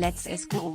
Let's go.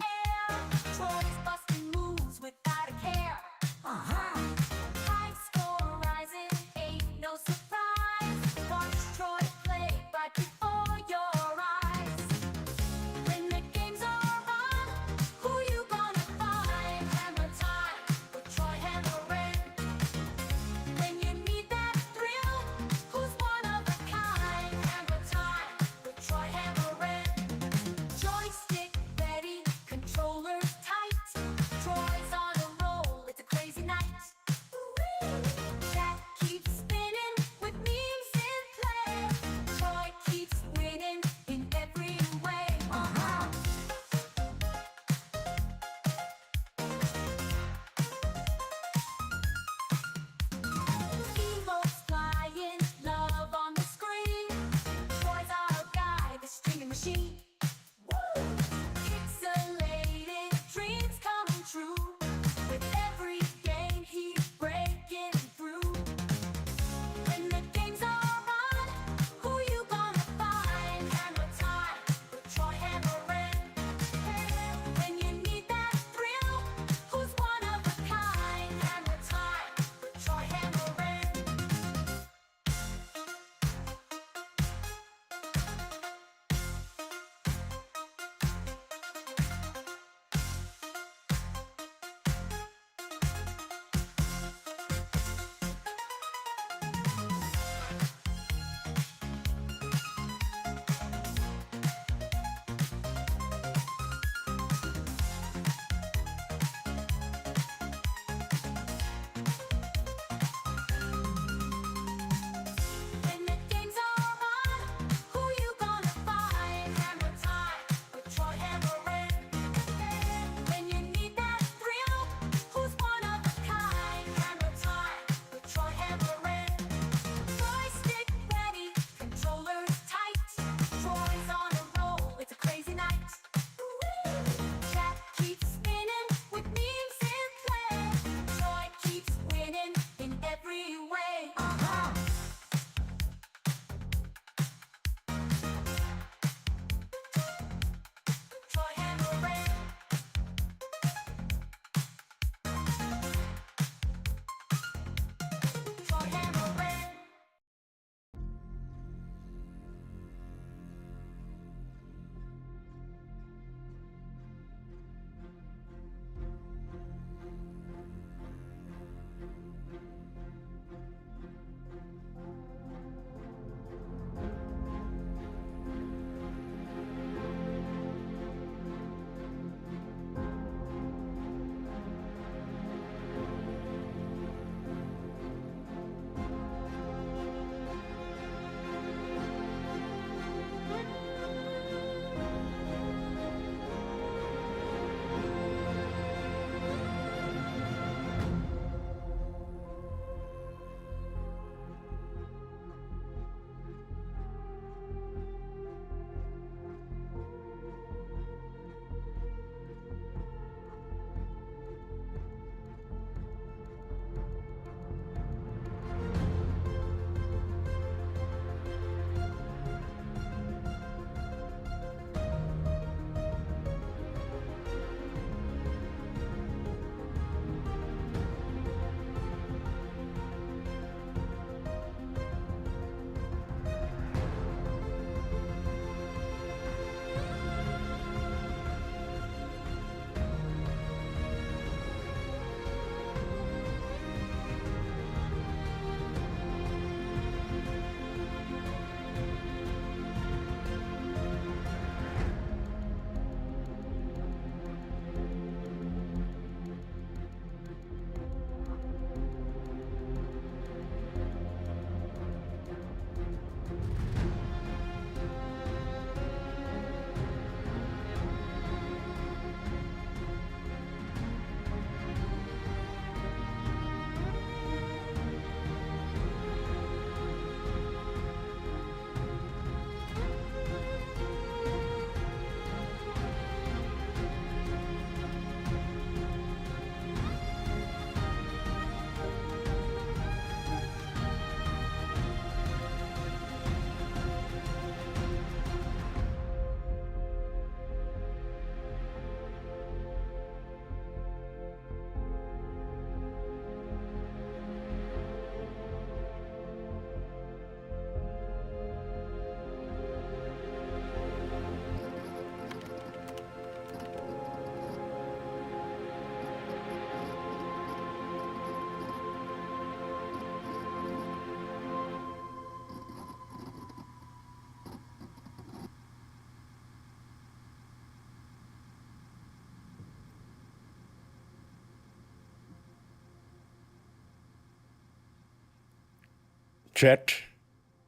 Chat,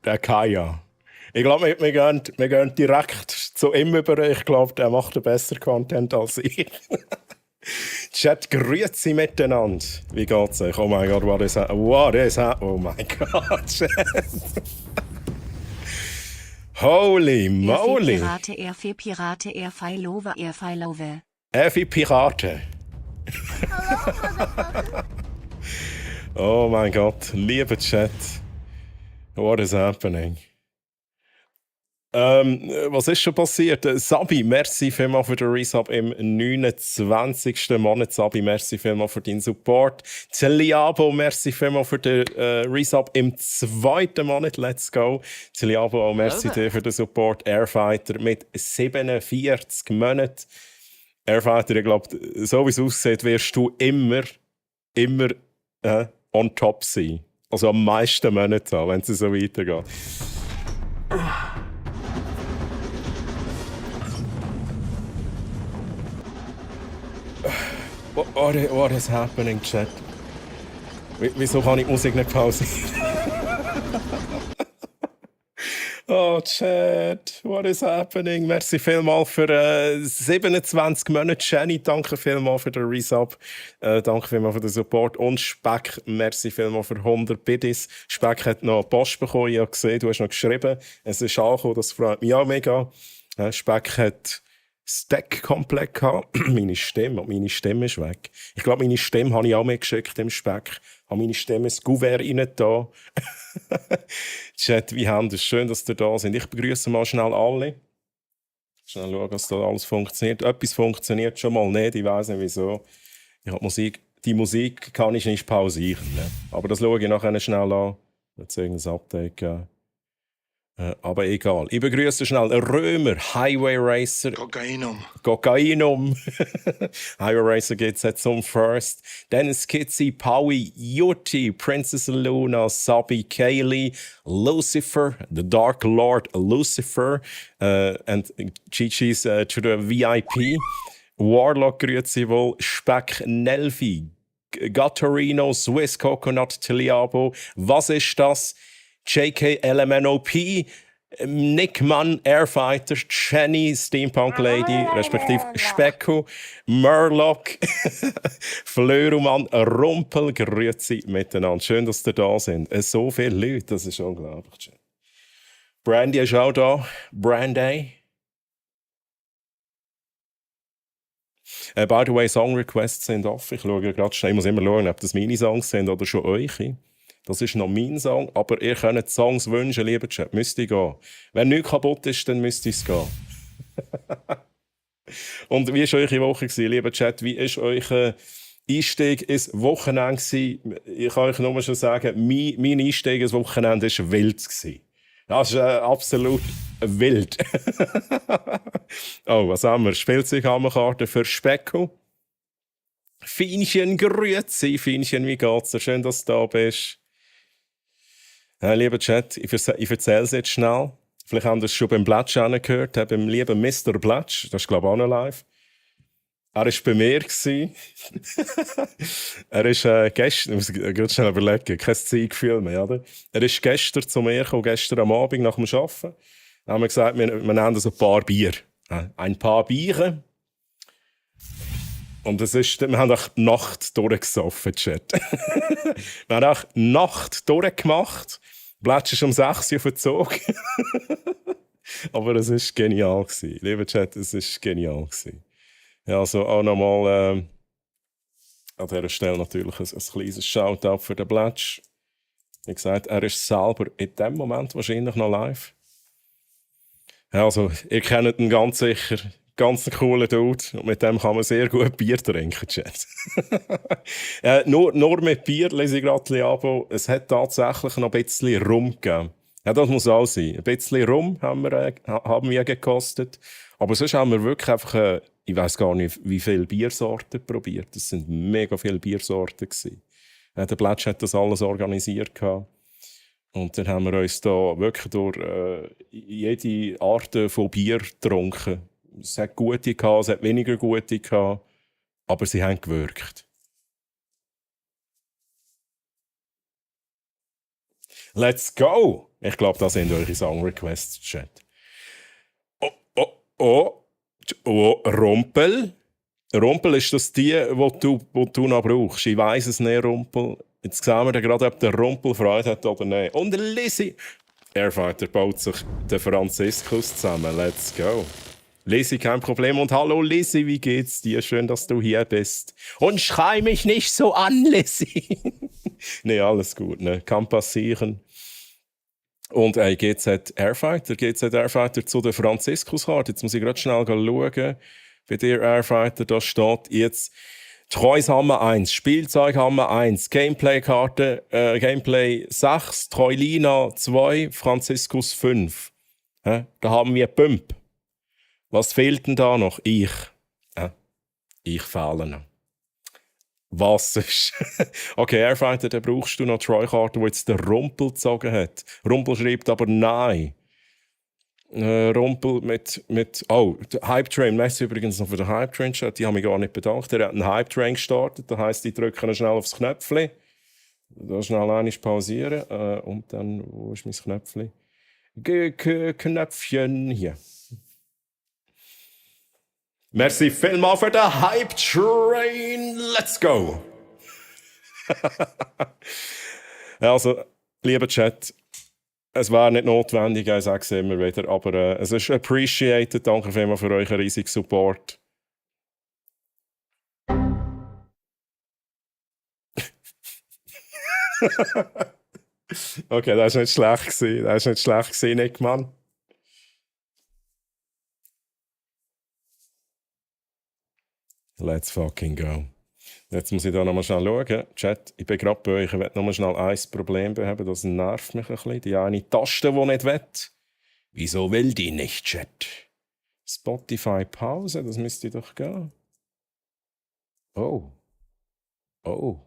der kann ja. Ich glaube, wir gehen direkt zu ihm über. Ich glaube, der macht besser Content als ich. Chat, grüezi miteinander. Wie geht's euch? Oh mein Gott, oh mein Gott, Chat. Holy moly. Pirate, Firelove. Effi Pirate. Oh mein Gott, liebe Chat. What is happening? Was ist schon passiert? Sabi, merci vielmals für den Resub im 29. Monat. Sabi, merci vielmals für deinen Support. Celiabo, merci vielmals für den Resub im 2. Monat. Let's go. Celiabo, auch merci dir für den Support. Airfighter mit 47 Monaten. Airfighter, ich glaube, so wie es aussieht, wirst du immer on top sein. Also am meisten Monate haben, wenn es so weitergeht. What is happening, Chat? Wieso kann ich die Musik nicht pausieren? Oh, Chat, what is happening? Merci vielmals für 27 Monate, Jenny. Danke vielmals für den Resub. Danke vielmals für den Support. Und Speck, merci vielmals für 100 Biddies. Speck hat noch Post bekommen. Ich habe gesehen, du hast noch geschrieben. Es ist angekommen, das freut mich auch mega. Speck hat Stack komplett gehabt. Meine Stimme ist weg. Ich glaube, meine Stimme habe ich auch mitgeschickt im Speck. Ich habe meine Stimme ins Kuvert rein da. Chat, wie haben es schön, dass ihr da sind. Ich begrüße mal schnell alle. Schnell schauen, dass da alles funktioniert. Etwas funktioniert schon mal nicht, ich weiß nicht wieso. Die Musik kann ich nicht pausieren. Ne? Aber das schaue ich nachher schnell an. Wird es irgendein Update geben. Aber egal. Ich begrüße schnell Römer, Highway Racer. Kokainum. Highway Racer geht's jetzt zum First. Dann Skizzy, Paui, Yuti, Princess Luna, Sabi, Kaylee, Lucifer, the Dark Lord Lucifer, and Gigi's to the VIP. Warlock, grüezi wohl, Speck, Nelfi, Gattorino, Swiss Coconut, Tiliabo. Was ist das? JK LMNOP, Nick Mann, Airfighter, Jenny, Steampunk Lady, respektive Specko, Murloc, Flörumann, Rumpel, grüezi miteinander. Schön, dass ihr da sind. So viele Leute, das ist unglaublich. Brandy ist auch da. Brandy. By the way, Song Requests sind offen. Ich schaue gerade schnell, ich muss immer schauen, ob das meine Songs sind oder schon eure. Das ist noch mein Song, aber ihr könnt Songs wünschen, lieber Chat. Müsst ihr gehen. Wenn nichts kaputt ist, dann müsst ihr es gehen. Und wie war eure Woche, lieber Chat? Wie war euer Einstieg ins Wochenende? Ich kann euch nur schon sagen, mein Einstieg ins Wochenende war wild. Das ist absolut wild. Oh, was haben wir? Spielzeughammerkarte für Specko. Fienchen, grüezi. Fienchen, wie geht's dir? Schön, dass du da bist. Lieber Chat, ich erzähle es jetzt schnell. Vielleicht haben Sie es schon beim Blatsch gehört, beim lieben Mr. Blatsch. Das ist, glaube ich, auch noch live. Er war bei mir. Er ist gestern, ich muss gerade schnell überlegen, kein Zeitgefühl mehr, oder? Er ist gestern zu mir gekommen, gestern am Abend nach dem Arbeiten. Dann haben wir gesagt, wir nehmen das ein paar Bier. Ein paar Biere. Und wir haben auch die Nacht durchgesoffen, Chat. Wir haben auch die Nacht durchgemacht. Blatsch ist um 6 Uhr verzogen. Aber es war genial. Lieber Chat, es war genial. Ja, also auch nochmal an dieser Stelle natürlich ein kleines Shoutout für den Blatsch. Wie gesagt, er ist selber in dem Moment wahrscheinlich noch live. Ja, also, ihr kennt ihn ganz sicher. Ganz cooler Dude. Und mit dem kann man sehr gut Bier trinken, Chat. Nur mit Bier lese ich gerade Abo. Es hat tatsächlich noch ein bisschen Rum gegeben. Ja, das muss auch sein. Ein bisschen Rum haben wir gekostet. Aber sonst haben wir wirklich einfach, ich weiss gar nicht, wie viele Biersorten probiert. Das sind mega viele Biersorten gewesen. Der Blatsch hat das alles organisiert gehabt. Und dann haben wir uns da wirklich durch jede Art von Bier getrunken. Es hat gute gehabt, es hat weniger gute gehabt, aber sie haben gewirkt. Let's go! Ich glaube, das sind eure Song-Requests, Chat. Oh, oh, oh. Oh, Rumpel. Rumpel, ist das die du noch brauchst? Ich weiss es nicht, Rumpel. Jetzt sehen wir gerade, ob der Rumpel Freude hat oder nicht. Und der Lizzie. Airfighter baut sich den Franziskus zusammen. Let's go. Lizzie, kein Problem. Und hallo Lizzie, wie geht's dir? Schön, dass du hier bist. Und schrei mich nicht so an, Lizzie. Nee, alles gut, ne? Kann passieren. Und GZ Airfighter zu der Franziskuskarte. Jetzt muss ich gerade schnell schauen. Bei dir, Airfighter, da steht jetzt Treus haben wir 1, Spielzeug haben wir 1, Gameplay-Karte, Gameplay 6, Treulina 2, Franziskus 5. Da haben wir Pump. Was fehlt denn da noch? Ich. Ich fehle noch. Was ist? Okay, Airfighter, dann brauchst du noch Troy-Karte, die jetzt der Rumpel gezogen hat. Rumpel schreibt aber nein. Rumpel mit oh, der Hype Train. Merci übrigens noch für den Hype Train Chat. Die haben mich gar nicht bedankt. Er hat einen Hype Train gestartet. Das heisst, die drücken schnell aufs Knöpfchen. Da schnell einmal pausieren. Und dann, wo ist mein Knöpfchen? Knöpfchen hier. Merci vielmals für den Hype Train. Let's go! Also, lieber Chat, es war nicht notwendig, ich sage es immer wieder, aber es ist appreciated. Danke vielmals für euren riesigen Support. Okay, das war nicht schlecht gewesen. Das war nicht schlecht gewesen, Nickmann. Let's fucking go. Jetzt muss ich da nochmal schnell schauen. Chat, ich bin gerade bei euch. Ich will nochmal schnell ein Problem beheben. Das nervt mich ein bisschen. Die eine Taste, die nicht will. Wieso will die nicht, Chat? Spotify Pause, das müsste doch gehen. Oh. Oh.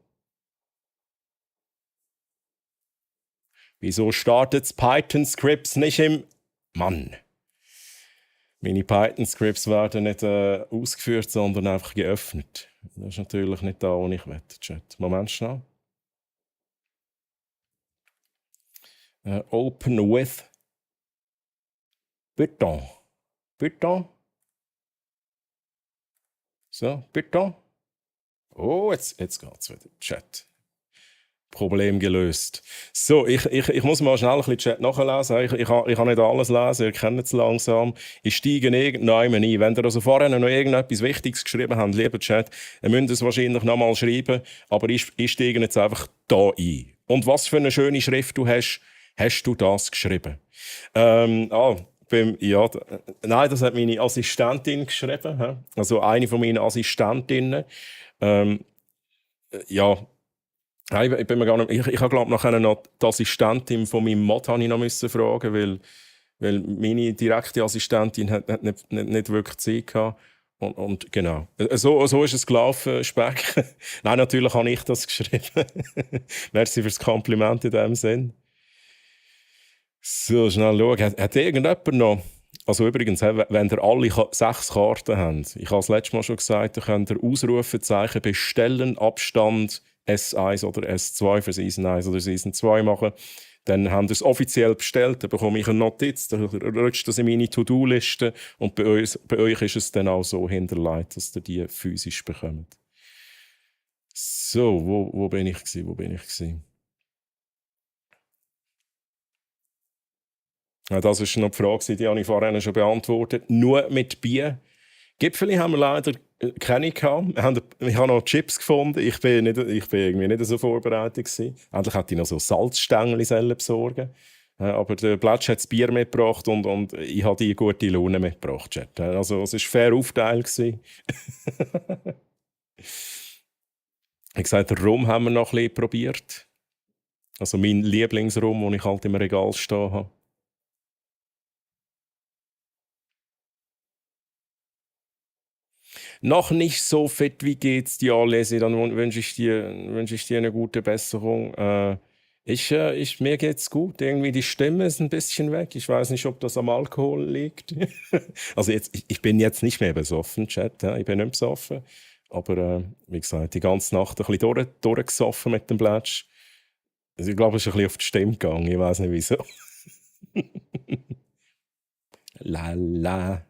Wieso startet Python Scripts nicht im... Mann. Meine Python-Scripts werden nicht ausgeführt, sondern einfach geöffnet. Das ist natürlich nicht da, wo ich will, Chat. Moment schnell. Open with Python. Python. So, Python. Oh, jetzt geht's wieder. Chat. Problem gelöst. So, ich muss mal schnell ein bisschen Chat nachlesen. Ich kann nicht alles lesen, ihr kennt es langsam. Ich steige irgendwann ein. Wenn ihr also vorher noch irgendetwas Wichtiges geschrieben habt, lieber Chat, dann müsst ihr es wahrscheinlich nochmal schreiben, aber ich steige jetzt einfach da ein. Und was für eine schöne Schrift du hast du das geschrieben? Nein, das hat meine Assistentin geschrieben. Also eine von meinen Assistentinnen. Ich bin mir gar nicht, ich habe glaube nachher noch die Assistentin von meinem Mod habe ich noch müssen fragen, weil meine direkte Assistentin hat nicht wirklich Zeit gehabt. Und genau. So ist es gelaufen, Speck. Nein, natürlich habe ich das geschrieben. Merci fürs Kompliment in dem Sinn. So, schnell schauen. Hat irgendjemand noch... Also übrigens, wenn ihr alle 6 Karten habt, ich habe es letztes Mal schon gesagt, dann könnt ihr Ausrufezeichen bestellen, Abstand S1 oder S2 für Season 1 oder Season 2 machen. Dann habt ihr es offiziell bestellt, dann bekomme ich eine Notiz, dann rutscht das in meine To-Do-Liste und bei euch ist es dann auch so hinterlegt, dass ihr die physisch bekommt. So, wo bin ich gewesen? Ja, das war noch die Frage, die habe ich vorhin schon beantwortet. Nur mit Bier. Gipfeli haben wir leider keine gehabt. Ich habe noch Chips gefunden. Ich bin irgendwie nicht so vorbereitet gewesen. Endlich hätte ich noch so Salzstängel besorgen. Aber der Plätsch hat das Bier mitgebracht und ich habe die gute Laune mitgebracht. Also es war fair aufgeteilt. Wie gesagt, den Rum haben wir noch ein bisschen probiert. Also mein Lieblingsrum, den ich halt im Regal stehen habe. Noch nicht so fit, wie geht's dir, Lesi? Dann wünsche ich dir eine gute Besserung. Mir geht's gut. Irgendwie die Stimme ist ein bisschen weg. Ich weiß nicht, ob das am Alkohol liegt. Also ich bin jetzt nicht mehr besoffen, Chat. Ja? Ich bin nicht besoffen. Aber wie gesagt, die ganze Nacht ein bisschen durchgesoffen mit dem Plätsch. Also ich glaube, es ist ein bisschen auf die Stimme gegangen. Ich weiß nicht wieso. La la.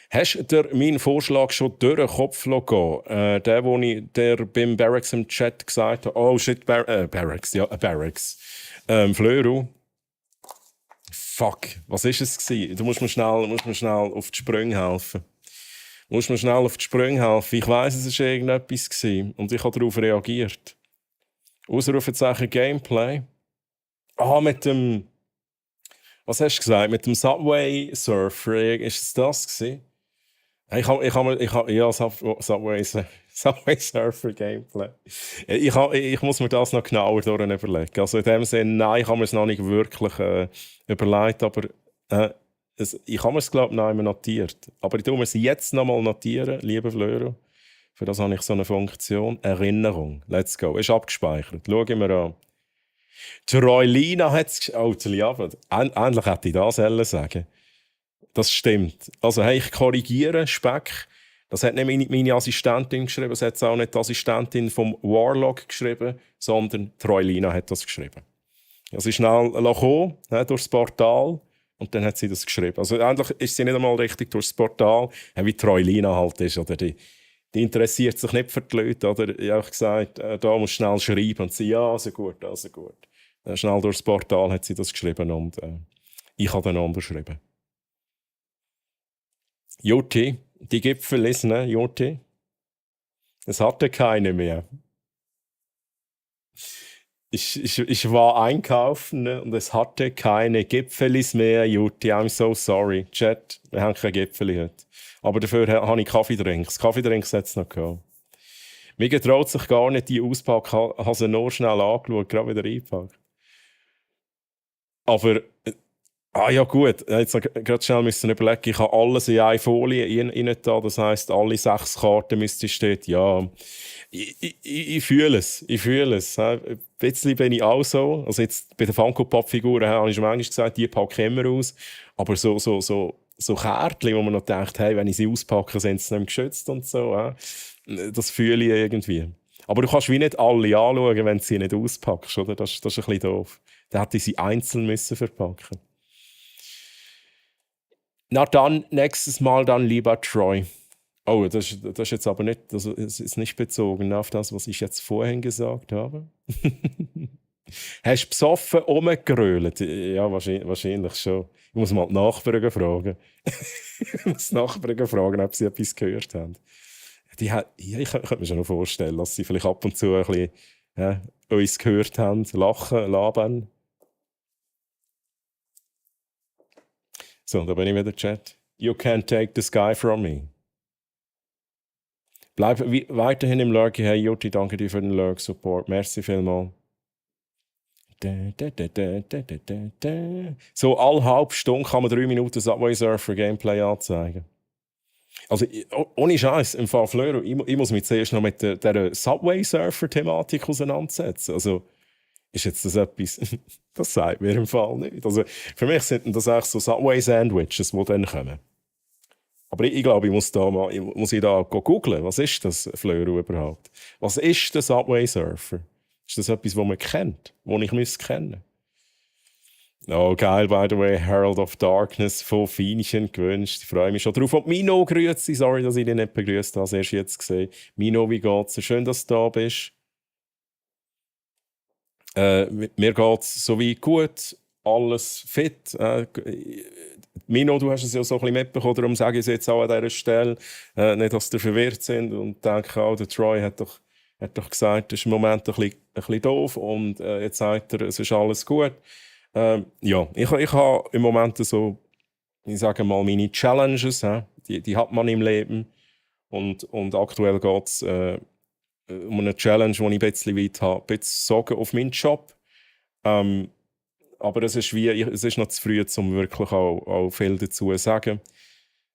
Hast du meinen Vorschlag schon durch den Kopf gehen? Der, wo ich der beim Barracks im Chat gesagt habe. Oh shit, Barracks, ja, Barracks. Flöru. Fuck, was ist es gewesen? Du musst mir schnell auf die Sprünge helfen. Ich weiss, es war irgendetwas gewesen und ich habe darauf reagiert. Ausrufezeichen Gameplay. Mit dem... Was hast du gesagt? Mit dem Subway Surfer, ist es das gewesen? Ja, Subway Surfer Gameplay. Ich muss mir das noch genauer überlegen. Also in dem Sinne, nein, ich habe mir es noch nicht wirklich überlegt, aber ich habe mir es, glaube ich, noch einmal notiert. Aber ich tue mir es jetzt noch mal notieren, lieber Flöro. Für das habe ich so eine Funktion. Erinnerung. Let's go. Ist abgespeichert. Schauen wir an. Die Roylina hat es... Oh, endlich hätte ich das sagen. Das stimmt. Also, hey, ich korrigiere, Speck. Das hat nicht meine Assistentin geschrieben, das hat auch nicht die Assistentin vom Warlock geschrieben, sondern die Roylina hat das geschrieben. Sie ist schnell gekommen, durchs Portal und dann hat sie das geschrieben. Also eigentlich ist sie nicht einmal richtig durchs Portal, wie die Roylina halt ist. Oder die interessiert sich nicht für die Leute. Oder ich habe gesagt, da muss schnell schreiben. Und sie, ja, also gut, also gut. Schnell durchs Portal hat sie das geschrieben und ich habe dann unterschrieben. Jutti, die Gipfel ist, ne, Jutti? Es hatte keine mehr. Ich war einkaufen, ne, und es hatte keine Gipfelis mehr, Jutti. I'm so sorry. Chat, wir haben keine Gipfeli heute. Aber dafür habe ich Kaffeedrinks. Kaffeedrinks hat es noch gehabt. Mir getraut sich gar nicht, die auspacken. Ich habe sie nur schnell angeschaut, gerade wieder einpacken. Aber... ja gut, jetzt gerade schnell müssen überlegen, ich habe alles in eine Folie rein da, das heisst, alle 6 Karten müssten stehen. Ja, ich fühle es. Ein bisschen bin ich auch so. Also jetzt bei den Funko-Pop-Figuren habe ich schon manchmal gesagt, die packe ich immer aus. Aber so Kärtchen, wo man noch denkt, hey, wenn ich sie auspacke, sind sie nicht mehr geschützt und so. Das fühle ich irgendwie. Aber du kannst wie nicht alle anschauen, wenn du sie nicht auspackst, oder? Das ist ein bisschen doof. Dann hätte ich sie einzeln müssen verpacken. Na dann, nächstes Mal dann lieber Troy. Oh, das ist jetzt aber nicht, das ist nicht bezogen auf das, was ich jetzt vorhin gesagt habe. Hast du besoffen rumgegrölt? Ja, wahrscheinlich schon. Ich muss mal die Nachbarn fragen. Ich muss die Nachbarn fragen, ob sie etwas gehört haben. Ich könnte mir schon noch vorstellen, dass sie vielleicht ab und zu ein bisschen uns gehört haben, lachen, labern. So, da bin ich wieder, Chat. You can't take the sky from me. Bleib weiterhin im Lurk. Hey Jutti, danke dir für den Lurk-Support. Merci vielmals. So, alle halbe Stunde kann man 3 Minuten Subway Surfer Gameplay anzeigen. Also, ohne Scheiß, im Fall Fleur, ich muss mich zuerst noch mit der Subway Surfer Thematik auseinandersetzen. Also, ist jetzt das etwas? Das sagt mir im Fall nicht. Also, für mich sind das eigentlich so Subway-Sandwiches, die dann kommen. Aber ich glaube, ich muss da googeln. Was ist das, Fleur, überhaupt? Was ist der Subway Surfer? Ist das etwas, das man kennt? Das ich kennen müsste? Oh, geil, by the way, Herald of Darkness von Fienchen gewünscht. Ich freue mich schon drauf. Und Mino grüezi. Sorry, dass ich dich nicht begrüßt habe. Erst jetzt gesehen. Mino, wie geht's? Schön, dass du da bist. Mir geht es soweit gut, alles fit. Mino, du hast es ja so ein bisschen mitbekommen, darum sage ich es jetzt auch an dieser Stelle. Nicht, dass ihr verwirrt sind und denken, oh, der Troy hat doch gesagt, das ist im Moment ein bisschen doof und jetzt sagt er, es ist alles gut. Ja, ich habe im Moment so, ich sage mal, meine Challenges, die hat man im Leben und aktuell geht es um eine Challenge, die ich ein bisschen weit habe, bezogen auf meinen Job. Aber es ist noch zu früh, um wirklich auch viel dazu zu sagen.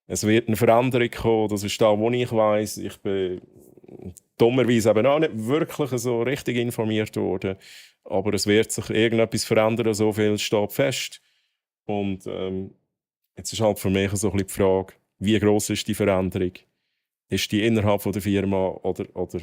Es wird eine Veränderung kommen, das ist da, wo ich weiss. Ich bin dummerweise eben auch nicht wirklich so richtig informiert worden. Aber es wird sich irgendetwas verändern, so viel steht fest. Und jetzt ist halt für mich so ein bisschen die Frage, wie gross ist die Veränderung? Ist die innerhalb von der Firma oder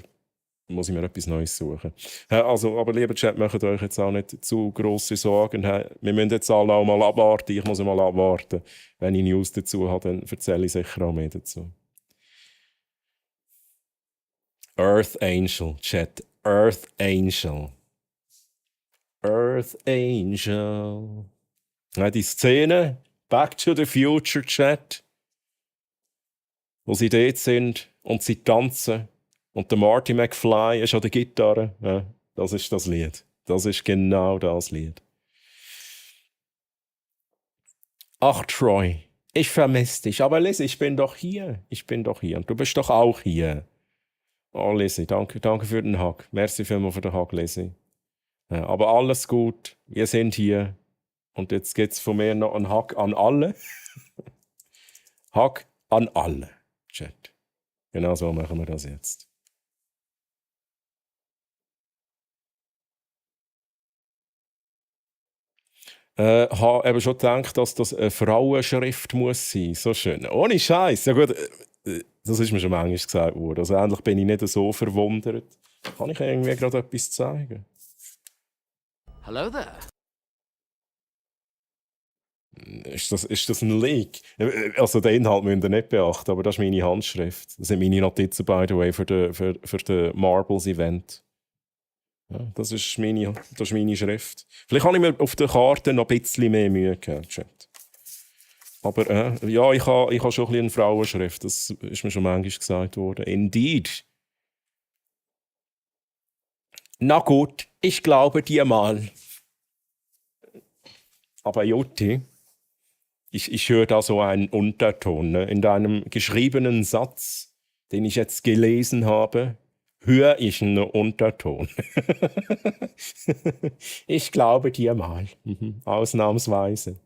muss ich mir etwas Neues suchen. Also, aber lieber Chat, macht euch jetzt auch nicht zu grosse Sorgen. Wir müssen jetzt alle auch mal abwarten. Ich muss mal abwarten. Wenn ich News dazu habe, dann erzähle ich sicher auch mehr dazu. Earth Angel, Chat. Earth Angel. Earth Angel. Ja, die Szene, Back to the Future, Chat, wo sie dort sind und sie tanzen. Und der Marty McFly ist an der Gitarre. Ja, das ist das Lied. Das ist genau das Lied. Ach, Troy, ich vermisse dich. Aber Lizzie, ich bin doch hier. Ich bin doch hier. Und du bist doch auch hier. Oh, Lizzie, danke für den Hug. Merci vielmals für den Hug, Lizzie. Ja, aber alles gut. Wir sind hier. Und jetzt gibt es von mir noch einen Hug an alle. Hug an alle, Chat. Genau so machen wir das jetzt. Habe eben schon gedacht, dass das eine Frauenschrift muss sein. So schön. Ohne Scheiß. Ja gut, das ist mir schon manchmal gesagt worden. Also endlich bin ich nicht so verwundert. Kann ich irgendwie gerade etwas zeigen? Hello there. Ist das ein Leak? Also den Inhalt müsst ihr nicht beachten, aber das ist meine Handschrift. Das sind meine Notizen, by the way, für das Marbles-Event. Ja, das ist meine Schrift. Vielleicht habe ich mir auf der Karte noch ein bisschen mehr Mühe gegeben, Chat. Aber ja, ich habe schon ein bisschen eine Frauenschrift. Das ist mir schon manchmal gesagt worden. Indeed. Na gut, ich glaube dir mal. Aber Jutti, ich höre da so einen Unterton. Ne? In deinem geschriebenen Satz, den ich jetzt gelesen habe, höre ich einen Unterton. Ich glaube dir mal. Ausnahmsweise.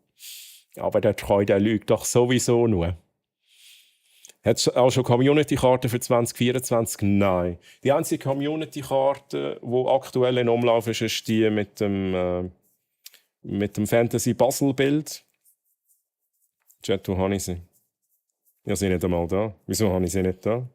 Aber der Treu, der lügt doch sowieso nur. Hat es auch schon Community-Karten für 2024? Nein. Die einzige Community-Karte, die aktuell in Umlauf ist, ist die mit dem Fantasy-Basel-Bild. Chat, wo habe ich sie? Ich habe sie nicht einmal da. Wieso habe ich sie nicht da?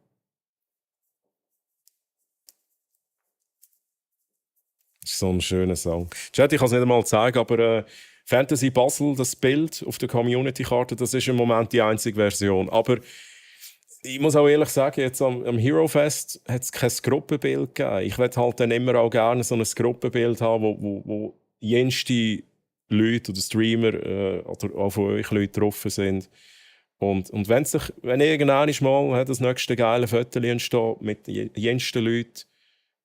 Das ist so ein schöner Song. Chat, ich kann es nicht einmal zeigen, aber Fantasy Basel, das Bild auf der Community-Karte, das ist im Moment die einzige Version. Aber ich muss auch ehrlich sagen, jetzt am Hero Fest hat es kein Gruppenbild gegeben. Ich würde halt dann immer auch gerne so ein Gruppenbild haben, wo jenste Leute oder Streamer oder auch von euch Leute drauf sind. Und wenn irgendwann mal das nächste geile Foto entsteht mit jensten Leuten,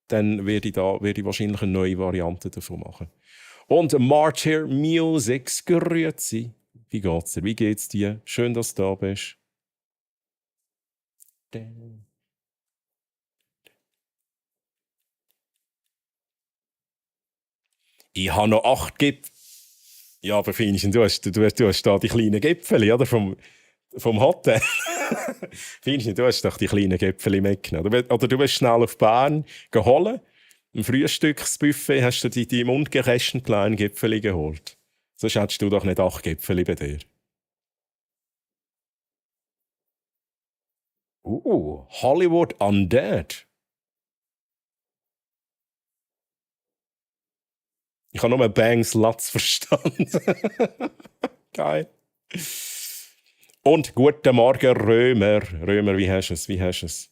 dann werde ich wahrscheinlich eine neue Variante davon machen. Und Martyr Musics, grüezi. Wie geht's dir? Wie geht's dir? Schön, dass du da bist. Ich habe noch 8 Gipfel. Ja, aber Finchen, du hast da die kleinen Gipfel, oder? Vom Hotel. Finchen, du hast doch die kleinen Gipfel mitgenommen. Oder du bist schnell auf Bern geholt. Im Frühstücksbuffet hast du die mundgerechten kleinen Gipfel geholt. Sonst hättest du doch nicht 8 Gipfel bei dir. Hollywood Undead. Ich habe nur Bangs Latz verstanden. Geil. Und guten Morgen, Römer. Römer, wie hast du es?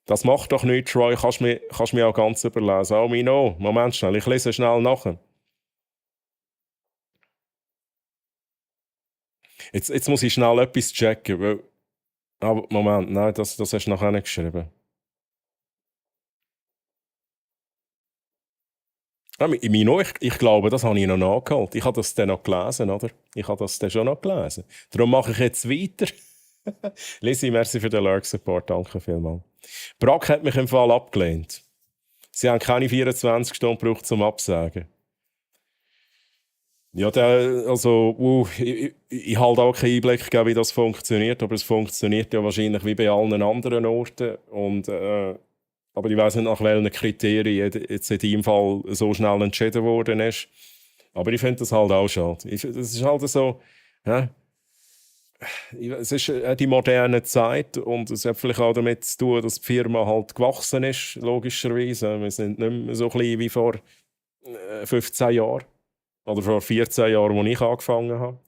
Das macht doch nichts, Troy. Kannst du mir auch ganz überlesen. Oh, Mino. Moment schnell, ich lese schnell nachher. Jetzt muss ich schnell etwas checken. Weil... Aber Moment, nein, das hast du nachher nicht geschrieben. Mino, ich glaube, das habe ich noch nachgeholt. Ich habe das dann noch gelesen, oder? Ich habe das dann schon noch gelesen. Darum mache ich jetzt weiter. Lizzie, merci für den Lurk-Support. Danke vielmals. Brack hat mich im Fall abgelehnt. Sie haben keine 24 Stunden gebraucht zum Absagen. Ja, ich halte auch keinen Einblick, wie das funktioniert, aber es funktioniert ja wahrscheinlich wie bei allen anderen Orten. Aber ich weiss nicht, nach welchen Kriterien jetzt in deinem Fall so schnell entschieden worden ist. Aber ich finde das halt auch schade. Das ist halt so, ja, es ist die moderne Zeit und es hat vielleicht auch damit zu tun, dass die Firma halt gewachsen ist, logischerweise. Wir sind nicht mehr so klein wie vor 15 Jahren oder vor 14 Jahren, als ich angefangen habe.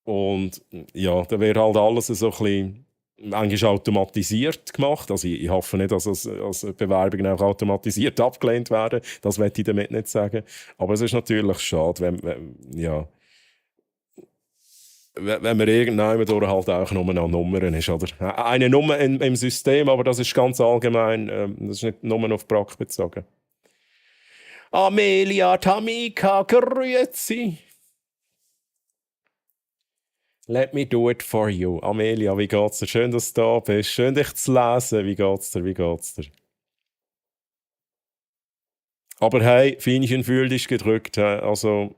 Und ja, da wird halt alles so ein bisschen manchmal automatisiert gemacht. Also ich hoffe nicht, dass als Bewerbungen auch automatisiert abgelehnt werden. Das möchte ich damit nicht sagen. Aber es ist natürlich schade, ja, wenn man irgendjemand durch halt auch nur noch Nummern ist. Oder? Eine Nummer im System, aber das ist ganz allgemein. Das ist nicht nur auf Brack bezogen. Amelia, Tamika, grüezi. Let me do it for you. Amelia, wie geht's dir? Schön, dass du da bist. Schön, dich zu lesen. Wie geht's dir? Wie geht's dir? Aber hey, Feinchen, fühl dich gedrückt. Also,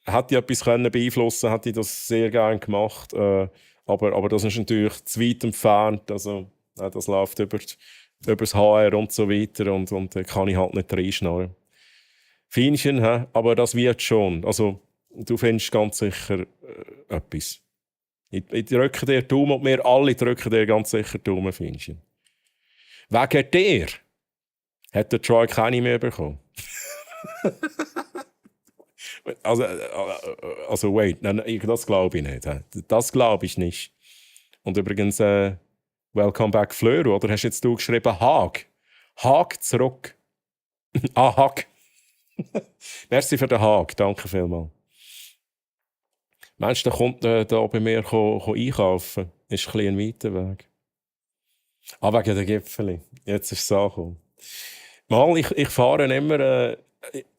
hätte ich etwas können beeinflussen, hätte ich das sehr gerne gemacht. Aber das ist natürlich zu weit entfernt. Also, das läuft über das HR und so weiter. Und da kann ich halt nicht reinschnarren. Feinchen, aber das wird schon. Also, du findest ganz sicher etwas. Ich drücke dir die Daumen und wir alle drücken dir ganz sicher die Daumen, Feinchen. Wegen dir hat der Troy keine mehr bekommen. Also wait, nein, das glaube ich nicht. Das glaube ich nicht. Und übrigens, welcome back Fleur, oder hast jetzt du geschrieben Haag? Haag zurück. Haag. Merci für den Haag, danke vielmals. Meinst du, der kommt da bei mir einkaufen? Ist ein weiter Weg. Wegen der Gipfeli. Jetzt ist es angekommen. Mal, ich fahre immer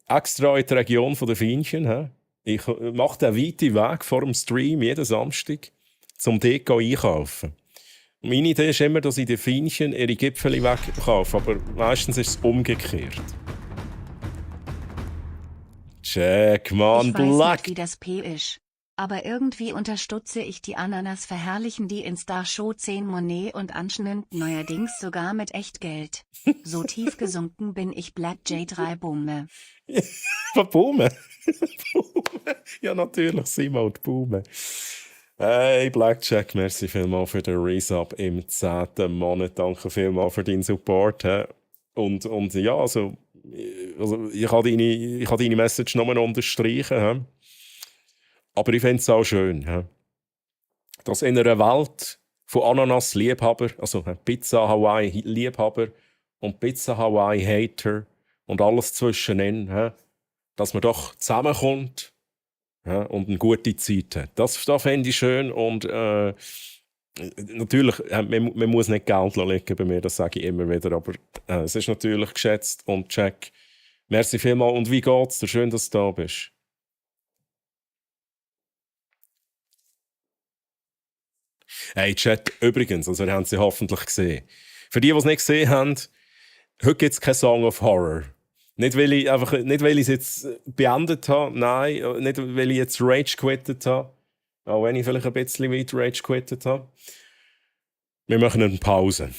extra in die Region der Feinchen. Ich mache den weiten Weg vor dem Stream jeden Samstag, um dort einkaufen. Meine Idee ist immer, dass ich den Feinchen ihre Gipfeli wegkaufe, aber meistens ist es umgekehrt. Check, man, Ich weiß Black. nicht, wie das P ist. Aber irgendwie unterstütze ich die Ananas verherrlichen die in Star Show 10 Monet und anscheinend neuerdings sogar mit Echtgeld. So tief gesunken bin ich Black J3 Bumme. Bumme? Ja, natürlich, Simon, die Bumme. Hey, Blackjack, merci vielmals für den Resub im 10. Monat. Danke vielmals für deinen Support. Und ja, also ich kann deine Message nochmal unterstreichen. Aber ich finde es auch schön, dass in einer Welt von Ananas-Liebhaber, also Pizza Hawaii-Liebhaber und Pizza Hawaii-Hater und alles zwischenin, dass man doch zusammenkommt und eine gute Zeit hat. Das finde ich schön und natürlich, man muss nicht Geld liegen bei mir, das sage ich immer wieder, aber es ist natürlich geschätzt und check. Merci vielmals und wie geht's dir? Schön, dass du da bist. Hey, Chat, übrigens, also ihr habt sie hoffentlich gesehen. Für die es nicht gesehen haben, heute gibt es keinen Song of Horror. Nicht, weil ich es jetzt beendet habe, nein, nicht, weil ich jetzt Rage quittet habe, auch wenn ich vielleicht ein bisschen weit Rage quittet habe. Wir machen eine Pause.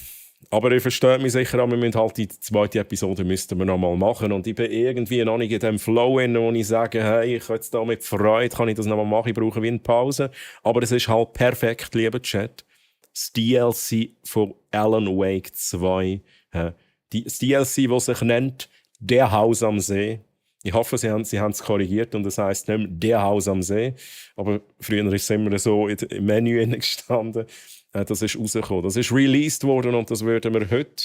Aber ihr versteht mich sicher, wir müssen halt die zweite Episode müssten wir noch mal machen. Und ich bin irgendwie noch nicht in dem Flow, wo ich sage, hey, ich kann jetzt da mit Freude, kann ich das noch mal machen, ich brauche wie eine Pause. Aber es ist halt perfekt, lieber Chat. Das DLC von Alan Wake 2. Das DLC, das sich nennt «Der Haus am See». Ich hoffe, sie haben es korrigiert und das heisst nicht mehr «Der Haus am See». Aber früher ist es immer so im Menü gestanden. Das ist rausgekommen. Das ist released worden und das würden wir heute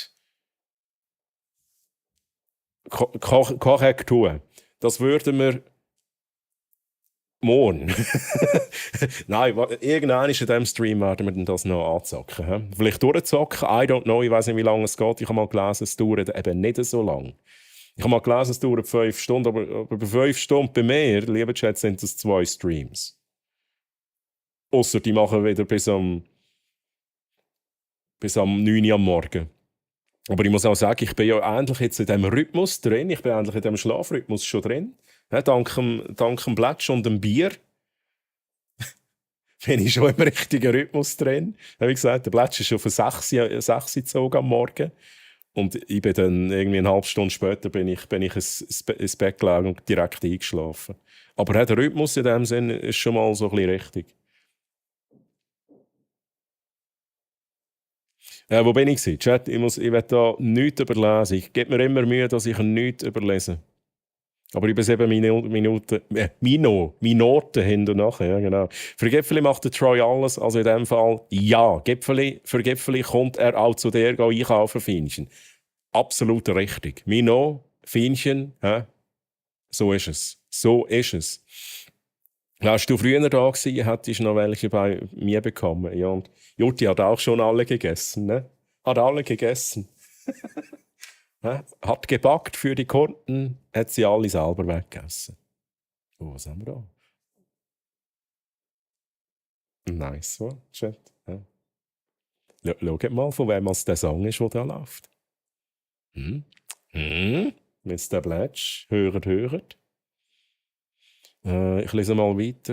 tun. Das würden wir morgen. Nein, irgendwann in diesem Stream werden wir das noch anzocken. Vielleicht durchzocken, I don't know, ich weiß nicht, wie lange es geht. Ich habe mal gelesen, es dauert eben nicht so lange. Ich habe mal gelesen, es dauert 5 Stunden, aber bei 5 Stunden bei mir, lieber Chat, sind das 2 Streams. Ausser die machen wieder bis am 9 Uhr am Morgen. Aber ich muss auch sagen, ich bin ja endlich jetzt in diesem Rhythmus drin. Ich bin endlich in diesem Schlafrhythmus schon drin. Dank dem Blätsch und dem Bier bin ich schon im richtigen Rhythmus drin. Wie gesagt, der Blätsch ist schon von 6 Uhr am Morgen. Und ich bin dann irgendwie eine halbe Stunde später bin ich ins Bett gelegen und direkt eingeschlafen. Aber der Rhythmus in dem Sinn ist schon mal so ein bisschen richtig. Wo bin ich gewesen? Chat, ich will da nichts überlesen. Ich gebe mir immer Mühe, dass ich nichts überlese. Aber über 7 Minuten, Minuten hin und nachher, ja genau. Für Gipfeli macht der Troy alles, also in dem Fall, ja, für Gipfeli kommt er auch zu dir einkaufen, Fienchen. Absolut richtig. Mino, Fienchen, so ist es. So ist es. Wärst du früher da gewesen, hättest du noch welche bei mir bekommen. Ja, und Jutti hat auch schon alle gegessen, ne? Hat alle gegessen. Hat gebackt für die Kunden, hat sie alle selber weggegessen. Oh, was haben wir da? Nice, what? Chat. Ja. Schaut mal, von wem es der Song ist, der da läuft. Jetzt der Blätsch. Hört. Ich lese mal weiter.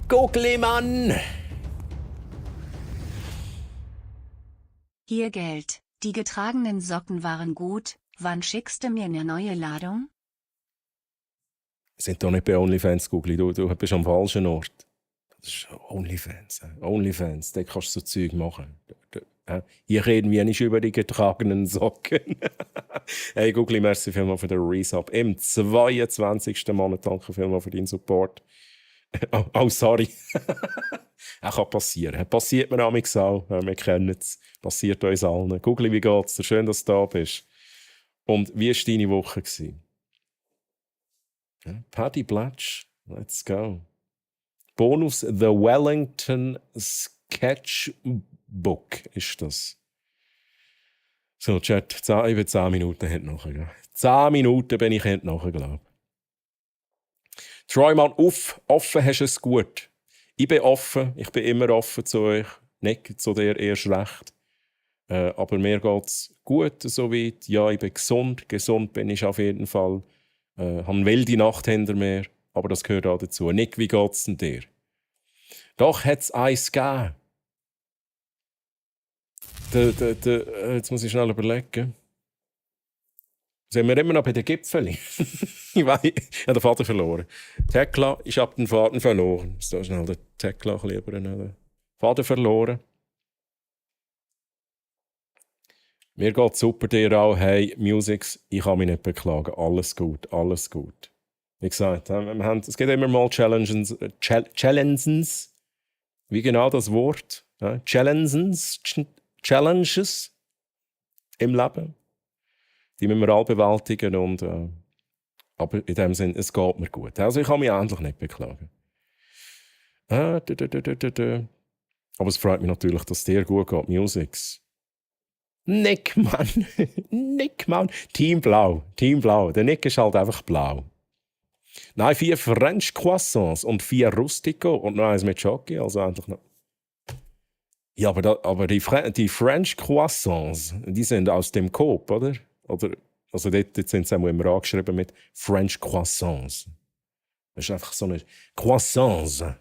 Guckli-Mann! Hier Geld. Die getragenen Socken waren gut. Wann schickst du mir eine neue Ladung? Sind doch nicht bei OnlyFans, Guckli. Du bist am falschen Ort. Das ist OnlyFans. OnlyFans, da kannst du so Zeug machen. Hier reden wir nicht über die getragenen Socken. Hey Guckli, merci vielmals für den Resub. Im 22. Monat, danke vielmals für deinen Support. Oh, sorry. Kann passieren. Passiert mir amigs auch. Wir kennen es. Passiert uns allen. Guckli, wie geht's dir? Schön, dass du da bist. Und wie war deine Woche? Paddy Blatch, let's go. Bonus The Wellington Sketchbook ist das. So, Chat, ich bin 10 Minuten hinten nachher. 10 Minuten bin ich hinten nachher, glaube ich. Troy, Mann, offen hast du es gut. Ich bin offen, ich bin immer offen zu euch. Nicht zu dir erst recht. Aber mir geht es gut soweit. Ja, ich bin gesund. Gesund bin ich auf jeden Fall. Habe eine wilde Nacht hinter mir. Aber das gehört auch dazu. Nick, wie geht es denn dir? Doch, hat es eins gegeben. Jetzt muss ich schnell überlegen. Sind wir immer noch bei den Gipfeln? Ich weiß, ich habe den Vater verloren. Tekla, ich habe den Vater verloren. So schnell den Tekla lieber. Den Vater verloren. Mir geht super, dir auch. Hey, Musics, ich kann mich nicht beklagen. Alles gut, alles gut. Wie gesagt, es gibt immer mal Challenges. Wie genau das Wort? Challenges im Leben. Die müssen wir alle bewältigen. Aber in dem Sinne, es geht mir gut. Also ich kann mich endlich nicht beklagen. Aber es freut mich natürlich, dass es dir gut geht, Musics. Nick, Mann. Nick, Mann. Team Blau. Der Nick ist halt einfach blau. Nein, 4 French Croissants und 4 Rustico und noch eins mit Schoki. Also eigentlich noch. Ja, aber die French Croissants, die sind aus dem Coop, oder? Also dort sind sie immer angeschrieben mit French Croissants. Das ist einfach so ein Croissants. Das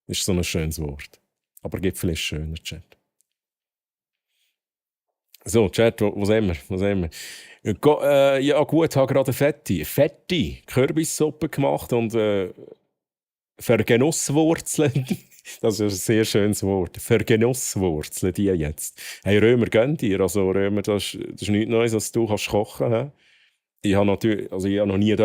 ist so ein schönes Wort. Aber Gipfel ist schöner, Chat. So, Chat, wo sind wir? Ja gut, ich habe gerade fette Kürbissuppe gemacht und Vergenusswurzeln. Das ist ein sehr schönes Wort. Vergenusswurzeln, die jetzt. Hey, Römer, gönn dir. Also Römer, das ist nichts Neues, dass du kannst kochen kannst. Ich habe noch nie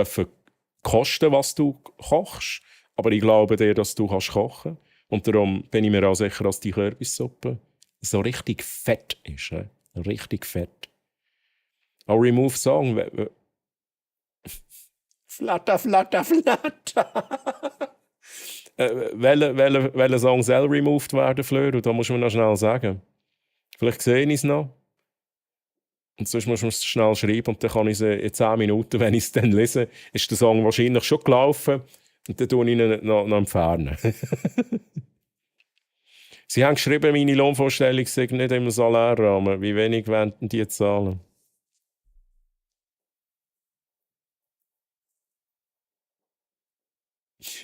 kosten, was du kochst. Aber ich glaube dir, dass du kannst kochen. Und darum bin ich mir auch sicher, dass die Kürbissuppe so richtig fett ist. Richtig fett. Auch Remove Song. Flatter. Welcher Song soll removed werden, Fleur? Und da muss man noch schnell sagen. Vielleicht sehe ich es noch. Und sonst muss man es schnell schreiben und dann kann ich es in 10 Minuten, wenn ich es dann lese, ist der Song wahrscheinlich schon gelaufen und dann tue ich ihn noch entfernen. Sie haben geschrieben, meine Lohnvorstellung sei nicht im Salärrahmen. Wie wenig wollen die zahlen?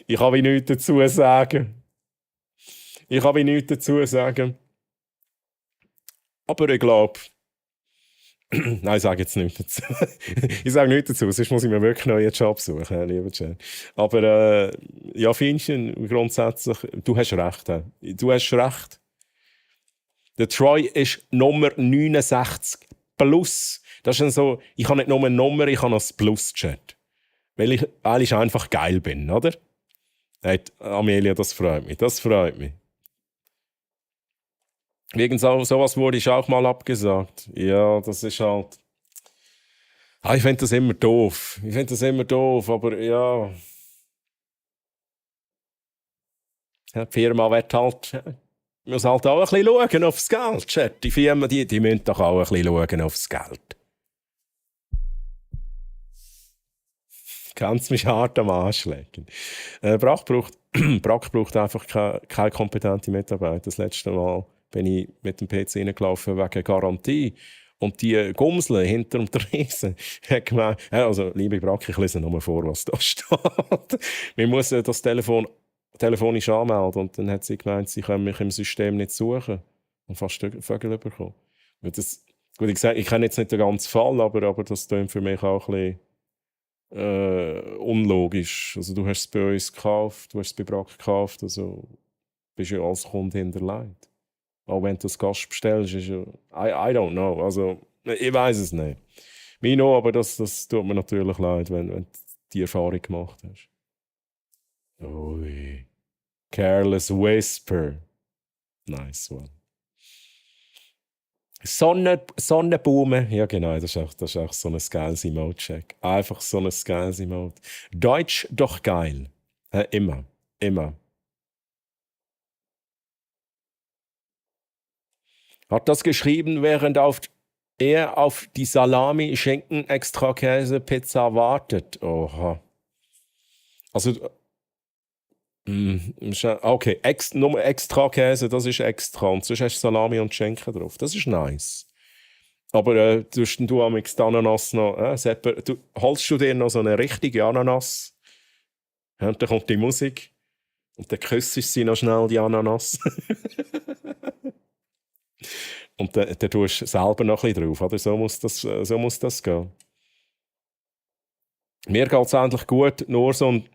Ich kann nichts dazu sagen. Aber ich glaube, Nein, ich sage jetzt nichts dazu. Ich sage nichts dazu, sonst muss ich mir wirklich einen neuen Job suchen, lieber Jen. Aber ja, Fienchen, grundsätzlich, du hast recht. Du hast recht. Der Troy ist Nummer 69 plus. Das ist dann so, ich habe nicht nur eine Nummer, ich habe noch das Plus-Chat. Weil ich einfach geil bin, oder? Hey, Amelia, das freut mich. Das freut mich. Wegen sowas wurde ich auch mal abgesagt. Ja, das ist halt. Ich finde das immer doof. Aber ja. Die Firma wird halt. Muss halt auch ein bisschen schauen aufs Geld, Chat. Die Firmen, die müssen doch auch ein bisschen schauen aufs Geld. Kannst mich hart am Arsch legen. Brack braucht einfach keine kompetente Mitarbeiter. Das letzte Mal bin ich mit dem PC reingelaufen wegen Garantie. Und die Gumsle hinter dem Tresen hat gemeint, also liebe Brack, ich lese nochmal vor, was da steht. Wir müssen das telefonisch anmelden. Und dann hat sie gemeint, sie können mich im System nicht suchen. Und fast Vögel bekommen. Gut, ich kenne jetzt nicht den ganzen Fall, aber das klingt für mich auch ein bisschen unlogisch. Also du hast es bei uns gekauft, du hast es bei Brack gekauft, also bist ja als Kunde hinterlegt. Auch wenn du das Gast bestellst, ist ja... I don't know, also ich weiß es nicht. Mino, aber das tut mir natürlich leid, wenn du die Erfahrung gemacht hast. Ui. Careless Whisper. Nice one. Sonnenblumen, ja genau, das ist auch so ein geiles Emote-Check. Einfach so ein geiles Emote. Deutsch doch geil. Immer. Hat das geschrieben, während er auf die Salami, Schinken, extra Käse, Pizza wartet. Oha. Also, okay, nur extra Käse, das ist extra. Und sonst hast du Salami und Schinken drauf. Das ist nice. Aber tust du am die Ananas noch, holst du dir noch so eine richtige Ananas? Ja, und dann kommt die Musik. Und dann küsst sie noch schnell, die Ananas. Und dann tust du selber noch ein bisschen drauf. Oder? So muss das gehen. Mir geht es eigentlich gut, nur so ein...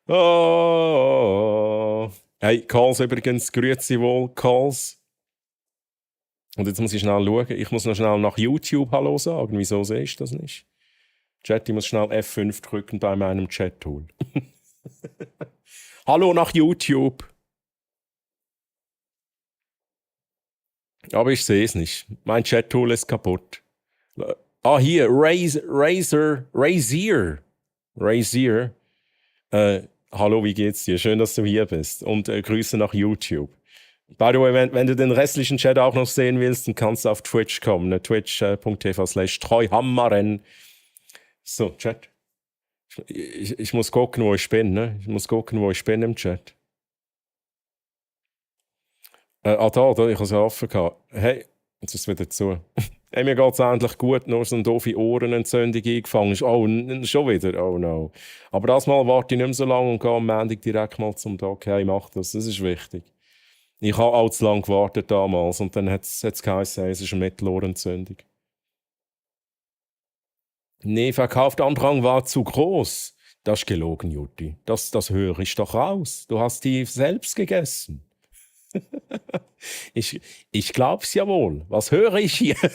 Oh. Hey, Calls übrigens, grüezi wohl, Calls. Und jetzt muss ich schnell schauen. Ich muss noch schnell nach YouTube Hallo sagen. Wieso siehst du das nicht? Chat, ich muss schnell F5 drücken bei meinem Chat-Tool. Hallo nach YouTube. Aber ich sehe es nicht. Mein Chat-Tool ist kaputt. Hier, Razier. Hallo, wie geht's dir? Schön, dass du hier bist. Und Grüße nach YouTube. By the way, wenn du den restlichen Chat auch noch sehen willst, dann kannst du auf Twitch kommen. Twitch.tv/treuhammeren. So, Chat. Ich muss gucken, wo ich bin. Ne? Ich muss gucken, wo ich bin im Chat. Da, ich habe es ja offen gehabt. Hey, jetzt ist es wieder zu. Hey, mir geht es endlich gut, nur so eine doofe Ohrenentzündung eingefangen ist. Oh, schon wieder? Oh no. Aber das Mal warte ich nicht mehr so lange und gehe am Montag direkt mal zum Doc. Hey, mach das ist wichtig. Ich habe auch zu lange gewartet damals und dann hat es geheißen, es ist eine Mittelohrentzündung. Nee, Verkaufsandrang war zu groß. Das ist gelogen, Jutti. Das höre ich doch raus. Du hast die selbst gegessen. Ich glaub's ja wohl. Was höre ich hier? Kann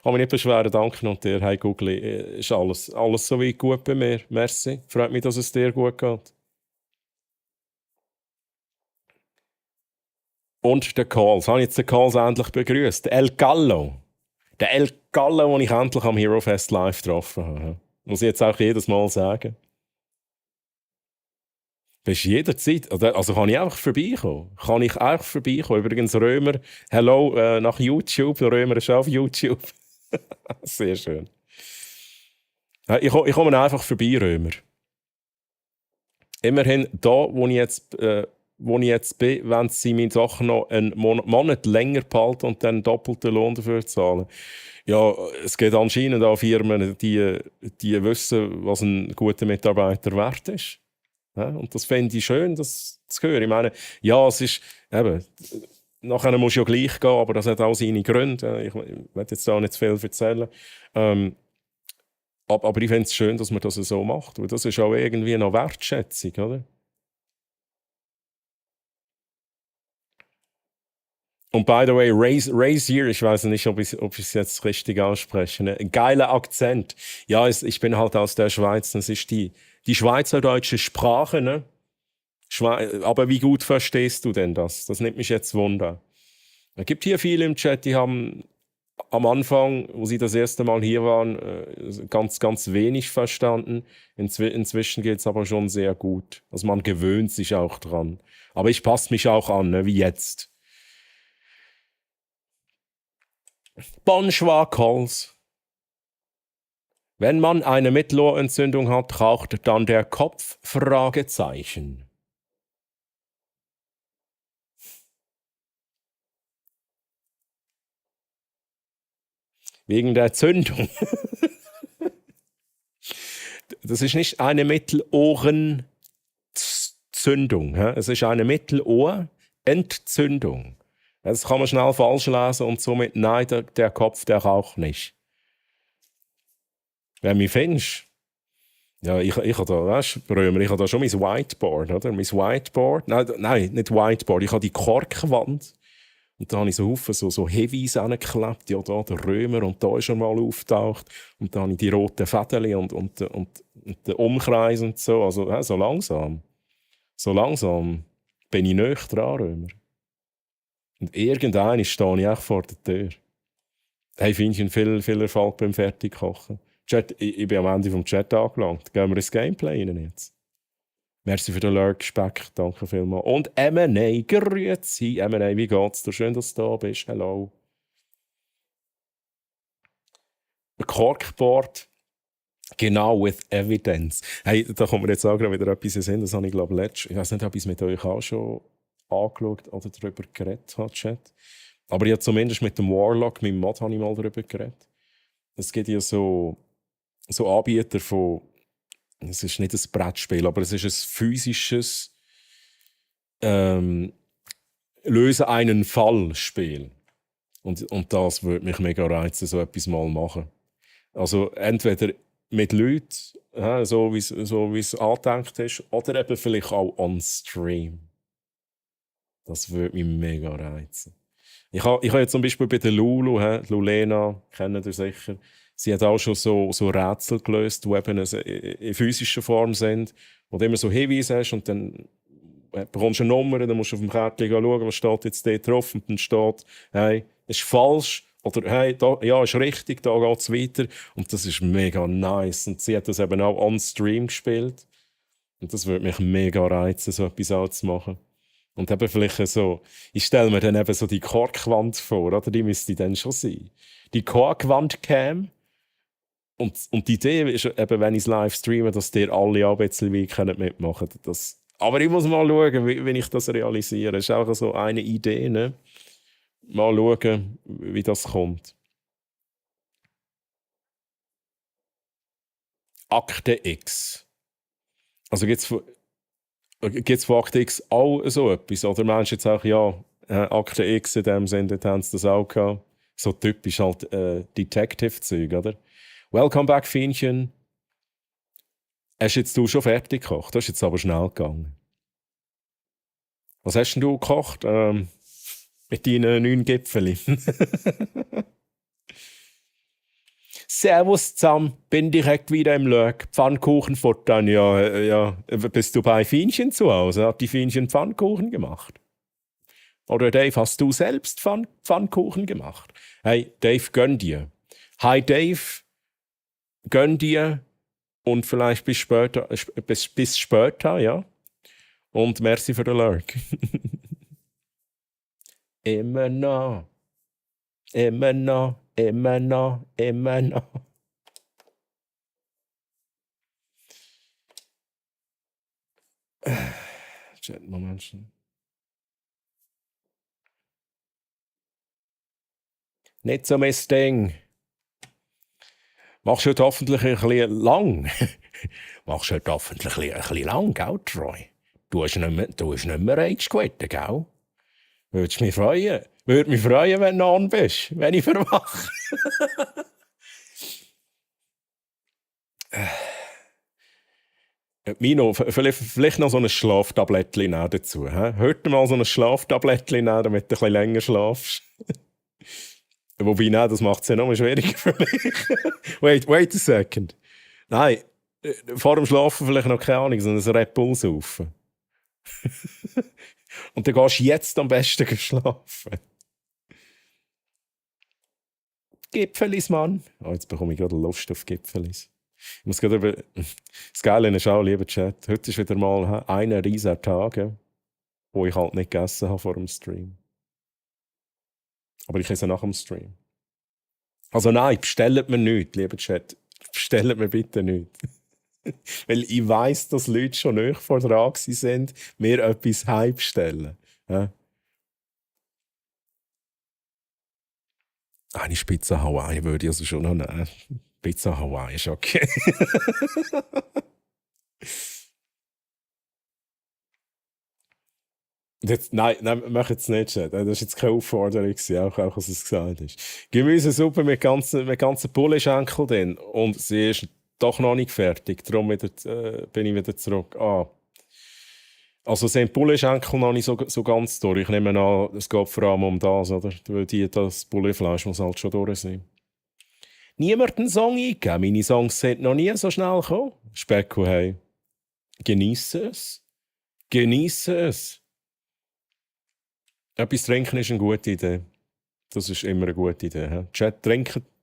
mich nicht beschweren, danke und dir. Hey Google, ist alles so weit gut bei mir. Merci. Freut mich, dass es dir gut geht. Und der Calls. Habe ich jetzt den Calls endlich begrüßt. El Gallo. Der El Gallo, den ich endlich am Hero Fest live getroffen habe. Muss ich jetzt auch jedes Mal sagen. Bist jederzeit, also kann ich einfach vorbeikommen. Übrigens Römer, hello nach YouTube. Der Römer ist auf YouTube. Sehr schön. Ich komme einfach vorbei, Römer. Immerhin, da, wo ich jetzt bin, wenn sie meine Sachen noch einen Monat länger behalten und dann doppelten Lohn dafür zahlen. Ja, es geht anscheinend an Firmen, die wissen, was ein guter Mitarbeiter wert ist. Ja? Und das fände ich schön, das zu hören. Ich meine, ja, es ist eben, nachher musst du ja gleich gehen, aber das hat auch seine Gründe. Ich will jetzt da nicht zu viel erzählen. Ähm, aber ich fände es schön, dass man das so macht, weil das ist auch irgendwie eine Wertschätzung, oder? Und by the way, Razier, ich weiß nicht, ob ich es jetzt richtig ausspreche, ne? Ein geiler Akzent. Ja, ich bin halt aus der Schweiz, das ist die schweizerdeutsche Sprache, ne? Aber wie gut verstehst du denn das? Das nimmt mich jetzt Wunder. Es gibt hier viele im Chat, die haben am Anfang, wo sie das erste Mal hier waren, ganz, ganz wenig verstanden. Inzwischen geht es aber schon sehr gut. Also man gewöhnt sich auch dran. Aber ich passe mich auch an, ne? Wie jetzt. Bonjour, Calls. Wenn man eine Mittelohrentzündung hat, raucht dann der Kopf? Fragezeichen. Wegen der Zündung. Das ist nicht eine Mittelohrentzündung. Es ist eine Mittelohrentzündung. Das kann man schnell falsch lesen und somit, nein, der Kopf, der raucht nicht. Wenn du mich findest, ja, ich habe da, weißt du, Römer, ich habe da schon mein Whiteboard, oder? Mein Whiteboard, nein, nicht Whiteboard, ich habe die Korkwand. Und da habe ich so Haufen so Heavies angeklebt, ja, da der Römer und da ist er mal auftaucht. Und da habe ich die roten Fäden und den Umkreis und so. Also ja, so langsam bin ich näher dran, Römer. Und irgendwann stehe ich auch vor der Tür. Hey, Finnchen, viel Erfolg beim Fertigkochen. Chat, ich bin am Ende vom Chat angelangt. Gehen wir ins Gameplay rein jetzt. Merci für den Lurk, Speck, danke vielmals. Und M&A, grüezi. M&A, wie geht's dir? Schön, dass du da bist. Hello. Corkboard, genau, with evidence. Hey, da kommt mir jetzt auch gerade wieder etwas in den Sinn. Das habe ich, glaube ich, ich weiß nicht, ob ich es mit euch auch schon angeschaut oder darüber geredet habe, Chat. Aber ich habe zumindest mit dem Warlock, meinem Mod, habe ich mal darüber geredet. Es gibt ja so Anbieter von, es ist nicht ein Brettspiel, aber es ist ein physisches Löse einen Fall-Spiel. Und das würde mich mega reizen, so etwas mal machen. Also entweder mit Leuten, so wie es angedenkt ist, oder eben vielleicht auch on Stream. Das würde mich mega reizen. Ich habe jetzt zum Beispiel bei der Lulena, kennt ihr sicher, sie hat auch schon so Rätsel gelöst, die eben in physischer Form sind, wo du immer so Hinweise hast und dann bekommst du eine Nummer, dann musst du auf dem Kärtchen schauen, was steht jetzt dort drauf und dann steht, hey, ist falsch oder hey, da, ja, ist richtig, da geht es weiter und das ist mega nice und sie hat das eben auch on Stream gespielt und das würde mich mega reizen, so etwas auch zu machen. Und eben vielleicht so, ich stelle mir dann eben so die Korkwand vor, oder? Die müsste dann schon sein. Die Korkwand-Cam. Und die Idee ist eben, wenn ich es live streame, dass die alle auch ein bisschen wie mitmachen können. Aber ich muss mal schauen, wie ich das realisiere. Das ist auch so eine Idee, ne? Mal schauen, wie das kommt. Akte X. Also gibt es von Akte X auch so etwas? Oder meinst du jetzt auch, ja, Akte X in dem Sinne, da haben sie das auch gehabt? So typisch halt Detective-Zeug, oder? Welcome back, Fienchen. Hast jetzt du schon fertig gekocht? Das ist jetzt aber schnell gegangen. Was hast denn du gekocht? Mit deinen 9 Gipfeln. Servus zusammen, bin direkt wieder im Lurk. Pfannkuchen futtern, ja. Bist du bei Fienchen zu Hause? Hat die Fienchen Pfannkuchen gemacht? Oder Dave, hast du selbst Pfannkuchen gemacht? Hey, Dave, gönn dir. Hi, Dave, gönn dir. Und vielleicht bis später, ja. Und merci für den Lurk. Immer noch. Immer noch. Immer noch. Immer noch. Moment. Nicht so mein Ding. Machst du heute hoffentlich ein bisschen lang. Machst heute hoffentlich ein bisschen lang, gell, Troy? Du hast nicht mehr Rage quitten, gell? Würde mich freuen. Würde mich freuen, wenn du on bist, wenn ich verwache. Mino, vielleicht noch so ein Schlaftablettchen dazu. He? Hört mal so ein Schlaftablettchen nehmen, damit du ein bisschen länger schlafst. Wobei, nein, das macht es ja noch schwieriger für mich. Wait a second. Nein, vor dem Schlafen vielleicht noch keine Ahnung, sondern ein Red Bull saufen. Und dann gehst du jetzt am besten schlafen. Gipfelis, Mann. Oh, jetzt bekomme ich gerade Lust auf Gipfelis. Ich muss gerade über... Das Geile ist auch, lieber Chat, heute ist wieder mal einer dieser Tage, wo ich halt nicht gegessen habe vor dem Stream. Aber ich esse nach dem Stream. Also nein, bestellt mir nichts, lieber Chat. Bestellt mir bitte nichts. Weil ich weiss, dass Leute schon nicht vor dran sind, mir etwas heimstellen. Ja? Eine Pizza Hawaii würde ich also schon noch nehmen. Pizza Hawaii ist okay. Jetzt, nein, mach jetzt nicht, Chat. Das war jetzt keine Aufforderung, auch als es gesagt ist. Gemüsesuppe mit ganzen Bullenschenkel drin. Und sie ist doch noch nicht fertig. Darum bin ich wieder zurück. Also sind Bullenschenkel noch nicht so ganz durch. Ich nehme an, es geht vor allem um das, oder? Weil das Bullenfleisch muss halt schon durch sein. Niemand einen Song eingegeben. Meine Songs sind noch nie so schnell gekommen. Specko, hey. Genieße es. Genieße es. Etwas trinken ist eine gute Idee. Das ist immer eine gute Idee. He? Chat,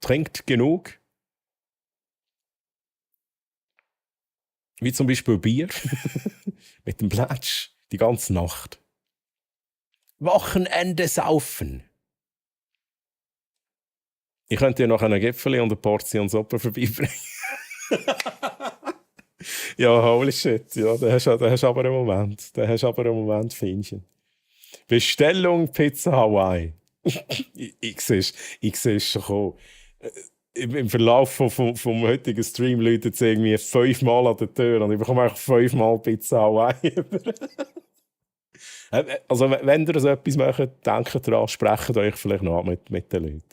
trinkt genug. Wie zum Beispiel Bier. Mit dem Plätsch. Die ganze Nacht. Wochenende saufen. Ich könnte dir noch einen Gipfel und eine Portion Suppe vorbeibringen. Ja, holy shit. Ja, da hast du aber einen Moment, Fähnchen. Bestellung Pizza Hawaii. ich sehe es schon kommen. Im Verlauf vom heutigen Stream läutet es irgendwie 5-mal an der Tür und ich bekomme einfach 5-mal Pizza Hawaii. Also wenn ihr so etwas macht, denkt daran, sprecht euch vielleicht noch mit den Leuten.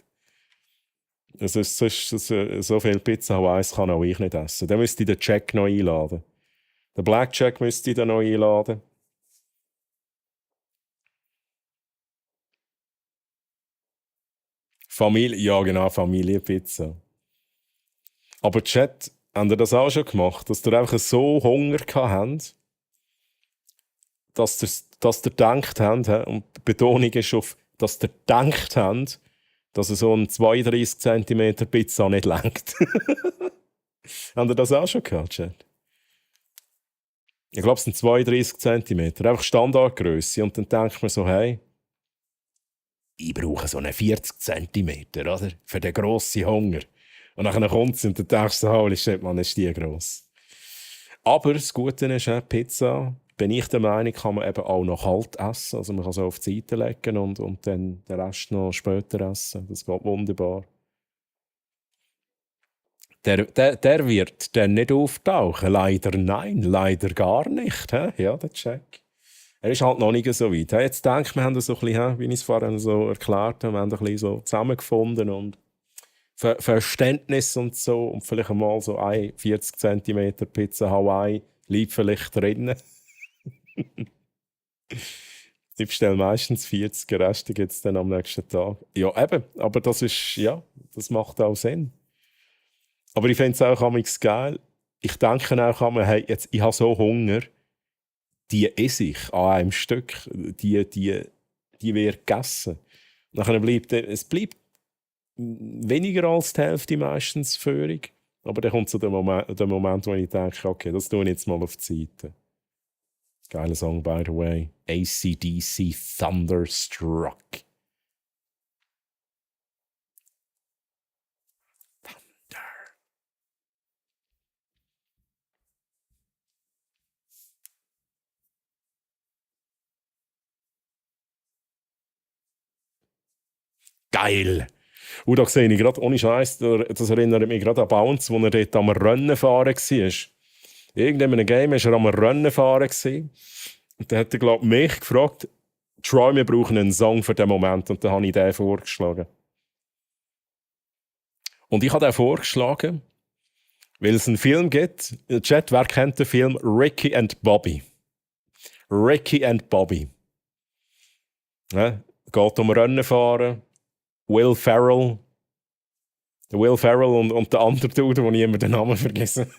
Sonst so viel Pizza Hawaii kann auch ich nicht essen. Dann müsste ich den Jack noch einladen. Den Black Jack müsste ich dann noch einladen. Ja genau, Familienpizza. Aber Chat, habt ihr das auch schon gemacht, dass ihr einfach so Hunger habt, dass ihr gedacht habt, und die Betonung ist auf, dass ihr gedacht habt, dass so eine 32 cm Pizza nicht reicht. Habt ihr das auch schon gehabt, Chat? Ich glaube, es sind 32 cm, einfach Standardgröße. Und dann denkt man so, hey, ich brauche so einen 40 cm, oder? Für den grossen Hunger. Und dann kommt sie und dann denkst du, holy shit, man, ist die gross. Aber das Gute ist, Pizza, bin ich der Meinung, kann man eben auch noch kalt essen. Also man kann so auf die Seite legen und dann den Rest noch später essen. Das geht wunderbar. Der wird dann nicht auftauchen. Leider nein, leider gar nicht. He? Ja, der Check. Er ist halt noch nicht so weit. Jetzt denke ich, wir haben das so ein bisschen, wie ich es vorhin so erklärt habe, wir haben ein bisschen so zusammengefunden und Verständnis und so. Und vielleicht einmal so ein 40 cm Pizza Hawaii liegt vielleicht drinnen. Ich bestelle meistens 40, Reste gibt es dann am nächsten Tag. Ja, eben, aber das ist, ja, das macht auch Sinn. Aber ich finde es auch manchmal geil. Ich denke auch, hey, jetzt, ich habe so Hunger, die esse ich an einem Stück, die wird gegessen. Nachher bleibt weniger als die Hälfte meistens Führung. Aber dann kommt so der Moment, wo ich denke, okay, das tue ich jetzt mal auf die Seite. Geiler Song, by the way. AC/DC Thunderstruck. Thunder. Geil! Und da sehe ich gerade, ohne Scheiß, das erinnert mich gerade an Bounce, wo er dort am Rennen fahren war. Irgendeinem Game war er am Rennen fahren gewesen. Und dann hat er, glaube ich, mich gefragt, Troy, wir brauchen einen Song für den Moment. Und dann habe ich den vorgeschlagen. Und ich habe den vorgeschlagen, weil es einen Film gibt. Chat, wer kennt den Film Ricky and Bobby? Ricky and Bobby. Ja, geht um Rennen fahren. Will Ferrell. Der Will Ferrell und der andere Dude, wo ich immer den Namen vergesse.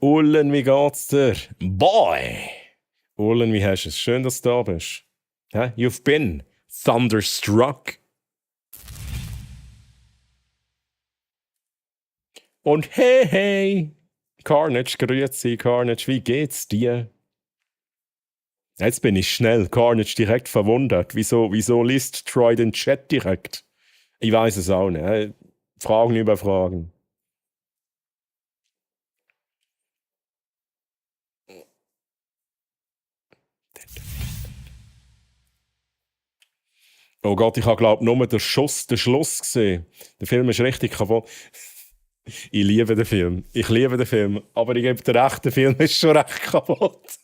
Ullen, wie geht's dir? Boy! Ullen, wie hast du es? Schön, dass du da bist. Hä? You've been thunderstruck. Und hey! Carnage, grüezi, Carnage, wie geht's dir? Jetzt bin ich schnell, Carnage direkt verwundert. Wieso liest Troy den Chat direkt? Ich weiß es auch nicht. Fragen über Fragen. Oh Gott, ich habe glaube nur den Schluss gesehen. Der Film ist richtig kaputt. Ich liebe den Film. Ich liebe den Film. Aber ich gebe dir recht, der Film ist schon recht kaputt.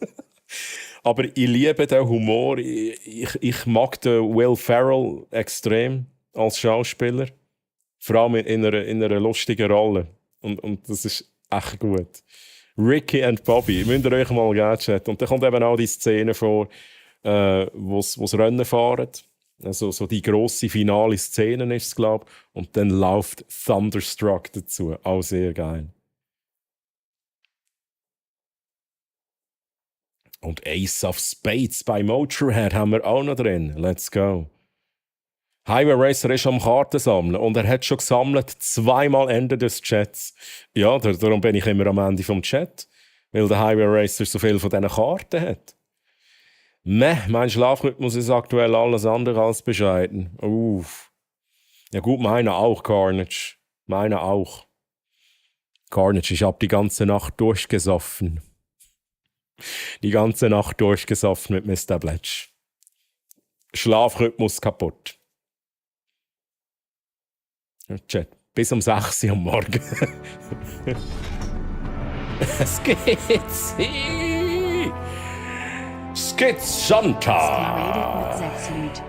Aber ich liebe den Humor. Ich mag den Will Ferrell extrem als Schauspieler. Vor allem in einer lustigen Rolle. Und das ist echt gut. Ricky and Bobby, müsst ihr euch mal geben, Chat. Und dann kommt eben auch die Szene vor, wo's Rennen fahren. Also so die grosse finale Szene ist es, glaube ich. Und dann läuft Thunderstruck dazu. Auch sehr geil. Und Ace of Spades bei Motorhead haben wir auch noch drin. Let's go. Highway Racer ist am Karten sammeln und er hat schon gesammelt, zweimal Ende des Chats. Ja, darum bin ich immer am Ende vom Chat, weil der Highway Racer so viel von diesen Karten hat. Mein Schlafrhythmus ist aktuell alles andere als bescheiden. Uff. Ja gut, meiner auch, Carnage. Meiner auch. Carnage, ich hab die ganze Nacht durchgesoffen. Die ganze Nacht durchgesoffen mit Mr. Bletch. Schlafrhythmus kaputt. Chat, bis um 6 Uhr am Morgen. Es geht's. Skizanta. Mit 6 Lied.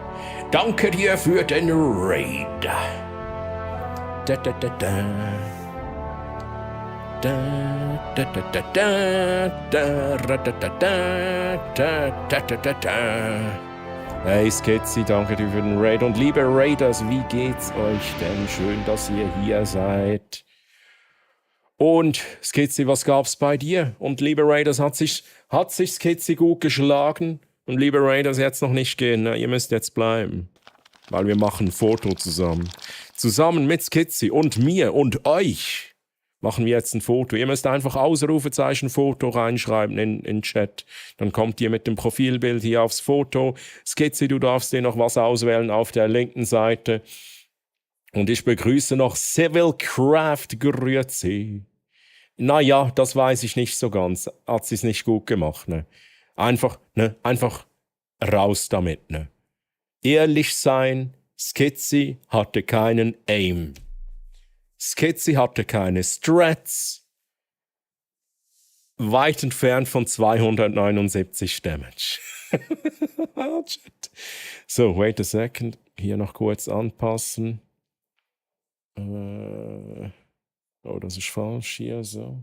Danke dir für den Raid. Da, da, da, da. Da, da, da, da, da, da, da, da, da, da, da, da, da. Hey Skizzy, danke dir für den Raid. Und liebe Raiders, wie geht's euch denn? Schön, dass ihr hier seid. Und Skizzy, was gab's bei dir? Und liebe Raiders, hat sich Skizzy gut geschlagen? Und liebe Raiders, jetzt noch nicht gehen, ne? Ihr müsst jetzt bleiben. Weil wir machen ein Foto zusammen. Zusammen mit Skizzy und mir und euch machen wir jetzt ein Foto. Ihr müsst einfach Ausrufezeichen Foto reinschreiben in den Chat. Dann kommt ihr mit dem Profilbild hier aufs Foto. Skizzy, du darfst dir noch was auswählen auf der linken Seite. Und ich begrüße noch Civil Craft Grüezi. Naja, das weiß ich nicht so ganz. Hat sie es nicht gut gemacht, ne? Einfach raus damit, ne? Ehrlich sein, Skizzy hatte keinen Aim. Skizzy hatte keine Strats. Weit entfernt von 279 Damage. So, wait a second. Hier noch kurz anpassen. Oh, das ist falsch hier, so.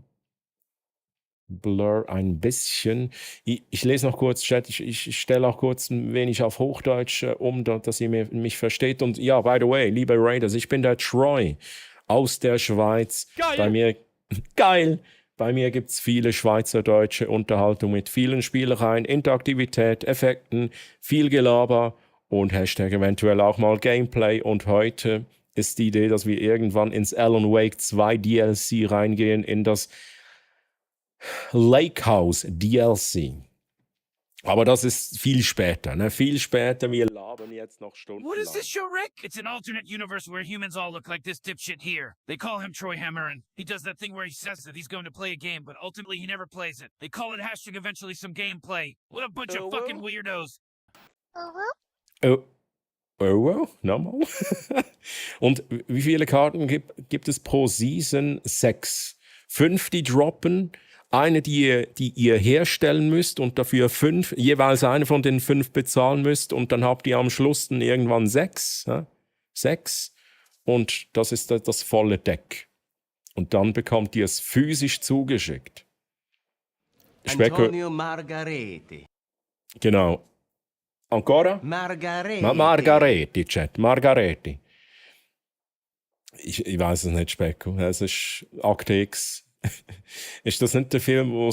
Blur ein bisschen. Ich lese noch kurz, Chat, ich stelle auch kurz ein wenig auf Hochdeutsch dass ihr mich versteht. Und ja, by the way, liebe Raiders, ich bin der Troy aus der Schweiz. Geil. Bei mir gibt es viele schweizerdeutsche Unterhaltung mit vielen Spielereien, Interaktivität, Effekten, viel Gelaber und Hashtag eventuell auch mal Gameplay. Und heute ist die Idee, dass wir irgendwann ins Alan Wake 2 DLC reingehen, in das Lake House DLC. Aber das ist viel später, ne? Viel später, wir labern jetzt noch stundenlang. What is this show, Rick? It's an alternate universe where humans all look like this dipshit here. They call him Troy Hammerin. He does that thing where he says that he's going to play a game, but ultimately he never plays it. They call it hashtag eventually some gameplay. What a bunch of fucking weirdos. Oh, oh, nochmal. Und wie viele Karten gibt es pro Season? 6. 5, die droppen. Eine, die ihr herstellen müsst und dafür 5, jeweils eine von den 5 bezahlen müsst. Und dann habt ihr am Schluss dann irgendwann 6. Ja? 6. Und das ist das volle Deck. Und dann bekommt ihr es physisch zugeschickt. Antonio Margareti. Genau. Ancora? Margareti. Margareti, Chat. Margareti. Ich weiß es nicht, Specko. Es ist Akte X. Ist das nicht der Film, wo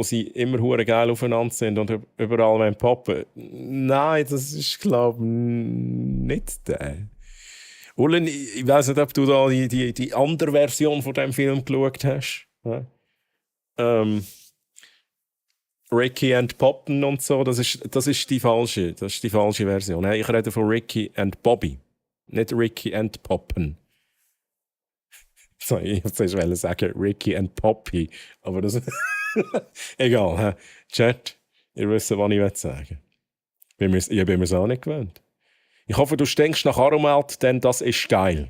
sie immer hure geil aufeinander sind und überall poppen? Nein, das ist, glaube ich, nicht der. Ullen, ich weiß nicht, ob du da die andere Version von dem Film geschaut hast. Ja? Ricky and Poppen und so, das ist die falsche Version. Ich rede von Ricky and Bobby, nicht Ricky and Poppen. So, ich wollte sagen Ricky and Poppy, aber das egal. He? Chat, ihr wisst, was ich sagen will. Ich bin mir es auch nicht gewöhnt. Ich hoffe, du stinkst nach Aromat, denn das ist geil.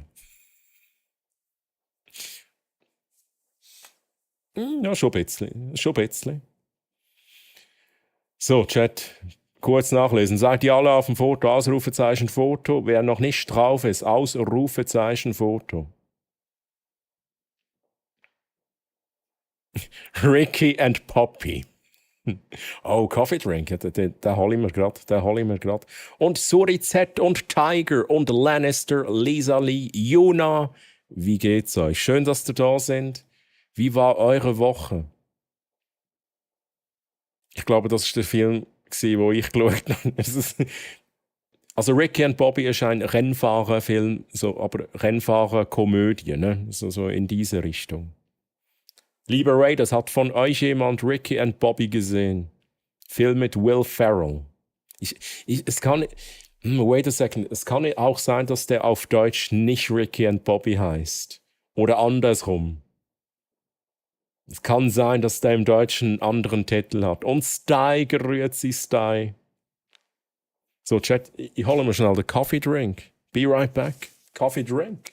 Ja, schon ein bisschen. So, Chat, kurz nachlesen. Seid ihr alle auf dem Foto? Ausrufezeichen Foto. Wer noch nicht drauf ist, Ausrufezeichen Foto. Ricky and Poppy. Oh, Coffee Drink, den hole ich mir gerade. Und Suri Z und Tiger und Lannister, Lisa Lee, Juna. Wie geht's euch? Schön, dass ihr da sind. Wie war eure Woche? Ich glaube, das war der Film, den ich geschaut habe. Also Ricky and Bobby ist ein Rennfahrer-Film, so, aber Rennfahrer-Komödie, ne? So in diese Richtung. Lieber Raiders, hat von euch jemand Ricky and Bobby gesehen? Film mit Will Ferrell. Es kann... Wait a second. Es kann auch sein, dass der auf Deutsch nicht Ricky and Bobby heißt. Oder andersrum. Es kann sein, dass der im Deutschen einen anderen Titel hat. Und Sty, grüezi Sty. So, Chat, ich hole mir schnell den Coffee Drink. Be right back. Coffee Drink.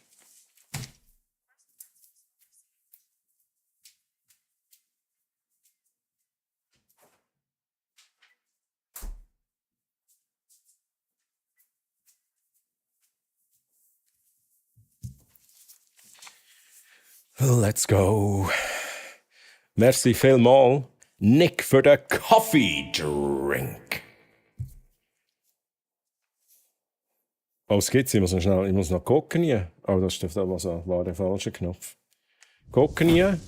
Let's go. Merci vielmals, Nick, für den Coffee Drink. Oh, es gibt's. Ich muss noch gucken hier. Oh, das war der falsche Knopf. Gucken hier.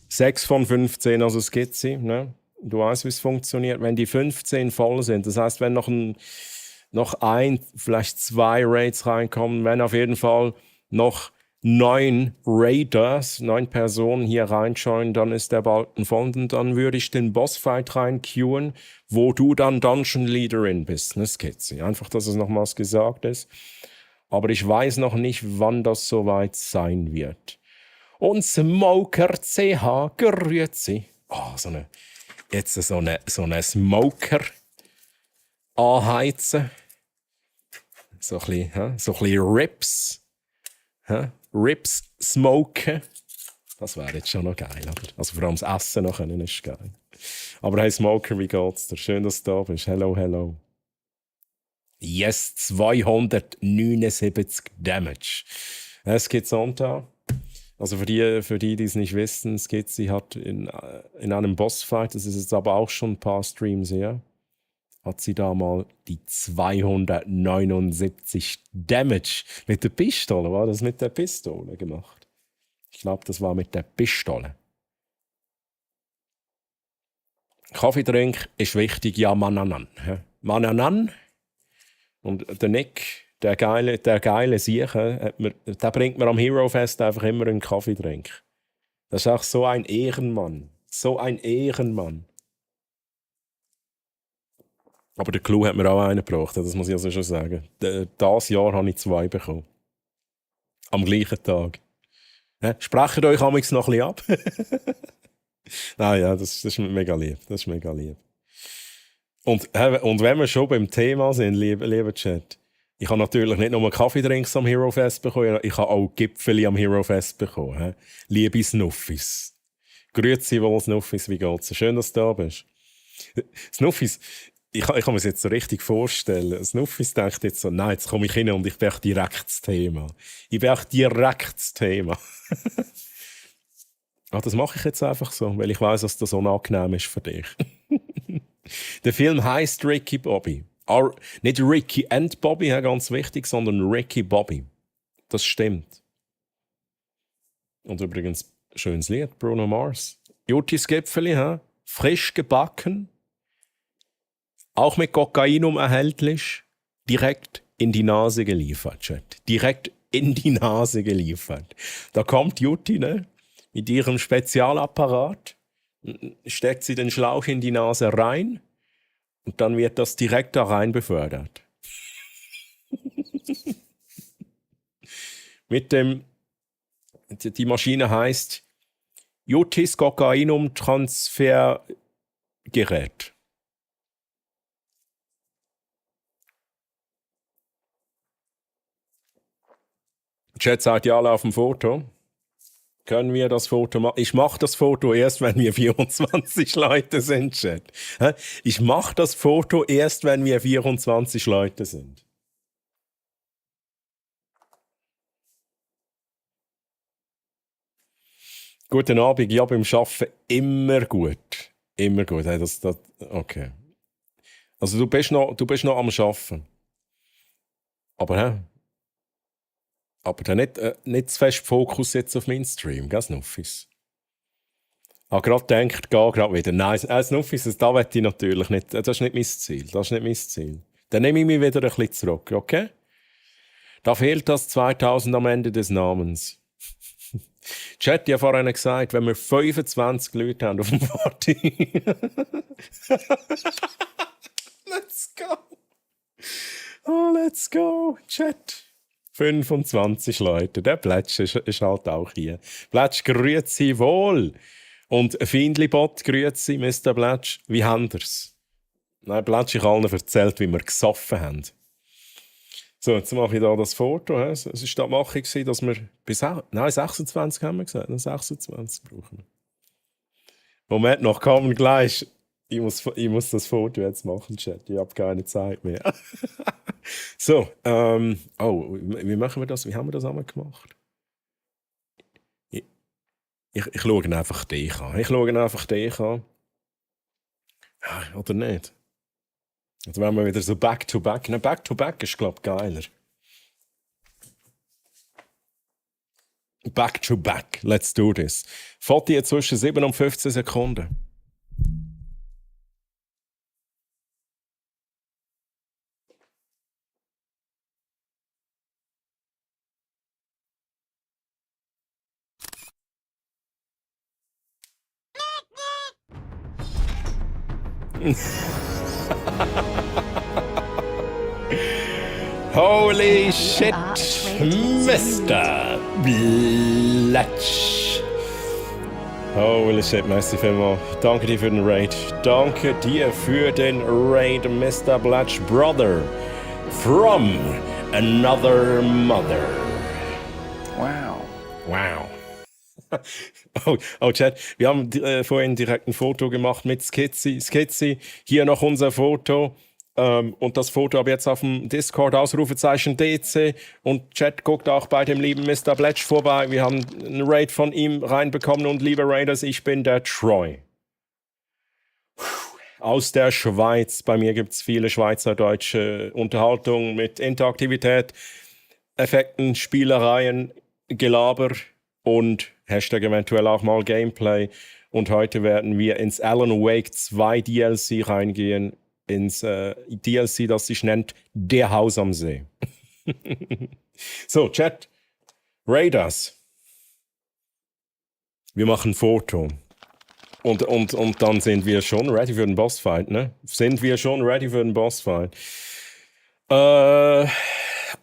6 von 15, also es gibt sie. Ne? Du weißt, wie es funktioniert. Wenn die 15 voll sind, das heißt, wenn noch ein, vielleicht 2 Raids reinkommen, wenn auf jeden Fall noch 9 Raiders, 9 Personen hier reinschauen, dann ist der Balken voll und dann würde ich den Bossfight reinqueuen, wo du dann Dungeon Leaderin bist. Ne, Skizzy. Einfach, dass es nochmals gesagt ist. Aber ich weiß noch nicht, wann das soweit sein wird. Und Smoker CH, grüezi. Oh, so eine Smoker anheizen. So ein bisschen Rips. Rips smoken. Das wäre jetzt schon noch geil, oder? Also vor allem das Essen noch können ist geil. Aber hey Smoker, wie geht's dir? Schön, dass du da bist. Hello. Yes, 279 Damage. Es geht Sonntag. Also für die es nicht wissen, sie hat in einem Bossfight, das ist jetzt aber auch schon ein paar Streams her, hat sie da mal die 279 Damage mit der Pistole, war das mit der Pistole gemacht? Ich glaube, das war mit der Pistole. Kaffeetrink ist wichtig, ja, Mananan. Mananan. Und der Nick, der geile Siecher, der bringt mir am Hero Fest einfach immer einen Kaffeetrink. Das ist auch so ein Ehrenmann. Aber der Clou hat mir auch einen gebracht, das muss ich also schon sagen. Das Jahr habe ich 2 bekommen. Am gleichen Tag. Sprecht euch amigs noch ein bisschen ab. Nein, ja, das ist mega lieb. Und wenn wir schon beim Thema sind, lieber Chat, ich habe natürlich nicht nur Kaffeedrinks am Hero Fest bekommen, ich habe auch Gipfeli am Hero Fest bekommen. He? Liebe Snuffis. Grüezi wohl, Snuffis, wie geht's? Schön, dass du da bist. Snuffis, ich kann mir das jetzt so richtig vorstellen. Snuffis denkt jetzt so, nein, jetzt komme ich hin und ich bin echt direkt das Thema. Ich bin echt direkt das Thema. Das mache ich jetzt einfach so, weil ich weiß, dass das unangenehm ist für dich. Der Film heisst Ricky Bobby. Nicht Ricky and Bobby, ganz wichtig, sondern Ricky Bobby. Das stimmt. Und übrigens, schönes Lied, Bruno Mars. Juttis Gipfeli, frisch gebacken, auch mit Kokainum erhältlich, direkt in die Nase geliefert, Chat. Direkt in die Nase geliefert. Da kommt Jutti, ne? Mit ihrem Spezialapparat, steckt sie den Schlauch in die Nase rein und dann wird das direkt da rein befördert. Die Maschine heißt Juttis Kokainum Transfergerät. Chat sagt ja alle auf dem Foto. Können wir das Foto machen? Ich mache das Foto erst, wenn wir 24 Leute sind, Chat. Ich mache das Foto erst, wenn wir 24 Leute sind. Guten Abend, ja, beim Arbeiten immer gut. Immer gut. Okay. Also du bist noch am Arbeiten. Aber dann nicht zu fest Fokus jetzt auf meinen Stream, gell, Snuffis? Gerade denkt, geh gerade wieder. Nein, Snuffis, das möchte ich natürlich nicht. Das ist nicht mein Ziel. Dann nehme ich mich wieder ein bisschen zurück, okay? Da fehlt das 2000 am Ende des Namens. Chat, ich habe vorhin gesagt, wenn wir 25 Leute haben auf dem Party. Let's go. Oh, let's go, Chat. 25 Leute. Der Plätsch ist halt auch hier. Plätsch, grüezi wohl. Und Findlibot, grüezi, Mr. Plätsch. Wie habt ihr's? Nein, Plätsch, ich habe allen erzählt, wie wir gesoffen haben. So, jetzt mache ich da das Foto. Es war die Abmachung, dass wir bis 26 haben wir gesagt. 26 brauchen wir. Moment, noch kommen gleich. Ich muss das Foto jetzt machen, Chat. Ich habe keine Zeit mehr. So, wie machen wir das? Wie haben wir das einmal gemacht? Ich schaue einfach dich an. Oder nicht? Jetzt werden wir wieder so back-to-back. Nein, back-to-back ist, glaube ich, geiler. Back-to-back. Let's do this. Foto zwischen 7 und 15 Sekunden. Holy shit, Mr. Blatsch. Holy shit, merci vielmals. Danke dir für den Raid. Danke dir für den Raid, Mr. Blatsch, Brother. From another mother. Wow. Chat, wir haben vorhin direkt ein Foto gemacht mit Skizzi. Hier noch unser Foto. Und das Foto habe ich jetzt auf dem Discord Ausrufezeichen DC. Und Chat guckt auch bei dem lieben Mr. Bletch vorbei. Wir haben einen Raid von ihm reinbekommen. Und liebe Raiders, ich bin der Troy. Aus der Schweiz. Bei mir gibt es viele schweizerdeutsche Unterhaltungen mit Interaktivität, Effekten, Spielereien, Gelaber und Hashtag eventuell auch mal Gameplay. Und heute werden wir ins Alan Wake 2 DLC reingehen. Ins DLC, das sich nennt Der Haus am See. So, Chat. Raiders. Wir machen ein Foto. Und dann sind wir schon ready für den Bossfight, ne?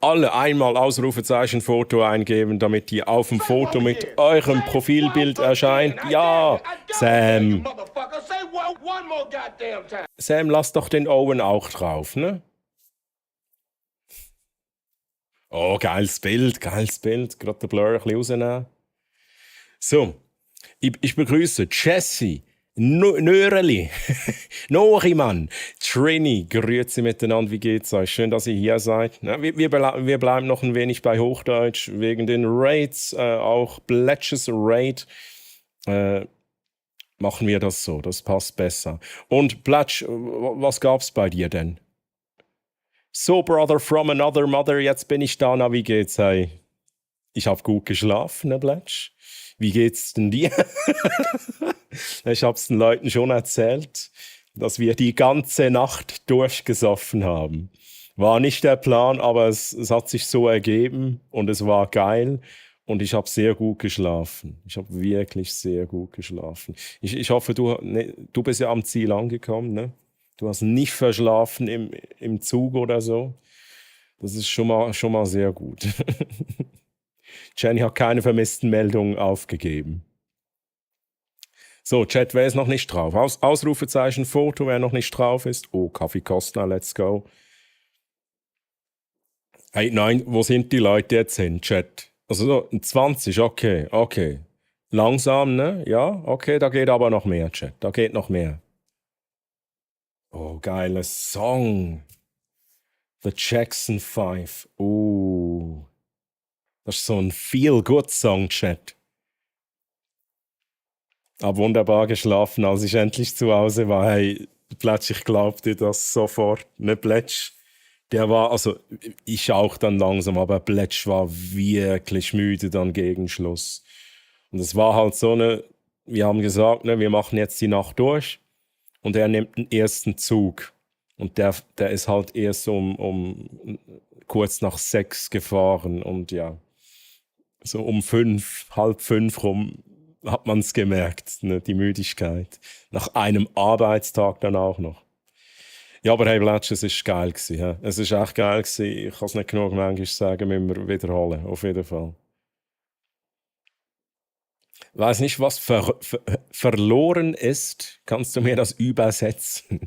Alle einmal Ausrufezeichen Foto eingeben, damit die auf dem Foto mit eurem Profilbild erscheint. Ja, Sam. Sam, lass doch den Owen auch drauf, ne? Oh, geiles Bild, geiles Bild. Gerade den Blur ein bisschen rausnehmen. So, ich begrüße Jesse, Nöreli, Noriman, Trini, grüezi miteinander, wie geht's euch? Schön, dass ihr hier seid. Ja, wir bleiben noch ein wenig bei Hochdeutsch, wegen den Raids, auch Bletches Raid, machen wir das so, das passt besser. Und Bletch, was gab's bei dir denn? So, Brother from another mother, jetzt bin ich da, na, wie geht's, hey? Ich hab gut geschlafen, ne, Bletch? Wie geht's denn dir? Ich hab's den Leuten schon erzählt, dass wir die ganze Nacht durchgesoffen haben. War nicht der Plan, aber es hat sich so ergeben und es war geil und ich habe sehr gut geschlafen. Ich habe wirklich sehr gut geschlafen. Ich hoffe, du bist ja am Ziel angekommen, ne? Du hast nicht verschlafen im Zug oder so. Das ist schon mal sehr gut. Jenny hat keine vermissten Meldungen aufgegeben. So, Chat, wer ist noch nicht drauf? Ausrufezeichen, Foto, wer noch nicht drauf ist. Oh, Kaffee Kostner, let's go. Hey, nein, wo sind die Leute jetzt hin, Chat? Also so, 20, okay. Langsam, ne? Ja, okay, da geht aber noch mehr, Chat. Da geht noch mehr. Oh, geiler Song. The Jackson 5. Oh. Das ist so ein Feel-Good-Song, Chat. Hab wunderbar geschlafen, als ich endlich zu Hause war. Hey, Plätsch, ich glaub dir das sofort. Ne, Plätsch, der war, also ich auch dann langsam, aber Plätsch war wirklich müde dann gegen Schluss. Und es war halt so wir haben gesagt, ne, wir machen jetzt die Nacht durch. Und er nimmt den ersten Zug. Und der ist halt erst um kurz nach 6 gefahren. Und ja, so um 5, halb 5 rum hat man es gemerkt, ne, die Müdigkeit. Nach einem Arbeitstag dann auch noch. Ja, aber hey, Blatsch, es war geil gewesen. He? Es war echt geil gewesen. Ich kann es nicht genug manchmal sagen, müssen wir wiederholen. Auf jeden Fall. Weiß nicht, was verloren ist. Kannst du mir das übersetzen?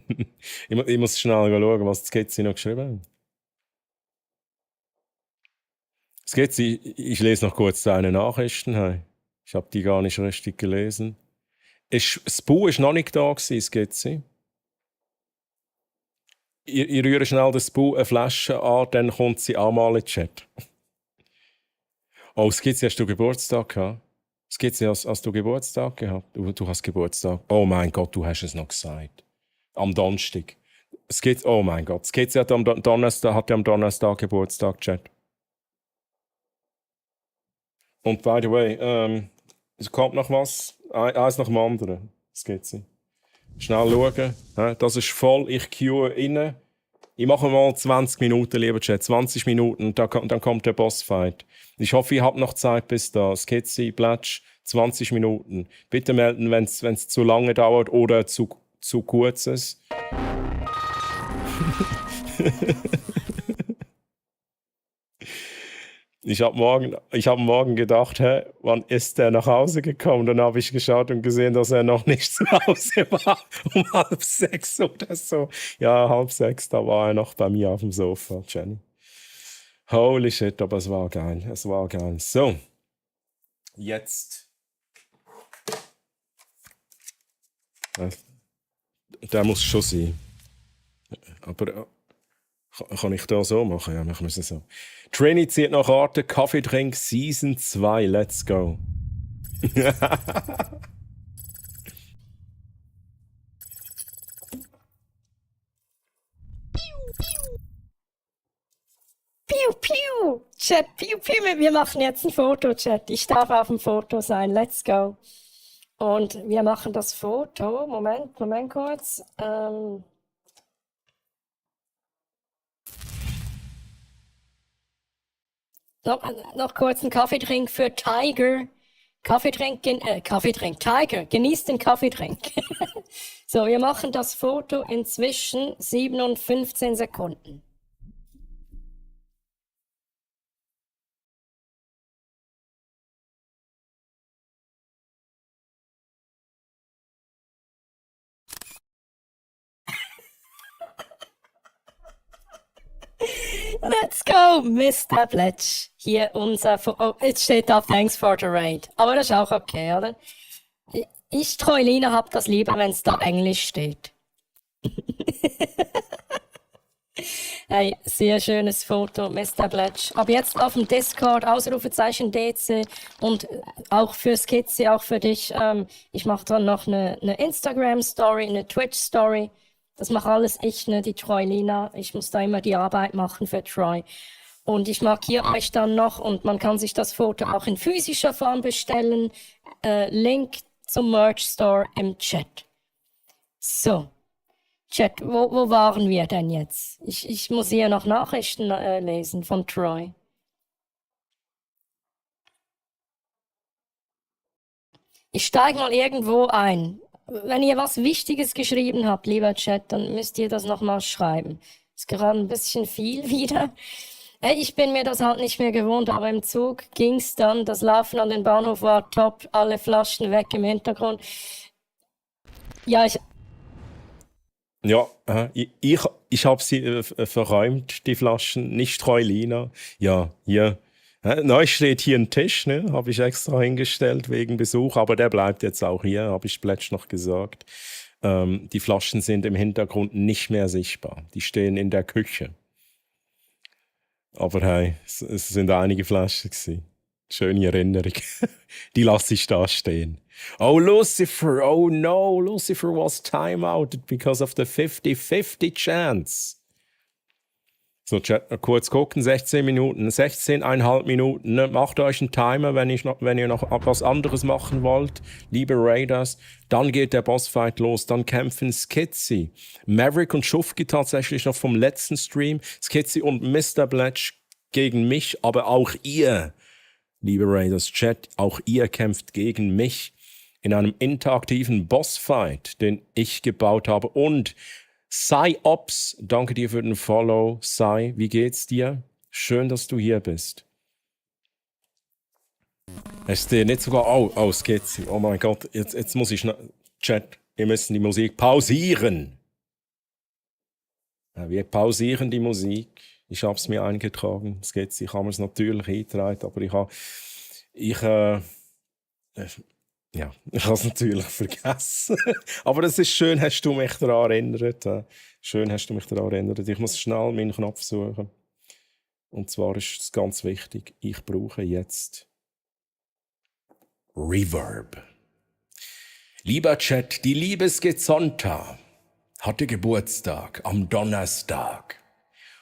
ich muss schnell schauen, was Skizzy noch geschrieben hat. Skizzy, ich lese noch kurz deine Nachrichten. Hey. Ich habe die gar nicht richtig gelesen. Das Bu ist noch nicht da gewesen, Skizzy. Ich rühre schnell das Bu eine Flasche an, dann kommt sie auch mal in den Chat. Oh, Skizzy, hast du Geburtstag gehabt? Skizzy, hast du Geburtstag gehabt? Du hast Geburtstag. Oh mein Gott, du hast es noch gesagt. Am Donnerstag. Oh mein Gott. Skizzy hat am Donnerstag Geburtstag, Chat. Und by the way, es kommt noch was. Eins nach dem anderen. Skizzy. Schnell schauen. Das ist voll. Ich queue rein. Ich mache mal 20 Minuten, lieber Chat. 20 Minuten, dann kommt der Bossfight. Ich hoffe, ihr habt noch Zeit bis da. Skizzy, Blatsch, 20 Minuten. Bitte melden, wenn es zu lange dauert oder zu kurz ist. Ich hab morgen gedacht, wann ist der nach Hause gekommen? Dann habe ich geschaut und gesehen, dass er noch nicht zu Hause war. Um 5:30 oder so. Ja, 5:30, da war er noch bei mir auf dem Sofa, Jenny. Holy shit, aber es war geil. Es war geil. So, jetzt. Der muss schon sein. Aber kann ich da so machen? Ja, machen wir es so. Trini zieht nach Karten, Kaffeetrink Season 2. Let's go. Piu, piu. Chat, piu, piu. Wir machen jetzt ein Foto, Chat. Ich darf auf dem Foto sein. Let's go. Und wir machen das Foto. Moment kurz. Noch kurz einen Kaffeetrink für Tiger. Tiger, genießt den Kaffeetrink. So, wir machen das Foto in zwischen 7 und 15 Sekunden. Let's go, Mr. Bletch. Hier unser, oh, jetzt steht da Thanks for the raid. Aber das ist auch okay, oder? Ich, Treulina, hab das lieber, wenn es da Englisch steht. Hey, sehr schönes Foto, Mr. Bletch. Aber jetzt auf dem Discord, Ausrufezeichen DC und auch für Skizzy, auch für dich. Ich mache dann noch eine Instagram-Story, eine Twitch-Story. Das mache alles ich, ne, die Troylina. Ich muss da immer die Arbeit machen für Troy. Und ich markiere euch dann noch und man kann sich das Foto auch in physischer Form bestellen. Link zum Merch Store im Chat. So. Chat, wo waren wir denn jetzt? Ich muss hier noch Nachrichten lesen von Troy. Ich steige mal irgendwo ein. Wenn ihr was Wichtiges geschrieben habt, lieber Chat, dann müsst ihr das nochmal schreiben. Ist gerade ein bisschen viel wieder. Hey, ich bin mir das halt nicht mehr gewohnt, aber im Zug ging's dann. Das Laufen an den Bahnhof war top, alle Flaschen weg im Hintergrund. Ja, ich habe sie verräumt, die Flaschen, nicht Treulina. Ja, hier. Neu steht hier ein Tisch, ne? Habe ich extra hingestellt wegen Besuch, aber der bleibt jetzt auch hier, habe ich Plätsch noch gesagt. Die Flaschen sind im Hintergrund nicht mehr sichtbar. Die stehen in der Küche. Aber hey, es sind einige Flaschen gewesen. Schöne Erinnerung. Die lasse ich da stehen. Oh, Lucifer, oh no, Lucifer was timeouted because of the 50-50 chance. So, Chat, kurz gucken, 16 Minuten, 16,5 Minuten. Ne? Macht euch einen Timer, wenn ihr noch was anderes machen wollt, liebe Raiders. Dann geht der Bossfight los, dann kämpfen Skizzy, Maverick und Schufki tatsächlich noch vom letzten Stream. Skizzy und Mr. Bletch gegen mich, aber auch ihr, liebe Raiders, Chat, auch ihr kämpft gegen mich in einem interaktiven Bossfight, den ich gebaut habe. Und Psyops, danke dir für den Follow. Psy, wie geht's dir? Schön, dass du hier bist. Hast du dir nicht sogar... Oh, Skizzy. Oh mein Gott, jetzt muss ich... Chat, wir müssen die Musik pausieren. Ja, wir pausieren die Musik. Ich habe es mir eingetragen. Skizzy, ich habe es natürlich eingetragen, aber ich habe es natürlich vergessen. Aber es ist schön, hast du mich daran erinnert. Schön, hast du mich daran erinnert. Ich muss schnell meinen Knopf suchen. Und zwar ist es ganz wichtig, ich brauche jetzt Reverb. Lieber Chat, die liebe Skizonta hatte Geburtstag am Donnerstag.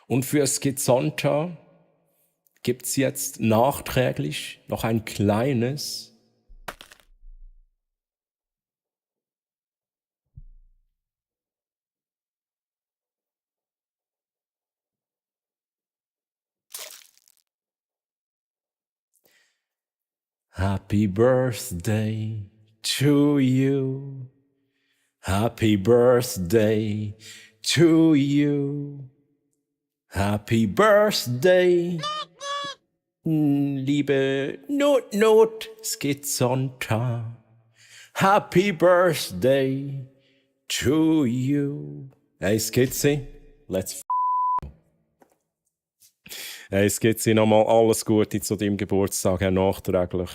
Und für Skizonta gibt es jetzt nachträglich noch ein kleines Happy Birthday to you. Happy Birthday to you. Happy Birthday, liebe Not Skizonta. Happy Birthday to you. Hey Skizzy, let's Hey Skizzy, nochmal alles Gute zu deinem Geburtstag, nachträglich.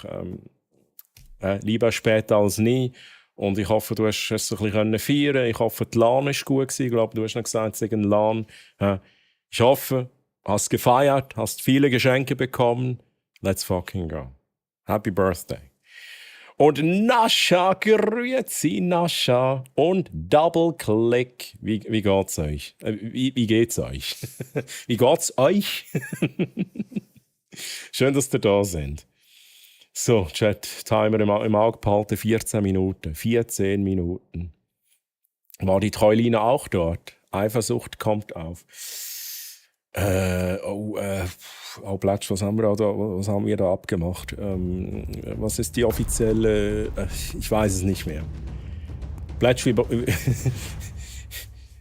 Lieber später als nie. Und ich hoffe, du hast es ein bisschen feiern. Ich hoffe, die LAN war gut gewesen. Ich glaube, du hast noch gesagt, es ist ein LAN. Ich hoffe, du hast gefeiert, hast viele Geschenke bekommen. Let's fucking go. Happy Birthday. Und Nascha, grüezi Nascha. Und Double Click. Wie geht's euch? Wie geht's euch? Wie geht's euch? Schön, dass ihr da seid. So, Chat, Timer im Auge behalten, 14 Minuten. 14 Minuten. War die Treulina auch dort? Eifersucht kommt auf. Blatsch, was haben wir da abgemacht? Was ist die offizielle... ich weiß es nicht mehr. Blatsch,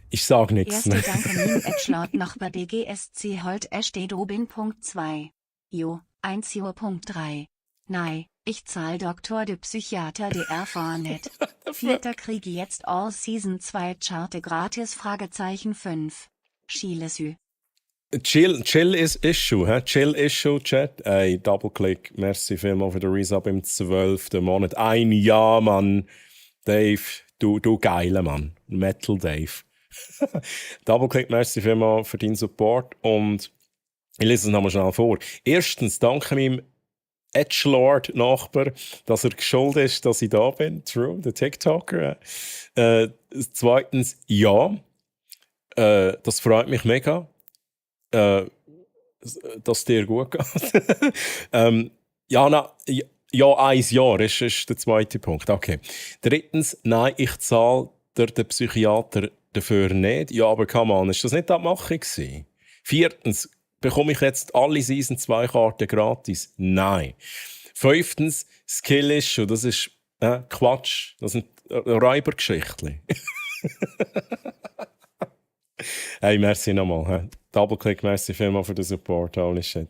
ich sag nichts. Erste Danke Meme Edgelord noch bei DGSC Holt Dobin.2. Jo, 1,3. Nein, ich zahl Doktor de Psychiater DR Vornet. Vierter Krieg jetzt All Season 2 Charte gratis Fragezeichen 5. Chilesü. Chill is Issue, hä? Chill Issue, Chat. Ey, Double-Click. Merci vielmals für den Resub im 12. Monat. Ein Jahr, Mann. Dave, du geiler Mann. Metal Dave. Double-Click, merci vielmals für deinen Support. Und ich lese es nochmal schnell vor. Erstens, danke meinem Edgelord-Nachbar, dass er geschuldet ist, dass ich da bin. True, der TikToker. Zweitens, ja. Das freut mich mega. Dass dir gut geht. Ja, ein Jahr ist der zweite Punkt. Okay. Drittens, nein, ich zahle den Psychiater dafür nicht. Ja, aber come on, ist das nicht die Abmachung gewesen? Viertens, bekomme ich jetzt alle Season 2 Karten gratis? Nein. Fünftens, Skill Issue, das ist Quatsch. Das sind Räubergeschichten. Hey, merci nochmal. Double-Click, merci vielmals für den Support. Holy shit.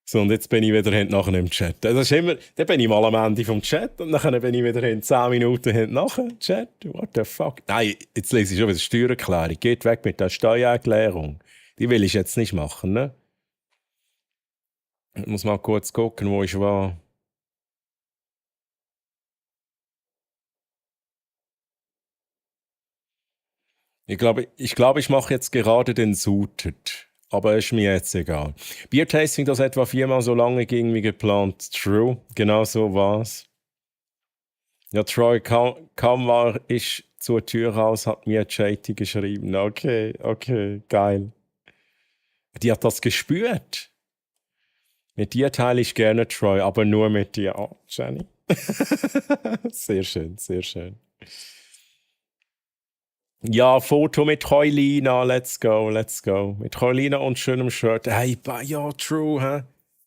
So, und jetzt bin ich wieder nachher im Chat. Das ist immer, dann bin ich mal am Ende vom Chat und dann bin ich wieder 10 Minuten nachher Chat. What the fuck? Nein, jetzt lese ich schon wieder Steuererklärung. Geht weg mit der Steuererklärung. Die will ich jetzt nicht machen, ne? Ich muss mal kurz gucken, wo ich war. Ich mache jetzt gerade den Suited. Aber ist mir jetzt egal. Biertasting, das etwa 4-mal so lange ging wie geplant. True, genau so war's. Ja, Troy, kaum war ich zur Tür raus, hat mir JT geschrieben. Okay, geil. Die hat das gespürt. Mit dir teile ich gerne, Troy, aber nur mit dir. Oh, Jenny. Sehr schön, sehr schön. Ja, Foto mit Heulina, let's go. Mit Heulina und schönem Shirt. Hey, ja, true, hä?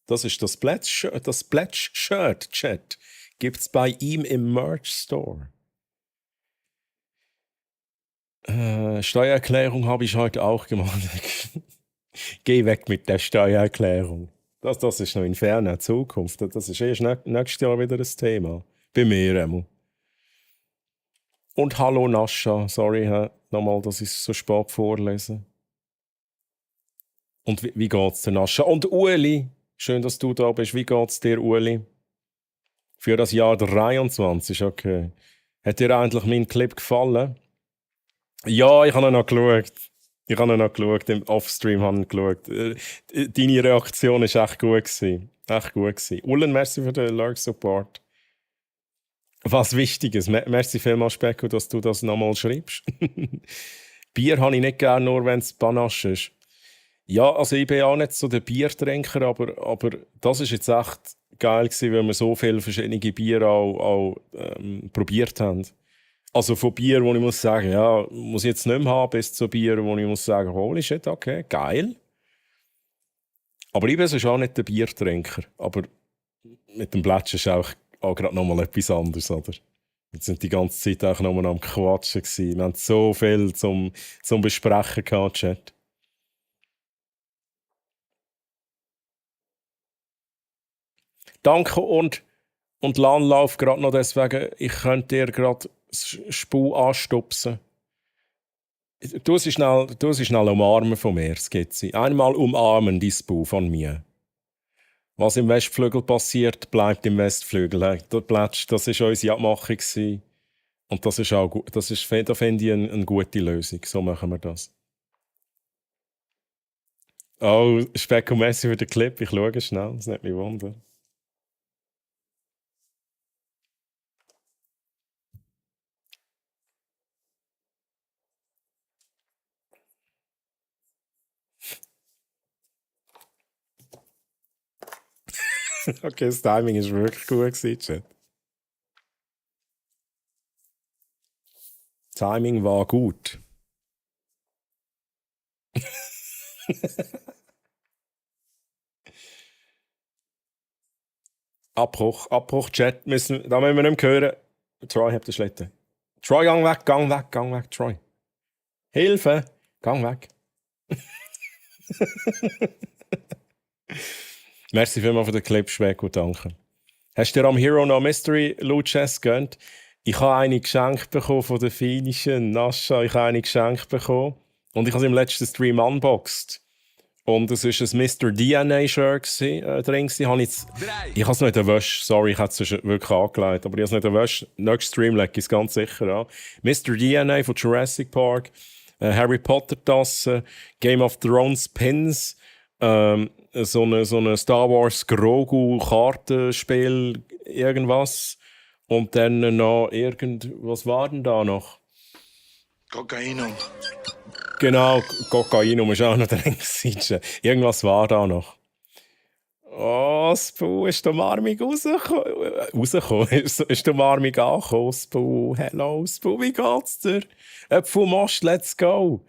Das ist das Pledge-Shirt, Chat. Gibt's bei ihm im Merch-Store. Steuererklärung habe ich heute auch gemacht. Geh weg mit der Steuererklärung. Das ist noch in ferner Zukunft. Das ist erst nächstes Jahr wieder ein Thema. Bei mir einmal. Und hallo Nascha, sorry nochmal, dass ich es so spät vorlese. Und wie geht's dir, Nascha? Und Ueli, schön, dass du da bist. Wie geht's dir, Ueli? Für das Jahr 23, okay. Hat dir eigentlich mein Clip gefallen? Ja, ich habe ihn noch geschaut. Im Offstream habe ich geschaut. Deine Reaktion war echt gut gewesen. Ullen, merci für den Lurk-Support. Was Wichtiges. Merci vielmals, Specko, dass du das nochmal schreibst. Bier habe ich nicht gerne, nur wenn es Panache ist. Ja, also ich bin auch nicht so der Biertrinker, aber das ist jetzt echt geil gewesen, weil wir so viele verschiedene Bier auch probiert haben. Also von Bier, wo ich muss sagen, ja, muss ich jetzt nicht mehr haben, bis zu Bier, wo ich muss sagen, holy shit, okay, geil. Aber ich bin sonst auch nicht der Biertrinker. Aber mit dem Plätsch ist auch gerade nochmal etwas anderes, oder? Jetzt sind die ganze Zeit auch nochmal am Quatschen gewesen. Wir haben so viel zum Besprechen gehabt, Chat. Danke und Landlauf gerade noch deswegen, ich könnte dir gerade das Spu anstupsen. Du sie schnell umarmen von mir, Skizzi. Einmal umarmen, die Spu von mir. Was im Westflügel passiert, bleibt im Westflügel. Der Plätsch, das war unsere Abmachung gewesen. Und das ist auch gut. Da finde ich eine gute Lösung. So machen wir das. Oh, Specko, merci für den Clip. Ich schaue schnell, das nimmt mich Wunder. Okay, das Timing ist wirklich gut gewesen, Chat. Timing war gut. Abbruch, Chat. Da müssen wir nicht mehr hören. Troy, habt ihr Schlitten. Troy, gang weg, Troy. Hilfe, gang weg. Merci vielmals für den Clip, Schwego, danke. Hast du dir am Hero No Mystery Loot Chest gegönnt? Ich habe eine geschenkt bekommen von der finnischen Nascha. Ich habe eine geschenkt bekommen. Und ich habe es im letzten Stream unboxed. Und es war ein Mr. DNA-Shirt drin. Ich habe es nicht erwischt. Sorry, ich hätte es wirklich angelegt. Aber ich habe es nicht erwischt. Nächsten Stream lege ich es ganz sicher an. Mr. DNA von Jurassic Park. Harry Potter-Tasse. Game of Thrones Pins. So eine Star Wars Grogu-Kartenspiel. Irgendwas. Und dann noch was war denn da noch? Kokainum. Genau, Kokainum ist auch noch drin gewesen. Irgendwas war da noch. Oh, Spu, ist der Marmig rausgekommen? Ist der Marmig angekommen, Spu? Hello, Spu, wie geht's dir? Äpfelmast, let's go!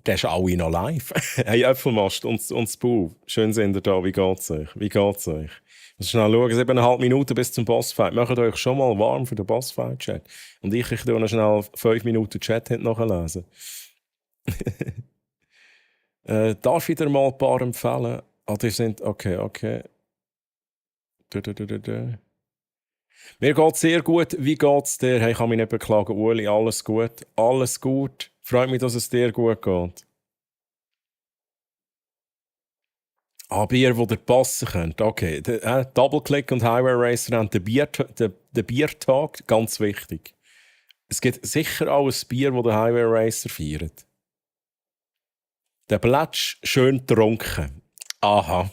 Der ist alle noch live. Hey, Äpfelmast und Spu, schön sind ihr da, wie geht's euch? Wie geht's euch? Ich muss schnell schauen, 7,5 Minuten bis zum Bossfight. Macht euch schon mal warm für den Bossfight-Chat. Und ich tue noch schnell 5 Minuten Chat nachlesen. Darf ich dir mal ein paar empfehlen? Ah, die sind... Okay. Mir geht's sehr gut. Wie geht's dir? Hey, ich kann mich nicht beklagen. Uli, alles gut? Alles gut? Freut mich, dass es dir gut geht. Bier, das ihr passen könnt. Okay. Double-Click und Highway Racer haben den Bier-Tag. Ganz wichtig. Es gibt sicher auch ein Bier, das der Highway Racer feiert. Der Blatsch schön trunken. Aha.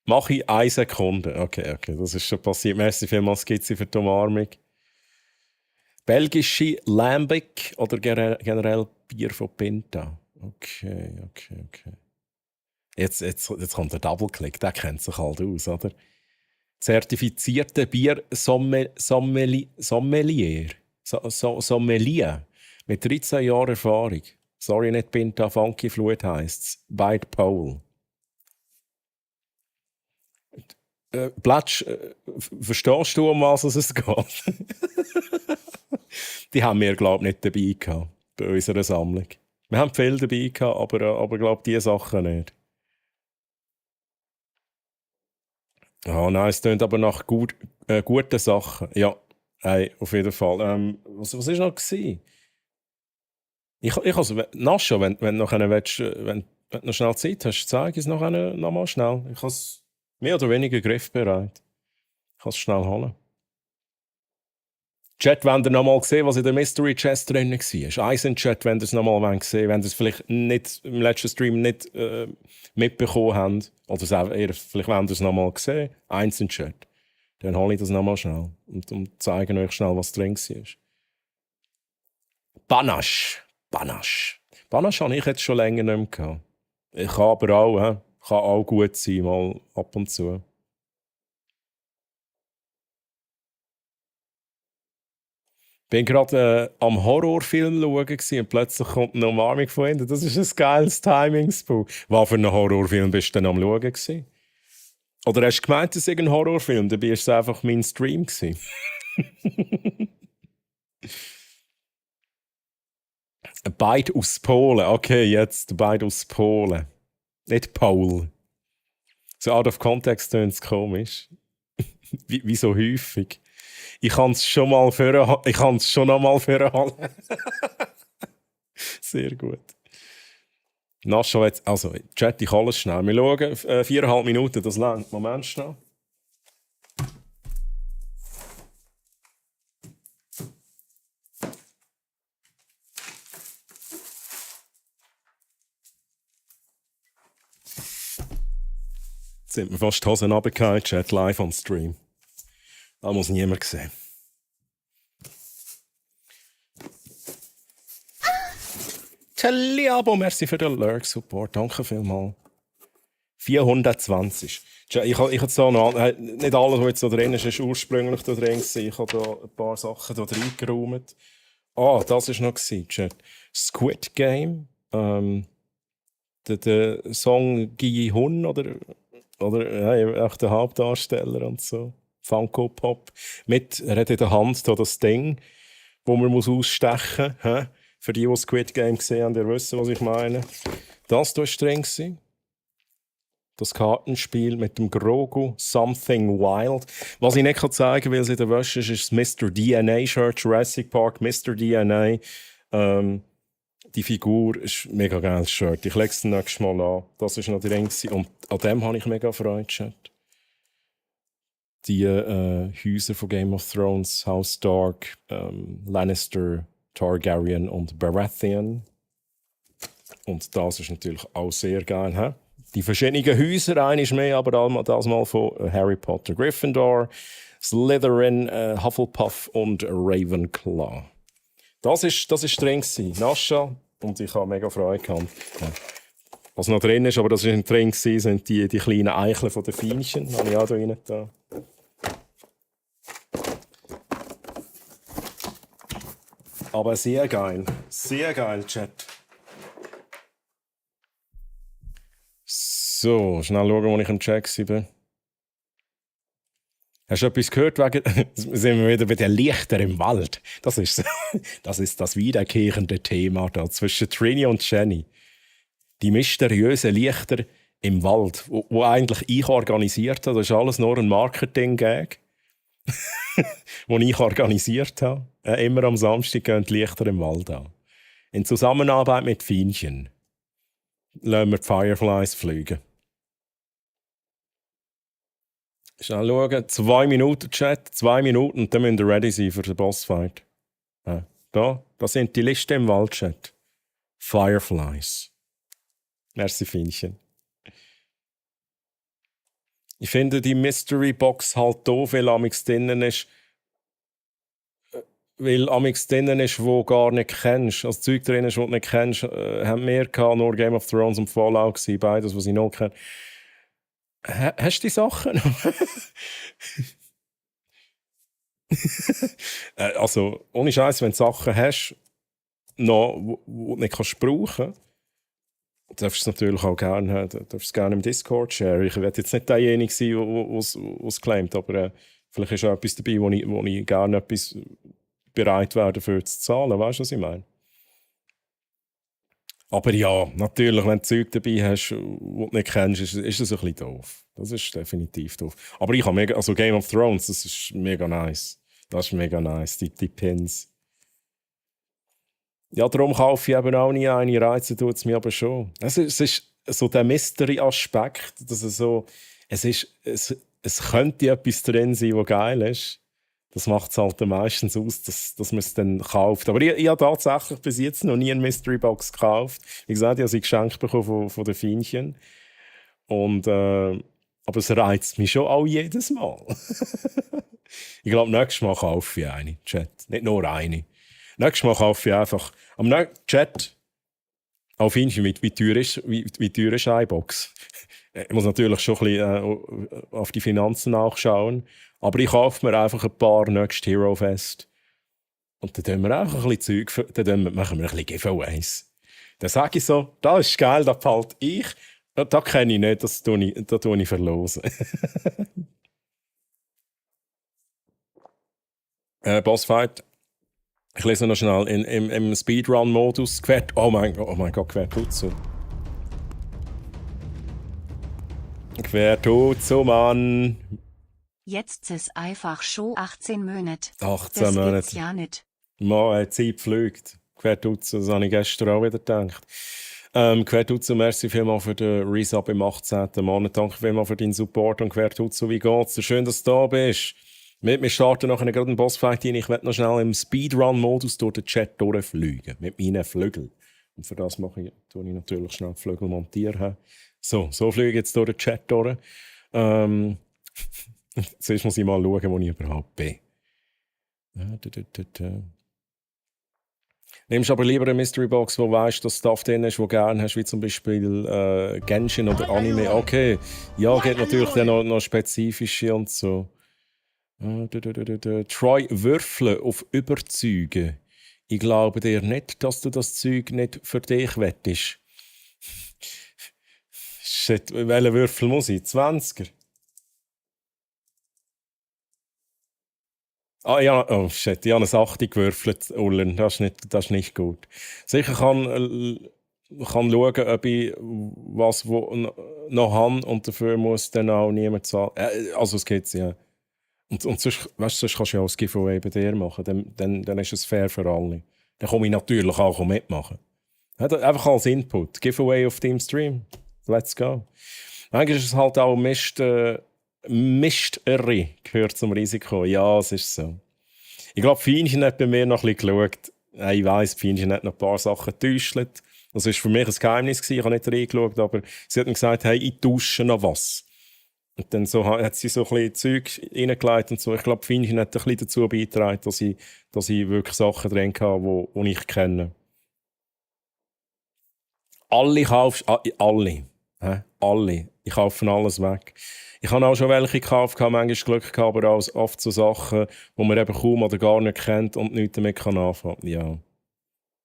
Mache ich 1 Sekunde. Okay, das ist schon passiert. Merci vielmals, Skizzi, für die Umarmung. Belgische Lambic oder generell Bier von Pinta. Okay. Jetzt kommt der Double-Click, der kennt sich halt aus, oder? Zertifizierte Bier-Sommelier. Sommelier. Mit 13 Jahren Erfahrung. Sorry, nicht Pinta, Funky Fluid heisst's. Bite Pole. Blatsch, verstehst du, um was es geht? Die haben wir, glaube ich, nicht dabei gehabt. Bei unserer Sammlung. Wir haben viel dabei gehabt, aber glaube diese Sachen nicht. Ah, nein, es klingt aber nach guten Sachen. Ja, hey, auf jeden Fall. Was war noch gewesen? Ich habe Nascho, wenn du noch wenn du noch schnell Zeit hast, zeige ich es noch mal schnell. Ich habe es mehr oder weniger griffbereit. Ich kann es schnell holen. Chat, wenn ihr noch mal gesehen, was in der Mystery Chest drin war. Eins in Chat, wenn ihr es noch mal gesehen, wenn ihr es vielleicht nicht im letzten Stream nicht mitbekommen habt. Oder vielleicht wollt ihr es noch mal gesehen. Eins in Chat. Dann hole ich das noch mal schnell und zeige euch schnell, was drin war. Panache habe ich jetzt schon länger nicht mehr gehabt. Ich kann aber auch, kann auch gut sein, mal ab und zu. Ich war gerade am Horrorfilm schauen und plötzlich kommt eine Umarmung von hinten. Das ist ein geiles Timing, Spu. Was für einen Horrorfilm bist du denn am Schauen gewesen? Oder hast du gemeint, es sei ein Horrorfilm? Dabei war es einfach mein Stream gewesen. Beide aus Polen. Okay, jetzt beide aus Polen. Nicht Paul. So out of context tönt es komisch. wie so häufig. Ich kann es schon noch mal vorholen. Sehr gut. Nascho jetzt, also, Chat, ich alles schnell. Wir schauen, 4,5 Minuten, das langt. Moment schnell. Jetzt sind wir fast die Hosen runtergefallen, Chat, live on Stream. Da muss niemand sehen. Abo, merci für den Lurk-Support. Danke vielmals. 420. Ich habe so noch, nicht alles, was jetzt da drin ist ursprünglich da drin gewesen. Ich habe da ein paar Sachen da reingeräumt. Das war noch Chat. Squid Game. Der Song Gi Hun oder auch der Hauptdarsteller und so. Funko Pop. Er hat in der Hand da das Ding, wo man ausstechen muss. Für die Squid Game gesehen haben, die wissen, was ich meine. Das war streng. Das Kartenspiel mit dem Grogu, Something Wild. Was ich nicht zeigen kann, weil es in der Wäsche ist, ist das Mr. DNA-Shirt, Jurassic Park, Mr. DNA. Die Figur ist ein mega geiles Shirt. Ich lege es nächstes Mal an. Das war noch der Ring. Und an dem habe ich mega Freude, Chat. Die Häuser von Game of Thrones, House Stark, Lannister, Targaryen und Baratheon. Und das ist natürlich auch sehr geil. He? Die verschiedenen Häuser, eine ist mehr, aber das mal von Harry Potter, Gryffindor, Slytherin, Hufflepuff und Ravenclaw. Das ist drin gewesen. Nascha, und ich habe mega Freude gehabt. Ja. Was noch drin ist, aber das ist drin gewesen, sind die kleinen Eicheln von den Fienchen. Die habe ich auch da rein da. Aber sehr geil, Chat. So, schnell schauen, wo ich im Check bin. Hast du etwas gehört wegen... sind wir wieder bei den Lichtern im Wald. Das ist das wiederkehrende Thema da zwischen Trini und Jenny. Die mysteriösen Lichter im Wald, wo eigentlich ich organisiert habe. Das ist alles nur ein Marketing-Gag, den ich organisiert habe. Immer am Samstag gehen die Lichter im Wald an. In Zusammenarbeit mit Fienchen lassen wir die Fireflies fliegen. Schnell schauen. 2 Minuten Chat, 2 Minuten und dann müsst ihr ready sein für den Bossfight. Ja, da sind die Listen im Wald, Chat. Fireflies. Merci, Fienchen. Ich finde die Mystery Box halt doof, weil amix drinnen ist, wo gar nicht kennst. Also Zeug drin ist, wo du nicht kennst, haben wir gehabt, nur Game of Thrones und Fallout gewesen, beides, was ich noch kenne. Hast du die Sachen? Also, ohne Scheiß, wenn du Sachen hast, noch, wo du nicht kannst brauchen, darfst du es natürlich auch gerne haben. Darfst es gerne im Discord share. Ich werde jetzt nicht derjenige sein, der es claimt, aber vielleicht ist auch etwas dabei, wo ich gerne etwas bereit wäre, dafür zu zahlen. Weißt du, was ich meine? Aber ja, natürlich, wenn du Zeug dabei hast, die du nicht kennst, ist das ein bisschen doof. Das ist definitiv doof. Aber ich habe mega, also Game of Thrones, das ist mega nice. Das ist mega nice, die Pins. Ja, darum kaufe ich eben auch nie eine, reizen tut es mir aber schon. Es ist so der Mystery-Aspekt, dass es könnte etwas drin sein, was geil ist. Das macht es halt meistens aus, dass man es dann kauft. Aber ich habe tatsächlich bis jetzt noch nie eine Mystery Box gekauft. Wie gesagt, ich habe sie geschenkt bekommen von den Fienchen. Und, aber es reizt mich schon auch jedes Mal. Ich glaube, nächstes Mal kaufe ich eine. Chat. Nicht nur eine. Nächstes Mal kaufe ich einfach. Am Chat. Auch Fienchen, wie teuer ist eine Box? Ich muss natürlich schon ein bisschen auf die Finanzen nachschauen. Aber ich kaufe mir einfach ein paar nächstes Hero Fest. Und dann tun wir einfach ein bisschen Zeug, dann machen wir ein bisschen Giveaways. Dann sage ich so, das ist geil, das behalte ich. Das kenne ich nicht, das tue ich verlosen. Bossfight. Ich lese noch schnell. Im Speedrun-Modus. Oh mein Gott, quer tut's so. Quer tut's so, Mann. Jetzt ist einfach schon 18 Monate. 18 Das Monate. gibt's ja nicht. Die Zeit fliegt. Quer tut's so, das habe ich gestern auch wieder gedacht. Quer tut's so, merci vielmals für den Resub im 18. Monat. Danke vielmals für deinen Support und quer tut's so, wie geht's? Schön, dass du da bist. Wir starten nachher gerade einen Bossfight rein. Ich werde noch schnell im Speedrun-Modus durch den Chat durchfliegen. Mit meinen Flügeln. Und für das tue ich natürlich schnell die Flügel montieren. So fliege ich jetzt durch den Chat durch. Zuerst muss ich mal schauen, wo ich überhaupt bin. Nimmst aber lieber eine Mystery Box, wo weißt, dass Stuff drin ist, wo du gerne hast, wie zum Beispiel Genshin oder Anime. Okay, ja, geht natürlich dann noch spezifische und so. Troy, würfeln auf Überzeugen. Ich glaube dir nicht, dass du das Zeug nicht für dich wettest. Shit, welchen Würfel muss ich? 20er? Ja, oh shit, ich habe eine 80 gewürfelt, Ullen. Das ist nicht gut. Sicher kann kann schauen, ob ich was noch habe und dafür muss dann auch niemand zahlen. Also es gibt ja. Und sonst, weißt, sonst kannst du ja auch das Giveaway bei dir machen. Dann ist es fair für alle. Dann komme ich natürlich auch mitmachen. Ja, einfach als Input. Giveaway auf deinem Stream. Let's go. Manchmal ist es halt auch Misterei gehört zum Risiko. Ja, es ist so. Ich glaube, Feinchen hat bei mir noch ein bisschen geschaut. Ich weiss, Feinchen hat noch ein paar Sachen getäuscht. Das war für mich ein Geheimnis gewesen. Ich habe nicht reingeschaut, aber sie hat mir gesagt, hey, ich tausche noch was. Und dann so, hat sie so ein bisschen Zeug reingelegt und so. Ich glaube, Feinchen hat ein bisschen dazu beigetragen, dass ich wirklich Sachen drin hatte, die ich kenne. Alle kaufst, alle. Alle. Ich kaufe alles weg. Ich habe auch schon welche gekauft, manchmal Glück gehabt, aber auch oft so Sachen, die man eben kaum oder gar nicht kennt und nichts damit anfangen kann.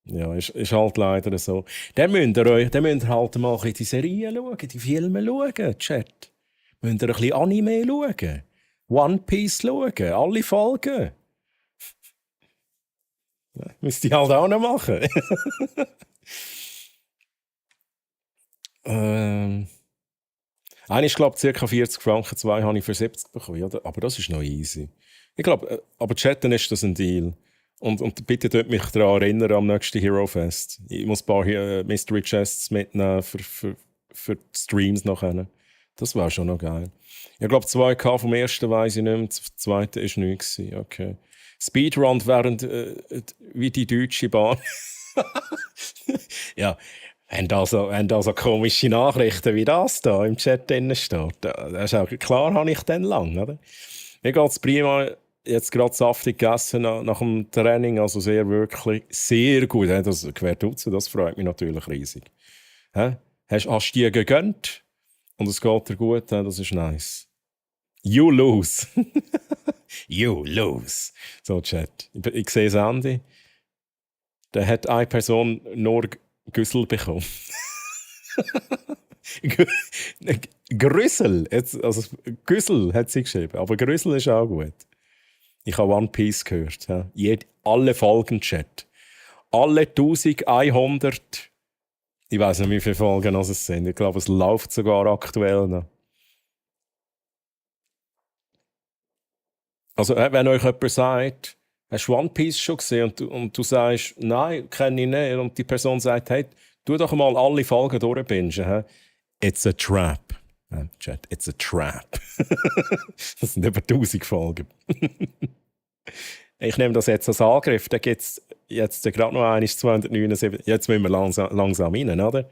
Ja, ist halt leider so. Dann müsst ihr halt mal in die Serien schauen, die Filme schauen, Chat. Müsst ihr ein bisschen Anime schauen. One Piece schauen, alle Folgen. Müsst ihr halt auch noch machen. Einer glaube ich ca. 40 Franken, 2 habe ich für 70 bekommen. Oder? Aber das ist noch easy. Ich glaube, aber chatten ist das ein Deal. Und bitte dort mich daran erinnern am nächsten Hero Fest. Ich muss ein paar Mystery Chests mitnehmen für die Streams nachher. Das war schon noch geil. Ich glaube, 2K vom ersten weiss ich nicht mehr, das zweite war nichts. Okay. Speedrun während wie die Deutsche Bahn. Ja, wenn da so komische Nachrichten wie das da im Chat drin steht, das ist auch klar, habe ich dann lang, oder? Mir geht es prima. Jetzt gerade saftig gegessen nach dem Training, also wirklich sehr gut. Das gehört dazu, das freut mich natürlich riesig. Hast du dir gegönnt und es geht dir gut, das ist nice. You lose. You lose. So, Chat. Ich sehe das Ende. Da hat eine Person nur Güssel bekommen. Grüssel. Also Güssel hat sie geschrieben, aber Grüssel ist auch gut. Ich habe One Piece gehört. Ja. Alle Folgen Chat. Alle 1100. Ich weiß nicht, wie viele Folgen es sind. Ich glaube, es läuft sogar aktuell noch. Also, wenn euch jemand sagt, hast du One Piece schon gesehen und du sagst, nein, kenne ich nicht, und die Person sagt, hey, tu doch mal alle Folgen durchbingen. It's a trap. Chat, it's a trap. Das sind über 1000 Folgen. Ich nehme das jetzt als Angriff. Da gibt es jetzt gerade noch 279. Jetzt müssen wir langsam rein, oder?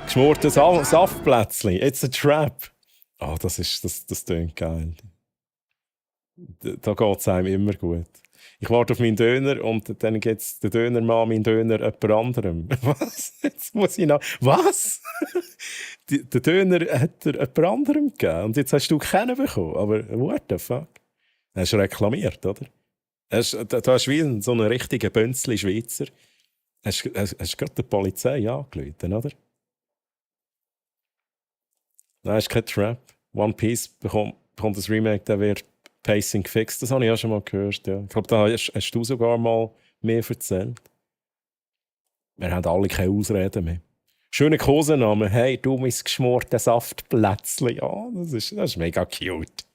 Geschmortes Saftplätzchen. It's a trap. Oh, das klingt geil. Da geht es einem immer gut. Ich warte auf meinen Döner und dann gibt es den Dönermann, meinen Döner jemand anderem. Was? Jetzt muss ich noch... Was? Den Döner hat er jemand anderem gegeben und jetzt hast du keinen bekommen. Aber what the fuck? Hast du reklamiert, oder? Du hast wie so einen richtigen Bünzli-Schweizer. Hast gerade die Polizei angerufen, oder? Nein, ist kein Trap. One Piece bekommt das Remake, der wird Pacing gefixt. Das habe ich auch schon mal gehört. Ja. Ich glaube, da hast du sogar mal mehr erzählt. Wir haben alle keine Ausreden mehr. Schöner Kosename. Hey, du mein geschmortes Saftplätzchen. Ja, das ist mega cute.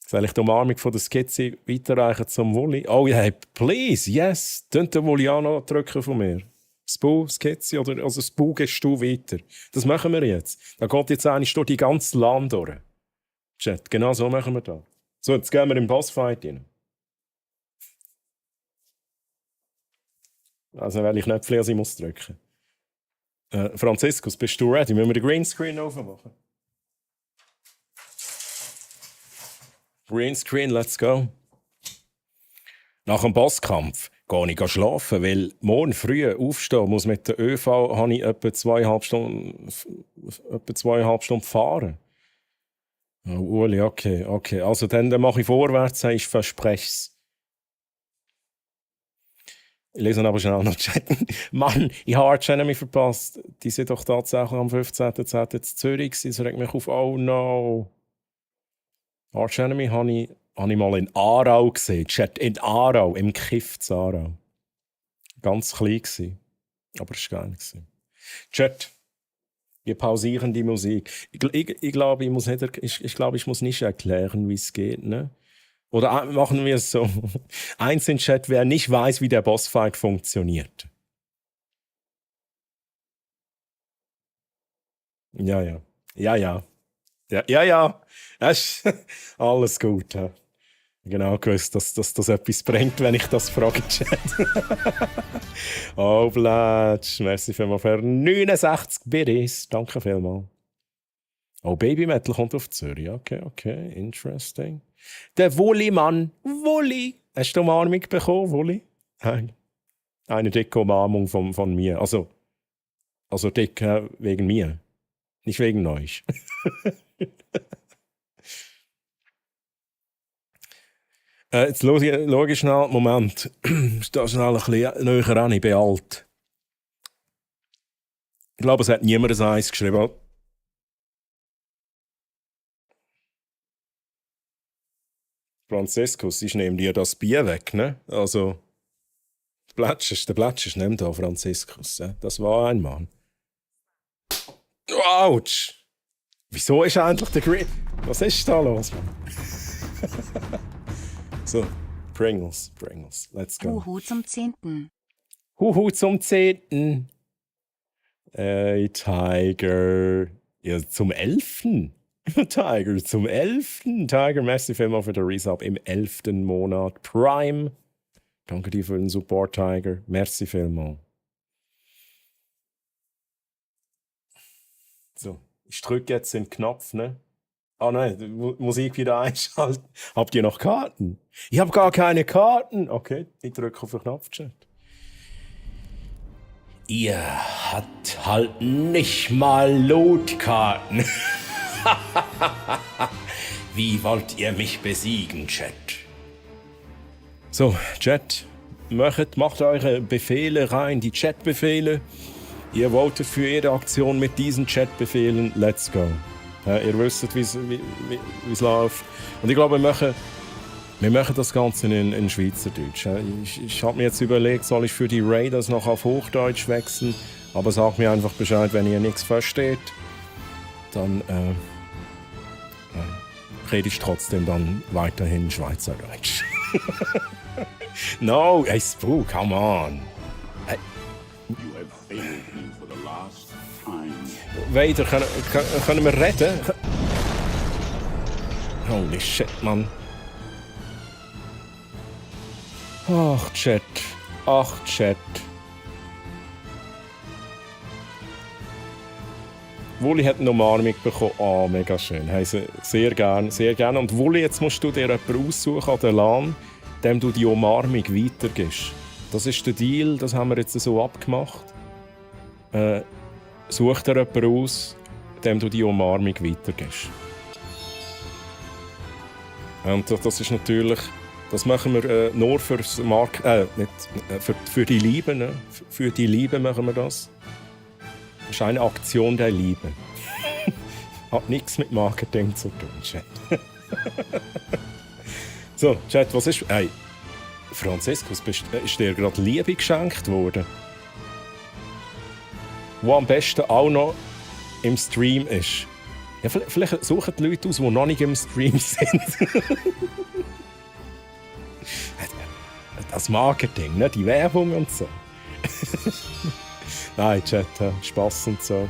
Soll ich die Umarmung von der Skizze weiterreichen zum Wulli? Oh ja, hey, please, yes. Könnt den Wulli auch noch drücken von mir. Spu, Skizze oder also Spu gehst du weiter. Das machen wir jetzt. Da geht jetzt eigentlich durch die ganze Land durch. Chat, genau so machen wir das. So, jetzt gehen wir im Bossfight rein. Also, welche Knöpfe ich muss drücken. Franziskus, bist du ready? Müssen wir den Greenscreen aufmachen? Greenscreen, let's go. Nach dem Bosskampf gehe ich schlafen, weil morgen früh aufstehen muss mit der ÖV, habe ich etwa 2,5 Stunden fahren. Oh, Uli, okay. Also dann mache ich vorwärts, ich verspreche es. Ich lese aber schnell noch chatten. Mann, ich habe Arch Enemy verpasst. Die sind doch tatsächlich am 15.10. in Zürich gewesen. Das regt mich auf. Oh no. Arch Enemy habe ich mal in Aarau gesehen. Chat, in Aarau, im Kiff zu Aarau. Ganz klein gewesen. Aber es war geil gewesen. Chat, wir pausieren die Musik. Ich glaube, ich muss nicht erklären, wie es geht, ne? Oder machen wir es so. Eins in Chat, wer nicht weiß, wie der Bossfight funktioniert. Ja, ja. Ja, ja. Ja, ja, ja. Das ist alles gut. Ja. Genau gewusst, dass das etwas bringt, wenn ich das frage, Chat. Oh, Blatsch. Merci vielmals für 69 Biddies. Danke vielmals. Oh, Baby Metal kommt auf Zürich. Okay. Interesting. Der Wulli, Mann. Wulli. Hast du eine Umarmung bekommen, Wulli? Nein. Eine dicke Umarmung von mir. Also dick wegen mir. Nicht wegen euch. Jetzt schau ich schnell. Moment. Ich stehe schnell ein bisschen näher an. Ich bin alt. Ich glaube, es hat niemand ein Eis geschrieben. Franziskus, ich nehme dir das Bier weg, ne? Also, der Plätschers, nimm da, Franziskus. Ja? Das war ein Mann. Autsch! Wieso ist eigentlich der Grid? Was ist da los, Mann? So, Pringles, let's go. Huhu zum 10. Huhu zum 10. Tiger. Ja, zum 11. Tiger, zum 11. Tiger, merci vielmals für den Resub im 11. Monat. Prime. Danke dir für den Support, Tiger. Merci vielmals. So, ich drücke jetzt den Knopf, ne? Ah nein, die Musik wieder einschalten. Habt ihr noch Karten? Ich habe gar keine Karten. Okay, ich drücke auf den Knopf, Chat. Ihr habt halt nicht mal Lootkarten. Wie wollt ihr mich besiegen, Chat? So, Chat, macht eure Befehle rein, die Chat-Befehle. Ihr votet für jede Aktion mit diesen Chat-Befehlen. Let's go. Ihr wisst, wie es läuft. Und ich glaube, wir machen das Ganze in Schweizerdeutsch. Ich habe mir jetzt überlegt, soll ich für die Raiders noch auf Hochdeutsch wechseln? Aber sagt mir einfach Bescheid, wenn ihr nichts versteht. Dann rede ich trotzdem dann weiterhin Schweizerdeutsch. No, hey Spoo, come on. Hey. Weiter, können wir reden? Holy shit, Mann. Ach, Chat. Wulli hat eine Umarmung bekommen. Oh, mega schön. Hey, sehr gern. Und Wulli, jetzt musst du dir jemanden aussuchen an der LAN, dem du die Umarmung weitergibst. Das ist der Deal, das haben wir jetzt so abgemacht. Such dir jemanden aus, dem du die Umarmung weitergibst. Und das ist natürlich, das machen wir nur fürs für die Liebe, ne? Für die Liebe machen wir das. Das ist eine Aktion der Liebe. Hat nichts mit Marketing zu tun, Chat. So, Chat, was ist... Hey, Franziskus, ist dir gerade Liebe geschenkt worden? Wo am besten auch noch im Stream ist. Ja, vielleicht suchen die Leute aus, die noch nicht im Stream sind. Das Marketing, ne? Die Werbung und so. Nein, Chat, Spass und so.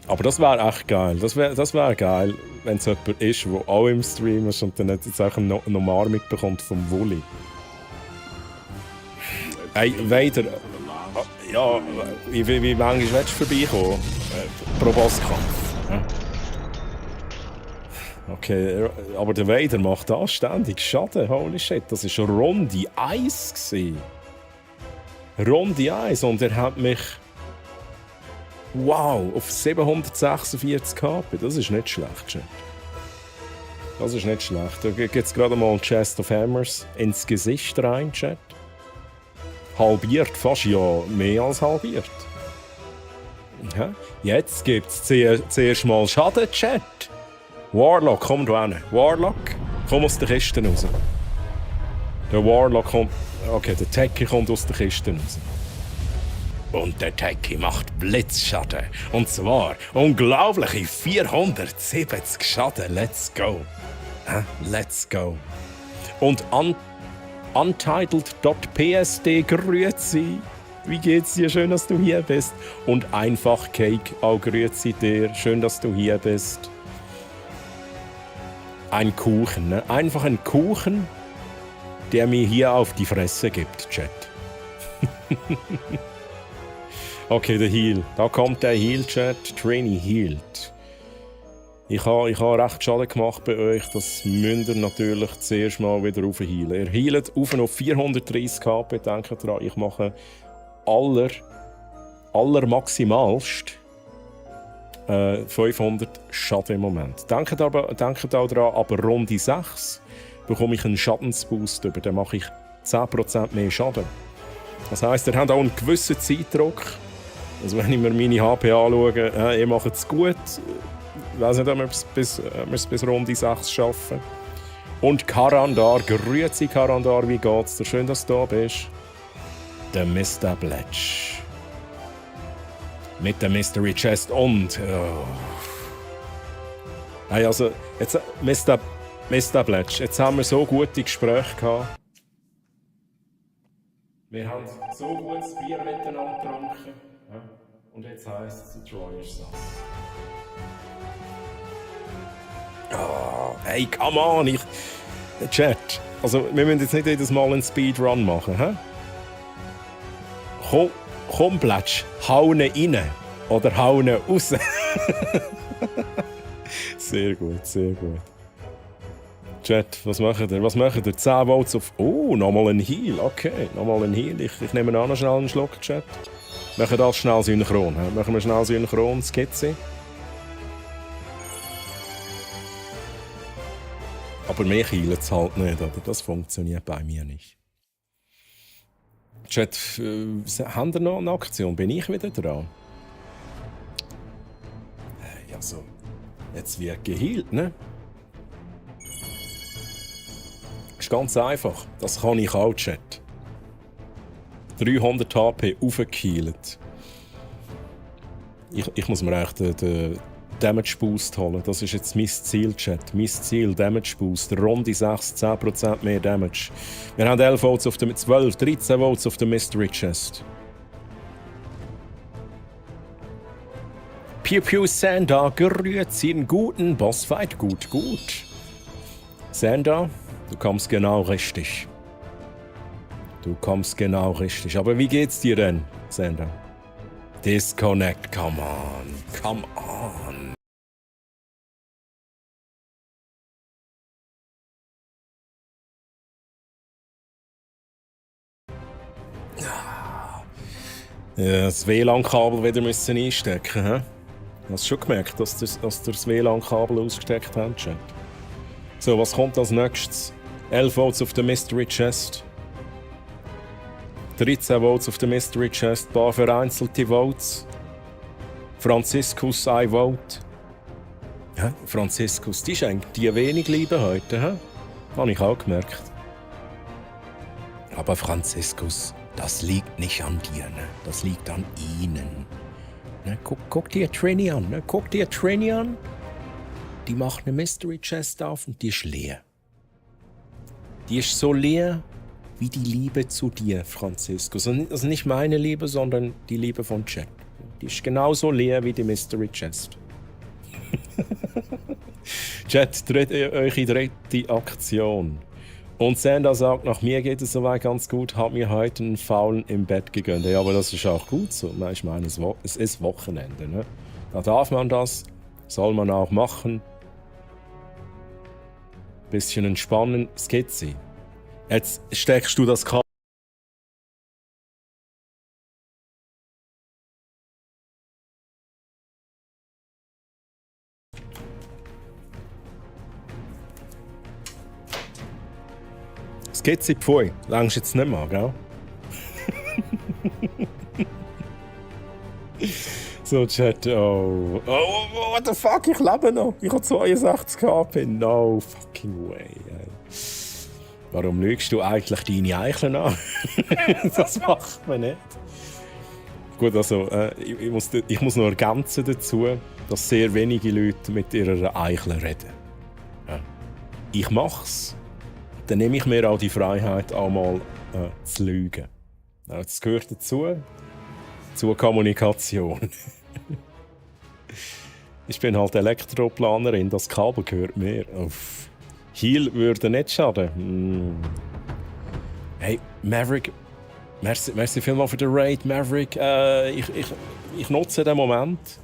Aber das wäre echt geil. Das wär geil, wenn es jemand ist, der auch im Stream ist und dann jetzt auch eine Umarmung bekommt vom Wulli. Hey, weiter. Ja, wie manchmal willst du vorbeikommen? Pro Bosskampf. Ja. Okay, aber der Vader macht anständig Schaden. Holy shit, das war Runde 1. Runde 1 und er hat mich... Wow, auf 746 KP. Das ist nicht schlecht, Chat. Das ist nicht schlecht. Da gibt es gerade mal Chest of Hammers ins Gesicht rein, Chat. Halbiert, fast ja mehr als halbiert. Ja. Jetzt gibt es zuerst mal Schaden, Chat. Warlock, komm da hin. Warlock, komm aus der Kiste raus. Der Warlock kommt... Okay, der Techie kommt aus der Kiste raus. Und der Techie macht Blitzschaden. Und zwar unglaubliche 470 Schaden. Let's go. Let's go. Und Untitled.psd grüezi. Wie geht's dir? Schön, dass du hier bist. Und einfach Cake, auch grüezi dir. Schön, dass du hier bist. Ein Kuchen, ne? Einfach ein Kuchen, der mir hier auf die Fresse gibt, Chat. Okay, der Heal. Da kommt der Heal-Chat. Trainee healt. Ich habe recht Schaden gemacht bei euch. Das müsst ihr natürlich zuerst mal wieder aufhealen. Ihr healt auf 430 KP. Denkt dran, ich mache maximalst 500 Schaden im Moment. Denkt auch daran, aber Runde 6 bekomme ich einen Schadensboost über. Dann mache ich 10% mehr Schaden. Das heisst, ihr habt auch einen gewissen Zeitdruck. Also wenn ich mir meine HP anschaue, ihr macht es gut. Ich weiß nicht, ob wir es bis Runde 6 schaffen. Und Karandar, grüezi Karandar, wie geht's dir? Schön, dass du da bist. Der Mr. Bletch. Mit der Mystery Chest und... Oh. Hey, also, jetzt, Mr. Bletch, jetzt haben wir so gute Gespräche gehabt. Wir haben so gutes Bier miteinander getrunken. Ja? Und jetzt heisst es, der Troy ist sass. Oh, hey, come on! Chat, also wir müssen jetzt nicht jedes Mal einen Speedrun machen, hä? Komm, Bletch, hau ihn rein oder hau ihn raus. Sehr gut, sehr gut. Chat, was macht ihr? 10 Votes auf... Oh, nochmal ein Heal. Okay, nochmal ein Heal. Ich nehme an, schnell einen Schluck, Chat. Machen das schnell synchron. Machen wir schnell synchron, Skizze. Aber mehr healen es halt nicht, oder? Das funktioniert bei mir nicht. Chat, haben wir noch eine Aktion? Bin ich wieder dran? Hey, also, jetzt wird geheilt, ne? Ist ganz einfach. Das kann ich auch, Chat. 300 HP aufgeheilt. Ich muss mir echt den Damage Boost holen. Das ist jetzt mein Ziel, Chat. Mein Ziel, Damage Boost. Runde 6, 10% mehr Damage. Wir haben 11 Votes auf dem 12, 13 Votes auf der Mystery Chest. Pew Pew Sanda, grüezi, einen guten Bossfight. Gut. Sanda, du kommst genau richtig. Aber wie geht's dir denn, Sanda? Disconnect, come on. Ja, das WLAN-Kabel wieder müssen einstecken, hä? Hast du schon gemerkt, dass ihr das WLAN-Kabel ausgesteckt habt, Chat? So, was kommt als nächstes? 11 Votes auf der Mystery Chest. 13 Votes auf der Mystery Chest, ein paar vereinzelte Votes. Franziskus, ein Vote. Ja, Franziskus, die schenkt dir wenig Liebe heute, hä? Habe ich auch gemerkt. Aber Franziskus, das liegt nicht an dir, ne? Das liegt an ihnen. Ne? Guck dir Trini an, ne? Die macht eine Mystery Chest auf und die ist leer. Die ist so leer wie die Liebe zu dir, Franziskus. Also nicht meine Liebe, sondern die Liebe von Chat. Die ist genauso leer wie die Mystery Chest. Chat, eure dritte Aktion. Und Sanda sagt, nach mir geht es soweit ganz gut, hat mir heute einen Faulen im Bett gegönnt. Ja, aber das ist auch gut so. Ich meine, es ist Wochenende. Ne? Da darf man das, soll man auch machen. Bisschen entspannen, Skizze. Jetzt steckst du das Kabel. Skizze pfui, längst jetzt nicht mehr, gell? So, Chat, oh, what the fuck, ich lebe noch. Ich habe 62 KP, no fucking way. Warum lügst du eigentlich deine Eicheln an? Das macht man nicht. Gut, also ich muss noch ergänzen dazu, dass sehr wenige Leute mit ihrer Eichel reden. Ja. Ich mach's. Dann nehme ich mir auch die Freiheit, auch mal zu lügen. Ja, das gehört dazu. Zur Kommunikation. Ich bin halt Elektroplanerin, das Kabel gehört mir. Uff. Heal würde nicht schaden. Hey, Maverick, merci vielmals für den Raid, Maverick. Ich nutze den Moment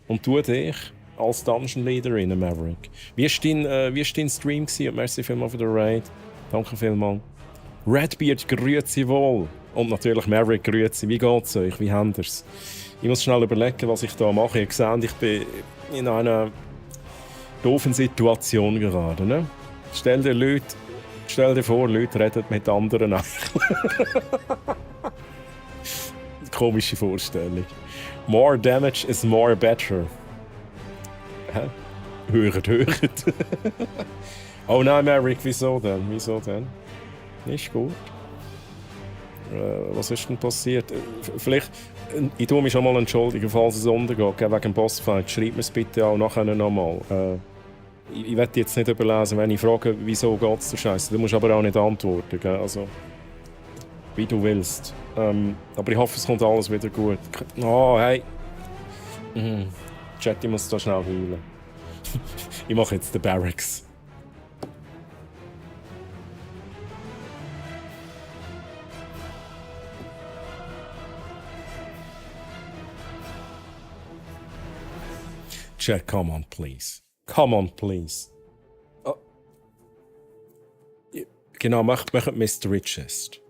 und tue dich als Dungeon Leaderin, Maverick. Wie war dein Stream gewesen? Und merci vielmals für den Raid. Danke vielmals. Redbeard, grüezi wohl. Und natürlich Maverick, grüezi. Wie geht's euch? Wie habt ihr's? Ich muss schnell überlegen, was ich da mache. Ihr seht, ich bin in einer doofen Situation gerade. Ne? Stell dir vor, Leute reden mit anderen. Komische Vorstellung. More damage is more better. Hä? Hört. Oh nein, Maverick, wieso denn? Nicht gut. Was ist denn passiert? Vielleicht, ich tue mich schon mal entschuldigen, falls es untergeht, wegen dem Bossfight. Schreib mir es bitte auch nachher nochmal. Ich werde jetzt nicht überlesen, wenn ich frage, wieso geht es dir scheiße. Du musst aber auch nicht antworten, gell? Also, wie du willst. Aber ich hoffe, es kommt alles wieder gut. Oh, hey. Chat, ich muss da schnell heilen. Ich mache jetzt den Barracks. Chat, come on, please. Come on, please. Oh. Genau, macht Mystery Chest.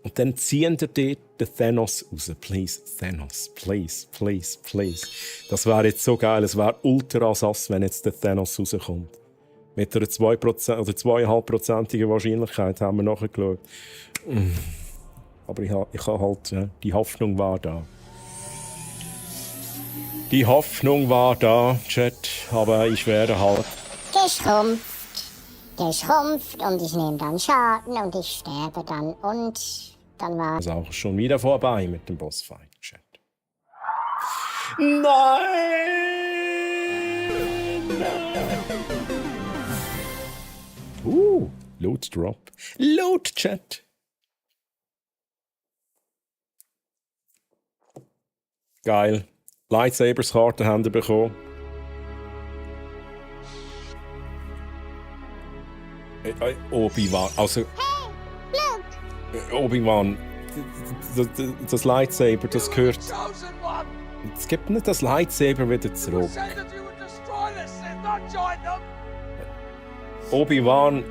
Und dann ziehen ihr dort den Thanos raus. Please, Thanos. Please. Das wäre jetzt so geil. Es wäre ultra sass, wenn jetzt der Thanos rauskommt. Mit einer 2% oder 2,5%igen Wahrscheinlichkeit haben wir nachgeschaut. Aber ich habe halt, ja, die Hoffnung war da. Die Hoffnung war da, Chat, aber ich werde halt... Geschrumpft und ich nehme dann Schaden und ich sterbe dann und dann war... Also auch schon wieder vorbei mit dem Bossfight, Chat. Nein! Loot Drop. Loot, Chat. Geil. Lightsabers-Karte haben wir bekommen. Obi-Wan, also... Obi-Wan, das Lightsaber, das gehört... Es gibt nicht das Lightsaber wieder zurück. Obi-Wan...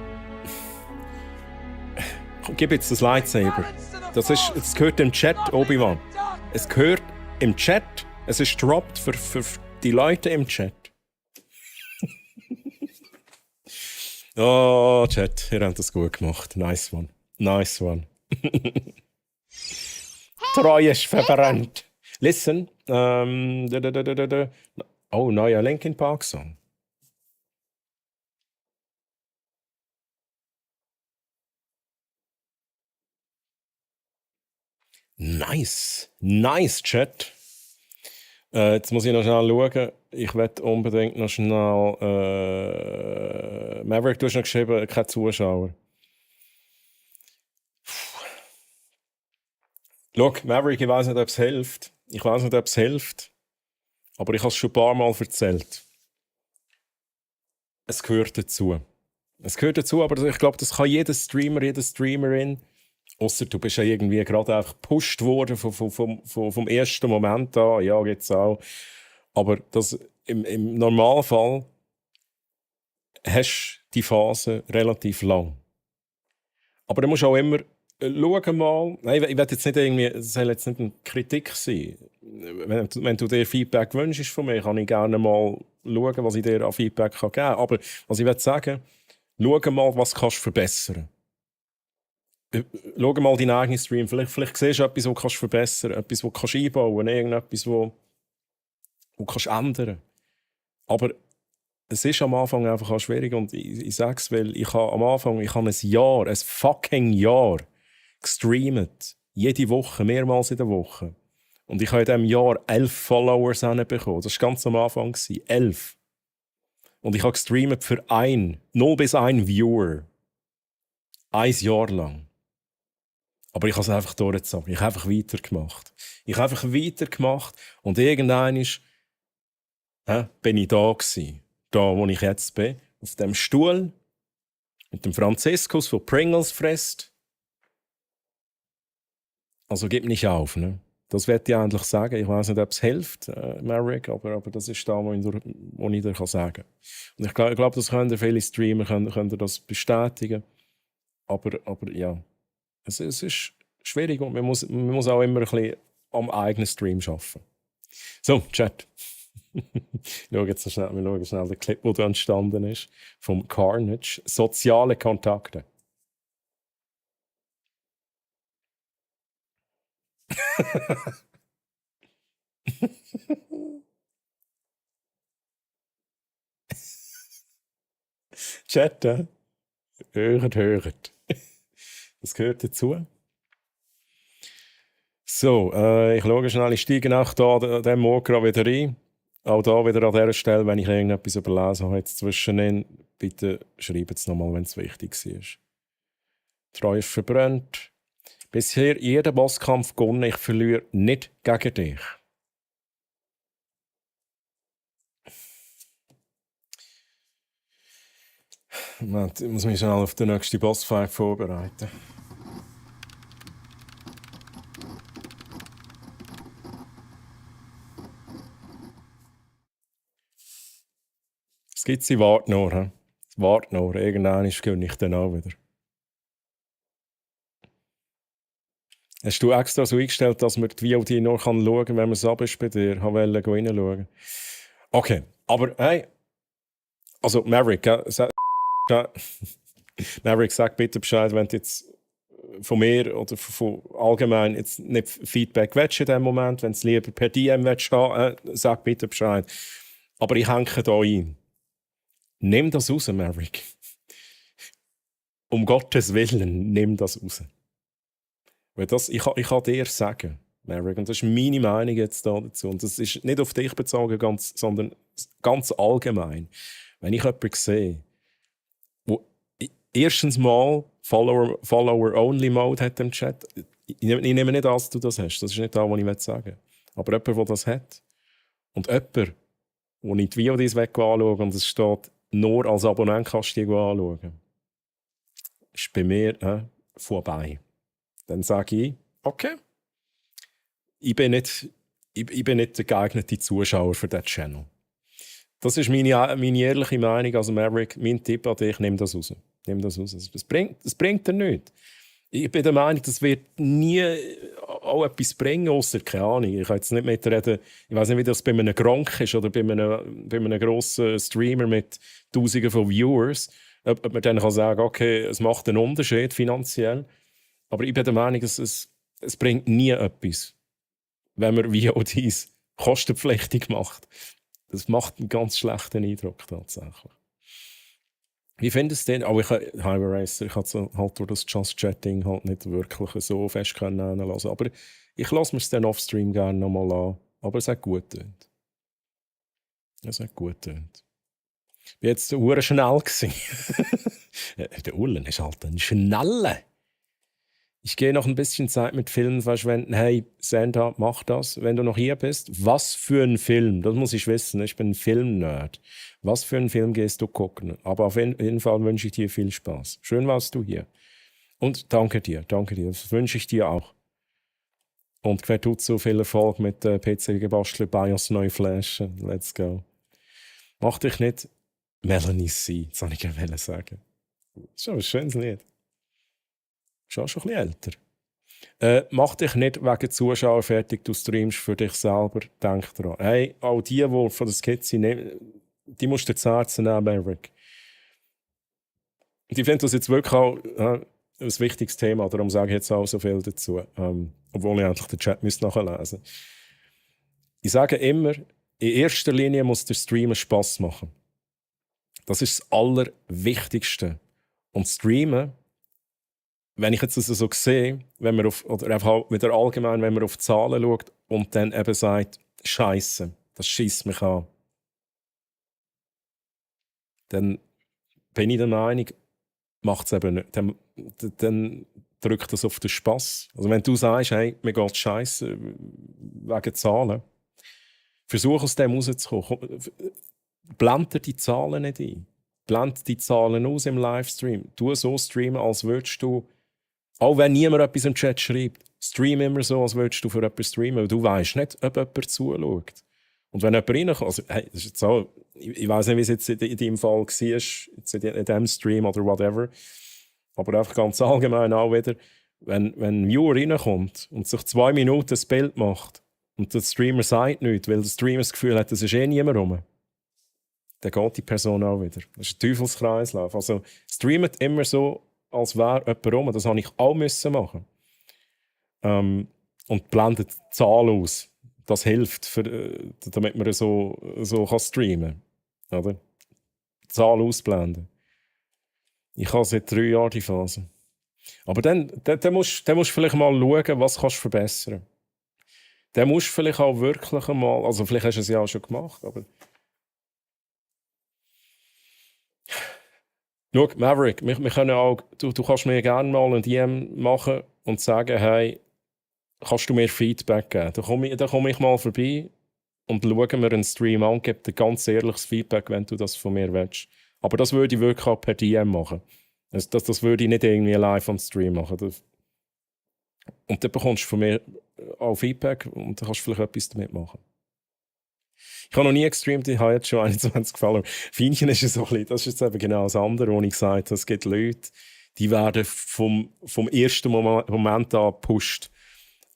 Gib jetzt das Lightsaber. Es gehört im Chat, Obi-Wan. Es gehört im Chat. Es ist dropped für die Leute im Chat. Oh, Chat, ihr habt das gut gemacht. Nice one. Treue ist verbrannt. Listen. Oh, neuer Linkin Park Song. Nice, Chat. Jetzt muss ich noch schnell schauen. Ich werde unbedingt noch schnell... Maverick, du hast noch geschrieben, kein Zuschauer. Schau, Maverick, ich weiß nicht, ob es hilft. Aber ich habe es schon ein paar Mal erzählt. Es gehört dazu, aber ich glaube, das kann jeder Streamer, jede Streamerin. Ausser du bist ja irgendwie gerade einfach gepusht worden vom ersten Moment an. Ja, geht's auch. Aber das, im Normalfall hast du die Phase relativ lang. Aber du musst auch immer schauen mal. Nein, ich will jetzt nicht irgendwie, es soll jetzt nicht eine Kritik sein. Wenn du dir Feedback wünschst von mir, kann ich gerne mal schauen, was ich dir an Feedback geben kann. Aber was ich will sagen, schau mal, was kannst du verbessern. Schau mal deinen eigenen Stream. Vielleicht siehst du etwas, was du verbessern kannst, etwas, was du einbauen kannst, irgendetwas, was du ändern kannst. Aber es ist am Anfang einfach auch schwierig und ich sage es, weil ich habe am Anfang, ich habe ein fucking Jahr gestreamt. Jede Woche, mehrmals in der Woche. Und ich habe in diesem Jahr 11 Followers bekommen. Das war ganz am Anfang. 11. Und ich habe gestreamt für 0 bis 1 Viewer. 1 Jahr lang. Aber ich habe es einfach durchgezogen. Ich habe einfach weitergemacht. Und irgendwann bin ich da gewesen. Da, wo ich jetzt bin. Auf dem Stuhl. Mit dem Franziskus, der Pringles frisst. Also gib nicht auf, ne? Das werde ich eigentlich sagen. Ich weiß nicht, ob es hilft, Merrick, aber das ist da, was ich dir sagen kann. Und ich glaube, das können viele Streamer können das bestätigen. Aber ja, es ist schwierig und man muss auch immer ein bisschen am eigenen Stream arbeiten. So, Chat. Wir schauen schnell den Clip, der da entstanden ist, vom Carnage. Soziale Kontakte. Chat, hört. Das gehört dazu. So, ich schaue schnell, ich steige auch da den Morgen gerade wieder ein. Auch da wieder an dieser Stelle, wenn ich irgendetwas überlesen habe, jetzt zwischendrin, bitte schreibt es nochmal, wenn es wichtig war. Treue ist verbrannt. Bisher jeden Bosskampf gewonnen, ich verliere nicht gegen dich. Moment, ich muss mich schnell auf den nächsten Bossfight vorbereiten. Es gibt sie, wart noch. Irgendwann gewinne ich dann auch wieder. Hast du extra so eingestellt, dass man die VOD nur schauen kann, wenn man es ab ist bei dir? Ich wollte reinschauen. Okay, aber hey, also Maverick, Maverick, sag bitte Bescheid, wenn du jetzt von mir oder von allgemein jetzt nicht Feedback willst in dem Moment, wenn du es lieber per DM willst, sag bitte Bescheid. Aber ich hänge da ein. Nimm das raus, Maverick. Um Gottes Willen, nimm das raus. Weil ich kann dir sagen, Maverick, und das ist meine Meinung jetzt da dazu, und das ist nicht auf dich bezogen, sondern ganz allgemein. Wenn ich jemanden sehe, wo erstens mal Follower-Only-Mode hat im Chat, ich nehme nicht an, dass du das hast, das ist nicht das, was ich sagen will. Aber jemand, der das hat, und jemand, wo ich die Videos anschaue und es steht, nur als Abonnent kannst du die anschauen, ist bei mir vorbei. Dann sage ich, okay, ich bin nicht der geeignete Zuschauer für diesen Channel. Das ist meine ehrliche Meinung. Also Maverick, mein Tipp an dich, nimm das raus. Das bringt dir nichts. Ich bin der Meinung, das wird nie auch etwas bringen, ausser keine Ahnung. Ich kann jetzt nicht mitreden, ich weiß nicht, wie das bei einem Gronk ist oder bei einem grossen Streamer mit Tausenden von Viewers, ob man dann kann sagen, okay, es macht einen Unterschied finanziell. Aber ich bin der Meinung, es bringt nie etwas, wenn man VODs kostenpflichtig macht. Das macht einen ganz schlechten Eindruck tatsächlich. Wie findest du denn? Aber Highway Racer, ich habe halt durch das Just Chatting halt nicht wirklich so fest können lassen. Aber ich lasse mir es dann offstream gerne nochmal an. Aber es hat gut getönt. Ich bin jetzt hure schnell gewesen. Der Ullen ist halt ein Schneller. Ich gehe noch ein bisschen Zeit mit Filmen verschwenden. Hey, Santa, mach das, wenn du noch hier bist. Was für ein Film? Das muss ich wissen. Ich bin ein Film-Nerd. Was für einen Film gehst du gucken? Aber auf jeden Fall wünsche ich dir viel Spaß. Schön warst du hier. Und danke dir. Das wünsche ich dir auch. Und wer tut so viel Erfolg mit PC-Gebastel, BIOS neu flashen? Let's go. Mach dich nicht Melanie C. Das wollte ich gerne sagen. Das ist schon ein schönes Lied. Schon ein bisschen älter. Mach dich nicht wegen Zuschauer fertig, du streamst für dich selber, denk dran. Hey, auch die von der Skizze nehmen, die musst du zu Herzen nehmen, Maverick. Ich finde das jetzt wirklich auch ein wichtiges Thema, darum sage ich jetzt auch so viel dazu. Obwohl ich eigentlich den Chat nachlesen müsste. Ich sage immer, in erster Linie muss der Streamer Spass machen. Das ist das Allerwichtigste. Und Streamen, wenn ich jetzt das so sehe, wenn man oder einfach halt wieder allgemein, wenn man auf die Zahlen schaut und dann eben sagt, Scheiße, das schießt mich an, dann bin ich der Meinung, macht es eben nicht. Dann drückt das auf den Spass. Also wenn du sagst, hey, mir geht Scheiße wegen Zahlen, versuch aus dem rauszukommen. Blend dir die Zahlen nicht ein. Blend die Zahlen aus im Livestream. Tu so streamen, als würdest du, auch wenn niemand etwas im Chat schreibt, stream immer so, als würdest du für etwas streamen. Weil du weißt nicht, ob jemand zuschaut. Und wenn jemand reinkommt, also, hey, das ist jetzt auch, ich weiß nicht, wie es jetzt in deinem Fall war, jetzt in diesem Stream oder whatever, aber einfach ganz allgemein auch wieder, wenn ein Viewer reinkommt und sich 2 Minuten das Bild macht und der Streamer sagt nichts, weil der Streamer das Gefühl hat, es ist eh niemand rum, dann geht die Person auch wieder. Das ist ein Teufelskreislauf. Also streamt immer so, als wäre jemand rum. Das habe ich auch müssen machen. Und blendet die Zahl aus. Das hilft, damit man so kann streamen kann. Oder? Die Zahl ausblenden. Ich habe seit 3 Jahren die Phase. Aber dann musst du vielleicht mal schauen, was kannst du verbessern. Dann musst du vielleicht auch wirklich einmal, also vielleicht hast du es ja auch schon gemacht, aber schau, Maverick, wir können auch, du kannst mir gerne mal ein DM machen und sagen, hey, kannst du mir Feedback geben? Dann komme ich mal vorbei und schauen wir einen Stream an und gebe dir ganz ehrliches Feedback, wenn du das von mir willst. Aber das würde ich wirklich auch per DM machen. Das würde ich nicht irgendwie live am Stream machen. Und dann bekommst du von mir auch Feedback und dann kannst du vielleicht etwas damit machen. Ich habe noch nie gestreamt, ich habe jetzt schon 21 Follower. Feinchen ist so ein bisschen, das ist jetzt eben genau das andere, wo ich gesagt habe, es gibt Leute, die werden vom ersten Moment an gepusht.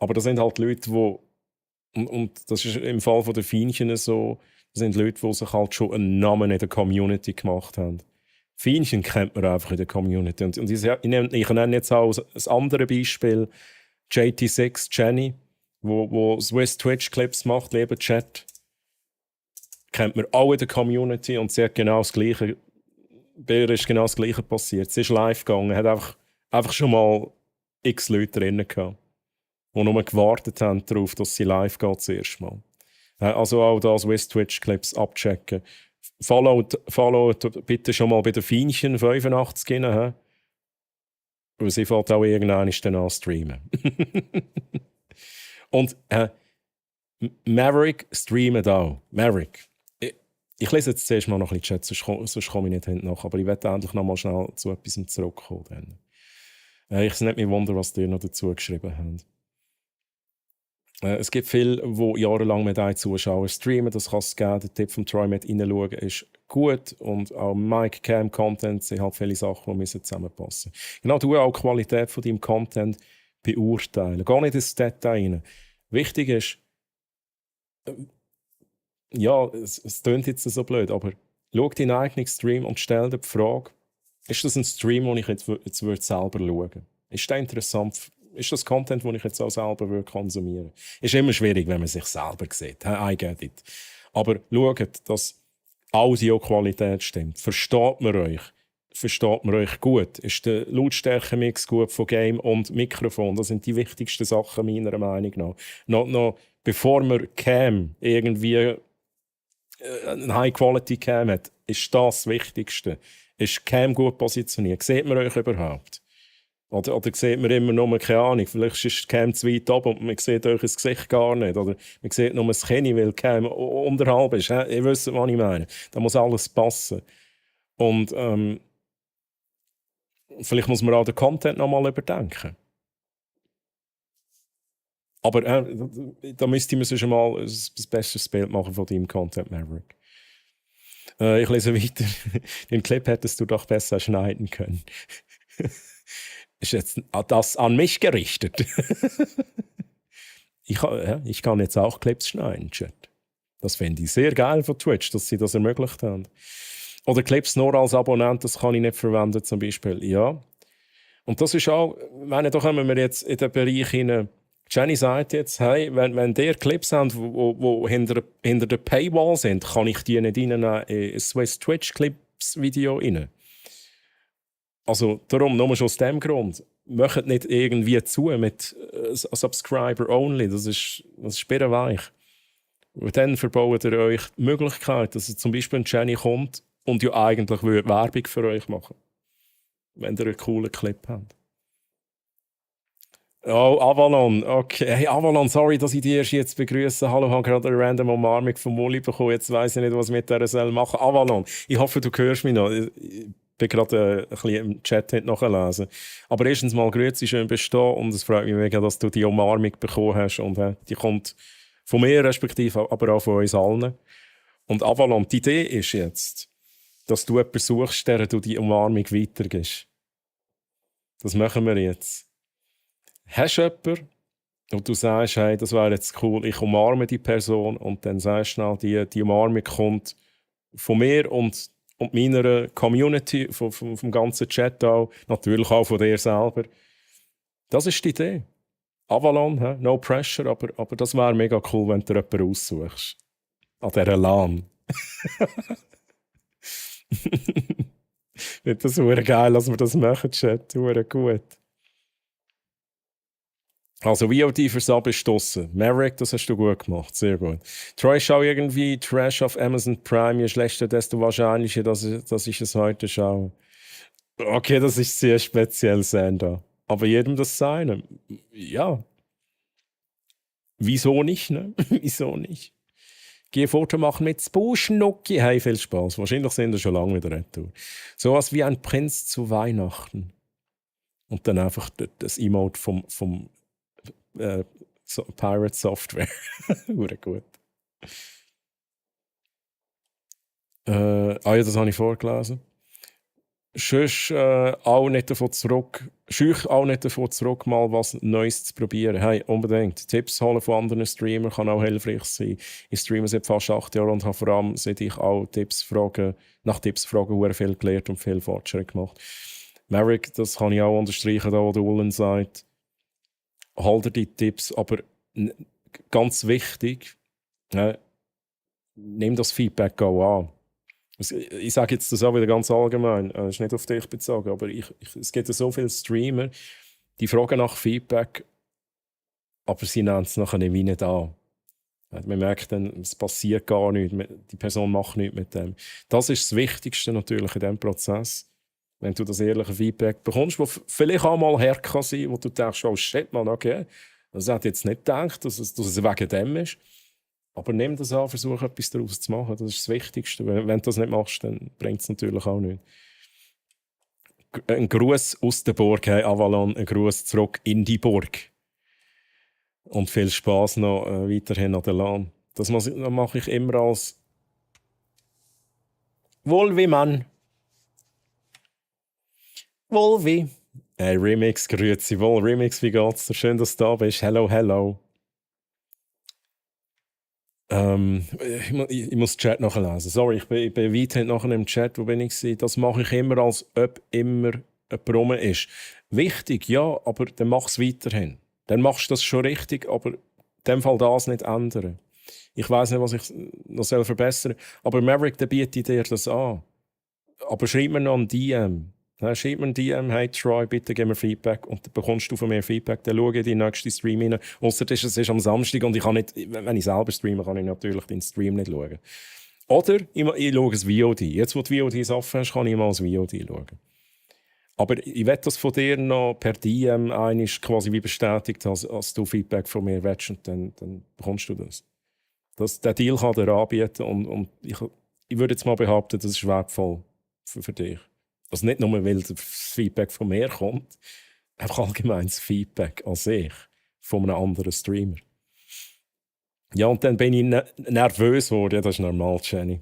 Aber das sind halt Leute, die, und das ist im Fall von den Feinchen so, das sind Leute, die sich halt schon einen Namen in der Community gemacht haben. Feinchen kennt man einfach in der Community. Und ich nenne jetzt auch ein anderes Beispiel, JT6, Jenny, wo Swiss Twitch-Clips macht, lieber Chat. Kennt man auch in der Community und sie hat genau das Gleiche, bei ihr ist genau das Gleiche passiert. Sie ist live gegangen, hat einfach schon mal x Leute drinnen gehabt, die nur gewartet haben darauf, dass sie live geht das erste Mal. Also auch da Swiss Twitch-Clips abchecken. Followt bitte schon mal bei der Feinchen 85 rein, weil sie fällt auch irgendwann dann an streamen. Und Maverick streamt auch. Maverick. Ich lese jetzt zuerst mal noch ein bisschen Chat, sonst komme ich nicht hinten nach. Aber ich werde endlich noch mal schnell zu etwas zurückkommen. Ich nicht mehr wundern, was die noch dazu geschrieben haben. Es gibt viele, die jahrelang mit einem Zuschauer streamen. Das kann es geben. Der Tipp von Troy mit reinschauen ist gut. Und auch Mike Cam Content sind halt viele Sachen, die müssen zusammenpassen. Genau, du auch die Qualität von deinem Content beurteilen. Gar nicht ins Detail rein. Wichtig ist, ja, es klingt jetzt so blöd, aber schau deinen eigenen Stream und stell dir die Frage, ist das ein Stream, den ich jetzt selber schauen würde? Ist das interessant? Ist das Content, den ich jetzt auch selber konsumieren würde? Ist immer schwierig, wenn man sich selber sieht. I get it. Aber schaut, dass Audioqualität stimmt. Versteht man euch gut? Ist der Lautstärkenmix gut von Game und Mikrofon? Das sind die wichtigsten Sachen meiner Meinung nach. Noch bevor man Cam irgendwie eine High-Quality-Cam hat, ist das Wichtigste. Ist Cam gut positioniert? Sieht man euch überhaupt? Oder sieht man immer nur, keine Ahnung, vielleicht ist die Cam zu weit ab und man sieht euch das Gesicht gar nicht. Oder man sieht nur das Kinn, weil die Cam unterhalb ist. Ihr wisst, was ich meine. Da muss alles passen. Und vielleicht muss man auch den Content nochmal überdenken. Aber da müsste man sich schon mal ein besseres Bild machen von deinem Content, Maverick. Ich lese weiter. Den Clip hättest du doch besser schneiden können. Ist jetzt das an mich gerichtet? Ich kann jetzt auch Clips schneiden, Chat. Das fände ich sehr geil von Twitch, dass sie das ermöglicht haben. Oder Clips nur als Abonnent, das kann ich nicht verwenden zum Beispiel. Ja. Und das ist auch, da kommen wir jetzt in den Bereich hinein. Jenny sagt jetzt, hey, wenn ihr Clips habt, die hinter der Paywall sind, kann ich die nicht in einen Swiss Twitch Clip Tipps-Video rein. Also darum, nur schon aus dem Grund, macht nicht irgendwie zu mit Subscriber-only, das ist birrenweich. Und dann verbaut ihr euch die Möglichkeit, dass zum Beispiel ein Jenny kommt und ja eigentlich Werbung für euch machen, wenn ihr einen coolen Clip habt. Oh, Avalon, okay. Hey, Avalon, sorry, dass ich dich erst jetzt begrüße. Hallo, ich habe gerade eine random Umarmung von Muli bekommen. Jetzt weiss ich nicht, was ich mit dieser soll machen. Avalon, ich hoffe, du hörst mich noch. Ich bin gerade ein bisschen im Chat nachlesen. Aber erstens mal, grüezi, schön bist du da. Und es freut mich mega, dass du die Umarmung bekommen hast. Und die kommt von mir, respektive, aber auch von uns allen. Und Avalon, die Idee ist jetzt, dass du jemanden suchst, der du die Umarmung weitergibst. Das machen wir jetzt. Hast du jemanden, und du sagst, hey, das wäre jetzt cool, ich umarme die Person und dann sagst du schnell, die Umarmung kommt von mir und meiner Community, vom ganzen Chat auch, natürlich auch von dir selber. Das ist die Idee. Avalon, no pressure, aber das wäre mega cool, wenn du jemanden aussuchst. An dieser LAN. Ich finde das super geil, dass wir das machen, Chat. Super gut. Also VOD für Sub ist draussen. Maverick, das hast du gut gemacht. Sehr gut. Troy, schau irgendwie Trash auf Amazon Prime. Je schlechter, desto wahrscheinlicher, dass ich es heute schaue. Okay, das ist sehr speziell, Sandra. Aber jedem das Seine. Ja. Wieso nicht, ne? Wieso nicht? Geh Foto machen mit Spuschnucki. Hey, viel Spaß. Wahrscheinlich sind wir schon lange wieder retour. So was wie ein Prinz zu Weihnachten. Und dann einfach das Emote vom Pirate Software. Gut. Ja, das habe ich vorgelesen. Schüch auch nicht davon zurück, mal was Neues zu probieren. Hey, unbedingt. Tipps holen von anderen Streamern kann auch hilfreich sein. Ich streame seit fast 8 Jahren und habe vor allem, seit ich auch nach Tipps fragen, sehr viel gelernt und viel Fortschritt gemacht. Maverick, das kann ich auch unterstreichen, da wo der Ullen sagt, halte die Tipps, aber ganz wichtig, nimm das Feedback auch an. Ich sage jetzt das auch wieder ganz allgemein, es ist nicht auf dich bezogen, aber es gibt ja so viele Streamer, die fragen nach Feedback, aber sie nehmen es nachher nicht an. Man merkt dann, es passiert gar nichts, die Person macht nichts mit dem. Das ist das Wichtigste natürlich in diesem Prozess. Wenn du das ehrliche Feedback bekommst, das vielleicht auch mal her kann sein, wo du denkst, oh shit, man, okay, das hätte ich jetzt nicht gedacht, dass es wegen dem ist. Aber nimm das an, versuch etwas daraus zu machen, das ist das Wichtigste. Wenn du das nicht machst, dann bringt es natürlich auch nichts. Ein Gruß aus der Burg, hey Avalon, ein Gruß zurück in die Burg. Und viel Spaß noch weiterhin an der LAN. Das mache ich immer als Wohlwi-Mann. Wolvi. Hey, Remix, grüezi wohl. Remix, wie geht's dir? Schön, dass du da bist. Hello. Ich muss den Chat nachlesen. Sorry, ich bin weiterhin nachher im Chat. Wo bin ich? Das mache ich immer, als ob immer jemand rum ist. Wichtig, ja, aber dann mach es weiterhin. Dann machst du das schon richtig, aber in dem Fall das nicht ändern. Ich weiss nicht, was ich noch verbessern soll, aber Maverick, der bietet dir das an. Aber schreib mir noch ein DM. Schreib mir ein DM, hey Troy, bitte gib mir Feedback und dann bekommst du von mir Feedback. Dann schaue ich den nächsten Stream rein. Ausser es ist am Samstag und ich kann nicht, wenn ich selber streame, kann ich natürlich den Stream nicht schauen. Oder ich schaue das VOD. Jetzt, wo die VODs offen hast, kann ich mal das VOD schauen. Aber ich will das von dir noch per DM einmal quasi wie bestätigt, als du Feedback von mir willst und dann bekommst du das. Der Deal kann dir anbieten und ich würde jetzt mal behaupten, das ist wertvoll für dich. Also nicht nur, weil das Feedback von mir kommt, einfach allgemeines Feedback an sich von einem anderen Streamer. Ja, und dann bin ich nervös geworden. Ja, das ist normal, Jenny.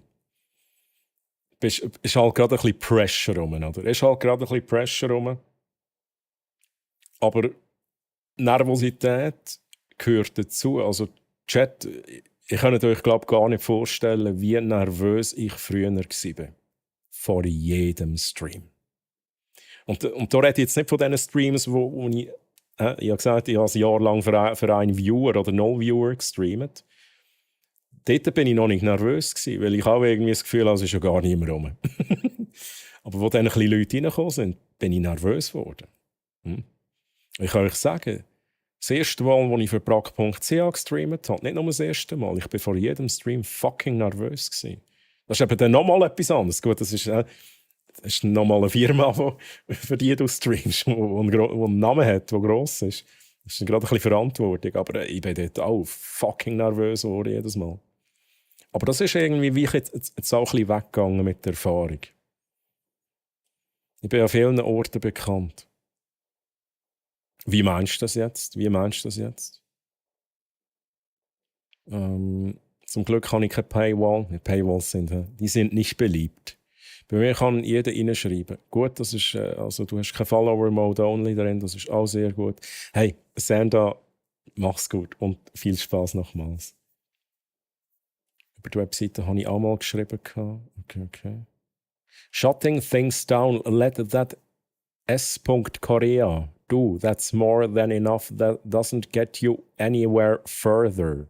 Es ist halt gerade ein bisschen Pressure rum, oder? Aber Nervosität gehört dazu. Also Chat, ich kann euch glaube gar nicht vorstellen, wie nervös ich früher war. Vor jedem Stream. Und da rede ich jetzt nicht von diesen Streams, wo ich habe gesagt, ich habe ein Jahr lang für einen Viewer oder 0 Viewer gestreamt. Dort bin ich noch nicht nervös gewesen, weil ich auch irgendwie das Gefühl habe, es ist ja gar nicht mehr rum. Aber wo dann ein bisschen Leute reingekommen sind, bin ich nervös geworden. Ich kann euch sagen, das erste Mal, als ich für Brack.ch gestreamt habe, nicht nur das erste Mal, ich war vor jedem Stream fucking nervös gewesen. Das ist eben dann nochmal etwas anderes. Gut, das ist nochmal eine Firma, für die du streamst, die einen Namen hat, der gross ist. Das ist dann gerade ein bisschen Verantwortung. Aber ich bin dort auch fucking nervös geworden, jedes Mal. Aber das ist irgendwie wie jetzt auch ein bisschen weggegangen mit der Erfahrung. Ich bin an vielen Orten bekannt. Wie meinst du das jetzt? Zum Glück habe ich keine Paywall. Paywalls die sind nicht beliebt. Bei mir kann jeder reinschreiben. Gut, das ist, also du hast kein Follower-Mode-Only drin, das ist auch sehr gut. Hey, Senda, mach's gut und viel Spaß nochmals. Über die Webseite habe ich auch mal geschrieben. Okay. Shutting things down, let that S.Korea do. That's more than enough. That doesn't get you anywhere further.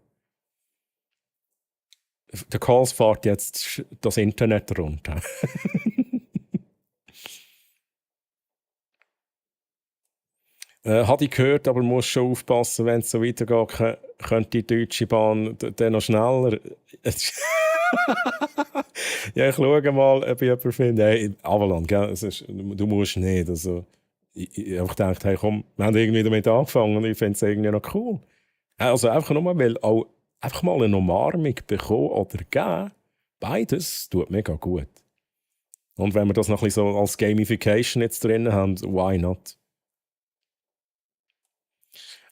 Der Calls fährt jetzt das Internet runter. Habe ich gehört, aber muss schon aufpassen, wenn es so weitergeht, könnte die Deutsche Bahn dann noch schneller. Ja, ich schaue mal, ob ich jemanden finde. Hey, Avalan, gell? Du musst nicht. Also, ich habe gedacht, hey, komm, wir haben irgendwie damit angefangen und ich finde es irgendwie noch cool. Also einfach nur, weil auch einfach mal eine Umarmung bekommen oder geben, beides tut mega gut. Und wenn wir das noch ein bisschen so als Gamification jetzt drin haben, why not?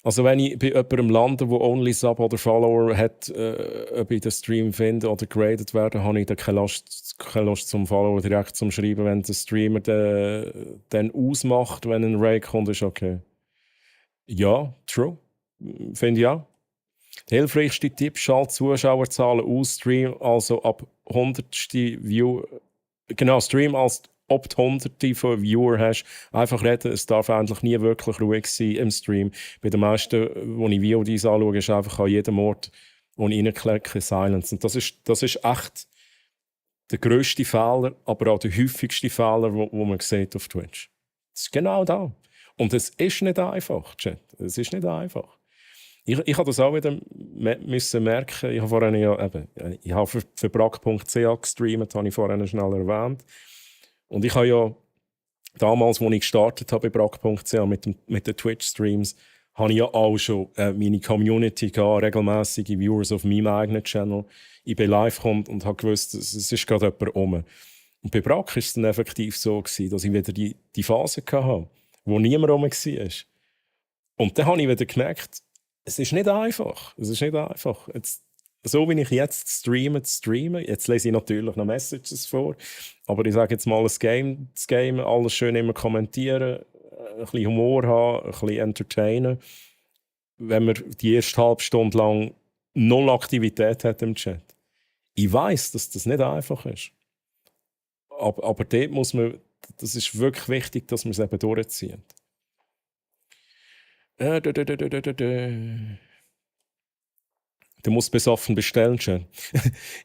Also wenn ich bei jemandem lande, der only Sub oder Follower hat, ob ich den Stream finde oder graded werde, habe ich dann keine Lust zum Follower direkt zum Schreiben. Wenn der Streamer dann ausmacht, wenn ein Raid kommt, ist okay. Ja, true. Finde ich auch. Der hilfreichste Tipp: schalt Zuschauerzahlen aus, Stream also ab 100. View. Genau, Stream als ob du Hunderte von Viewer hast. Einfach reden, es darf eigentlich nie wirklich ruhig sein im Stream. Bei den meisten, die ich VODs anschaue, ist einfach an jedem Ort, wo ich reinklicke, Silence. Und das ist echt der grösste Fehler, aber auch der häufigste Fehler, wo man sieht auf Twitch. Das ist genau da. Und es ist nicht einfach, Chat. Es ist nicht einfach. Ich habe das auch wieder müssen merken. Ich habe vorhin ich habe für Brack.ch gestreamt, habe ich vorhin schnell erwähnt. Und ich habe ja damals, als ich gestartet habe bei Brack.ch mit den Twitch-Streams, habe ich ja auch schon meine Community gehabt, regelmäßige Viewers auf meinem eigenen Channel. Ich bin live gekommen und habe gewusst, es ist gerade jemand rum. Und bei Brack war es dann effektiv so gewesen, dass ich wieder die Phase hatte, wo niemand rum war. Und dann habe ich wieder gemerkt, es ist nicht einfach. Jetzt, so wie ich jetzt streame, jetzt lese ich natürlich noch Messages vor, aber ich sage jetzt mal, das Game, alles schön immer kommentieren, ein bisschen Humor haben, ein bisschen entertainen. Wenn man die erste halbe Stunde lang null Aktivität hat im Chat. Ich weiss, dass das nicht einfach ist. Aber dort muss man, das ist wirklich wichtig, dass man es eben durchzieht. Du musst besoffen bestellen, schön.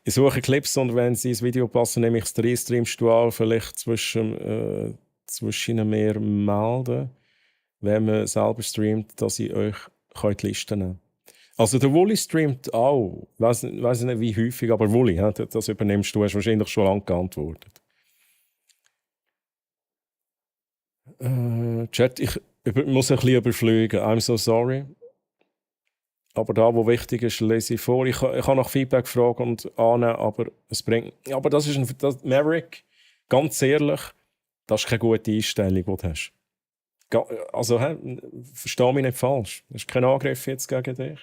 Ich suche Clips und wenn sie ins Video passen, nehme ich das Restream-Stuhl vielleicht zwischen mehr melden, wenn man selber streamt, dass ich euch die Liste nehmen kann. Also der Wulli streamt auch. Ich weiss nicht, wie häufig, aber Wulli, das übernimmst du, hast wahrscheinlich schon lange geantwortet. Chat, ich muss ein bisschen überfliegen. I'm so sorry. Aber da, wo wichtig ist, lese ich vor. Ich kann nach Feedback fragen und annehmen, aber es bringt... Aber das ist Maverick, ganz ehrlich, das ist keine gute Einstellung, die du hast. Also, versteh mich nicht falsch. Das ist kein Angriff jetzt gegen dich.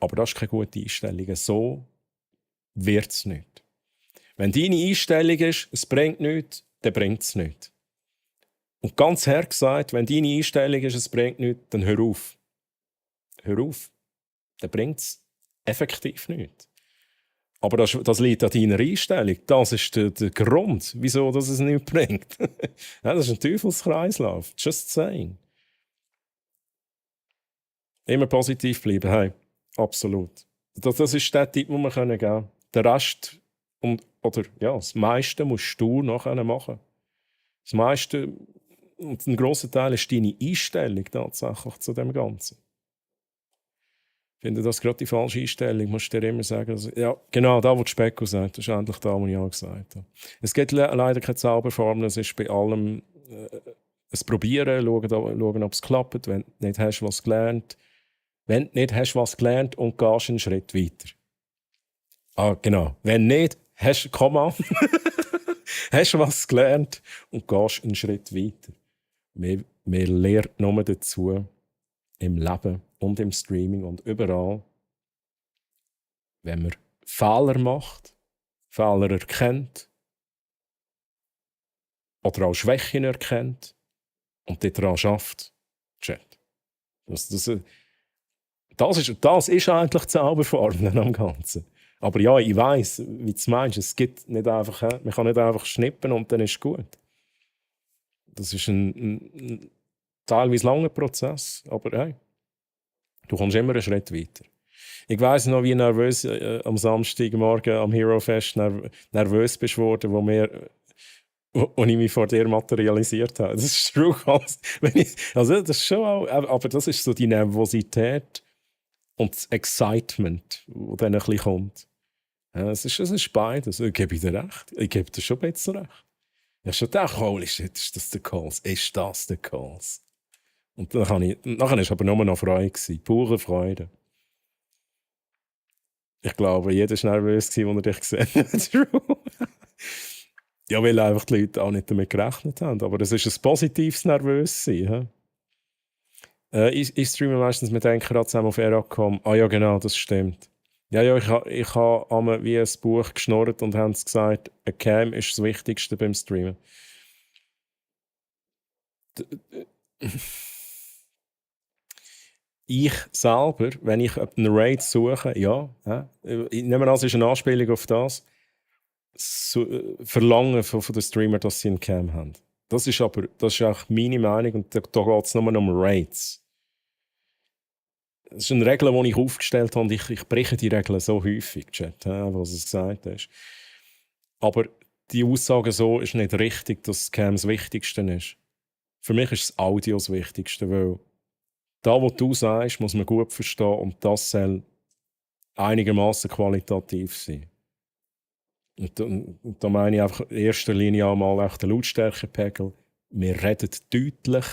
Aber das ist keine gute Einstellung. So wird es nicht. Wenn deine Einstellung ist, es bringt nichts, dann bringt es nichts. Und ganz hart gesagt, wenn deine Einstellung ist, es bringt nichts, dann hör auf. Hör auf. Dann bringt es effektiv nichts. Aber das liegt an deiner Einstellung. Das ist der Grund, wieso das es nichts bringt. Ja, das ist ein Teufelskreislauf. Just saying. Immer positiv bleiben. Hey, absolut. Das ist der Tipp, den wir geben können. Der Rest, das meiste musst du nachher machen. Das meiste und ein grosser Teil ist deine Einstellung tatsächlich zu dem Ganzen. Ich finde das gerade die falsche Einstellung. Musst du dir immer sagen, also, ja, genau, da, wo Specko sagt, das ist endlich da, was ich auch gesagt habe. Es gibt leider keine Zauberformel, es ist bei allem ein Probieren, schauen, ob es klappt. Wenn du nicht hast, was gelernt. Wenn du nicht hast, was gelernt und gehst einen Schritt weiter. Ah, genau. Wenn nicht, hast du was gelernt und gehst einen Schritt weiter. Wir lernen nur dazu, im Leben und im Streaming und überall, wenn man Fehler macht, Fehler erkennt oder auch Schwächen erkennt und daran schafft. Chat. Das ist eigentlich die Zauberformel am Ganzen. Aber ja, ich weiss, wie du es meinst. Es gibt nicht einfach, man kann nicht einfach schnippen und dann ist es gut. Das ist ein teilweise langer Prozess, aber hey, du kommst immer einen Schritt weiter. Ich weiss noch, wie nervös am Samstagmorgen am Hero Fest nervös bist worden, wo ich mich vor dir materialisiert habe. Das ist true. Also das ist schon auch, aber das ist so die Nervosität und das Excitement, das dann ein bisschen kommt. Ja, es ist beides. Ich gebe dir recht. Ich gebe dir schon ein bisschen recht. Ich habe schon gedacht, holy shit, ist das der Calls? Ist das der Calls? Und nachher war es aber nur noch Freude, pure Freude. Ich glaube, jeder war nervös, als er dich gesehen hat. Ja, weil einfach die Leute auch nicht damit gerechnet haben. Aber es ist ein positives Nervössein. Ich streame meistens mit Enker zusammen auf Eracom. Ah ja, genau, das stimmt. Ja, ich habe einmal wie ein Buch geschnurrt und haben gesagt, eine Cam ist das Wichtigste beim Streamen. Ich selber, wenn ich einen Raid suche, ja, ich nehme an, es ist eine Anspielung auf das, verlangen von den Streamern, dass sie einen Cam haben. Das ist auch meine Meinung und da geht es nur um Raids. Das ist eine Regel, die ich aufgestellt habe und ich breche die Regeln so häufig, Chat, was es gesagt hast. Aber die Aussage so ist nicht richtig, dass das Cam das Wichtigste ist. Für mich ist das Audio das Wichtigste, weil da, was du sagst, muss man gut verstehen und das soll einigermaßen qualitativ sein. Und da meine ich einfach in erster Linie auch mal den Lautstärkepegel. Wir reden deutlich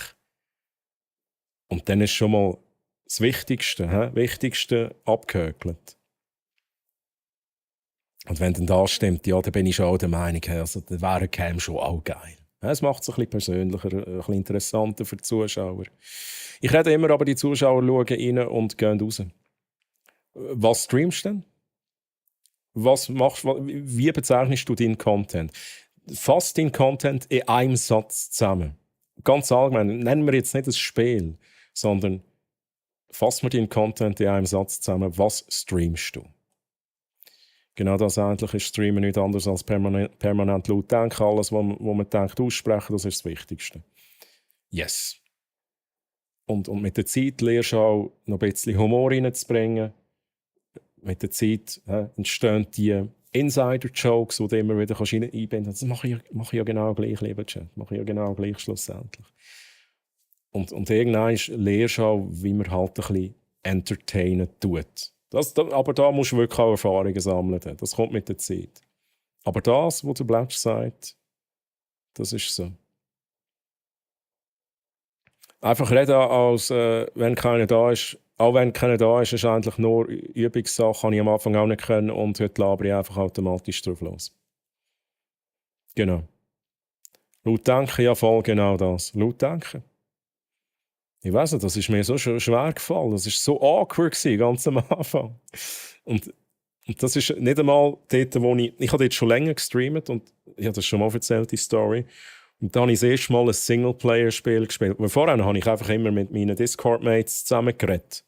und dann ist schon mal das Wichtigste abgehökelt. Und wenn dann das stimmt, ja, dann bin ich schon auch der Meinung, also, dann wäre ein Cam schon auch geil. Es macht es ein bisschen persönlicher, ein bisschen interessanter für die Zuschauer. Ich rede immer, aber die Zuschauer schauen rein und gehen raus. Was streamst du denn? Wie bezeichnest du deinen Content? Fass deinen Content in einem Satz zusammen. Ganz allgemein, nennen wir jetzt nicht das Spiel, sondern fass mir deinen Content in einem Satz zusammen. Was streamst du? Genau das eigentlich ist Streamen nicht anders als permanent laut denken. Alles, was man denkt, aussprechen, das ist das Wichtigste. Yes. Und mit der Zeit lernst du auch noch ein bisschen Humor reinzubringen. Mit der Zeit entstehen die Insider-Jokes, die du immer wieder einbinden kannst. Das mache ich ja genau gleich, lieber Chat. Mache ich ja genau gleich schlussendlich. Und irgendwann lernst du auch, wie man halt ein bisschen entertainen tut. Aber da musst du wirklich auch Erfahrungen sammeln. Das kommt mit der Zeit. Aber das, was der Bletch sagt, das ist so. Einfach reden, als wenn keiner da ist. Auch wenn keiner da ist, ist eigentlich nur Übungssache. Habe ich am Anfang auch nicht können und heute laber ich einfach automatisch drauf los. Genau. Laut denken, ja voll genau das. Laut denken. Ich weiss nicht, das ist mir so schwer gefallen. Das war so awkward gewesen, ganz am Anfang. Und das ist nicht einmal dort, wo ich habe dort schon länger gestreamt und ich habe das schon mal erzählt, die Story. Und dann habe ich das erste Mal ein Singleplayer-Spiel gespielt. Weil vorher habe ich einfach immer mit meinen Discord-Mates zusammengeredet.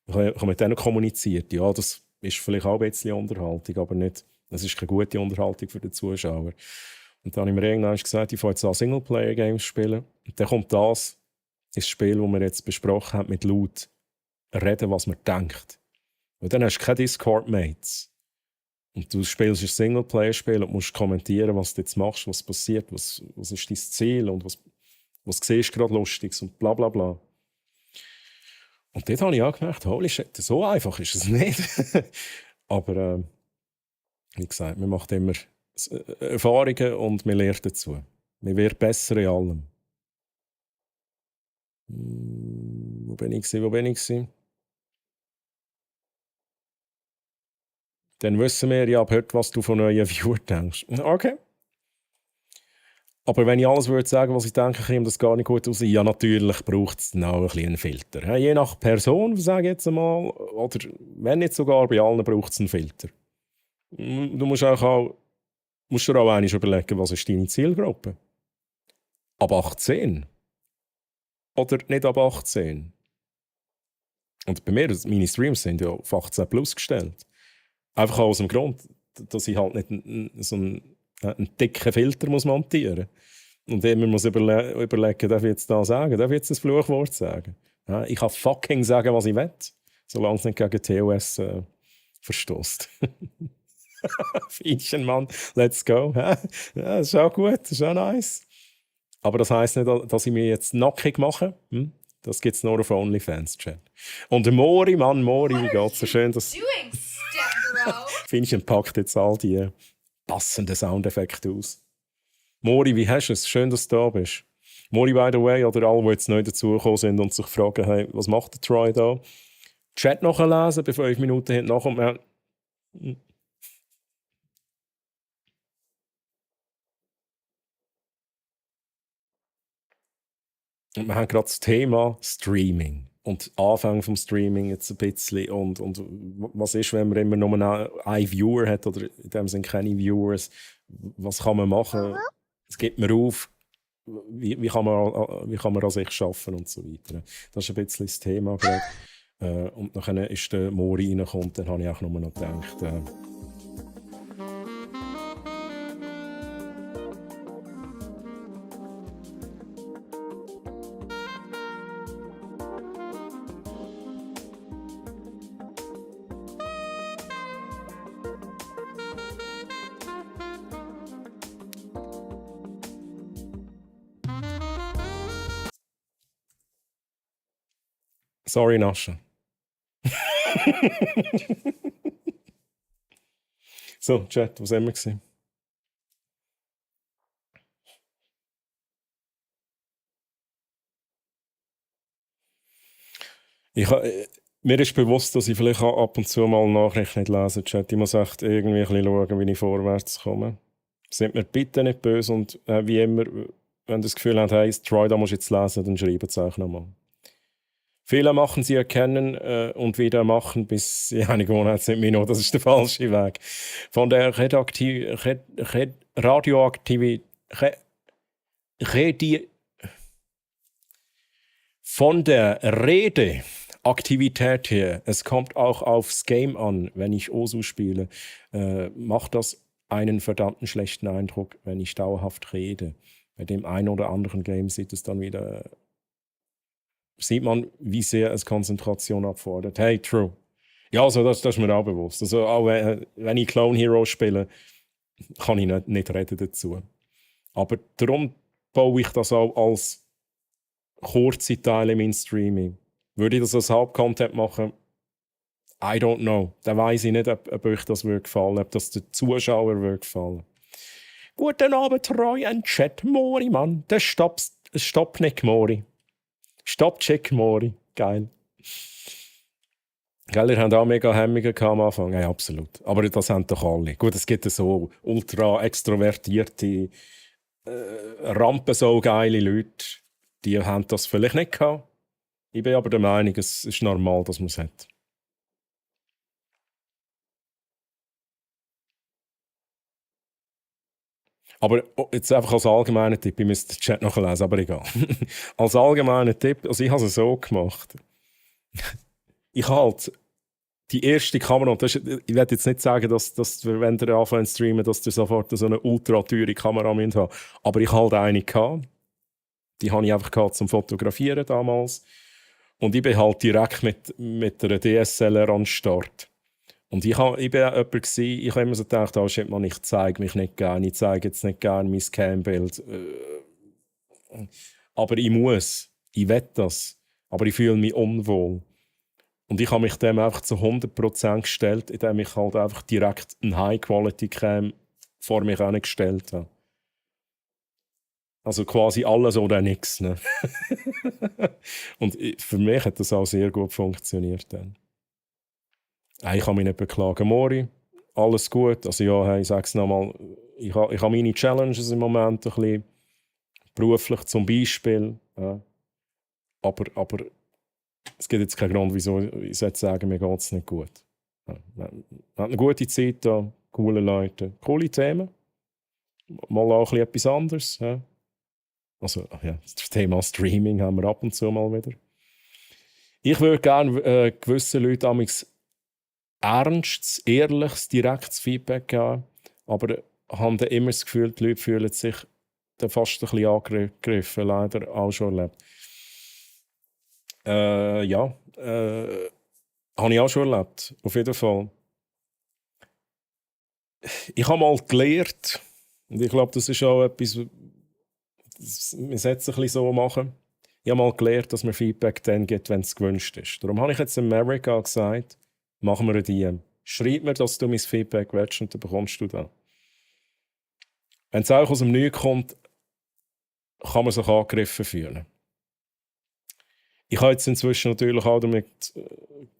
Ich habe mit denen kommuniziert. Ja, das ist vielleicht auch ein bisschen Unterhaltung, aber nicht, das ist keine gute Unterhaltung für den Zuschauer. Und dann habe ich mir irgendwann gesagt, ich fange jetzt an Singleplayer-Games spielen. Und dann kommt das Spiel, das wir jetzt besprochen haben, mit laut reden, was man denkt. Und dann hast du keine Discord-Mates. Und du spielst ein Singleplayer-Spiel und musst kommentieren, was du jetzt machst, was passiert, was ist dein Ziel und was siehst du gerade Lustiges und bla bla bla. Und dort habe ich auch gemerkt, holy shit, so einfach ist es nicht. Aber wie gesagt, man macht immer Erfahrungen und man lernt dazu. Man wird besser in allem. Wo bin ich gewesen? Dann wissen wir ja ab heute, was du von neuen Viewer denkst. Okay. Aber wenn ich alles würde sagen, was ich denke, käme das gar nicht gut raus. Ja, natürlich braucht es noch ein bisschen einen Filter. Ja, je nach Person, sage ich jetzt einmal, oder wenn nicht sogar bei allen, braucht es einen Filter. Du musst dir auch einmal überlegen, was ist deine Zielgruppe? Ab 18? Oder nicht ab 18? Und bei mir, meine Streams sind ja auf 18 plus gestellt. Einfach aus dem Grund, dass ich halt nicht so einen dicken Filter muss montieren muss. Und immer muss überlegen, darf ich jetzt da sagen? Darf ich jetzt ein Fluchwort sagen? Ja, ich kann fucking sagen, was ich will, solange es nicht gegen TOS verstößt. Fienchen, Mann, let's go. Ja, das ist auch gut, das ist auch nice. Aber das heisst nicht, dass ich mich jetzt nackig mache. Das gibt es nur auf OnlyFans-Chat. Und der Mori, wie geht's? So schön, dass Fienchen packt jetzt all die passenden Soundeffekte aus. Mori, wie hast du es? Schön, dass du da bist. Mori, by the way, oder alle, die jetzt neu dazugekommen sind und sich fragen, hey, was macht der Troy da? Chat nachlesen, bei 5 Minuten hinten nachkommt. Und wir haben gerade das Thema Streaming. Und Anfang vom Streaming jetzt ein bisschen. Und was ist, wenn man immer nur einen Viewer hat oder in dem Sinne keine Viewers? Was kann man machen? Es gibt mir auf. Wie kann man an sich arbeiten und so weiter. Das ist ein bisschen das Thema gerade. Und dann ist der Mori reingekommen. Dann habe ich auch nur noch gedacht, sorry, Nascha. So, Chat, was haben wir gesehen? Mir ist bewusst, dass ich vielleicht ab und zu mal Nachrichten nicht lesen Chat. Ich muss echt irgendwie ein bisschen schauen, wie ich vorwärts komme. Seid mir bitte nicht böse und wie immer, wenn ihr das Gefühl habt, hey, Troy, da musst du jetzt lesen, dann schreibt es auch nochmal. Fehler machen sie erkennen und wieder machen, bis sie eine Gewohnheit sind. Mino, das ist der falsche Weg. Von der von der Redeaktivität her, es kommt auch aufs Game an, wenn ich Osu spiele, macht das einen verdammten schlechten Eindruck, wenn ich dauerhaft rede. Bei dem einen oder anderen Game sieht man, wie sehr es Konzentration abfordert. Hey, true. Ja, also das ist mir auch bewusst. Also auch wenn ich Clone Hero spiele, kann ich nicht reden dazu. Aber darum baue ich das auch als kurze Teile in mein Streaming. Würde ich das als Hauptcontent machen? I don't know. Da weiss ich nicht, ob euch das würde gefallen, ob das den Zuschauern würde gefallen. Guten Abend, Troy und Chat. Mori, Mann. Das stoppt nicht, Mori. Stopp-Check, Mori. Geil. Gell, ihr habt auch mega Hemmungen am Anfang. Ja, absolut. Aber das haben doch alle. Gut, es gibt so ultra extrovertierte, rampenso-geile Leute, die haben das vielleicht nicht gehabt. Ich bin aber der Meinung, es ist normal, dass man es hat. Aber jetzt einfach als allgemeiner Tipp, ich müsste den Chat noch lesen, aber egal. Als allgemeiner Tipp, also ich habe es so gemacht. Ich habe halt die erste Kamera, und ich werde jetzt nicht sagen, dass wenn ihr anfängt zu streamen, dass ihr sofort so eine ultra teure Kamera haben müsst. Aber ich hatte eine gehabt. Die hatte ich einfach zum Fotografieren damals. Und ich bin halt direkt mit einer DSLR an den Start. Und ich bin ja jemand gewesen, ich habe immer so gedacht, oh shit, man, ich zeige mich nicht gerne, ich zeige jetzt nicht gerne mein Cam-Bild. Aber ich muss, ich will das. Aber ich fühle mich unwohl. Und ich habe mich dem einfach zu 100% gestellt, indem ich halt einfach direkt ein High-Quality-Cam vor mich gestellt habe. Also quasi alles oder nichts. Ne? Und für mich hat das auch sehr gut funktioniert dann. Ich kann mich nicht beklagen. Mori, alles gut. Also ja, hey, ich sage es nochmal, ich habe meine Challenges im Moment ein bisschen beruflich zum Beispiel. Ja. Aber es gibt jetzt keinen Grund, wieso ich sollte sagen, mir geht es nicht gut. Ja. Man hat eine gute Zeit da, coole Leute, coole Themen. Mal auch ein bisschen etwas anderes. Ja. Also ja, das Thema Streaming haben wir ab und zu mal wieder. Ich würde gerne gewissen Leuten amigs ernstes, ehrliches, direktes Feedback geben, aber habe dann immer das Gefühl, die Leute fühlen sich dann fast ein bisschen angegriffen, leider auch schon erlebt. Habe ich auch schon erlebt, auf jeden Fall. Ich habe mal gelernt, und ich glaube, das ist auch etwas, wir sollten es ein bisschen so machen. Ich habe mal gelernt, dass man Feedback dann gibt, wenn es gewünscht ist. Darum habe ich jetzt in Amerika gesagt, machen wir eine DM. Schreib mir, dass du mein Feedback willst und dann bekommst du das. Wenn es auch aus dem Nichts kommt, kann man sich angegriffen fühlen. Ich habe jetzt inzwischen natürlich auch damit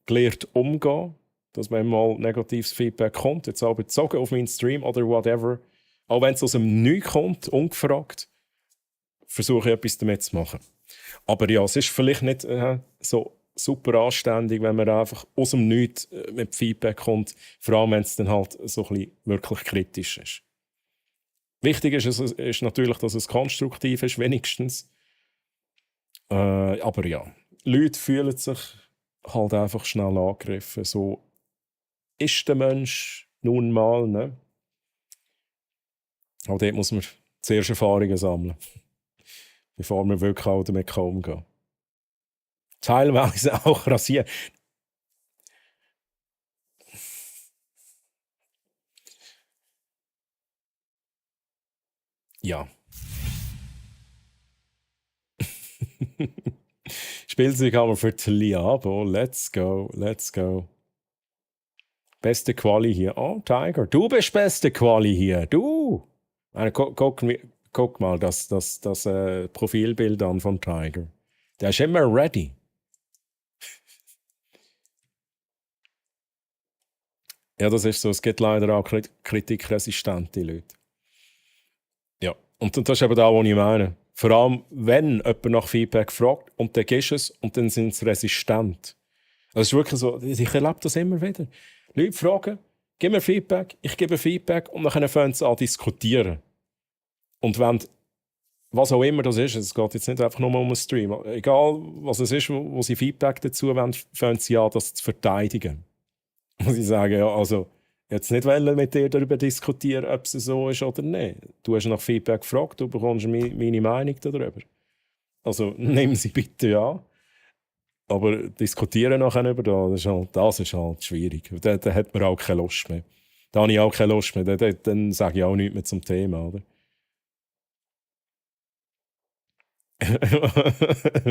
gelernt umgehen, dass wenn mal negatives Feedback kommt, jetzt auch bezogen auf meinen Stream oder whatever, auch wenn es aus dem Nichts kommt, ungefragt, versuche ich etwas damit zu machen. Aber ja, es ist vielleicht nicht so super anständig, wenn man einfach aus dem Nichts mit Feedback kommt, vor allem wenn es dann halt so ein bisschen wirklich kritisch ist. Wichtig ist natürlich, dass es konstruktiv ist, wenigstens. Aber ja, Leute fühlen sich halt einfach schnell angegriffen. So ist der Mensch nun mal. Ne? Auch dort muss man zuerst Erfahrungen sammeln, bevor man wirklich auch damit umgehen kann. Teilweise auch rasieren. Ja. Spielzeug haben wir für Liabo. Let's go, let's go. Beste Quali hier. Oh, Tiger, du bist beste Quali hier. Du! Guck mal das Profilbild an von Tiger. Der ist immer ready. Ja, das ist so. Es gibt leider auch kritikresistente Leute. Ja, und das ist eben da, was ich meine. Vor allem, wenn jemand nach Feedback fragt und dann gibst du es und dann sind sie resistent. Das ist wirklich so, ich erlebe das immer wieder. Leute fragen, gib mir Feedback, ich gebe Feedback und dann fangen sie an zu diskutieren. Und wenn, was auch immer das ist, es geht jetzt nicht einfach nur um einen Stream, egal was es ist, wo sie Feedback dazu wollen, fangen sie an, das zu verteidigen. Und sie sagen, ja, also, jetzt nicht mit dir darüber diskutieren, ob es so ist oder nicht. Du hast nach Feedback gefragt, du bekommst meine Meinung darüber. Also nimm sie bitte an. Aber diskutieren nachher über das ist halt schwierig. Da hat man auch keine Lust mehr. Da habe ich auch keine Lust mehr. Dann sage ich auch nichts mehr zum Thema, oder?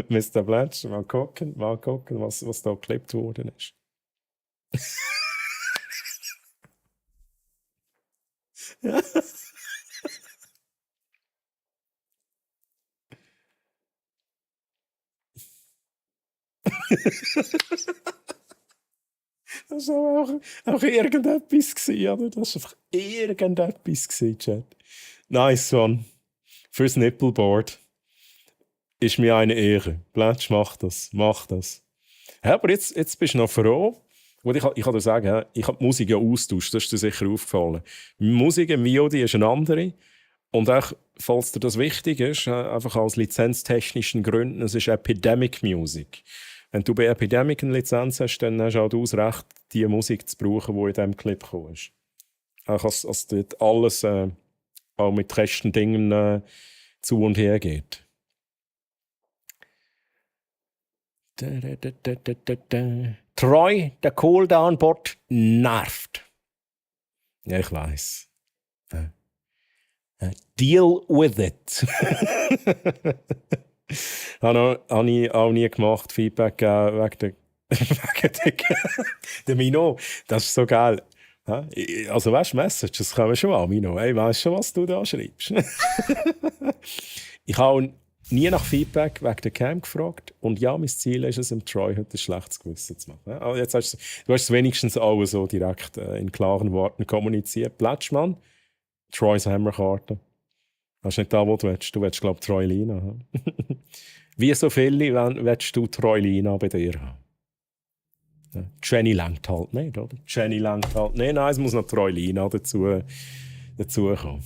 Mr. Blatch, mal gucken, was da geklebt worden ist. Das war auch irgendetwas gewesen, oder? Das war einfach irgendetwas gewesen, Chat. Nice one. Fürs Nippelboard. Ist mir eine Ehre. Blatsch, mach das. Ja, aber jetzt bist du noch froh. Und ich kann dir sagen, ich habe die Musik ja austauscht, das ist dir sicher aufgefallen. Die Musik im VOD ist eine andere. Und auch, falls dir das wichtig ist, einfach aus lizenztechnischen Gründen, es ist Epidemic Music. Wenn du bei Epidemic eine Lizenz hast, dann hast du auch das Recht, die Musik zu brauchen, die in diesem Clip gekommen ist. Auch als dort alles auch mit rechten Dingen zu und her geht. Troy, der Cooldown-Bot, nervt. Ja, ich weiss. Deal with it. Habe ich auch nie gemacht, Feedback gegeben wegen der Mino. Das ist so geil. Also weißt du, Messages kommen schon an, Mino. Hey, weißt du schon, was du da schreibst? Ich habe nie nach Feedback wegen der Cam gefragt. Und ja, mein Ziel ist es, im Troy heute ein schlechtes Gewissen zu machen. Aber jetzt hast du hast es wenigstens auch so direkt in klaren Worten kommuniziert. Plätschmann, Troys Hammerkarte. Das ist nicht da, wo du willst. Du willst, glaube ich, Troy Lina haben. Wie so viele willst du Troy Lina bei dir haben? Ja, Jenny langt halt nicht, oder? Jenny langt halt nicht. Nein, es muss noch Troy Lina dazu kommen.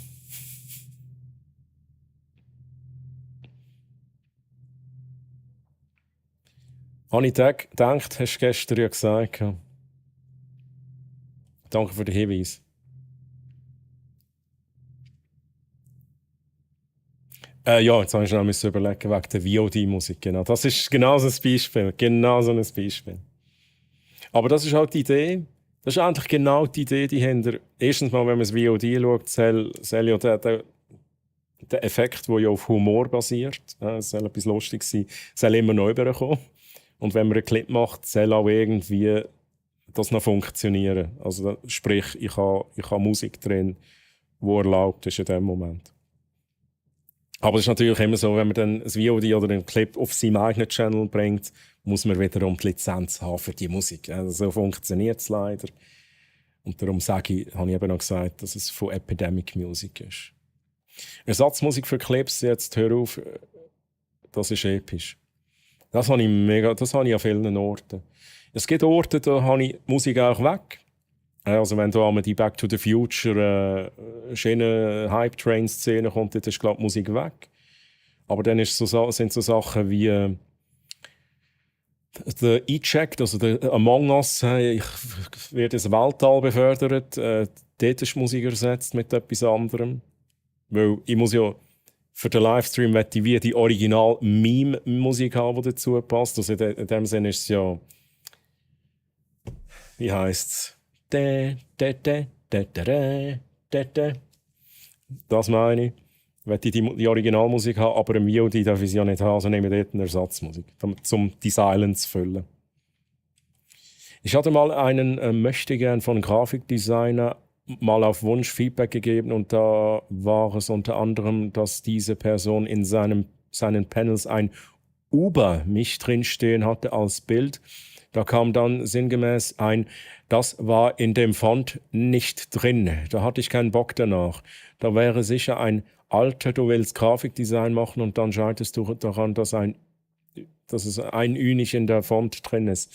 Habe ich gedacht, hast du gestern ja gesagt. Danke für den Hinweis. Ja, jetzt habe ich noch überlegen, wegen der VOD-Musik. Genau. Das ist genau so ein Beispiel. Genau so ein Beispiel. Aber das ist halt die Idee. Das ist eigentlich genau die Idee, die hinter. Erstens mal, wenn man das VOD schaut, soll ja der Effekt, der ja auf Humor basiert, es soll etwas lustig sein, soll immer neu kommen. Und wenn man einen Clip macht, soll auch irgendwie das noch funktionieren. Also, sprich, ich habe Musik drin, die erlaubt ist in dem Moment. Aber es ist natürlich immer so, wenn man dann ein VOD oder einen Clip auf seinem eigenen Channel bringt, muss man wiederum die Lizenz haben für die Musik. Also so funktioniert es leider. Und darum habe ich eben noch gesagt, dass es von Epidemic Music ist. Ersatzmusik für Clips, jetzt hör auf, das ist episch. Das habe ich an vielen Orten. Es gibt Orte, da habe ich Musik auch weg. Also wenn da einmal die Back to the Future schöne Hype-Train-Szene kommt, dann ist, glaube ich, Musik weg. Aber dann sind so Sachen wie der E-Check, also der Among Us, ich werde ins Weltall befördert, dort ist Musik ersetzt mit etwas anderem. Weil ich muss ja für den Livestream wie die Original-Meme-Musik haben, die dazu passt. Also in dem Sinne ist es ja, wie heisst es? Das meine ich. Wenn ich die Originalmusik habe, aber im VOD darf ich sie ja nicht haben, also nehme ich dort eine Ersatzmusik, um die Silence zu füllen. Ich hatte mal einen Möchtegern von Grafikdesigner mal auf Wunsch Feedback gegeben und da war es unter anderem, dass diese Person in seinen Panels ein Uber mich drinstehen hatte als Bild. Da kam dann sinngemäß das war in dem Font nicht drin. Da hatte ich keinen Bock danach. Da wäre sicher ein Alter, du willst Grafikdesign machen und dann scheiterst du daran, dass es ein Ü nicht in der Font drin ist.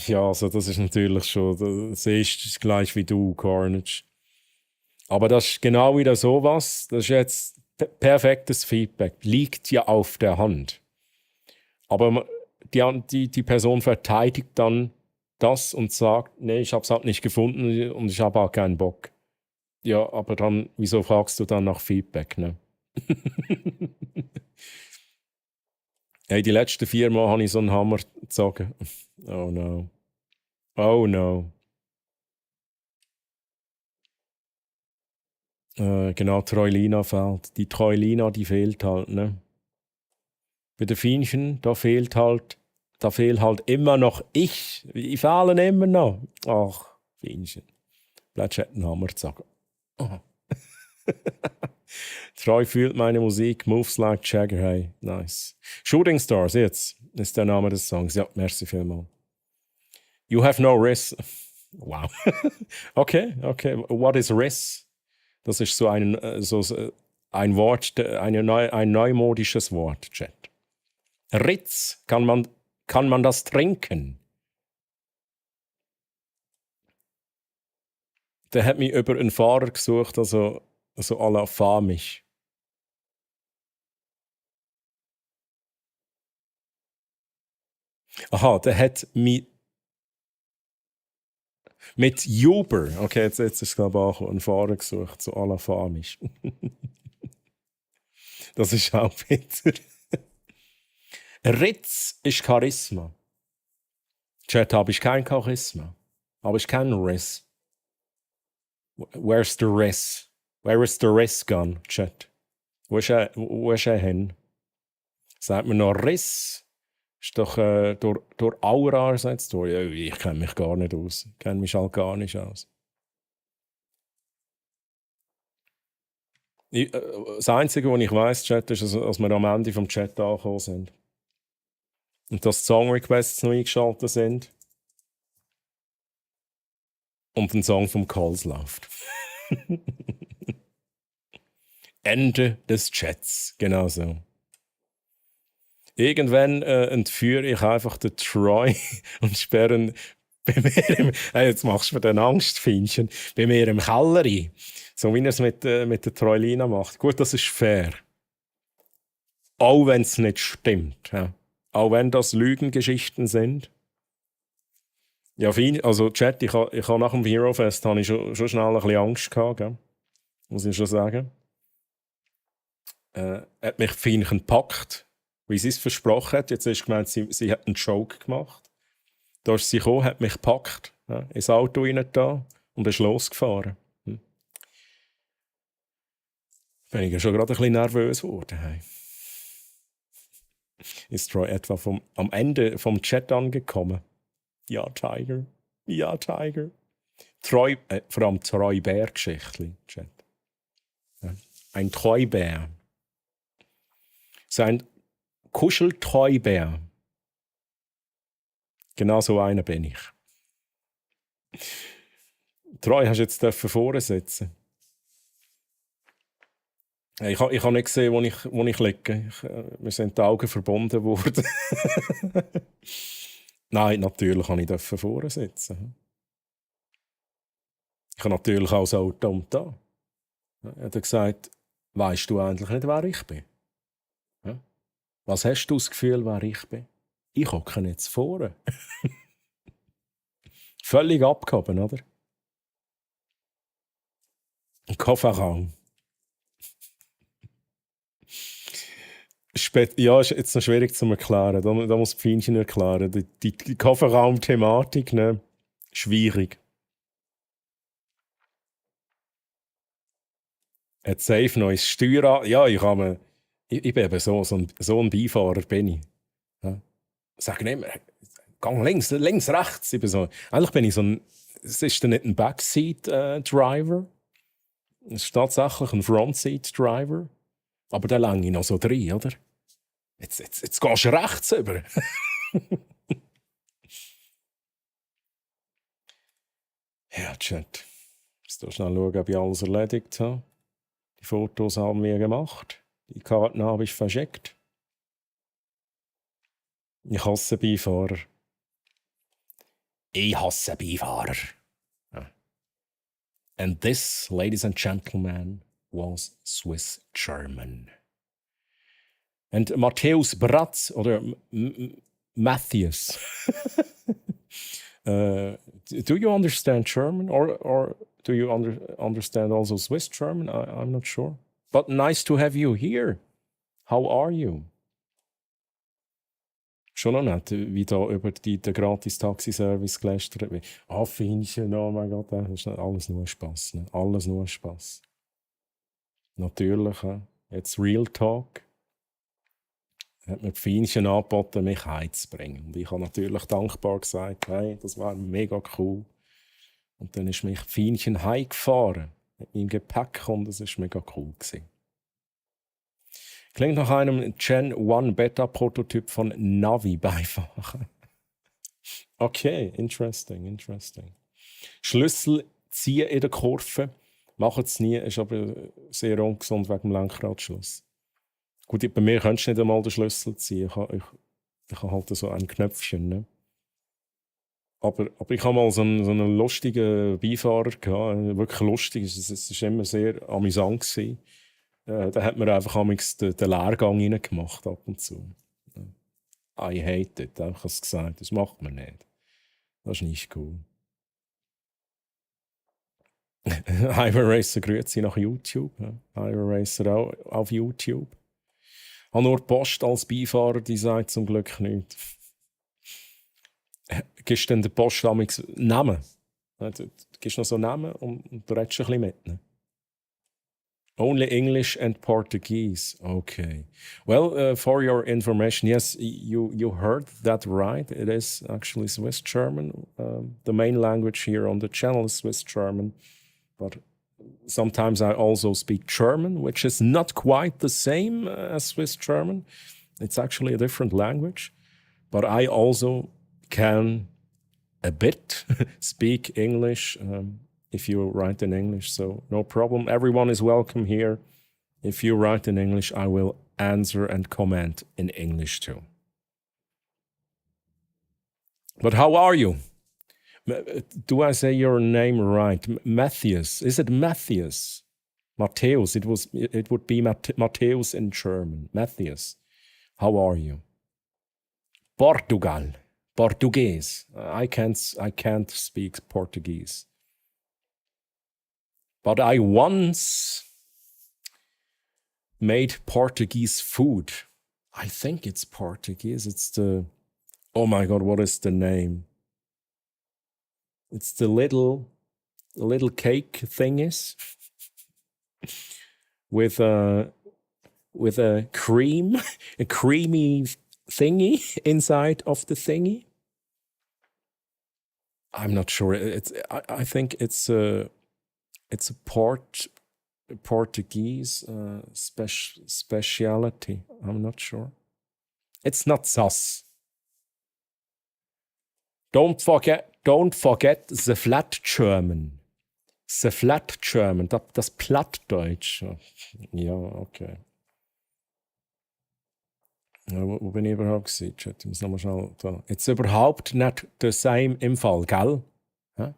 Ja, also das ist natürlich schon, das sehe ich gleich wie du, Carnage. Aber das ist genau wieder sowas. Das ist jetzt perfektes Feedback. Liegt ja auf der Hand. Aber die Person verteidigt dann das und sagt, nee, ich habe es halt nicht gefunden und ich habe auch keinen Bock. Ja, aber dann, wieso fragst du dann nach Feedback, ne? Hey, die letzten 4 Mal habe ich so einen Hammer gezogen. Oh no. Oh no. Genau, Troilina fehlt. Die Troilina, die fehlt halt, ne? Bei den Fienchen, da fehlt halt immer noch ich. Ich fehle immer noch. Ach, Fienchen. Bleibst du einen Hammer zu sagen. Oh. Treu fühlt meine Musik, Moves like Jagger, hey, nice. Shooting Stars, jetzt ist der Name des Songs. Ja, merci vielmals. You have no risk. Wow. Okay. What is risk? Das ist so ein Wort, ein neumodisches Wort, Chat. Ritz, kann man das trinken? Der hat mich über einen Fahrer gesucht, also à la Famisch. Aha, der hat mich mit Uber, okay, jetzt ist es glaube ich auch ein Fahrer gesucht, so à la Famisch. Das ist auch bitter. Ritz ist Charisma. Chat, habe ich kein Charisma. Habe ich keinen Riss. Where's the Riss? Where is the Riss gone, Chat? Wo ist er hin? Sagt man noch Riss? Ist doch durch Aura ersetzt worden. Ja, ich kenne mich gar nicht aus. Ich kenne mich halt gar nicht aus. Das Einzige, was ich weiss, Chat, ist, dass wir am Ende vom Chat angekommen sind. Und dass die Song-Requests noch eingeschaltet sind. Und ein Song vom Coles läuft. Ende des Chats. Genau so. Irgendwann entführe ich einfach den Troy und sperre ihn bei mir im... Hey, jetzt machst du mir den Angstfinchen. Bei mir im Keller ein. So wie er es mit der Troilina macht. Gut, das ist fair. Auch wenn es nicht stimmt. Ja. Auch wenn das Lügengeschichten sind. Ja, fein. Also, Chat, ich habe nach dem Hero Fest habe ich schon schnell ein bisschen Angst gehabt, gell? Muss ich schon sagen. Hat mich Fienchen gepackt, wie sie es versprochen hat. Jetzt hast du gemeint, sie hat einen Joke gemacht. Da ist sie gekommen, hat mich gepackt, ja, ins Auto rein da und ist losgefahren. Bin ich ja schon gerade ein bisschen nervös geworden. Hey. Ist Troy etwa am Ende vom Chat angekommen? Ja, Tiger. Ja, Tiger. Troy, vor allem Troy-Bär-Geschichtli, Chat. Ja. Ein Troy-Bär. So ein Kuschel-Troy-Bär. Genau so einer bin ich. Troy, hast du jetzt vorne sitzen? Ich habe nicht gesehen, wo ich liege. Wir sind die Augen verbunden worden. Nein, natürlich durfte ich vorne sitzen. Ich habe natürlich auch das Auto um da. Er hat gesagt, weisst du eigentlich nicht, wer ich bin? Ja? Was hast du das Gefühl, wer ich bin? Ich hocke jetzt vorne. Völlig abgehoben, oder? Ein Kofferraum. Ja, ist jetzt noch schwierig zu erklären. Da muss Pfeinchen erklären. Die Kofferraum-Thematik, ne? Schwierig. Hat safe neues Steuer. Ja, ich bin eben so ein Beifahrer bin ich. Ja. Sag nicht mehr, gang links, rechts. Ich bin so, eigentlich bin ich so ein, es ist dann nicht ein Backseat-Driver. Es ist tatsächlich ein Frontseat-Driver. Aber da lange ich noch so drin, oder? Jetzt gehst du rechts über. Ja, Chat. Jetzt schnell schauen, ob ich alles erledigt habe. Die Fotos haben wir gemacht. Die Karten habe ich verschickt. Ich hasse Beifahrer. Ich hasse Beifahrer. Ja. And this, ladies and gentlemen, was Swiss German. And Matthäus Bratz, oder Matthias. Do you understand German? Or do you understand also Swiss German? I'm not sure. But nice to have you here. How are you? Schon noch nicht, wie da über den gratis Taxiservice gelästert wird. Fienchen, oh mein Gott, das ist alles nur Spass. Ne? Alles nur Spass. Natürlich, jetzt Real Talk. Hat mir die Fienchen angeboten, mich heimzubringen. Und ich habe natürlich dankbar gesagt, hey, das war mega cool. Und dann ist mich Fienchen heimgefahren mit meinem Gepäck und das war mega cool gewesen. Klingt nach einem Gen 1 Beta-Prototyp von Navi-Beifahrer. Okay, interesting. Schlüssel ziehen in der Kurve. Machen es nie, ist aber sehr ungesund wegen dem Lenkradschluss. Gut, bei mir könntest du nicht einmal den Schlüssel ziehen. Ich habe halt so ein Knöpfchen. Ne? Aber ich habe mal so einen lustigen Beifahrer gehabt. Wirklich lustig. Es war immer sehr amüsant gewesen. Da hat man einfach den Lehrgang reingemacht ab und zu. I hate it, ich habe es gesagt. Das macht man nicht. Das ist nicht cool. Highway Racer grüezi nach YouTube. Highway Racer auch auf YouTube. Ich habe nur die Post als Beifahrer, die sagt zum Glück nichts. Gibst du denn den Post amigs Namen? Du gibst noch so Namen und du redest ein bisschen mit. Ne? Only English and Portuguese. Okay. Well, for your information, yes, you heard that right. It is actually Swiss German. The main language here on the channel is Swiss German, but sometimes I also speak German, which is not quite the same as Swiss German. It's actually a different language, but I also can a bit speak English. If you write in English, so no problem. Everyone is welcome here. If you write in English, I will answer and comment in English too. But how are you? Do I say your name right? Matthias. Is it Matthias? Matthäus. It would be Matthäus in German. Matthias. How are you? Portugal. Portuguese. I can't speak Portuguese. But I once made Portuguese food. I think it's Portuguese. It's the... Oh my God, what is the name? It's the little cake thingies with a cream, a creamy thingy inside of the thingy. I'm not sure. I think it's a Portuguese speciality. I'm not sure. It's not sus. Don't forget the flat German. The flat German, das Plattdeutsch. Ja, okay. Ja, wo bin ich überhaupt gewesen? Chat, ich muss nochmal schnell da. Jetzt überhaupt nicht der same im Fall, gell? Hä?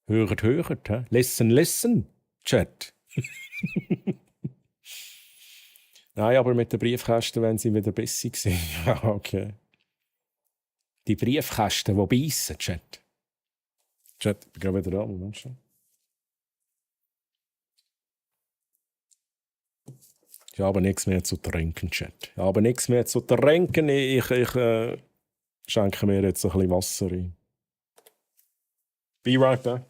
Hört, hä? Listen, Chat. Nein, aber mit den Briefkästen, wenn sie wieder besser gewesen. Ja, okay. Die Briefkästen, die beißen, Chat. Chat, ich bin gerade wieder da, Moment schon. Ich habe nichts mehr zu trinken, Chat. Ich habe nichts mehr zu trinken. Ich schenke mir jetzt ein bisschen Wasser ein. Be right back.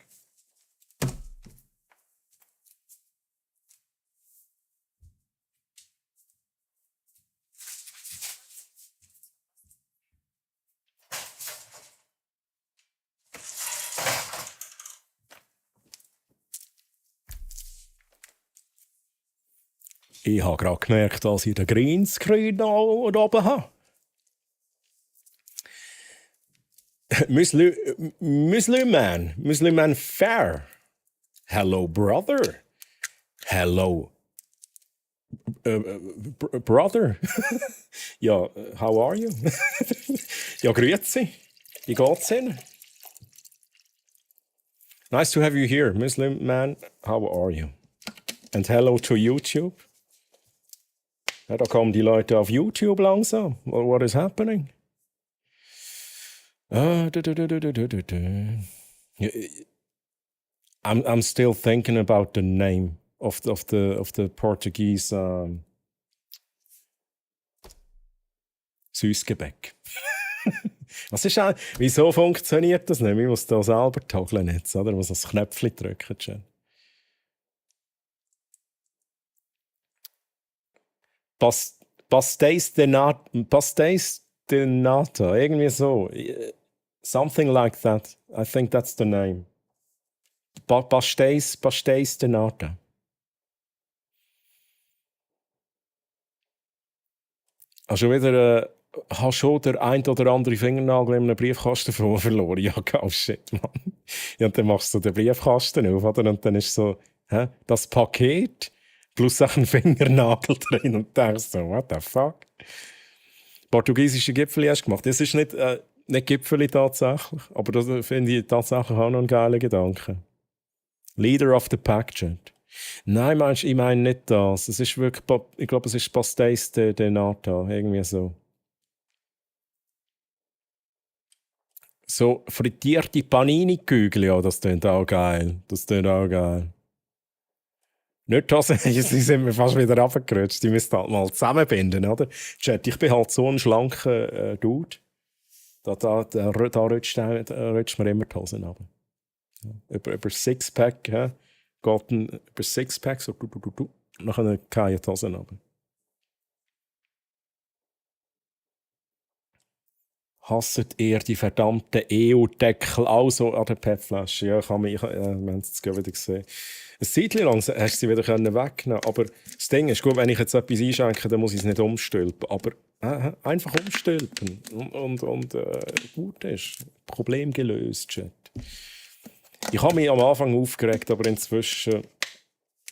Ich habe gerade gemerkt, dass ich den Greenscreen da oben habe. Muslim Fair. Hello, brother. Hello, brother. Ja, how are you? Ja, grüezi. Wie geht's Ihnen? Nice to have you here, Muslim man. How are you? And hello to YouTube. Ja, da kommen die Leute auf YouTube langsam. What is happening? I'm still thinking about the name of the Portuguese Süßgebäck. Was ist wieso funktioniert das nicht? Ich muss da selber toggeln jetzt, oder? Ich muss das Knöpfchen drücken. Schon. Pastéis de nata, irgendwie so. Something like that. I think that's the name. Pastéis de nata. Hast schon der ein oder andere Fingernagel in einem Briefkasten verloren? Ja, oh shit, Mann. Ja, und dann machst du den Briefkasten auf, oder? Und dann ist so, das Paket plus auch ein Fingernagel drin und denkst so, what the fuck? Portugiesische Gipfeli hast du gemacht. Das ist nicht Gipfeli tatsächlich, aber das finde ich tatsächlich auch noch einen geilen Gedanken. Leader of the Pack, Chat. Nein, ich meine nicht das. Es ist wirklich, ich glaube, es ist Pastéis de nata, irgendwie so. So frittierte Panini-Kügel, ja, das klingt auch geil. Nicht das, sie sind mir fast wieder runtergerutscht. Die müssen halt mal zusammenbinden, oder? Chat, ich bin halt so ein schlanker Dude. Da rutscht mir immer die Hosen runter. Über Sixpack, geht dann über Sixpack, so und dann fallen die Hosen runter. Hasset ihr die verdammten EU-Deckel auch so an der PET-Flasche? Ja, wir haben es jetzt wieder gesehen. Ein Zeitchen lang hast du sie wieder wegnehmen, aber das Ding ist, gut, wenn ich jetzt etwas einschenke, dann muss ich es nicht umstülpen. Aber einfach umstülpen und gut ist. Problem gelöst, Chat. Ich habe mich am Anfang aufgeregt, aber inzwischen,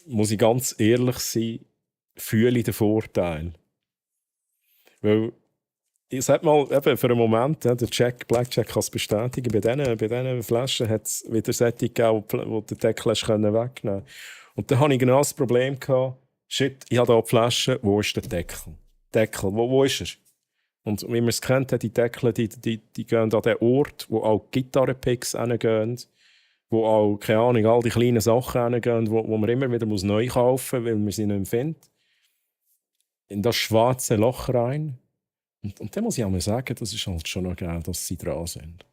muss ich ganz ehrlich sein, fühle ich den Vorteil. Weil ich sag mal, eben für einen Moment, der Blackjack kann es bestätigen, bei diesen Flaschen hat es wieder solche gegeben, wo der Deckel wegnehmen konnte. Und dann hatte ich genau das Problem gehabt, shit, ich habe hier die Flasche, wo ist der Deckel? Wo ist er? Und wie man es kennt, die Deckel, die gehen an den Ort, wo auch Gitarrenpicks hingehen, wo auch, keine Ahnung, all die kleinen Sachen hingehen, wo man immer wieder neu kaufen muss, weil man sie nicht mehr findet. In das schwarze Loch rein. Und dann muss ich auch mal sagen, das ist halt schon noch geil, dass sie dran sind.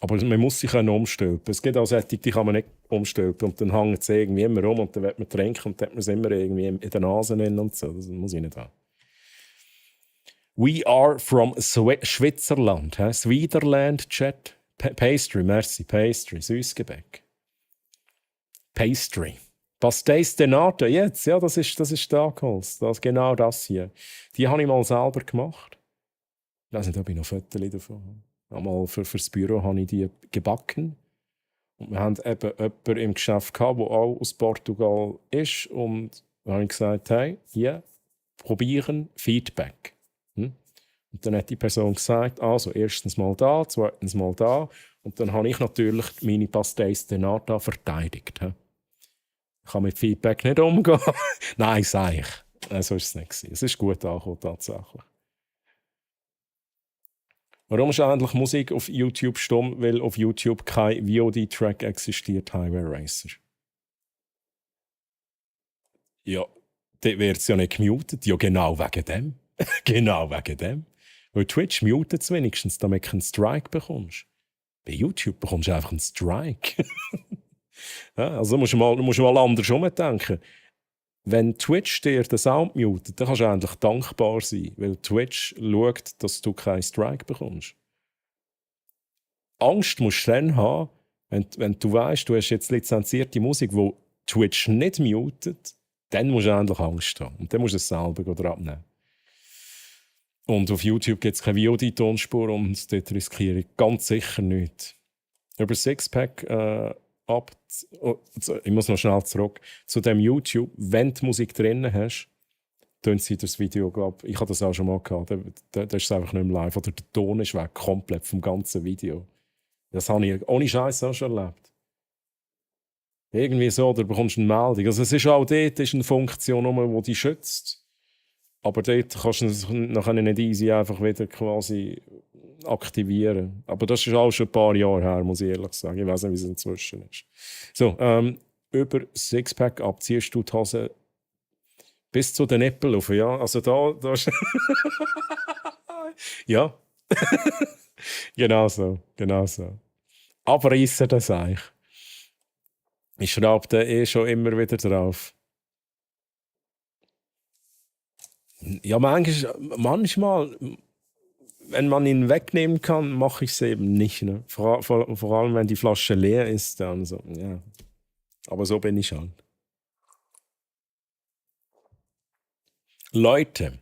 Aber man muss sich umstülpen. Es gibt auch solche, die kann man nicht umstülpen. Und dann hängt es irgendwie immer rum und dann will man trinken und dann hat man es immer irgendwie in der Nase und so. Das muss ich nicht haben. We are from Schwitzerland. Switzerland, Chat. Pastry, merci. Pastry, Süßgebäck. Pastry. Pastéis de Nata, jetzt, ja, das ist Dagholz. Genau das hier. Die habe ich mal selber gemacht. Ich weiß nicht, ob ich noch Fotos davon habe. Einmal fürs Büro habe ich die gebacken. Und wir haben eben jemanden im Geschäft gehabt, der auch aus Portugal ist. Und da habe ich gesagt, hey, hier, probieren, Feedback. Und dann hat die Person gesagt, also erstens mal da, zweitens mal da. Und dann habe ich natürlich meine Pastéis de Nata verteidigt. Ich kann mit Feedback nicht umgehen. Nein, sage ich. So war es nicht. Es ist gut angekommen, tatsächlich. Warum ist eigentlich Musik auf YouTube stumm? Weil auf YouTube kein VOD-Track existiert, Highway Racer. Ja, dann wird es ja nicht gemutet. Ja, genau wegen dem. Genau wegen dem. Weil Twitch mutet es wenigstens, damit du einen Strike bekommst. Bei YouTube bekommst du einfach einen Strike. Ja, also musst du mal andersrum denken. Wenn Twitch dir den Sound mutet, dann kannst du eigentlich dankbar sein, weil Twitch schaut, dass du keinen Strike bekommst. Angst musst du dann haben, wenn du weißt, du hast jetzt lizenzierte Musik, die Twitch nicht mutet, dann musst du eigentlich Angst haben. Und dann musst du es selber abnehmen. Und auf YouTube gibt es keine VOD-Tonspur und dort riskiere ich ganz sicher nichts. Über Sixpack ich muss noch schnell zurück zu dem YouTube. Wenn du Musik drin hast, tun sie das Video, glaube ich habe das auch schon mal gehabt, da ist es einfach nicht mehr live. Oder der Ton ist weg, komplett vom ganzen Video. Das habe ich ohne Scheiß auch schon erlebt. Irgendwie so, da bekommst du eine Meldung. Also es ist auch dort ist eine Funktion, die dich schützt. Aber dort kannst du es nachher nicht easy einfach wieder quasi aktivieren. Aber das ist auch schon ein paar Jahre her, muss ich ehrlich sagen. Ich weiß nicht, wie es inzwischen ist. So, über Sixpack abziehst du die Hose bis zu den Nippeln rauf, ja? Also da ist ja. Genau so. Abreißen das eigentlich. Ich schreibe da schon immer wieder drauf. Ja, manchmal, wenn man ihn wegnehmen kann, mache ich es eben nicht. Ne? Vor allem, wenn die Flasche leer ist. Dann so, ja. Aber so bin ich halt. Leute,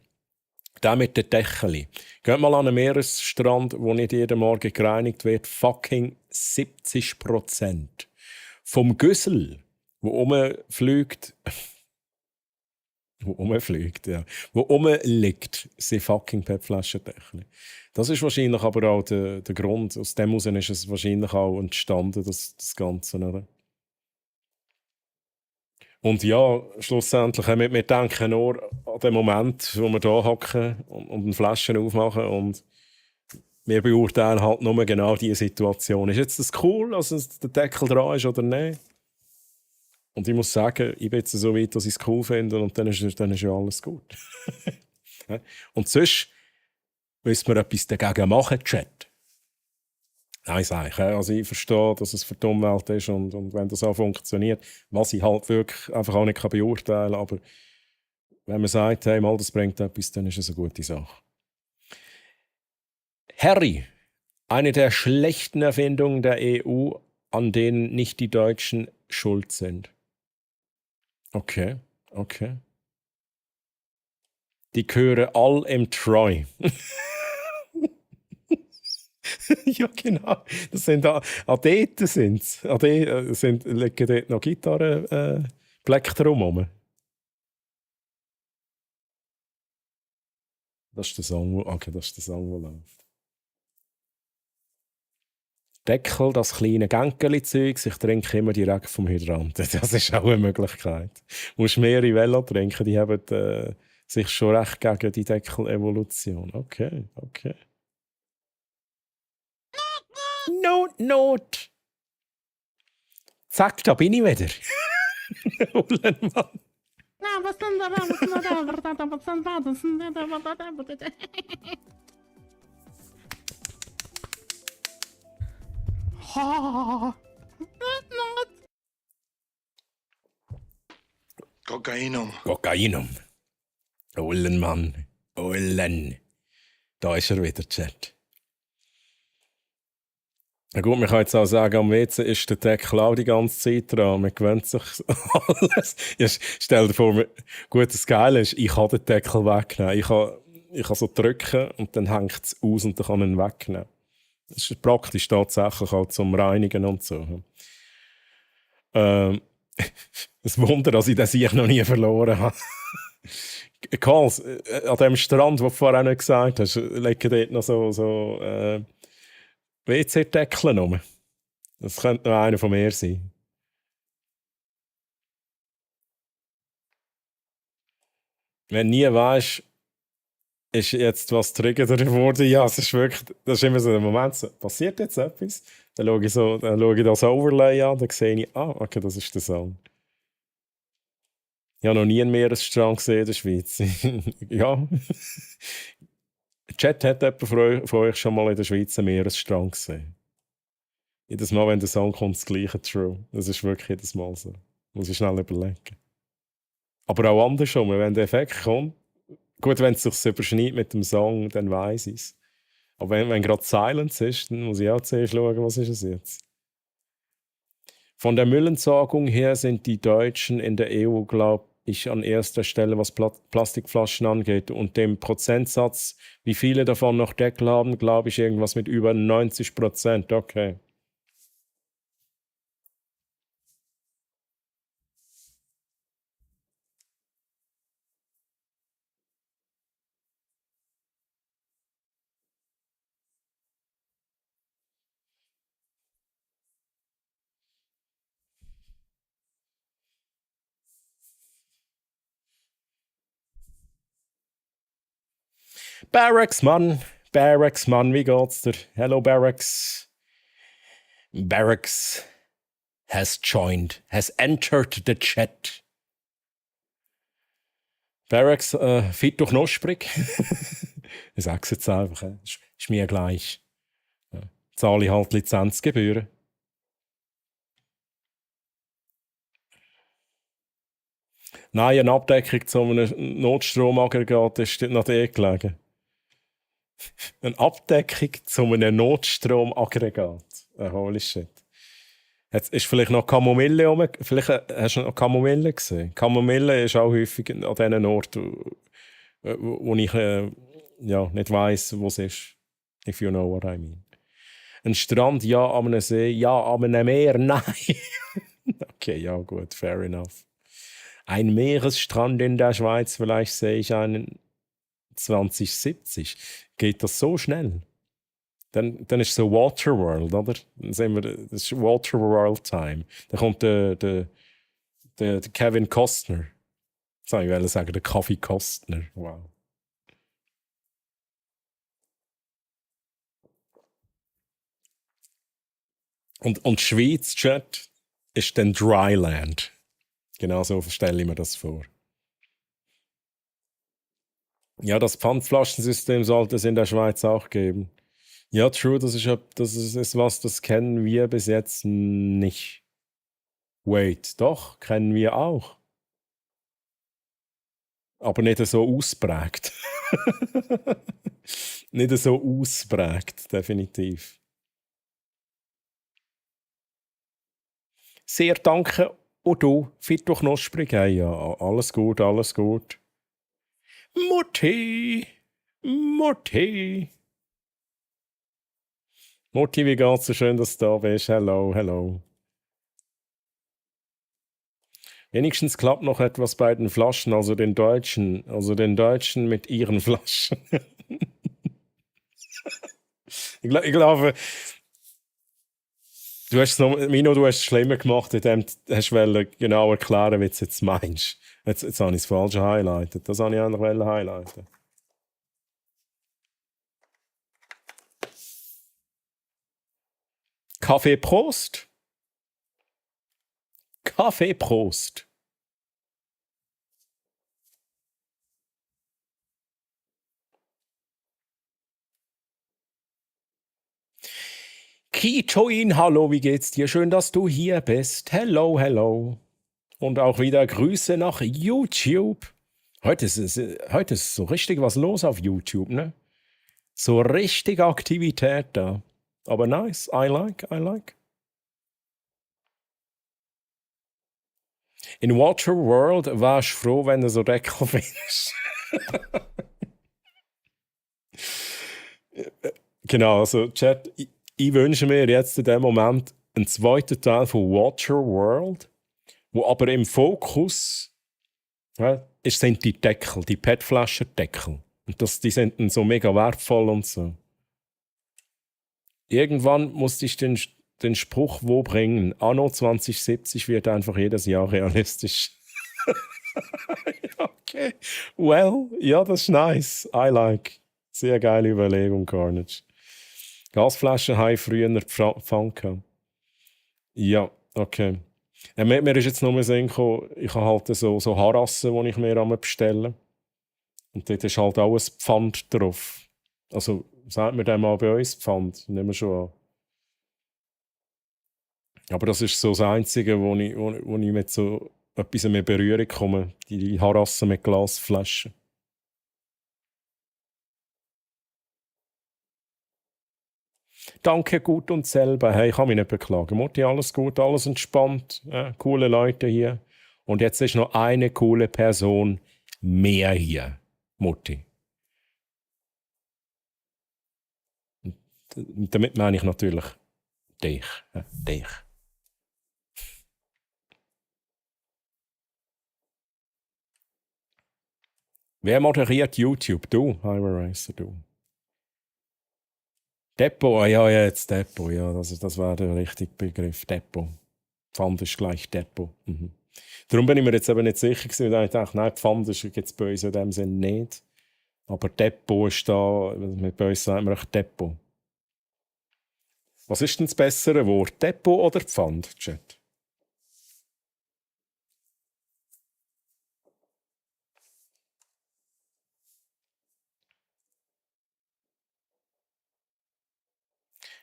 da mit den Dächeli. Geht mal an einen Meeresstrand, wo nicht jeden Morgen gereinigt wird. Fucking 70% vom Güssel, wo rumfliegt, wo rumliegt, sind fucking PET-Flaschendächli. Das ist wahrscheinlich aber auch der Grund. Aus dem heraus ist es wahrscheinlich auch entstanden, das Ganze. Oder? Und ja, schlussendlich, wir denken nur an den Moment, wo wir hier hocken und eine Flasche aufmachen und wir beurteilen halt nur genau diese Situation. Ist jetzt das cool, dass der Deckel dran ist oder nicht? Und ich muss sagen, ich bin jetzt so weit, dass ich es cool finde und dann ist ja alles gut. Und sonst, Müssen wir etwas dagegen machen, Chat? Nein, sage ich. Also ich verstehe, dass es für die Umwelt ist und wenn das auch funktioniert, was ich halt wirklich einfach auch nicht beurteilen kann, aber wenn man sagt, hey, mal, das bringt etwas, dann ist es eine gute Sache. Harry, eine der schlechten Erfindungen der EU, an denen nicht die Deutschen schuld sind. Okay. Die gehören all im Troy. Ja, genau. Das sind an dort sind's. An dort liegen dort noch Gitarrenblätter drum. Das ist der Song, der läuft. Deckel, das kleine Gänkeli-Zeug, ich trinke immer direkt vom Hydranten. Das ist auch eine Möglichkeit. Du musst mehrere Velo trinken, die haben sich schon recht gegen die Deckel-Evolution. Okay. Not. Zack, da bin ich wieder. Ullenmann. Kokainum. Ullenmann. Da ist er wieder, Chat. Na gut, man kann jetzt auch sagen, am WC ist der Deckel auch die ganze Zeit dran. Man gewöhnt sich alles. Ja, stell dir vor, gut, das Geile ist, ich kann den Deckel wegnehmen. Ich kann so drücken und dann hängt es aus und dann kann man ihn wegnehmen. Das ist praktisch tatsächlich auch zum Reinigen und so. Ein Wunder, dass ich das hier noch nie verloren habe. Karls, an dem Strand, wo du vorhin gesagt hast, liegen dort noch so WC-Deckel rum. Das könnte noch einer von mir sein. Wenn du nie weisst, ist jetzt was triggert worden. Ja, es ist wirklich, das ist immer so ein Moment, so, passiert jetzt etwas? Dann schaue ich das Overlay an, dann sehe ich, okay, das ist der Song. Ich habe noch nie einen Meeresstrand gesehen in der Schweiz. Ja. Chat hat jemand von euch schon mal in der Schweiz einen Meeresstrand gesehen? Jedes Mal, wenn der Song kommt, das gleiche True. Das ist wirklich jedes Mal so. Muss ich schnell überlegen. Aber auch andersrum, wenn der Effekt kommt, gut, wenn es sich überschneidet mit dem Song, dann weiss ich es. Aber wenn gerade Silence ist, dann muss ich auch zuerst schauen, was ist es jetzt. Von der Müllentsorgung her sind die Deutschen in der EU, glaube ich, an erster Stelle, was Plastikflaschen angeht. Und dem Prozentsatz, wie viele davon noch Deckel haben, glaube ich, irgendwas mit über 90%. Okay. Barracks, Mann, wie geht's dir? Hello, Barracks. Barracks has entered the chat. Barracks, fit und knusprig. Ich sag's jetzt einfach, ist mir gleich. Ja. Zahle ich halt Lizenzgebühren. Nein, eine Abdeckung zu einem Notstromaggregat ist noch dort gelegen. Eine Abdeckung zu einem Notstromaggregat. Holy shit. Jetzt ist vielleicht noch Kamomille rum. Vielleicht hast du noch Kamomille gesehen. Kamomille ist auch häufig an diesen Orten, wo ich nicht weiss, wo es ist. If you know what I mean. Ein Strand, ja, an einem See, ja, an einem Meer, nein. Okay, ja gut, fair enough. Ein Meeresstrand in der Schweiz, vielleicht sehe ich einen 2070. Geht das so schnell? Dann ist so Waterworld, oder? Dann sehen wir, das ist Waterworld Time. Dann kommt der Kevin Costner. Ich wollte sagen, der Kaffee Costner. Wow. Und die Schweiz, Chat, ist dann Dryland. Genau so stelle ich mir das vor. Ja, das Pfandflaschensystem sollte es in der Schweiz auch geben. Ja, true, das ist was, das kennen wir bis jetzt nicht. Wait, doch, kennen wir auch. Aber nicht so ausprägt. Nicht so ausprägt, definitiv. Sehr danke. Und du, fit und knusprig. Hey, ja, alles gut, alles gut. Mutti! Mutti! Mutti, wie geht's? So schön, dass du da bist. Hello, hello. Wenigstens klappt noch etwas bei den Flaschen, also den Deutschen mit ihren Flaschen. Ich glaube, Mino, du hast es schlimmer gemacht, indem du hast genau erklären, wie du es jetzt meinst. Jetzt habe ich das falsche highlightet. Das habe ich eigentlich highlighten. Kaffee Prost. Kaffee Prost. Kitoin, hallo, wie geht's dir? Schön, dass du hier bist. Hello, hello. Und auch wieder Grüße nach YouTube. Heute ist so richtig was los auf YouTube, ne? So richtig Aktivität da. Aber nice, I like. In Waterworld warst du froh, wenn du so Deckel findest. Genau, also Chat, ich wünsche mir jetzt in dem Moment einen zweiten Teil von Waterworld, wo aber im Fokus sind die Deckel, die PET-Flaschendeckel. Und die sind dann so mega wertvoll und so. Irgendwann musste ich den Spruch wo bringen? Anno 2070 wird einfach jedes Jahr realistisch. Okay. Well, ja, das ist nice. I like. Sehr geile Überlegung, Carnage. Gasflaschen habe ich früher gefangen. Ja, okay. Mir ist jetzt nur mal Sinn gekommen, ich habe halt so Harassen, die ich mir bestellen. Und dort ist halt auch ein Pfand drauf. Also, sagt mir dann mal bei uns Pfand, nehmen wir schon an. Aber das ist so das Einzige, wo ich mit so etwas in Berührung komme. Die Harassen mit Glasflaschen. Danke, gut und selber. Hey, ich kann mich nicht beklagen. Mutti, alles gut, alles entspannt. Coole Leute hier. Und jetzt ist noch eine coole Person mehr hier. Mutti. Damit meine ich natürlich dich. Dich. Wer moderiert YouTube? Du, Hyper Racer, du. Depot, ja, jetzt Depot, ja, das war der richtige Begriff, Depot. Pfand ist gleich Depot. Mhm. Darum bin ich mir jetzt eben nicht sicher gewesen, weil ich dachte, nein, Pfand gibt es bei uns in dem Sinne nicht. Aber Depot ist da, bei uns sagen wir auch Depot. Was ist denn das bessere Wort, Depot oder Pfand, Chat?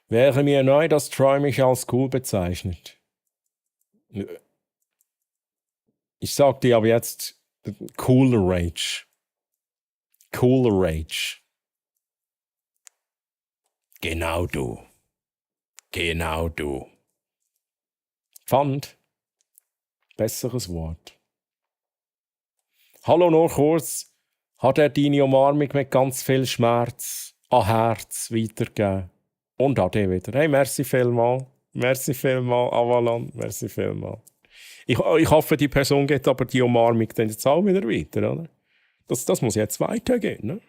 Wäre mir neu, dass Troy mich als cool bezeichnet. Ich sag dir aber jetzt cooler Rage. Cooler Rage. Genau du. Genau du. Pfand. Besseres Wort. Hallo, nur kurz. Hat er deine Umarmung mit ganz viel Schmerz an Herz weitergegeben? Und Ade wieder. Hey, merci vielmal. Merci vielmal, Avalon. Merci vielmal. Ich hoffe, die Person geht aber die Umarmung dann jetzt auch wieder weiter, oder? Das muss jetzt weitergehen, ne?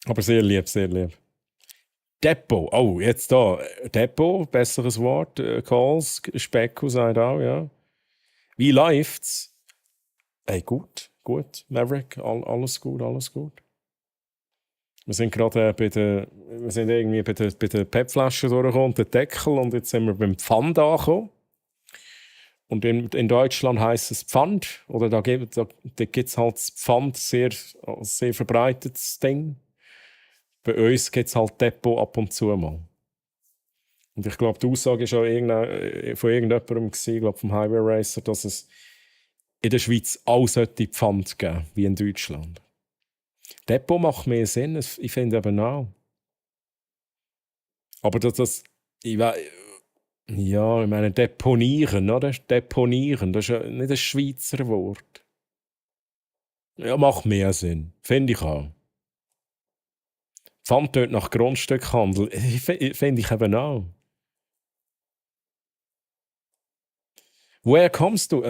Aber sehr lieb, sehr lieb. Depot. Oh, jetzt da. Depot, besseres Wort. Calls, Specko sagt auch, ja. Wie läuft's? Hey, gut. Maverick, alles gut, alles gut. Wir sind gerade irgendwie bei der PET-Flasche durchgekommen und der Deckel und jetzt sind wir beim Pfand angekommen. Und in Deutschland heisst es Pfand. Oder da gibt es halt das Pfand, sehr verbreitetes Ding. Bei uns gibt es halt Depot ab und zu mal. Und ich glaube, die Aussage war auch von irgendjemandem, ich glaube vom Highway Racer, dass es in der Schweiz auch sollte Pfand geben, wie in Deutschland. Depot macht mehr Sinn, ich finde eben auch. Aber ich meine, deponieren, oder? Deponieren, das ist ja nicht ein Schweizer Wort. Ja, macht mehr Sinn, finde ich auch. Pfand dort nach Grundstückhandel, finde ich eben auch. Woher kommst du?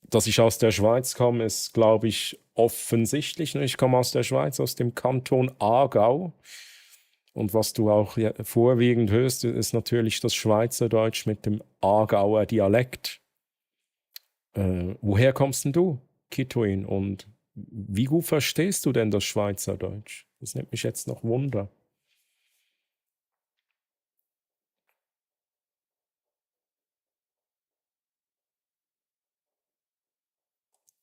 Dass ich aus der Schweiz komme, ist, glaube ich, offensichtlich. Ich komme aus der Schweiz, aus dem Kanton Aargau. Und was du auch vorwiegend hörst, ist natürlich das Schweizerdeutsch mit dem Aargauer Dialekt. Woher kommst denn du, Kituin? Und wie gut verstehst du denn das Schweizerdeutsch? Das nimmt mich jetzt noch Wunder.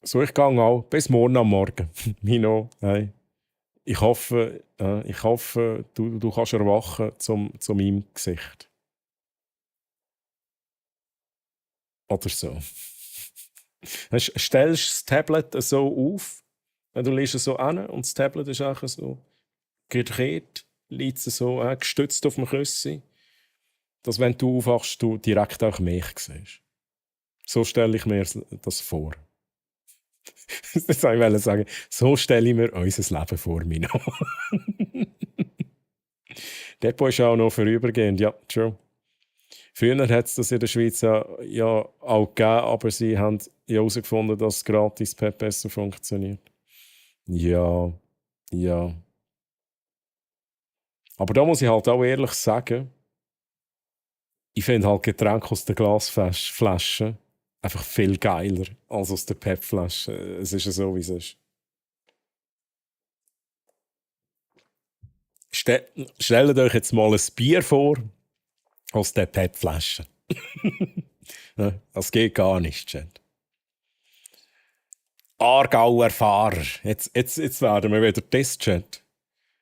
So, ich gehe auch. Bis morgen am Morgen. Mino, hey. Ich hoffe, du kannst erwachen zu meinem Gesicht. Oder so. Stellst du das Tablet so auf, du legst es so an und das Tablet ist auch so gedreht, liegt es so gestützt auf dem Küssi, dass wenn du aufwachst, du direkt auch mich siehst. So stelle ich mir das vor. Das wollte ich sagen. So stelle ich mir unser Leben vor, Mino. Depot ist auch noch vorübergehend, ja, true. Früher hat es das in der Schweiz ja auch gegeben, aber sie haben ja herausgefunden, dass gratis PEP besser funktioniert. Ja. Aber da muss ich halt auch ehrlich sagen, ich finde halt Getränke aus der Glasflasche einfach viel geiler als aus der PEP-Flasche. Es ist ja so, wie es ist. Stellt euch jetzt mal ein Bier vor aus der PEP-Flasche. Das geht gar nicht, Chat. Aargauer Fahrer. Jetzt werden wir wieder Test-Chat.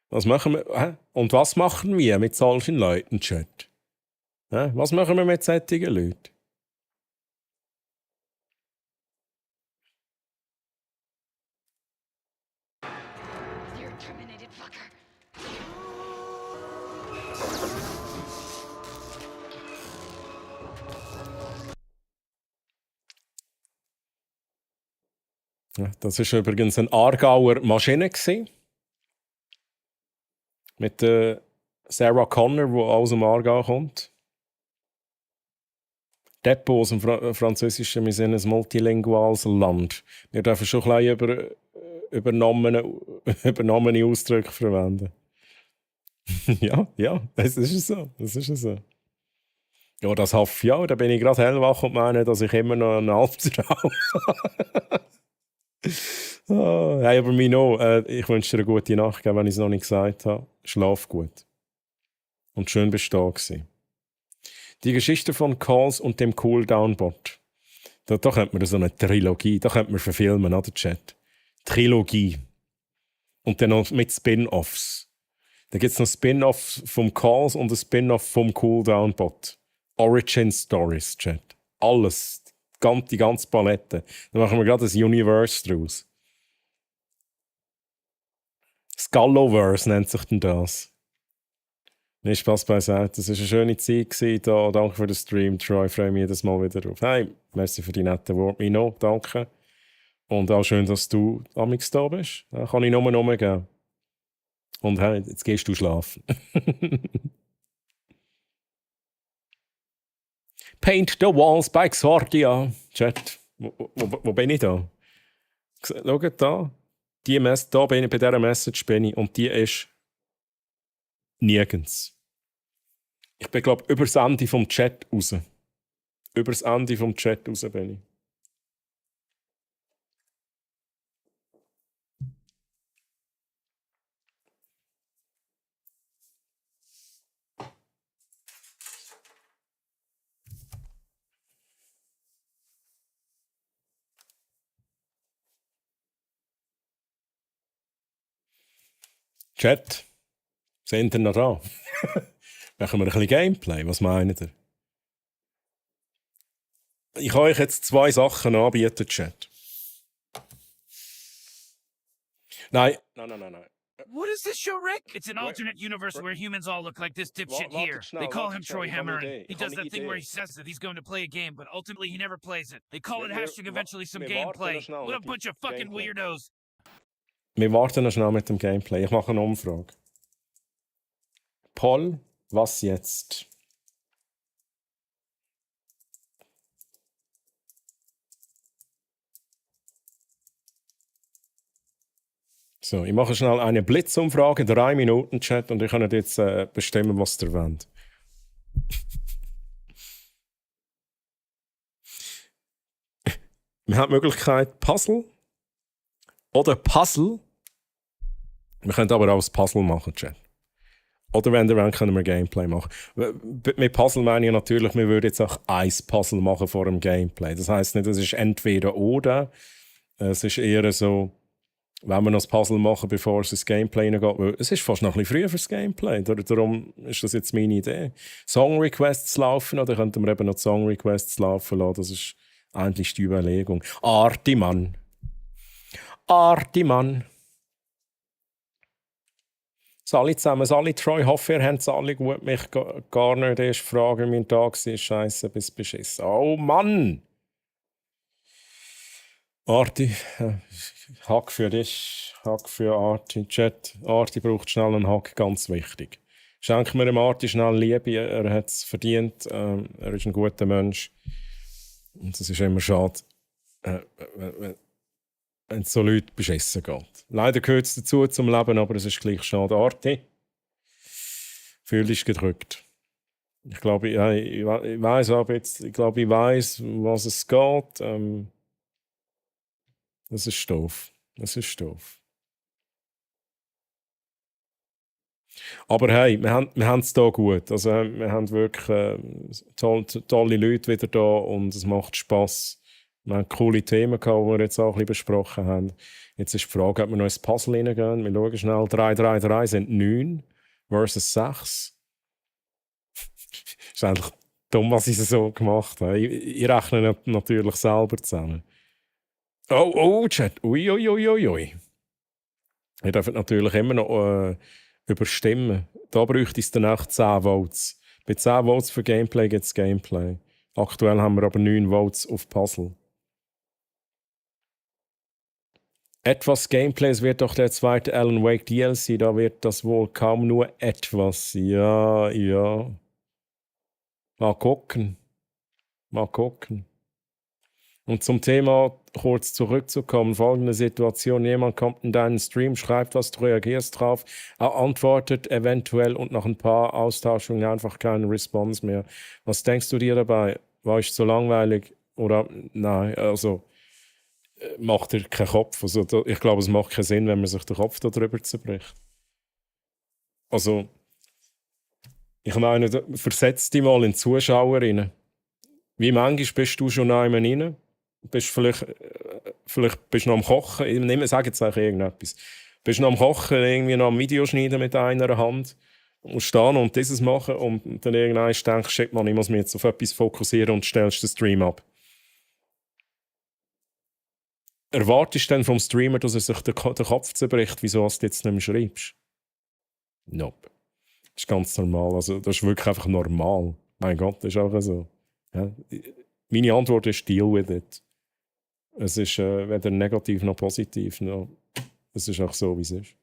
Was machen wir? Und was machen wir mit solchen Leuten, Chat? Was machen wir mit solchen Leuten? Ja, das war übrigens eine Aargauer Maschine mit Sarah Connor, die aus dem Aargau kommt. Depot aus dem Französischen, wir sind ein multilinguales Land. Wir dürfen schon ein bisschen übernommene Ausdrücke verwenden. ja, das ist so. Ja, das hoffe ich auch. Da bin ich gerade hellwach und meine, dass ich immer noch einen Albtraum habe. Hey, aber Mino, ich wünsche dir eine gute Nacht, wenn ich es noch nicht gesagt habe. Schlaf gut. Und schön bist du da gewesen. Die Geschichte von Calls und dem Cooldown-Bot. Da könnte man so eine Trilogie, da könnte man verfilmen, oder Chat? Trilogie. Und dann noch mit Spin-Offs. Da gibt es noch Spin-Off vom Calls und ein Spin-Off vom Cooldown-Bot. Origin Stories, Chat. Alles. Die ganze Palette. Da machen wir gerade ein Universe draus. Sculloverse nennt sich denn das. Nicht Spaß beiseite. Es war eine schöne Zeit hier. Danke für den Stream, Troy. Ich freue mich jedes Mal wieder drauf. Hey, merci für die netten Worte, Mino. Danke. Und auch schön, dass du amix da bist. Da kann ich nur geben. Und hey, jetzt gehst du schlafen. Paint the walls by Xordia. Chat. Wo bin ich da? Schaut da. Da bin ich bei dieser Message bin ich, und die ist nirgends. Ich bin, glaube ich, über das Ende vom Chat raus. Über das Ende vom Chat raus bin ich. Chat, sind ihr noch da? Machen wir ein bisschen Gameplay, was meint ihr? Ich kann euch jetzt 2 Sachen anbieten, Chat. Nein. What is this show, Rick? It's an alternate universe where humans all look like this dipshit Warte here. schnell, They call warte him schnell, Troy ich habe eine Hammerin. Idee, He ich habe does eine that thing where he Idee. says that he's going to play a game, but ultimately he never plays it. They call it Wir- hashtag eventually some wir warten noch gameplay. schnell What a mit dem bunch of fucking Gameplay. weirdos. Wir warten noch schnell mit dem Gameplay. Ich mache eine Umfrage. Paul, was jetzt? So, ich mache schnell eine Blitzumfrage, 3 Minuten Chat, und ihr könnt jetzt bestimmen, was ihr wollt. Wir haben die Möglichkeit Puzzle oder Puzzle. Wir können aber auch das Puzzle machen, Chat. Oder wenn ihr wollt, können wir Gameplay machen. Mit Puzzle meine ich natürlich, wir würden jetzt auch ein Puzzle machen vor dem Gameplay. Das heisst nicht, es ist entweder oder. Es ist eher so, wenn wir noch das Puzzle machen, bevor es ins Gameplay hineingeht. Weil es ist fast noch ein bisschen früh fürs Gameplay. Darum ist das jetzt meine Idee. Song-Requests laufen, oder könnten wir eben noch Song-Requests laufen lassen. Das ist eigentlich die Überlegung. Artimann. Alle zusammen, alle Troy, hoffe, ihr habt es alle gut. Mich gar nicht erst fragen, mein Tag war scheisse bis beschissen. Oh Mann! Arti, Hack für dich, Hack für Arti. Chat, Arti braucht schnell einen Hack, ganz wichtig. Schenken wir dem Arti schnell Liebe, er hat es verdient, er ist ein guter Mensch. Und es ist immer schade, wenn es so Leute beschissen geht. Leider gehört es dazu zum Leben, aber es ist gleich schade. Arti, fühl dich gedrückt. Ich glaube, ich weiß ab jetzt, ich weiß, um was es geht. Das ist doof. Aber hey, wir haben es hier gut. Also, wir haben wirklich tolle Leute wieder da und es macht Spass. Wir haben coole Themen gehabt, die wir jetzt auch ein bisschen besprochen haben. Jetzt ist die Frage, ob wir noch ins Puzzle reingehen. Wir schauen schnell. 3, 3, 3 sind 9 versus 6. Ist eigentlich dumm, was ich so gemacht habe. Ich rechne natürlich selber zusammen. Oh, Chat. Ui. Ihr dürft natürlich immer noch überstimmen. Da bräuchte es dann auch 10 Votes. Bei 10 Votes für Gameplay gibt es Gameplay. Aktuell haben wir aber 9 Votes auf Puzzle. Etwas Gameplays wird doch der zweite Alan Wake DLC, da wird das wohl kaum nur etwas. Ja. Mal gucken. Und zum Thema kurz zurückzukommen, folgende Situation: Jemand kommt in deinen Stream, schreibt was, du reagierst drauf, er antwortet eventuell und nach ein paar Austauschungen einfach keine Response mehr. Was denkst du dir dabei? War ich so langweilig? Oder nein, also macht dir keinen Kopf. Also, ich glaube, es macht keinen Sinn, wenn man sich den Kopf darüber zerbricht. Also, ich meine, versetz dich mal in die Zuschauerinnen. Wie manchmal bist du schon einmal rein? Bist vielleicht bist du noch am Kochen. Ich sage jetzt eigentlich irgendetwas. Bist du noch am Kochen, irgendwie noch am Videoschneiden mit einer Hand. Und stehen und dieses machen und dann irgendwann denkst, shit man, ich muss mich jetzt auf etwas fokussieren und stellst den Stream ab. Erwartest du dann vom Streamer, dass er sich den Kopf zerbricht, wieso du jetzt nicht mehr schreibst? Nope. Das ist ganz normal. Also, das ist wirklich einfach normal. Mein Gott, das ist auch so. Ja. Meine Antwort ist deal with it. Es ist weder negativ noch positiv. Noch. Es ist auch so, wie es ist.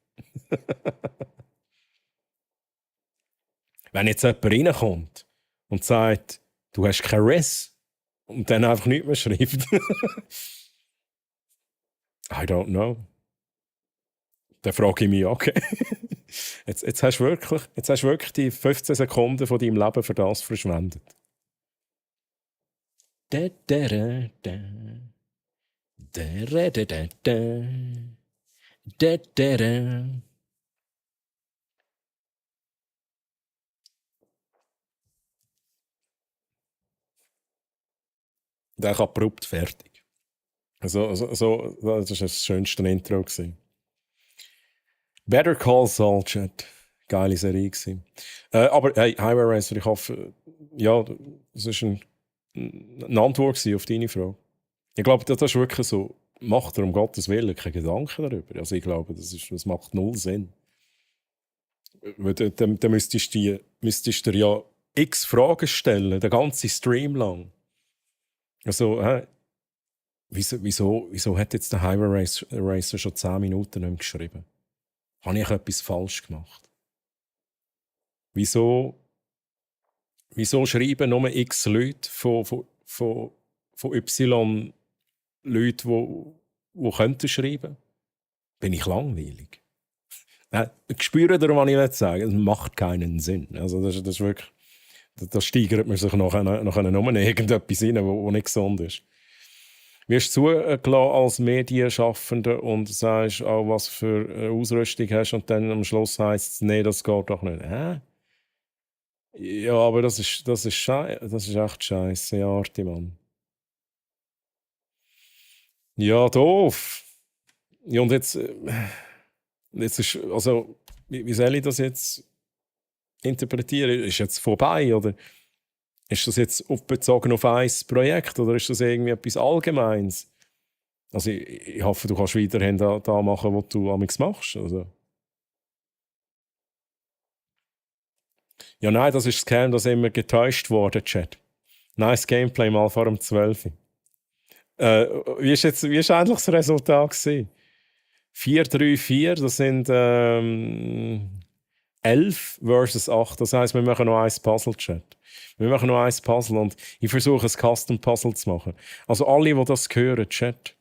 Wenn jetzt jemand reinkommt und sagt, du hast keinen Riss und dann einfach nichts mehr schreibt. I don't know. Dann frage ich mich, okay. Jetzt hast du wirklich die 15 Sekunden von deinem Leben für das verschwendet. Da, da, da, da. Da, da, da, da, da. Da, da, da. Der ist abrupt fertig. Das war das schönste Intro gewesen. Better Call Saul, Chat. Geile Serie gewesen. Aber hey, Highway Racer, ich hoffe, ja, das war eine Antwort gewesen auf deine Frage. Ich glaube, das ist wirklich so, macht er um Gottes Willen keine Gedanken darüber. Also ich glaube, das macht null Sinn. Weil dann müsstest du dir ja x Fragen stellen, den ganzen Stream lang. Also, wieso hat jetzt der Highway Racer schon 10 Minuten nicht mehr geschrieben? Habe ich etwas falsch gemacht? Wieso schreiben nur x Leute von Y Leute, die könnten schreiben? Bin ich langweilig? Spürt ihr, was ich nicht sage? Es macht keinen Sinn. Also das ist wirklich, da steigert man sich noch irgendetwas rein, wo nicht gesund ist. Wirst du zugelassen als Medienschaffender und sagst auch, was für eine Ausrüstung hast und dann am Schluss heisst es, nee, das geht doch nicht. Ja, aber das ist echt scheiße, ja, Arti, Mann. Ja, doof. Ja, und jetzt ist, also, wie soll ich das jetzt interpretieren? Ist jetzt vorbei oder ist das jetzt bezogen auf ein Projekt oder ist das irgendwie etwas Allgemeines? Also ich hoffe, du kannst weiterhin da machen, was du amigs machst. Also. Ja, nein, das ist das Scam, das immer getäuscht wurde, Chat. Nice Gameplay mal vor dem 12. Wie ist eigentlich das Resultat gewesen? 4-3-4, das sind 11 versus 8. Das heisst, wir machen noch ein Puzzle, Chat. Wir machen noch ein Puzzle und ich versuche ein Custom-Puzzle zu machen. Also alle, die das hören, Chat.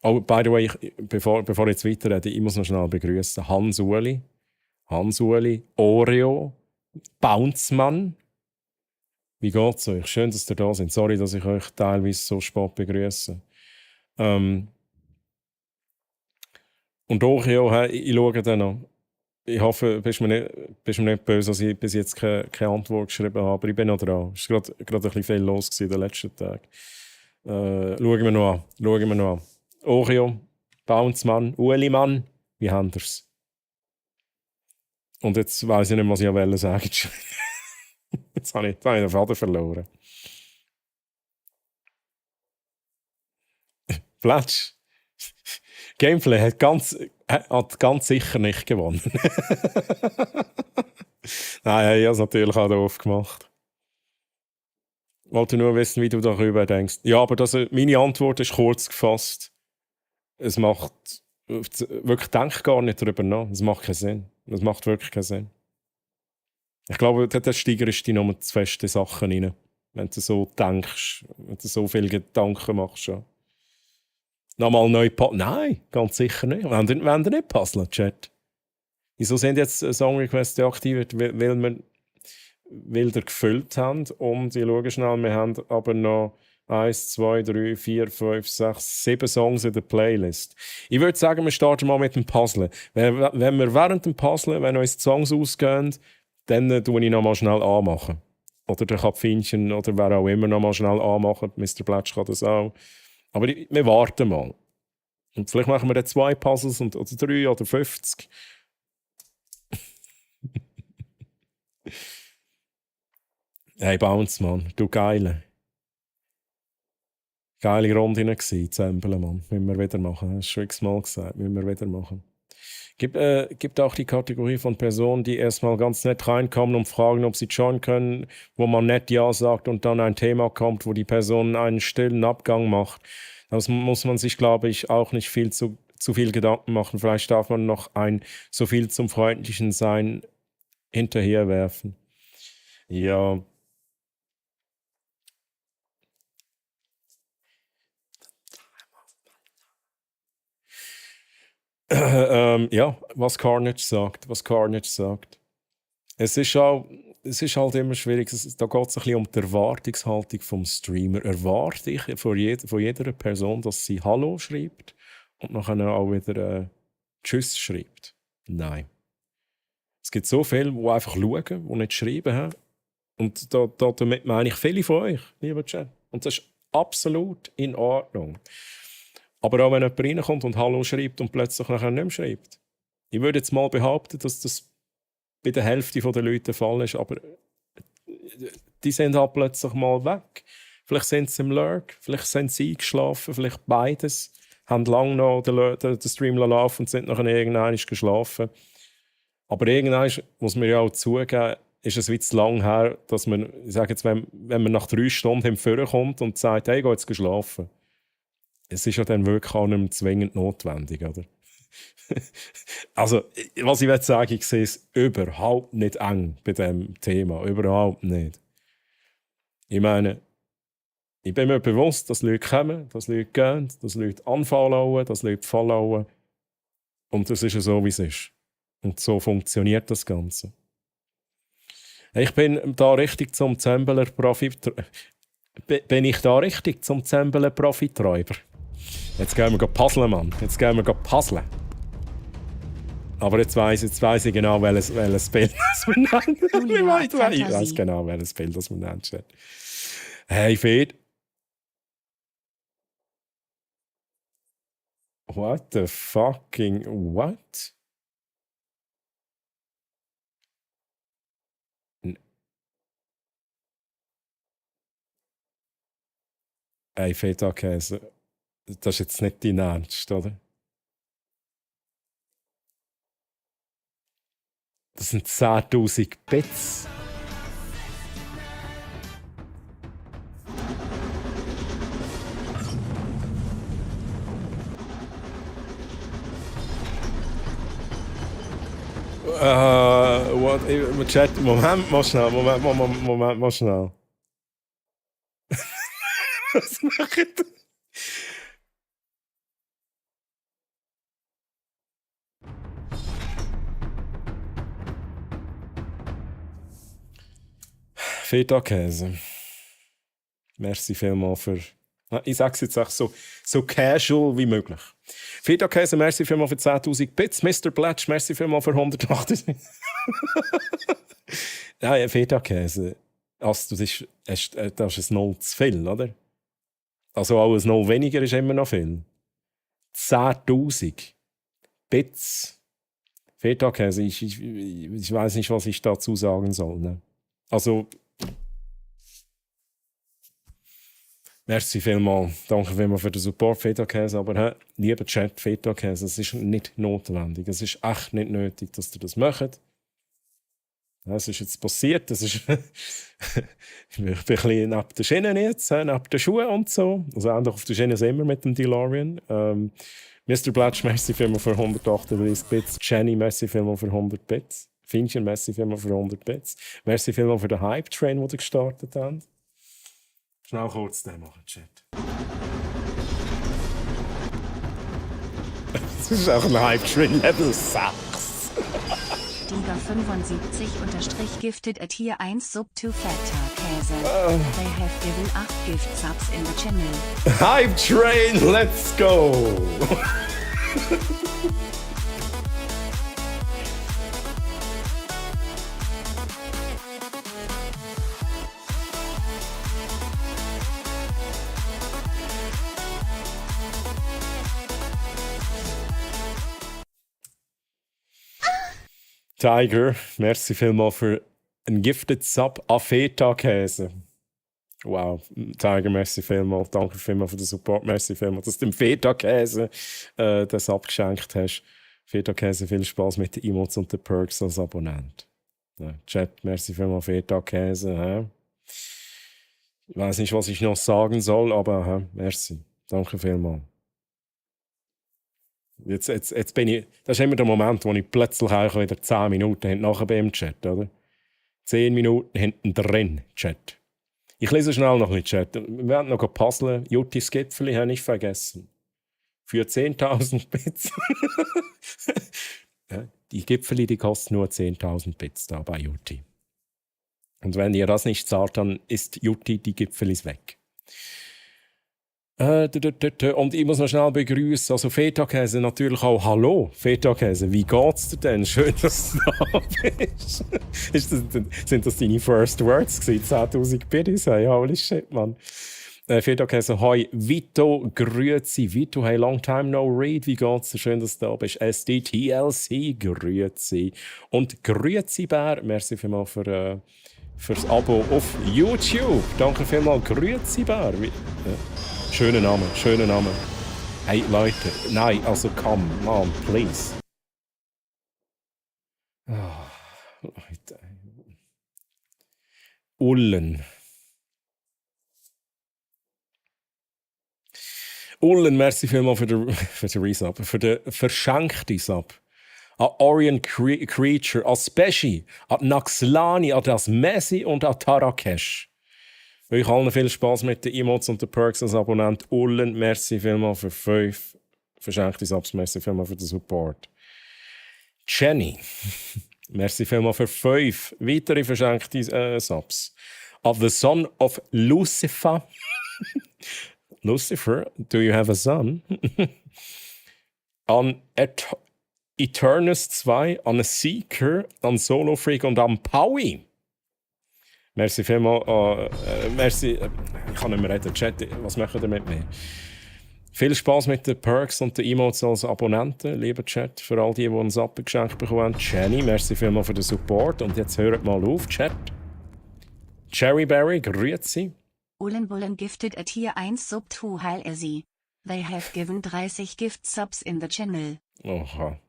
Oh, by the way, bevor ich jetzt weiterrede, ich muss noch schnell begrüßen. Hans-Uli, Oreo, Bounceman. Wie geht's euch? Schön, dass ihr da seid. Sorry, dass ich euch teilweise so spät begrüße. Und Oreo, ich schaue dann noch. Ich hoffe, bist mir nicht böse, dass ich bis jetzt keine Antwort geschrieben habe, aber ich bin noch dran. Es war gerade ein bisschen viel los in den letzten Tagen. Schauen wir noch an. Oreo, Bouncemann, Uelimann, wie haben wir's? Und jetzt weiss ich nicht, was ich sagen wollte. Jetzt habe ich den Faden verloren. Fletch. Gameplay hat ganz sicher nicht gewonnen. Nein, ich habe es natürlich auch doof gemacht. Ich wollte nur wissen, wie du darüber denkst. Ja, aber meine Antwort ist kurz gefasst. Es macht wirklich, denk gar nicht darüber nach. Es macht keinen Sinn. Es macht wirklich keinen Sinn. Ich glaube, da steigerst du noch zu feste Sachen rein. Wenn du so denkst, wenn du so viele Gedanken machst. Ja. Nochmal neu Nein, ganz sicher nicht. Wenn ihr nicht puzzeln, Chat. Wieso sind jetzt Song-Requests deaktiviert? Weil ihr gefüllt haben. Und ich schaue schnell, wir haben aber noch 1, 2, 3, 4, 5, 6, 7 Songs in der Playlist. Ich würde sagen, wir starten mal mit dem Puzzle. Wenn wir während dem Puzzle, wenn uns die Songs ausgehen, dann tue ich nochmal schnell anmachen. Oder der Kapfinchen oder wer auch immer nochmal schnell anmachen. Mr. Bletsch kann das auch. Aber wir warten mal. Und vielleicht machen wir dann 2 Puzzles oder 3 oder 50. Hey, Bounce, Mann. Du Geile. Geile Runde gewesen, Zembele, Mann. Müssen wir wieder machen. Das ist schon x-mal gesagt. Müssen wir wieder machen. Gibt auch die Kategorie von Personen, die erstmal ganz nett reinkommen und fragen, ob sie joinen können, wo man nett Ja sagt und dann ein Thema kommt, wo die Person einen stillen Abgang macht. Das muss man sich, glaube ich, auch nicht zu viel Gedanken machen. Vielleicht darf man noch ein so viel zum freundlichen Sein hinterherwerfen. Ja. Ja, was Carnage sagt. Es ist halt immer schwierig, da geht es ein bisschen um die Erwartungshaltung vom Streamer. Erwarte ich von jeder Person, dass sie Hallo schreibt und nachher auch wieder Tschüss schreibt? Nein. Es gibt so viele, die einfach schauen, die nicht schreiben haben. Und damit meine ich viele von euch, lieber Chat. Und das ist absolut in Ordnung. Aber auch wenn jemand reinkommt und Hallo schreibt und plötzlich nachher nicht mehr schreibt. Ich würde jetzt mal behaupten, dass das bei der Hälfte der Leute der Fall ist, aber die sind halt plötzlich mal weg. Vielleicht sind sie im Lurk, vielleicht sind sie eingeschlafen, vielleicht beides. Haben lange noch den Stream laufen und sind nachher irgendwann geschlafen. Aber irgendwann muss man ja auch zugeben, ist es wie zu lang her, dass man, ich sage jetzt, wenn man nach 3 Stunden im Führer kommt und sagt, hey, geh jetzt geschlafen. Es ist ja dann wirklich auch nicht mehr zwingend notwendig, oder? Also, was ich sagen will, ich sehe es überhaupt nicht eng bei diesem Thema. Überhaupt nicht. Ich meine, ich bin mir bewusst, dass Leute kommen, dass Leute gehen, dass Leute unfollowen, dass Leute followen. Und das ist ja so, wie es ist. Und so funktioniert das Ganze. Ich bin da richtig zum Zembler Bin ich da richtig zum Zembler Profiträuber? Jetzt gehen wir puzzeln, Mann. Jetzt gehen wir puzzeln. Aber jetzt weiss ich genau, welches Bild das wir nennen. Ich weiss genau, welches Bild das wir nennen. Hey, Fed. What the fucking what? Hey, Feta-Käse. Das ist jetzt nicht dein Ernst, oder? Das sind 10.000 Bits. What? Chat, Moment, mal schnell. Moment, mal schnell. Was macht ihr? Feta-Käse. Merci vielmals für... Ich sage es jetzt auch so casual wie möglich. Feta-Käse, merci vielmals für 10.000 Bits. Mr. Blatch, merci vielmals für 180. Ja, Feta-Käse. Also, das ist ein Null zu viel, oder? Also auch ein Null weniger ist immer noch viel. 10.000 Bits. Feta-Käse, ich weiß nicht, was ich dazu sagen soll. Ne? Also, merci vielmals. Danke vielmals für den Support, Feta-Käse. Aber lieber Chat, Feta-Käse, es ist nicht notwendig. Es ist echt nicht nötig, dass ihr das macht. Das ist jetzt passiert. Das ist ich bin ein bisschen neben den Schienen jetzt, neben den Schuhen und so. Also ähnlich auf den Schienen sind wir mit dem DeLorean. Mr. Blatch, merci vielmals für 138 Bits. Jenny, merci vielmals für 100 Bits. Finchen, merci vielmals für 100 Bits. Merci vielmals für den Hype-Train, den ihr gestartet habt. Schnell kurz den machen, Chat. Das ist auch ein Hype-Train Level 6. Tiger 75 gifted a tier 1 sub to Feta-Käse. They have given 8 gift subs in the channel. Hype-Train, let's go! Tiger, merci vielmals für einen Gifted Sub an Feta-Käse. Wow, Tiger, merci vielmals. Danke vielmals für den Support. Merci vielmals, dass du dem Feta-Käse den Sub geschenkt hast. Feta-Käse, viel Spaß mit den Emotes und den Perks als Abonnent. Ja, Chat, merci vielmals, Feta-Käse. Ich weiß nicht, was ich noch sagen soll, aber merci. Danke vielmals. Jetzt bin ich, das ist immer der Moment, wo ich plötzlich auch wieder 10 Minuten hinten nachher bin im Chat, oder? 10 Minuten hinten drin, Chat. Ich lese schnell noch ein Chat. Wir werden noch puzzeln. Juttis Gipfeli habe ich vergessen. Für 10.000 Bits. Ja, die Gipfeli, die kosten nur 10.000 Bits da bei Jutti. Und wenn ihr das nicht zahlt, dann ist Jutti die Gipfelis weg. Und ich muss noch schnell begrüßen. Also Feta-Käse natürlich auch. Hallo, Feta-Käse, wie geht's dir denn? Schön, dass du da bist. Sind das deine First Words gewesen? 10.000 Biddies? Hey, holy shit, Mann. Vierter Käse, hoi, Vito, grüezi. Vito, hey, long time no read. Wie geht's dir? Schön, dass du da bist. SDTLC, grüezi. Und grüezi, Bär. Merci vielmals fürs Abo auf YouTube. Danke vielmals, grüezi, Bär. Schöner Name, schöner Name. Hey, Leute, nein, also come on, please. Ah, Leute. Ullen. Ullen, merci vielmals für den Resub, für den verschenkten Sub. An Orion Creature, an Speshi, an Naxlani, an das Messi und an Tarakesh. Euch allen viel Spaß mit den Emotes und den Perks als Abonnent. Ullen, merci vielmals für 5 verschenkte Subs, merci vielmals für den Support. Jenny, merci vielmals für 5 weitere verschenkte Subs. Of the Son of Lucifer. Lucifer, do you have a son? An Eternus 2, an Seeker, an Solo Freak und an Paui. Merci vielmals. Merci. Ich kann nicht mehr reden. Chat, was machen ihr mit mir? Viel Spaß mit den Perks und den Emotes als Abonnenten, lieber Chat. Für all die uns abgeschenkt bekommen haben. Jenny, merci vielmals für den Support. Und jetzt hört mal auf, Chat. Cherryberry, grüezi. Ullenbullen gifted a Tier 1 Sub to Heil sie. They have given 30 Gift Subs in the channel. Oha.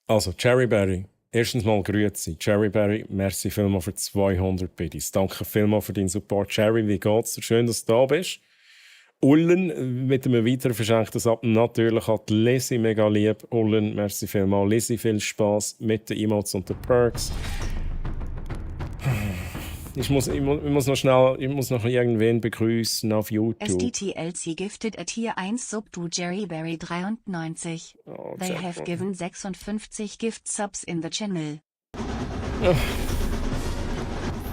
Also, Cherryberry. Erstens mal grüezi. Cherryberry, merci vielmals für 200 Biddies. Danke vielmals für deinen Support. Cherry, wie geht's dir? Schön, dass du da bist. Ullen mit einem weiteren verschenkten Sub. Natürlich hat Lizzie mega lieb. Ullen, merci vielmals. Lizzie, viel Spaß mit den Emotes und den Perks. Ich muss noch irgendwen begrüßen auf YouTube. SDTLC gifted a Tier 1 Sub to Jerryberry 93. Oh, They have given 56 Gift Subs in the channel.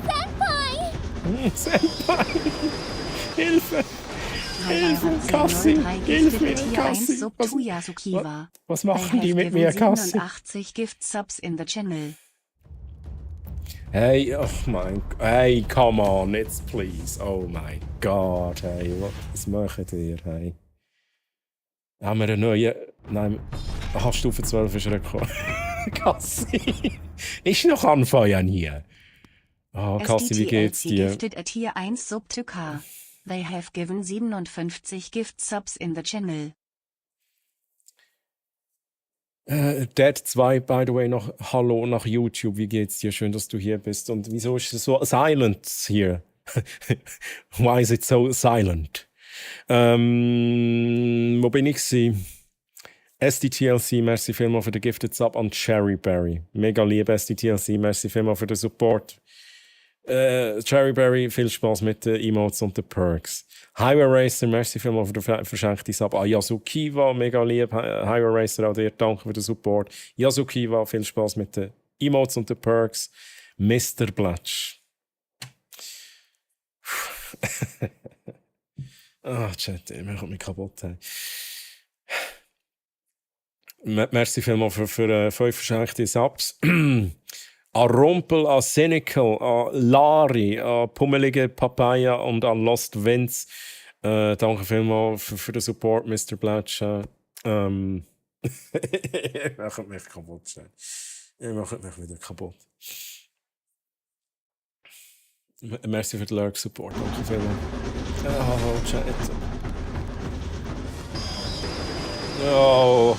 Senpai! Hilfe! Kassi! Hilfe, Tier 1 Kassi! Sub to Yasukiwa. Was They machen die have mit mir, given Kassi? 87 Gift Subs in the channel. Hey, oh mein Gott. Hey, come on, jetzt please. Oh mein Gott, hey, was macht ihr, hey? Haben wir einen neuen... Nein, Stufe 12 ist Rekord. Kassi! Ist noch anfeuern hier. Oh, Kassi, wie geht's SDTLC dir? gifted a Tier 1 Sub to K. They have given 57 Gift Subs in the channel. Dead 2, by the way, noch Hallo nach YouTube. Wie geht's dir? Schön, dass du hier bist. Und wieso ist es so silent hier? Why is it so silent? Wo bin ich sie? SDTLC, merci vielmals für den Gifted Sub an Cherryberry. Mega lieb, SDTLC, merci vielmals für den Support. Cherryberry, viel Spaß mit den Emotes und den Perks. Highway Racer, merci vielmals für den verschenkten Sub an Yasukiwa, mega lieb. Highway Racer, auch dir, danke für den Support. Yasukiwa, viel Spaß mit den Emotes und den Perks. Mr. Blatch. Chat, ich mache mich kaputt. Hey. Merci vielmals für 5 verschenkte Subs. An Rumpel, an Cynical, an Lari, an Pummelige Papaya und an Lost Vince. Danke vielmals für den Support, Mr. Blatch. Ich mache mich kaputt. Ich mache mich wieder kaputt. Merci für den Lurk-Support. Danke vielmals. Oh, Chat. Oh.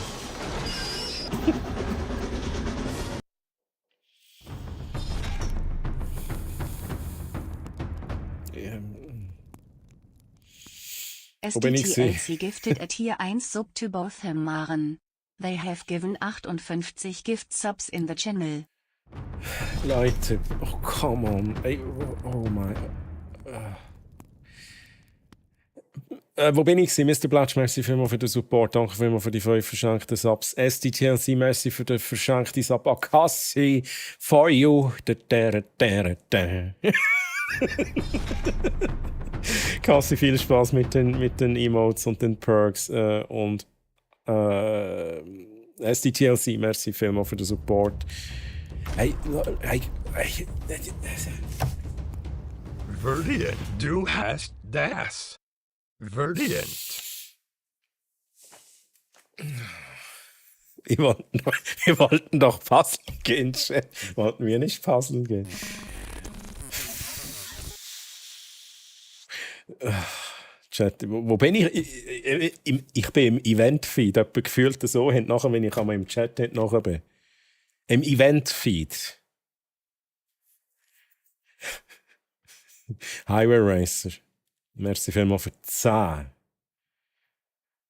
SDTLC gifted a Tier 1 Sub to both him Maren. They have given 58 Gift Subs in the channel. Leute, oh come on. Ey, oh mein. Wo bin ich? Mr. Blatch, merci vielmals für den Support. Danke vielmals für die 5 verschenkten Subs. SDTLC, merci für den verschenkten Sub. Akassi, for you. Kassi, viel Spaß mit den Emotes und den Perks. Und SDTLC, merci vielmals für den Support. Hey. Verliert, du hast That's brilliant. Wir wollten doch puzzeln gehen, Chat. Wollten wir nicht puzzeln gehen? Chat, wo bin ich? Ich bin im Event-Feed. Etwa gefühlt so, nachher, wenn ich einmal im Chat nachher bin. Im Event-Feed. Highway Racer. Merci vielmals für 10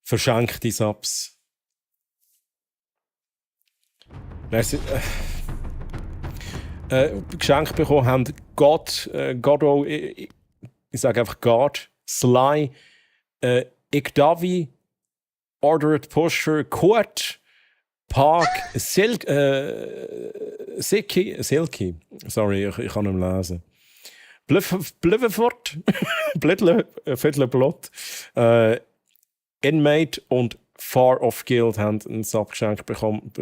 verschenkte Subs. Merci. Geschenk bekommen haben Goddo, ich sage einfach God, Sly, Igdavi, Ordered Pusher, Kurt, Park, Silky, sorry, ich kann nicht lesen. Blüffefort, Viertelblot, Inmate und Far Off Guild haben ein Subgeschenk bekommen.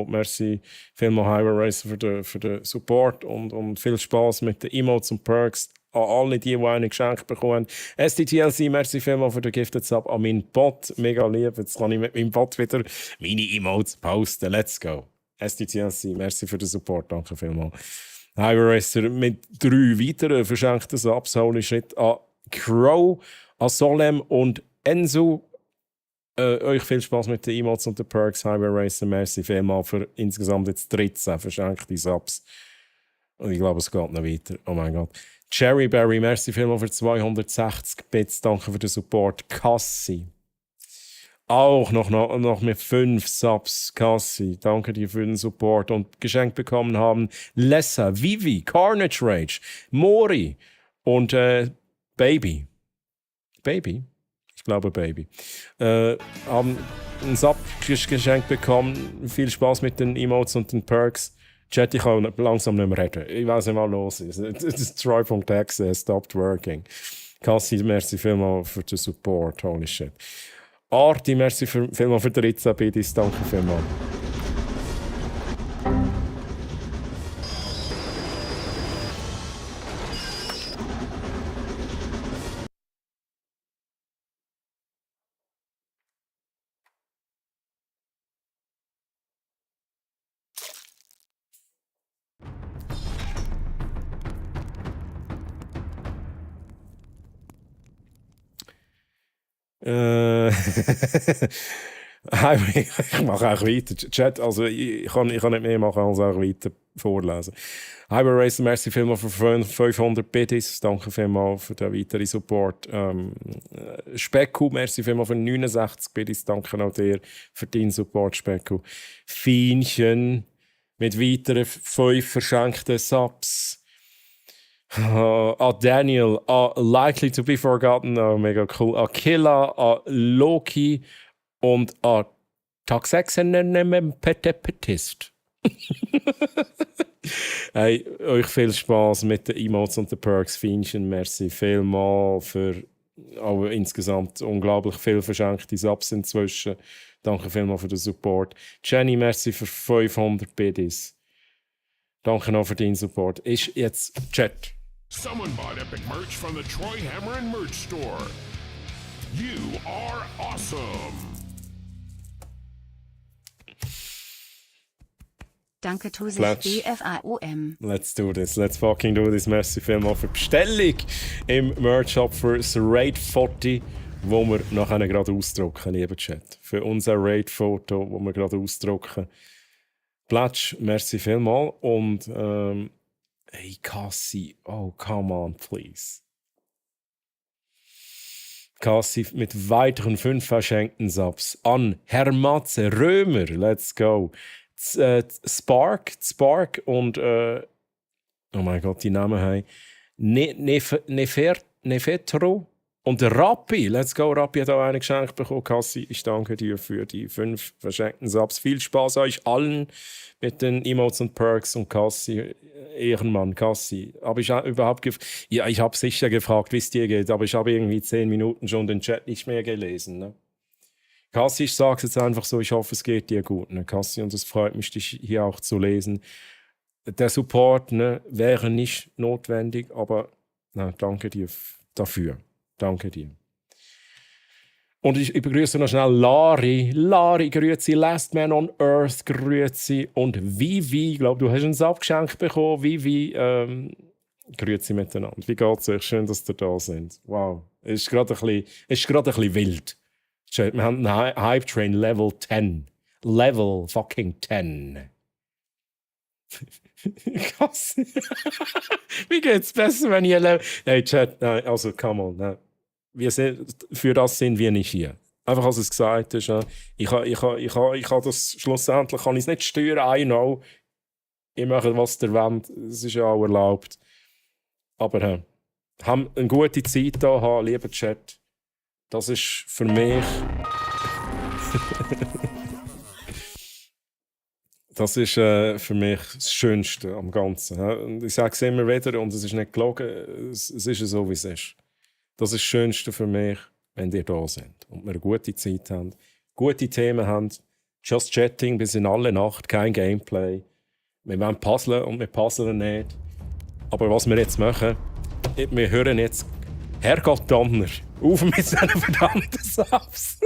Merci vielmals Highway Racer für den Support und viel Spaß mit den Emotes und Perks an alle, die ein Geschenk bekommen. SDTLC, merci vielmals für den Gifted Sub an meinen Bot. Mega lieb. Jetzt kann ich mit meinem Bot wieder meine Emotes posten. Let's go. SDTLC, merci für den Support. Danke vielmals. Highway Racer mit 3 weiteren verschenkten Subs. Holy shit. An Crow, an Solem und Enzo. Euch viel Spaß mit den Emotes und den Perks. Highway Racer, merci vielmals für insgesamt jetzt 13 verschenkte Subs. Und ich glaube, es geht noch weiter. Oh mein Gott. Cherryberry, merci vielmals für 260 Bits. Danke für den Support. Cassie. Auch noch mit 5 Subs. Cassie, danke dir für den Support. Und geschenkt bekommen haben Lessa, Vivi, Carnage Rage, Mori und Baby. Baby? Ich glaube Baby. Haben ein Sub geschenkt bekommen. Viel Spaß mit den Emotes und den Perks. Chat, ich kann langsam nicht mehr reden. Ich weiß nicht, was los ist. Das Try.exe stopped working. Cassie, merci vielmals für den Support. Holy shit. Arti, merci vielmals für 13 Bidis. Danke vielmals. Ich mache auch weiter. Chat, also ich kann nicht mehr machen als auch weiter vorlesen. Highway Racer, merci vielmals für 500 Biddies. Danke vielmals für den weiteren Support. Specku, merci vielmals für 69 Biddies. Danke auch dir für deinen Support, Specku. Fienchen mit weiteren 5 verschenkten Subs. Daniel, Likely to be Forgotten, mega cool. Killa, Loki und Taxexenempetepetist. Hey, euch viel Spaß mit den Emotes und den Perks. Fienchen, merci vielmals für insgesamt unglaublich viel verschenkte Subs inzwischen. Danke vielmals für den Support. Jenny, merci für 500 Biddies. Danke noch für deinen Support. Ist jetzt Chat. Someone bought epic merch from the Troy Hammer merch store. You are awesome. Danke, Tusich Fletch. BFAUM. Let's do this. Let's fucking do this. Merci vielmals für die Bestellung im Merch-Shop für das Raid 40, wo wir nachher gerade ausdrucken, lieber Chat. Für unser Raid-Foto, wo wir gerade ausdrucken. Pletsch, merci vielmals. Und hey, Cassie, oh, come on, please. Cassie mit weiteren 5 verschenkten Subs an Hermatze Römer, let's go. Spark und oh mein Gott, die Namen haben Nefetro und Rappi, let's go. Rappi hat auch ein Geschenk bekommen. Cassie, ich danke dir für die 5 verschenkten Subs. Viel Spaß euch allen mit den Emotes und Perks und Cassie, Ehrenmann, Cassie. Aber ich habe überhaupt ja, ich habe sicher gefragt, wie es dir geht, aber ich habe irgendwie 10 Minuten schon den Chat nicht mehr gelesen. Ne? Cassie, ich sage es jetzt einfach so, ich hoffe, es geht dir gut, ne, Cassie, und es freut mich, dich hier auch zu lesen. Der Support, ne, wäre nicht notwendig, aber na, danke dir dafür. Danke dir. Und ich begrüße noch schnell Lari. Lari, grüezi. Last Man on Earth, grüezi. Und Vivi, ich glaube, du hast ein Abgeschenk bekommen. Vivi, grüezi miteinander. Wie geht's euch? Schön, dass ihr da sind. Wow. Es ist gerade ein bisschen wild. Wir haben einen Hype Train Level 10. Level fucking 10. Krass. Wie geht's besser, wenn ihr Hey, Chat, nein, also, come on. Nein. Für das sind wir nicht hier. Einfach, als es gesagt ist, ich kann das schlussendlich kann ich es nicht steuern. I know. Ich mache, was ihr wollt. Es ist ja auch erlaubt. Aber haben eine gute Zeit hier, haben, lieber Chat. Das ist für mich. Das ist für mich das Schönste am Ganzen. Und ich sage es immer wieder, und es ist nicht gelogen, es ist so, wie es ist. Das ist das Schönste für mich, wenn ihr da seid und wir eine gute Zeit haben, gute Themen haben, just chatting bis in alle Nacht, kein Gameplay. Wir wollen puzzeln und wir puzzeln nicht. Aber was wir jetzt machen, wir hören jetzt Herrgott Donner auf mit seinen verdammten Subs.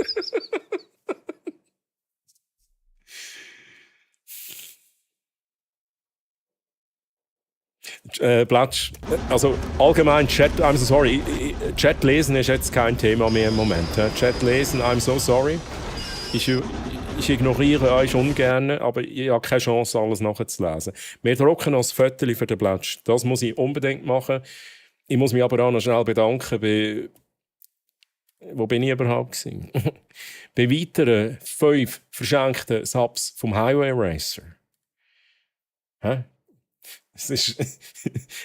Platsch, also allgemein Chat, I'm so sorry. Chat lesen ist jetzt kein Thema mehr im Moment. Chat lesen, I'm so sorry. Ich ignoriere euch ungern, aber ich habe keine Chance, alles nachzulesen. Wir drucken noch ein Foto für den Platsch. Das muss ich unbedingt machen. Ich muss mich aber auch noch schnell bedanken bei... Wo bin ich überhaupt gewesen? Bei weiteren 5 verschenkten Subs vom Highway Racer. Es ist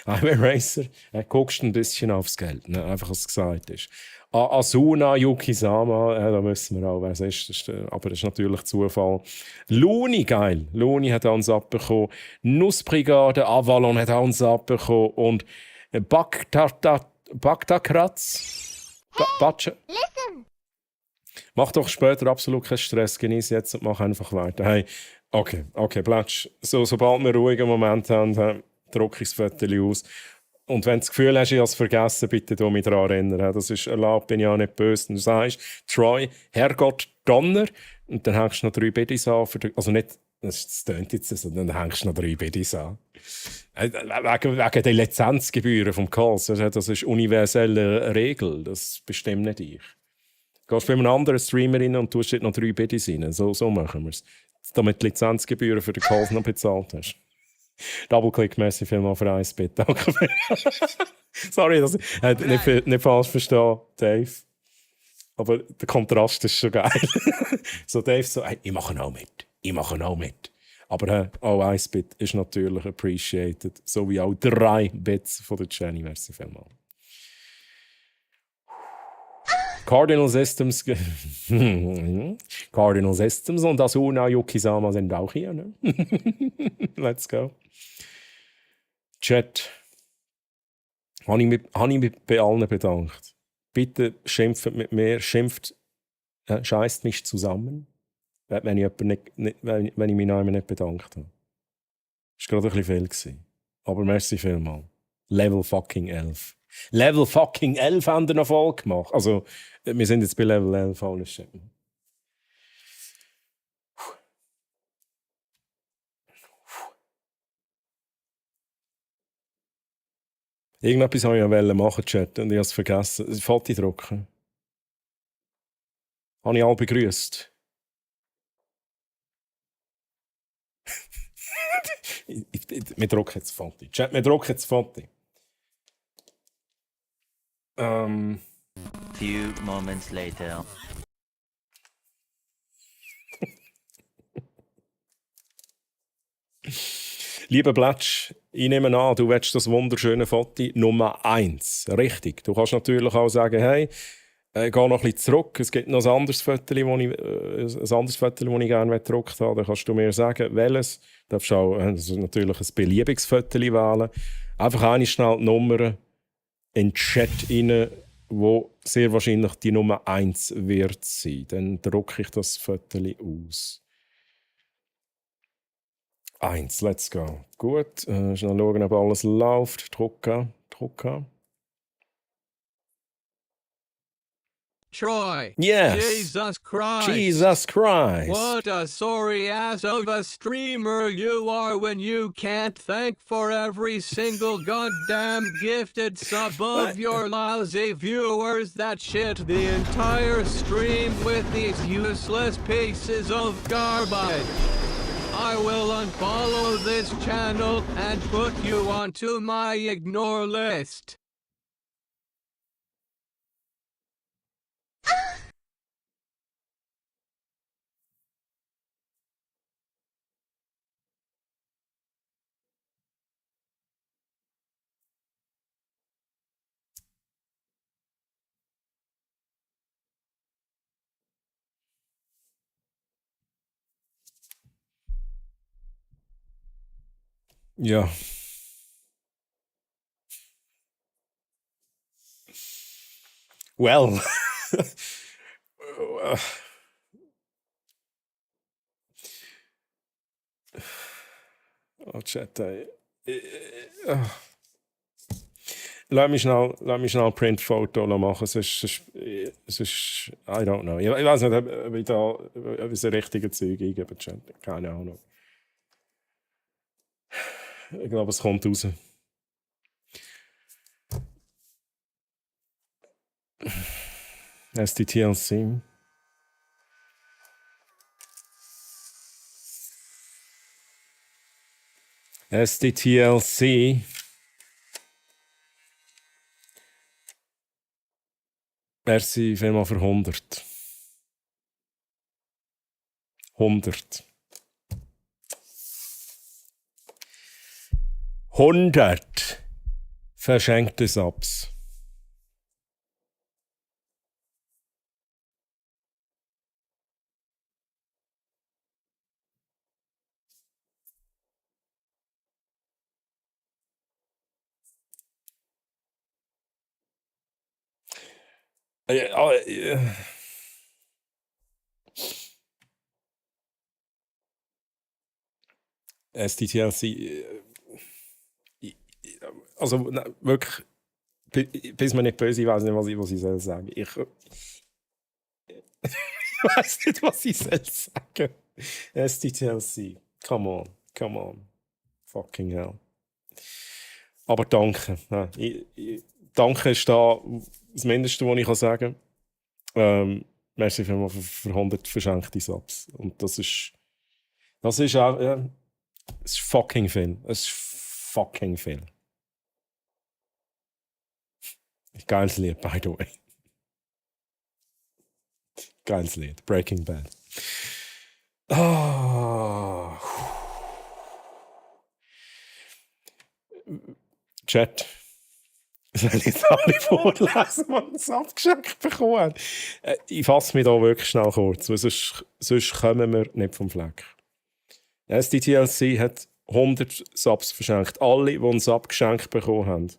Highway Racer, guckst ein bisschen aufs Geld, ne? Einfach, was gesagt ist. Asuna Yukisama, da wissen wir auch, wer es ist, aber das ist natürlich Zufall. Luni, geil. Luni hat auch einen Sub bekommen. Nussbrigade, Avalon hat auch einen Sub bekommen. Und Baktakratz. Listen! Mach doch später absolut keinen Stress, genieß jetzt und mach einfach weiter. Hey, okay, Platsch. Sobald wir ruhigen Moment haben, drucke ich das Foto aus. Und wenn du das Gefühl hast, ich habe es vergessen, bitte du mich daran erinnern. Das ist erlaubt, bin ich auch nicht böse. Und du sagst, Troy, Herrgott Donner, und dann hängst du noch 3 Biddies an. Also nicht, das tönt jetzt so, dann hängst du noch 3 Biddies an. Wegen der Lizenzgebühren vom Calls. Das ist universelle Regel, das bestimmt nicht ich. Du gehst bei einem anderen Streamer rein und tust dort noch 3 Biddies rein. So machen wir es. Damit du die Lizenzgebühren für den Calls noch bezahlt hast. Double-Click, merci vielmals für 1 Bit. Danke. Sorry, dass ich nicht falsch verstehe, Dave. Aber der Kontrast ist schon geil. So Dave so, hey, ich mache auch mit. Aber auch 1 Bit ist natürlich appreciated. So wie auch 3 Bits von der Jenny, merci vielmals. Cardinal Systems und Asuna Yukisama sind auch hier. Ne? Let's go. Chat. Habe ich mich bei allen bedankt. Bitte schimpft mit mir, scheißt mich zusammen, wenn ich mich noch nicht bedankt habe. Das war gerade ein bisschen viel gewesen. Aber merci vielmals. Level fucking 11. Level fucking 11 haben wir noch voll gemacht. Also, wir sind jetzt bei Level 11, alles shit. Irgendetwas wollte ich ja machen, Chat, und ich habe es vergessen. Foto drucken. Habe ich alle begrüßt. Wir drucken jetzt Foto. Chat, wir drucken jetzt Foto. Few moments later. Lieber Blatsch, ich nehme an, du willst das wunderschöne Foto Nummer 1. Richtig. Du kannst natürlich auch sagen, hey, geh noch ein bisschen zurück. Es gibt noch ein anderes Foto, das ich gerne gedruckt habe. Dann kannst du mir sagen, welches. Du darfst auch natürlich ein beliebiges Foto wählen. Einfach eine schnell die Nummer in den Chat rein, wo sehr wahrscheinlich die Nummer 1 wird sein. Dann drucke ich das Foto aus. 1, let's go. Gut, schnell schauen, ob alles läuft. Drucken. Troy. Yes. Jesus Christ. Jesus Christ. What a sorry ass of a streamer you are when you can't thank for every single goddamn gifted sub of your lousy viewers that shit the entire stream with these useless pieces of garbage. I will unfollow this channel and put you onto my ignore list. Ja. Well. Oh, Chat. Lass mich schnell ein Printfoto machen. Es ist, I don't know. Ich weiß nicht, ob ich da das richtige Zeug eingebe, Chat. Keine Ahnung. Ich glaube, es kommt raus. SDTLC. SDTLC. Merci vielmals für 100. 100. 100 verschenkte Subs. SDTLC. Also wirklich, bis man nicht böse, ich weiß nicht, was ich soll sagen. Ich weiß nicht, was ich soll sagen. SDTLC. Come on. Fucking hell. Aber danke. Danke ist da das Mindeste, was ich sagen kann. Merci vielmals für 100 verschenkte Subs. Und das ist auch, ja, es ist fucking viel. Es ist fucking viel. Geiles Lied, by the way. Geiles Lied. Breaking Bad. Oh. Chat. Soll ich jetzt alle vorlesen, die uns abgeschenkt bekommen haben? Ich fasse mich da wirklich schnell kurz, weil sonst kommen wir nicht vom Fleck. SDTLC hat 100 Subs verschenkt. Alle, die uns abgeschenkt bekommen haben.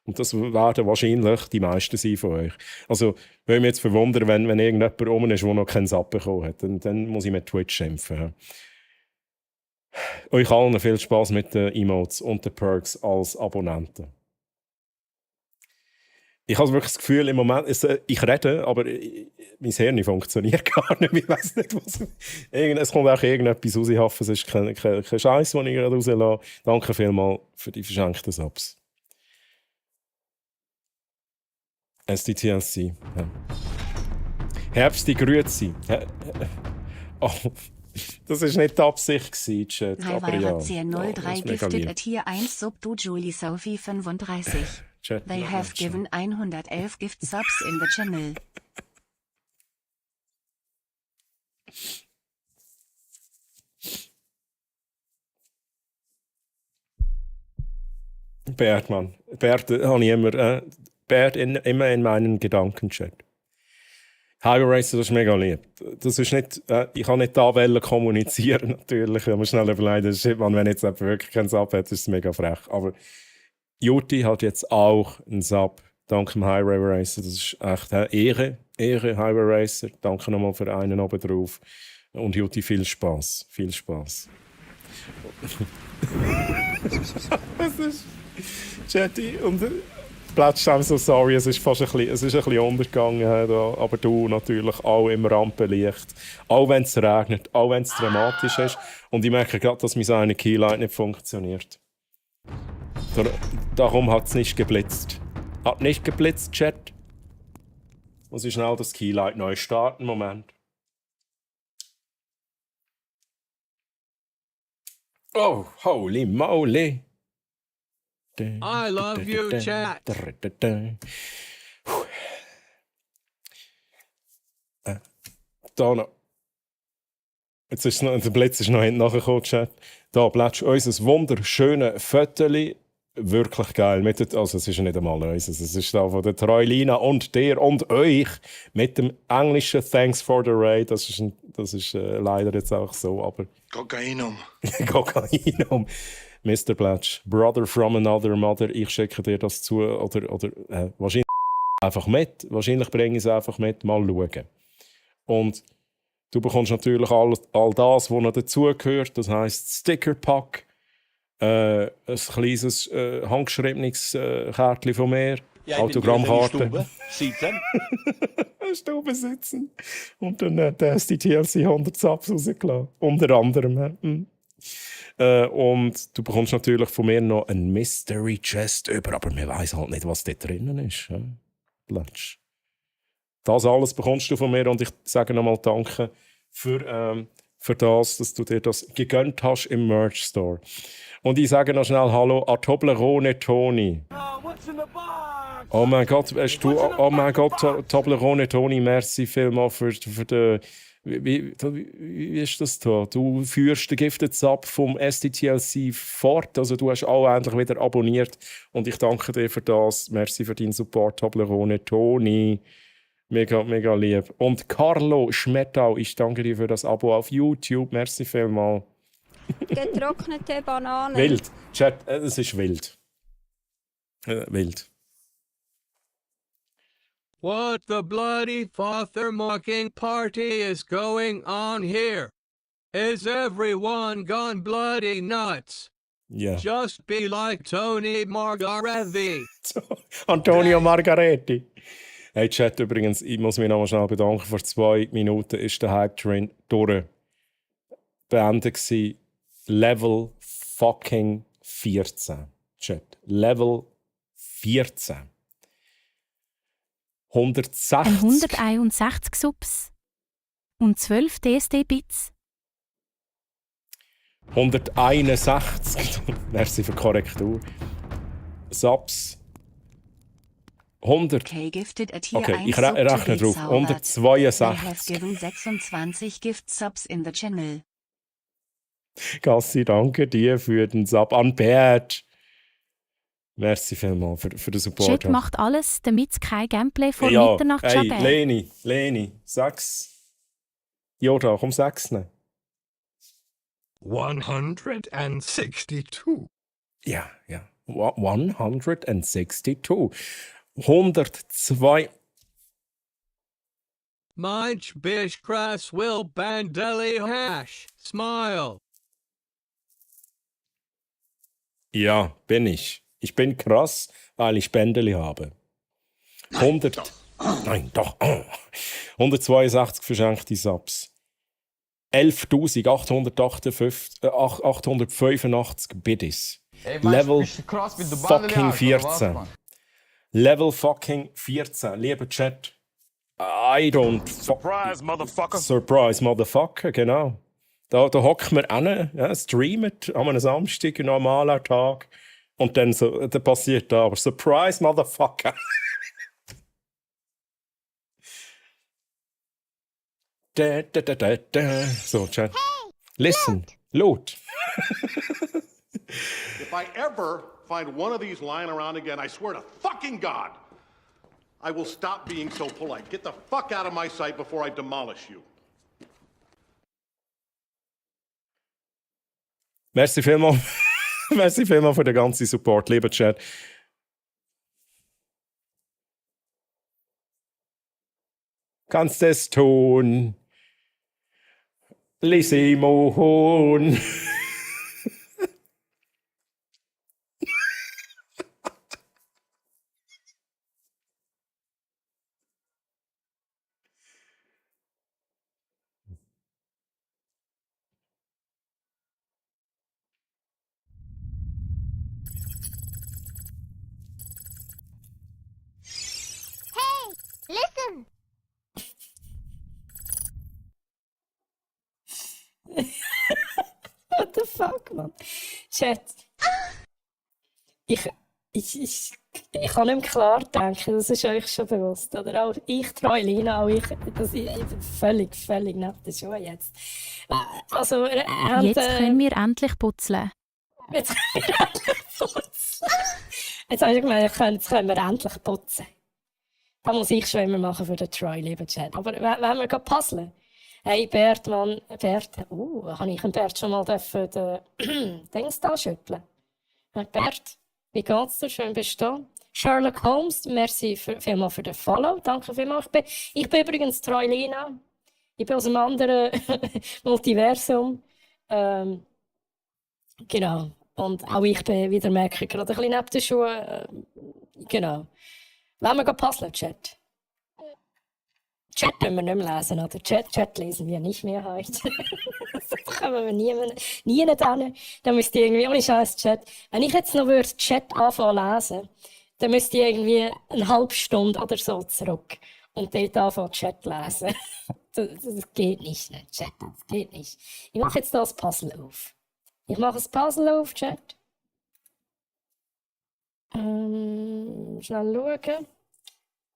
Und das werden wahrscheinlich die meisten sein von euch. Also, würde mich jetzt verwundern, wenn irgendjemand rum ist, der noch keinen Sub bekommen hat. Dann muss ich mit Twitch schimpfen. Euch allen viel Spaß mit den Emotes und den Perks als Abonnenten. Ich habe wirklich das Gefühl, im Moment, ich rede, aber mein Hirn funktioniert gar nicht. Ich weiß nicht, was. Es kommt auch irgendetwas raus. Ich hoffe, es ist kein Scheiß, den ich gerade rauslasse. Danke vielmals für die verschenkten Subs. SDTLC. Ja. Herbst die Grüezi. Oh, das war nicht die Absicht, Chat. Aber ja. CR03 gifted a Tier 1 Sub to Julie Sophie 35. Chat, They have given 111 gift subs in the channel. Bert, Mann. Bert habe ich immer. Bert immer in meinen Gedankenchat. Highway Racer, das ist mega lieb. Das ist nicht, ich kann nicht da kommunizieren, natürlich. Ich muss schnell überlegen, shit, man, wenn jetzt jemand wirklich keinen Sub hat, ist es mega frech. Aber Juti hat jetzt auch einen Sub. Danke dem Highway Racer. Das ist echt eine Ehre, Highway Racer. Danke nochmal für einen oben drauf. Und Juti, viel Spaß. Viel Spaß. Das ist Chatty und Plätsch, I'm so sorry, es ist fast ein bisschen untergegangen. Da. Aber du natürlich auch im Rampenlicht. Auch wenn es regnet, auch wenn es dramatisch ist. Und ich merke gerade, dass mein eine Keylight nicht funktioniert. Darum hat es nicht geblitzt. Hat nicht geblitzt, Chat. Muss ich schnell das Keylight neu starten, Moment. Oh, holy moly. I love you, chat. Da noch. Jetzt ist noch, der Blitz ist noch hinten nachgekommen, Chat. Da, Blätsch, unser wunderschönes Föteli. Wirklich geil. Also, es ist ja nicht einmal unseres. Es ist da von der Troilina und dir und euch mit dem englischen Thanks for the Raid. Das ist leider jetzt auch so, aber... Kokainum. Kokainum. Mr. Blatch, Brother from another mother, ich schicke dir das zu. Oder wahrscheinlich einfach mit. Wahrscheinlich bringe ich es einfach mit. Mal schauen. Und du bekommst natürlich all das, was noch dazugehört. Das heisst Stickerpack. Ein kleines handgeschriebenes Kärtchen von mir. Ja, Autogrammkarte. Sitzen. Stube sitzen. Und dann der SDTLC 100 Subs rausgelassen. Unter anderem. Und du bekommst natürlich von mir noch ein Mystery Chest über, aber man weiss halt nicht, was da drinnen ist. Platsch. Das alles bekommst du von mir und ich sage nochmal Danke für das, dass du dir das gegönnt hast im Merch Store. Und ich sage noch schnell Hallo an Toblerone Toni. Oh mein Gott, oh mein Gott, Toblerone Toni, merci vielmals für den... Wie ist das da? Du führst den Gifted Sub vom SDTLC fort, also du hast auch endlich wieder abonniert und ich danke dir für das. Merci für deinen Support, Toblerone Toni. Mega, mega lieb. Und Carlo Schmettau, ich danke dir für das Abo auf YouTube. Merci vielmals. Getrocknete Bananen. Wild. Chat, es ist wild. Wild. What the bloody father-mocking party is going on here? Is everyone gone bloody nuts? Yeah. Just be like Tony Margaretti. Antonio Margaretti. Hey Chat, übrigens, ich muss mich nochmal schnell bedanken. Vor 2 Minuten ist der Hype-Train durch. Beendet gewesen. Level fucking 14. Chat. Level 14. 160. 161 Subs. Und 12 DSD-Bits. 161. Merci für die Korrektur. Subs. 100. Okay, gifted at here Okay, ich 1 rechne drauf. 162. given 26 Gift Subs in the channel. Gassi, danke dir für den Sub an Bert. Merci vielmals für den Support. Chat macht alles, damit es kein Gameplay vor ja, Mitternacht hey, geben. Leni, 6. Joda, komm 6. 162. Ja. 162. 102. Munch bish crass will bandeli hash. Smile. Ja, bin ich. Ich bin krass, weil ich Bändeli habe. 100. Nein, doch. 162 verschenkte Subs. 11.885 Biddies. Level fucking 14. Level fucking 14. Lieber Chat. I don't... Surprise, motherfucker. Surprise, motherfucker, genau. Da hocken wir an, ja, streamen an einem Samstag, ein normaler Tag. Und dann passiert da, aber Surprise, motherfucker. So, Chat. Listen, loot. If I ever find one of these lying around again, I swear to fucking God, I will stop being so polite. Get the fuck out of my sight before I demolish you. Merci vielmals. Merci vielmals für den ganzen Support, lieber Chat. Kannst es tun? Lissimon. Listen. What the fuck, man? Chat. Ich kann nicht mehr klar denken, das ist euch schon bewusst. Oder auch ich, Troilina, auch ich bin völlig neben der Schuhe jetzt. Also, Jetzt können wir endlich putzeln. Jetzt können wir endlich putzen. Jetzt habe ich gemeint, jetzt können wir endlich putzen. Da muss ich schon immer machen für den Troy, lieber Chat. Aber wenn wir puzzeln. Hey Bert, Mann, Bert, habe ich dem Bert schon mal den Dings da schütteln? Hey Bert, wie geht's dir? Schön bist du da. Sherlock Holmes, merci vielmals für den Follow. Danke vielmals. Ich bin übrigens Troilina. Ich bin aus einem anderen Multiversum. Genau. Und auch ich bin, wieder merke, gerade ein bisschen neben den Schuhen. Genau. Wollen wir puzzeln, Chat? Chat können wir nicht mehr lesen, oder? Chat lesen wir nicht mehr heute. Da kommen wir nie hin. Da müsst ihr irgendwie, ohne Scheiß Chat. Wenn ich jetzt noch Chat anfangen lesen, dann müsst ihr irgendwie eine halbe Stunde oder so zurück und dort anfangen Chat lesen. Das geht nicht, ne? Chat, das geht nicht. Ich mache jetzt das Puzzle auf. Chat. Schnell schauen.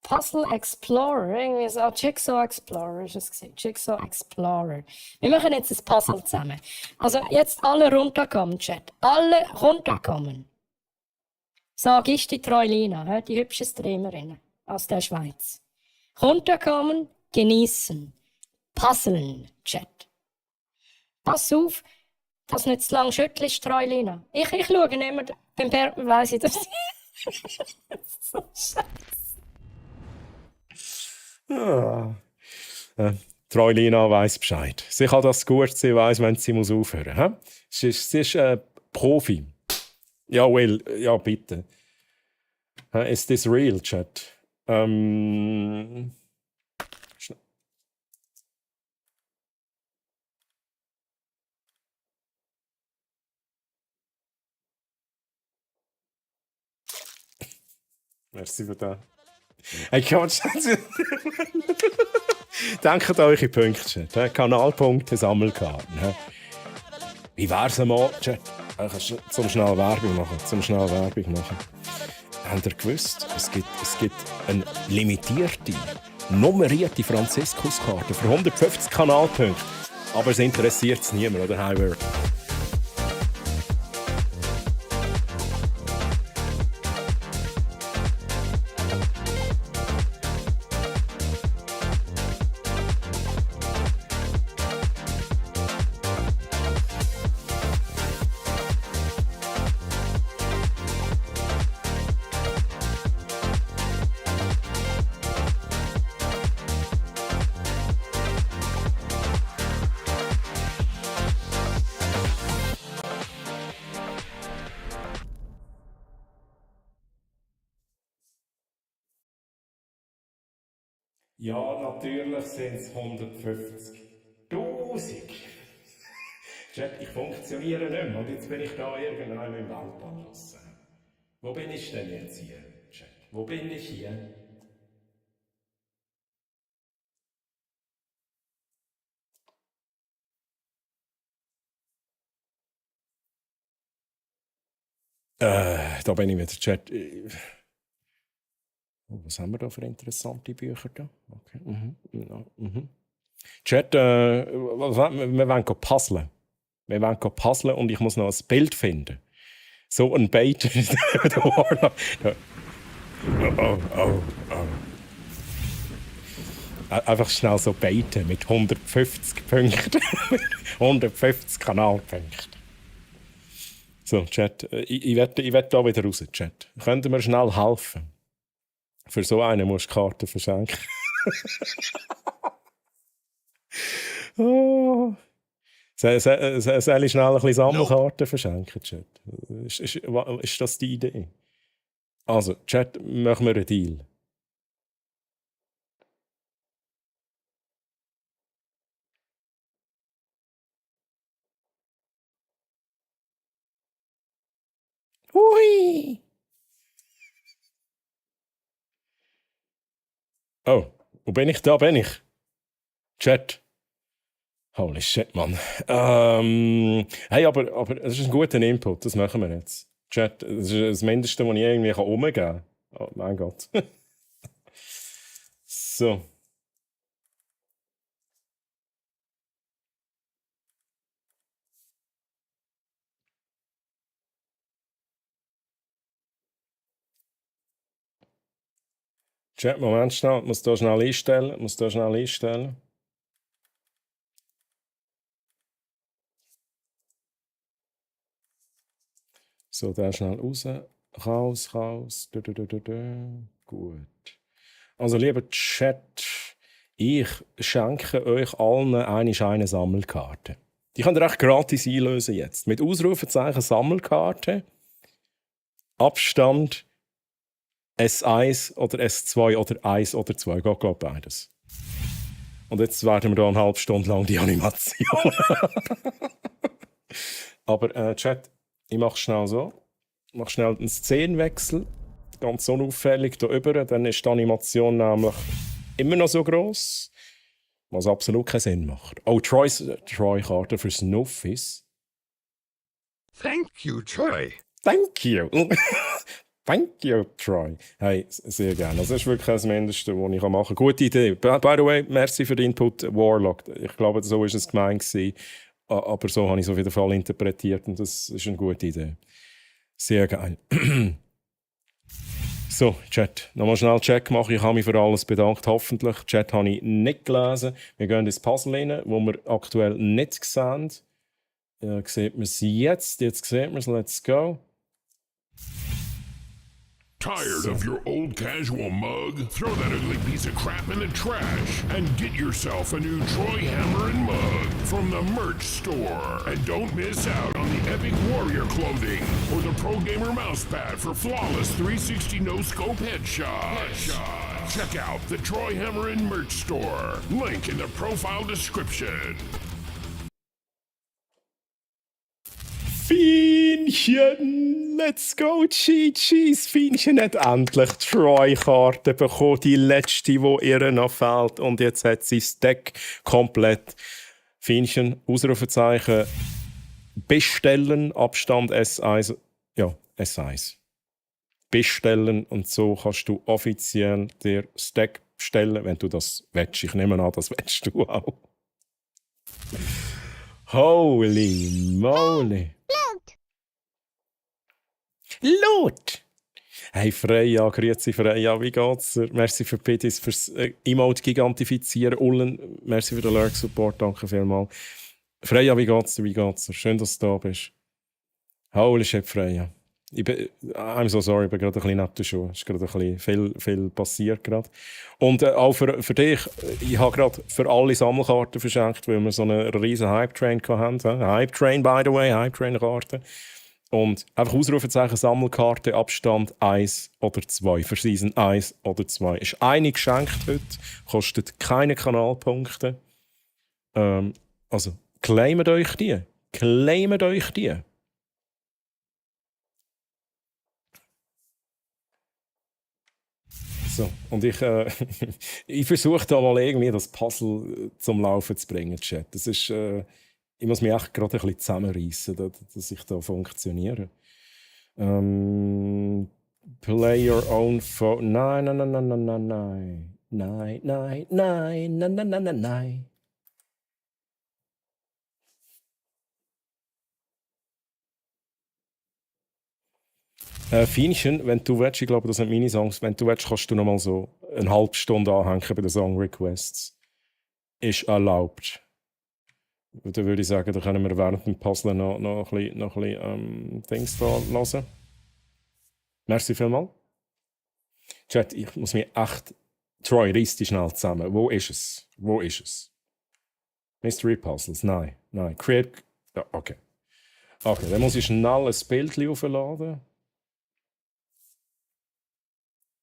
Puzzle Explorer, irgendwie so, Jigsaw Explorer ist es gewesen. Jigsaw Explorer. Wir machen jetzt ein Puzzle zusammen. Also jetzt alle runterkommen, Chat. Alle runterkommen. Sag ich die Troilina, die hübsche Streamerin aus der Schweiz. Runterkommen, genießen. Puzzeln, Chat. Pass auf, dass du nicht zu lang schüttelst, Troilina. Ich schaue immer, beim Bert weiss ich das. So scheiße. Ja. Troilina weiss Bescheid. Sie kann das gut, sie weiss, wenn sie muss aufhören muss. Sie ist Profi. Ja, well, ja, bitte. Is this real, Chat? Merci für das. Hey, denkt an eure Punkte, Chat. Kanalpunkte, Sammelkarten. Wie wär's einmal, Chat? Zum schnell Werbung machen. Habt ihr gewusst, es gibt eine limitierte, nummerierte Franziskuskarte für 150 Kanalpunkte. Aber es interessiert es niemand, oder? Highword. Ja, natürlich sind es 150.000. Chat, ich funktioniere nicht mehr und jetzt bin ich da irgendwo im Weltall draussen. Wo bin ich denn jetzt hier, Chat? Wo bin ich hier? Da bin ich wieder, Chat. Was haben wir da für interessante Bücher da? Okay. Chat, wir wollen puzzeln. Wir wollen puzzeln und ich muss noch ein Bild finden. So ein Bait. Einfach schnell so baiten mit 150 Punkten. 150 Kanalpunkten. So, Chat, ich werde da wieder raus, Chat. Könnt ihr mir schnell helfen? Für so einen musst du Karten verschenken. Oh. Soll ich schnell ein bisschen Sammelkarten verschenken, Chat? Ist das die Idee? Also, Chat, machen wir einen Deal. Hui! Oh, wo bin ich? Da bin ich. Chat. Holy shit, Mann. Hey, aber das ist ein guter Input, das machen wir jetzt. Chat, das ist das Mindeste, was ich irgendwie umgeben kann. Oh mein Gott. So. Chat, Moment schnell, muss da schnell einstellen. So, da schnell raus, raus. Gut. Also, lieber Chat, ich schenke euch allen eine Sammelkarte. Die könnt ihr echt gratis einlösen jetzt. Mit Ausrufezeichen Sammelkarte, Abstand S1 oder S2 oder 1 oder 2. Geht glaub beides. Und jetzt werden wir da eine halbe Stunde lang die Animation. Aber Chat, ich mache schnell so. Ich mache schnell einen Szenenwechsel. Ganz unauffällig hier rüber. Dann ist die Animation nämlich immer noch so gross, was absolut keinen Sinn macht. Oh, Troy-Karte für Snuffis. Thank you, Troy. Thank you. Thank you, Troy. Hey, sehr gerne. Das ist wirklich das Mindeste, was ich machen kann. Gute Idee. By the way, merci für den Input, Warlock. Ich glaube, so war es gemeint gewesen. Aber so habe ich es auf jeden Fall interpretiert und das ist eine gute Idee. Sehr geil. So, Chat, nochmal schnell Check machen. Ich habe mich für alles bedankt, hoffentlich. Chat habe ich nicht gelesen. Wir gehen ins Puzzle rein, wo wir aktuell nicht sehen. Sieht man es jetzt? Jetzt sieht man es. Let's go. Tired of your old casual mug? Throw that ugly piece of crap in the trash and get yourself a new Troy Hammerin mug from the merch store. And don't miss out on the Epic Warrior clothing or the Pro Gamer mousepad for flawless 360 no-scope headshots. Check out the Troy Hammerin merch store. Link in the profile description. Fienchen, let's go, Chi-Chis. Fienchen hat endlich die Troy-Karte bekommen, die letzte, die ihr noch fehlt. Und jetzt hat sie das Deck komplett. Fienchen, Ausrufezeichen, bestellen, Abstand S1. Ja, S1. Bestellen und so kannst du offiziell dir das Deck bestellen, wenn du das willst. Ich nehme an, das willst du auch. Holy moly. Lot! Hey Freya, grüezi Freya, wie geht's dir? Merci für Pitis, fürs Emote gigantifizieren. Ullen, merci für den Lurk-Support, danke vielmals. Freya, wie geht's dir? Schön, dass du da bist. Holy shit, Freya. I'm so sorry, ich bin gerade ein bisschen nett schon. Es ist gerade ein bisschen viel passiert gerade. Und auch für dich, ich habe gerade für alle Sammelkarten verschenkt, weil wir so einen riesen Hype-Train hatten. Hype-Train, by the way, Hype-Train-Karte. Und einfach Ausrufezeichen, Sammelkarte, Abstand 1 oder 2. Für Season 1 oder 2. Ist eine geschenkt heute, kostet keine Kanalpunkte. Also, claimt euch die. So, und ich versuche da mal irgendwie das Puzzle zum Laufen zu bringen, Chat. Das ist, ich muss mich echt gerade ein bisschen zusammenreissen, dass ich da funktioniere. Play your own phone. Nein. Fienchen, wenn du willst, ich glaube, das sind meine Songs, wenn du willst, kannst du noch mal so eine halbe Stunde anhängen bei den Song Requests. Ist erlaubt. Dann würde ich sagen, da können wir während dem Puzzle noch ein bisschen Dings da hören. Merci vielmals. Chat, ich muss mich echt... Troy, reiss dich schnell zusammen. Wo ist es? Mystery Puzzles? Nein. Create... Ja, okay. Okay, dann muss ich schnell ein Bild aufladen.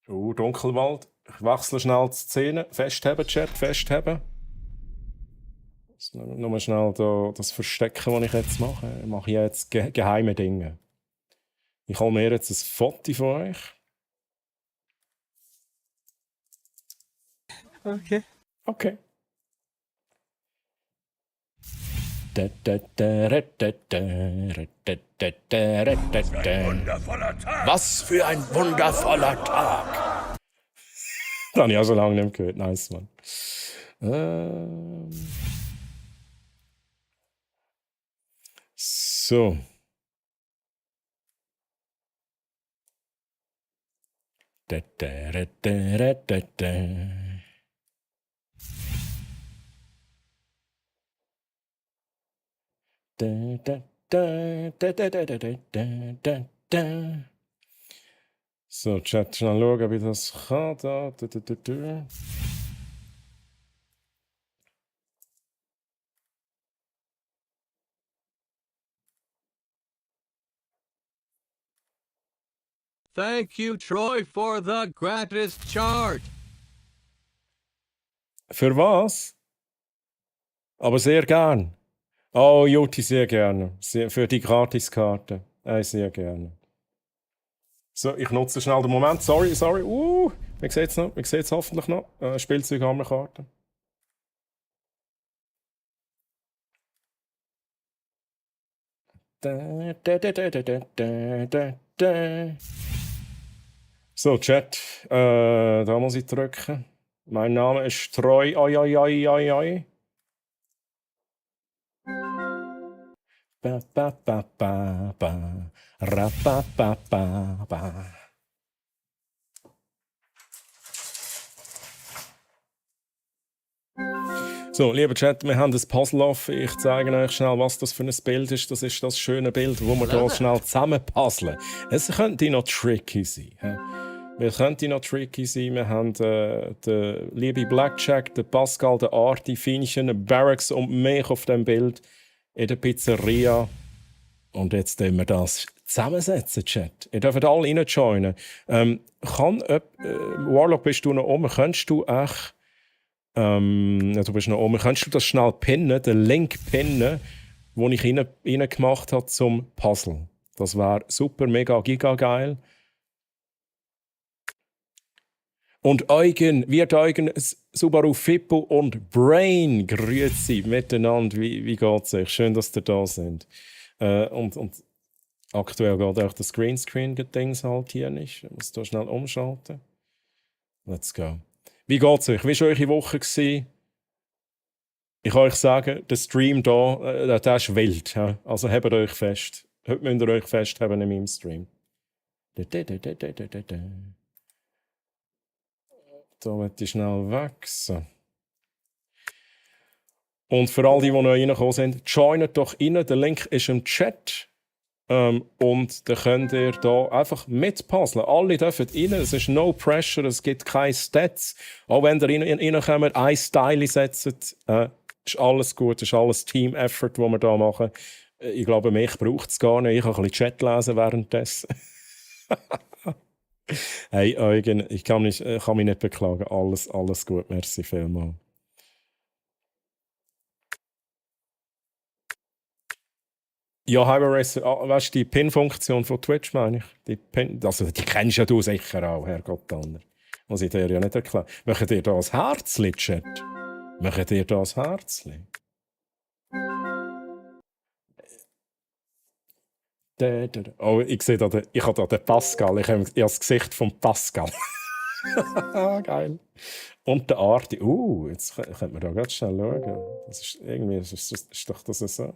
Dunkelwald. Ich wechsle schnell die Szene. Festheben, Chat, festheben. Nur schnell das Verstecken, das ich jetzt mache. Ich mache jetzt geheime Dinge. Ich hole mir jetzt ein Foto von euch. Okay. Was für ein wundervoller Tag! Das habe ich auch schon lange nicht mehr gehört. Nice, Mann. So. So, Chat, schnell schauen, wie das kann. Da. Thank you, Troy, for the gratis chart. Für was? Aber sehr gern. Oh, Juti, sehr gerne. Für die Gratiskarte. Sehr gerne. So, ich nutze schnell den Moment. Sorry. Man sieht es noch. Man sieht es hoffentlich noch. Spielzeughammerkarte. So, Chat. Da muss ich drücken. Mein Name ist Troy. Oi. Ba ba ba ba ba. Ra ba ba ba ba. So, lieber Chat, wir haben das Puzzle offen. Ich zeige euch schnell, was das für ein Bild ist. Das ist das schöne Bild, wo wir hier schnell zusammen puzzeln. Es könnte noch tricky sein. Wir haben den lieben Blackjack, den Pascal, den Arti, Fienchen, Barracks und mich auf dem Bild in der Pizzeria. Und jetzt tun wir das zusammensetzen, Chat. Ihr dürft alle reinjoinen. Warlock, bist du noch oben? Könntest du echt... du bist noch oben. Könntest du das schnell pinnen, den Link pinnen, den ich rein gemacht habe zum Puzzle? Das wäre super, mega, giga geil. Und Eugen, Subaru Fippo und Brain, grüezi miteinander. Wie geht's euch? Schön, dass ihr da sind. Und aktuell geht auch das Greenscreen-Dings halt hier nicht. Ich muss da schnell umschalten. Let's go. Wie geht's euch? Wie war eure Woche gewesen? Ich kann euch sagen, der Stream hier, der ist wild. Ja? Also habt euch fest. Heute müsst ihr euch festhaben in meinem Stream. Da wird ich schnell wachsen. Und für all die neu reingekommen sind, joinet doch rein. Der Link ist im Chat. Und dann könnt ihr da einfach mitpuzzeln. Alle dürfen rein. Es ist no pressure, es gibt keine Stats. Auch wenn ihr reinkommt, ein Style setzt, ist alles gut, ist alles Team-Effort, das wir hier machen. Ich glaube, mich braucht es gar nicht. Ich kann ein bisschen Chat lesen währenddessen. Hey Eugen, ich kann mich nicht beklagen. Alles gut, merci vielmals. Ja, Hyper Racer, weißt du, die Pin-Funktion von Twitch, meine ich? Die kennst ja du sicher auch, Herrgott Tanner. Muss ich dir ja nicht erklären. Möchtet ihr da ein Herzli, Chat? Möchtet ihr da ein Herzli? Oh, ich sehe da, ich habe da den Pascal. Ich habe das Gesicht von Pascal. Geil. Und der Arti. Jetzt könnte man da ganz schnell schauen. Das ist irgendwie ist doch das so.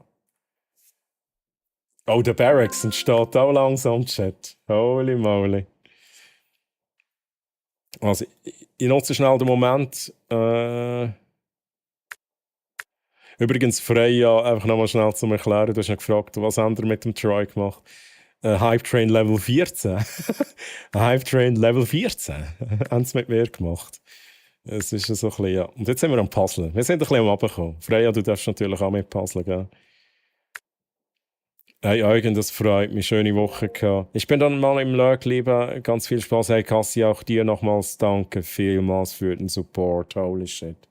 Oh, der Barracks entsteht auch langsam, Chat. Holy moly. Also, ich nutze schnell den Moment. Übrigens, Freya, einfach nochmal schnell zum Erklären. Du hast ja gefragt, was haben wir mit dem Troy gemacht? Hype Train Level 14. Hype Train Level 14. Haben sie mit mir gemacht. Es ist so ein bisschen, ja. Und jetzt sind wir am Puzzeln. Wir sind ein bisschen am Abkommen. Freya, du darfst natürlich auch mit puzzeln, gell? Hey Eugen, das freut mich. Schöne Woche gehabt. Ich bin dann mal im Lurk, lieber. Ganz viel Spaß. Hey Cassie, auch dir nochmals danke vielmals für den Support. Holy shit.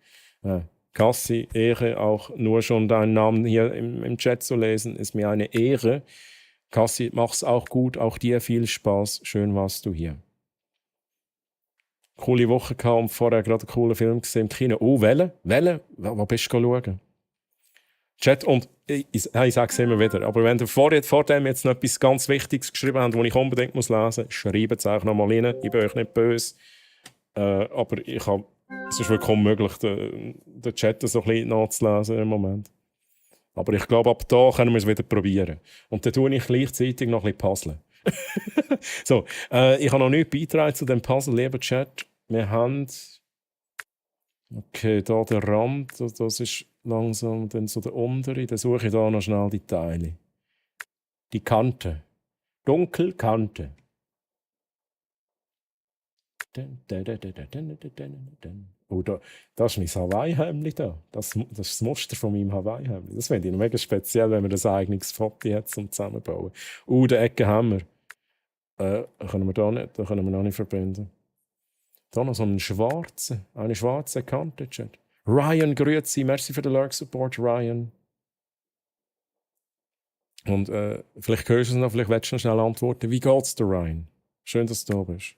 Cassie, Ehre, auch nur schon deinen Namen hier im Chat zu lesen, ist mir eine Ehre. Cassie, mach's auch gut. Auch dir viel Spaß. Schön warst du hier. Coole Woche gehabt und vorher gerade einen coolen Film gesehen im Kino. Oh, welchen? Wo bist du schauen? Chat, und ich sage es immer wieder, aber wenn ihr vor dem jetzt noch etwas ganz Wichtiges geschrieben habt, das ich unbedingt muss lesen muss, schreibt es auch noch mal rein. Ich bin euch nicht böse. Aber es ist wirklich unmöglich, den Chat so ein bisschen nachzulesen im Moment. Aber ich glaube, ab da können wir es wieder probieren. Und dann tue ich gleichzeitig noch ein bisschen puzzeln. So, ich habe noch nichts beitragen zu dem Puzzle, lieber Chat. Wir haben... Okay, da der Rand, das ist langsam dann so der untere. Dann suche ich da noch schnell die Teile. Die Kante. Dunkelkante. Oh, das ist mein Hawaii-Hemdli da. Das ist das Muster von meinem Hawaii-Hemdli. Das finde ich mega speziell, wenn man ein eigenes Foto hat zum Zusammenbauen. Die Ecke haben wir. Können wir noch nicht verbinden. Da noch so eine schwarze Kante, Chat. Ryan, grüezi, merci für den Lurk-Support, Ryan. Und vielleicht hörst du es noch, vielleicht willst du noch schnell antworten. Wie geht's dir, Ryan? Schön, dass du da bist.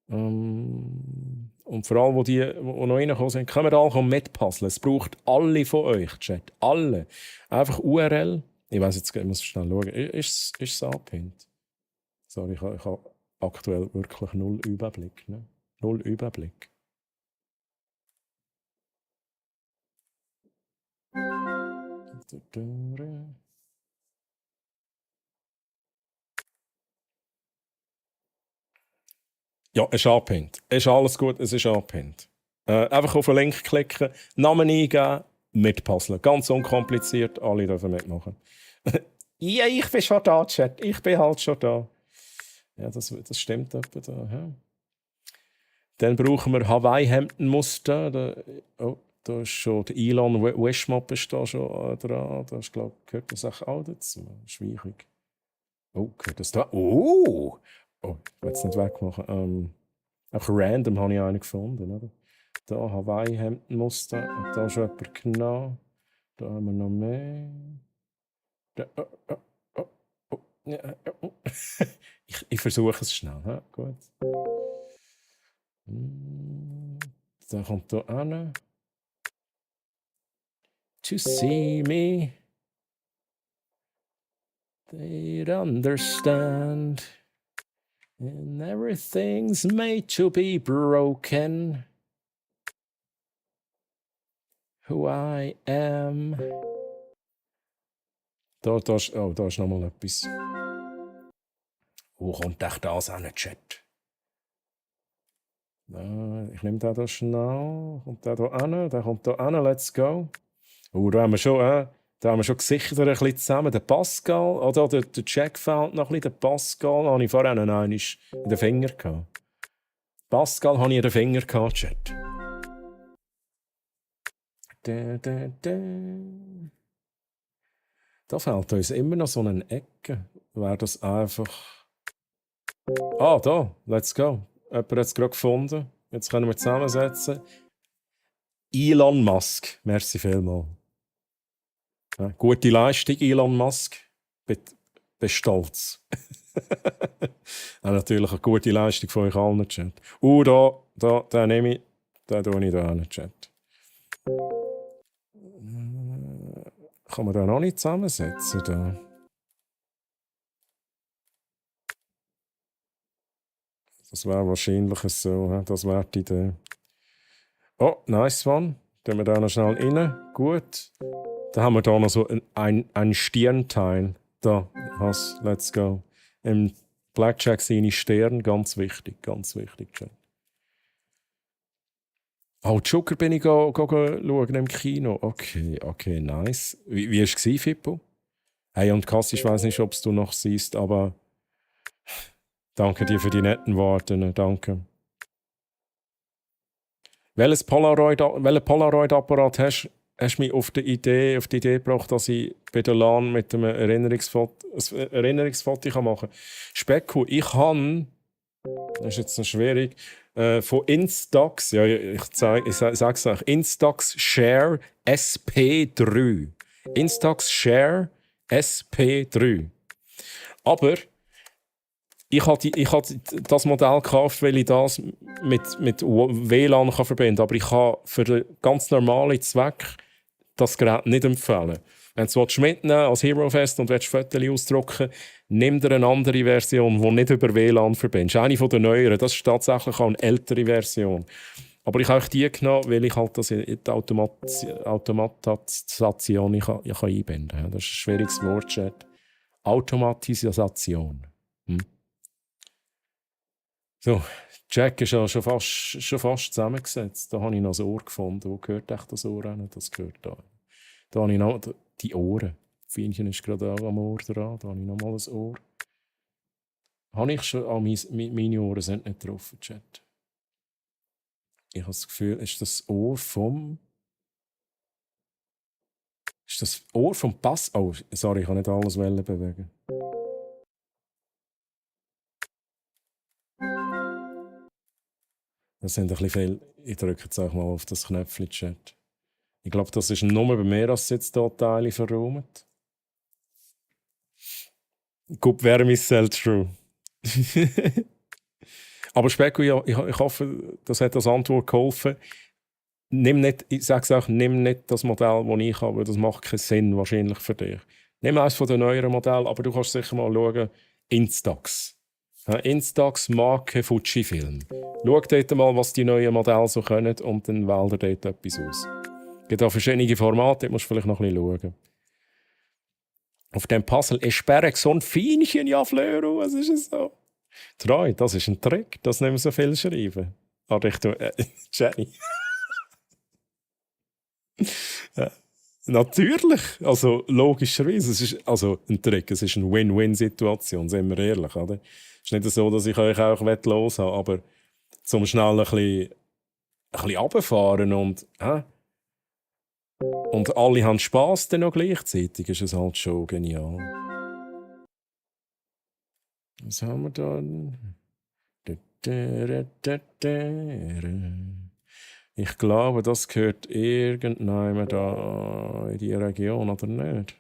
Und vor allem, die noch reingekommen sind, können wir alle mitpuzzeln. Es braucht alle von euch, Chat. Alle. Einfach URL. Ich weiss jetzt, ich muss schnell schauen. Ist es angepinnt? Sorry, ich habe aktuell wirklich null Überblick. Ne? Null Überblick. Ja, es ist angepinnt. Es ist alles gut, es ist angepinnt. Einfach auf den Link klicken, Namen eingeben, mitpuzzeln. Ganz unkompliziert, alle dürfen mitmachen. Ja, ich bin schon da, Chat. Ich bin halt schon da. Ja, das stimmt etwa da. Ja. Dann brauchen wir Hawaii-Hemdenmuster. Da ist schon der Elon Wishmop ist da schon dran. Da ist, gehört das auch dazu. Schwierig. Oh, gehört das da? Oh, ich will es nicht wegmachen. Auch random habe ich einen gefunden. Oder? Da Hawaii-Hemdenmuster. Und da ist schon jemand genommen. Da haben wir noch mehr. Ich versuche es schnell. Ja, gut. Dann kommt da an. To see me, they'd understand. And everything's made to be broken. Who I am. Da ist noch mal etwas. Wo kommt echt das an den Chat? Ich nehme da schnell. Kommt der da an? Der kommt da an. Let's go. Da haben wir schon Gesichter ein bisschen zusammen. Der Pascal, oder der Jack fehlt noch ein bisschen. Der Pascal habe ich vorhin noch einmal in den Finger gehabt. Pascal habe ich in den Finger gehabt, Chat. Da fehlt uns immer noch so eine Ecke. Wäre das einfach... da, let's go. Jemand hat es gerade gefunden. Jetzt können wir zusammensetzen. Elon Musk. Merci vielmals. Ja, gute Leistung, Elon Musk. Bin stolz. Ja, natürlich eine gute Leistung von euch allen, Chat. Da nehme ich. Da tue ich da hin, Chat. Kann man da noch nicht zusammensetzen? Da? Das wäre wahrscheinlich so. Das wäre die Idee. Oh, nice one. Tun wir da noch schnell rein. Gut. Da haben wir da noch so ein Stirnteil. Da, let's go. Im Blackjack seine Sterne, ganz wichtig, Chat. Oh, Joker bin ich schauen im Kino. Okay, nice. Wie war es, Fippo? Hey, und Kassi, ich weiß nicht, ob du noch siehst, aber danke dir für die netten Worte. Danke. Welchen Polaroid-Apparat hast du mich auf die Idee gebracht, dass ich bei der LAN mit einem Erinnerungsfoto machen kann? Specko, ich habe, das ist jetzt noch schwierig, von Instax, ja, ich sage es euch, Instax Share SP3. Instax Share SP3. Aber Ich habe das Modell gekauft, weil ich das mit WLAN kann verbinden kann. Aber ich kann für den ganz normalen Zweck das Gerät nicht empfehlen. Wenn du es mitnehmen als Hero Fest und Fotos ausdrucken, nimm dir eine andere Version, die nicht über WLAN verbindest. Eine von den neueren. Das ist tatsächlich auch eine ältere Version. Aber ich habe auch die genommen, weil ich halt das in die Automatisation ich kann einbinden kann. Das ist ein schwieriges Wort, Chat. Automatisation. So, Jack ist ja schon fast zusammengesetzt. Da habe ich noch ein Ohr gefunden. Wo gehört echt das Ohr hin? Das gehört da. Da habe ich noch die Ohren. Das Fienchen ist gerade auch am Ohr dran. Da habe ich noch mal ein Ohr. Habe ich schon... meine Ohren sind nicht drauf, Chat. Ich habe das Gefühl, ist das Ohr vom... Ist das Ohr vom Pass... Oh, sorry, ich kann nicht alles bewegen. Das sind ein bisschen viel. Ich drücke jetzt auch mal auf das Knöpfchen Chat. Ich glaube, das ist nur bei mir, dass es jetzt hier Teile verräumt. Gut, wäre mich selbst true. Aber Specko, ich hoffe, das hat als Antwort geholfen. Ich sage es auch, nimm nicht das Modell, das ich habe, weil das macht keinen Sinn wahrscheinlich für dich. Nimm eines von den neueren Modellen, aber du kannst sicher mal schauen, Instax. Instax Marke Fujifilm. Schau dort mal, was die neuen Modelle so können und dann wähl dir dort etwas aus. Es gibt auch verschiedene Formate, da musst du vielleicht noch ein bisschen schauen. Auf dem Puzzle sperre so ein Fienchen, ja Flöro, was ist es so? Treu, das ist ein Trick, das nicht mehr so viel schreiben. Richtung Jenny. Ja. Natürlich, also logischerweise, es ist also ein Trick, es ist eine Win-Win-Situation, sind wir ehrlich, oder? Es ist nicht so, dass ich euch auch los habe, aber zum schnell ein bisschen runterfahren und alle haben Spass dann noch gleichzeitig, ist es halt schon genial. Was haben wir da? Ich glaube, das gehört irgendjemand da in die Region, oder nicht?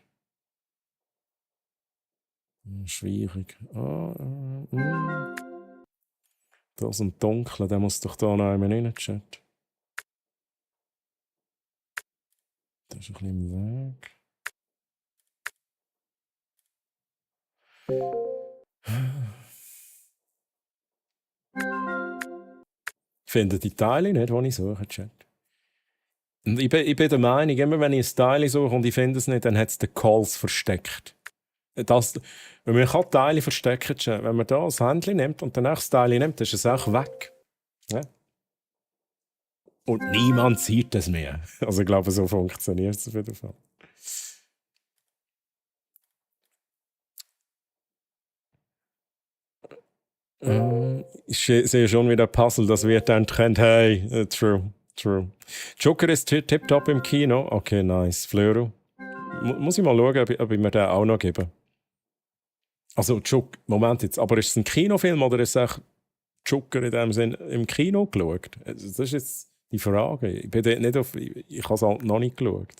Schwierig. Da ist ein Dunkler, der muss doch da noch einmal rein, Chat. Das ist ein bisschen im Weg. Ich finde die Teile nicht, die ich suche, Chat. Und ich bin der Meinung, immer wenn ich ein Teil suche und ich finde es nicht, dann hat es den Calls versteckt. Wenn man Teile verstecken kann, wenn man da das Händchen nimmt und dann das Teil nimmt, dann ist es auch weg. Ja? Und niemand sieht es mehr. Also ich glaube, so funktioniert es auf jeden Fall. Ich sehe schon wieder Puzzle, das wird ein Trend. Hey, true. Joker ist tipptopp im Kino. Okay, nice. Flöro. Muss ich mal schauen, ob ich mir den auch noch gebe. Also, Moment jetzt, aber ist es ein Kinofilm oder ist es auch Joker in dem Sinn im Kino geschaut? Das ist jetzt die Frage. Ich habe es halt noch nicht geschaut.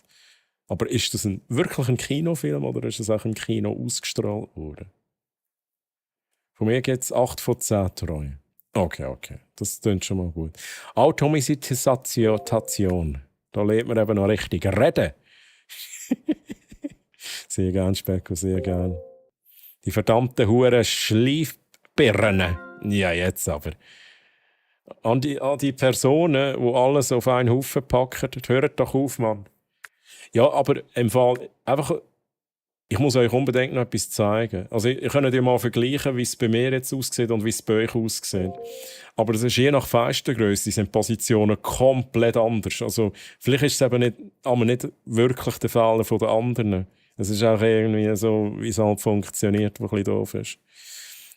Aber ist das wirklich ein Kinofilm oder ist es auch im Kino ausgestrahlt worden? Von mir gibt es 8 von 10 Treu. Okay. Das klingt schon mal gut. Automatisation. Da lernt man eben noch richtig reden. Sehr gern, Specko, sehr gern. Die verdammten Huren Schleifbirnen. Ja, jetzt aber. An die Personen, die alles auf einen Haufen packen, hört doch auf, Mann. Ja, aber im Fall einfach... Ich muss euch unbedingt noch etwas zeigen. Also, ihr könnt ja mal vergleichen, wie es bei mir jetzt aussieht und wie es bei euch aussieht. Aber das ist je nach Fenstergrösse sind Positionen komplett anders. Also, vielleicht ist es eben nicht wirklich der Fall von den anderen. Es ist auch irgendwie so, wie es halt funktioniert, was ein bisschen doof ist.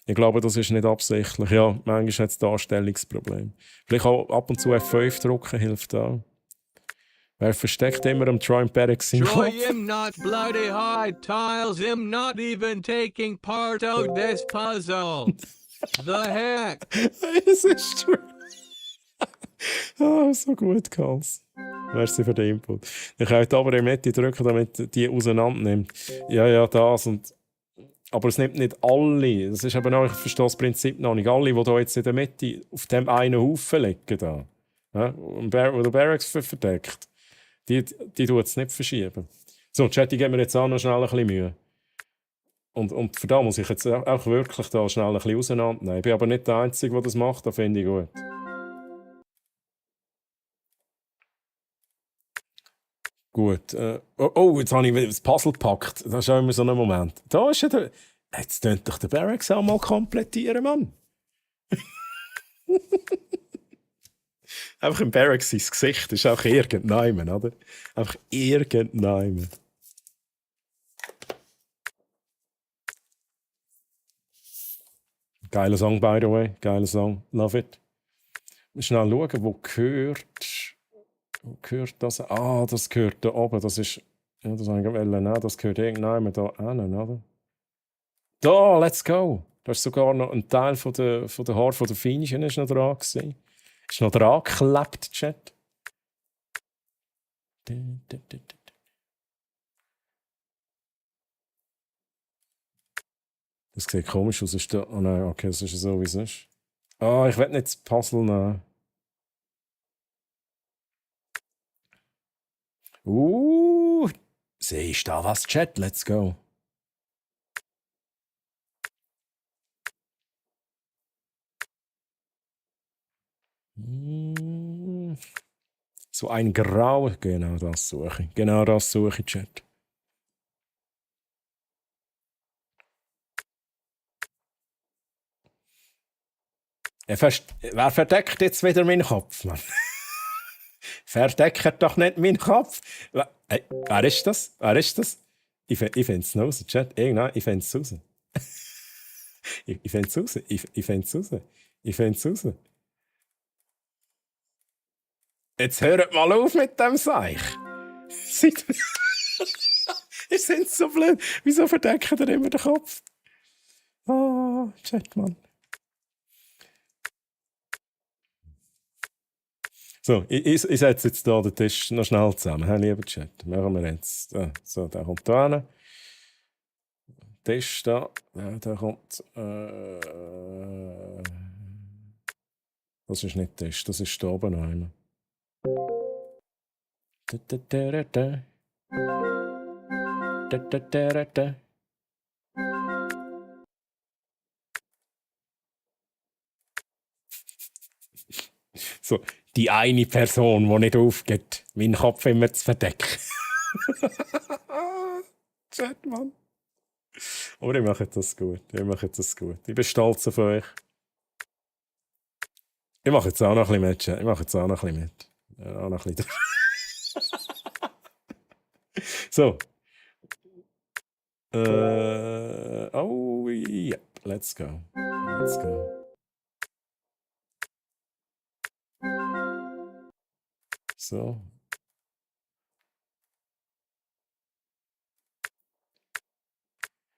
Ich glaube, das ist nicht absichtlich. Ja, manchmal hat es Darstellungsprobleme. Vielleicht auch ab und zu F5 drücken hilft auch. Wer versteckt immer am Troy Perix im Troy Kopf? him not bloody hard tiles him not even taking part of this puzzle. The heck? Es ist true. So gut, Karls. Merci für den Input. Ich könnte aber im Mitte drücken, damit die auseinander nimmt. Ja, das und... Aber es nimmt nicht alle. Das ist eben auch, ich verstehe das Prinzip noch nicht. Alle, die da jetzt in der Mitte auf dem einen Haufen liegen, da, ja, wo der Barracks verdeckt, die tut es nicht verschieben. So, Chat, ich gebe mir jetzt auch noch schnell ein bisschen Mühe. Und für da muss ich jetzt auch wirklich da schnell ein bisschen auseinandernehmen. Ich bin aber nicht der Einzige, der das macht, das finde ich gut. Gut. Jetzt habe ich das Puzzle gepackt. Das ist auch immer so ein Moment. Da ist ja der... Jetzt könnt doch der Barracks auch mal komplettieren, Mann. Einfach im Barracks sein Gesicht ist auch irgendjemand, oder? Einfach irgendjemand. Geiler Song, by the way. Geiler Song. Love it. Schnell schauen, wo gehört das? Ah, das gehört da oben. Das ist... Ja, das habe ich nehmen. Das gehört irgendjemand da hin, oder? Da, let's go! Da ist sogar noch ein Teil von der Haare von der Fienchen ist noch dran gewesen. Ist noch dran geklebt, Chat. Das sieht komisch aus. Ist da... Oh nein, okay, das ist so, wie es ist. Ah, ich will nicht das Puzzle nehmen. Siehst du da was, Chat? Let's go. So ein Grau. Genau das suche ich. Genau das suche ich, Chat. Wer verdeckt jetzt wieder meinen Kopf, Mann? Verdeckt doch nicht meinen Kopf. Wer ist das? Wer ist das? Ich finde es raus, Chat. Irgendwann, ich finde es raus. Ich finde es raus. Ich finde es raus. Ich finde es raus. Jetzt hört mal auf mit dem Seich. Ihr seid so blöd. Wieso verdeckt ihr immer den Kopf? Ah, Chat, Mann. So, ich setze jetzt hier den Tisch noch schnell zusammen. Hey, lieber Chat, machen wir jetzt. So, der kommt da hin. Tisch da. Der kommt. Das ist nicht Tisch, das ist da oben noch einmal. So, die eine Person, die nicht aufgeht, meinen Kopf immer zu verdecken. Chat, Mann. Aber ich mache das gut. Ich bin stolz auf euch. Ich mache jetzt auch noch ein bisschen mit, Chat. Ja, auch noch ein bisschen. So. Oh, yep. Let's go. So.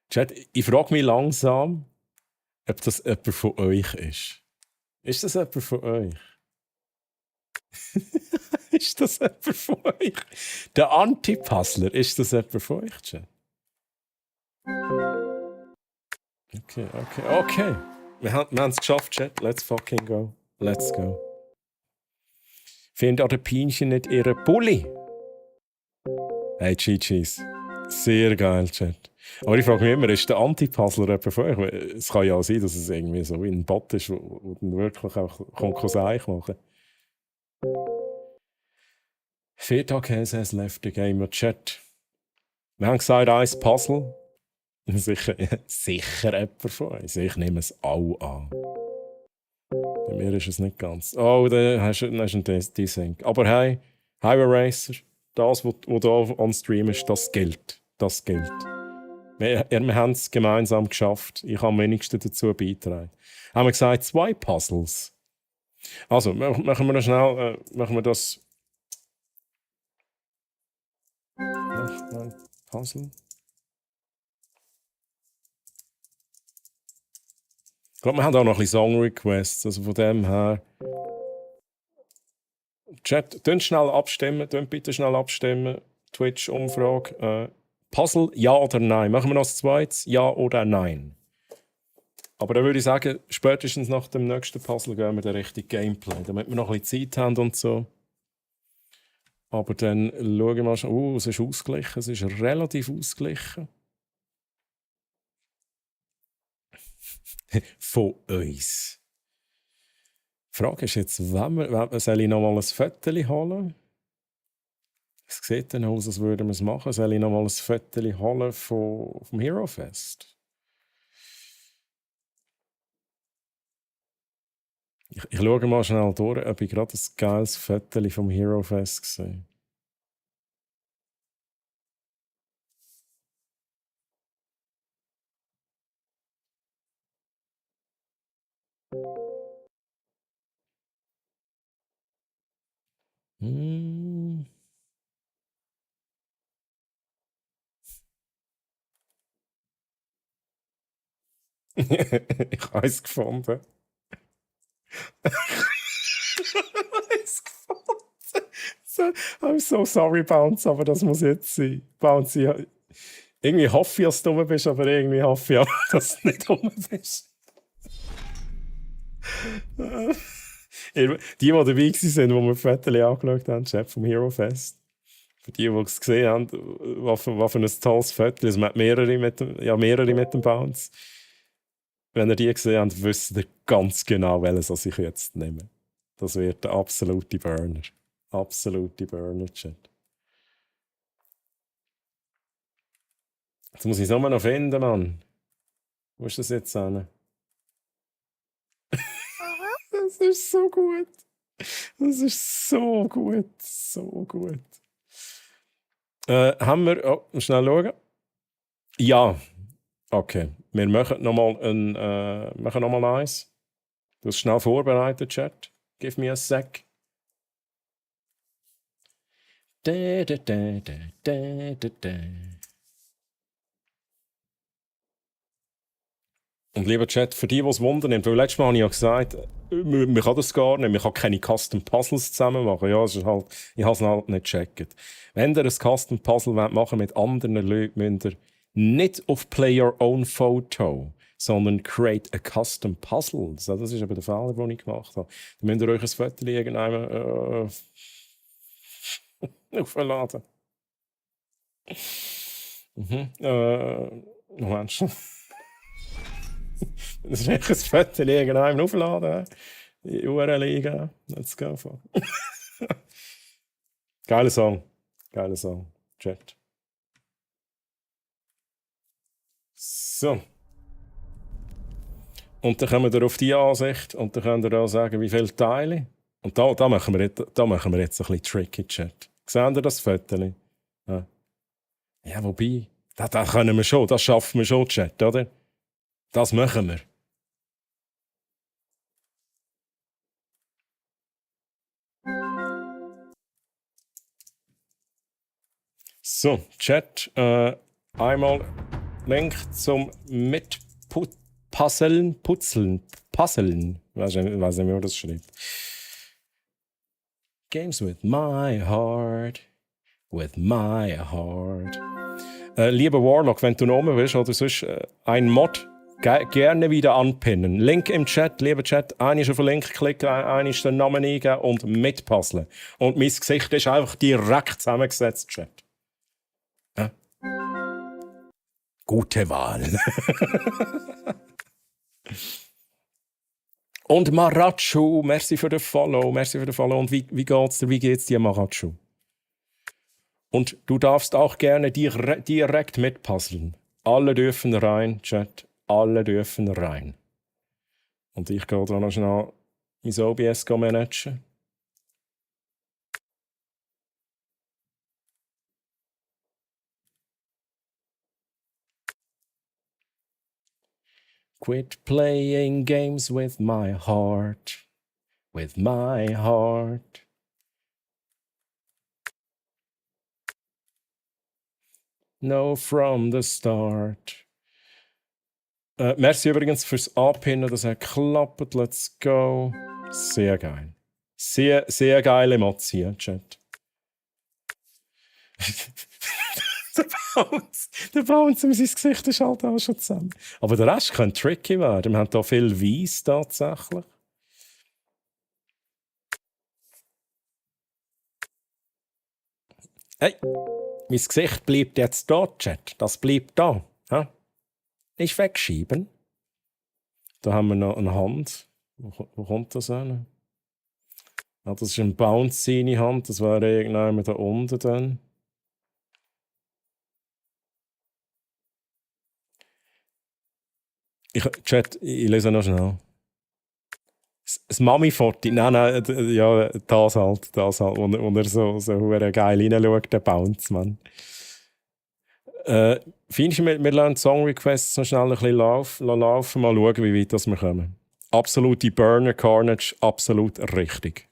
Chat, ich frage mich langsam, ob das jemand von euch ist. Ist das jemand von euch? Ist das jemand von euch? Der Anti-Puzzler, ist das jemand von euch, Chat? Okay. Wir haben es geschafft, Chat. Let's fucking go. Let's go. Findet an den Pinchen nicht ihre Pulli? Hey, GG's. Sehr geil, Chat. Aber ich frage mich immer, ist der Anti-Puzzler jemand von euch? Es kann ja auch sein, dass es irgendwie so wie ein Bot ist, wo dann wirklich auch Seich machen kann. Viertag has left the gamer Chat. Wir haben gesagt, ein Puzzle. Sicher jemand von uns. Ich nehme es auch an. Bei mir ist es nicht ganz. Oh, da hast du einen Desync. Aber hey, Highway Racer, das, was da on Stream ist, das gilt. Wir haben es gemeinsam geschafft. Ich habe am wenigsten dazu beitragen. Haben wir gesagt, 2 Puzzles. Also, machen wir noch schnell, machen wir das. Noch ein Puzzle. Ich glaube, wir haben auch noch ein bisschen Song-Requests. Also von dem her. Chat, bitte schnell abstimmen. Twitch-Umfrage. Puzzle, ja oder nein? Machen wir noch das zweites, ja oder nein? Aber dann würde ich sagen, spätestens nach dem nächsten Puzzle gehen wir dann richtig Gameplay, damit wir noch ein bisschen Zeit haben und so. Aber dann schauen wir mal schon. Es ist ausgeglichen, es ist relativ ausgeglichen. Von uns. Die Frage ist jetzt, soll ich noch mal ein Foto holen? Es sieht dann aus, als würden wir es machen. Soll ich noch mal ein Foto holen vom Hero Fest? Ich schaue mal schnell durch, ob ich gerade ein geiles Foto vom Hero Fest sehe. Ich habe es gefunden. I'm so sorry, Bounce, aber das muss jetzt sein. Bounce, irgendwie hoffe ich, dass du dumm bist, aber irgendwie hoffe ich auch, dass du nicht dumm bist. Die dabei waren, die wir die Fotos angeschaut haben, Chat vom Hero Fest. Für die es gesehen haben, was für ein tolles Foto. Also man hat mehrere mit dem Bounce. Wenn ihr die gesehen habt, wisst ihr ganz genau, welches ich jetzt nehme. Das wird der absolute Burner. Absolute Burner-Chat. Jetzt muss ich es nur noch finden, Mann. Wo ist das jetzt hin? Das ist so gut. Das ist so gut. So gut. Haben wir... Oh, schnell schauen. Ja. Okay. Wir machen nochmal eins. Du hast schnell vorbereitet, Chat. Give me a sec. Und lieber Chat, für die, die es wundern, weil letztes Mal habe ich ja gesagt, man kann das gar nicht, man kann keine Custom Puzzles zusammen machen. Ja, es ist halt, ich habe es halt nicht gecheckt. Wenn ihr ein Custom Puzzle machen mit anderen Leuten, müsst ihr nicht auf Play Your Own Photo, sondern Create a Custom Puzzle. Das ist aber der Fehler, den ich gemacht habe. Dann müsst ihr euch ein Foto irgendwann aufladen. Moment. Das ist echt ein Foto irgendwann aufladen. Die URL eingeben. Let's go. Geiler Song. Geiler Song. Chat. So. Und dann kommen wir auf die Ansicht und dann könnt ihr auch sagen, wie viele Teile. Und da machen wir jetzt ein bisschen tricky, Chat. Seht ihr das Foto? Ja, wobei, das können wir schon, das schaffen wir schon, Chat, oder? Das machen wir. So, Chat, einmal Link zum Puzzeln. Weiß nicht, wie man das schreibt. Games with my heart. With my heart. Lieber Warlock, wenn du noch oben bist oder sonst ein Mod, gerne wieder anpinnen. Link im Chat, lieber Chat, einmal auf den Link klicken, einmal den Namen eingeben und mitpuzzeln. Und mein Gesicht ist einfach direkt zusammengesetzt, Chat. Ja? Gute Wahl. Und Marachu, merci für den Follow. Und wie geht's dir? Wie geht's dir, Marachu? Und du darfst auch gerne direkt mitpuzzeln. Alle dürfen rein, Chat. Alle dürfen rein. Und ich gehe da noch schnell mein OBS managen. Quit playing games with my heart. With my heart. No, from the start. Merci übrigens fürs Anpinnen, das hat geklappt. Let's go. Sehr geil. Sehr, sehr geile Emotion, Chat. Der Bounce in sein Gesicht ist halt auch schon zusammen. Aber der Rest könnte tricky werden. Wir haben hier viel Weiss tatsächlich. Hey, mein Gesicht bleibt jetzt da, Chat. Das bleibt da. Ja? Nicht wegschieben. Da haben wir noch eine Hand. Wo kommt das hin? Ja, das ist ein Bounce seine Hand. Das wäre irgendwann da unten dann. Chat, ich lese noch schnell. Das Mami-Foto, nein, ja, das halt, wo er so geil reinschaut, der Bounce, Mann. Findest du, wir lassen die Song-Requests noch schnell ein bisschen laufen, mal schauen, wie weit wir kommen. Absolute Burner Carnage, absolut richtig.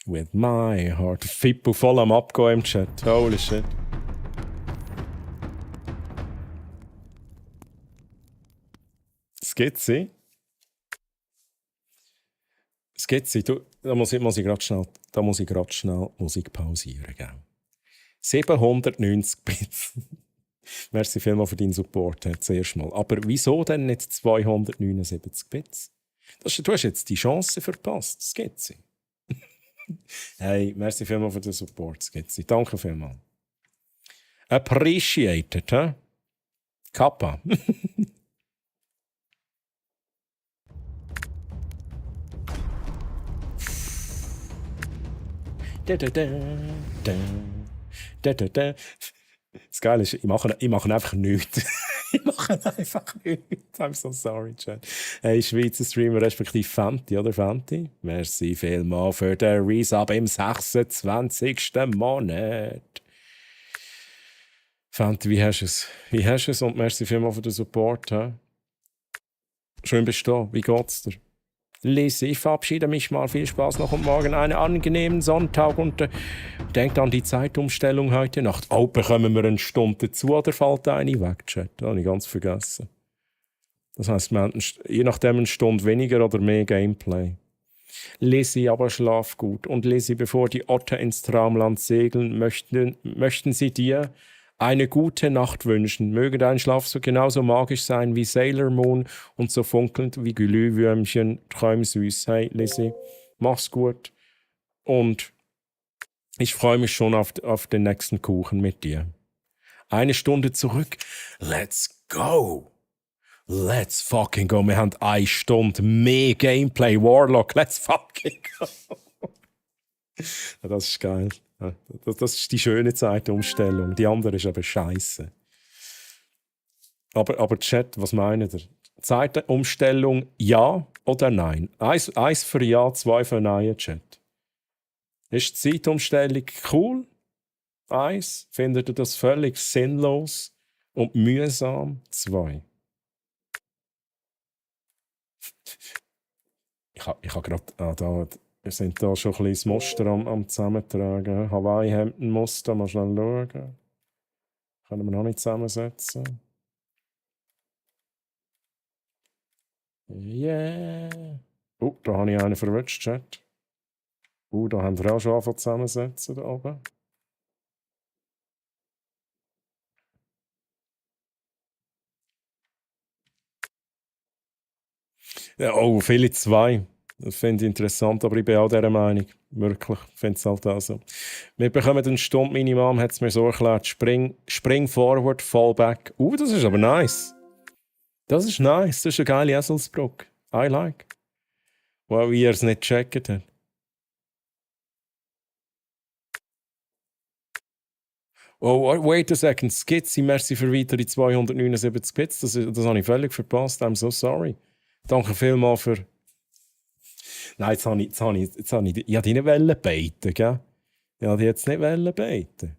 With my heart. Fippo voll am Abgehen im Chat, holy shit. Skizzi. Da muss ich gerade schnell Musik pausieren. Gell? 790 Bits. Merci vielmals für deinen Support, zuerst mal. Aber wieso denn nicht 279 Bits? Du hast jetzt die Chance verpasst, Skizzi. Hey, merci vielmals für den Support, Skizzi. Danke vielmals. Appreciated, hä? Kappa. Das Geile ist, ich mache einfach nichts. Ich mache einfach nichts. I'm so sorry, Chat. Hey, Schweizer Streamer respektive Fenty, oder Fenty? Merci vielmals für den Resub im 26. Monat. Fenty, wie hast du es? Und merci vielmals für den Support. He? Schön bist du da. Wie geht's dir? Lise, ich verabschiede mich mal. Viel Spaß noch und morgen einen angenehmen Sonntag und denkt an die Zeitumstellung heute Nacht. Oh, bekommen wir eine Stunde dazu oder fällt eine weg, Chat? Das habe ich ganz vergessen. Das heisst, wir haben je nachdem eine Stunde weniger oder mehr Gameplay. Lise, aber schlaf gut. Und Lise, bevor die Otter ins Traumland segeln, möchten sie dir eine gute Nacht wünschen. Möge dein Schlaf so genauso magisch sein wie Sailor Moon und so funkelnd wie Glühwürmchen. Träum süß. Hey, Lizzie, mach's gut. Und ich freue mich schon auf den nächsten Kuchen mit dir. Eine Stunde zurück. Let's go. Let's fucking go. Wir haben 1 Stunde mehr Gameplay. Warlock, let's fucking go. Das ist geil. Das ist die schöne Zeitumstellung. Die andere ist aber scheiße. Aber Chat, was meint ihr? Zeitumstellung ja oder nein? Eins für ja, 2 für nein, Chat. Ist die Zeitumstellung cool? 1. Findet ihr das völlig sinnlos und mühsam? 2. Ich habe gerade wir sind da schon ein bisschen das Muster am Zusammentragen. Hawaii-Hemden-Muster, mal schnell schauen. Können wir noch nicht zusammensetzen. Yeah. Da habe ich einen verwünscht, Chat. Da haben wir auch schon angefangen zusammensetzen, da oben. Ja, viele 2. Das finde ich interessant, aber ich bin auch dieser Meinung. Wirklich, ich finde es halt auch so. Wir bekommen eine Stunde Minimum, hat es mir so erklärt. Spring forward, fall back. Das ist aber nice. Das ist nice. Das ist eine geile Eselsbrücke. I like. Wow, wie ihr es nicht gecheckt habt. Oh, wait a second. Skizzy, merci für weitere 279 Bits. Das habe ich völlig verpasst. I'm so sorry. Danke vielmals für... Nein, jetzt habe ich die nicht beten, gell? Ich habe die jetzt nicht beten.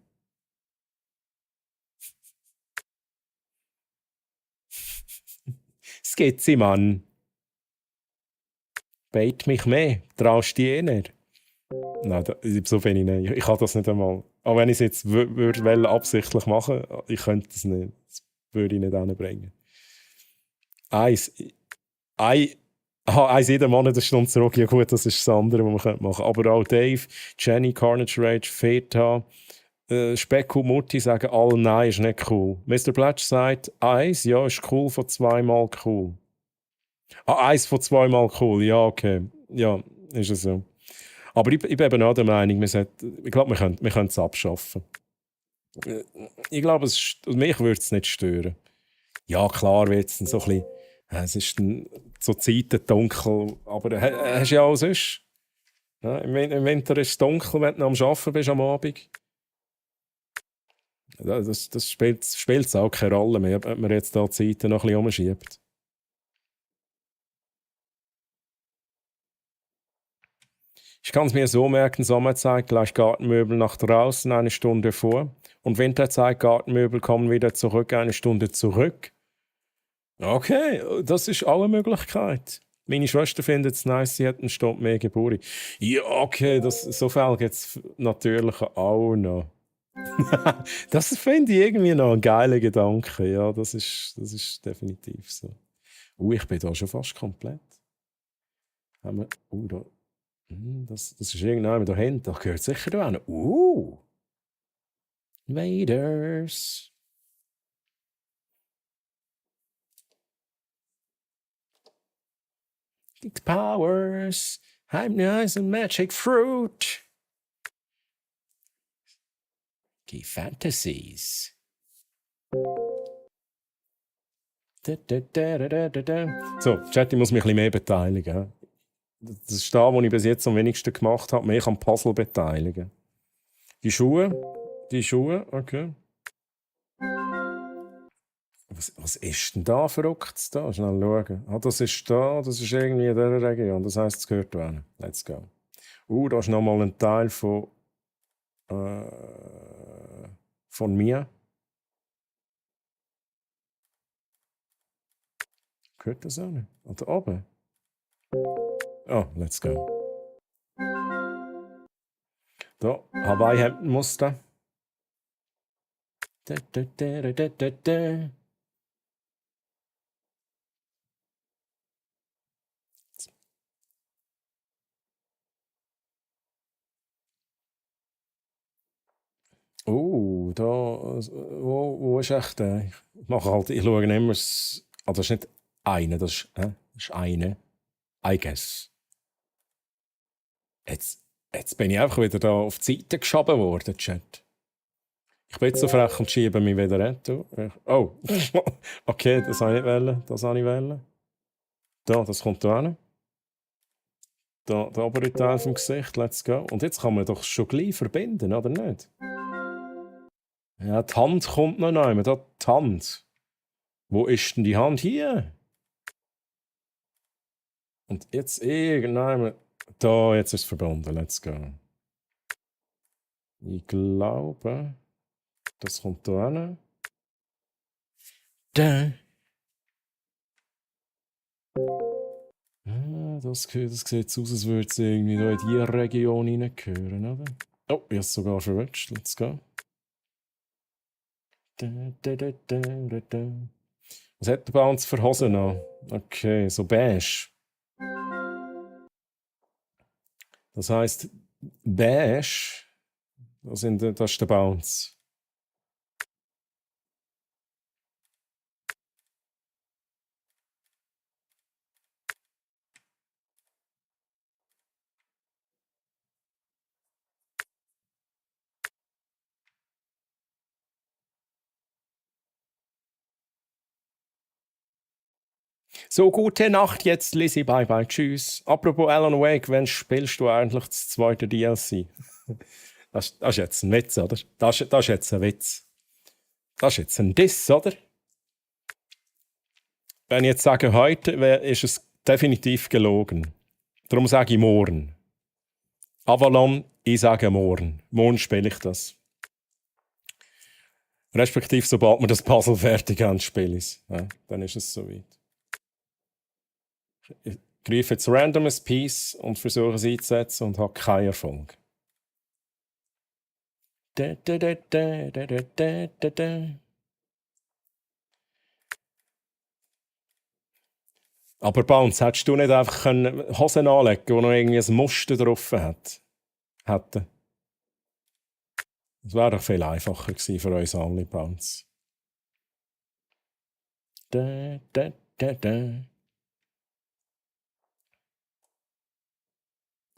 Skizzy, Mann. Beit mich mehr. Traust du die nicht? Nein, so bin ich nicht. Ich kann das nicht einmal. Auch wenn ich es jetzt würde absichtlich machen, ich könnte es nicht. Das würde ich nicht hinbringen. Eins jeden Monat eine Stunde zurück. Ja gut, das ist das andere, was man machen könnte. Aber auch Dave, Jenny, Carnage Rage, Feta, Speck und Mutti sagen alle, nein, ist nicht cool. Mr. Blatch sagt, 1, ja, ist cool von 2-mal cool. 1 von 2-mal cool, ja, okay. Ja, ist es so. Aber ich bin eben auch der Meinung, ich glaube, wir können es abschaffen. Ich glaube, mich würde es nicht stören. Ja, klar wird es dann so ein bisschen, es ist dann so Zeiten dunkel, aber hast du ja auch sonst. Ja, im Winter ist es dunkel, wenn du am Arbeiten bist am Abend. Das spielt auch keine Rolle mehr, ob man jetzt da die Zeiten noch ein bisschen umschiebt. Ich kann es mir so merken, Sommerzeit gleich Gartenmöbel nach draußen 1 Stunde vor und Winterzeit Gartenmöbel kommen wieder zurück 1 Stunde zurück. Okay, das ist auch eine Möglichkeit. Meine Schwester findet es nice, sie hat einen Stunde mehr Geburt. Ja, okay, so viel gibt es natürlich auch noch. Das finde ich irgendwie noch ein geiler Gedanke. Ja, das ist definitiv so. Ich bin da schon fast komplett. Haben wir, da. Das ist irgendjemand da hinten. Da gehört sicher da hin. Invaders. Big powers. Hypnotize and magic fruit. Die Fantasies. So, Chat, ich muss mich ein bisschen mehr beteiligen. Das ist da, was ich bis jetzt am wenigsten gemacht habe, mich am Puzzle beteiligen. Die Schuhe, okay. Was ist denn da verrückt? Da, schnell schauen. Das ist da, das ist irgendwie in dieser Region. Das heisst, es gehört da. Let's go. Da ist nochmal ein Teil von mir. Gehört das auch nicht? Und da oben? Oh, let's go. Da, Hawaii-Hemden-Muster. Da, wo ist echt der? Ich schaue immer, das ist nicht eine, das ist eine. I guess. Jetzt bin ich einfach wieder da auf die Seite geschoben worden, Chat. Ich bin jetzt so frech und schiebe mich wieder retour. Oh, okay, das habe ich wollen. Da, das kommt da hin. Da, der obere Teil vom Gesicht, let's go. Und jetzt kann man doch schon gleich verbinden, oder nicht? Ja, die Hand kommt noch nicht. Da, die Hand. Wo ist denn die Hand hier? Und jetzt irgendwann. Da, jetzt ist es verbunden. Let's go. Ich glaube, das kommt da hin. Da. Das sieht aus, als würde es irgendwie da in diese Region hineingehören, oder? Oh, ich habe es sogar verwünscht. Let's go. Was hat der Bounce für Hosen an? Okay, so beige. Das heisst, beige, das ist der Bounce. So, gute Nacht jetzt, Lizzie. Bye bye, tschüss. Apropos Alan Wake, wann spielst du eigentlich das zweite DLC? Das ist jetzt ein Witz, oder? Das ist jetzt ein Witz. Das ist jetzt ein Diss, oder? Wenn ich jetzt sage heute, ist es definitiv gelogen. Darum sage ich morgen. Avalon, ich sage morgen. Morgen spiele ich das. Respektive, sobald wir das Puzzle fertig haben, spiele ich es. Ja, dann ist es soweit. Ich greife jetzt random ein Piece und versuche es einzusetzen und habe keinen Erfolg. Aber Bounce, hättest du nicht einfach Hosen anlegen können, die noch irgendwie ein Muster drauf hätten? Es wäre doch viel einfacher gewesen für uns alle Bounce. Da, da, da, da.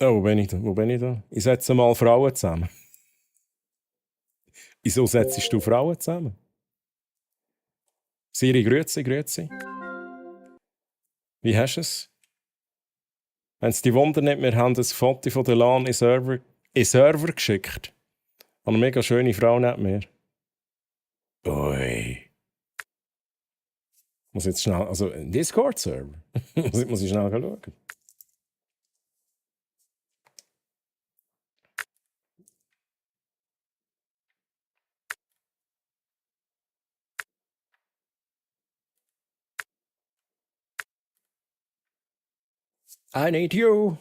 Oh, wo bin ich da? Wo bin ich da? Ich setze mal Frauen zusammen. Wieso setzt du Frauen zusammen? Siri, grüezi, grüezi. Wie hast du es? Wenn es dich wundert nicht, wir haben ein Foto von der LAN in Server geschickt. Eine mega schöne Frau neben mir. Ui. Muss jetzt schnell, also ein Discord-Server. muss ich schnell schauen. I need you.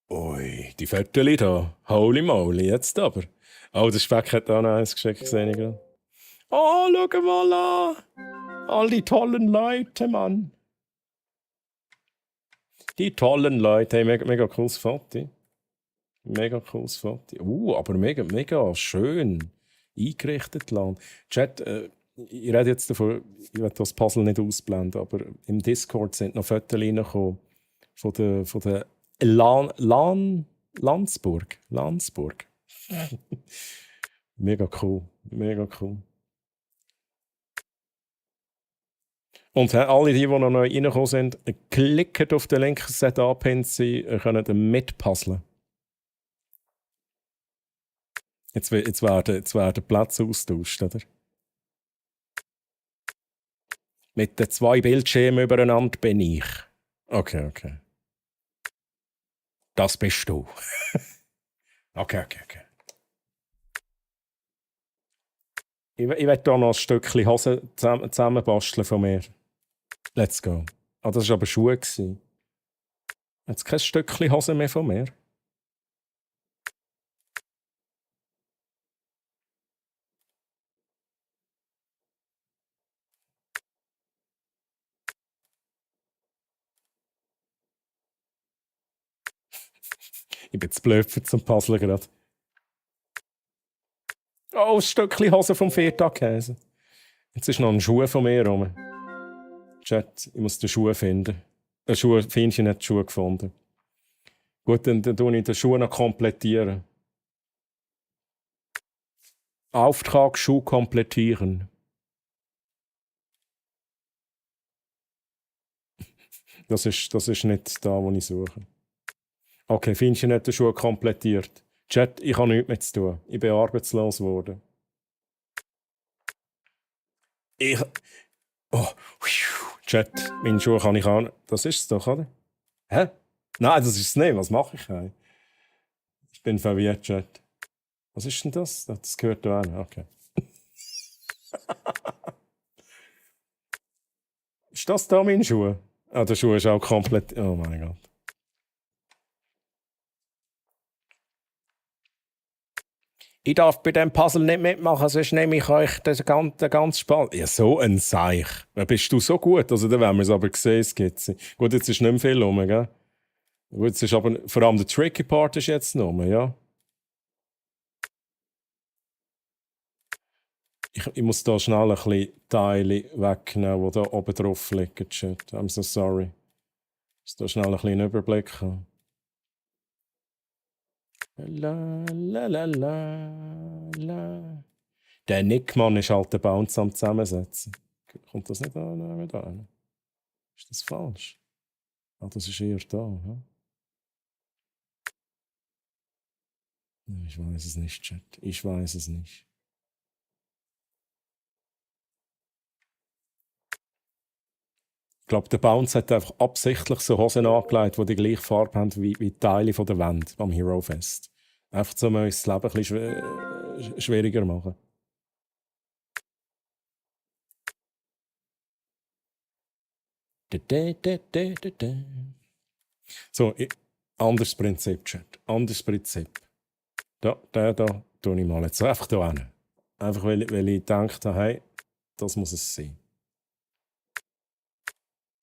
Ui, die Fotos da. Holy moly, jetzt aber. Oh, der Speck hat da noch eins geschickt, gesehen ich gerade. Oh, schau mal an. All die tollen Leute, Mann. Die tollen Leute. Hey, mega cooles Foto. Mega cooles Foto. Aber mega schön eingerichtet. Land. Chat, ich rede jetzt davon, ich werde das Puzzle nicht ausblenden, aber im Discord sind noch Fotos reingekommen von der Landsburg. Mega cool. Mega cool. Und alle, die noch neu reingekommen sind, klickt auf den Link, es angepinnt sein, können mitpuzzeln. Jetzt werden Plätze austauscht, oder? Mit den 2 Bildschirmen übereinander bin ich. Okay. Das bist du. Okay. Ich werde hier noch ein Stückchen Hose zusammenbasteln von mir. Let's go. Ah, das war aber Schuhe. Jetzt kein Stückchen Hose mehr von mir. Ich bin zu blöd für zum Puzzle gerade. Oh, ein Stückchen Hose vom Viertagkäse. Jetzt ist noch ein Schuh von mir rum. Chat, ich muss den Schuh finden. Findest du nicht den Schuh gefunden? Gut, dann tue ich den Schuh noch komplettieren. Auftrag Schuh komplettieren. Das ist nicht da, wo ich suche. Okay, findest du nicht den Schuh komplettiert? Chat, ich habe nichts mehr zu tun. Ich bin arbeitslos geworden. Chat, meinen Schuh kann ich auch. Das ist es doch, oder? Hä? Nein, das ist es nicht. Was mache ich eigentlich? Ich bin verwirrt, Chat. Was ist denn das? Das gehört da an. Okay. Ist das da mein Schuh? Ah, der Schuh ist auch komplett. Oh mein Gott. Ich darf bei diesem Puzzle nicht mitmachen, sonst nehme ich euch den ganzen Spalt. Ja, so ein Seich. Bist du so gut? Also, dann werden wir es aber sehen, Skizze. Gut, jetzt ist nicht mehr viel rum, gell? Gut, jetzt ist aber vor allem der tricky Part ist jetzt noch rum, ja? Ich muss da schnell ein bisschen Teile wegnehmen, die da oben drauf liegen. Shit, I'm so sorry. Ich muss da schnell ein bisschen einen Überblick haben. La. Der Nickmann ist halt der Bounce am Zusammensetzen. Kommt das nicht an? Ist das falsch? Ah, das ist eher da. Ja? Ich weiß es nicht, Chat. Ich weiß es nicht. Ich glaube, der Bounce hat einfach absichtlich so Hosen angelegt, die die gleiche Farbe haben wie die Teile von der Wand am Hero Fest. Einfach so uns das Leben ein bisschen schwieriger machen. So, anderes Prinzip, Chat. Anderes Prinzip. Da tue ich mal jetzt einfach hier hin. Einfach weil ich gedacht habe, hey, das muss es sein.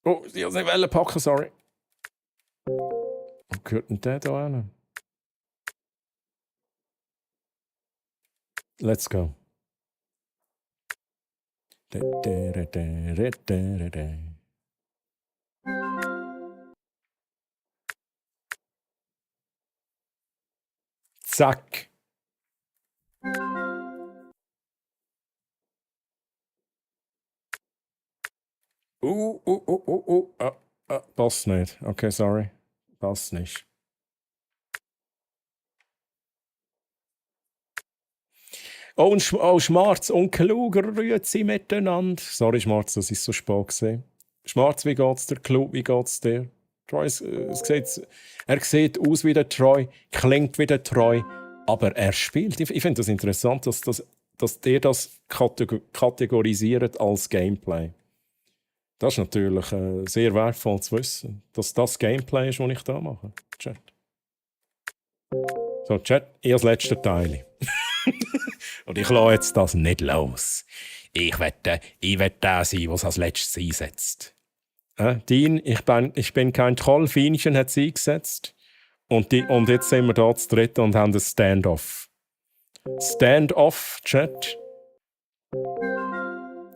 Oh, ich wollte es nicht packen, sorry. Wo gehört denn der da hin? Let's go. Zack. Passt nicht. Okay, sorry. Passt nicht. Oh, und Schmarz und Kluger rühren sie miteinander. Sorry, Schmarz, das ist so spät gesehen. Schmarz, wie geht's dir? Klug, wie geht's dir? Troy, er sieht aus wie der Troy, klingt wie der Troy, aber er spielt. Ich finde das interessant, dass der das kategorisiert als Gameplay. Das ist natürlich sehr wertvoll zu wissen, dass das Gameplay ist, was ich da mache. Chat. So, Chat, ich als letzter Teil. Und ich lasse jetzt das nicht los. Ich will der sein, der es als letztes einsetzt. Dean, ich bin kein Trollfienchen, hat sie eingesetzt. Und jetzt sind wir da zu dritt und haben ein Stand-off. Stand-off, Chat.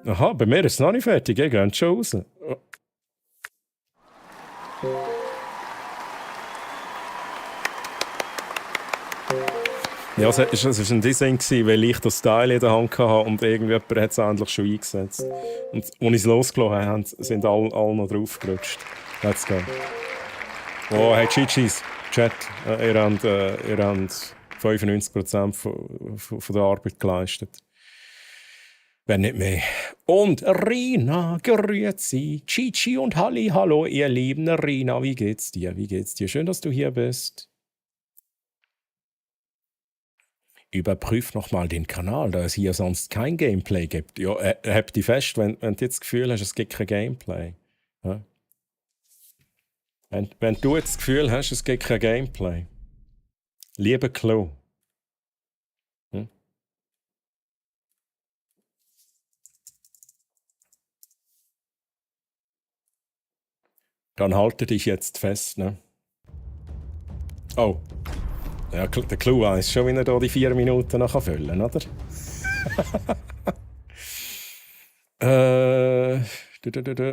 Aha, bei mir ist es noch nicht fertig, ihr geht schon raus. Ja, es war ein Design, weil ich das Teil in der Hand hatte und irgendjemand hat es endlich schon eingesetzt. Und als ich es losgelassen habe, sind alle noch draufgerutscht. Let's go. Oh, hey, Chichis, Chat, ihr habt 95% von der Arbeit geleistet. Wenn nicht mehr. Und Rina, grüezi. Chichi und Halli, hallo, ihr lieben Rina, wie geht's dir? Wie geht's dir? Schön, dass du hier bist. Überprüf nochmal den Kanal, da es hier sonst kein Gameplay gibt. Ja, hab dich fest, wenn du jetzt das Gefühl hast, es gibt kein Gameplay. Ja? Wenn du jetzt das Gefühl hast, es gibt kein Gameplay. Lieber Klo. Hm? Dann halte dich jetzt fest, ne? Oh. Ja, der Clou weiss schon, wie er da die 4 Minuten noch füllen kann, oder?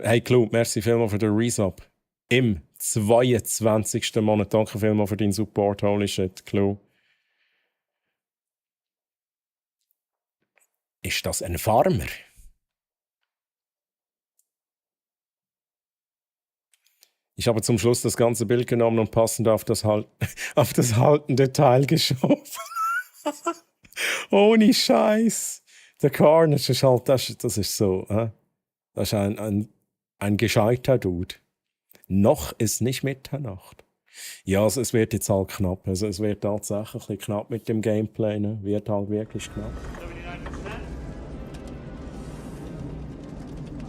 Hey Clou, merci vielmals für den Resub. Im 22. Monat. Danke vielmals für deinen Support. Holy shit, Clou. Ist das ein Farmer? Ich habe zum Schluss das ganze Bild genommen und passend auf das haltende Teil geschoben. Ohne Scheiß. Der Carnage ist halt, das ist so. Das ist ein gescheiter Dude. Noch ist nicht Mitternacht. Ja, also es wird jetzt halt knapp. Also es wird tatsächlich ein bisschen knapp mit dem Gameplay. Ne? Wird halt wirklich knapp.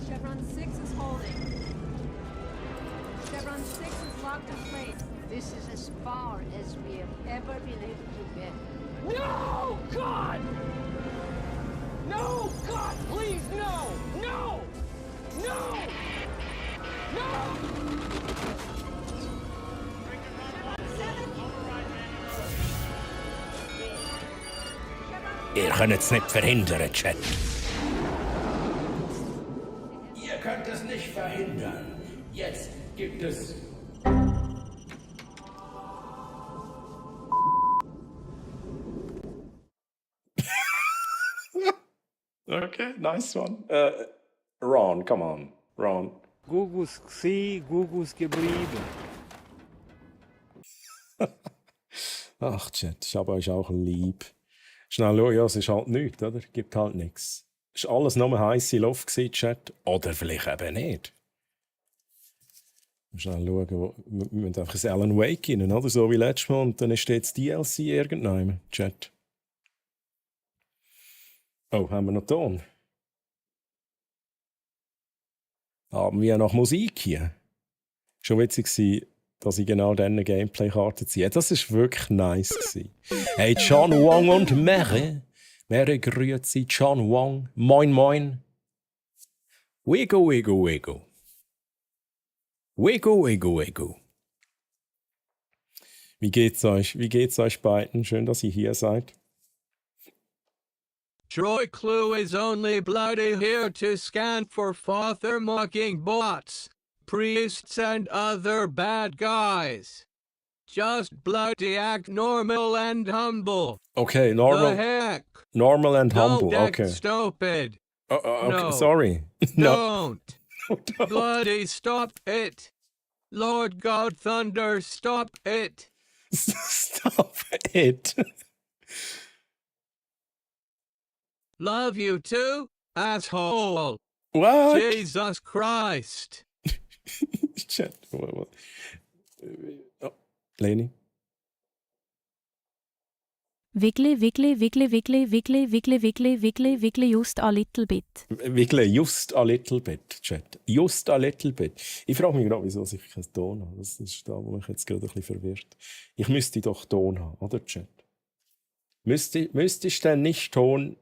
Chevron 6 is holding. Chevron 6 is locked in place. This is as far as we have ever been able to get. No, God! No, God, please, no! No! No! No! Ihr könnt es nicht verhindern, Chat. Ihr könnt es nicht verhindern. Jetzt gibt es... Okay, nice one. Ron, come on. Ron. Gugus gsi, Gugus geblieben. Ach, Chat, ich habe euch auch lieb. Schnell schauen, ja, es ist halt nichts, oder? Gibt halt nichts. Ist alles nur heisse Luft gewesen, Chat? Oder vielleicht eben nicht. Schnell schauen, wir müssen einfach ein Alan Wake rein, oder? So wie letztes Mal. Und dann steht das DLC irgendwann, Chat. Oh, haben wir noch Ton? Haben wir noch Musik hier? Schon witzig war, dass ich genau diese Gameplay-Karte ziehe. Das war wirklich nice gewesen. Hey, John Wong und Mary. Mary grüezi, John Wong. Moin, moin. Wiggle, wiggle, wiggle. Wiggle, wiggle, wiggle. Wie geht's euch? Wie geht's euch beiden? Schön, dass ihr hier seid. Troy Clue is only bloody here to scan for father mocking bots, priests and other bad guys. Just bloody act normal and humble. Okay, The normal, heck? normal and humble. Don't act Okay. stupid. Okay, No. sorry. No. Don't. Bloody stop it. Lord God Thunder, stop it. Stop it. Love you too, asshole. What? Jesus Christ. Chat. Oh, Leni. Wiggly, wiggly, wiggly, wiggly, wiggly, wiggly, wiggly, wiggly, wiggly, just a little bit. Wirklich, just a little bit, Chat. Just a little bit. Ich frage mich gerade, wieso ich keinen Ton habe. Das ist da, wo mich jetzt gerade ein bisschen verwirrt. Ich müsste doch Ton haben, oder, Chat? Müsste ich denn nicht Ton?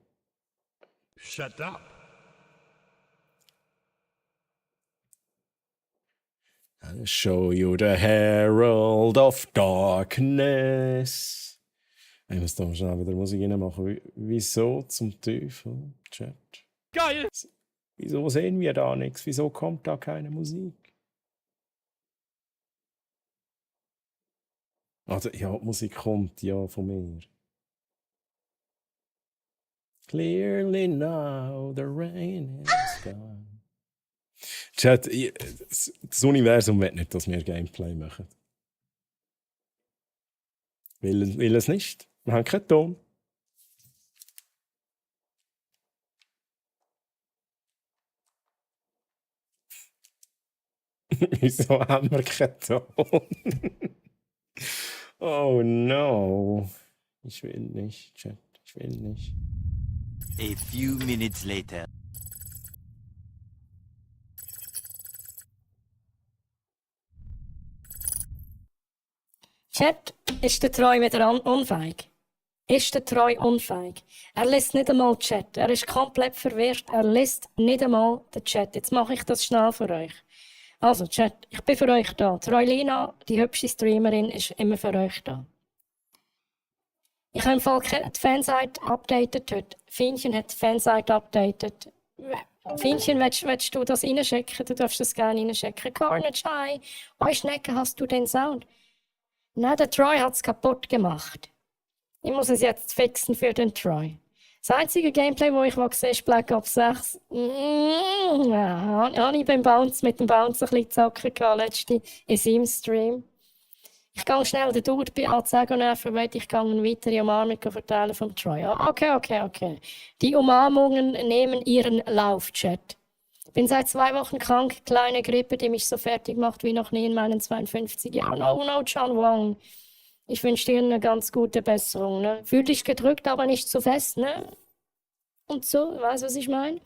Shut up. I'll show you the herald of darkness. Ich muss da mal schnell wieder Musik reinmachen. Wieso zum Teufel, Chat? Geil! Wieso sehen wir da nichts? Wieso kommt da keine Musik? Also, ja, die Musik kommt ja von mir. Clearly now the rain is gone. Chat, das Universum will nicht, dass wir Gameplay machen. Will es nicht? Wir haben keinen Ton. Wieso haben wir keinen Ton? Oh no. Ich will nicht, Chat. Ich will nicht. A few minutes later. Chat, ist der Troy wieder unfähig? Ist der Troy unfähig? Er liest nicht einmal Chat. Er ist komplett verwirrt. Er liest nicht einmal den Chat. Jetzt mache ich das schnell für euch. Also, Chat, ich bin für euch da. Troylina, die hübsche Streamerin, ist immer für euch da. Ich habe im Fall die Fanseite updated heute. Fienchen hat die Fanseite updated. Fienchen, willst du das reinschicken? Du darfst das gerne reinschicken. Carnage, hi. Bei Schnecke hast du den Sound. Nein, der Troy hat es kaputt gemacht. Ich muss es jetzt fixen für den Troy. Das einzige Gameplay, das ich gesehen habe, ist Black Ops 6. Ja, habe ich mit dem Bounce ein bisschen zocken gehabt, letzte in seinem Stream. Ich gehe schnell den Dude bei Alzago nerven, weil ich gehe eine weitere Umarmung verteilen vom Troy. Okay. Die Umarmungen nehmen ihren Lauf, Chat. Ich bin seit 2 Wochen krank, kleine Grippe, die mich so fertig macht wie noch nie in meinen 52 Jahren. Oh no, John Wong. Ich wünsche dir eine ganz gute Besserung. Ne? Fühl dich gedrückt, aber nicht zu fest. Ne? Und so, weißt du, was ich meine?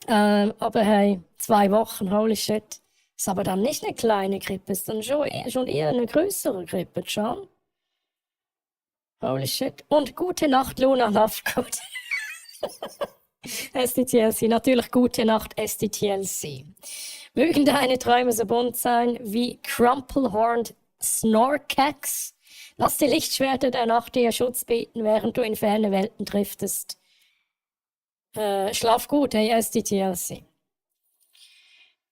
Aber hey, 2 Wochen, holy shit. Ist aber dann nicht eine kleine Grippe, ist dann schon eher eine größere Grippe, John. Holy shit. Und gute Nacht, Luna Lovegood. SDTLC, natürlich gute Nacht, SDTLC. Mögen deine Träume so bunt sein wie Crumplehorned Snorkax. Lass die Lichtschwerter der Nacht dir Schutz bieten, während du in ferne Welten driftest. Schlaf gut, hey SDTLC.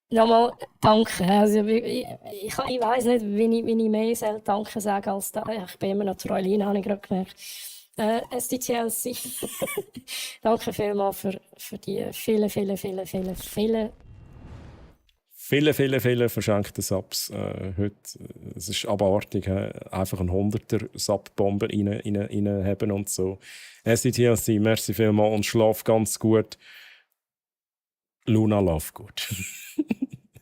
Nochmal danke. Also, ich weiss nicht, wie ich mehr soll danke sagen als da. Ich bin immer noch Troylina, habe ich gerade gemerkt. SDTLC. Danke vielmals für die viele verschenkte Subs heute. Es ist abartig, einfach ein 100er Sub-Bomber reinhaben und so. SDTLC, merci vielmals und schlaf ganz gut. Luna Lovegood.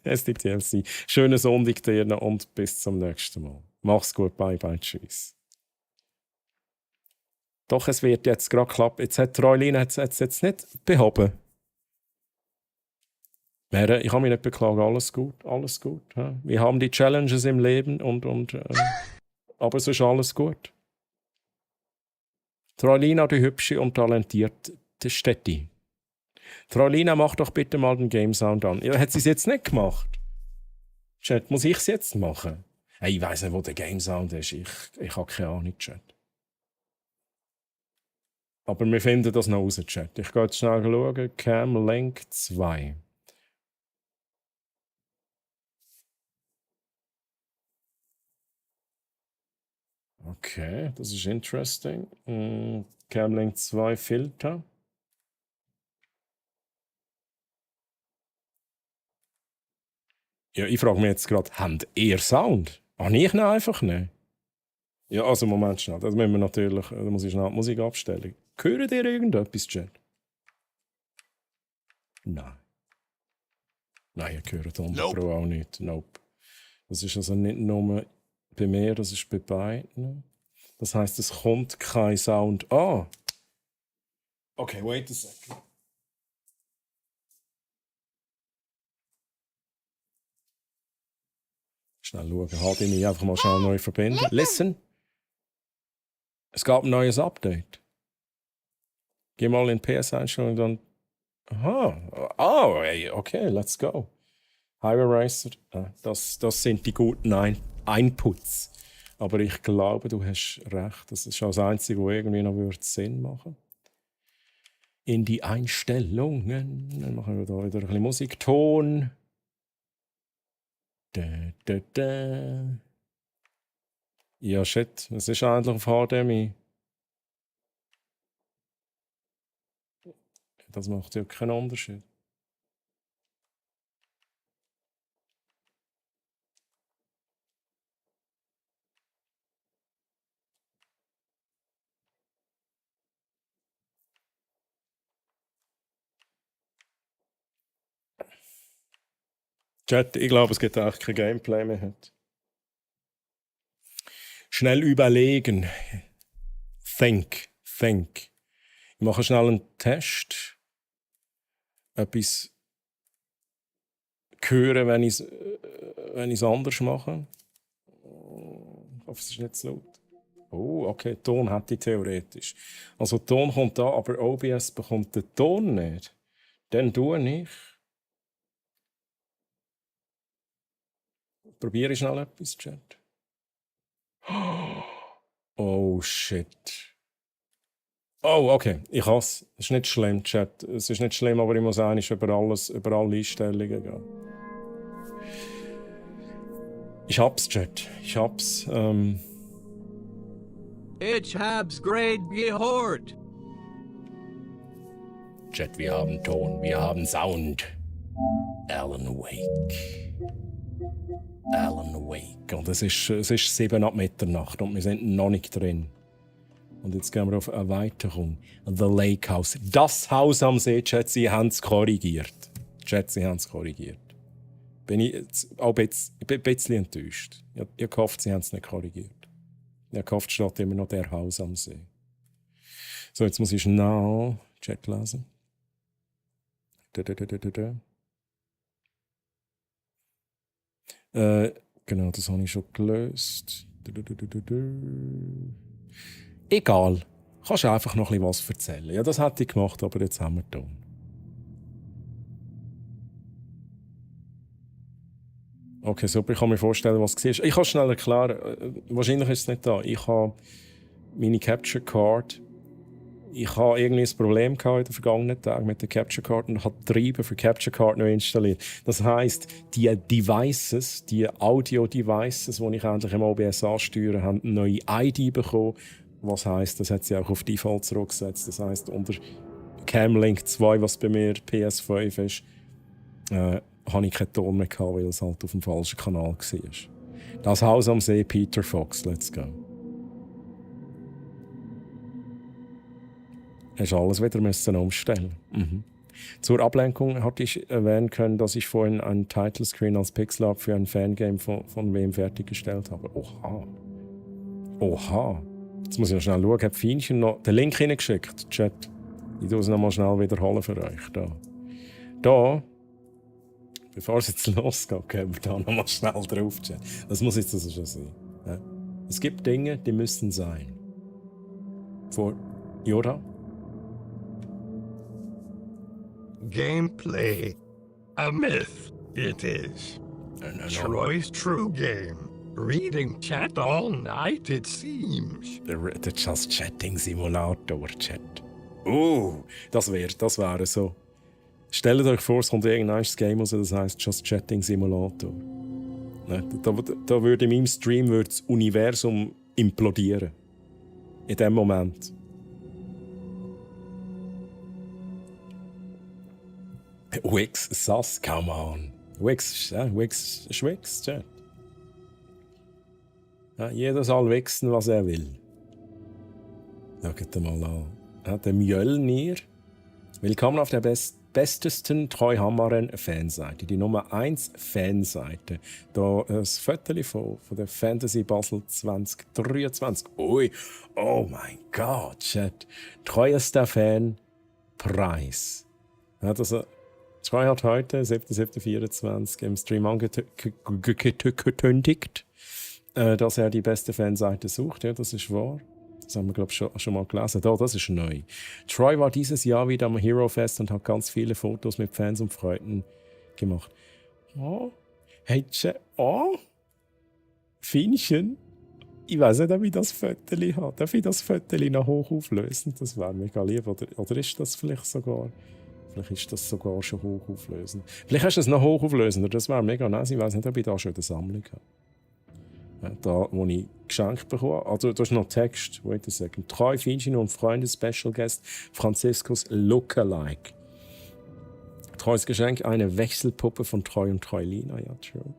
SDTLC. Schönen Sonntag dir und bis zum nächsten Mal. Mach's gut, bye, tschüss. Doch, es wird jetzt gerade klappen. Jetzt hat Troylina jetzt nicht behoben. Ich kann mich nicht beklagen, alles gut. Ja. Wir haben die Challenges im Leben aber es ist alles gut. Troylina, die hübsche und talentierte Städti. Troylina, mach doch bitte mal den Game Sound an. Ja, hat sie es jetzt nicht gemacht? Chat, muss ich es jetzt machen? Hey, ich weiss nicht, wo der Game Sound ist. Ich habe keine Ahnung, Chat. Aber wir finden das noch raus, Chat. Ich gehe jetzt schnell schauen. Cam Link 2. Okay, das ist interesting. Cam Link 2 Filter. Ja, ich frage mich jetzt gerade, habt ihr Sound? Habe ich ihn einfach nicht? Ja, also Moment schnell. Das müssen wir natürlich, da muss ich schnell die Musik abstellen. Hören ihr irgendetwas, Chat? Nein. Nein, ihr hört unter Pro auch nicht. Nope. Das ist also nicht nur bei mir, das ist bei beiden. Das heisst, es kommt kein Sound an. Okay, wait a second. Schnell schauen, HDMI einfach mal schnell neu verbinden. Listen. Es gab ein neues Update. Geh mal in PS-Einstellungen dann. Aha. Oh, hey, okay, let's go. Highway Racer. Das sind die guten Inputs. Aber ich glaube, du hast recht. Das ist das Einzige, was irgendwie noch Sinn machen würde. In die Einstellungen. Dann machen wir da wieder ein bisschen Musik. Ton. Ja, shit. Es ist eigentlich auf HDMI. Das macht ja keinen Unterschied. Chat, ich glaube, es gibt auch kein Gameplay mehr heute. Schnell überlegen. Think. Ich mache schnell einen Test. Etwas hören, wenn ich es anders mache. Ich hoffe, es ist nicht zu laut. Oh, okay, Ton hätte ich theoretisch. Also Ton kommt da, aber OBS bekommt den Ton nicht. Dann tue ich. Probiere ich schnell etwas, Chat. Oh, shit. Oh, okay, ich hasse es. Es ist nicht schlimm, Chat. Es ist nicht schlimm, aber ich muss eigentlich über alle Einstellungen gehen. Ich hab's, Chat. Ich hab's. Ich hab's great gehört. Chat, wir haben Ton, wir haben Sound. Alan Wake. Und es ist 7 ab Mitternacht und wir sind noch nicht drin. Und jetzt gehen wir auf Erweiterung. The Lake House. Das Haus am See, Chat, sie haben es korrigiert. Bin ich jetzt auch ein bisschen enttäuscht. Ich hoffe, sie haben es nicht korrigiert. Ich hoffe, es steht immer noch der Haus am See. So, jetzt muss ich schnell Chat lesen. Genau, das habe ich schon gelöst. Egal. Kannst du einfach noch ein bisschen was erzählen. Ja, das hätte ich gemacht, aber jetzt haben wir Ton. Okay, super. Ich kann mir vorstellen, was es war. Ich kann es schnell erklären. Wahrscheinlich ist es nicht da. Ich habe meine Capture Card. Ich habe irgendwie ein Problem in den vergangenen Tagen mit der Capture Card und habe die Treiber für Capture Card noch installiert. Das heisst, die Devices, die Audio-Devices, die ich endlich im OBS ansteuere, haben eine neue ID bekommen. Was heisst, das hat sie auch auf Default zurückgesetzt. Das heisst, unter Cam Link 2, was bei mir PS5 ist, habe ich keinen Ton mehr gehabt, weil es halt auf dem falschen Kanal war. Das Haus am See, Peter Fox, let's go. Hast alles wieder umstellen. Zur Ablenkung hatte ich erwähnen können, dass ich vorhin einen Title Screen als Pixel Art für ein Fangame von wem fertiggestellt habe. Oha. Jetzt muss ich noch schnell schauen. Ich habe Fienchen noch den Link hineingeschickt. Chat. Ich tue es noch mal schnell wiederholen für euch. Da. Bevor es jetzt losgeht, gehen wir da noch mal schnell drauf. Chat. Das muss jetzt also schon sein. Ja? Es gibt Dinge, die müssen sein. Vor Yoda. Gameplay. A myth, it is. No. Troy's true game. Reading chat all night, it seems. The Just Chatting Simulator, Chat. Das wäre so. Stellt euch vor, es kommt irgendein Game raus, das heisst Just Chatting Simulator. Ne? Da würde in meinem Stream das Universum implodieren. In dem Moment. Wix, Sass, come on. Wix, Chat. Ja, jeder soll wichsen, was er will. Schaut mal an. Ja, der Mjölnir. Willkommen auf der bestesten Treuhammeren-Fanseite. Die Nummer 1 Fanseite. Da ein Foto von der Fantasy Basel 2023. Ui, oh mein Gott, Chat. Treuester Fan, Preis. Ja, Troy hat heute, 7.7.24, im Stream angekündigt, dass er die beste Fanseite sucht. Ja, das ist wahr. Das haben wir, glaube ich, schon mal gelesen. Das ist neu. Troy war dieses Jahr wieder am Hero Fest und hat ganz viele Fotos mit Fans und Freunden gemacht. Oh, hey, Fienchen. Ich weiß nicht, ob ich das Foto habe. Darf ich das Foto noch hoch auflösen? Das wäre mega lieb. Oder ist das vielleicht sogar... Vielleicht ist das sogar schon hochauflösend. Vielleicht hast du es noch hochauflösender. Das wäre mega nice. Ich weiß nicht, ob ich da schon eine Sammlung habe. Ja, da, wo ich geschenkt bekomme. Also, da ist noch Text. Wait a second. Treu, Fienchen und Freunde, Special Guest Franziskus Lookalike. Treues Geschenk, eine Wechselpuppe von Treu und Treulina. Ja, true.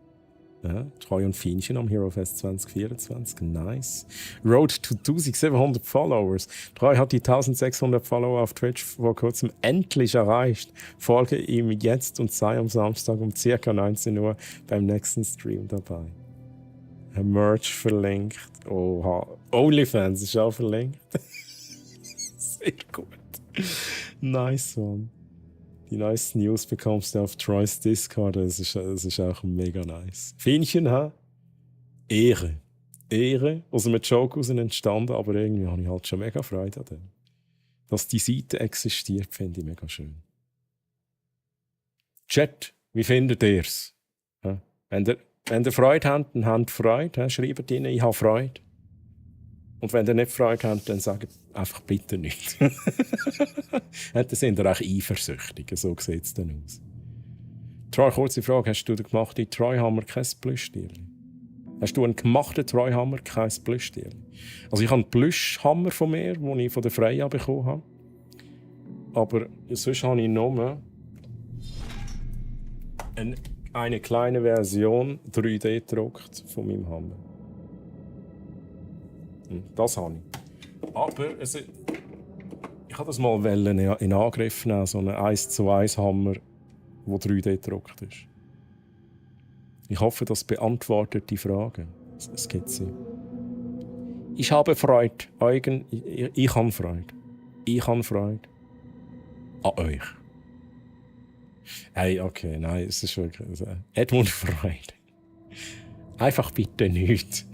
Ja, Treu und Fienchen am Hero Fest 2024. Nice. Road to 1700 Followers. Treu hat die 1600 Follower auf Twitch vor kurzem endlich erreicht. Folge ihm jetzt und sei am Samstag um ca. 19 Uhr beim nächsten Stream dabei. Merch verlinkt. Oha. OnlyFans ist auch verlinkt. Sehr gut. Nice one. Die neuesten News bekommst du auf Troy's Discord. Das ist auch mega nice. Fienchen, hä? Ehre. Also mit Joke raus entstanden, aber irgendwie habe ich halt schon mega Freude an dem. Dass die Seite existiert, finde ich mega schön. Chat, wie findet ihr es? Wenn ihr Freude habt, dann habt Freude. Schreibt ihnen, ich habe Freude. Und wenn ihr nicht Freude habt, dann sagt einfach bitte nicht. Dann sind ihr auch eifersüchtig. So sieht es dann aus. Troy, kurze Frage. Hast du den gemachten Treuhammer kein Plüschtierli? Hast du einen gemachten Treuhammer kein Plüschtierli? Also ich habe einen Plüschhammer von mir, den ich von der Freya bekommen habe. Aber sonst habe ich nur eine kleine Version 3D gedruckt von meinem Hammer. Das habe ich. Aber ich habe das mal in Angriff nehmen, so einen 1:1 Hammer, der 3D gedruckt ist. Ich hoffe, das beantwortet die Frage. Es gibt sie. Ich habe Freude. Ich habe Freude. Ich habe Freude. An euch. Hey, okay, nein, es ist wirklich... Edmund Freude. Einfach bitte nichts.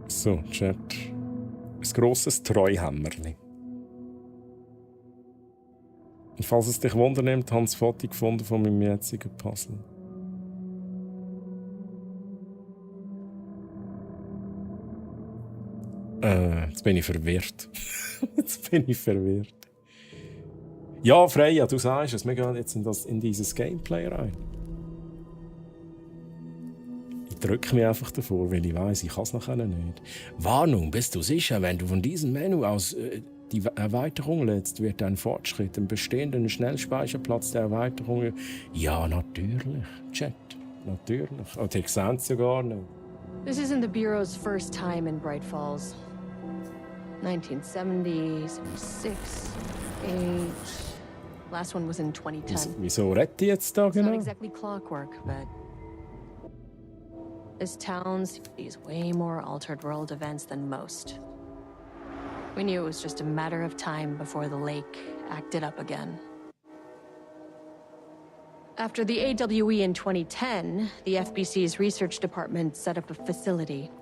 So, Chat. Ein grosses Treuhammerli. Und falls es dich wundernimmt, habe ich ein Foto gefunden von meinem jetzigen Puzzle. Jetzt bin ich verwirrt. Ja, Freya, du sagst es. Wir gehen jetzt in dieses Gameplay rein. Ich drücke mich einfach davor, weil ich weiss, ich kann es nachher nicht. Warnung, bist du sicher, wenn du von diesem Menü aus die Erweiterung lädst, wird dein Fortschritt im bestehenden Schnellspeicherplatz der Erweiterung... Ja, natürlich. Chat, natürlich. Und ich sehe es sogar nicht. This isn't the Bureau's first time in Bright Falls. 1970, 76, 8. Last one was in 2010. Wieso redet ich jetzt da genau? It's not exactly clockwork, but this town sees way more altered world events than most. We knew it was just a matter of time before the lake acted up again. After the AWE in 2010, the FBC's research department set up a facility,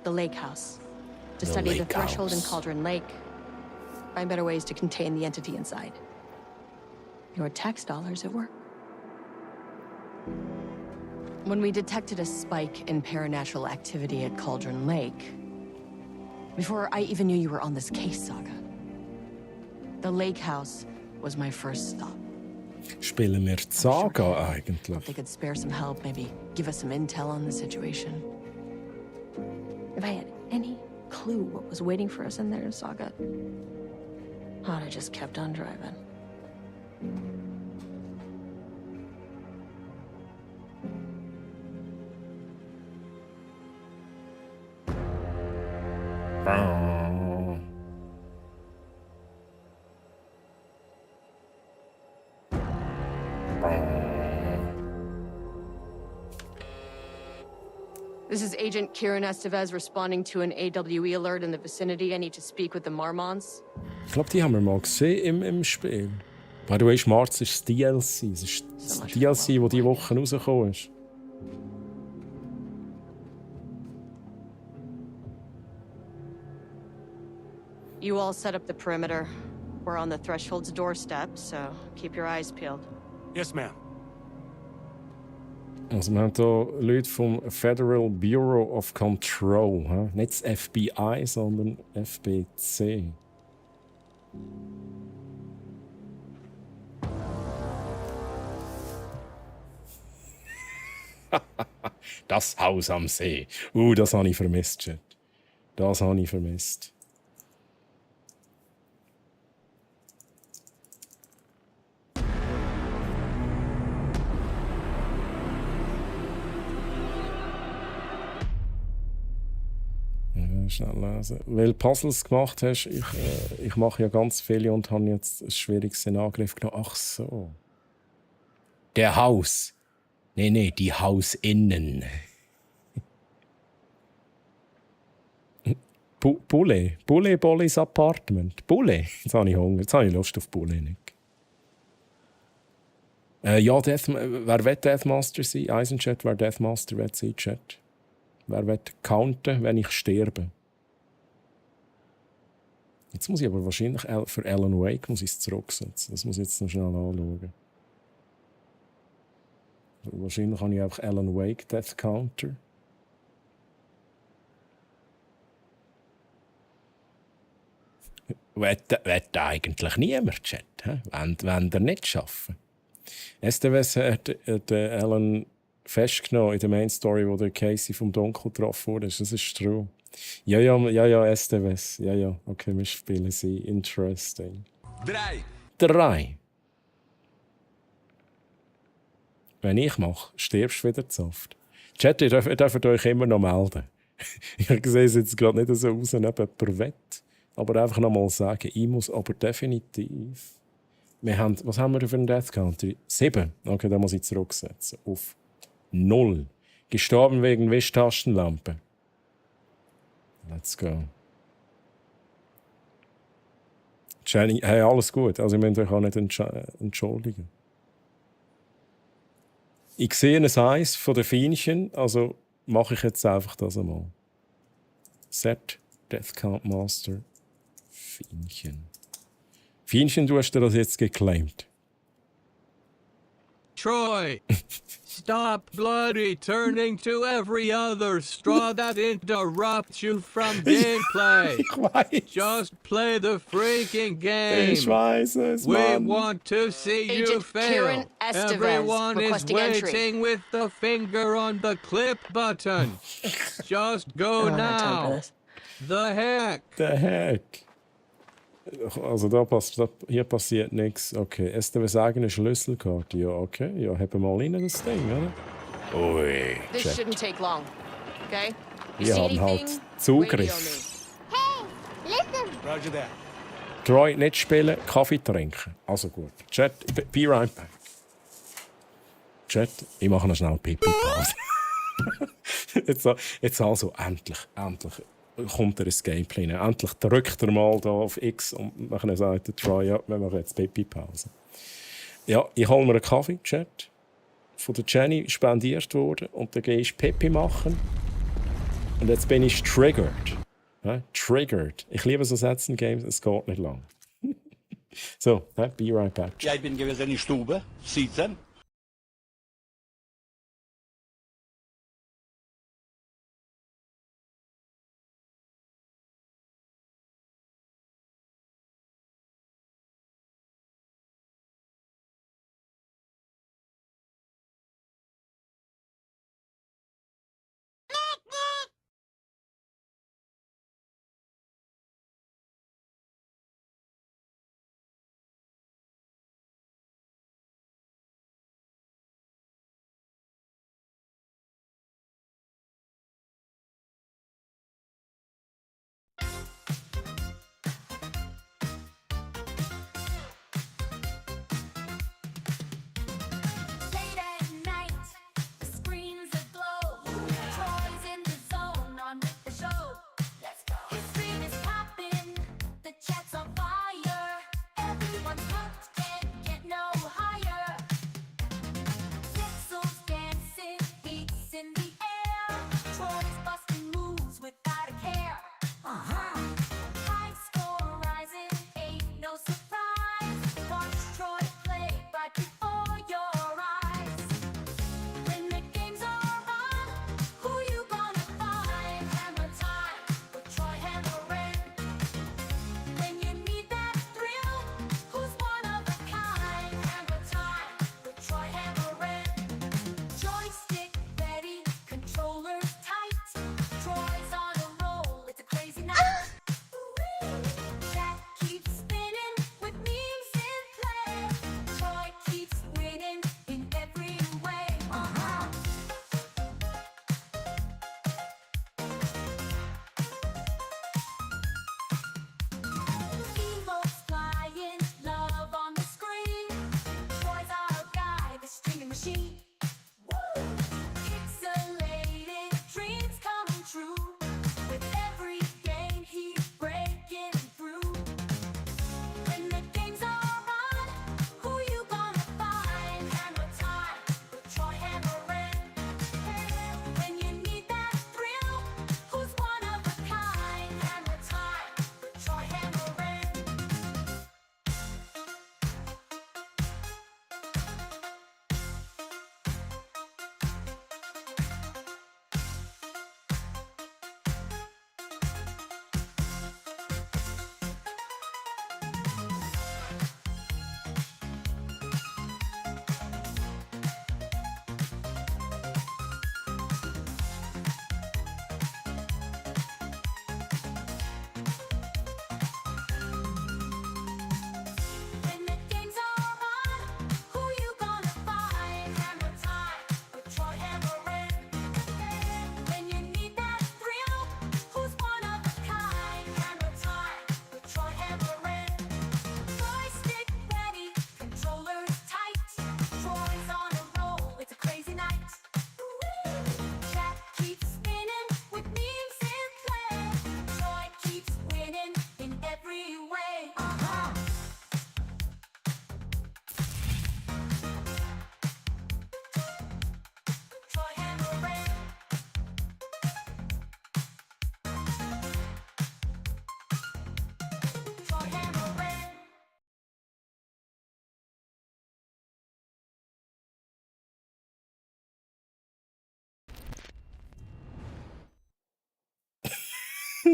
the Lake House, to study the Threshold and Cauldron Lake, find better ways to contain the entity inside. Your tax dollars at work. When we detected a spike in paranatural activity at Cauldron Lake, before I even knew you were on this case, Saga, the lake house was my first stop. Spielen wir die Saga eigentlich? They could spare some help, maybe give us some intel on the situation. If I had any clue what was waiting for us in there, Saga, I'd have just kept on driving. This is Agent Kieran Estevez responding to an AWE alert in the vicinity. I need to speak with the Marmons. Ich glaube, die haben wir mal gesehen im Spiel. By the way, Schwarz ist das DLC. Das ist das DLC, das diese Woche rausgekommen ist. You all set up the perimeter. We're on the Threshold's doorstep, so keep your eyes peeled. Yes, ma'am. Also wir haben hier Leute vom Federal Bureau of Control. He? Nicht das FBI, sondern FBC. Das Haus am See. Das habe ich vermisst, Chat. Das habe ich vermisst. Schnell lesen. Weil du Puzzles gemacht hast, ich mache ja ganz viele und habe jetzt ein schwieriges in Angriff genommen. Ach so. Der Haus. Nee, die Hausinnen. Bulle. Bollis Apartment. Bulle. Jetzt habe ich Hunger. Jetzt habe ich Lust auf Bulle. Ja, wer will Deathmaster sein? Eisenchat, wer Deathmaster will sein, Chat. Wer will counten, wenn ich sterbe? Jetzt muss ich aber wahrscheinlich für Alan Wake zurücksetzen. Das muss ich jetzt noch schnell anschauen. Wahrscheinlich habe ich einfach Alan Wake Death Counter. Wett eigentlich niemand, Chat. Wenn der nicht schaffen. STWS hat Alan festgenommen in der Main Story, wo der Casey vom Dunkel getroffen wurde. Das ist true. Ja, STWS. Ja. Okay, wir spielen sie. Interesting. 3. Wenn ich mache, stirbst du wieder zu oft. Chat, ihr dürft euch immer noch melden. Ich sehe es jetzt gerade nicht so aus, ob jemand will. Aber einfach noch mal sagen, ich muss aber definitiv... was haben wir für einen Death Counter? 7. Okay, da muss ich zurücksetzen. Auf 0. Gestorben wegen Wischtaschenlampe. Let's go. Jenny, hey, alles gut. Also, ich möchte euch auch nicht entschuldigen. Ich sehe ein Eis von den Fienchen, also mache ich jetzt einfach das einmal. Set Death Count Master Fienchen. Fienchen, du hast dir das jetzt geclaimed. Troy, stop bloody turning to every other straw that interrupts you from gameplay. Ich weiß. Just play the freaking game. Ich weiß es, Mann. We want to see you Agent fail. Kieran Estevez Everyone is requesting waiting entry. with the finger on the clip button. Just go now. The heck? The heck? Also hier passiert nichts. Okay, STWs eigene Schlüsselkarte. Ja, okay. Ja, haben wir mal rein das Ding, oder? Ui, This check. shouldn't take long, okay? You Wir see haben halt anything? Zugriff. Listen. Roger that. Troy, nicht spielen, Kaffee trinken. Also gut. Chat, be right back. Chat, ich mache noch schnell Pipi-Pause. jetzt also, endlich. Kommt er ins Gameplay. Endlich drückt er mal da auf X und nachher sagt der Troy, ja, wir machen jetzt Pipi-Pause. Ja, ich hole mir einen Kaffee, Chat. Von der Jenny spendiert worden und dann gehe ich Pipi machen. Und jetzt bin ich triggered. Ja, triggered. Ich liebe so Sätze in Games, es geht nicht lang. So, be right back. Ja, ich bin gewesen in die Stube, sitzen.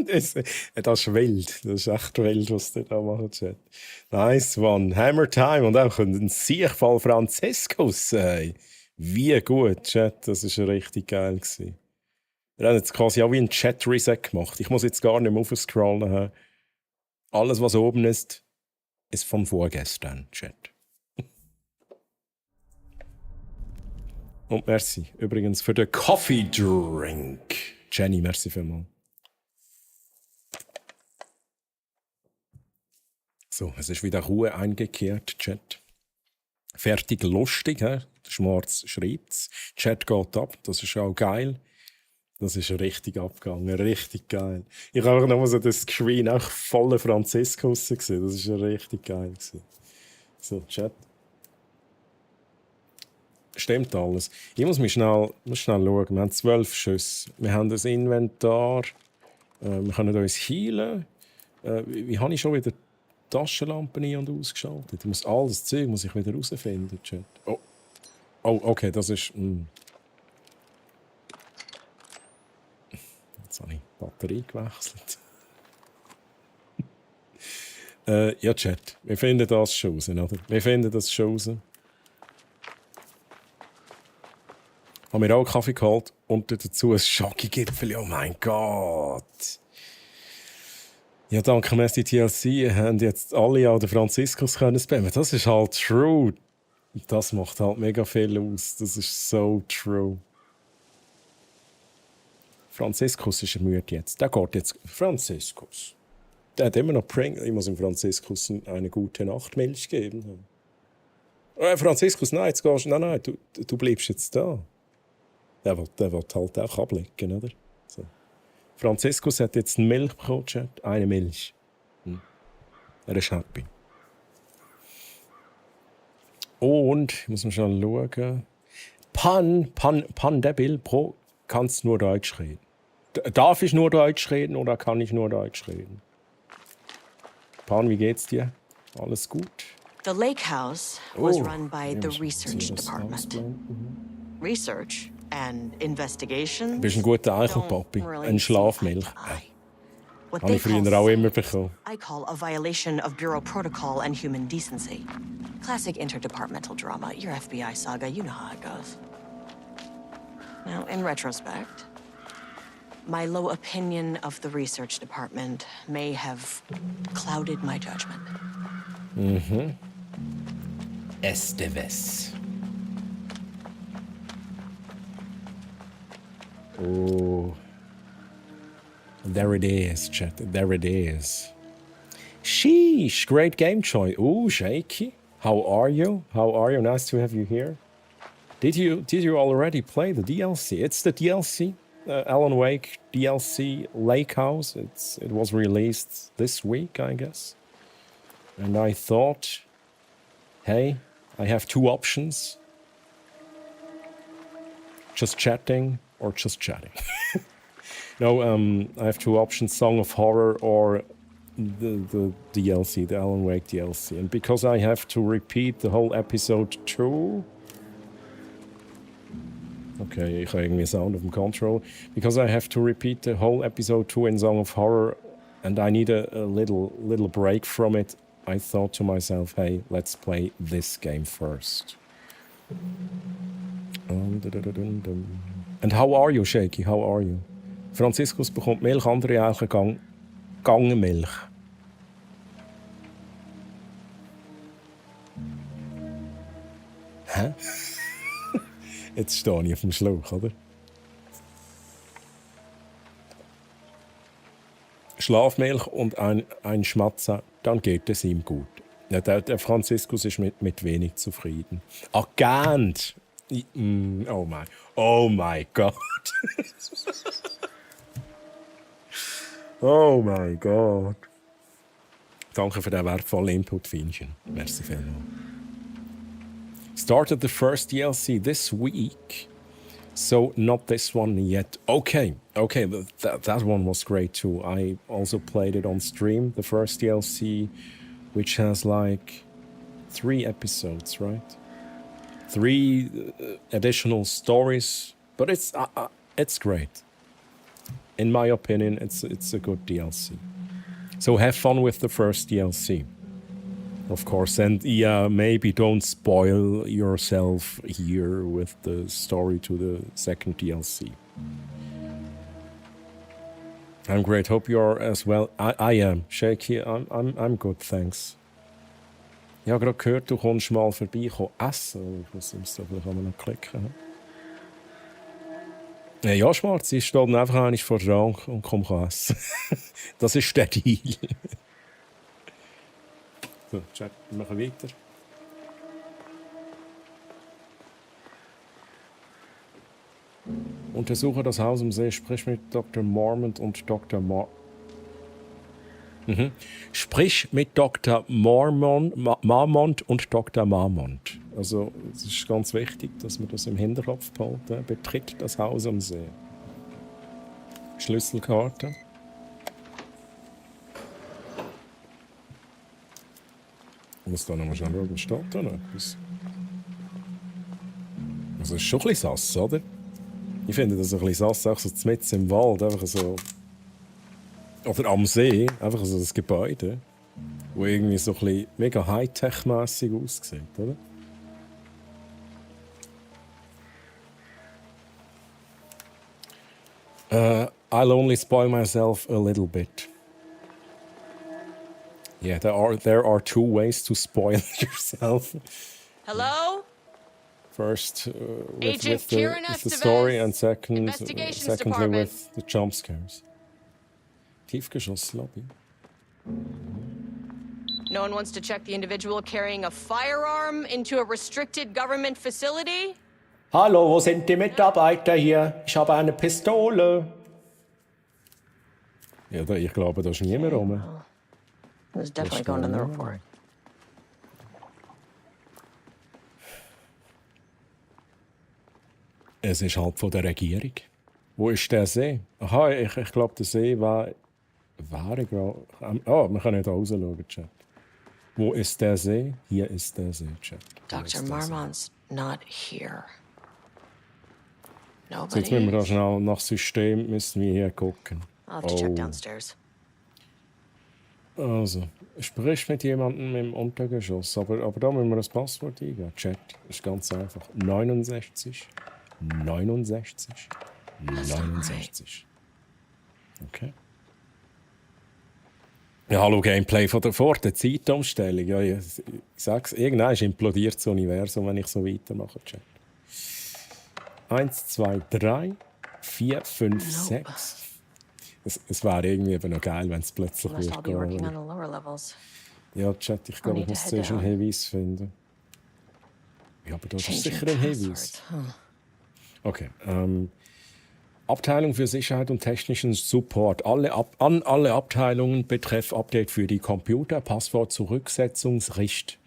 das ist wild. Das ist echt wild, was die da machen, Chat. Nice one. Hammer Time und auch ein Siegfall Franziskus. Ey. Wie gut, Chat. Das war richtig geil. Wir haben jetzt quasi auch wie ein Chat-Reset gemacht. Ich muss jetzt gar nicht mehr aufscrollen. Alles, was oben ist vom vorgestern, Chat. Und merci übrigens für den Coffee Drink. Jenny, merci vielmals. So, es ist wieder Ruhe eingekehrt, Chat. Fertig lustig, he? Der Schwarz schreibt's. Chat geht ab, das ist auch geil. Das ist richtig abgegangen, richtig geil. Ich habe auch noch mal so das Screen auch voller Franziskus gesehen. Das war richtig geil. So, Chat. Stimmt alles. Ich muss schnell schauen. Wir haben 12 Schüsse. Wir haben das Inventar. Wir können uns heilen. Wie habe ich schon wieder die Taschenlampen ein- und ausgeschaltet? Ich muss all das Zeug muss ich wieder herausfinden, Chat. Oh, okay, das ist... Jetzt habe ich die Batterie gewechselt. Ja, Chat. Wir finden das schon raus, oder? Wir finden das schon raus. Haben mir auch einen Kaffee geholt und dazu ein Schokogipfel. Oh mein Gott! Ja, danke, Messi TLC haben jetzt alle an den Franziskus können spammen. Das ist halt true. Das macht halt mega viel aus. Das ist so true. Franziskus ist ermüdet jetzt. Der geht jetzt. Franziskus. Der hat immer noch Pring. Ich muss dem Franziskus eine gute Nachtmilch geben. Franziskus, nein, jetzt gehst du. Nein, du bleibst jetzt da. Der will halt auch ablegen, oder? So. Franziskus hat jetzt eine Milch bekommen, Chat. Eine Milch. Er ist happy. Und, ich muss mal schon schauen. Pandebil Pro, kannst nur Deutsch reden. Darf ich nur Deutsch reden oder kann ich nur Deutsch reden? Pan, wie geht's dir? Alles gut? The lake house was run by the research department. Research and investigations. Du bist ein guter Eichelpapi. Ein Schlafmilch. What Habe ich früher auch immer bekommen. I call a violation of Bureau protocol and human decency. Classic interdepartmental drama. Your FBI saga, you know how it goes. Now, in retrospect, my low opinion of the research department may have clouded my judgment. Esteves. Oh. There it is, chat. There it is. Sheesh, great game choice. Oh, Shaky. How are you? How are you? Nice to have you here. Did you already play the DLC? It's the DLC, Alan Wake DLC Lake House. It was released this week, I guess. And I thought, hey, I have two options. Just chatting or just chatting. No, I have two options, Song of Horror or the DLC, the Alan Wake DLC. And because I have to repeat the whole episode 2... Okay, ich habe irgendwie Sound auf dem Control. Because I have to repeat the whole episode 2 in Song of Horror and I need a little break from it, I thought to myself, hey, let's play this game first. And how are you, Shaky? How are you? Franziskus bekommt Milch, andere Eichen Gangenmilch. Hä? Jetzt stehe ich auf dem Schlauch, oder? Schlafmilch und ein Schmatzer, dann geht es ihm gut. Ja, der Franziskus ist mit wenig zufrieden. Agent! Oh mein Gott! Oh mein Gott! Danke für den wertvollen Input, Fienchen. Merci vielmals. Started the first DLC this week, so not this one yet. Okay, that one was great too. I also played it on stream, the first DLC, which has like 3 episodes, right? 3 additional stories, but it's great. in my opinion, it's a good DLC. So have fun with the first DLC. Of course, and yeah, maybe don't spoil yourself here with the story to the second DLC. I'm great. Hope you're as well. I am. Shaky, I'm good, thanks. Ich habe gerade gehört, du kommst mal vorbei, essen. Ich muss vielleicht noch klicken. Ja, Schwarz, ich stehe dann einfach einmal vor der Rang und komm essen. Das ist der Deal. So, Chat, wir machen weiter. Untersuche das Haus am See, sprich mit Dr. Marmont und Dr. Sprich mit Dr. Marmont und Dr. Marmont. Also, es ist ganz wichtig, dass man das im Hinterkopf behalten. Betritt das Haus am See. Schlüsselkarte. Ich muss da nochmal schauen, was steht da noch etwas. Also, es ist schon ein bisschen sass, oder? Ich finde das ein bisschen sass, auch so mitten im Wald, einfach so. Oder am See, einfach so das Gebäude, wo irgendwie so ein bisschen mega Hightech-mässig aussieht, oder? I'll only spoil myself a little bit. Yeah, there are two ways to spoil yourself. Hello? First, Agent with the Estevez, story, and secondly Department. with the jump scares. Tiefgeschosslobby. No one wants to check the individual carrying a firearm into a restricted government facility? Hallo, wo sind die Mitarbeiter hier? Ich habe eine Pistole. Ja, ich glaube, da ist niemand rum. It was definitely going in the report. Es ist halt von der Regierung. Wo ist der See? Aha, ich glaube, der See war gerade. Wir können nicht raus schauen, Chat. Wo ist der See? Hier ist der See, Chat. Dr. Marmont's not here. So, Nobody. jetzt müssen wir da schnell nach System müssen wir hier gucken. I'll have to check downstairs. Also, sprich mit jemandem im Untergeschoss. Aber da müssen wir das Passwort eingeben. Chat, ist ganz einfach. 69. 69. 69. Okay. Ja, hallo, Gameplay von der Zeitumstellung. Ja, ich sag's, irgendwann implodiert das Universum, wenn ich so weitermache, Chat. 1, 2, 3, 4, 5, 6. Es wäre irgendwie eben noch geil, wenn es plötzlich Unless I'll be working on gehen. the lower levels. Ja, Chat, ich glaube, ich need to muss head zuerst einen down. Hinweis finden. Ja, aber da ist Changing sicher ein Hinweis. passwords, huh? Okay. Abteilung für Sicherheit und technischen Support. An alle Abteilungen betreff Update für die Computer, Passwort Zurücksetzungsricht.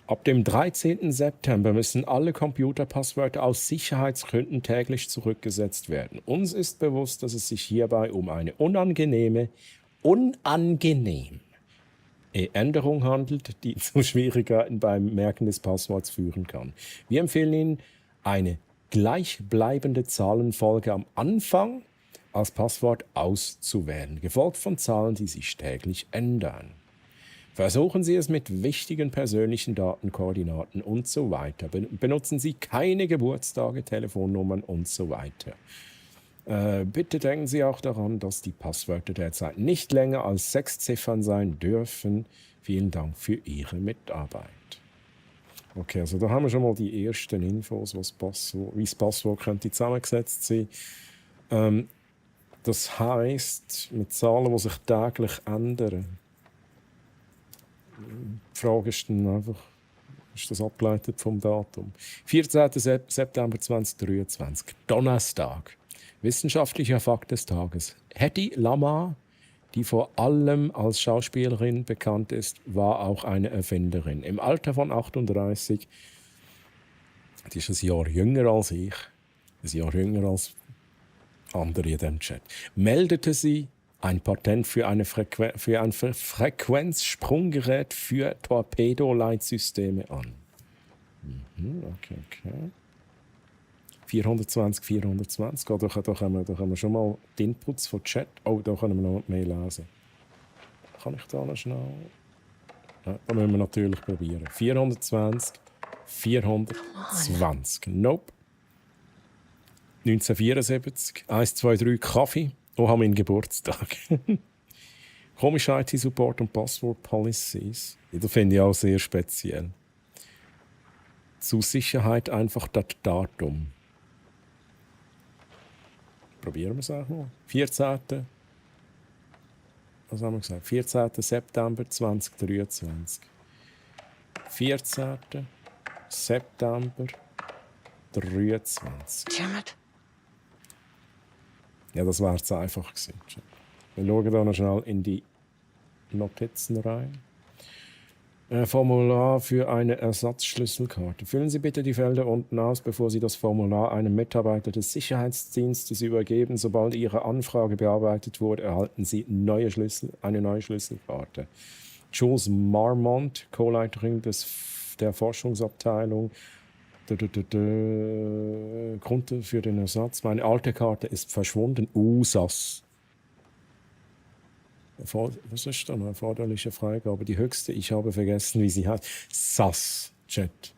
Ab dem 13. September müssen alle Computerpasswörter aus Sicherheitsgründen täglich zurückgesetzt werden. Uns ist bewusst, dass es sich hierbei um eine unangenehme Änderung handelt, die zu Schwierigkeiten beim Merken des Passworts führen kann. Wir empfehlen Ihnen, eine gleichbleibende Zahlenfolge am Anfang als Passwort auszuwählen, gefolgt von Zahlen, die sich täglich ändern. Versuchen Sie es mit wichtigen persönlichen Daten, Koordinaten und so weiter. Benutzen Sie keine Geburtstage, Telefonnummern und so weiter. Bitte denken Sie auch daran, dass die Passwörter derzeit nicht länger als 6 Ziffern sein dürfen. Vielen Dank für Ihre Mitarbeit. Okay, also da haben wir schon mal die ersten Infos, wie das Passwort könnte zusammengesetzt sein. Das heisst, mit Zahlen, die sich täglich ändern. Die Frage ist dann einfach, ist das abgeleitet vom Datum? 14. September 2023, Donnerstag. Wissenschaftlicher Fakt des Tages. Hedy Lamarr, die vor allem als Schauspielerin bekannt ist, war auch eine Erfinderin. Im Alter von 38, die ist ein Jahr jünger als ich, ein Jahr jünger als andere in diesem Chat, meldete sie ein Patent für ein Frequenzsprunggerät für Torpedoleitsysteme an. Okay. 420, 420. Da können wir schon mal die Inputs von Chat. Oh, da können wir noch mehr lesen. Kann ich da noch schnell? Ja, da müssen wir natürlich probieren. 420, 420. Nope. 1974, 1, 2, 3 Kaffee. Oh, haben wir einen Geburtstag. Komische IT-Support und Passwort-Policies. Das finde ich auch sehr speziell. Zur Sicherheit einfach das Datum. Probieren wir es auch mal. 14. Was haben wir gesagt? 14. September 2023. 14. September 23. Damn it. Ja, das wäre es einfach gewesen. Wir schauen da noch schnell in die Notizen rein. Formular für eine Ersatzschlüsselkarte. Füllen Sie bitte die Felder unten aus, bevor Sie das Formular einem Mitarbeiter des Sicherheitsdienstes übergeben. Sobald Ihre Anfrage bearbeitet wurde, erhalten Sie eine neue Schlüsselkarte. Jules Marmont, Co-Leiterin der Forschungsabteilung. Grund für den Ersatz. Meine alte Karte ist verschwunden. SAS. Was ist da noch? Erforderliche Freigabe. Die höchste, ich habe vergessen, wie sie heißt. SAS. Chat.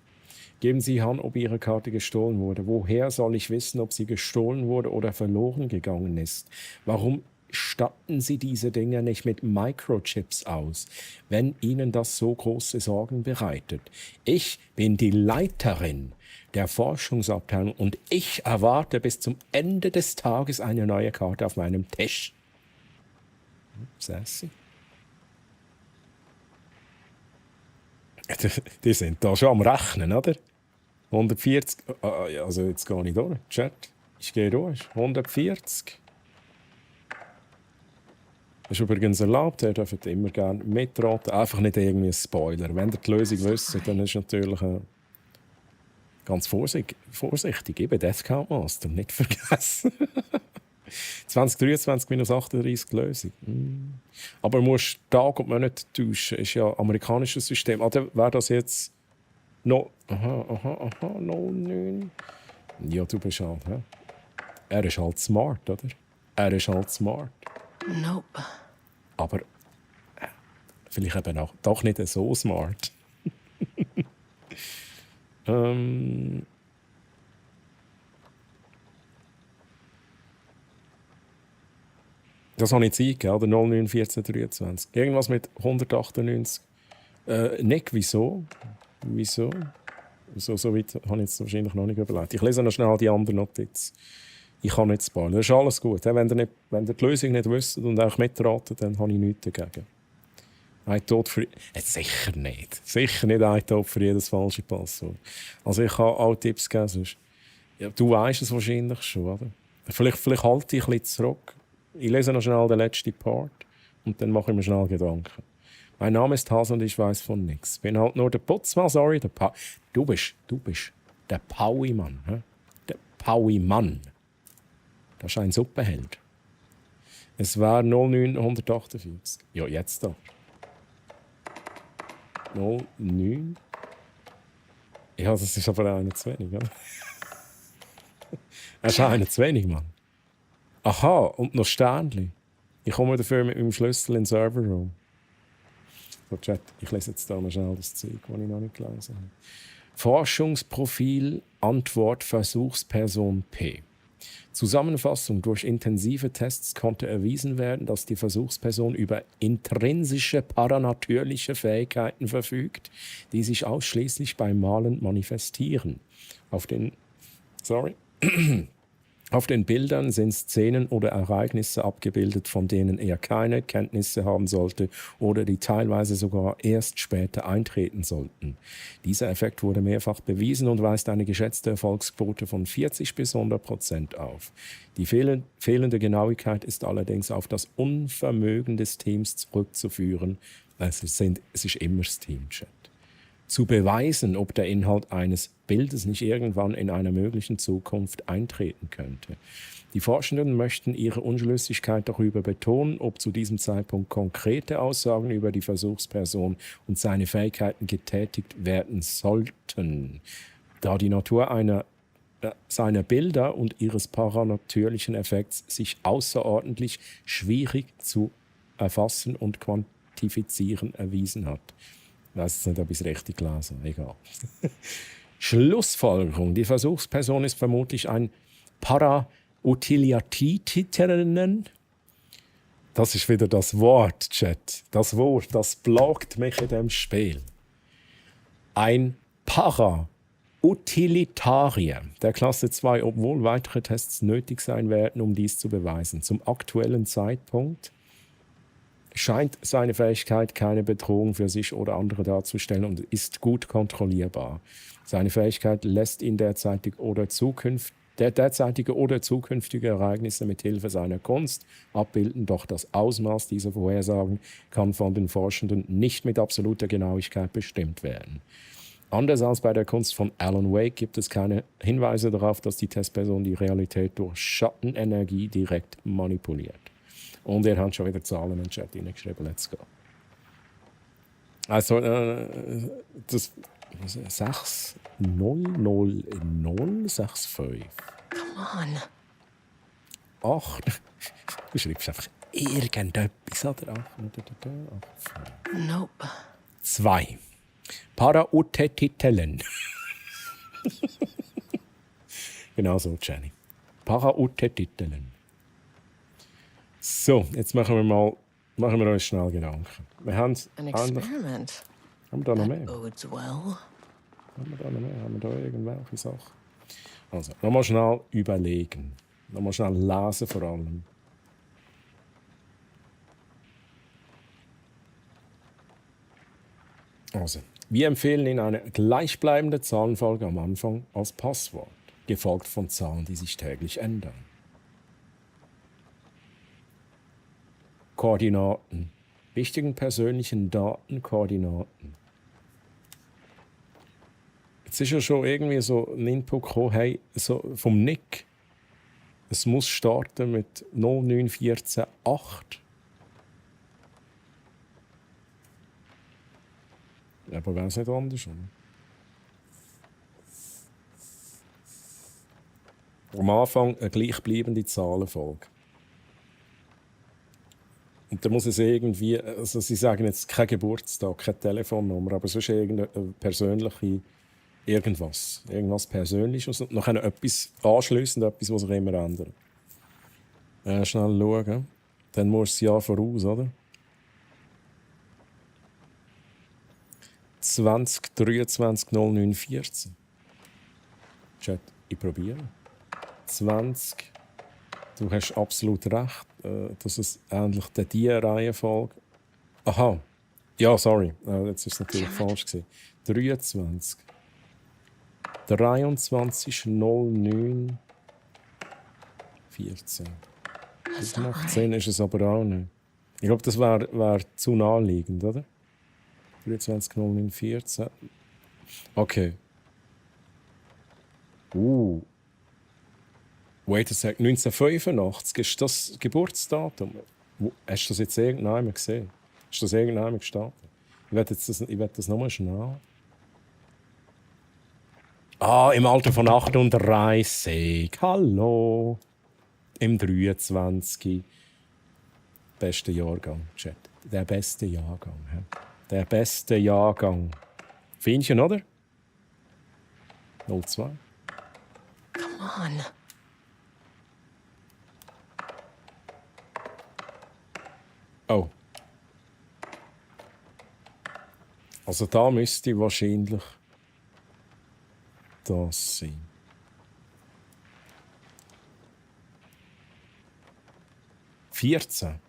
Geben Sie an, ob Ihre Karte gestohlen wurde. Woher soll ich wissen, ob sie gestohlen wurde oder verloren gegangen ist? Warum statten Sie diese Dinge nicht mit Microchips aus, wenn Ihnen das so große Sorgen bereitet? Ich bin die Leiterin der Forschungsabteilung und ich erwarte bis zum Ende des Tages eine neue Karte auf meinem Tisch. Sassy. Die sind da schon am Rechnen, oder? 140. Also jetzt gehe ich durch. Chat. Ich gehe durch. 140. Das ist übrigens erlaubt. Ihr dürft immer gerne mitraten. Einfach nicht irgendwie ein Spoiler. Wenn ihr die Lösung wisst, dann ist natürlich ganz vorsichtig. Eben Death Count Master. Nicht vergessen. 2023 minus 38 Lösung. Aber du musst Tag und Monat tauschen. Das ist ja ein amerikanisches System. Oder wäre das jetzt noch. Aha, 09. Ja, du bist halt. He? Er ist halt smart, oder? Er ist halt smart. Nope. Aber vielleicht eben auch doch nicht so smart. Das habe ich Zeit, oder? 09, 14, 23. Irgendwas mit 198. Nick, wieso? Wieso? So weit habe ich jetzt wahrscheinlich noch nicht überlegt. Ich lese noch schnell die anderen Notizen. Ich kann nicht spoilern. Das ist alles gut. Wenn ihr die Lösung nicht wisst und auch mitraten, dann habe ich nichts dagegen. Ein Tod für... Sicher nicht. Sicher nicht ein Tod für jedes falsche Passwort. Also ich kann auch Tipps geben. Sonst. Ja, du weißt es wahrscheinlich schon, oder? Vielleicht halte ich ein bisschen zurück. Ich lese noch schnell den letzten Part und dann mache ich mir schnell Gedanken. Mein Name ist Hase und ich weiß von nichts. Bin halt nur der Putzmann, sorry. Du bist der Paui-Mann. He? Der Paui-Mann. Das ist ein Suppenheld. Es war 0948. Ja, jetzt da. 09. Ja, das ist aber einer zu wenig, oder? Es ist einer zu wenig, Mann. Aha, und noch Sternchen. Ich komme dafür mit meinem Schlüssel in den Serverraum. So, Chat, ich lese jetzt da mal schnell das Zeug, das ich noch nicht gelesen habe. Forschungsprofil, Antwort, Versuchsperson P. Zusammenfassung: Durch intensive Tests konnte erwiesen werden, dass die Versuchsperson über intrinsische paranatürliche Fähigkeiten verfügt, die sich ausschließlich beim Malen manifestieren. Auf den Bildern sind Szenen oder Ereignisse abgebildet, von denen er keine Kenntnisse haben sollte oder die teilweise sogar erst später eintreten sollten. Dieser Effekt wurde mehrfach bewiesen und weist eine geschätzte Erfolgsquote von 40 bis 100% auf. Die fehlende Genauigkeit ist allerdings auf das Unvermögen des Teams zurückzuführen. Es ist immer das Team-Chat. Zu beweisen, ob der Inhalt eines Bildes nicht irgendwann in einer möglichen Zukunft eintreten könnte. Die Forschenden möchten ihre Unschlüssigkeit darüber betonen, ob zu diesem Zeitpunkt konkrete Aussagen über die Versuchsperson und seine Fähigkeiten getätigt werden sollten. Da die Natur einer seiner Bilder und ihres paranatürlichen Effekts sich außerordentlich schwierig zu erfassen und quantifizieren erwiesen hat. Ich weiß jetzt nicht, ob ich es richtig gelesen habe. Egal. Schlussfolgerung. Die Versuchsperson ist vermutlich ein Parautilitätinnen. Das ist wieder das Wort, Chat. Das Wort, das plagt mich in dem Spiel. Ein Para-Utilitarier der Klasse 2, obwohl weitere Tests nötig sein werden, um dies zu beweisen. Zum aktuellen Zeitpunkt scheint seine Fähigkeit keine Bedrohung für sich oder andere darzustellen und ist gut kontrollierbar. Seine Fähigkeit lässt ihn derzeitige oder zukünftige Ereignisse mit Hilfe seiner Kunst abbilden, doch das Ausmaß dieser Vorhersagen kann von den Forschenden nicht mit absoluter Genauigkeit bestimmt werden. Anders als bei der Kunst von Alan Wake gibt es keine Hinweise darauf, dass die Testperson die Realität durch Schattenenergie direkt manipuliert. Und ihr habt schon wieder Zahlen in den Chat hineingeschrieben. Let's go. Also, das 60065. Come on. 8. Du schreibst einfach irgendetwas, oder? Nope. 2. Parauthetitelen. Genau so, Jenny. Parauthetitelen. So, jetzt machen wir uns schnell Gedanken. Wir haben An eigentlich... experiment. Haben wir da noch mehr? Bodes well. Haben wir da irgendwelche Sachen? Also, nochmal schnell überlegen. Nochmal schnell lesen vor allem. Also, wir empfehlen Ihnen eine gleichbleibende Zahlenfolge am Anfang als Passwort, gefolgt von Zahlen, die sich täglich ändern. Koordinaten. Wichtigen persönlichen Daten, Koordinaten. Jetzt ist ja schon irgendwie so ein Input gekommen, hey, so vom Nick. Es muss starten mit 09148. Aber wäre es nicht anders, oder? Am Anfang eine gleichbleibende Zahlenfolge. Und da muss es irgendwie, also Sie sagen jetzt kein Geburtstag, keine Telefonnummer, aber sonst irgendeine persönliche irgendwas Persönliches und nachher etwas anschliessend, etwas, was sich immer ändert. Schnell schauen. Dann muss das Jahr voraus, oder? 2023 0914. Chat, ich probiere. 20. Du hast absolut recht, dass es ähnlich diese Reihenfolge. Aha. Ja, sorry. Jetzt ist es natürlich falsch gewesen. 23. 23 09 14. Das macht Sinn, ist es aber auch nicht. Ich glaube, das wär zu naheliegend, oder? 23 09 14. Okay. Wait a sec, 1985 ist das Geburtsdatum. Hast du das jetzt irgendjemand gesehen? Hast du das irgendjemand gestartet? Ich werde das nochmal schnell. Im Alter von 38. Hallo. Im 23. Beste Jahrgang, Chat. Der beste Jahrgang. He? Der beste Jahrgang. Findest du, oder? 02. Come on. Oh. Also da müsste wahrscheinlich das sein. Vierzehn.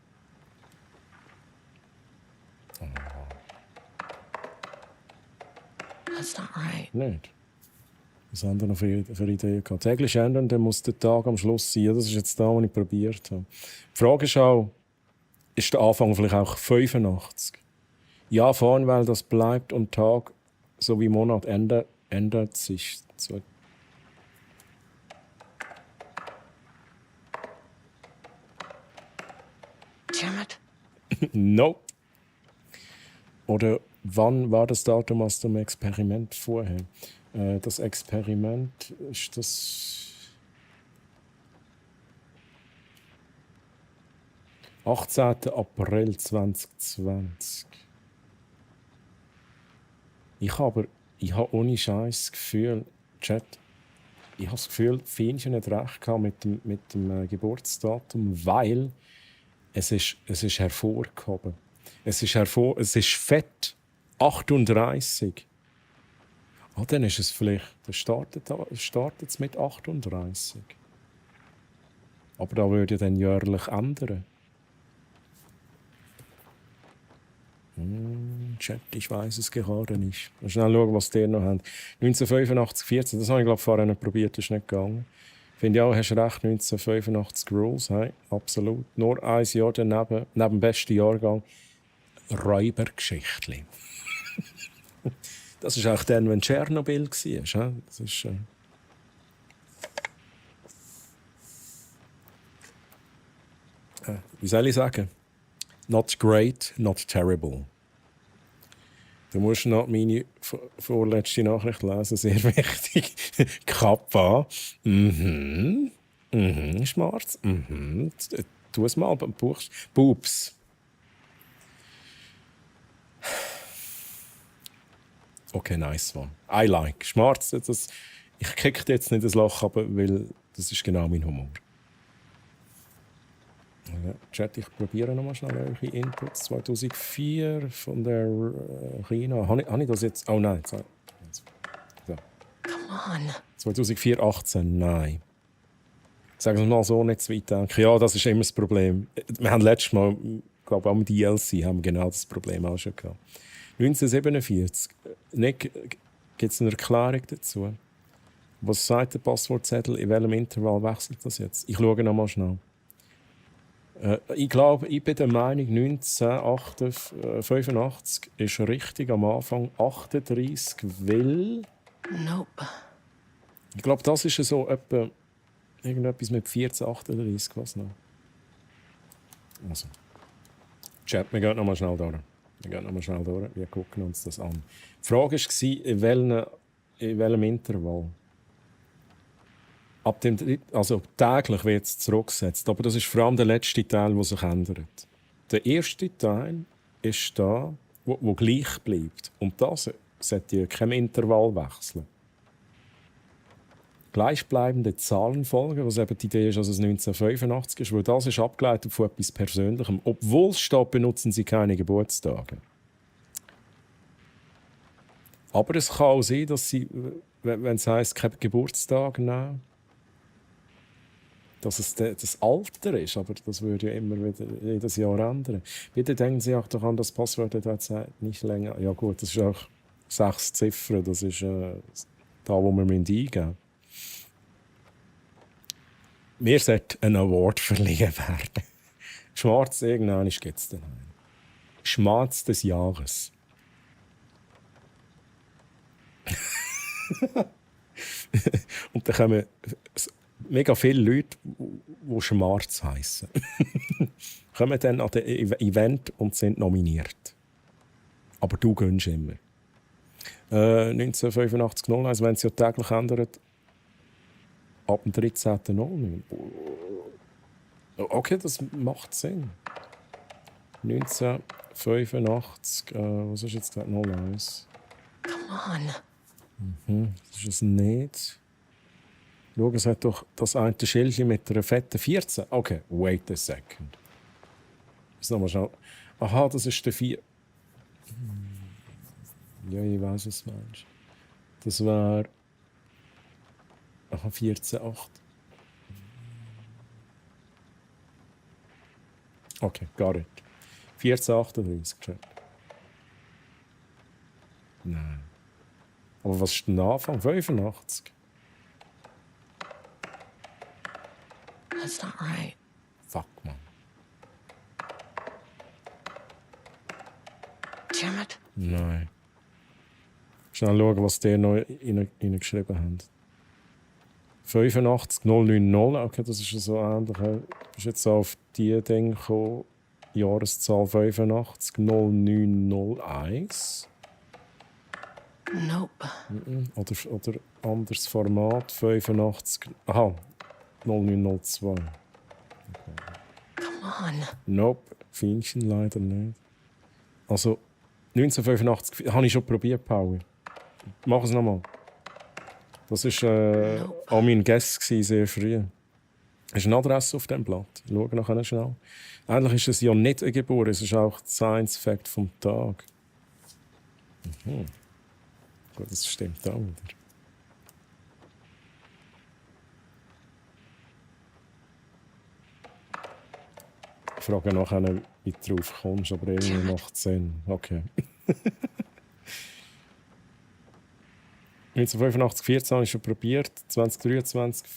That's not right. Nicht. Was haben wir noch für Ideen gehabt? Täglich ändern, dann muss der Tag am Schluss sein. Das ist jetzt da, was ich probiert habe. Die Frage ist auch, ist der Anfang vielleicht auch 85? Ja, vorhin, weil das bleibt und Tag sowie Monat ändert sich. Damn it. Nope. Oder wann war das Datum aus dem Experiment vorher? Das Experiment ist das 18. April 2020. Ich habe ohne Scheiß das Gefühl, Chat, ich habe das Gefühl, Fienchen hat recht gehabt mit dem Geburtsdatum, weil es ist hervorgehoben. Es ist fett 38. Ah, dann ist es vielleicht, dann startet es mit 38. Aber da würde dann jährlich ändern. Chat, ich weiß es gerade nicht. Mal schnell schauen, was die noch haben. 1985, 14, das habe ich glaube vorher nicht probiert, das ist nicht gegangen. Finde ich auch, hast recht, 1985 Rules, hey, absolut. Nur ein Jahr daneben, neben dem besten Jahrgang, Räubergeschichtli. Das ist auch dann, wenn Tschernobyl war. Das ist, wie soll ich sagen? Not great, not terrible. Du musst noch meine vorletzte Nachricht lesen, sehr wichtig. Kappa. Schwarz. Tu es mal, Pups. Okay, nice one. I like. Schwarz, ich kriege jetzt nicht das Loch, aber weil das ist genau mein Humor. Ja, Chat, ich probiere nochmal schnell eure Inputs. 2004 von der Rina. Habe ich das jetzt? Oh nein. So. Come on. 2004, 18, nein. Sagen wir mal so, nicht zu weit denken. Ja, das ist immer das Problem. Wir haben letztes Mal, glaube ich, auch mit DLC haben wir genau das Problem auch schon gehabt. 1947. Gibt es eine Erklärung dazu? Was sagt der Passwortzettel? In welchem Intervall wechselt das jetzt? Ich schaue nochmal schnell. Ich glaube, ich bin der Meinung, 1985 ist richtig am Anfang 38, weil... Nope. Ich glaube, das ist so etwa irgendetwas mit 14, 38, was noch. Also. Chat, wir gehen nochmal schnell durch. Wir gucken uns das an. Die Frage war, in welchem Intervall? Also täglich wird es zurückgesetzt, aber das ist vor allem der letzte Teil, der sich ändert. Der erste Teil ist da, wo gleich bleibt. Und das sollte ja kein Intervall wechseln. Gleichbleibende Zahlenfolge, was eben die Idee ist, dass es 1985 ist, weil das ist abgeleitet von etwas Persönlichem. Obwohl es steht, benutzen sie keine Geburtstage. Aber es kann auch sein, dass sie, wenn es heisst, kein Geburtstag nehmen, dass es das Alter ist, aber das würde ja immer wieder jedes Jahr ändern. Bitte denken Sie auch daran, das Passwort derzeit nicht länger. Ja gut, das ist auch 6 Ziffern, das ist da, wo wir eingeben müssen. Mir sollte ein Award verliehen werden. Schwarz, irgendwann gibt es den. Schmatz des Jahres. Und dann kommen mega viele Leute, die Schmarz heissen, kommen dann an das Event und sind nominiert. Aber du gönnst immer. 1985 01, wenn es ja täglich ändert, ab dem 13.09. Okay, das macht Sinn. 1985, was ist jetzt gerade 01? Come on. Das ist es nicht. Schau, es hat doch das eine Schildchen mit einer fetten 14. Okay, wait a second. Jetzt nochmal schnell. Aha, das ist der 4. Ja, ich weiß es, Mensch. Das war. Aha, 14,8. Okay, got it. 14,38. Nein. Aber was ist denn der Anfang? 85? That's not right. Fuck, man. Damn it. Nein. Schnell schauen, was die noch reingeschrieben haben. 85 090, okay, das ist so ähnlich. Du bist jetzt auf die Dinge gekommen. Jahreszahl 85 0901. Nope. Oder anderes Format, 85. Aha, 0902. Come on. Nope, Fienchen leider nicht. Also, 1985 habe ich schon probiert, Paul. Mach es nochmal. Das war auch mein Guess sehr früh. Es ist eine Adresse auf dem Blatt. Schau nachher schnell. Eigentlich ist es ja nicht eine Geburt, es ist auch das Science-Fact vom Tag. Mhm. Gut, das stimmt auch wieder. Ich frage nachher, wie du drauf kommst, aber irgendwie macht es Sinn. Okay. 1985, 14 habe ich schon probiert. 2023,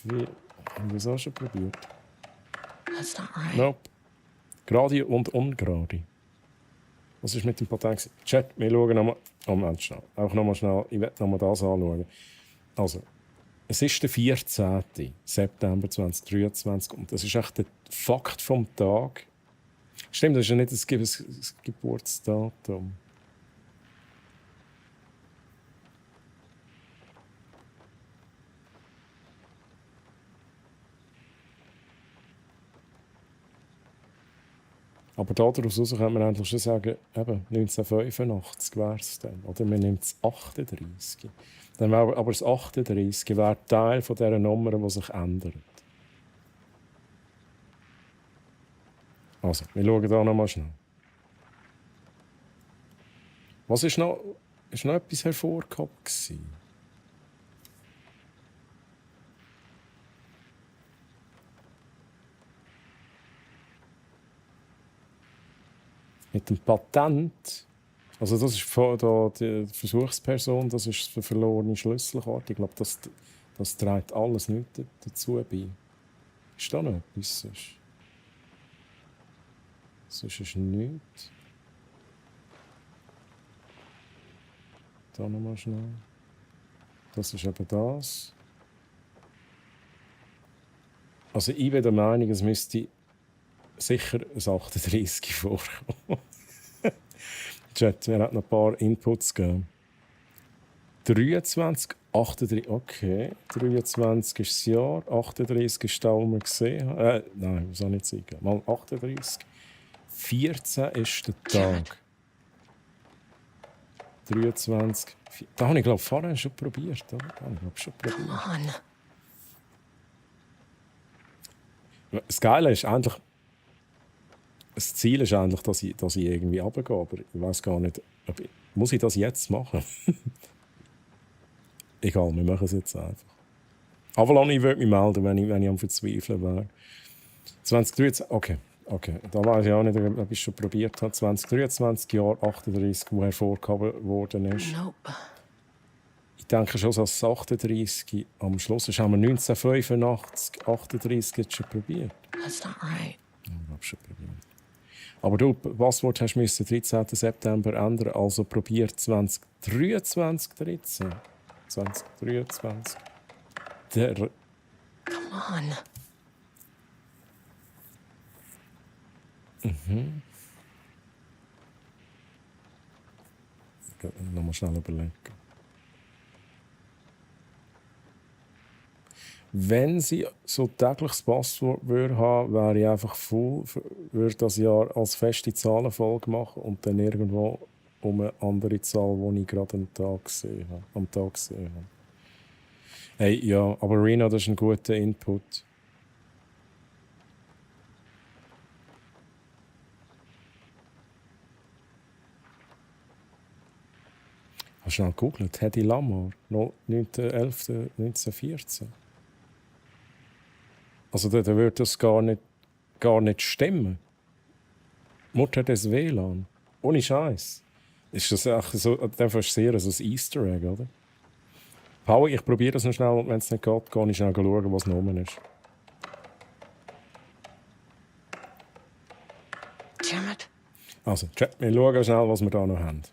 wieso hast du schon probiert? That's not right. Nope. Gerade und ungerade. Was ist mit dem Patent? Chat, wir schauen nochmal. Moment, schnell. Auch nochmal schnell. Ich werde nochmal das anschauen. Also, es ist der 14. September 2023 und das ist echt der Fakt vom Tag. Stimmt, das ist ja nicht das Geburtsdatum. Aber daraus könnte man eigentlich schon sagen, eben 1985 wäre es dann. Oder man nimmt das 38. Dann wäre aber das 38 wäre Teil von dieser Nummer, die sich ändert. Also, wir schauen hier nochmal schnell. Was ist noch etwas hervorgehoben gewesen? Mit dem Patent, also das ist da die Versuchsperson, das ist der verlorene Schlüsselkarte. Ich glaube, das trägt alles nicht dazu bei. Ist da noch etwas? Sonst ist nichts. Da nochmal schnell. Das ist eben das. Also ich bin der Meinung, es müsste sicher ein 38 vorkommen. Chat, wir hatten noch ein paar Inputs gegeben. 23, 38, okay. 23 ist das Jahr, 38 ist da, wo wir gesehen haben. Nein, das soll nicht sein. Mal 38. 14 ist der Tag. 23. Da habe ich, glaube ich, vorher schon probiert. Oder? Da habe ich, schon probiert. Mann. Das Geile ist eigentlich, das Ziel ist eigentlich, dass ich irgendwie runtergehe, aber ich weiß gar nicht, muss ich das jetzt machen? Egal, wir machen es jetzt einfach. Avalon, ich würde mich melden, wenn ich am Verzweifeln wäre. 2023, okay. Da weiß ich auch nicht, ob ich es schon probiert habe. 2023, Jahr 38, wo hervorgehoben worden ist. Nope. Ich denke schon, dass das 38 am Schluss ist. Haben wir 1985, 38 jetzt schon probiert. That's not right. Ich habe schon probiert. Aber du, Passwort hast du 13. September ändern, also probiert 2023 13. 2023. Come on. Nochmal schnell überlegen. Wenn sie so tägliches Passwort haben, wäre ich einfach full, würde das Jahr als feste Zahlenfolge machen und dann irgendwo um eine andere Zahl, die ich gerade am Tag gesehen habe. Hey, ja, aber Rina, das ist ein guter Input. Hast du schnell gegoogelt? Hedy Lamarr, 9.11.1914. Also da würde das gar nicht stimmen. Mutter des WLAN. Ohne Scheiß. Ist das echt so, das ist sehr so ein Easter Egg, oder? Paul, ich probiere das noch schnell und wenn es nicht geht, gehe ich schnell schauen, was noch ist. Damn it. Also, wir schauen schnell, was wir da noch haben.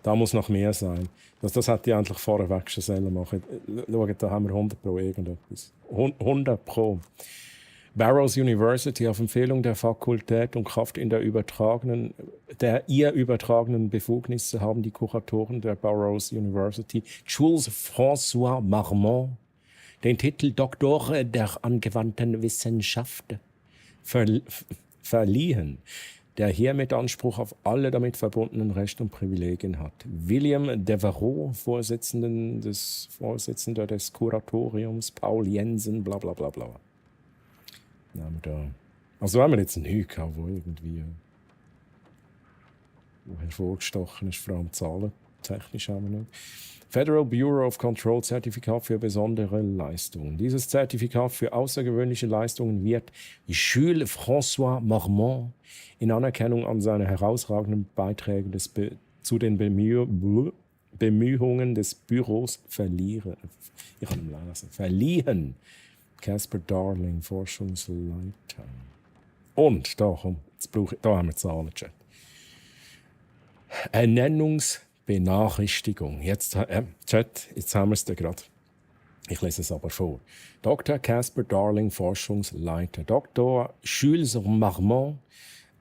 Da muss noch mehr sein. Das hätte ich eigentlich vorweg schon selber machen. Schaut, da haben wir 100 Pro irgendetwas. 100 Pro. Barrows University auf Empfehlung der Fakultät und Kraft der ihr übertragenen Befugnisse haben die Kuratoren der Barrows University, Jules François Marmont, den Titel Doktor der angewandten Wissenschaft verliehen, der hiermit Anspruch auf alle damit verbundenen Rechte und Privilegien hat. William Devereux, Vorsitzender des Kuratoriums, Paul Jensen, bla bla bla bla. Also haben wir jetzt nichts gehabt, wo irgendwie hervorgestochen ist, vor allem zahlentechnisch haben wir nicht. Federal Bureau of Control Zertifikat für besondere Leistungen. Dieses Zertifikat für außergewöhnliche Leistungen wird Jules François Marmont in Anerkennung an seine herausragenden Beiträge zu den Bemühungen des Büros verliehen. Caspar Darling, Forschungsleiter. Und da haben wir Zahlenchat. Ernennungsbenachrichtigung. Jetzt haben wir es gerade. Ich lese es aber vor. Dr. Caspar Darling, Forschungsleiter. Dr. Jules Marmont,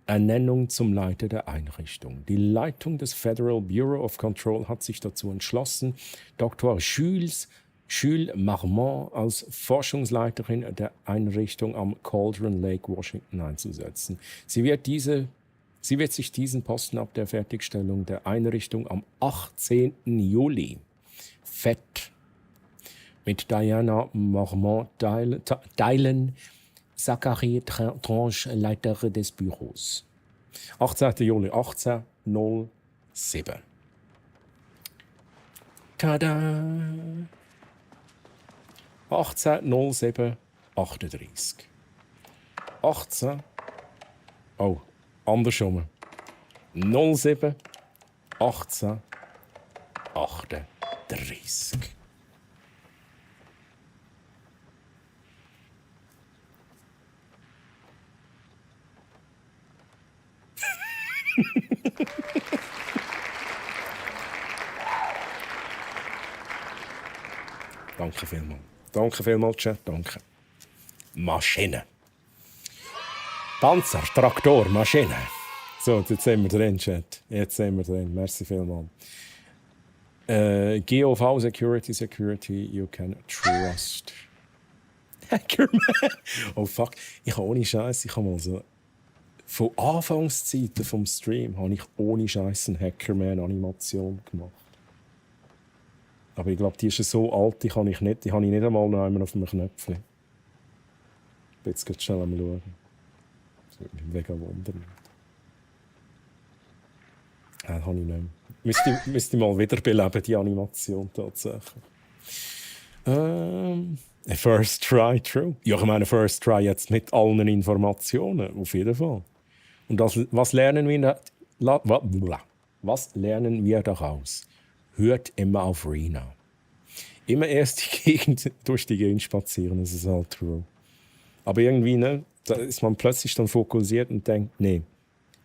Ernennung zum Leiter der Einrichtung. Die Leitung des Federal Bureau of Control hat sich dazu entschlossen, Dr. Jules Marmont als Forschungsleiterin der Einrichtung am Cauldron Lake, Washington, einzusetzen. Sie wird sich diesen Posten ab der Fertigstellung der Einrichtung am 18. Juli mit Diana Marmont teilen, Zachary Tranche, Leiter des Büros. 18. Juli 1807. Tada! 1807 38. 18. Oh, andersrum. 07 18 38. Danke vielmals. Danke vielmals, Chat. Danke. Maschine. Panzer, Traktor, Maschine. So, jetzt sind wir drin, Chat. Jetzt sind wir drin. Merci vielmals. GOV Security, you can trust. Hackerman. Oh fuck. Ich habe ohne Scheiß, ich habe mal so. Von Anfangszeiten vom Stream habe ich ohne Scheiß eine Hackerman-Animation gemacht. Aber ich glaube, die ist so alt, die habe ich nicht einmal noch einmal auf einem Knöpfchen. Ich bin jetzt gerade schnell am Schauen. Das würde mich mega wundern. Habe ich nicht mehr. Müsste ich mal wiederbeleben, die Animation tatsächlich. First try, true. Ja, ich meine, first try jetzt mit allen Informationen, auf jeden Fall. Und was lernen wir daraus? Hört immer auf Rena. Immer erst durch die Gegend spazieren, das ist halt true. Aber irgendwie, ne, da ist man plötzlich dann fokussiert und denkt, nee,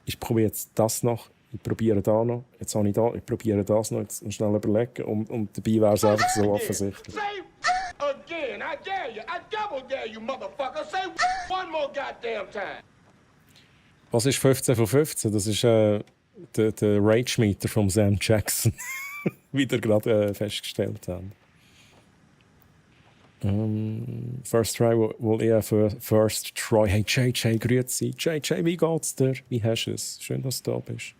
ich probiere jetzt das noch, ich probiere da noch, jetzt habe ich da, ich probiere das noch, jetzt schnell überlegen und dabei wäre es einfach so offensichtlich. Again, I dare you. I double dare you, motherfucker. Say one more goddamn time. Was ist 15 von 15? Das ist der Rage-Meter von Sam Jackson. Wie wir gerade festgestellt haben. First Try wohl eher für First Try. Hey JJ, grüezi. JJ, wie geht's dir? Wie hast du es? Schön, dass du da bist.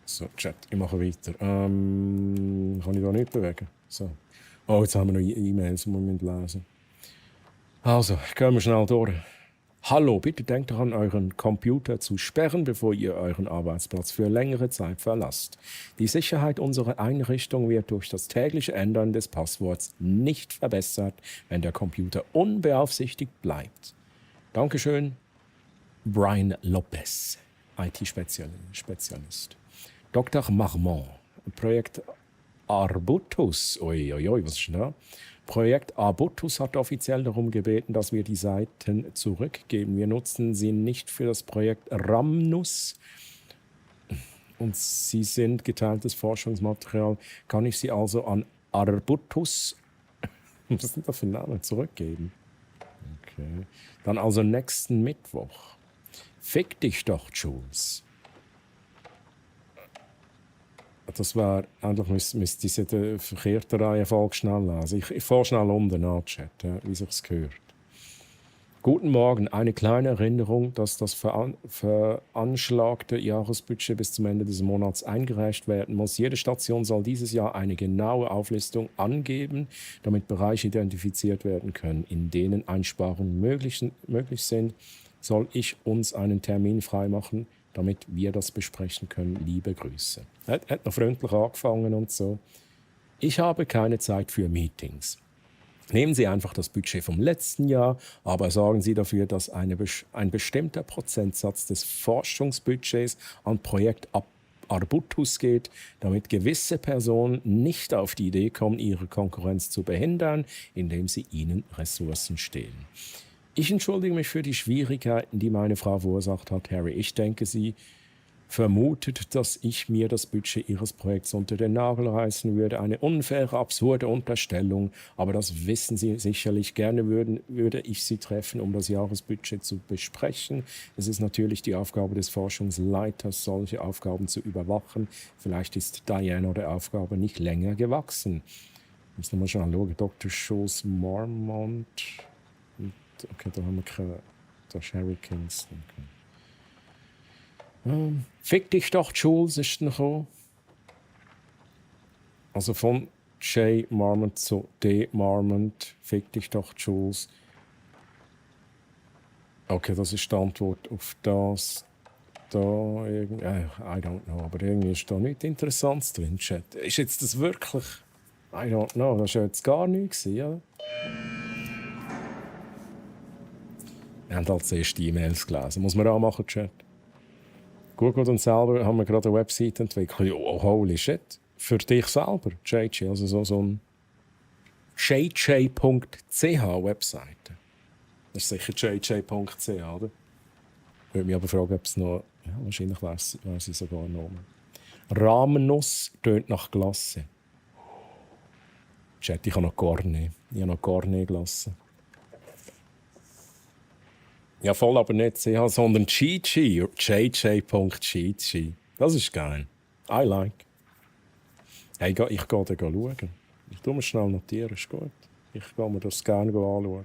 So, Chat, ich mache weiter. Kann ich da nicht bewegen? So. Oh, jetzt haben wir noch E-Mails, die wir lesen müssen. Also, gehen wir schnell durch. Hallo, bitte denkt daran, euren Computer zu sperren, bevor ihr euren Arbeitsplatz für längere Zeit verlasst. Die Sicherheit unserer Einrichtung wird durch das tägliche Ändern des Passworts nicht verbessert, wenn der Computer unbeaufsichtigt bleibt. Dankeschön, Brian Lopez, IT-Spezialist. Dr. Marmont, Projekt Arbutus. Uiuiui, was ist denn da? Projekt Arbutus hat offiziell darum gebeten, dass wir die Seiten zurückgeben. Wir nutzen sie nicht für das Projekt Ramnus und sie sind geteiltes Forschungsmaterial. Kann ich sie also an Arbutus, was sind das für Namen, zurückgeben? Okay. Dann also nächsten Mittwoch. Fick dich doch, Jules. Das war, eigentlich müsste ich die verkehrte Reihenfolge schnell lesen. Ich fahre schnell unten an, Chat, ja, wie sich's gehört. Guten Morgen. Eine kleine Erinnerung, dass das veranschlagte Jahresbudget bis zum Ende des Monats eingereicht werden muss. Jede Station soll dieses Jahr eine genaue Auflistung angeben, damit Bereiche identifiziert werden können, in denen Einsparungen möglich sind. Soll ich uns einen Termin freimachen, damit wir das besprechen können. Liebe Grüße. Hat noch freundlich angefangen und so. Ich habe keine Zeit für Meetings. Nehmen Sie einfach das Budget vom letzten Jahr, aber sorgen Sie dafür, dass ein bestimmter Prozentsatz des Forschungsbudgets an Projekt Arbutus geht, damit gewisse Personen nicht auf die Idee kommen, ihre Konkurrenz zu behindern, indem sie ihnen Ressourcen stehlen. Ich entschuldige mich für die Schwierigkeiten, die meine Frau verursacht hat, Harry. Ich denke, sie vermutet, dass ich mir das Budget ihres Projekts unter den Nagel reißen würde. Eine unfaire, absurde Unterstellung, aber das wissen Sie sicherlich. Gerne würde ich Sie treffen, um das Jahresbudget zu besprechen. Es ist natürlich die Aufgabe des Forschungsleiters, solche Aufgaben zu überwachen. Vielleicht ist Diana der Aufgabe nicht länger gewachsen. Ich muss nochmal schauen, Dr. Schoß Marmont. Okay, da haben wir keine. Da ist Harry Kingston. Okay. Fick dich doch, Jules, ist noch gekommen. Also von J. Marmont zu D. Marmont. Fick dich doch, Jules. Okay, das ist die Antwort auf das. Da I don't know, aber irgendwie ist da nichts Interessantes drin, Chat. Ist jetzt das wirklich? I don't know, das war jetzt gar nichts, ja? Wir haben halt zuerst die E-Mails gelesen. Muss man auch machen, Chat. Google und selber haben wir gerade eine Website entwickelt. Oh, holy shit. Für dich selber, JJ. Also so ein jj.ch Webseite. Das ist sicher jj.ch, oder? Ich würde mich aber fragen, ob es noch. Ja, wahrscheinlich wäre sie sogar noch. Rahmennuss tönt nach Glasse. Chat, ich habe noch Cornet. Ich habe noch Cornet gelassen. Ja, voll aber nicht CH, sondern Chichi. jj.chichi. Das ist geil. I like. Hey, ich gehe da schauen. Ich tue mir schnell notieren, ist gut. Ich gehe mir das gerne anschauen.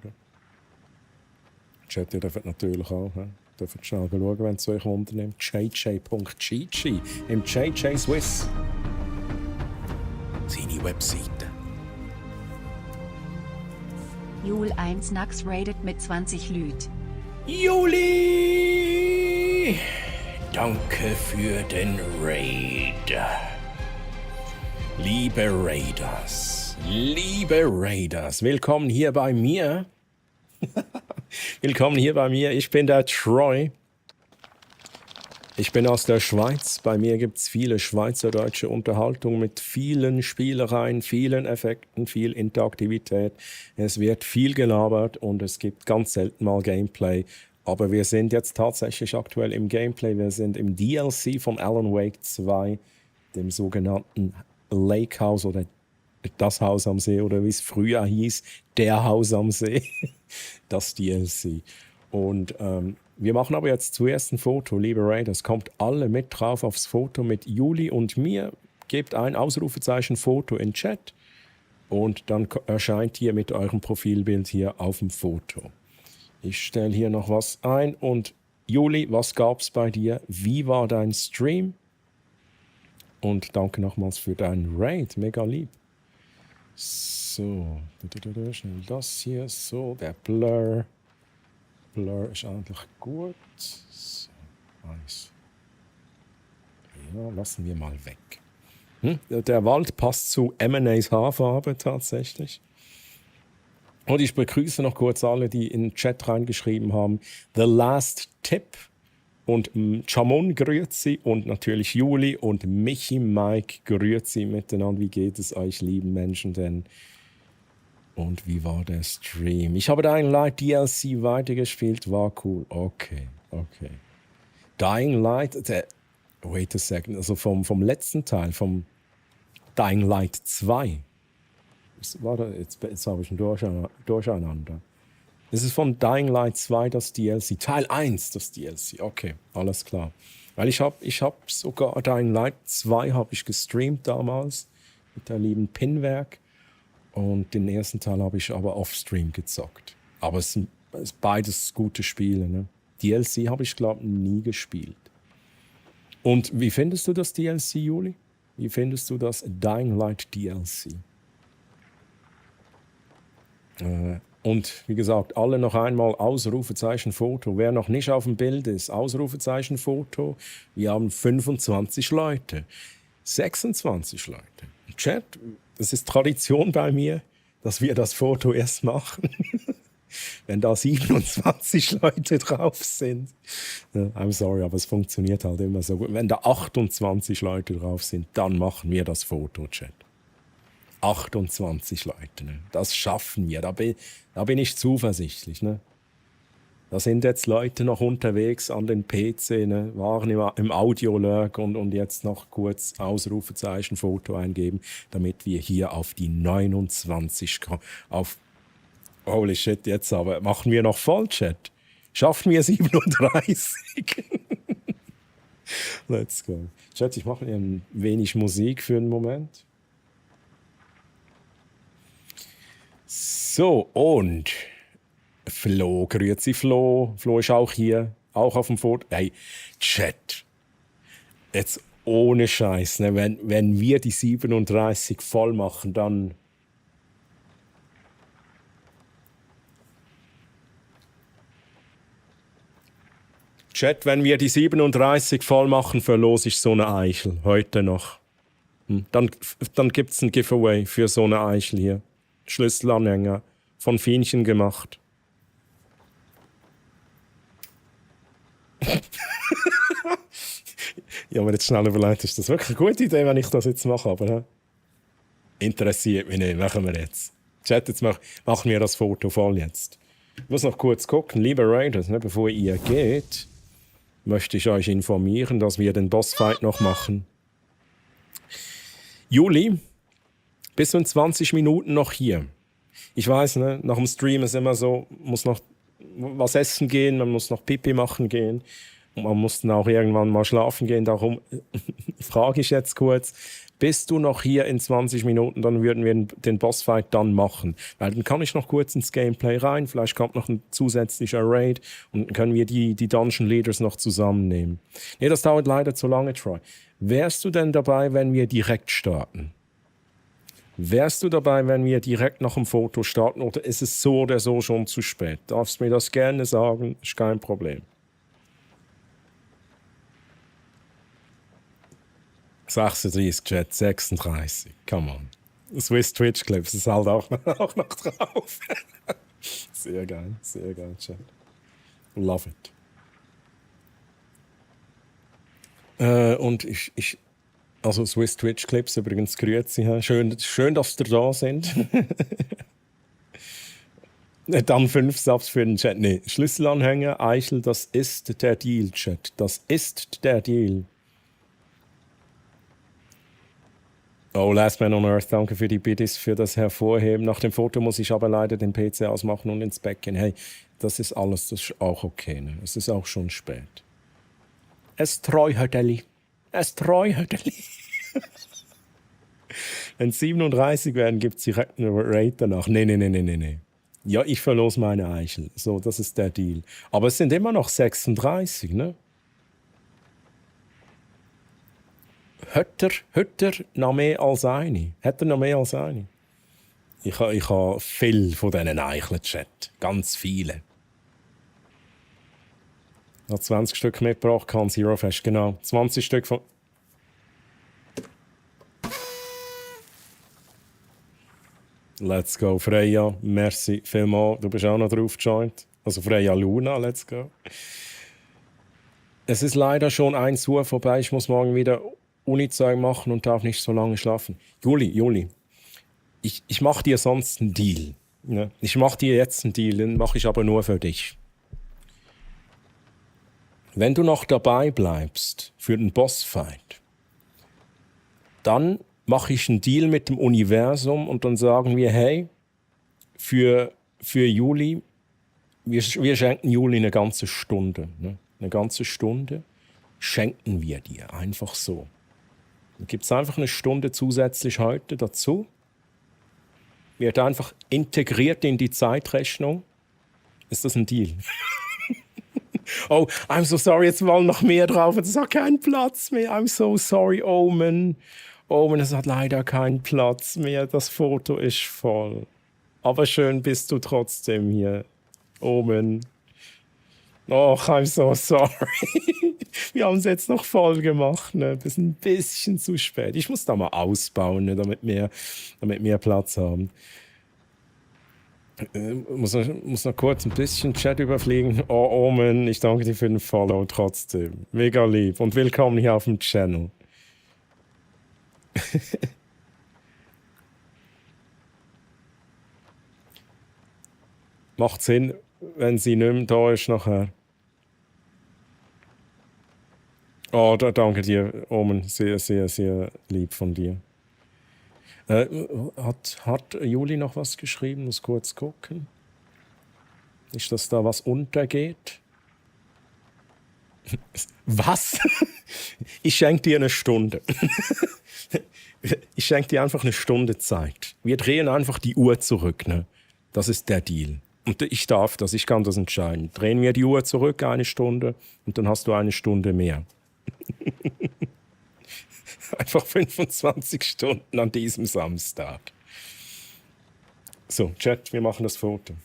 Chat, ihr dürft natürlich auch. Ihr dürft schnell schauen, wenn es euch wundernimmt. jj.chichi. Im JJ Swiss. Seine Webseite. Jul 1 Nax raided mit 20 Lüt. Juli! Danke für den Raid. Liebe Raiders, willkommen hier bei mir. Willkommen hier bei mir. Ich bin der Troy. Ich bin aus der Schweiz. Bei mir gibt es viele schweizerdeutsche Unterhaltung mit vielen Spielereien, vielen Effekten, viel Interaktivität. Es wird viel gelabert und es gibt ganz selten mal Gameplay. Aber wir sind jetzt tatsächlich aktuell im Gameplay. Wir sind im DLC von Alan Wake 2, dem sogenannten Lake House oder das Haus am See oder wie es früher hieß, der Haus am See, das DLC. Und wir machen aber jetzt zuerst ein Foto, liebe Raiders. Kommt alle mit drauf aufs Foto mit Juli und mir. Gebt ein Ausrufezeichen Foto in Chat und dann erscheint ihr mit eurem Profilbild hier auf dem Foto. Ich stelle hier noch was ein und Juli, was gab's bei dir? Wie war dein Stream? Und danke nochmals für deinen Raid, mega lieb. So, schnell das hier, so, der Blur. Blur ist eigentlich gut. So, nice. Ja, lassen wir mal weg. Der Wald passt zu M&A's Haarfarbe tatsächlich. Und ich begrüße noch kurz alle, die in den Chat reingeschrieben haben. The Last Tip und Chamon grüezi und natürlich Juli und Michi Mike grüezi miteinander. Wie geht es euch, lieben Menschen denn? Und wie war der Stream? Ich habe Dying Light DLC weitergespielt, war cool. Okay. Dying Light, Wait a second. Also vom letzten Teil, vom Dying Light 2. Warte, jetzt habe ich ein Durcheinander. Es ist von Dying Light 2 das DLC. Teil 1 das DLC. Okay, alles klar. Weil ich hab sogar Dying Light 2 habe ich gestreamt damals mit der lieben Pinwerk. Und den ersten Teil habe ich aber off-stream gezockt. Aber es sind beides gute Spiele. Ne? DLC habe ich, glaube ich, nie gespielt. Und wie findest du das DLC, Juli? Wie findest du das Dying Light DLC? Und wie gesagt, alle noch einmal Ausrufezeichen Foto. Wer noch nicht auf dem Bild ist, Ausrufezeichen Foto. Wir haben 25 Leute. 26 Leute. Chat, das ist Tradition bei mir, dass wir das Foto erst machen, wenn da 27 Leute drauf sind. I'm sorry, aber es funktioniert halt immer so gut. Wenn da 28 Leute drauf sind, dann machen wir das Foto, Chat. 28 Leute, ne? Das schaffen wir. Da bin ich zuversichtlich. Ne? Da sind jetzt Leute noch unterwegs an den PC, ne? Waren im Audio-Lurk und jetzt noch kurz Ausrufezeichen Foto eingeben, damit wir hier auf die 29 auf holy shit, jetzt aber machen wir noch Vollchat. Schaffen wir 37? Let's go. Chat, ich mache ein wenig Musik für einen Moment. So, und Flo, grüezi Flo. Flo ist auch hier, auch auf dem Foto. Hey, Chat, jetzt ohne Scheiß, ne? Wenn wir die 37 voll machen, dann... Chat, wenn wir die 37 voll machen, verlose ich so eine Eichel. Heute noch. Dann gibt es ein Giveaway für so eine Eichel hier. Schlüsselanhänger. Von Fienchen gemacht. Ja, aber jetzt schnell überlegt, ist das wirklich eine gute Idee, wenn ich das jetzt mache? Aber interessiert mich nicht, machen wir jetzt. Chat, jetzt machen wir das Foto voll jetzt. Ich muss noch kurz gucken, liebe Raiders, ne, bevor ihr geht, möchte ich euch informieren, dass wir den Bossfight noch machen. Juli, bist du in 20 Minuten noch hier? Ich weiß, ne, nach dem Stream ist immer so, muss noch was essen gehen, man muss noch Pipi machen gehen und man muss dann auch irgendwann mal schlafen gehen. Darum frage ich jetzt kurz, bist du noch hier in 20 Minuten, dann würden wir den Bossfight dann machen. Weil dann kann ich noch kurz ins Gameplay rein, vielleicht kommt noch ein zusätzlicher Raid und dann können wir die Dungeon Leaders noch zusammennehmen. Nee, das dauert leider zu lange, Troy. Wärst du denn dabei, wenn wir direkt starten? Wärst du dabei, wenn wir direkt nach dem Foto starten, oder ist es so oder so schon zu spät? Darfst du mir das gerne sagen, ist kein Problem. 36, Chat, 36, come on. Swiss Twitch Clips ist halt auch noch drauf. Sehr geil, Chat. Love it. Und also Swiss Twitch Clips übrigens, grüezi. Schön, dass ihr da sind. Dann 5 Subs für den Chat. Nee, Schlüsselanhänger, Eichel, das ist der Deal, Chat. Das ist der Deal. Oh, Last Man on Earth, danke für die Biddies, für das Hervorheben. Nach dem Foto muss ich aber leider den PC ausmachen und ins Bett gehen. Hey, das ist alles, das ist auch okay. Ne? Es ist auch schon spät. Es Treuhödeli. Wenn 37 werden, gibt es direkt einen Raid danach. Nee. Ja, ich verlose meine Eichel. So, das ist der Deal. Aber es sind immer noch 36, ne? Hat er noch mehr als eine? Ich habe viel von diesen Eicheln, Chat. Ganz viele. Ich habe 20 Stück mitgebracht, kann Zero Fest, genau. 20 Stück von... Let's go, Freya. Merci vielmals. Du bist auch noch drauf gejoint. Also Freya Luna, let's go. Es ist leider schon 1 Uhr vorbei. Ich muss morgen wieder Uni-Zeug machen und darf nicht so lange schlafen. Juli, ich mache dir sonst einen Deal. Ne? Ich mache dir jetzt einen Deal, den mache ich aber nur für dich. Wenn du noch dabei bleibst für den Bossfight, dann mache ich einen Deal mit dem Universum und dann sagen wir, hey, für Juli, wir schenken Juli eine ganze Stunde. Ne? Eine ganze Stunde schenken wir dir, einfach so. Dann gibt es einfach eine Stunde zusätzlich heute dazu. Wird einfach integriert in die Zeitrechnung. Ist das ein Deal? Oh, I'm so sorry, jetzt wollen noch mehr drauf. Es hat keinen Platz mehr. I'm so sorry, Omen. Omen, es hat leider keinen Platz mehr. Das Foto ist voll. Aber schön bist du trotzdem hier, Omen. Och, I'm so sorry. Wir haben es jetzt noch voll gemacht. Ne? Das ist ein bisschen zu spät. Ich muss da mal ausbauen, ne? damit wir Platz haben. Muss noch kurz ein bisschen Chat überfliegen. Oh, Omen, ich danke dir für den Follow trotzdem. Mega lieb und willkommen hier auf dem Channel. Macht Sinn, wenn sie nicht mehr da ist nachher. Oh, danke dir, Omen. Sehr, sehr, sehr lieb von dir. Hat Juli noch was geschrieben? Muss kurz gucken. Nicht, dass da was untergeht. Was? Ich schenke dir eine Stunde. Ich schenke dir einfach eine Stunde Zeit. Wir drehen einfach die Uhr zurück. Ne? Das ist der Deal. Und ich darf das, ich kann das entscheiden. Drehen wir die Uhr zurück eine Stunde und dann hast du eine Stunde mehr. Einfach 25 Stunden an diesem Samstag. So, Chat, wir machen das Foto.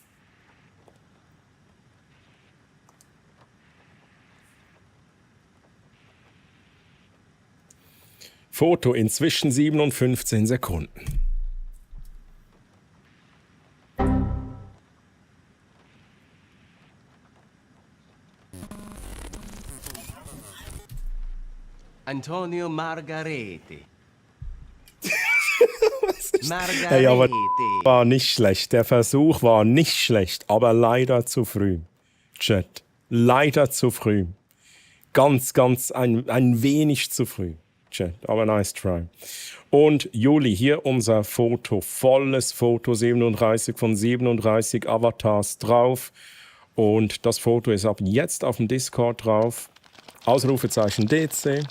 Foto inzwischen 7 und 15 Sekunden. Antonio Margarete. Margarete. Hey, aber war nicht schlecht. Der Versuch war nicht schlecht, aber leider zu früh. Chat, leider zu früh. Ganz ein wenig zu früh. Chat, aber nice try. Und Juli, hier unser Foto, volles Foto, 37 von 37 Avatars drauf. Und das Foto ist ab jetzt auf dem Discord drauf. Ausrufezeichen DC.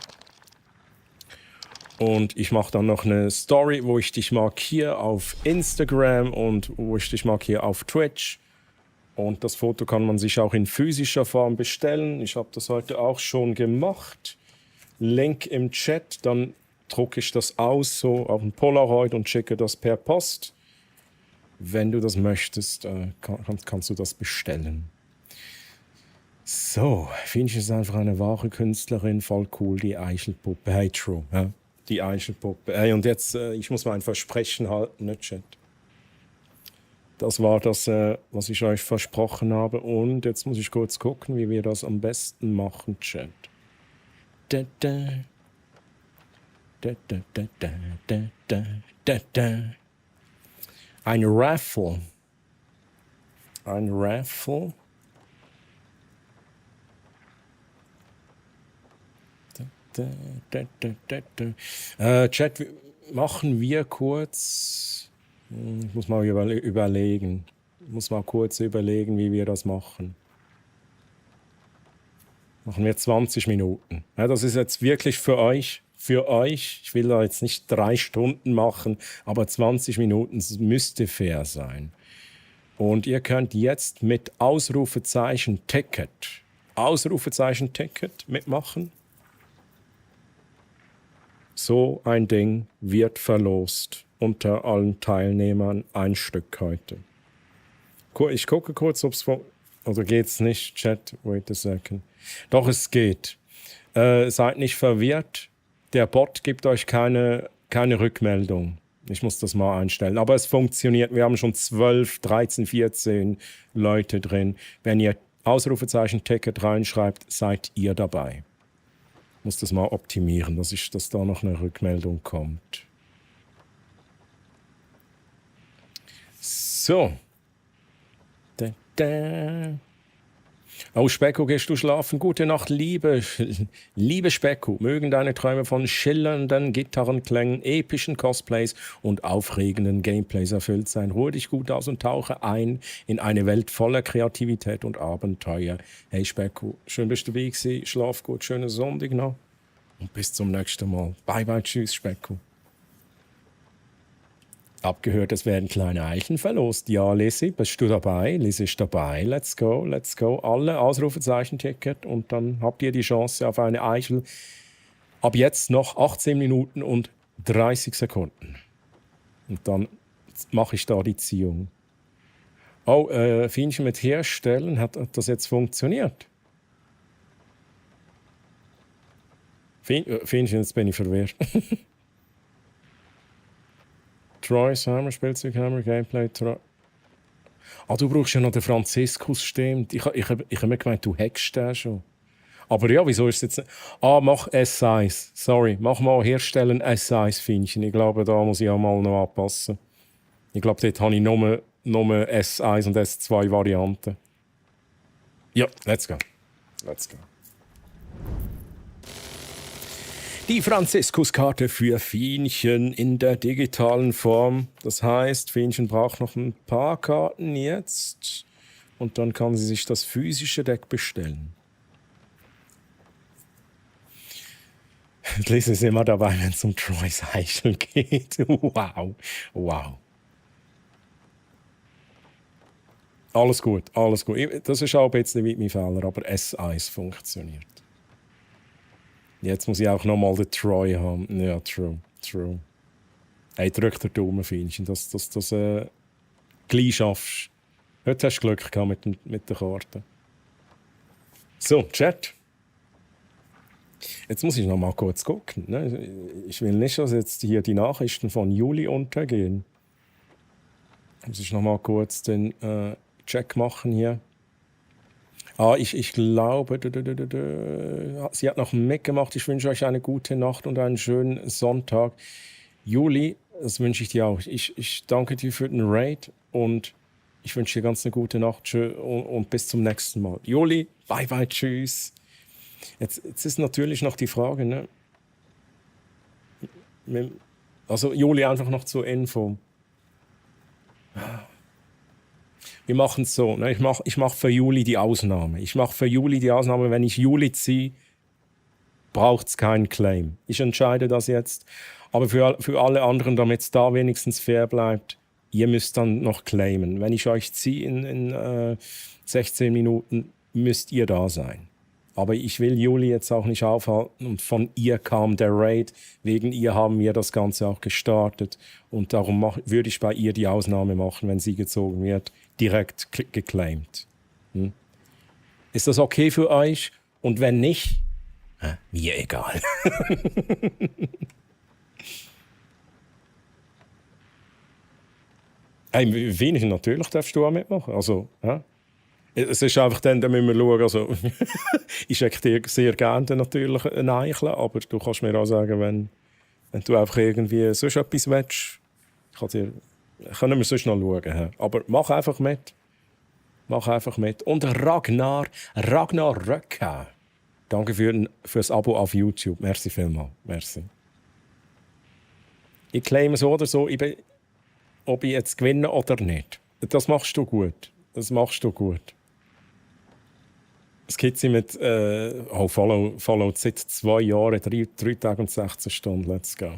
Und ich mache dann noch eine Story, wo ich dich markiere auf Instagram und wo ich dich markiere auf Twitch. Und das Foto kann man sich auch in physischer Form bestellen. Ich habe das heute auch schon gemacht. Link im Chat, dann drucke ich das aus, so auf ein Polaroid und schicke das per Post. Wenn du das möchtest, kannst du das bestellen. So, finde ich, ist einfach eine wahre Künstlerin, voll cool, die Eichelpuppe. Hey, true, ja? Die Eichelpuppe. Hey, und jetzt, ich muss mein Versprechen halten, ne, Chat? Das war das, was ich euch versprochen habe. Und jetzt muss ich kurz gucken, wie wir das am besten machen, Chat. Da, da. Da, da, da, da, da, da, da, da. Ein Raffle. Ein Raffle. Chat, machen wir kurz. Ich muss mal überlegen. Ich muss mal kurz überlegen, wie wir das machen. Machen wir 20 Minuten. Ja, das ist jetzt wirklich für euch. Für euch. Ich will da jetzt nicht 3 Stunden machen, aber 20 Minuten müsste fair sein. Und ihr könnt jetzt mit Ausrufezeichen Ticket mitmachen. So ein Ding wird verlost unter allen Teilnehmern, ein Stück heute. Ich gucke kurz, ob es oder geht's nicht? Chat, wait a second. Doch, es geht. Seid nicht verwirrt. Der Bot gibt euch keine Rückmeldung. Ich muss das mal einstellen. Aber es funktioniert. Wir haben schon 12, 13, 14 Leute drin. Wenn ihr Ausrufezeichen Ticket reinschreibt, seid ihr dabei. Ich muss das mal optimieren, dass da noch eine Rückmeldung kommt. So. Da, da. Oh, Specko, gehst du schlafen? Gute Nacht, liebe Specko. Mögen deine Träume von schillernden Gitarrenklängen, epischen Cosplays und aufregenden Gameplays erfüllt sein. Ruhe dich gut aus und tauche ein in eine Welt voller Kreativität und Abenteuer. Hey Specko, schön bist du dabei gewesen. Schlaf gut, schönen Sonntag noch. Und bis zum nächsten Mal. Bye, bye, tschüss, Specko. Abgehört, es werden kleine Eicheln verlost. Ja, Lizzie, bist du dabei? Lizzie ist dabei. Let's go, let's go. Alle Ausrufezeichen-Ticket und dann habt ihr die Chance auf eine Eichel. Ab jetzt noch 18 Minuten und 30 Sekunden. Und dann mache ich da die Ziehung. Oh, Fienchen mit Herstellen, hat das jetzt funktioniert? Fienchen, jetzt bin ich verwirrt. Troy's Hammer, Spielzeughammer, Gameplay, Ah, du brauchst ja noch den Franziskus, stimmt. Ich hab mir gemeint, du hackst den schon. Aber ja, wieso ist es jetzt nicht... Ah, mach S1. Sorry, mach mal herstellen S1, Fienchen. Ich glaube, da muss ich auch mal noch anpassen. Ich glaube, dort habe ich nur S1 und S2 Varianten. Ja, let's go. Let's go. Die Franziskuskarte für Fienchen in der digitalen Form. Das heißt, Fienchen braucht noch ein paar Karten jetzt. Und dann kann sie sich das physische Deck bestellen. Liz ist immer dabei, wenn es um Troy's Eichel geht. Wow. Wow. Alles gut, alles gut. Das ist auch ein bisschen wie mein Fehler, aber S1 funktioniert. Jetzt muss ich auch noch mal den Troy haben. Ja, true. Hey, drück den Daumen, Fienchen, dass du das gleich schaffst. Heute hast du Glück gehabt mit der Karte. So, Chat. Jetzt muss ich noch mal kurz gucken. Ne? Ich will nicht, dass jetzt hier die Nachrichten von Juli untergehen. Muss ich noch mal kurz den Check machen hier. Ah, ich glaube, sie hat noch mitgemacht. Ich wünsche euch eine gute Nacht und einen schönen Sonntag. Juli, das wünsche ich dir auch. Ich danke dir für den Raid und ich wünsche dir ganz eine gute Nacht und bis zum nächsten Mal. Juli, bye bye, tschüss. Jetzt ist natürlich noch die Frage, ne? Also Juli, einfach noch zur Info. Wir machen es so, ne? Ich mach für Juli die Ausnahme. Wenn ich Juli ziehe, braucht es keinen Claim. Ich entscheide das jetzt. Aber für alle anderen, damit es da wenigstens fair bleibt, ihr müsst dann noch claimen. Wenn ich euch ziehe in 16 Minuten, müsst ihr da sein. Aber ich will Juli jetzt auch nicht aufhalten. Und von ihr kam der Raid. Wegen ihr haben wir das Ganze auch gestartet. Und darum würde ich bei ihr die Ausnahme machen, wenn sie gezogen wird. Direkt geclaimed. Ist das okay für euch? Und wenn nicht, mir egal. Hey, wenig natürlich darfst du auch mitmachen. Also, es ist einfach dann müssen wir schauen. Also, ich schicke dir sehr gerne natürlich ein Eichel, aber du kannst mir auch sagen, wenn du einfach irgendwie sonst etwas willst, können wir sonst noch schauen. Aber mach einfach mit. Und Ragnar Röcka. Danke fürs Abo auf YouTube. Merci vielmals. Merci. Ich claime so oder so, ob ich jetzt gewinne oder nicht. Das machst du gut. Skizze mit Follow seit 2 Jahren, 3 Tage und 16 Stunden. Let's go.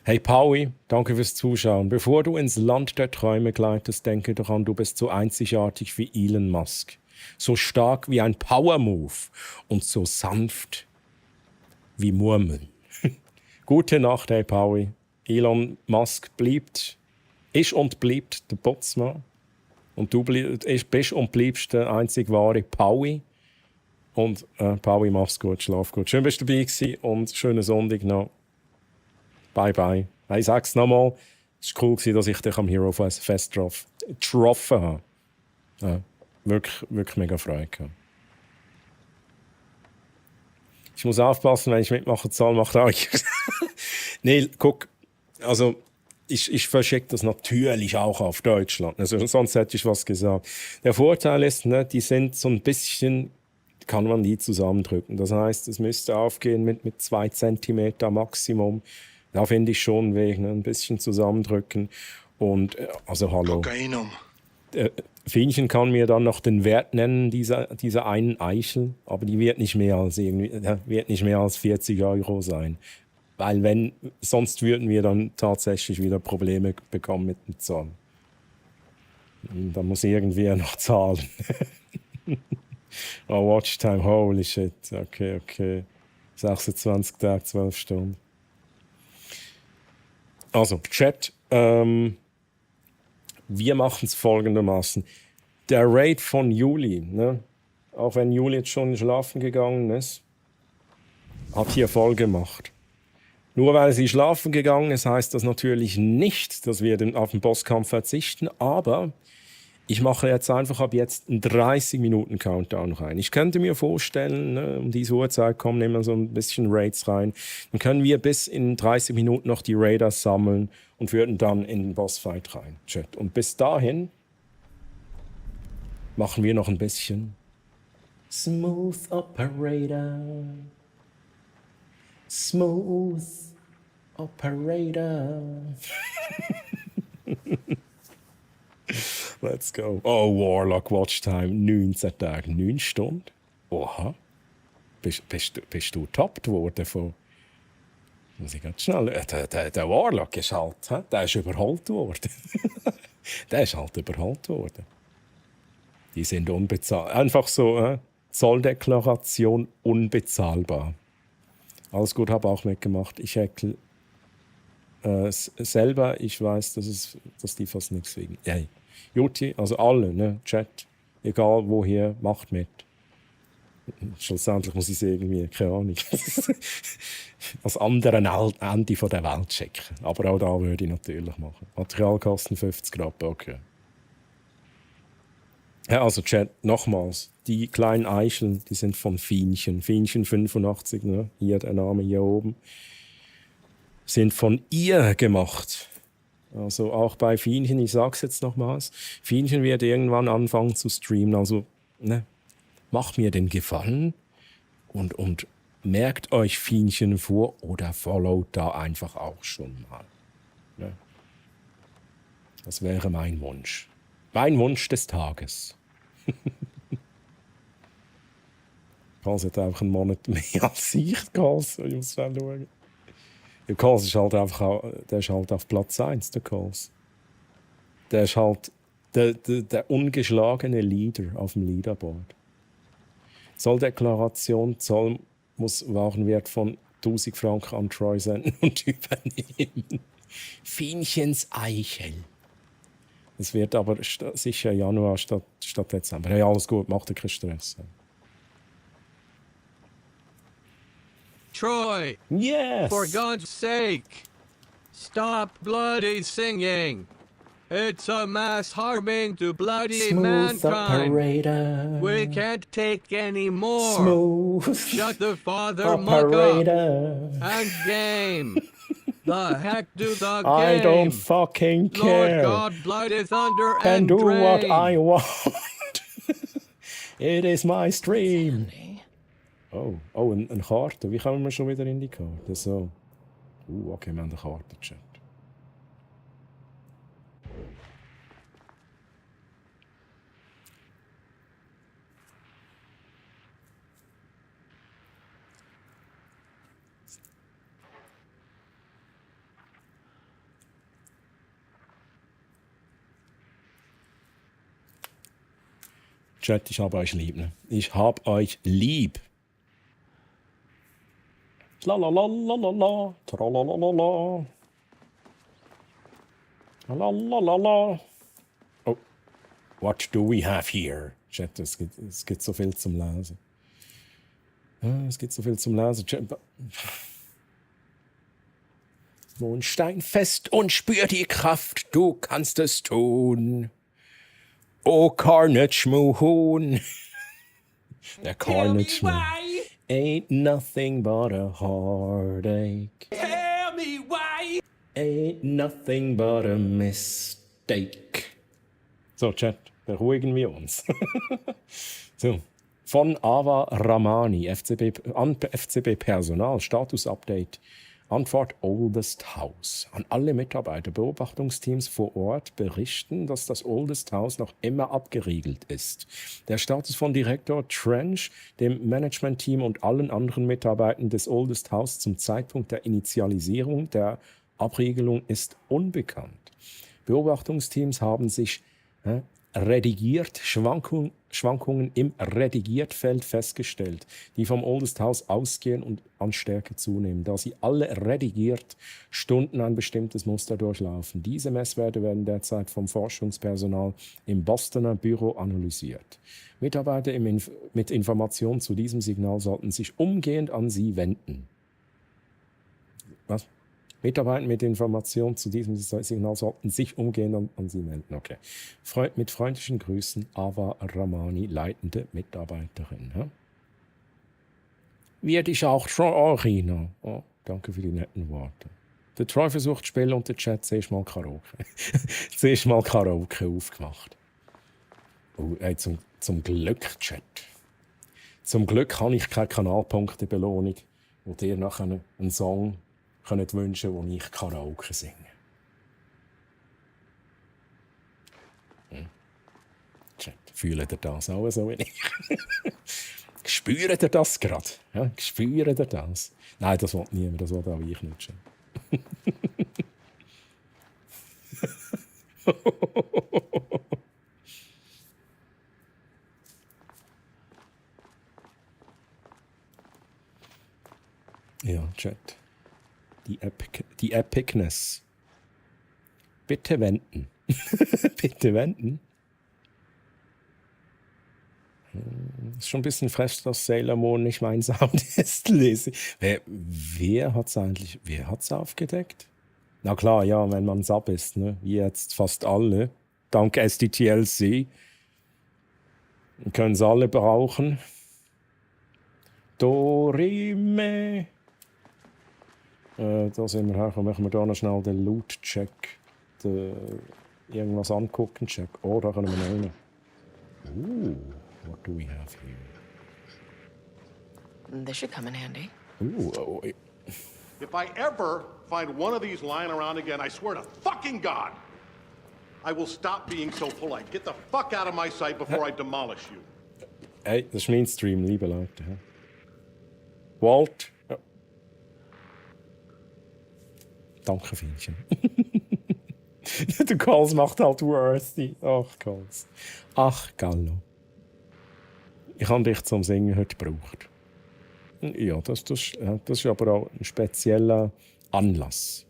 Hey Paui, danke fürs Zuschauen. Bevor du ins Land der Träume gleitest, denke daran, du bist so einzigartig wie Elon Musk. So stark wie ein Power-Move und so sanft wie Murmeln. Gute Nacht, hey Paui. Elon Musk ist und bleibt der Botsmann. Und du bist und bleibst der einzig wahre Paui. Und Paui, mach's gut, schlaf gut. Schön, bist du dabei gewesen und schönen Sonntag noch. Bye, bye. Ich sag's nochmal, es war cool, dass ich dich am Hero Fest getroffen habe. Ja, wirklich mega Freude gehabt. Ich muss aufpassen, wenn ich mitmache, Zahl macht euch. Nee, guck, also ich verschicke das natürlich auch auf Deutschland. Also sonst hätte ich was gesagt. Der Vorteil ist, ne, die sind so ein bisschen, kann man die zusammendrücken. Das heißt, es müsste aufgehen mit 2 Zentimeter Maximum. Da finde ich schon wegen ein bisschen zusammendrücken. Und also hallo. Fienchen kann mir dann noch den Wert nennen, dieser einen Eichel, aber die wird nicht mehr als 40 € sein. Weil sonst würden wir dann tatsächlich wieder Probleme bekommen mit dem Zoll. Da muss irgendwer noch zahlen. Oh, Watchtime, holy shit. Okay. 26 Tage, 12 Stunden. Also, Chat, wir machen es folgendermaßen. Der Raid von Juli, ne? Auch wenn Juli jetzt schon schlafen gegangen ist, hat hier voll gemacht. Nur weil sie schlafen gegangen ist, heißt das natürlich nicht, dass wir auf den Bosskampf verzichten, aber ich mache jetzt einfach ab jetzt einen 30-Minuten-Countdown rein. Ich könnte mir vorstellen, ne, um diese Uhrzeit kommen immer so ein bisschen Raids rein. Dann können wir bis in 30 Minuten noch die Raiders sammeln und würden dann in den Bossfight rein. Chat. Und bis dahin machen wir noch ein bisschen Smooth Operator. Smooth Operator. Let's go. Oh, Warlock Watchtime. 19 Tage, 9 Stunden. Oha. Bist du getoppt worden von... Muss ich ganz schnell... Der Warlock ist halt... Der ist überholt worden. Die sind unbezahlbar. Einfach so, Zolldeklaration unbezahlbar. Alles gut, habe auch mitgemacht. Ich häkel selber, ich weiß, dass die fast nichts wegen. Hey, Juti, also alle, ne, Chat, egal woher, macht mit. Schlussendlich muss ich es irgendwie, keine Ahnung, als anderen Ende von der Welt checken. Aber auch da würde ich natürlich machen. Materialkosten 50 Rappen, okay. Ja, also Chat, nochmals, die kleinen Eicheln, die sind von Fienchen. Fienchen 85, ne? Hier der Name hier oben. Sind von ihr gemacht. Also auch bei Fienchen, ich sag's jetzt nochmals, Fienchen wird irgendwann anfangen zu streamen. Also, ne, macht mir den Gefallen und merkt euch Fienchen vor oder followt da einfach auch schon mal. Ne? Das wäre mein Wunsch. Mein Wunsch des Tages. Karls hat einfach einen Monat mehr als ich, Karls. Ich muss schnell schauen. Der Karls ist halt einfach der ist halt auf Platz 1, der Karls. Der ist halt der ungeschlagene Leader auf dem Leaderboard. Zolldeklaration, Zoll muss Warenwert von 1000 Franken an Troy senden und übernehmen. Fienchens Eichel. Es wird aber sicher Januar statt Dezember. Hey, alles gut, macht dir keinen Stress. Troy! Yes! For God's sake! Stop bloody singing! It's a mass harming to bloody Smooth mankind! operator. We can't take any more! Smooth Shut the father muck up! operator. And game! The heck do the game! I don't fucking care. Lord God, bloody thunder Can and do drain. what I want. It is my stream. Oh, eine Karte. Wie kommen wir schon wieder in die Karte? So. Okay, wir haben eine Karte, Chat. Chat, ich habe euch lieb, ne? Ich hab euch lieb. La la la la la la, tra la la la la. La la la la. Oh, what do we have here? Chat, es gibt so viel zum Lesen. Es gibt so viel zum Lesen. Chat. Mondstein fest und spür die Kraft, du kannst es tun. Oh, Carnage Moon. Der Carnage Moon. Ain't nothing but a heartache. Tell me why. Ain't nothing but a mistake. So, Chat, beruhigen wir uns. So. Von Ava Ramani, FCB-Personal, Status-Update. Antwort Oldest House. An alle Mitarbeiter, Beobachtungsteams vor Ort berichten, dass das Oldest House noch immer abgeriegelt ist. Der Status von Direktor Trench, dem Managementteam und allen anderen Mitarbeitern des Oldest House zum Zeitpunkt der Initialisierung der Abriegelung ist unbekannt. Beobachtungsteams haben sich Schwankungen im Redigiertfeld festgestellt, die vom Oldest House ausgehen und an Stärke zunehmen, da sie alle redigiert Stunden ein bestimmtes Muster durchlaufen. Diese Messwerte werden derzeit vom Forschungspersonal im Bostoner Büro analysiert. Mitarbeiter mit Informationen zu diesem Signal sollten sich umgehend an sie wenden. Was? Mitarbeiter mit Informationen zu diesem Signal sollten sich umgehend an sie wenden. Okay. Mit freundlichen Grüßen, Ava Ramani, leitende Mitarbeiterin. Ja? Wird ich auch schon, Rina. Oh, danke für die netten Worte. Der Troy versucht Spiel und der Chat zuerst mal Karaoke. Zuerst mal Karaoke aufgemacht. Oh, zum Glück, Chat. Zum Glück habe ich keine Kanalpunkte-Belohnung, wo dir nachher einen Song könnt wünschen, wo ich Karaoke singe. Chat, fühlt ihr das auch so wie ich? Spürt ihr das gerade? Ja, spürt ihr das? Nein, das will niemand, das will auch ich nicht. Schon. Ja, Chat. Die Epicness. Bitte wenden. Bitte wenden. Ist schon ein bisschen frech, dass Sailor Moon nicht mein Sound ist. Wer hat es aufgedeckt? Na klar, ja, wenn man Sub ist, ne? Wie jetzt fast alle. Dank SDTLC. Können sie alle brauchen. Dorime. Da sind wir her. Machen wir da noch schnell den Loot-Check. Irgendwas angucken, Check. Oh, da können wir noch rein. What do we have here? This should come in handy. If I ever find one of these lying around again, I swear to fucking God, I will stop being so polite. Get the fuck out of my sight before I demolish you. Hey, das ist mein Stream, liebe Leute. Walt. Ja. Danke, Fienchen. Der Calls macht halt worthy. Ach, Calls. Ach, Gallo. Ich habe dich zum Singen heute gebraucht. Ja, das ist aber auch ein spezieller Anlass.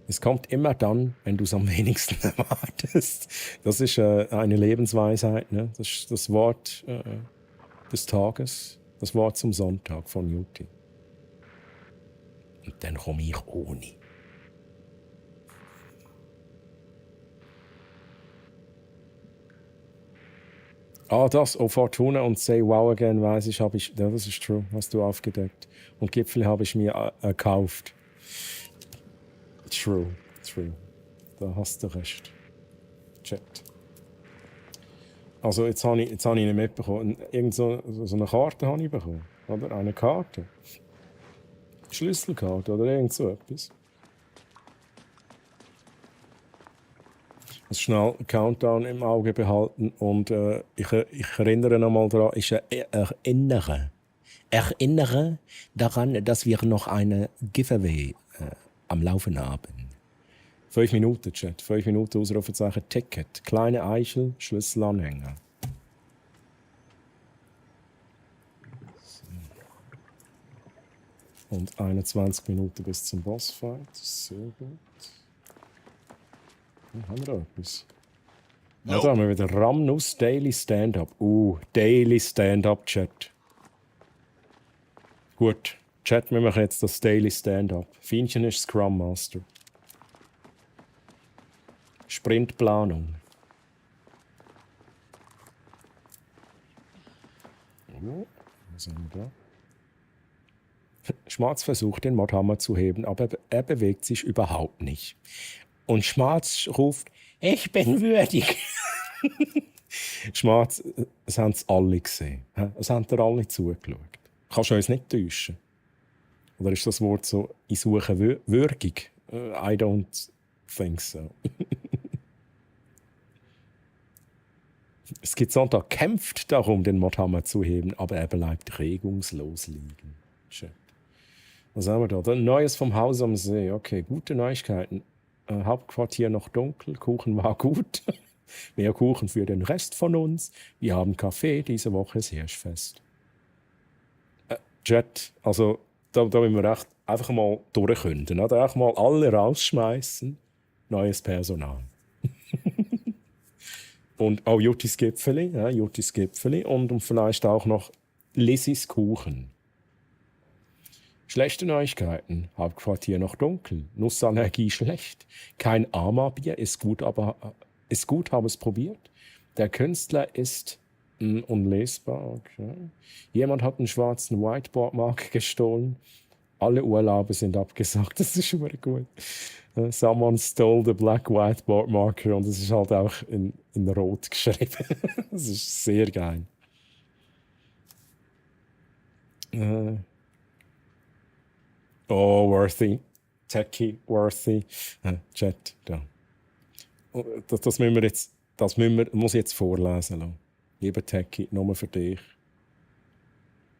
Es kommt immer dann, wenn du es am wenigsten erwartest. Das ist eine Lebensweisheit. Ne? Das ist das Wort des Tages, das Wort zum Sonntag von Juti. Und dann komme ich ohne. Das, Fortuna und Say Wow Again, weiss ich, ja, das ist true, hast du aufgedeckt. Und Gipfel habe ich mir gekauft. True. Da hast du recht. Chat. Also, jetzt habe ich nicht mitbekommen. Irgend so eine Karte habe ich bekommen. Oder? Eine Karte. Schlüsselkarte oder irgend so etwas. Schnell einen Countdown im Auge behalten und ich erinnere nochmal daran, erinnere daran, dass wir noch eine Giveaway am Laufen haben. 5 Minuten, Chat. 5 Minuten Ausrufezeichen Ticket. Kleine Eichel, Schlüsselanhänger. Und 21 Minuten bis zum Bossfight. Sehr gut. Haben wir da etwas? Da haben wir wieder Ramnus Daily Stand-Up. Daily Stand-Up, Chat. Gut, Chat, wir machen jetzt das Daily Stand-Up. Fienchen ist Scrum Master. Sprintplanung. Was haben wir da? Schmarz versucht, den Mordhammer zu heben, aber er bewegt sich überhaupt nicht. Und Schmarz ruft, ich bin würdig. Schmarz, es haben es alle gesehen. Es haben dir alle zugeschaut. Kannst du uns nicht täuschen? Oder ist das Wort so, ich suche Würgung? I don't think so. Skizonta kämpft darum, den Mordhammer zu heben, aber er bleibt regungslos liegen. Shit. Was haben wir da? Dann Neues vom Haus am See. Okay, gute Neuigkeiten. Hauptquartier noch dunkel, Kuchen war gut. Mehr Kuchen für den Rest von uns. Wir haben Kaffee, diese Woche ist Hirschfest. Jet, also da müssen wir echt einfach mal durchkünden. Oder? Einfach mal alle rausschmeißen. Neues Personal. Und auch Juttis Gipfeli, ja, Juttis Gipfeli und vielleicht auch noch Lissys Kuchen. Schlechte Neuigkeiten. Hauptquartier noch dunkel. Nussallergie schlecht. Kein Ama-Bier ist gut, habe es probiert. Der Künstler ist unlesbar. Okay. Jemand hat einen schwarzen Whiteboard-Marker gestohlen. Alle Urlaube sind abgesagt. Das ist schon mal gut. Someone stole the black whiteboard marker und es ist halt auch in Rot geschrieben. Das ist sehr geil. Worthy. Techie, Worthy. Chat, da. Das muss ich jetzt vorlesen lassen. Lieber Techie, nur für dich.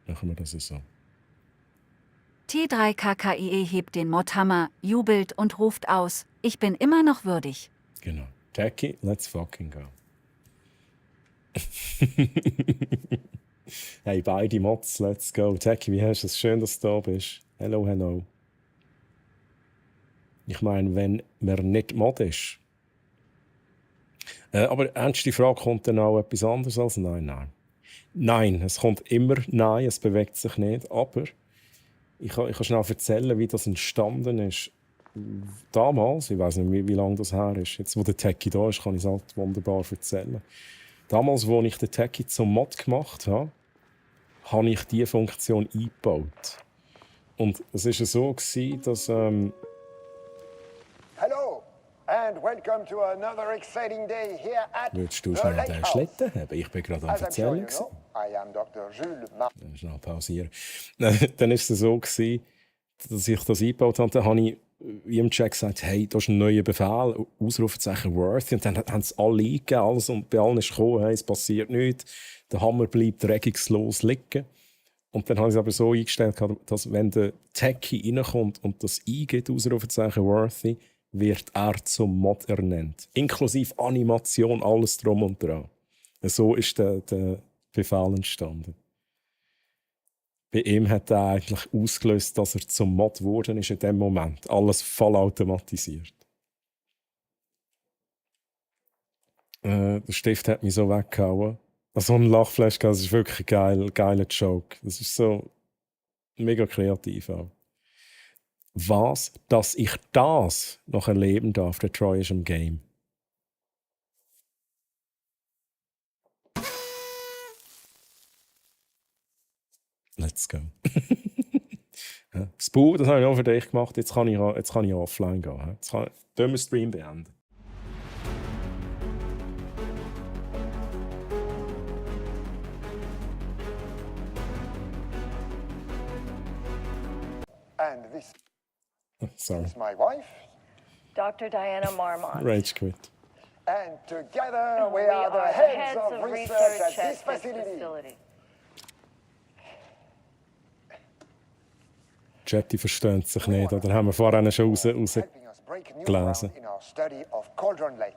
Machen wir das so. T3KKIE hebt den Mordhammer, jubelt und ruft aus, ich bin immer noch würdig. Genau. Techie, let's fucking go. Hey, beide Mods, let's go. Techie, wie hast du es? Schön, dass du da bist. Hello, hello. Ich meine, wenn man nicht Mod ist. Aber ernste Frage, kommt dann auch etwas anderes als Nein? Nein, es kommt immer Nein, es bewegt sich nicht. Aber ich kann schnell erzählen, wie das entstanden ist. Damals, ich weiß nicht, wie lange das her ist, jetzt wo der Techie da ist, kann ich es halt wunderbar erzählen. Damals, als ich den Techie zum Mod gemacht habe, habe ich diese Funktion eingebaut. Und es war so, dass... Hello and welcome to another exciting day here at Würdest du the schnell Lake den House. Schlitten haben? Ich bin gerade am As I'm sure Erzählen. you know, I am Dr. Jules Mar Schnell pausieren. Dann war es so, dass ich das eingebaut habe. Dann habe ich im Chat gesagt, hey, da ist ein neuer Befehl, Ausrufezeichen Worthy. Und dann haben es alle eingegeben, alles, und bei allen ist gekommen, hey, es passiert nichts. Der Hammer bleibt regungslos liegen. Und dann habe ich es aber so eingestellt, dass wenn der Techie reinkommt und das eingeht, Ausrufezeichen Worthy, wird er zum Mod ernannt. Inklusive Animation, alles drum und dran. So ist der Befehl entstanden. Bei ihm hat er eigentlich ausgelöst, dass er zum Mod geworden ist in dem Moment. Alles vollautomatisiert. Der Stift hat mich so weggehauen. So ein Lachflash, das ist wirklich ein geiler Joke. Das ist so mega kreativ auch. Was, dass ich das noch erleben darf, der Troy ist im Game. Let's go. Das Bau, das habe ich auch für dich gemacht. Jetzt kann ich offline gehen. Jetzt können wir den Stream beenden. and this Sorry. is my wife. Dr. Diana Marmont. Rage quit. And together we are the heads of research at this facility. Jetty versteht sich nicht, oder haben wir vorhin schon Helping us break new ground gelesen? in our study of Cauldron Lake.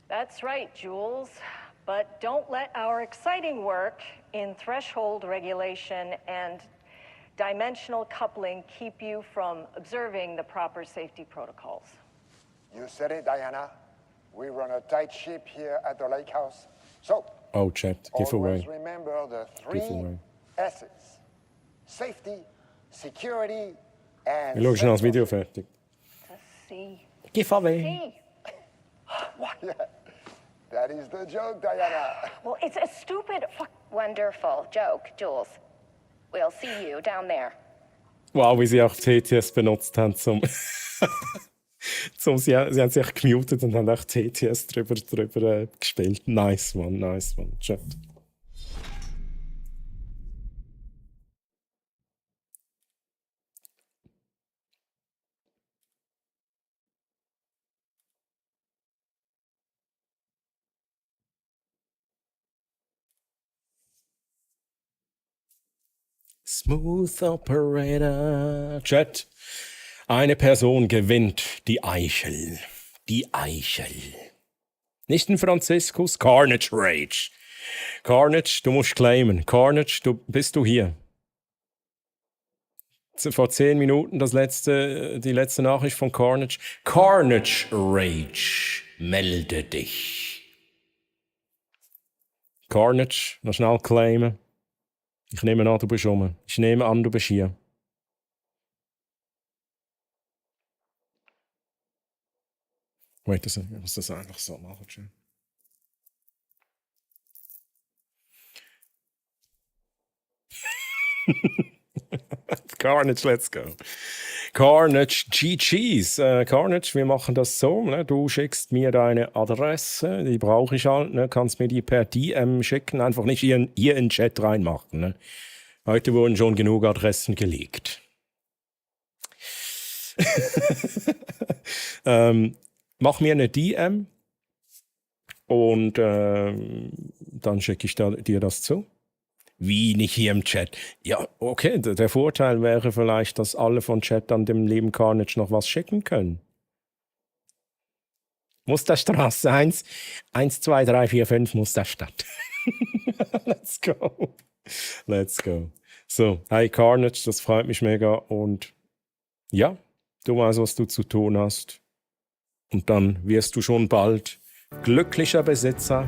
That's right, Jules. But don't let our exciting work in threshold regulation and dimensional coupling keep you from observing the proper safety protocols. You said it, Diana. We run a tight ship here at the lake house. So, Oh, Chat, always giveaway. remember the three Giveaway. S's. Safety, security, and... Wir schauen schnell das Video fertig. See. Giveaway. See. That is the joke, Diana. Well, it's a stupid, wonderful joke, Jules. We'll see you down there. Wow, wie sie auch TTS benutzt haben sie haben sich gemutet und haben auch TTS drüber gespielt. Nice, man. Schön. Smooth Operator. Chat. Eine Person gewinnt die Eichel. Die Eichel. Nicht ein Franziskus. Carnage Rage. Carnage, du musst claimen. Carnage, bist du hier? Vor 10 Minuten die letzte Nachricht von Carnage. Carnage Rage, melde dich. Carnage, noch schnell claimen. Ich nehme an, du bist rum. Ich nehme an, du bist hier. Wait a second, ich muss das einfach so machen. Schön. Carnage, let's go. Carnage, GG's. Carnage, wir machen das so. Ne? Du schickst mir deine Adresse, die brauche ich halt. Ne? Kannst mir die per DM schicken, einfach nicht hier in den Chat reinmachen. Ne? Heute wurden schon genug Adressen gelegt. Mach mir eine DM und dann schicke ich dir das zu. Wie nicht hier im Chat? Ja, okay, der Vorteil wäre vielleicht, dass alle von Chat an dem lieben Carnage noch was schicken können. Musterstraße 1, 2, 3, 4, 5 Musterstadt. Let's go. Let's go. So, hi Carnage, das freut mich mega und ja, du weißt, was du zu tun hast. Und dann wirst du schon bald glücklicher Besitzer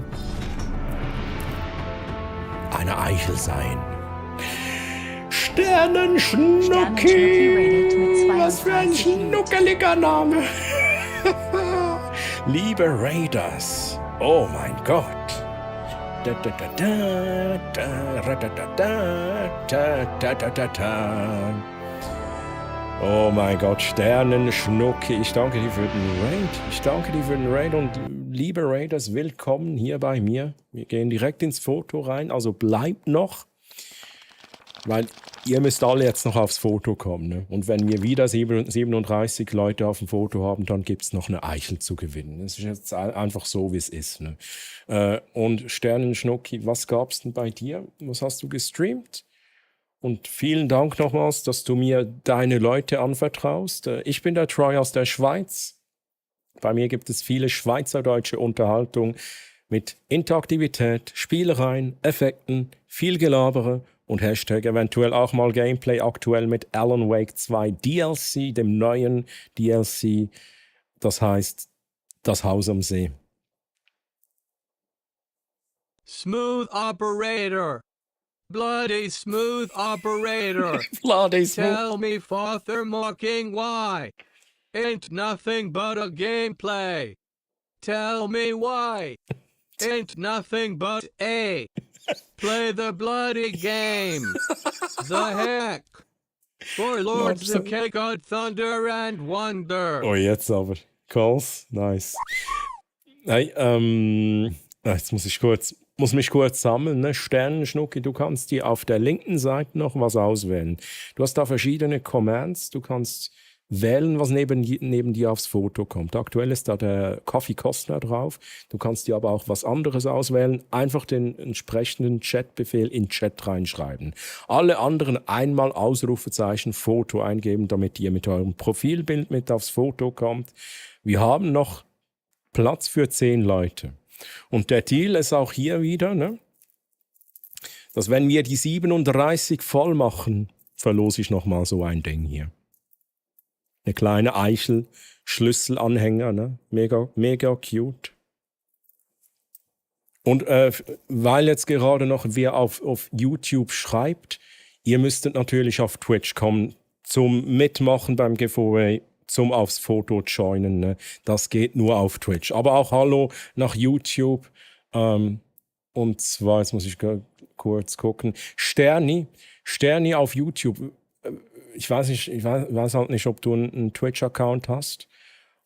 einer Eichel sein. Sternenschnucki! Was für ein schnuckeliger Name! Liebe Raiders, oh mein Gott! Oh mein Gott, Sternenschnucki, ich danke dir für den Raid. Und liebe Raiders, willkommen hier bei mir. Wir gehen direkt ins Foto rein, also bleibt noch, weil ihr müsst alle jetzt noch aufs Foto kommen. Ne? Und wenn wir wieder 37 Leute auf dem Foto haben, dann gibt es noch eine Eichel zu gewinnen. Das ist jetzt einfach so, wie es ist. Ne? Und Sternenschnucki, was gab's denn bei dir? Was hast du gestreamt? Und vielen Dank nochmals, dass du mir deine Leute anvertraust. Ich bin der Troy aus der Schweiz. Bei mir gibt es viele schweizerdeutsche Unterhaltung mit Interaktivität, Spielereien, Effekten, viel Gelabere und Hashtag eventuell auch mal Gameplay, aktuell mit Alan Wake 2 DLC, dem neuen DLC, das heißt Das Haus am See. Smooth Operator. Bloody smooth operator. Bloody smooth. Tell me, Father mocking, why? Ain't nothing but a gameplay. Tell me why. Ain't nothing but a. Play the bloody game. The heck. For Lords of God, Thunder and Wonder. Oh, jetzt aber. Calls. Nice. Hey, jetzt muss mich kurz sammeln, ne? Sternenschnucki, du kannst dir auf der linken Seite noch was auswählen. Du hast da verschiedene Commands, du kannst wählen, was neben dir aufs Foto kommt. Aktuell ist da der Coffee Kostner drauf. Du kannst dir aber auch was anderes auswählen. Einfach den entsprechenden Chatbefehl in Chat reinschreiben. Alle anderen einmal Ausrufezeichen Foto eingeben, damit ihr mit eurem Profilbild mit aufs Foto kommt. Wir haben noch Platz für 10 Leute. Und der Deal ist auch hier wieder, ne? Dass wenn wir die 37 voll machen, verlose ich nochmal so ein Ding hier. Eine kleine Eichel, Schlüsselanhänger, ne? Mega, mega cute. Und weil jetzt gerade noch wer auf YouTube schreibt, ihr müsstet natürlich auf Twitch kommen zum Mitmachen beim Giveaway, zum aufs Foto joinen. Ne? Das geht nur auf Twitch. Aber auch hallo nach YouTube. Und zwar, jetzt muss ich kurz gucken. Sterni, Sterni auf YouTube. Ich weiß halt nicht, ob du einen Twitch-Account hast.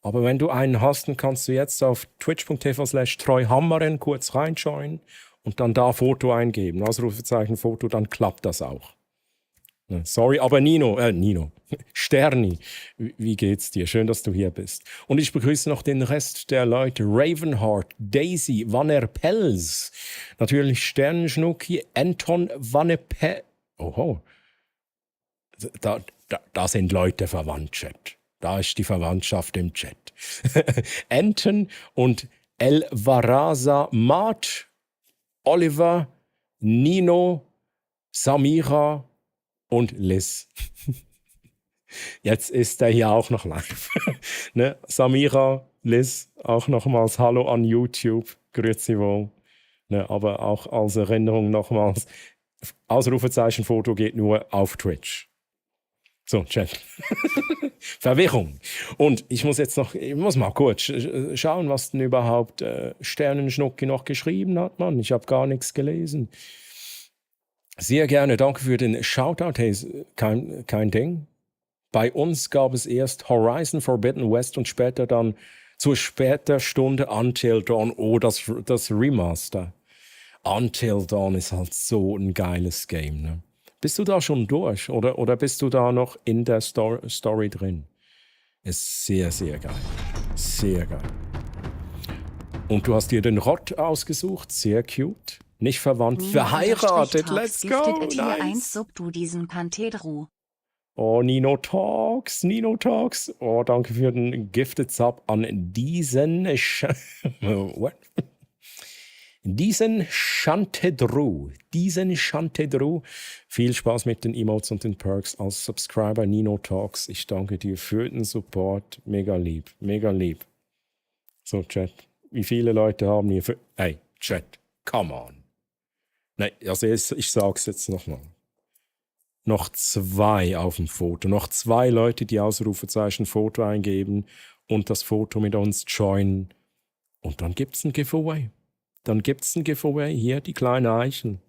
Aber wenn du einen hast, dann kannst du jetzt auf twitch.tv/treuhammeren kurz reinschauen und dann da Foto eingeben. Ausrufezeichen Foto, dann klappt das auch. Sorry, aber Nino, Sterni, wie geht's dir? Schön, dass du hier bist. Und ich begrüße noch den Rest der Leute. Ravenheart, Daisy, Vannerpels, natürlich Sternenschnucki, Anton Vannepe. Oho. Da sind Leute verwandt, Chat. Da ist die Verwandtschaft im Chat. Anton und El Varaza, Mart, Oliver, Nino, Samira und Liz. Jetzt ist er hier auch noch live. Ne? Samira, Liz, auch nochmals Hallo an YouTube. Grüezi wohl. Ne? Aber auch als Erinnerung nochmals, Ausrufezeichen-Foto geht nur auf Twitch. So, Chat. Verwirrung. Und ich muss mal kurz schauen, was denn überhaupt Sternenschnucki noch geschrieben hat, Mann. Ich habe gar nichts gelesen. Sehr gerne, danke für den Shoutout. Hey, kein Ding. Bei uns gab es erst Horizon Forbidden West und später dann zur später Stunde Until Dawn. Oh, das Remaster. Until Dawn ist halt so ein geiles Game, ne? Bist du da schon durch oder bist du da noch in der Story drin? Ist sehr, sehr geil. Sehr geil. Und du hast dir den Rott ausgesucht. Sehr cute. Nicht verwandt, verheiratet. Let's go. Nice. Sub du diesen Pantedru. Oh, Nino Talks. Oh, danke für den Gifted Sub an diesen What? Diesen Shantedru. Viel Spaß mit den Emotes und den Perks als Subscriber Nino Talks. Ich danke dir für den Support. Mega lieb. So, Chat. Wie viele Leute haben hier für... Hey, Chat, come on. Nein, also ich sag's jetzt nochmal. Noch 2 auf dem Foto. Noch 2 Leute, die Ausrufezeichen Foto eingeben und das Foto mit uns joinen. Und dann gibt's ein Giveaway. Hier, die kleine Eichel.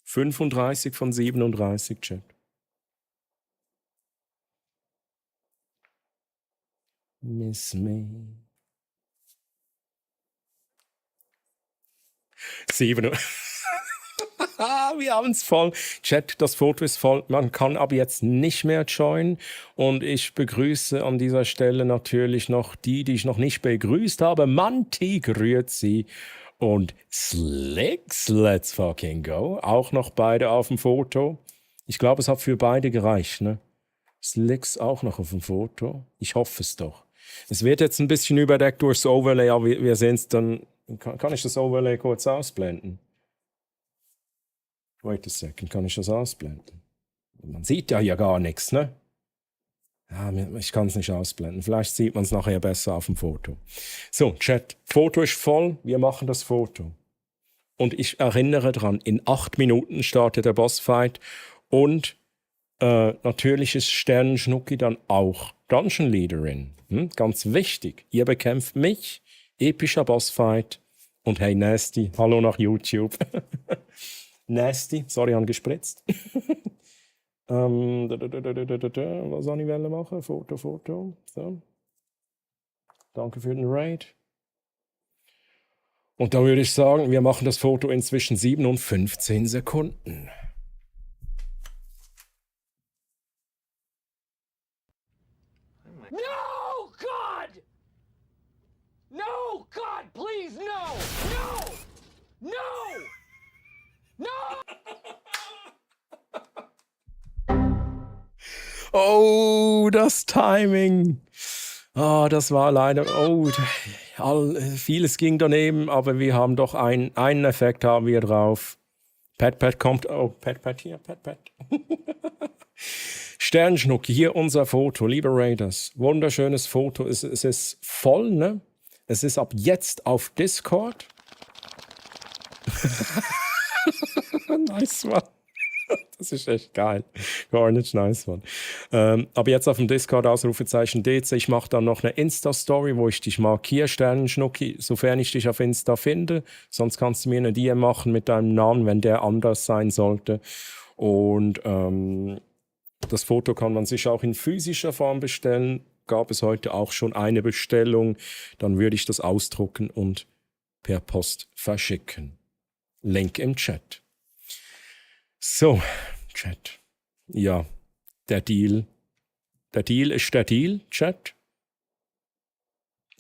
35 von 37, Chat. Miss me. 7. Wir haben es voll. Chat, das Foto ist voll. Man kann ab jetzt nicht mehr joinen. Und ich begrüße an dieser Stelle natürlich noch die ich noch nicht begrüßt habe. Manti, grüezi. Und Slicks, let's fucking go. Auch noch beide auf dem Foto. Ich glaube, es hat für beide gereicht, ne? Slicks auch noch auf dem Foto. Ich hoffe es doch. Es wird jetzt ein bisschen überdeckt durchs Overlay, aber wir sehen es dann. Kann ich das Overlay kurz ausblenden? Wait a second, kann ich das ausblenden? Man sieht ja hier gar nichts, ne? Ja, ich kann es nicht ausblenden. Vielleicht sieht man es nachher besser auf dem Foto. So, Chat, Foto ist voll. Wir machen das Foto. Und ich erinnere dran, in 8 Minuten startet der Bossfight. Und natürlich ist Sternenschnucki dann auch Dungeon Leaderin. Ganz wichtig. Ihr bekämpft mich. Epischer Bossfight. Und hey, Nasty, hallo nach YouTube. Nasty, sorry, angespritzt. Was soll ich machen? Foto. So. Danke für den Raid. Und da würde ich sagen, wir machen das Foto in zwischen 7 und 15 Sekunden. No, God! No, God, please, no! No! No! Oh, das Timing. Oh, das war leider... Oh, vieles ging daneben, aber wir haben doch einen Effekt haben wir drauf. Pat kommt... Oh, Pat hier, Pat. Sternschnucki, hier unser Foto, liebe Raiders. Wunderschönes Foto. Es ist voll, ne? Es ist ab jetzt auf Discord. Nice one. Das ist echt geil. Gar nicht nice one. Aber jetzt auf dem Discord Ausrufezeichen DC. Ich mache dann noch eine Insta-Story, wo ich dich markiere, Sternenschnucki, sofern ich dich auf Insta finde. Sonst kannst du mir eine DM machen mit deinem Namen, wenn der anders sein sollte. Und das Foto kann man sich auch in physischer Form bestellen. Gab es heute auch schon eine Bestellung. Dann würde ich das ausdrucken und per Post verschicken. Link im Chat. So, Chat. Ja, der Deal. Der Deal ist der Deal, Chat.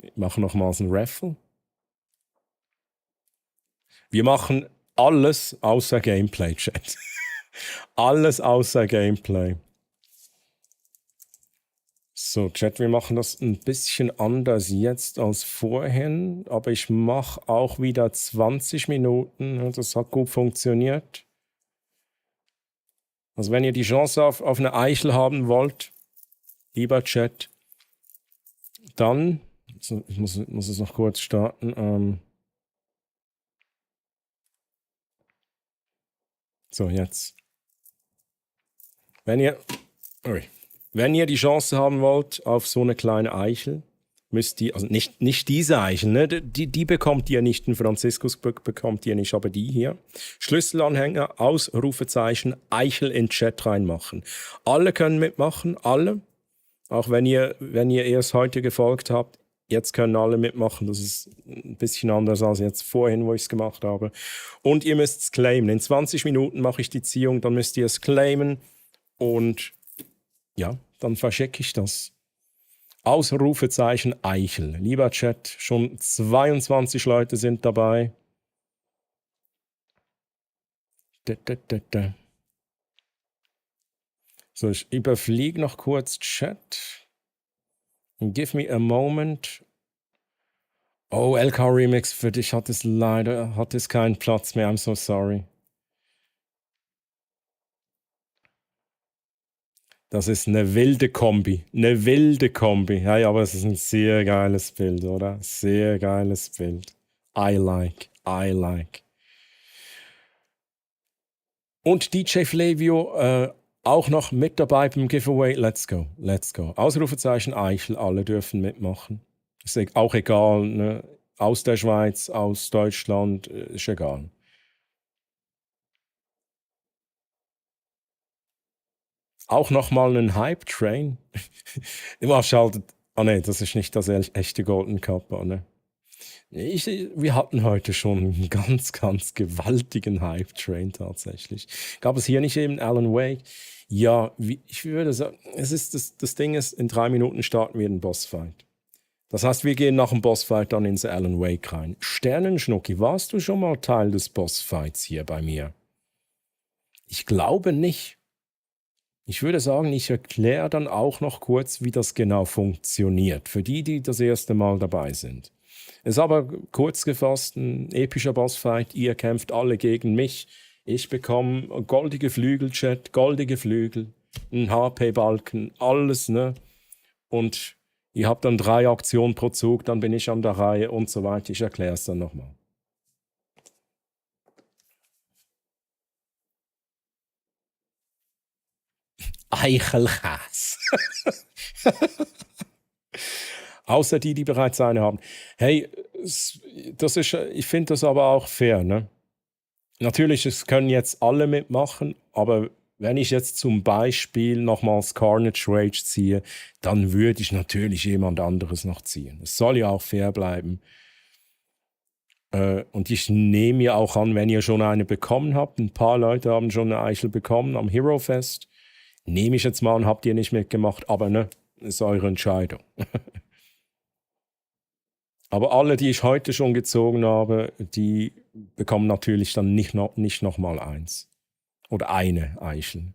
Ich mache nochmals ein Raffle. Wir machen alles außer Gameplay, Chat. Alles außer Gameplay. So, Chat, wir machen das ein bisschen anders jetzt als vorhin, aber ich mache auch wieder 20 Minuten. Das hat gut funktioniert. Also wenn ihr die Chance auf eine Eichel haben wollt, lieber Chat, dann, ich muss es noch kurz starten. So, jetzt. Wenn ihr die Chance haben wollt auf so eine kleine Eichel, müsst ihr, also nicht diese Eichel, ne? Die bekommt ihr nicht, den Franziskus bekommt ihr nicht, aber die hier. Schlüsselanhänger, Ausrufezeichen, Eichel in den Chat reinmachen. Alle können mitmachen, alle. Auch wenn ihr erst heute gefolgt habt, jetzt können alle mitmachen. Das ist ein bisschen anders als jetzt vorhin, wo ich es gemacht habe. Und ihr müsst es claimen. In 20 Minuten mache ich die Ziehung, dann müsst ihr es claimen und ja, dann verschicke ich das. Ausrufezeichen Eichel. Lieber Chat, schon 22 Leute sind dabei. So, ich überfliege noch kurz Chat. Give me a moment. Oh, LK Remix, für dich hat es keinen Platz mehr. I'm so sorry. Das ist eine wilde Kombi. Eine wilde Kombi. Ja, aber es ist ein sehr geiles Bild, oder? Sehr geiles Bild. I like. Und DJ Flavio auch noch mit dabei beim Giveaway. Let's go. Ausrufezeichen Eichel, alle dürfen mitmachen. Ist auch egal, ne? Aus der Schweiz, aus Deutschland, ist egal. Auch nochmal einen Hype-Train. Immer schaltet. Ne, das ist nicht das echte Golden Cup, ne? Wir hatten heute schon einen ganz, ganz gewaltigen Hype-Train tatsächlich. Gab es hier nicht eben Alan Wake? Ja, ich würde sagen, das Ding ist, in 3 Minuten starten wir den Bossfight. Das heißt, wir gehen nach dem Bossfight dann ins Alan Wake rein. Sternenschnucki, warst du schon mal Teil des Bossfights hier bei mir? Ich glaube nicht. Ich würde sagen, ich erkläre dann auch noch kurz, wie das genau funktioniert, für die das erste Mal dabei sind. Es ist aber kurz gefasst ein epischer Bossfight. Ihr kämpft alle gegen mich. Ich bekomme goldige Flügel, Chat, goldige Flügel, einen HP-Balken, alles, ne? Und ihr habt dann 3 Aktionen pro Zug, dann bin ich an der Reihe und so weiter. Ich erkläre es dann nochmal. Eichelkäse. Außer die bereits eine haben. Hey, ich finde das aber auch fair, ne? Natürlich, es können jetzt alle mitmachen, aber wenn ich jetzt zum Beispiel nochmals Carnage Rage ziehe, dann würde ich natürlich jemand anderes noch ziehen. Es soll ja auch fair bleiben. Und ich nehme ja auch an, wenn ihr schon eine bekommen habt, ein paar Leute haben schon eine Eichel bekommen am Hero Fest, nehme ich jetzt mal und habt ihr nicht mitgemacht, aber ne, ist eure Entscheidung. Aber alle, die ich heute schon gezogen habe, die bekommen natürlich dann nicht noch mal eins. Oder eine Eichel.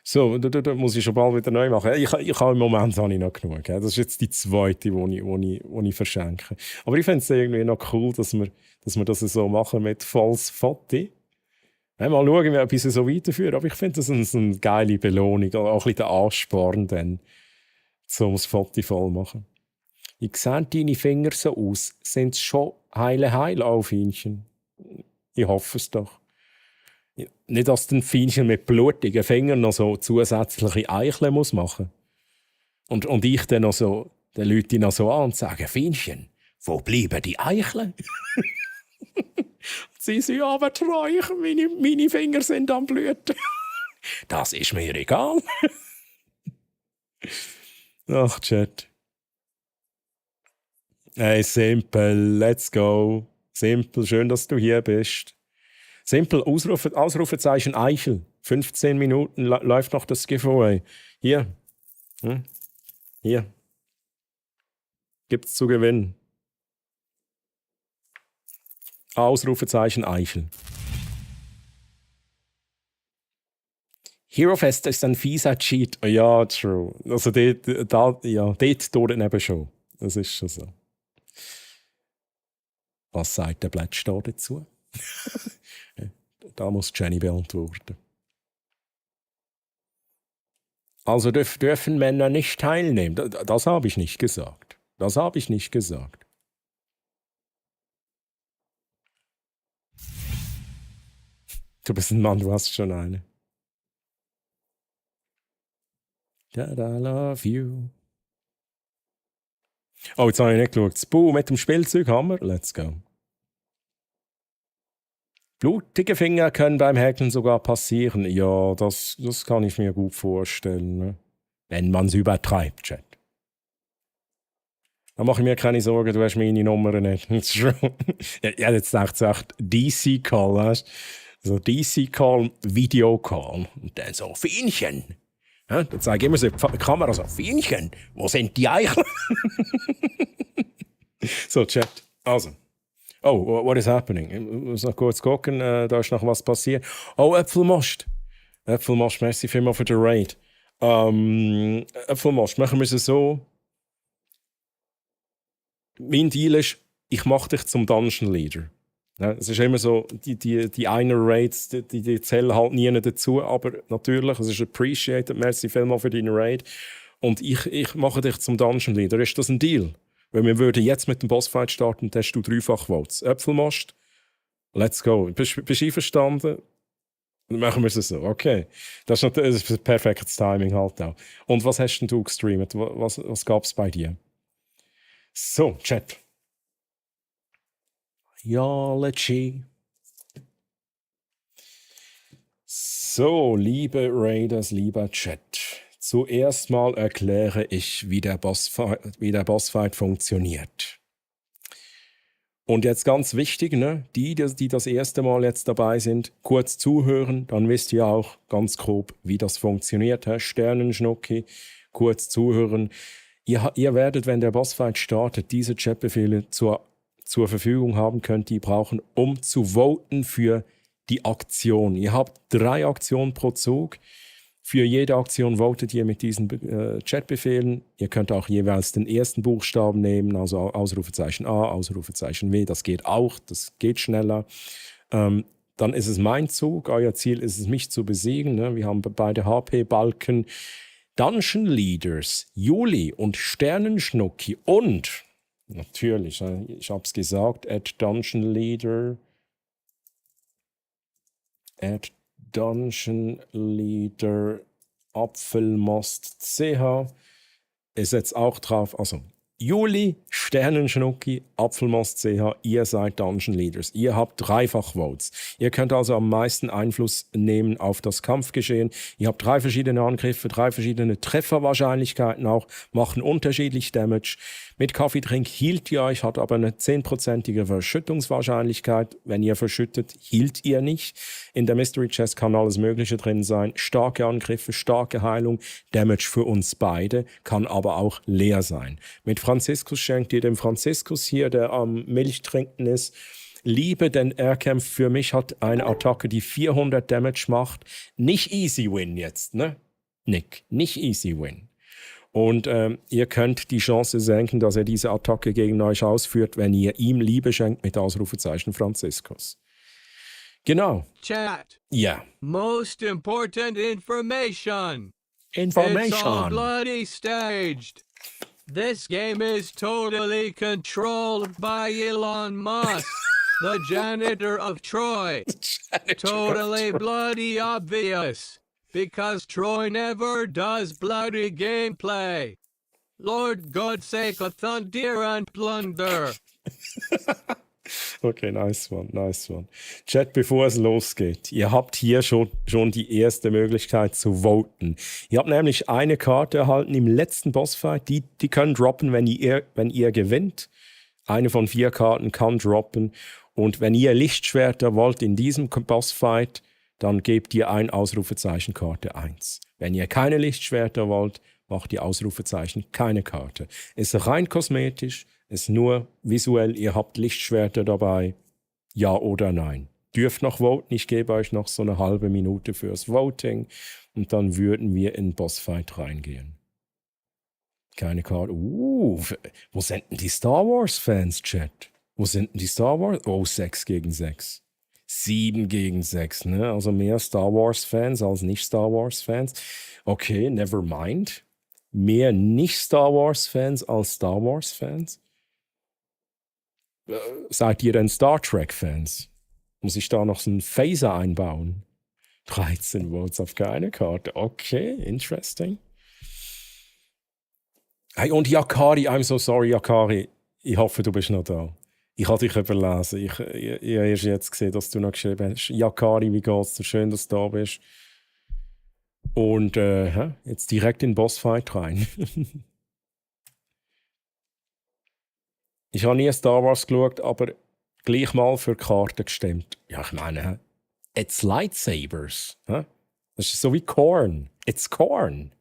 So, da muss ich schon bald wieder neu machen. Ich habe im Moment noch genug. Das ist jetzt die zweite, die ich verschenke. Aber ich finde es irgendwie noch cool, dass wir das so machen mit volles Foto. Mal schauen, wie ich es so weiterführe. Aber ich finde das eine geile Belohnung. Auch ein bisschen der Ansporn, dann, so das Foto voll machen. Wie sehen deine Finger so aus? Sind es schon heile auf Fienchen? Ich hoffe es doch. Nicht, dass ein Fienchen mit blutigen Fingern noch so zusätzliche Eicheln muss machen. Und ich dann noch so, den Leuten noch so an und sage, Fienchen, wo bleiben die Eicheln? Sie sind aber treu, meine Finger sind am Blüten. Das ist mir egal. Ach, Chat. Hey, Simple, let's go. Simple, schön, dass du hier bist. Simple, Ausrufezeichen Eichel. 15 Minuten läuft noch das Giveaway. Hier. Hier. Gibt's zu gewinnen. Ausrufezeichen Eichel. Hero Fest ist ein fieser Cheat. Ja, true. Also dort dauert eben schon. Das ist schon so. Was sagt der Blätsch da dazu? Da muss Jenny beantworten. Also dürfen Männer nicht teilnehmen. Das habe ich nicht gesagt. Das habe ich nicht gesagt. Du bist ein Mann, du hast schon eine. That I love you. Oh, jetzt habe ich nicht geschaut. Spoo mit dem Spielzeug haben wir. Let's go. Blutige Finger können beim Häkeln sogar passieren. Ja, das kann ich mir gut vorstellen. Ne? Wenn man es übertreibt, Chat. Da mache ich mir keine Sorgen, du hast meine Nummer nicht. Ja, jetzt sagt es echt DC-Call, weißt du? So DC-Call, Video-Call. Und dann so, Fienchen. Ja, dann zeige ich immer so die Kamera so, Fienchen, wo sind die Eichel? So, Chat. Also. Oh, what is happening? Ich muss noch kurz gucken, da ist noch was passiert. Oh, Äpfelmost. Äpfelmost, merci vielmals für den Raid. Äpfelmost, machen wir es so. Mein Deal ist, ich mache dich zum Dungeon Leader. Ja, es ist immer so, die einer Raids, die zählen halt nie dazu, aber natürlich, es ist appreciated, merci vielmals für deinen Raid. Und ich mache dich zum Dungeon Leader. Ist das ein Deal? Weil wir würden jetzt mit dem Bossfight starten, dann hast du 3-fach Votes. Äpfelmost, let's go. Bist du einverstanden? Dann machen wir es so. Okay. Das ist ein perfektes Timing halt auch. Und was hast denn du gestreamt? Was gab es bei dir? So, Chat. Ja, Lechi. So, liebe Raiders, lieber Chat. Zuerst mal erkläre ich, wie der Bossfight funktioniert. Und jetzt ganz wichtig, ne? Die das erste Mal jetzt dabei sind, kurz zuhören, dann wisst ihr auch ganz grob, wie das funktioniert. Sternenschnucki, kurz zuhören. Ihr werdet, wenn der Bossfight startet, diese Chatbefehle zur Verfügung haben könnt, die brauchen, um zu voten für die Aktion. Ihr habt 3 Aktionen pro Zug. Für jede Aktion votet ihr mit diesen Chatbefehlen. Ihr könnt auch jeweils den ersten Buchstaben nehmen, also Ausrufezeichen A, Ausrufezeichen W. Das geht auch, das geht schneller. Dann ist es mein Zug. Euer Ziel ist es, mich zu besiegen. Ne? Wir haben beide HP-Balken. Dungeon Leaders, Juli und Sternenschnucki und natürlich, ich habe es gesagt, Dungeon Leader Apfelmost.ch ist jetzt auch drauf, also Juli, Sternenschnucki, Apfelmost.ch, ihr seid Dungeon Leaders. Ihr habt 3-fach Votes. Ihr könnt also am meisten Einfluss nehmen auf das Kampfgeschehen. Ihr habt 3 verschiedene Angriffe, 3 verschiedene Trefferwahrscheinlichkeiten auch, machen unterschiedlich Damage. Mit Kaffeetrink hielt ihr euch, hat aber eine 10%ige Verschüttungswahrscheinlichkeit. Wenn ihr verschüttet, hielt ihr nicht. In der Mystery Chest kann alles Mögliche drin sein. Starke Angriffe, starke Heilung, Damage für uns beide, kann aber auch leer sein. Mit Franziskus schenkt ihr dem Franziskus hier, der am Milch trinken ist, Liebe, denn er kämpft für mich, hat eine Attacke, die 400 Damage macht. Nicht easy win jetzt, ne? Nick, nicht easy win. Und ihr könnt die Chance senken, dass er diese Attacke gegen euch ausführt, wenn ihr ihm Liebe schenkt mit Ausrufezeichen Franziskus. Genau. Chat. Ja. Most important information. It's Information. all bloody staged. This game is totally controlled by Elon Musk, the janitor of Troy. Totally bloody obvious. Because Troy never does bloody gameplay. Lord God sake of thunder and plunder. Okay, nice one, nice one. Chat, bevor es losgeht, ihr habt hier schon die erste Möglichkeit zu voten. Ihr habt nämlich eine Karte erhalten im letzten Bossfight, die können droppen, wenn ihr gewinnt. Eine von 4 Karten kann droppen. Und wenn ihr Lichtschwerter wollt in diesem Bossfight, dann gebt ihr ein Ausrufezeichen Karte 1. Wenn ihr keine Lichtschwerter wollt, macht ihr Ausrufezeichen keine Karte. Ist rein kosmetisch, ist nur visuell, ihr habt Lichtschwerter dabei, ja oder nein. Dürft noch voten, ich gebe euch noch so eine halbe Minute fürs Voting und dann würden wir in den Bossfight reingehen. Keine Karte. Wo sind denn die Star Wars Fans, Chat? Wo sind denn die Star Wars? Oh, 6 gegen 6. 7 gegen 6, ne? Also mehr Star Wars Fans als nicht Star Wars Fans. Okay, never mind. Mehr nicht Star Wars Fans als Star Wars Fans. Seid ihr denn Star Trek Fans? Muss ich da noch so einen Phaser einbauen? 13 Votes auf keine Karte. Okay, interesting. Hey, und Yakari, I'm so sorry, Yakari. Ich hoffe, du bist noch da. Ich habe dich überlesen. Ich habe erst jetzt gesehen, dass du noch geschrieben hast. Yakari, wie geht's dir? Schön, dass du da bist. Und jetzt direkt in den Bossfight rein. Ich habe nie Star Wars geschaut, aber gleich mal für Karten gestimmt. Ja, ich meine, it's Lightsabers. Das ist so wie Korn. It's Korn.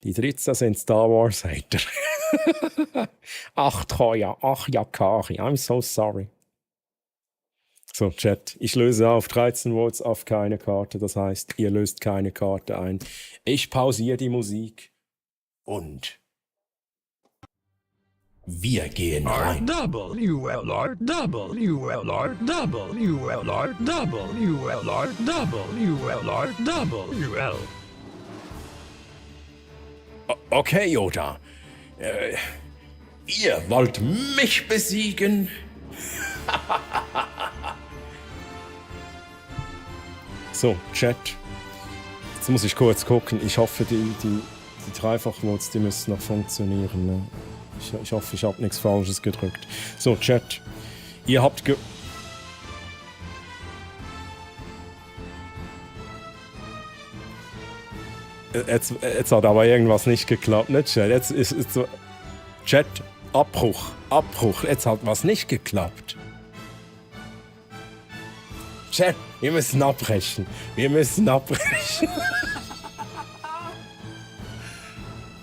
Die 13 sind Star Wars Hater. Ach, Troja, ach, Yakari, I'm so sorry. So, Chat, ich löse auf 13 Votes auf keine Karte. Das heißt, ihr löst keine Karte ein. Ich pausiere die Musik und wir gehen rein. WLR, WLR, WLR, WLR, WLR, WL. Okay, Yoda. Ihr wollt mich besiegen? So, Chat. Jetzt muss ich kurz gucken. Ich hoffe, die Dreifachvotes, die müssen noch funktionieren. Ne? Ich hoffe, ich habe nichts Falsches gedrückt. So, Chat. Ihr habt Jetzt hat aber irgendwas nicht geklappt, ne, Chat? Jetzt ist so. Chat, Abbruch. Jetzt hat was nicht geklappt. Chat, wir müssen abbrechen.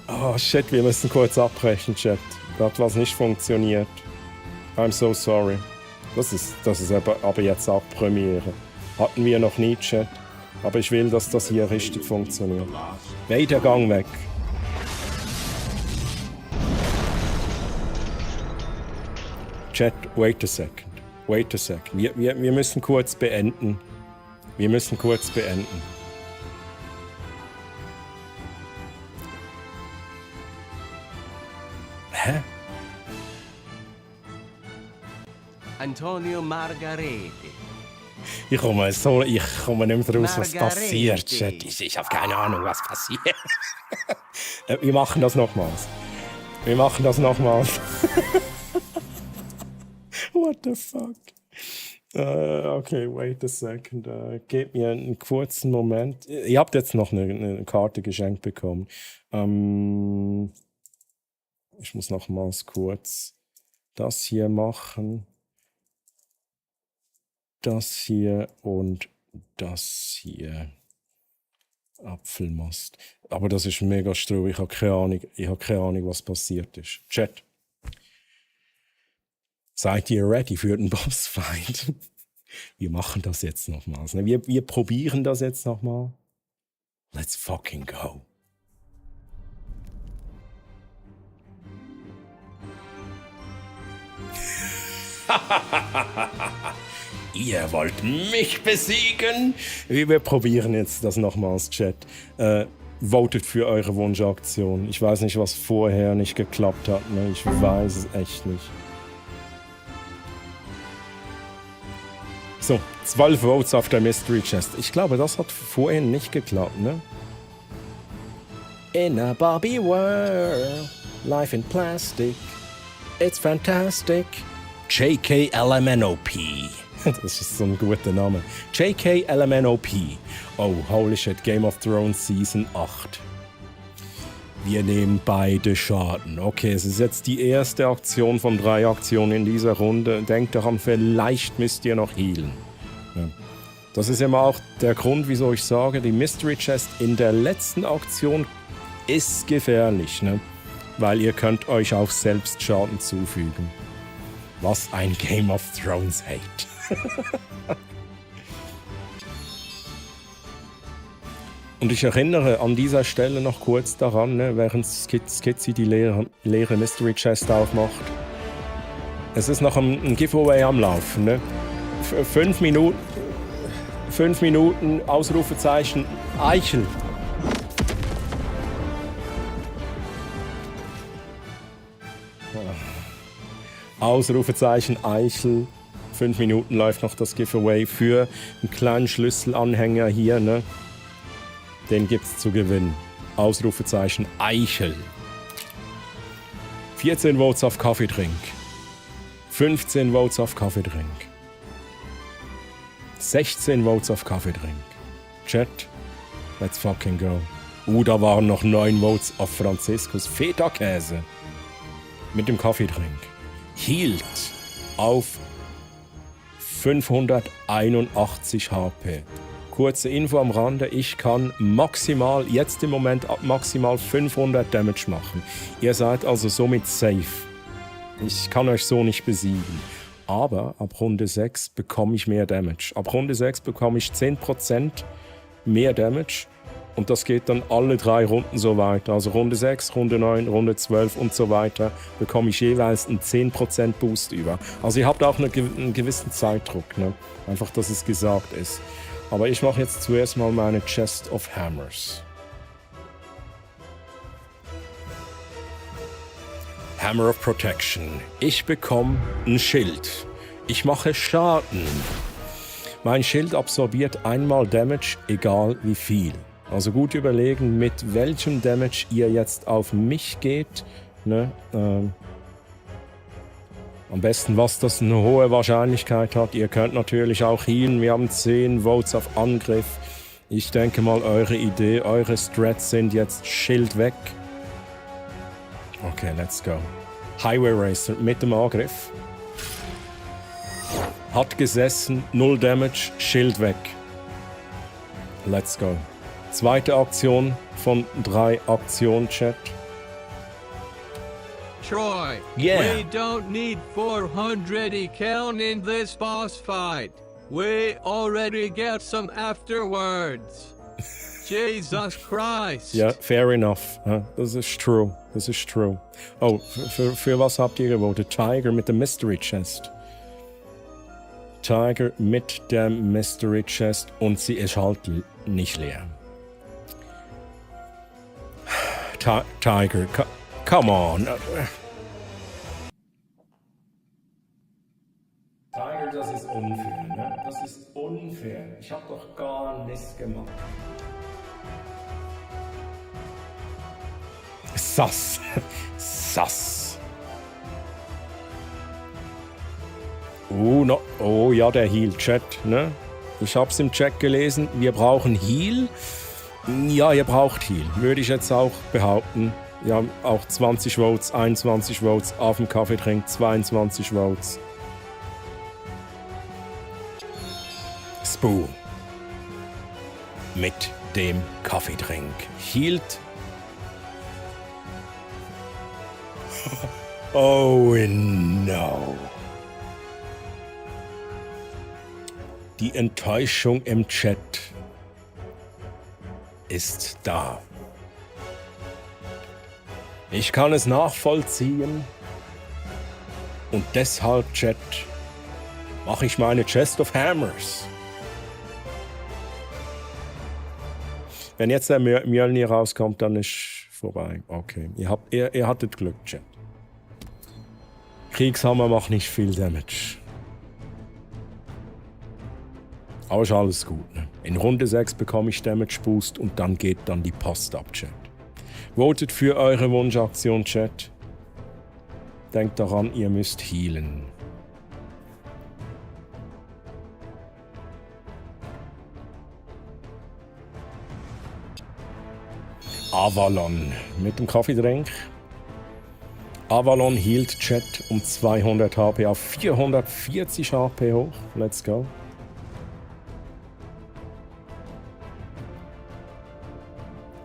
Oh, shit, wir müssen kurz abbrechen, Chat. Da hat was nicht funktioniert. I'm so sorry. Das ist aber jetzt auch Premiere. Hatten wir noch nie, Chat. Aber ich will, dass das hier richtig funktioniert. Weiter Gang weg. Chat, wait a second. Wir müssen kurz beenden. Hä? Antonio Margarete. Ich komme nicht mehr raus, was passiert, Chat. Ich habe keine Ahnung, was passiert. Wir machen das nochmals. What the fuck? Okay, wait a second. Gebt mir einen kurzen Moment. Ihr habt jetzt noch eine Karte geschenkt bekommen. Ich muss nochmals kurz das hier machen. Das hier und das hier. Apfelmast. Aber das ist mega stroh. Ich habe keine Ahnung, was passiert ist. Chat. Seid ihr ready für den Bossfight? Wir machen das jetzt nochmals. Ne? Wir probieren das jetzt nochmal. Let's fucking go. Ihr wollt mich besiegen? Wir probieren jetzt das nochmals, Chat. Votet für eure Wunschaktion. Ich weiß nicht, was vorher nicht geklappt hat. Ne? Ich weiß es echt nicht. So, 12 Votes auf der Mystery Chest. Ich glaube, das hat vorhin nicht geklappt, ne? In a Barbie world, life in plastic. it's fantastic. JKLMNOP. Das ist so ein guter Name. JKLMNOP. Oh, holy shit, Game of Thrones Season 8. Wir nehmen beide Schaden. Okay, es ist jetzt die erste Aktion von 3 Aktionen in dieser Runde. Denkt daran, vielleicht müsst ihr noch healen. Ja. Das ist immer auch der Grund, wieso ich sage, die Mystery Chest in der letzten Aktion ist gefährlich, ne? Weil ihr könnt euch auch selbst Schaden zufügen. Was ein Game of Thrones Hate. Und ich erinnere an dieser Stelle noch kurz daran, ne, während Skizzy die leere Mystery Chest aufmacht. Es ist noch ein Giveaway am Laufen. Ne? 5 Minuten, Ausrufezeichen, Eichel. Ausrufezeichen, Eichel. 5 Minuten läuft noch das Giveaway für einen kleinen Schlüsselanhänger hier, ne? Den gibt's zu gewinnen. Ausrufezeichen Eichel. 14 Votes auf Kaffeetrink. 15 Votes auf Kaffeetrink. 16 Votes auf Kaffeetrink. Chat, let's fucking go. Da waren noch 9 Votes auf Franziskus Feta-Käse. Mit dem Kaffeetrink. Hielt auf 581 HP. Kurze Info am Rande, ich kann maximal, jetzt im Moment maximal 500 Damage machen. Ihr seid also somit safe. Ich kann euch so nicht besiegen. Aber ab Runde 6 bekomme ich mehr Damage. Ab Runde 6 bekomme ich 10% mehr Damage. Und das geht dann alle 3 Runden so weiter. Also Runde 6, Runde 9, Runde 12 und so weiter bekomme ich jeweils einen 10% Boost über. Also ihr habt auch einen gewissen Zeitdruck. Ne? Einfach, dass es gesagt ist. Aber ich mache jetzt zuerst mal meine Chest of Hammers. Hammer of Protection. Ich bekomme ein Schild. Ich mache Schaden. Mein Schild absorbiert einmal Damage, egal wie viel. Also gut überlegen, mit welchem Damage ihr jetzt auf mich geht. Ne? Am besten, was das eine hohe Wahrscheinlichkeit hat. Ihr könnt natürlich auch healen. Wir haben 10 Votes auf Angriff. Ich denke mal, eure Idee, eure Strats sind jetzt Schild weg. Okay, let's go. Highway Racer mit dem Angriff. Hat gesessen, 0 Damage, Schild weg. Let's go. Zweite Aktion von 3 Aktionen, Chat. Troy, yeah. We don't need 400 count in this boss fight. We already get some afterwards. Jesus Christ. Ja, fair enough. Das ist true. Das ist true. Oh, für was habt ihr gewotet? Tiger mit der Mystery Chest. Tiger mit der Mystery Chest und sie ist halt nicht leer. Tiger, come on. Tiger, das ist unfair, ne? Das ist unfair. Ich hab doch gar nichts gemacht. Sass. Sass. Oh ja, der Heal-Chat, ne? Ich hab's im Chat gelesen. Wir brauchen Heal. Ja, ihr braucht Heal. Würde ich jetzt auch behaupten. Wir haben auch 20 Votes, 21 Votes auf dem Kaffeetrink, 22 Votes. Spoon. Mit dem Kaffeetrink. Healt. Oh no. Die Enttäuschung im Chat ist da. Ich kann es nachvollziehen und deshalb, Chat, mache ich meine Chest of Hammers. Wenn jetzt der Mjölnir rauskommt, dann ist vorbei. Okay, ihr hattet Glück, Chat. Kriegshammer macht nicht viel Damage. Aber ist alles gut. Ne? In Runde 6 bekomme ich Damage Boost und dann geht dann die Post ab, Chat. Votet für eure Wunschaktion, Chat. Denkt daran, ihr müsst healen. Avalon mit dem Kaffeedrink. Avalon healt Chat um 200 HP auf 440 HP hoch. Let's go.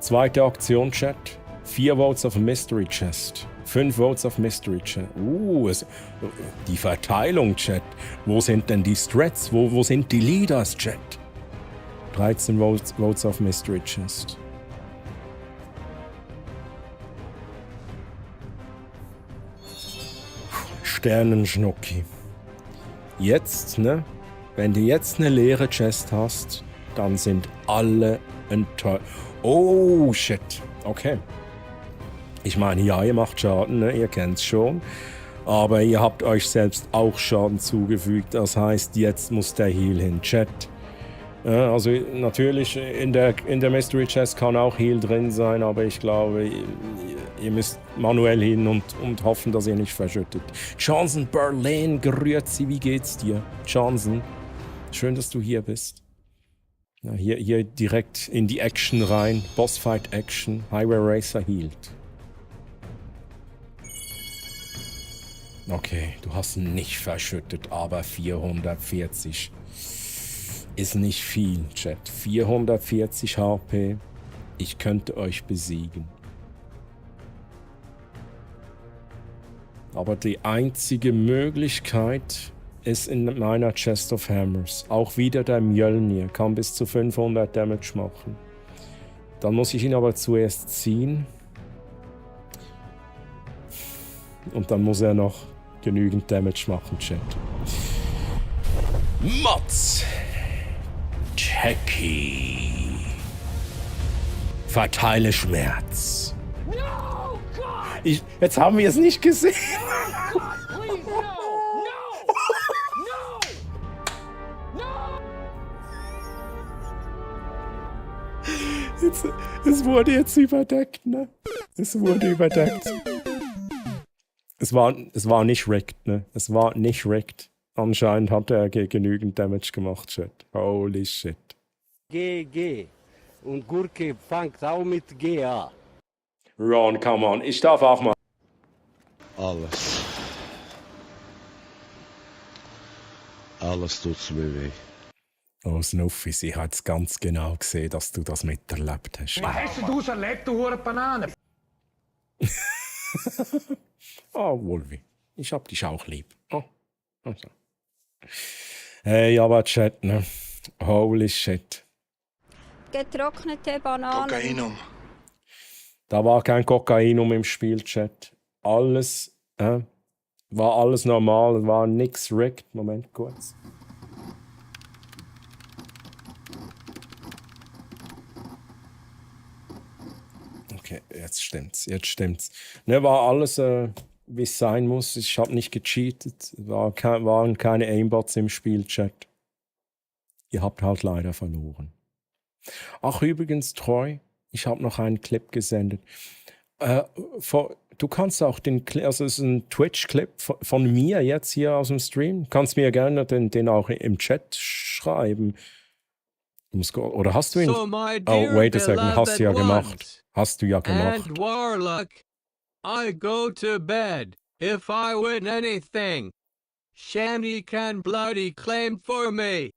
Zweite Aktion, Chat. 4 Votes auf Mystery Chest. 5 Votes auf Mystery Chest. Die Verteilung, Chat. Wo sind denn die Strats? Wo sind die Leaders, Chat? 13 Votes auf Mystery Chest. Sternenschnucki. Jetzt, ne? Wenn du jetzt eine leere Chest hast, dann sind alle enttäuscht. Oh, shit. Okay. Ich meine, ja, ihr macht Schaden, ne? Ihr kennt's schon. Aber ihr habt euch selbst auch Schaden zugefügt. Das heißt, jetzt muss der Heal hin. Chat. Also natürlich, in der Mystery Chest kann auch Heal drin sein, aber ich glaube, ihr müsst manuell hin und hoffen, dass ihr nicht verschüttet. Johnson Berlin, grüezi, wie geht's dir? Johnson, schön, dass du hier bist. Ja, hier direkt in die Action rein. Bossfight Action. Highway Racer healed. Okay, du hast nicht verschüttet, aber 440 ist nicht viel, Chat. 440 HP. Ich könnte euch besiegen. Aber die einzige Möglichkeit ist in meiner Chest of Hammers. Auch wieder der Mjölnir kann bis zu 500 Damage machen. Dann muss ich ihn aber zuerst ziehen. Und dann muss er noch genügend Damage machen, Chat. Mods! Jackie. Verteile Schmerz. Jetzt haben wir es nicht gesehen. Es wurde jetzt überdeckt, ne? Es wurde überdeckt. Es war nicht rigged, ne? Es war nicht rigged. Anscheinend hat er genügend Damage gemacht, Chat. Holy shit. G. Und Gurke fängt auch mit G an. Ron, come on. Ich darf auch mal. Alles tut's mir weh. Oh, Snuffy, sie hat es ganz genau gesehen, dass du das miterlebt hast. Was hast du erlebt, du hure Banane? Oh, Wolvi. Ich hab dich auch lieb. Oh. Also. Hey, aber Chat, ne? Holy shit. Getrocknete Bananen. Kokainum. Da war kein Kokainum im Spiel, Chat. Alles, war alles normal, war nix rigged. Moment, kurz. Okay, jetzt stimmt's. Ne, war alles, wie es sein muss. Ich habe nicht gecheatet. Waren keine Aimbots im Spiel, Chat. Ihr habt halt leider verloren. Ach, übrigens, Troy, ich habe noch einen Clip gesendet. Du kannst auch den Clip, also es ist ein Twitch-Clip von mir jetzt hier aus dem Stream. Kannst mir gerne den auch im Chat schreiben. Oder hast du ihn? So, my Oh, dear wait a second. Hast du ja beloved gemacht. ones, Hast du ja gemacht. And Warlock, I go to bed. If I win anything, Shandy can bloody claim for me.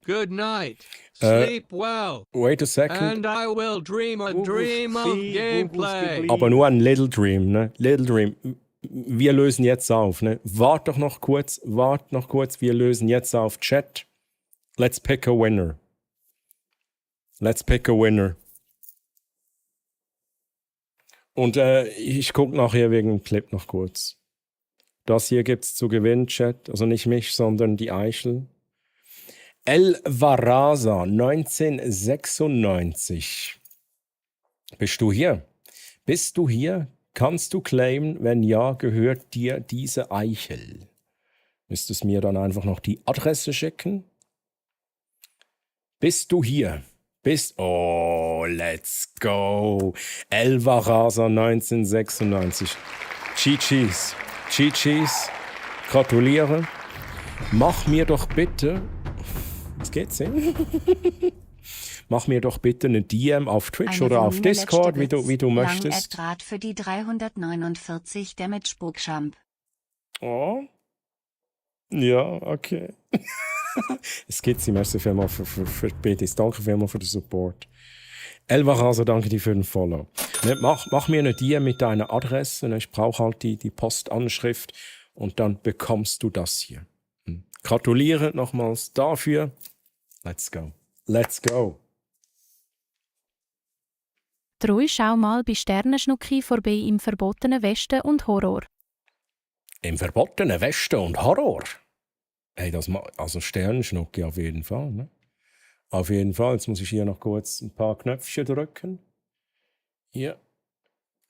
Good night. Sleep well. Wait a second. And I will dream a dream of gameplay. Aber nur ein Little Dream, ne? Little Dream. Wir lösen jetzt auf, ne? Wart noch kurz. Wir lösen jetzt auf. Chat. Let's pick a winner. Und ich gucke nachher wegen dem Clip noch kurz. Das hier gibt's zu gewinnen, Chat. Also nicht mich, sondern die Eichel. El Varaza 1996. Bist du hier? Kannst du claimen? Wenn ja, gehört dir diese Eichel. Müsstest mir dann einfach noch die Adresse schicken. Bist du hier? Oh, let's go. El Varaza 1996. GG's. Gratuliere. Mach mir doch bitte... Was geht's denn? Mach mir doch bitte eine DM auf Twitch Eine oder auf Volume Discord, letzte wie du Lang möchtest. Grad für die 349 Damage Bookchamp. Oh. Ja, okay. Es geht sie. Merci vielmals für die BTs. Danke vielmals für den Support. Elvarazo, danke dir für den Follow. Ne, mach mir eine DM mit deiner Adresse. Ne? Ich brauche halt die Postanschrift und dann bekommst du das hier. Gratuliere nochmals dafür. Let's go. Let's go. Treu, schau mal bei Sternenschnucki vorbei im verbotenen Westen und Horror. Im verbotenen Westen und Horror? Hey, also Sternenschnucki auf jeden Fall. Ne? Auf jeden Fall. Jetzt muss ich hier noch kurz ein paar Knöpfchen drücken. Hier.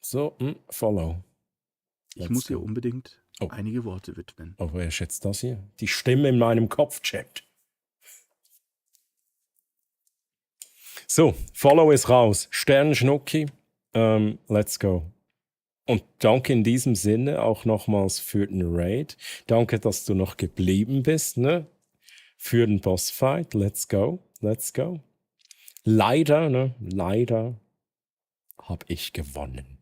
So, Follow. Ich muss dir unbedingt einige Worte widmen. Oh, wer ist jetzt das hier? Die Stimme in meinem Kopf-Chat. So, Follow ist raus. Sternenschnucki, let's go. Und danke in diesem Sinne auch nochmals für den Raid. Danke, dass du noch geblieben bist, ne? Für den Bossfight. Let's go, let's go. Leider habe ich gewonnen.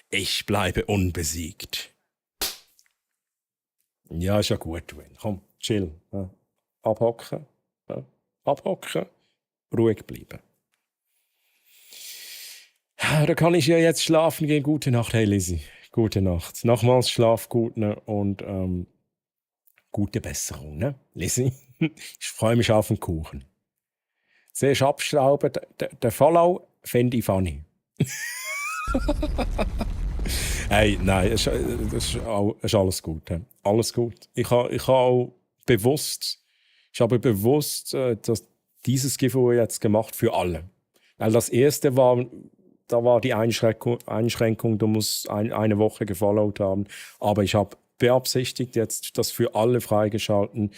Ich bleibe unbesiegt. Ja, ist ja gut, Win. Komm, chill. Ja. Abhocken. Ja. Abhocken. Ruhig bleiben. Da kann ich ja jetzt schlafen gehen. Gute Nacht, hey Lizzie. Gute Nacht. Nochmals schlaf gut, ne? Und gute Besserung, ne? Lizzie. Ich freue mich auf den Kuchen. Siehst du abstauben? Der Follow finde ich funny. Hey, nein, es ist alles gut. He. Alles gut. Ich habe bewusst dass dieses Giveaway jetzt gemacht für alle. Weil das erste war, da war die Einschränkung, du musst eine Woche gefollowt haben. Aber ich habe beabsichtigt jetzt das für alle freigeschalten.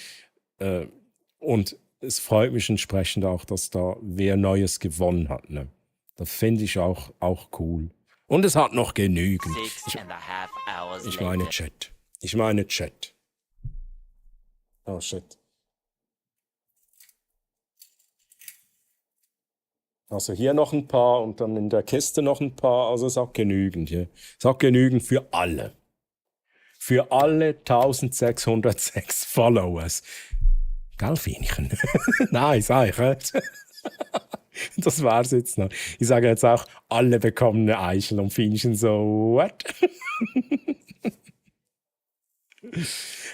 Und es freut mich entsprechend auch, dass da wer Neues gewonnen hat. Ne? Das finde ich auch cool. Und es hat noch genügend. Ich meine Chat. Oh shit. Also hier noch ein paar und dann in der Kiste noch ein paar. Also es hat genügend hier. Es hat genügend für alle. Für alle 1606 Followers. Gell, Fienchen? Nein, sag ich nicht. Das war's jetzt noch. Ich sage jetzt auch, alle bekommen eine Eichel und Fienchen so, what?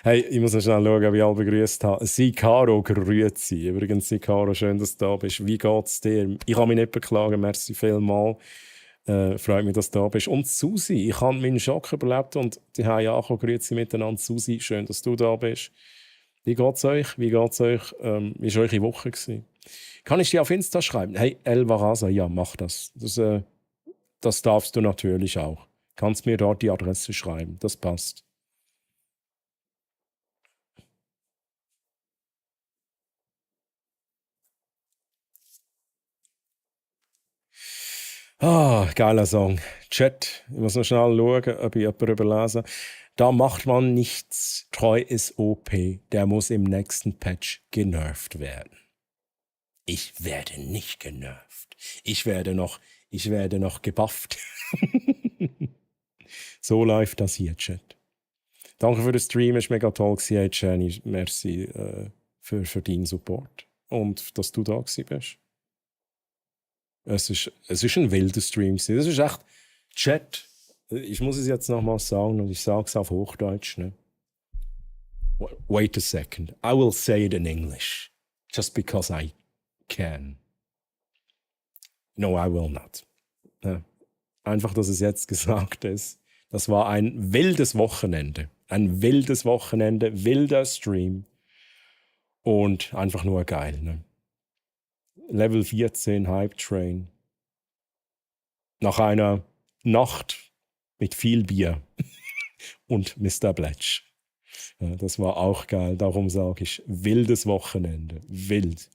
Hey, ich muss noch schnell schauen, wie ich alle begrüßt habe. Sikaro, grüezi. Übrigens, Sikaro, schön, dass du da bist. Wie geht's dir? Ich kann mich nicht beklagen, merci vielmals. Freut mich, dass du da bist. Und Susi, ich habe meinen Schock überlebt und die haben ja auch grüezi miteinander. Susi, schön, dass du da bist. Wie geht's euch? Wie war eure Woche gewesen? Kann ich dir auf Insta schreiben? Hey, Elvarazo, ja, mach das. Das darfst du natürlich auch. Kannst mir dort die Adresse schreiben. Das passt. Ah, geiler Song. Chat, ich muss noch schnell schauen, ob ich jemanden überlese. Da macht man nichts. Treu ist OP. Der muss im nächsten Patch genervt werden. Ich werde nicht genervt. Ich werde noch gebufft. So läuft das hier, Chat. Danke für den Stream, es war mega toll gewesen. Hey, Jenny, merci für deinen Support und dass du da gewesen bist. Es ist ein wilder Stream gewesen. Das ist echt Chat. Ich muss es jetzt nochmal sagen und ich sage es auf Hochdeutsch. Ne? Wait a second. I will say it in English. Just because I can. No, I will not. Einfach, dass es jetzt gesagt ist. Das war ein wildes Wochenende. Ein wildes Wochenende, wilder Stream. Und einfach nur geil. Ne? Level 14 Hype Train. Nach einer Nacht mit viel Bier und Mr. Bletch. Ja, das war auch geil. Darum sage ich, wildes Wochenende. Wild.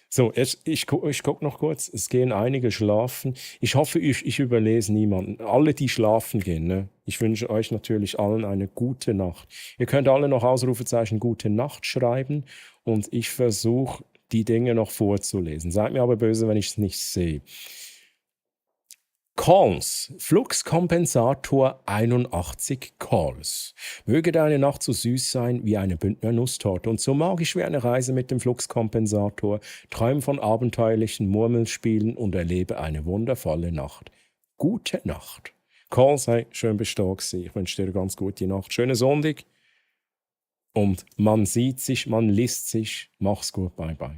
So, jetzt, ich gucke noch kurz. Es gehen einige schlafen. Ich hoffe, ich überlese niemanden. Alle, die schlafen gehen, ne? Ich wünsche euch natürlich allen eine gute Nacht. Ihr könnt alle noch Ausrufezeichen gute Nacht schreiben und ich versuche, die Dinge noch vorzulesen. Seid mir aber böse, wenn ich es nicht sehe. Calls. Fluxkompensator 81 Calls. Möge deine Nacht so süß sein wie eine Bündner Nusstorte und so magisch wie eine Reise mit dem Fluxkompensator. Träum von abenteuerlichen Murmelspielen und erlebe eine wundervolle Nacht. Gute Nacht. Calls, hey, schön bist du da gewesen. Ich wünsche dir eine ganz gute Nacht. Schönen Sonntag. Und man sieht sich, man liest sich. Mach's gut, bye bye.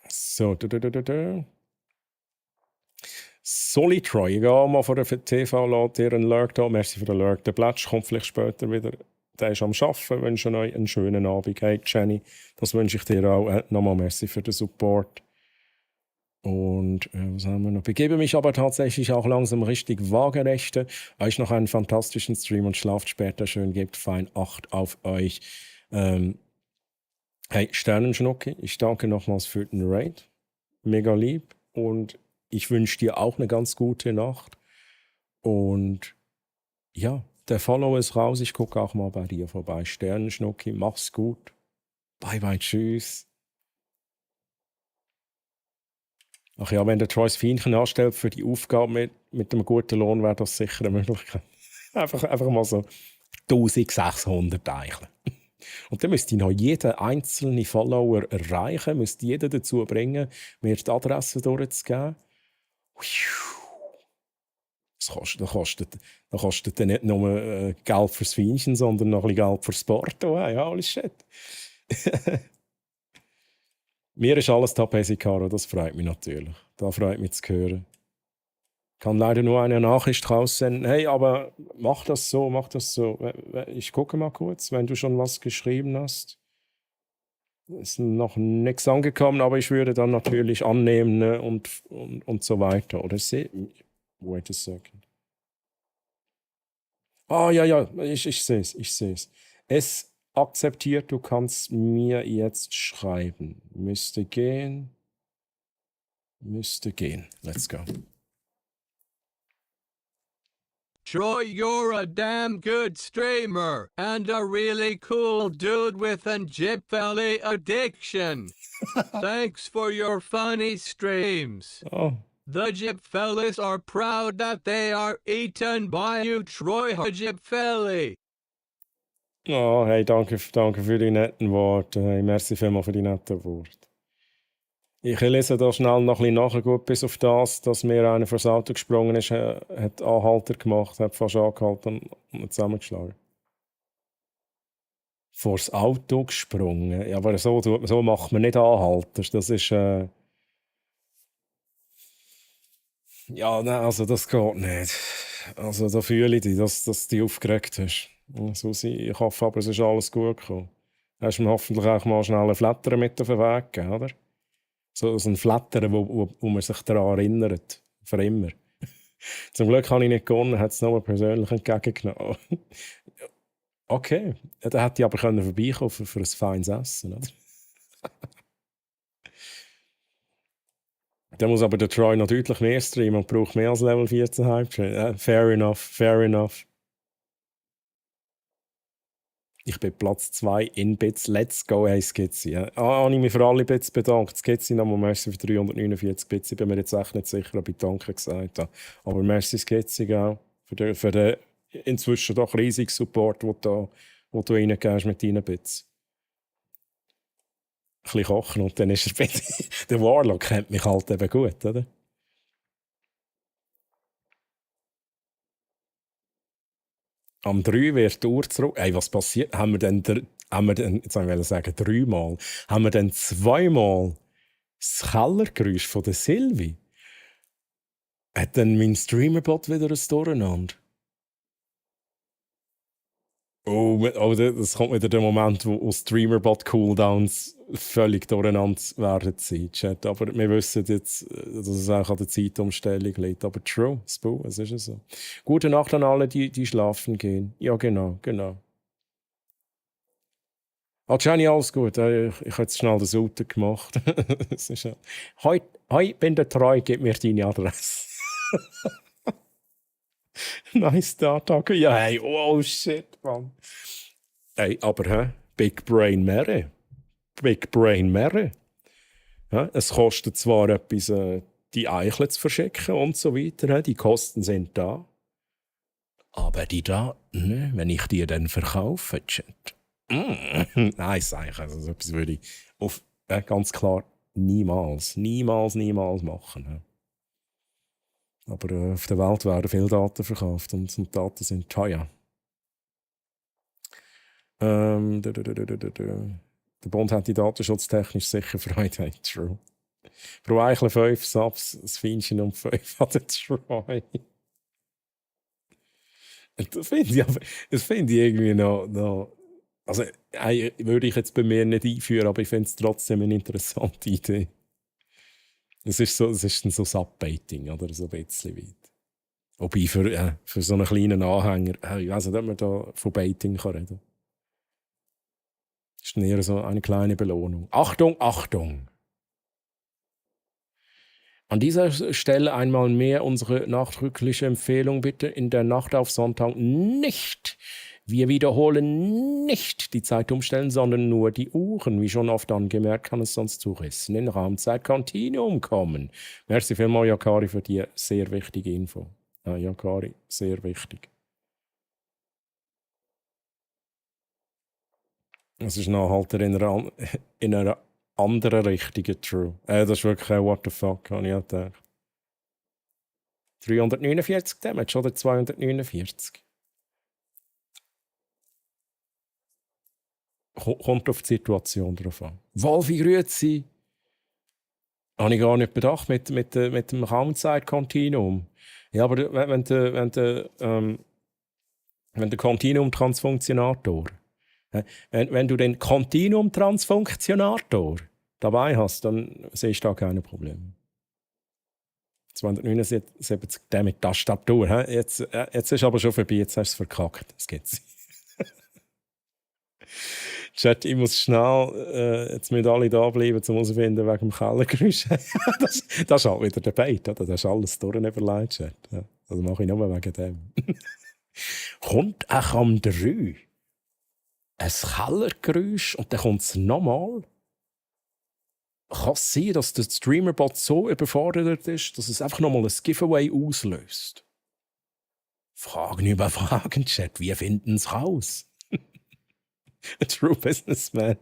So, Solitroy, ich gehe mal von der TV, lädt dir einen Lurk da. Merci für den Lurk. Der Plätsch kommt vielleicht später wieder. Der ist am Arbeiten. Wünsche euch einen schönen Abend. Hey Jenny, das wünsche ich dir auch. Nochmal merci für den Support. Und was haben wir noch? Begebe mich aber tatsächlich auch langsam richtig waagerechte. Euch noch einen fantastischen Stream und schlaft später schön. Gebt fein Acht auf euch. Hey Sternenschnucki, ich danke nochmals für den Raid. Mega lieb. Und ich wünsche dir auch eine ganz gute Nacht. Und ja, der Follow ist raus. Ich gucke auch mal bei dir vorbei. Sternenschnucki, mach's gut. Bye bye, tschüss. Ach ja, wenn der Troy das Fienchen anstellt für die Aufgabe mit einem guten Lohn, wäre das sicher eine Möglichkeit. Einfach mal so 1600 Eicheln. Und dann müsste ich noch jeden einzelnen Follower erreichen, müsste jeden dazu bringen, mir die Adresse durchzugeben. Das kostet dann nicht nur Geld fürs Fienchen, sondern noch ein bisschen Geld fürs Porto. Ja, alles shit. Mir ist alles top, Caro, das freut mich natürlich. Da freut mich zu hören. Ich kann leider nur eine Nachricht raussenden. Hey, aber mach das so, mach das so. Ich gucke mal kurz, wenn du schon was geschrieben hast. Ist noch nichts angekommen, aber ich würde dann natürlich annehmen, ne, und so weiter. Oder wait a second. Ah, ja, ich sehe es. Es akzeptiert, du kannst mir jetzt schreiben. Müsste gehen. Let's go. Troy, you're a damn good streamer and a really cool dude with an Gypfeli addiction. Thanks for your funny streams. Oh. The Gypfelis are proud that they are eaten by you, Troy Gypfeli. Oh, hey, danke für die netten Worte. Hey, merci vielmals für die netten Worte. Ich lese da schnell noch ein bisschen nachher, gut, bis auf das, dass mir einer vor das Auto gesprungen ist, hat Anhalter gemacht, hat fast angehalten und zusammengeschlagen. Vor das Auto gesprungen? Ja, aber so macht man nicht Anhalter. Das ist... Ja, nein, also das geht nicht. Also da fühle ich dich, dass du dich aufgeregt hast. Susi, ich hoffe aber, es ist alles gut gekommen. Hast du mir hoffentlich auch mal schnell einen Flatter mit auf den Weg gegeben, oder? So ein Flatter, wo man sich daran erinnert. Für immer. Zum Glück habe ich nicht gewonnen, hat es nochmal persönlich entgegengenommen. Okay, dann hätte ich aber vorbeikommen für ein feines Essen, oder? Dann muss aber der Troy noch deutlich mehr streamen und braucht mehr als Level 14 Hype. Fair enough. Ich bin Platz 2 in Bits. Let's go, hey Skizzy. Habe ich mich für alle Bits bedankt. Skizzy, nochmal merci für 349 Bits. Ich bin mir jetzt echt nicht sicher, ob ich Danke gesagt habe. Aber merci Skizzy auch für den inzwischen doch riesigen Support, den du reingehst mit deinen Bits. Ein bisschen kochen und dann ist er bitte. Der Warlock kennt mich halt eben gut, oder? Am 3 wird die Uhr zurück. Ey, was passiert? Haben wir denn jetzt wollte ich sagen, 3-mal. Haben wir dann 2-mal das Kellergeräusch von der Silvi? Hat dann mein Streamerbot wieder ein Durcheinander? Oh, das kommt wieder der Moment, wo Streamerbot-Cooldowns völlig durcheinander werden sein, Chat. Aber wir wissen jetzt, dass es auch an der Zeitumstellung liegt. Aber true, Spoo, es ist so. Gute Nacht an alle, die schlafen gehen. Ja, genau. Jenny, alles gut. Ich habe jetzt schnell den Sauter gemacht. Es ist ja... Hoi, bin der Treu, gib mir deine Adresse. Nice Data. Ja, hey, oh shit, Mann. Hey, aber Big Brain Mary. Big Brain Mary. Es kostet zwar etwas, die Eichel zu verschicken und so weiter. Die Kosten sind da. Aber die Daten, wenn ich die dann verkaufe, Chat. Nice, eigentlich. Also so etwas würde ich ganz klar niemals machen. Aber auf der Welt werden viele Daten verkauft und Daten sind teuer. Der Bund hat die datenschutztechnisch sicher Freude. True. Pro Eichel 5 Subs, das Feinchen um 5 hat er Troy. Das finde ich irgendwie noch. Also, würde ich jetzt bei mir nicht einführen, aber ich finde es trotzdem eine interessante Idee. Es ist so Subbaiting, oder? So ein bisschen weit. Wobei für so einen kleinen Anhänger, ich weiß nicht, ob man da von Baiting reden kann. Das ist eher so eine kleine Belohnung. Achtung, Achtung! An dieser Stelle einmal mehr unsere nachdrückliche Empfehlung, bitte in der Nacht auf Sonntag nicht, wir wiederholen nicht die Zeit umstellen, sondern nur die Uhren. Wie schon oft angemerkt, kann es sonst zu Rissen in Raumzeit-Kontinuum kommen. Merci vielmals, Yakari, für die sehr wichtige Info. Yakari, sehr wichtig. Es ist nachhaltig in einer anderen Richtung, true. Das ist wirklich ein what the fuck, habe ich auch gedacht. 349 Damage oder 249? Kommt auf die Situation drauf an. Wolfi Grüezi. Habe ich gar nicht bedacht mit dem Raumzeit-Kontinuum. Ja, aber wenn der Kontinuum-Transfunktionator, wenn du den Kontinuum-Transfunktionator dabei hast, dann sehe ich da keine Probleme. 279 mit Tastatur. Jetzt ist aber schon vorbei, jetzt hast du es verkackt. Das geht's. Chat, ich muss schnell jetzt mit alle da bleiben, um herauszufinden wegen dem Kellergeräusch. das ist halt wieder der Bait, oder? Das ist alles durchüberlegt, Chat. Ja, das mache ich nur wegen dem. Kommt auch am 3 ein Kellergeräusch und dann kommt es nochmal? Kann es sein, dass der Streamerbot so überfordert ist, dass es einfach nochmal ein Giveaway auslöst? Fragen über Fragen, Chat. Wie finden es raus? A true businessman.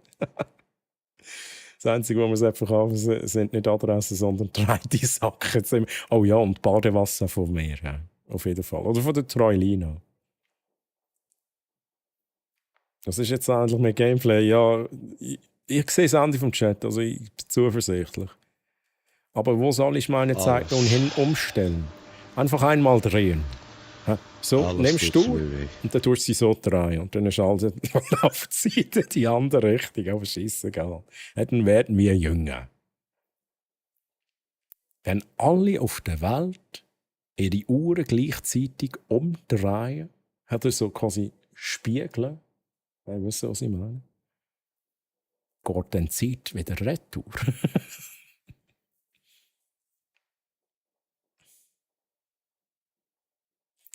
Das Einzige, was wir verkaufen, sind nicht Adressen, sondern 3D Sachen. Oh ja, und Badewasser von mir. Ja. Auf jeden Fall. Oder von der Troilina. Das ist jetzt eigentlich mit Gameplay. Ja, ich sehe das Ende vom Chat, also ich bin zuversichtlich. Aber wo soll ich meine Zeit nun hin umstellen? Einfach einmal drehen. So, nimmst du und dann tust du sie so drehen. Und dann ist alles auf die Seite die andere Richtung. Aber scheissegal. Dann werden wir jünger. Wenn alle auf der Welt ihre Uhren gleichzeitig umdrehen, hat er so quasi Spiegel. Weißt du, was ich meine? Geht dann die Zeit wieder retour.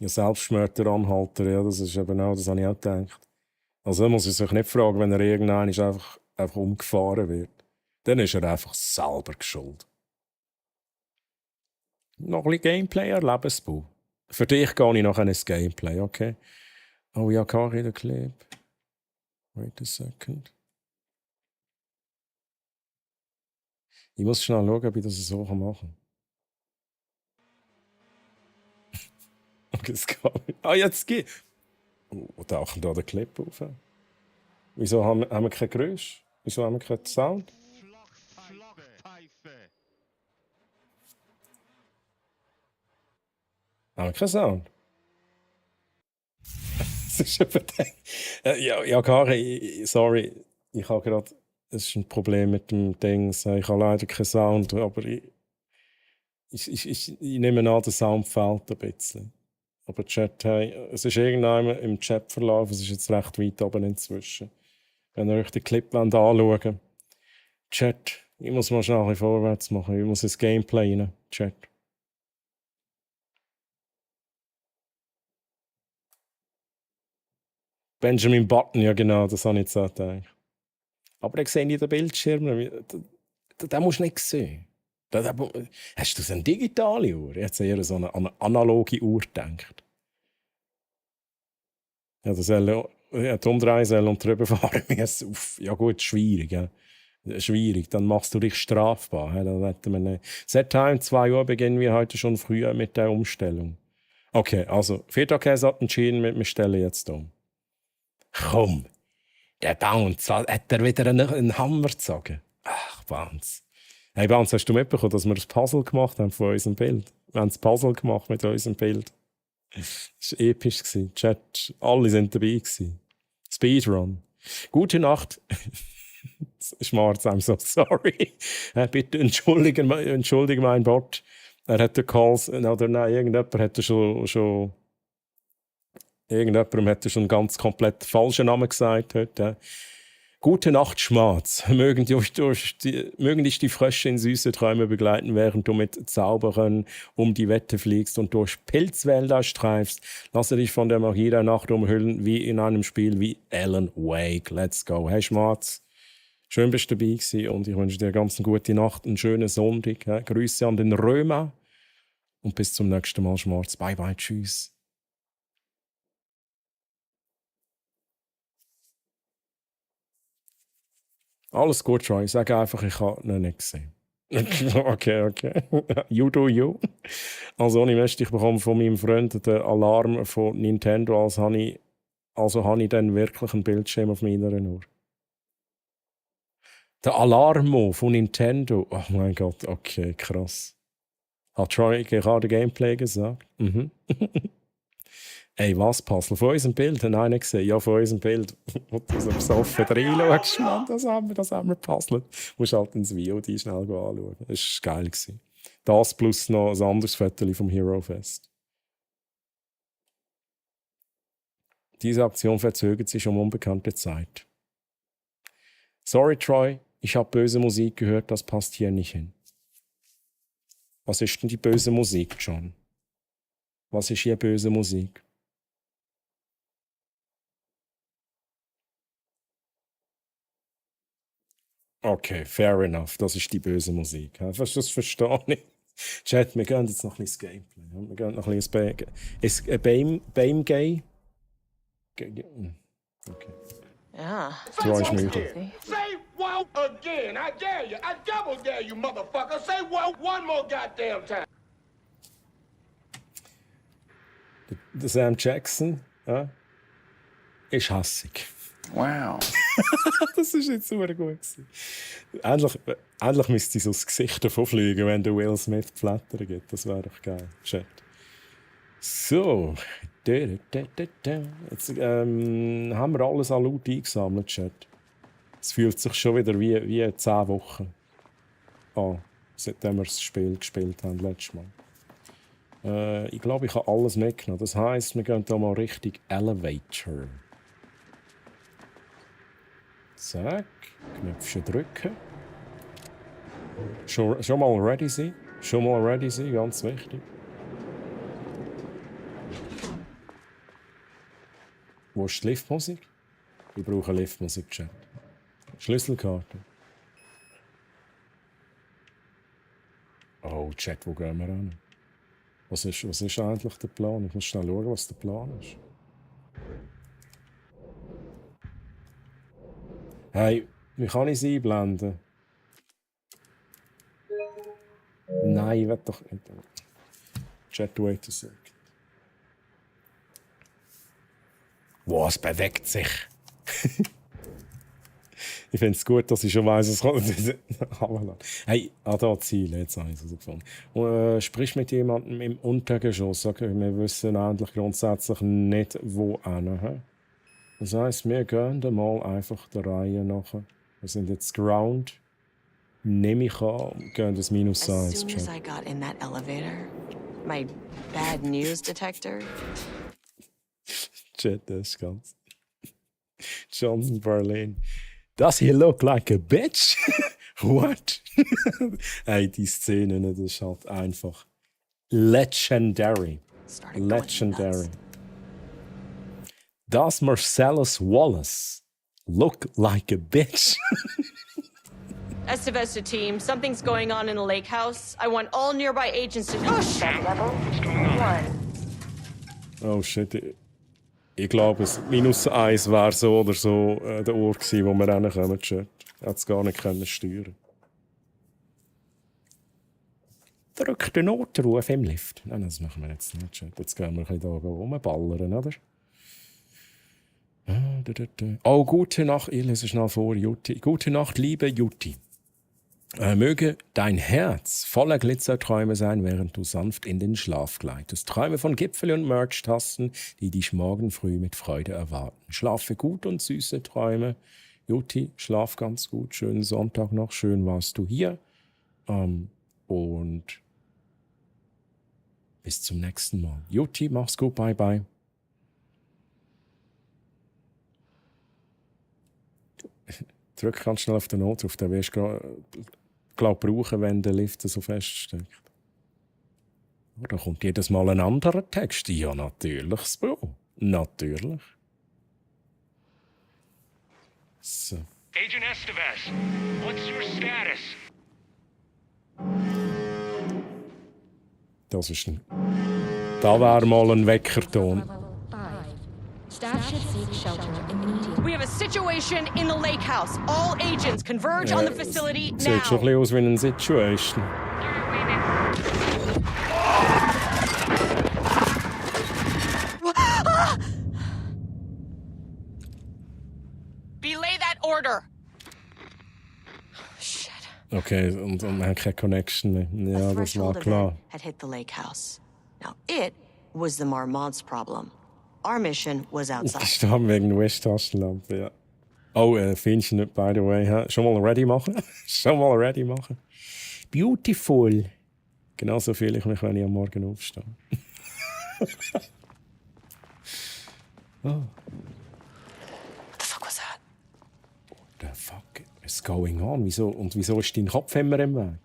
Ja, Selbstmörderanhalter, ja, das ist eben auch, das habe ich auch gedacht. Also muss ich sich nicht fragen, wenn er irgendwann einfach umgefahren wird. Dann ist er einfach selber schuld. Noch ein bisschen Gameplay erleben, Spu. Für dich gehe ich nachher ins Gameplay, okay? Oh ja, Kari, der Clip. Wait a second. Ich muss schnell schauen, ob ich das so machen kann. Okay, es geht. Jetzt geht. Wo tauchen da der Clip auf? Wieso haben wir kein Geräusch? Wieso haben wir keinen Sound? Haben wir keinen Sound? Das ist eben ja, Kari, sorry. Ich habe gerade. Es ist ein Problem mit dem Ding. Ich habe leider keinen Sound, aber ich nehme an, der Sound fehlt ein bisschen. Aber Chat, hey, es ist irgendwann im Chatverlauf, es ist jetzt recht weit oben inzwischen. Wenn ihr euch den Clip anschauen wollt. Chat, ich muss mal schnell ein bisschen vorwärts machen. Ich muss ins Gameplay rein. Chat. Benjamin Button, ja genau, das habe ich jetzt auch gedacht. Aber ich sehe nicht den Bildschirm. Den musst du nicht sehen. Hast du so eine digitale Uhr? Ich hätte eher so eine analoge Uhr gedacht. Ja, die Umdrehsäule und drüber fahren müssen. Ja gut, schwierig. Ja. Schwierig, dann machst du dich strafbar. Ja, dann hätten wir nicht. Set-Time 2 Uhr beginnen wir heute schon früher mit der Umstellung. Okay, also Feta-Käse hat entschieden, wir stellen jetzt um. Komm, der Bounce, hat er wieder einen Hammer gezogen? Ach, Bounce. Hey Bounce, hast du mitbekommen, dass wir das Puzzle gemacht haben von unserem Bild? Wir haben das Puzzle gemacht mit unserem Bild. Das war episch. Chat, alle sind dabei gewesen. Speedrun. Gute Nacht. Schmarz, I'm so sorry. Bitte entschuldige mein Bot. Er hat den Calls, oder nein, irgendjemand hat schon irgendjemandem hat schon ganz komplett falschen Namen gesagt heute. Gute Nacht, Schmarz. Mögen dich die Frösche in süße Träume begleiten, während du mit Zaubern um die Wette fliegst und durch Pilzwälder streifst. Lasse dich von der Magie der Nacht umhüllen, wie in einem Spiel wie Alan Wake. Let's go. Hey, Schmarz. Schön, bist du dabei gewesen und ich wünsche dir ganz eine gute Nacht, einen schönen Sonntag. Grüße an den Römer und bis zum nächsten Mal, Schmarz. Bye, bye, tschüss. Alles gut, Troy. Ich sage einfach, ich habe ihn nicht gesehen. Okay. You do you. Also, ohne Mist, ich bekomme von meinem Freund den Alarm von Nintendo, also habe ich dann wirklich einen Bildschirm auf meiner Uhr. Der Alarm von Nintendo. Oh mein Gott, okay, krass. Hat Troy gerade Gameplay gesagt? Mhm. Ey, was, Puzzle? Von unserem Bild? Nein, nicht gesehen. Ja, von unserem Bild. Wo du so besoffen reinschaust, Mann, das haben wir puzzelt. Du musst halt ins VOD schnell anschauen. Das war geil. Das plus noch ein anderes Foto vom Hero Fest. Diese Aktion verzögert sich um unbekannte Zeit. Sorry, Troy, ich habe böse Musik gehört, das passt hier nicht hin. Was ist denn die böse Musik, John? Was ist hier böse Musik? Okay, fair enough. Das ist die böse Musik. Das verstehe ich. Chat, wir gehen jetzt noch ein bisschen ins Gameplay. Wir gehen noch ein bisschen ins Game-Game. Okay. Yeah. Troy ist müde. Say wow again. I dare you. I double dare you, motherfucker. Say wow one more goddamn time. Der Sam Jackson ist hassig. Wow. Das ist jetzt super gut. Endlich müsste es aus Gesicht davon fliegen, wenn der Will Smith Flatter gibt. Das wäre doch geil. Chat. So. Jetzt haben wir alles an Loot eingesammelt, Chat. Es fühlt sich schon wieder wie 10 Wochen an, seitdem wir das Spiel gespielt haben, letztes Mal. Ich glaube, ich habe alles mitgenommen. Das heisst, wir gehen hier mal Richtung Elevator. Zack, Knöpfchen drücken. Schon mal ready sein. Ganz wichtig. Wo ist die Liftmusik? Ich brauche Liftmusik, Chat. Schlüsselkarte. Oh, Chat, wo gehen wir hin? Was ist eigentlich der Plan? Ich muss schnell schauen, was der Plan ist. Hey, wie kann ich es einblenden? Nein, ich will doch nicht. Chat, wait a second. Wow, es bewegt sich. Ich finde es gut, dass ich schon weiss, es kommt. Hey, da Ziele, jetzt habe ich es gefunden. Sprich mit jemandem im Untergeschoss. Okay, wir wissen eigentlich grundsätzlich nicht, wo hin. Das heisst, wir gehen mal einfach der Reihe nach. Wir sind jetzt Ground. Nehme ich an, gehen das -1. As soon as I got in that elevator, my bad news detector. Chat, das ist ganz. Johnson Berlin. Does he look like a bitch? What? Hey, die Szene, das ist halt einfach legendary. Legendary. Does Marcellus Wallace look like a bitch? Estevez to team, something's going on in the lake house. I want all nearby agents to... Oh, shit! Oh shit. Ich glaube, -1 wäre so oder so der Ort gewesen, wo wir hinkommen. Chat. Hat es gar nicht können steuern. Drück den Notruf im Lift. Nein, das machen wir jetzt nicht, Chat. Jetzt gehen wir ein bisschen hier rumballern, oder? Oh, gute Nacht. Ich lese schnell vor, Jutti. Gute Nacht, liebe Jutti. Möge dein Herz voller Glitzerträume sein, während du sanft in den Schlaf gleitest. Träume von Gipfel und Merch-Tasten, die dich morgen früh mit Freude erwarten. Schlafe gut und süße Träume. Jutti, schlaf ganz gut. Schönen Sonntag noch. Schön warst du hier. Und bis zum nächsten Mal. Jutti, mach's gut. Bye, bye. Drück ganz schnell auf den Notruf. Den wirst du brauchen, wenn der Lift so feststeckt. Oh, da kommt jedes Mal ein anderer Text. Ja, natürlich, Bro. Natürlich. So. Agent Estevez, what's your status? Das ist ein... Da wäre mal ein Weckerton. Staff should seek shelter immediately. We have a situation in the lake house. All agents converge on the facility now. Sieht schon ein bisschen aus wie eine Situation. Belay that order. Shit. Okay, und man hat keine Connection mehr. Ja, das war klar. Had hit the lake house. Now it was the Marmont's problem. Our mission was outside. Gestorben wegen der West-Taschenlampe, ja. Oh, findest du nicht, by the way. Ha? Schon mal ready machen? Schon mal ready machen? Beautiful. Genauso fühle ich mich, wenn ich am Morgen aufstehe. Oh. What the fuck was that? What the fuck is going on? Wieso ist dein Kopf immer im Weg?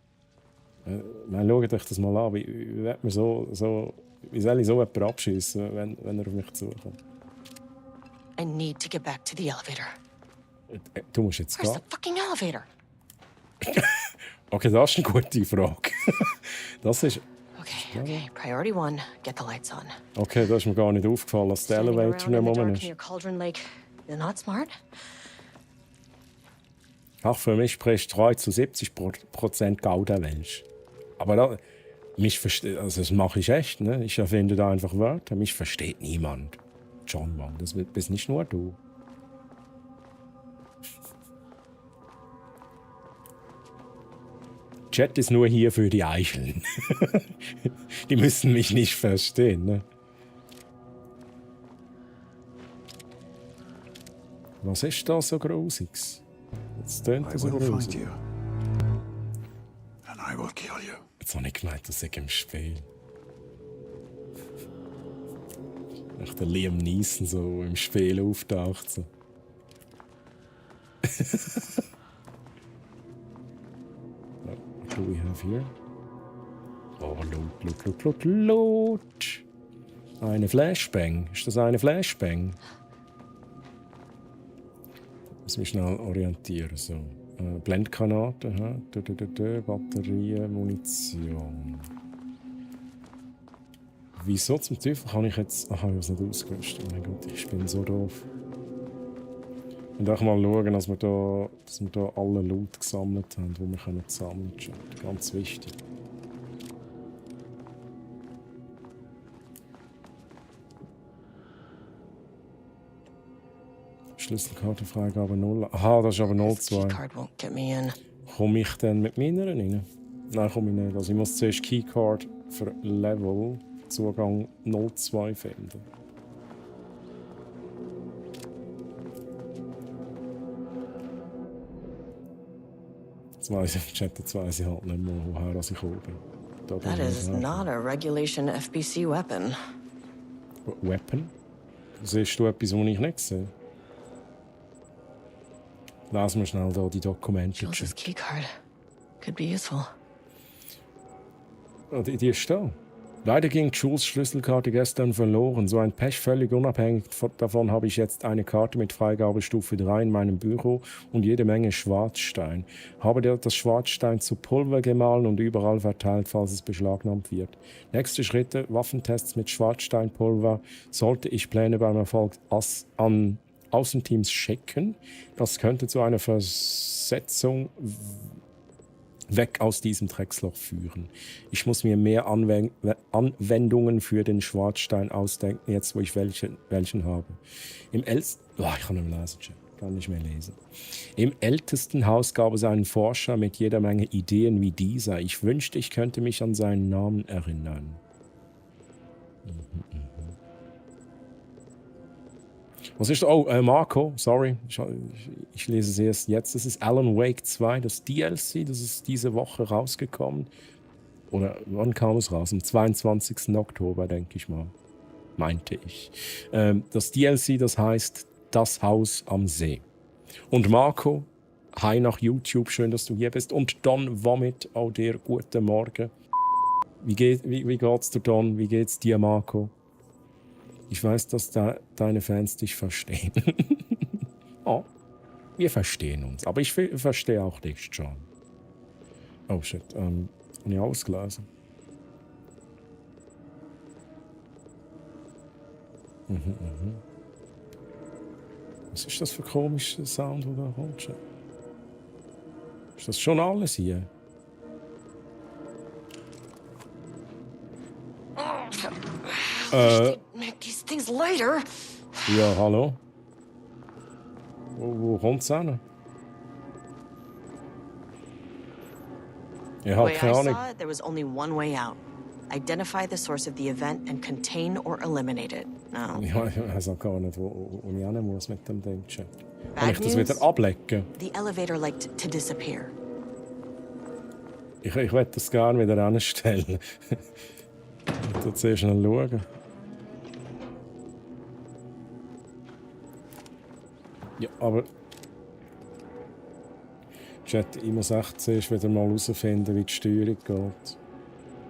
Schaut euch das mal an. Wie wird man wie soll ich so jemanden abschiessen, wenn er auf mich zukommt? I need to get back to the elevator. Du musst jetzt Where's gehen. the fucking elevator? Okay, das ist eine gute Frage. Das ist... Okay. Priority 1, get the lights on. Okay, das ist mir gar nicht aufgefallen, dass der Standing Elevator around nicht in the oben dark ist. near Cauldron Lake. You're not smart? Ach, für mich spricht 3 zu 70% Gauderwelsch. Aber da, das mache ich echt. Ne? Ich erfinde da einfach Wörter. Mich versteht niemand. John, Mann, das bist nicht nur du. Chat ist nur hier für die Eicheln. Die müssen mich nicht verstehen. Ne? Was ist da so Grusiges? Jetzt tönt das so grusig. Jetzt habe ich gemeint, das sei im Spiel. Nach der Liam Neeson so im Spiel auftaucht. So. What do we have here? Oh, Loot. Eine Flashbang. Ist das eine Flashbang? Muss mich schnell orientieren. So. Blendgranaten, Batterien, Munition. Wieso zum Teufel kann ich jetzt... Aha, ich habe es nicht ausgerüstet. Mein Gott, ich bin so doof. Und auch mal schauen, dass wir da alle Loot gesammelt haben, die wir sammeln können. Ganz wichtig. Schlüsselkartenfreigabe 0. Aha, das ist aber 02. Komme ich dann mit meiner rein? Nein, komme ich nicht. Also ich muss zuerst Keycard für Level Zugang 02 finden. Jetzt weiss ich halt nicht mehr, woher ich gekommen bin. That is not a regulation FBC weapon. Weapon? Siehst du etwas, was ich nicht sehe? Lassen wir schnell da die Dokumente. Jules' keycard. Could be useful. Oh, die ist da. Leider ging Jules' Schlüsselkarte gestern verloren. So ein Pech, völlig unabhängig davon habe ich jetzt eine Karte mit Freigabestufe 3 in meinem Büro und jede Menge Schwarzstein. Habe das Schwarzstein zu Pulver gemahlen und überall verteilt, falls es beschlagnahmt wird. Nächste Schritte, Waffentests mit Schwarzsteinpulver. Sollte ich Pläne beim Erfolg an Außenteams schicken? Das könnte zu einer Versetzung weg aus diesem Drecksloch führen. Ich muss mir mehr Anwendungen für den Schwarzstein ausdenken, jetzt wo ich welchen habe. Ich kann nicht mehr lesen, kann nicht mehr lesen. Im ältesten Haus gab es einen Forscher mit jeder Menge Ideen wie dieser. Ich wünschte, ich könnte mich an seinen Namen erinnern. Was ist... Oh, Marco, sorry. Ich lese es erst jetzt. Das ist Alan Wake 2, das DLC. Das ist diese Woche rausgekommen. Oder wann kam es raus? Am 22. Oktober, denke ich mal. Meinte ich. Das DLC, das heißt Das Haus am See. Und Marco, hi nach YouTube. Schön, dass du hier bist. Und Don Vomit, auch dir guten Morgen. Wie geht's dir, Don? Wie geht's dir, Marco? Ich weiß, dass deine Fans dich verstehen. Oh, wir verstehen uns. Aber ich verstehe auch dich, John. Oh shit, habe ich ausgelesen? Was ist das für ein komischer Sound, der da kommt? Ist das schon alles hier? Make these things lighter. Ja, hallo? Wo kommt's hin? Ich habe keine Ahnung. There was only one way out. Identify the source of the event and contain or eliminate it. No. Ja, ich weiß auch gar nicht, wo ich hin muss mit dem Ding. Kann ich das wieder ablecken? The elevator liked to disappear. Ich werde das gerne wieder anstellen. Ich muss zuerst schnell schauen. Ja, aber... Chat, ich muss echt zuerst wieder mal herausfinden, wie die Steuerung geht.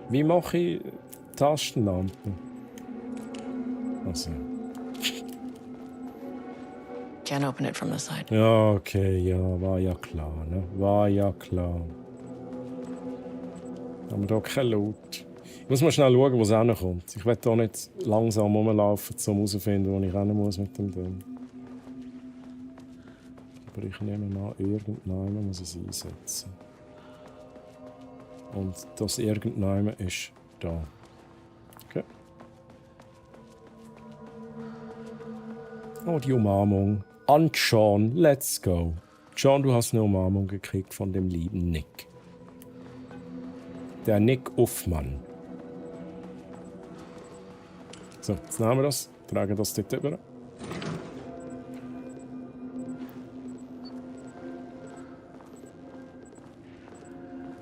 Wie mache ich Tastenlampen? Also. Can't open it from the side. Ja, okay, ja, war ja klar, ne? War ja klar. Haben wir da keinen Laut? Ich muss mal schnell schauen, wo es hinkommt. Ich will hier nicht langsam rumlaufen, um herauszufinden, wo ich rennen muss mit dem Ding. Aber ich nehme mal, irgendjemand muss es einsetzen. Und das irgendjemand ist da. Okay. Oh, die Umarmung. An John, let's go. John, du hast eine Umarmung gekriegt von dem lieben Nick. Der Nick Uffmann. So, jetzt nehmen wir das, tragen das dort rüber.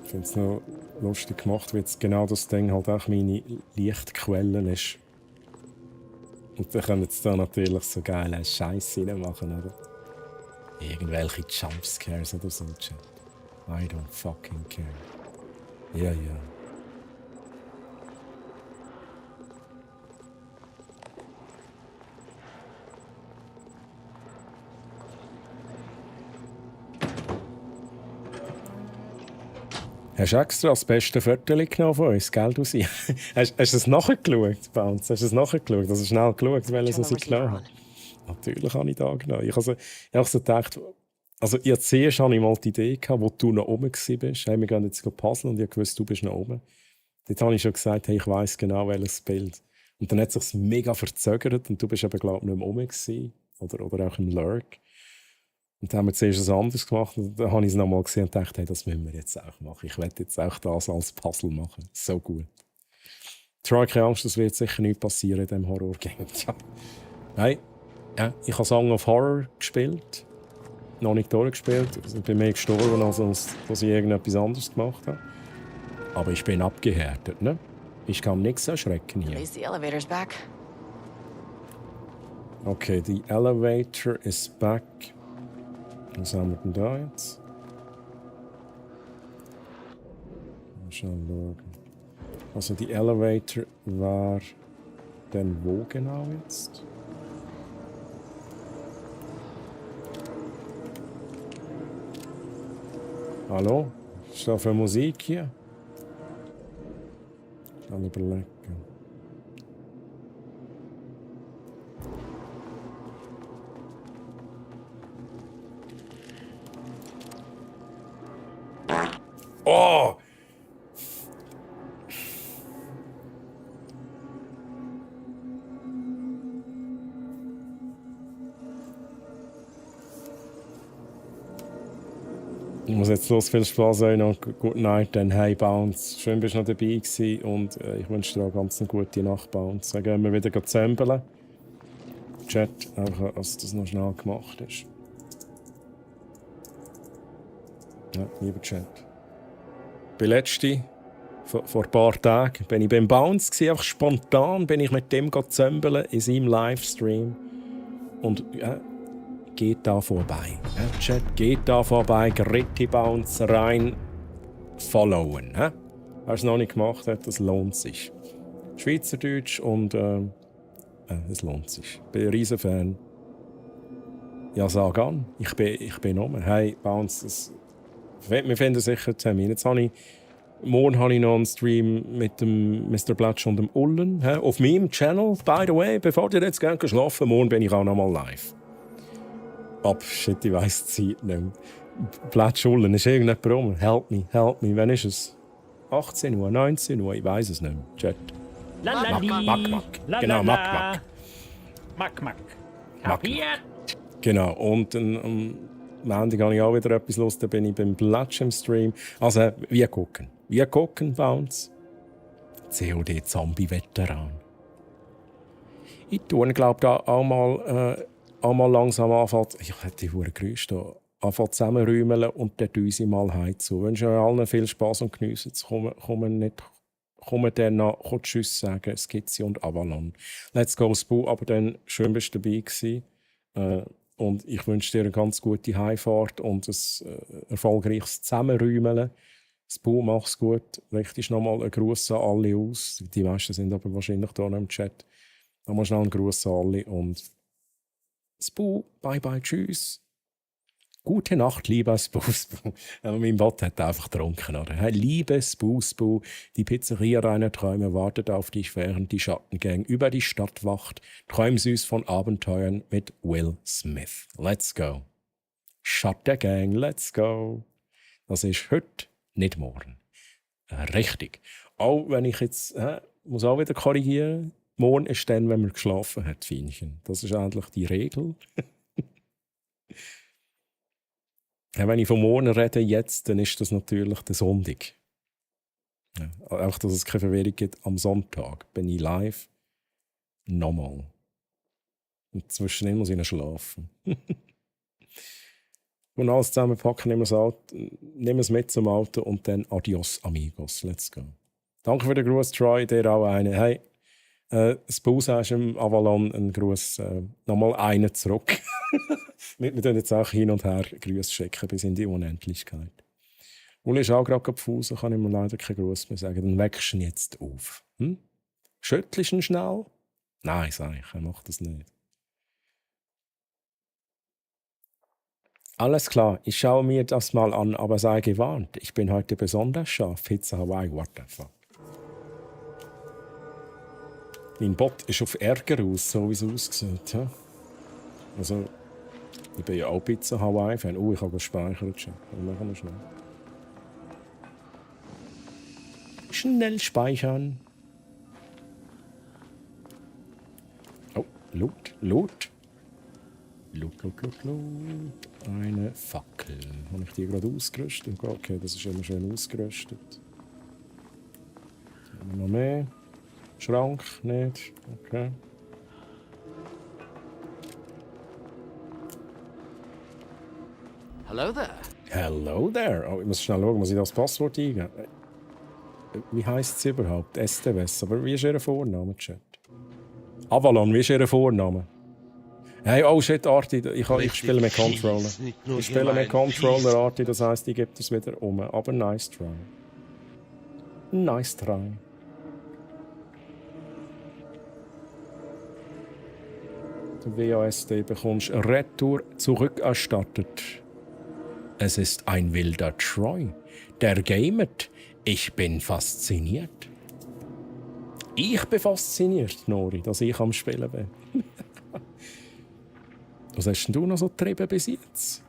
Ich finde es noch lustig gemacht, weil jetzt genau das Ding halt auch meine Lichtquelle ist. Und dann können sie da natürlich so geile Scheiße reinmachen, oder? Irgendwelche Jumpscares oder so. I don't fucking care. Ja, ja. Hast du extra das beste Foto genommen von uns, gell, du sie? Hast du es nachgeschaut, Bounce? Hast du es nachgeschaut? Also schnell geschaut, welches ich genommen habe? Natürlich habe ich da genommen. Ich habe so gedacht, also ihr zuerst hatte ich mal die Idee gehabt, wo du noch oben warst. Hey, wir gehen jetzt puzzeln und ich wusste, du bist noch oben. Dort habe ich schon gesagt, hey, ich weiss genau, welches Bild. Und dann hat es sich mega verzögert und du bist eben, glaube ich, nicht mehr oben gewesen. Oder auch im Lurk. Und dann haben wir zuerst etwas anderes gemacht und dann habe ich es nochmal gesehen und dachte, hey, das müssen wir jetzt auch machen. Ich werde jetzt auch das als Puzzle machen. So gut. Troy, keine Angst, das wird sicher nicht passieren in diesem Horror-Game. Ja. Nein, ja, ich habe Song of Horror gespielt. Noch nicht durchgespielt. Ich bin mehr gestorben, als dass ich irgendetwas anderes gemacht habe. Aber ich bin abgehärtet, ne? Ich kann nichts erschrecken hier. At least the elevator's back. Okay, the elevator is back. Was haben wir denn da jetzt? Mal schauen. Also die Elevator war dann wo genau jetzt? Hallo? Was ist da für Musik hier? Ich kann überlegen. Oh! Ich muss jetzt los, viel Spaß euch noch. Good night, dann hey Bounce. Schön, bist du noch dabei gewesen und ich wünsche dir auch ganz eine gute Nacht, Bounce. Dann gehen wir wieder zämbeln. Chat, einfach, dass das noch schnell gemacht ist. Ja, lieber Chat. Bei letzte, vor ein paar Tagen, bin ich beim Bounce gewesen, einfach spontan bin ich mit dem zämbeln in seinem Livestream. Und ja, geht da vorbei. Ja, Chat, geht da vorbei, Gritti Bounce rein, followen. Ja? Wer es noch nicht gemacht hat, das lohnt sich. Schweizerdeutsch und es lohnt sich. Ich bin ein riesen Fan. Ja, sag an, ich bin um. Hey, Bounce, wir finden sicher einen Termin. Jetzt morgen habe ich noch einen Stream mit dem Mr. Blatsch und dem Ullen. Auf meinem Channel, by the way, bevor ihr jetzt gerne schlafen, morgen bin ich auch noch mal live. Shit, ich weiss die Zeit nicht mehr. Blatsch Ullen, ist irgendjemand rum? Help me. Wann ist es? 18 Uhr, 19 Uhr, ich weiss es nicht mehr. Chat. Mack. Genau, Mack. Genau, und am Montag habe ich auch wieder etwas los, da bin ich beim Blatsch im Stream. Also, wir gucken, Bounce. COD-Zombie-Veteran. Ich tue, glaube ich, da auch mal langsam anfangen, ich hätte die Hure Geräusche da, anfangen zusammenräumeln und dann uns mal heimzu. Ich wünsche euch allen viel Spass und Geniessen. Jetzt kommen dann noch Tschüss sagen, Skizzy und Avalon. Let's go, Spu, aber dann schön bist du dabei gewesen. Und ich wünsche dir eine ganz gute Heimfahrt und ein erfolgreiches Zusammenräumeln. Spu, mach's gut. Richtest nochmal einen Gruß an alle aus. Die meisten sind aber wahrscheinlich hier noch im Chat. Nochmal schnell einen Gruß an alle und Spu, bye bye, tschüss. Gute Nacht, lieber Spu. Mein Bot hat einfach getrunken, oder? Hey, liebe Spu, die Pizzeria reiner Träume wartet auf dich, während die Schattengang über die Stadt wacht. Träum süß von Abenteuern mit Will Smith. Let's go. Schattengang, let's go. Das ist heute, nicht morgen. Richtig. Auch wenn ich jetzt, muss auch wieder korrigieren, morgen ist dann, wenn man geschlafen hat, Fienchen. Das ist eigentlich die Regel. Ja, wenn ich von morgen rede, jetzt, dann ist das natürlich der Sonntag. Ja, auch, dass es keine Verwirrung gibt, am Sonntag bin ich live. Nochmal. Und zwischendrin muss ich noch schlafen. Und alles zusammenpacken, nehmen wir es mit zum Auto und dann adios, amigos. Let's go. Danke für den Gruß, Troy, dir auch einen. Hey, Spu, sagst du im Avalon einen Gruß, nochmal einen zurück. Wir tun jetzt auch hin und her Grüße schicken bis in die Unendlichkeit. Uli ist auch gerade gefusen, kann ich mir leider keinen Gruß mehr sagen. Dann wächst du ihn jetzt auf. Schüttelst du ihn schnell? Nein, sag ich, er macht das nicht. Alles klar, ich schaue mir das mal an, aber sei gewarnt, ich bin heute besonders scharf. Pizza Hawaii, what the fuck. Mein Bot ist auf Ärger aus, so wie es aussieht. Ja? Also, ich bin ja auch Pizza Hawaii-Fan. Ich habe gespeichert. Dann machen wir schnell. Schnell speichern. Oh, Loot. Eine Fackel. Habe ich die gerade ausgerüstet? Okay, das ist immer schön ausgerüstet. Haben wir noch mehr? Schrank? Nicht? Okay. Hello there. Oh, ich muss schnell schauen, muss ich das Passwort eingeben? Wie heisst sie überhaupt? STWS. Aber wie ist ihr Vorname, Chat? Avalon, wie ist ihr Vorname? Hey, oh shit, Arti, ich Richtig spiele mit Controller. fies, nicht nur Ich spiele mit gemein, Controller, fies. Arti, das heisst, ich gebe das wieder um. Aber nice try. Nice try. Der WASD bekommst Retour zurückerstattet. Es ist ein wilder Troy. Der gamet. Ich bin fasziniert. Ich bin fasziniert, Nori, dass ich am Spielen bin. Was hast denn du noch so getrieben bis jetzt?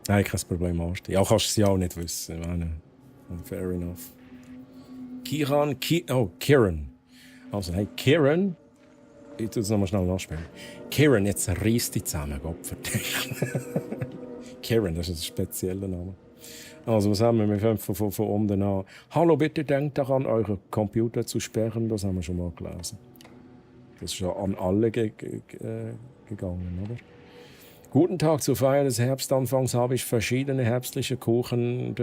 Nein, kein Problem, Arti. Ja, kannst du es ja auch nicht wissen. Ich meine, fair enough. Kieran. Also, hey, Kieran. Ich tue es nochmal schnell nachspielen. Kieran, jetzt reiss dich zusammen, Gott für dich. Kieran, das ist ein spezieller Name. Also, was haben wir? Wir fangen von unten an. Hallo, bitte denkt daran, eure Computer zu sperren. Das haben wir schon mal gelesen. Das ist ja an alle gegangen, oder? Guten Tag, zur Feier des Herbstanfangs habe ich verschiedene herbstliche Kuchen.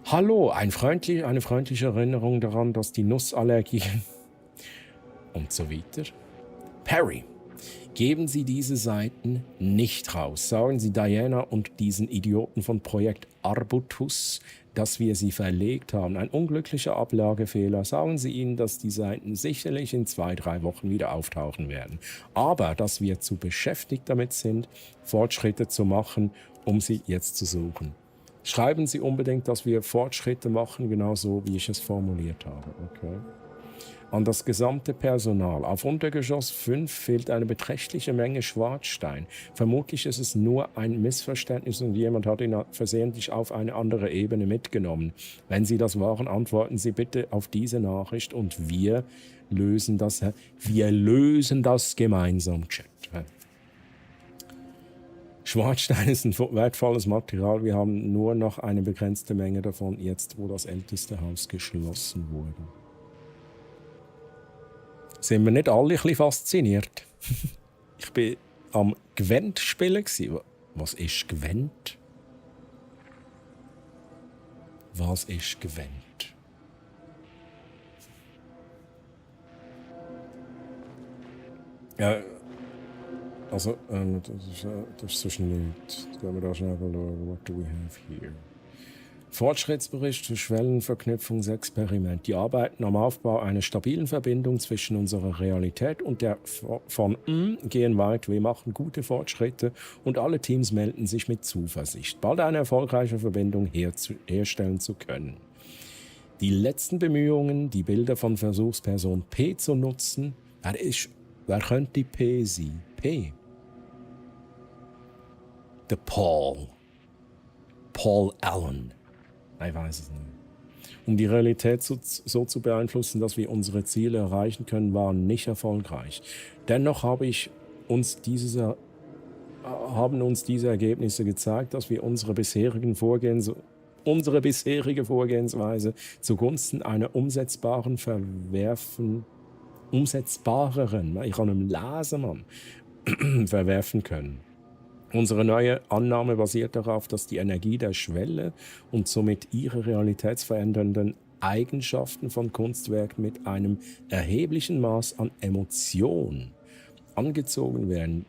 Hallo, eine freundliche Erinnerung daran, dass die Nussallergien und so weiter. Perry, geben Sie diese Seiten nicht raus. Sagen Sie Diana und diesen Idioten von Projekt Arbutus, dass wir sie verlegt haben. Ein unglücklicher Ablagefehler. Sagen Sie ihnen, dass die Seiten sicherlich in 2-3 Wochen wieder auftauchen werden. Aber dass wir zu beschäftigt damit sind, Fortschritte zu machen, um sie jetzt zu suchen. Schreiben Sie unbedingt, dass wir Fortschritte machen, genauso wie ich es formuliert habe. Okay. An das gesamte Personal. Auf Untergeschoss 5 fehlt eine beträchtliche Menge Schwarzstein. Vermutlich ist es nur ein Missverständnis und jemand hat ihn versehentlich auf eine andere Ebene mitgenommen. Wenn Sie das waren, antworten Sie bitte auf diese Nachricht und wir lösen das gemeinsam, Chat. Schwarzstein ist ein wertvolles Material. Wir haben nur noch eine begrenzte Menge davon, jetzt wo das älteste Haus geschlossen wurde. Sind wir nicht alle ein bisschen fasziniert? Ich war am Gwent spielen. Was ist Gwent? Was ist Gwent? Ja, also, das ist so schnell nicht. Gehen wir da schnell schauen. What do we have here? Fortschrittsbericht zur Schwellenverknüpfungsexperiment. Die arbeiten am Aufbau einer stabilen Verbindung zwischen unserer Realität und der von gehen weit. Wir machen gute Fortschritte und alle Teams melden sich mit Zuversicht, bald eine erfolgreiche Verbindung herstellen zu können. Die letzten Bemühungen, die Bilder von Versuchsperson P zu nutzen. Wer könnte die P sein? P. Der Paul Allen. Ich weiß es nicht. Um die Realität so zu beeinflussen, dass wir unsere Ziele erreichen können, waren nicht erfolgreich. Dennoch haben uns diese Ergebnisse gezeigt, dass wir unsere bisherige Vorgehensweise zugunsten einer umsetzbareren, verwerfen können. Unsere neue Annahme basiert darauf, dass die Energie der Schwelle und somit ihre realitätsverändernden Eigenschaften von Kunstwerken mit einem erheblichen Maß an Emotion angezogen werden.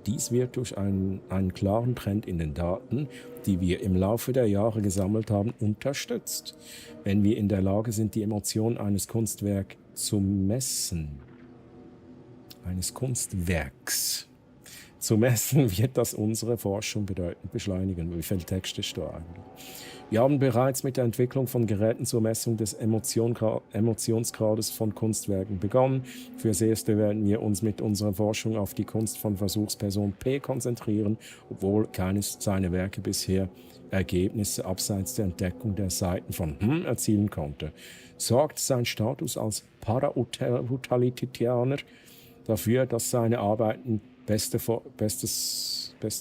Dies wird durch einen klaren Trend in den Daten, die wir im Laufe der Jahre gesammelt haben, unterstützt. Wenn wir in der Lage sind, die Emotionen eines Kunstwerks zu messen, wird das unsere Forschung bedeutend beschleunigen. Wie viele Texte steht da eigentlich? Wir haben bereits mit der Entwicklung von Geräten zur Messung des Emotionsgrades von Kunstwerken begonnen. Fürs Erste werden wir uns mit unserer Forschung auf die Kunst von Versuchsperson P konzentrieren, obwohl keines seiner Werke bisher Ergebnisse abseits der Entdeckung der Seiten von erzielen konnte. Sorgt sein Status als Para-Utilitarier dafür, dass seine Arbeiten beste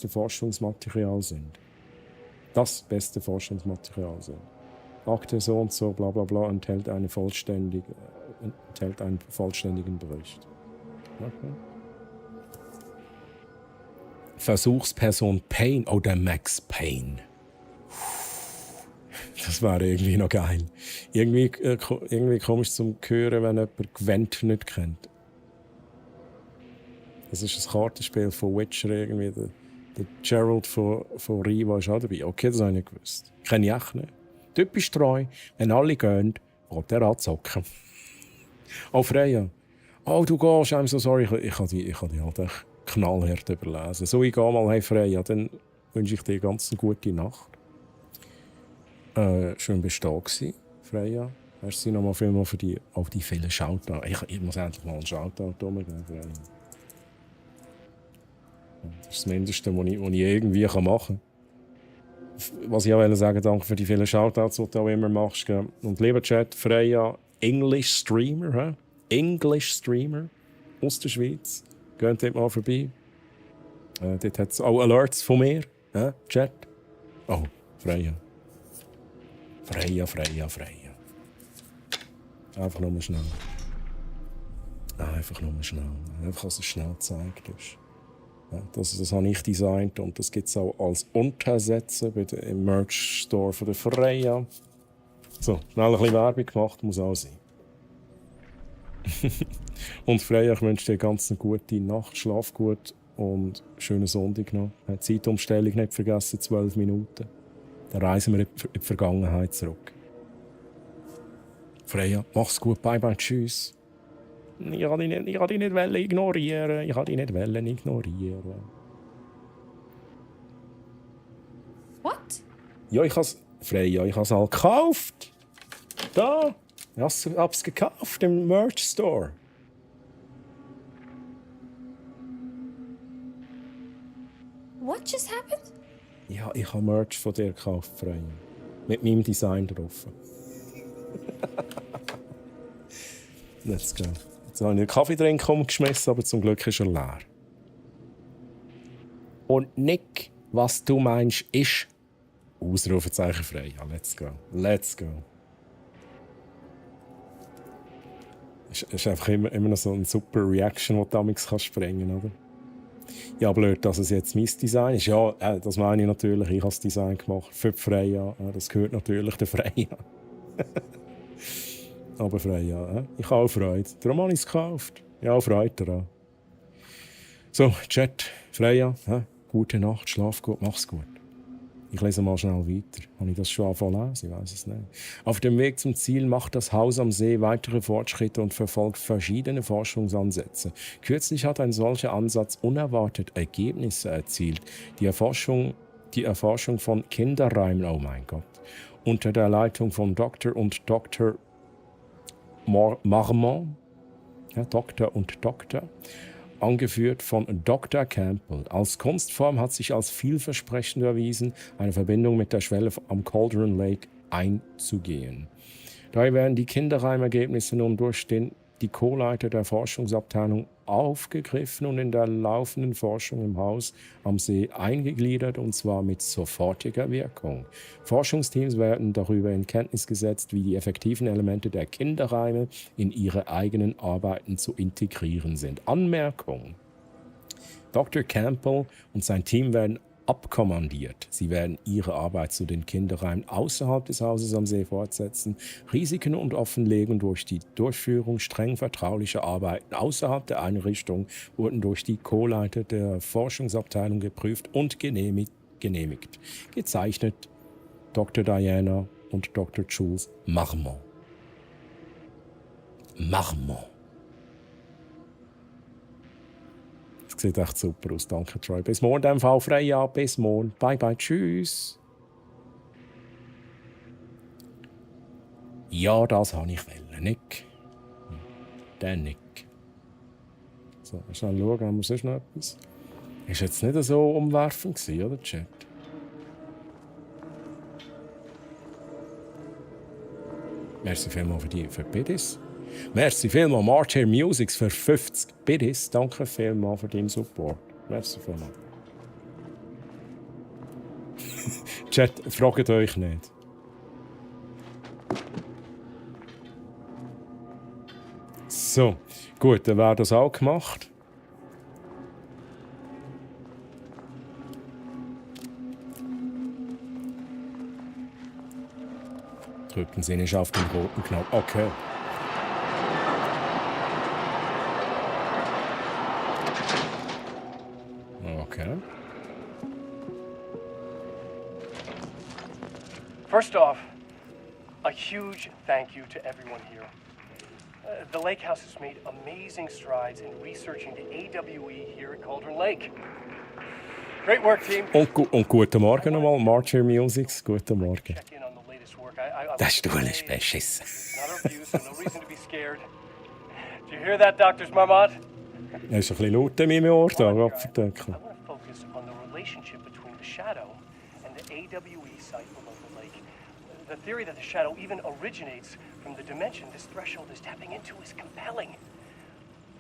Forschungsmaterial sind. Das beste Forschungsmaterial sind. Akte so und so, bla bla bla, enthält einen vollständigen Bericht. Okay. Versuchsperson Payne oder Max Payne. Das wäre irgendwie noch geil. Irgendwie komisch zum Hören, wenn jemand Gwent nicht kennt. Das ist ein Kartenspiel von Witcher irgendwie. Der Gerald von Riva ist auch dabei. Okay, das habe ich nicht gewusst. Kenne ich echt nicht. Typisch treu. Wenn alle gehen, geht er anzocken. Oh, Freya. Oh, du gehst. I'm so sorry. Ich habe die halt echt knallhart überlesen. So, ich gehe mal. Hey, Freya, dann wünsche ich dir ganz eine gute Nacht. Schön bist du da gewesen, Freya. Merci nochmal vielmals für die vielen Shoutouts. Ich muss endlich mal einen Shoutout geben, Freya. Das ist das Mindeste, was ich irgendwie machen kann. Was ich auch sagen, danke für die vielen Shoutouts, die du auch immer machst. Gell? Und lieber Chat, Freya, English Streamer, English Streamer aus der Schweiz. Geht dort mal vorbei. Dort hat es auch Alerts von mir, Chat. Oh, Freya. Freya. Einfach nur schnell. Einfach, dass es schnell gezeigt ist. Ja, das habe ich designt und das gibt es auch als Untersätze im Merch-Store von der Freya. So, schnell ein bisschen Werbung gemacht, muss auch sein. Und Freya, ich wünsche dir ganz eine gute Nacht, schlaf gut und schönen Sonntag noch. Zeitumstellung nicht vergessen, 12 Minuten. Dann reisen wir in die Vergangenheit zurück. Freya, mach's gut, bye bye, tschüss. Ich wollte dich nicht ignorieren. What? Ja, Freya, ich habe es halt gekauft. Da, ich habe es gekauft im Merch Store. What just happened? Ja, ich habe Merch von dir gekauft, Freya. Mit meinem Design drauf. Let's go. Jetzt habe ich einen Kaffeetrink umgeschmissen, aber zum Glück ist er leer. Und Nick, was du meinst, ist... Ausrufezeichen frei. Ja, let's go. Let's go. Ist einfach immer noch so eine super Reaction, die du damals sprengen kannst, oder? Ja, blöd, dass es jetzt mein Design ist. Ja, das meine ich natürlich. Ich habe das Design gemacht für die Freya. Das gehört natürlich der Freya. Aber Freya, ich habe auch Freude. Darum habe ich es gekauft. Ja, Freude daran. So, Chat, Freya, gute Nacht, schlaf gut, mach's gut. Ich lese mal schnell weiter. Habe ich das schon angefangen zu lesen? Ich weiß es nicht. Auf dem Weg zum Ziel macht das Haus am See weitere Fortschritte und verfolgt verschiedene Forschungsansätze. Kürzlich hat ein solcher Ansatz unerwartet Ergebnisse erzielt. Die Erforschung von Kinderreimen, oh mein Gott, unter der Leitung von Dr. und Dr. Marmont, Doktor und Doktor, angeführt von Dr. Campbell. Als Kunstform hat sich als vielversprechend erwiesen, eine Verbindung mit der Schwelle am Cauldron Lake einzugehen. Daher werden die Kinderreimergebnisse nun durch die Co-Leiter der Forschungsabteilung aufgegriffen und in der laufenden Forschung im Haus am See eingegliedert, und zwar mit sofortiger Wirkung. Forschungsteams werden darüber in Kenntnis gesetzt, wie die effektiven Elemente der Kinderreime in ihre eigenen Arbeiten zu integrieren sind. Anmerkung: Dr. Campbell und sein Team werden abkommandiert. Sie werden ihre Arbeit zu den Kinderreimen außerhalb des Hauses am See fortsetzen, Risiken und offenlegen und durch die Durchführung streng vertraulicher Arbeiten außerhalb der Einrichtung wurden durch die Co-Leiter der Forschungsabteilung geprüft und genehmigt. Gezeichnet Dr. Diana und Dr. Jules Marmont. Das sieht echt super aus. Danke, Troy. Bis morgen, in dem Fall Freya. Bis morgen. Bye, bye. Tschüss. Ja, das habe ich wollen. Nick. Der Nick. So, schnell schauen, haben wir sonst noch etwas? Ist jetzt nicht so umwerfend gewesen, oder, Chat? Merci vielmals für Bidis. Merci vielmals, Martyr Musics, für 50 Bidis. Danke vielmals für deinen Support. Merci vielmals. Chat, fragt euch nicht. So, gut, dann wäre das auch gemacht. drücken Sie nicht auf den roten Knopf. Okay. Okay. First off, a huge thank you to everyone here. The Lake House has made amazing strides in researching the AWE here at Cauldron Lake. Great work, team. Und guten Morgen nochmal, Marcher Musics. Guten Morgen. Der Stuhl ist beschissen. No reason to be scared. Do you hear that, Dr. Marmot? Er ist ein bisschen laut in meinem Ohr da, Gottverdeckel. I want to focus on the relationship between the shadow and the AWE site below the lake. The theory that the shadow even originates from the dimension this threshold is tapping into is compelling.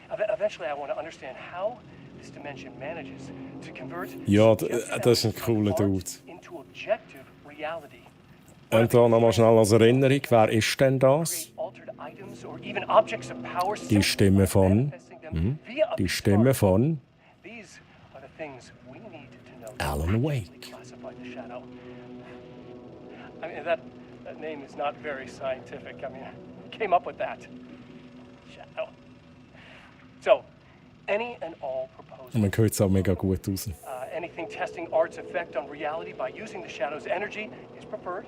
Eventually, I want to understand how this dimension manages to convert Ja, das ist ein cooler Dude. into objective reality. Und da nochmal schnell als Erinnerung, wer ist denn das? Altered items or even objects of power. Die Stimme von... Die Stimme von... These are the things we need to know. Alan Wake. Classify the shadow. I mean, that name is not very scientific. I mean, who came up with that? Shadow. So, any and all proposals. Man hört es auch mega gut raus. Anything testing art's effect on reality by using the shadow's energy is preferred.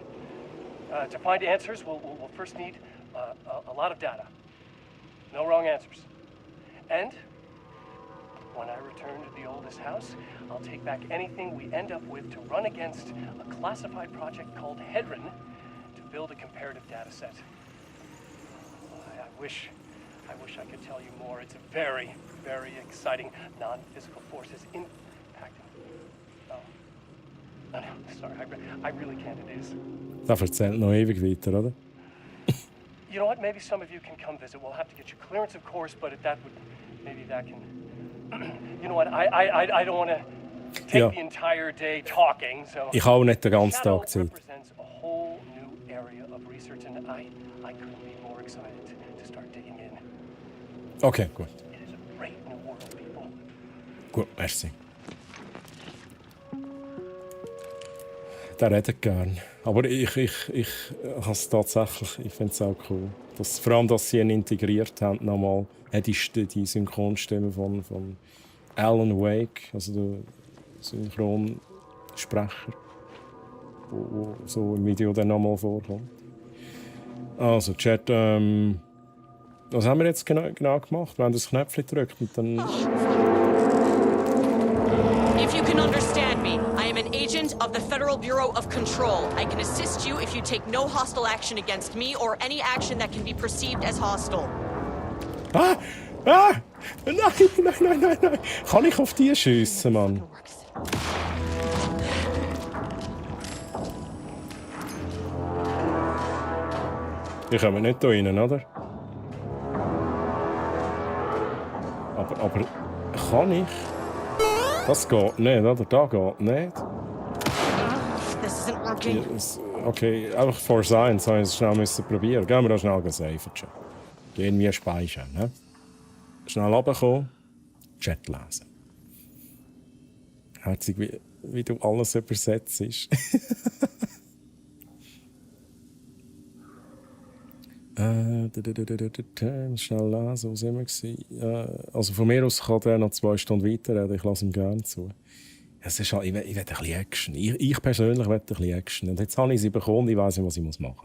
To find answers, we'll first need a lot of data. No wrong answers. And when I return to the oldest house, I'll take back anything we end up with to run against a classified project called Hedron to build a comparative data set. I wish I could tell you more. It's a very, very exciting non-physical forces impacting. Oh, no, sorry, I really can't. It is. Das erzählt noch ewig weiter, oder? You know what? Maybe some of you can come visit. We'll have to get you clearance, of course, but if that would, maybe that can. You know what? I don't want to take the entire day talking. So. Ich habe auch nicht den ganzen Tag Zeit. Represents a whole new area of research, and I couldn't be more excited to start digging in. Okay, gut. It is a great new world, people. Gut, merci. Der redet gern. Aber ich habe es tatsächlich, ich finde es auch cool. Vor allem, dass sie ihn integriert haben, nochmal, die Synchronstimme von Alan Wake, also der Synchronsprecher, wo so im Video dann nochmal vorkommt. Also, Chat, was haben wir jetzt genau gemacht? Wir haben das Knöpfchen gedrückt und dann... If you can understand me, I am an agent of the Federal Bureau of Control. I can assist you if you take no hostile action against me or any action that can be perceived as hostile. Nein. Kann ich auf die schiessen, Mann? Die kommen nicht hier rein, oder? Aber kann ich? Das geht nicht, oder? Da geht nicht. This isn't working. Okay, einfach for science haben wir es schnell probieren. Gehen wir da schnell safen. Gehen wir speichern. Ne? Schnell runterkommen, Chat lesen. Herzig, wie du alles übersetzt. Schnell lesen, wo sind wir? Also von mir aus kann der noch 2 Stunden weiterreden, ich lasse ihm gerne zu. Es ist halt, ich will ein bisschen Action. Ich persönlich will ein bisschen Action. Und jetzt habe ich sie bekommen, ich weiss nicht, was ich machen muss.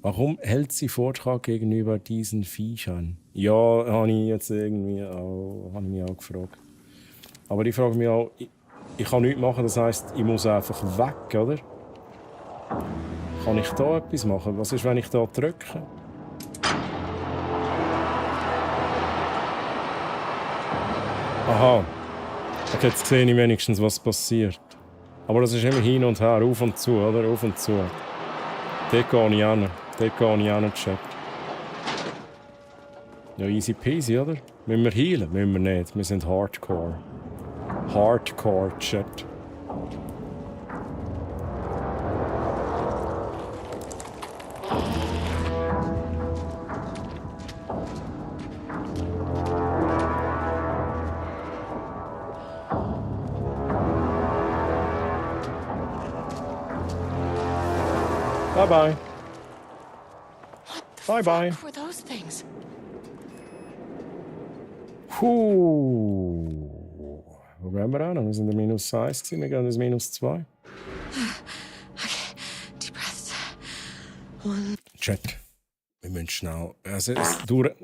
Warum hält sie Vortrag gegenüber diesen Viechern? Ja, habe ich jetzt irgendwie auch, habe ich mich auch gefragt. Aber ich frage mich auch, ich kann nichts machen, das heisst, ich muss einfach weg, oder? Kann ich da etwas machen? Was ist, wenn ich da drücke? Aha. Okay, jetzt sehe ich wenigstens, was passiert. Aber das ist immer hin und her, auf und zu, oder? Auf und zu. Dort gehe ich hin. Dort gehe ich hin, Chat. Ja, easy peasy, oder? Müssen wir healen? Müssen wir nicht. Wir sind Hardcore. Hardcore, Chat. Bye bye. Bye bye. What were those things? Wo gehen wir an? Wir sind in der -1 gewesen, wir gehen ins -2. Okay, deep breaths. One. Chat, wir müssen schnell. Also, es dauert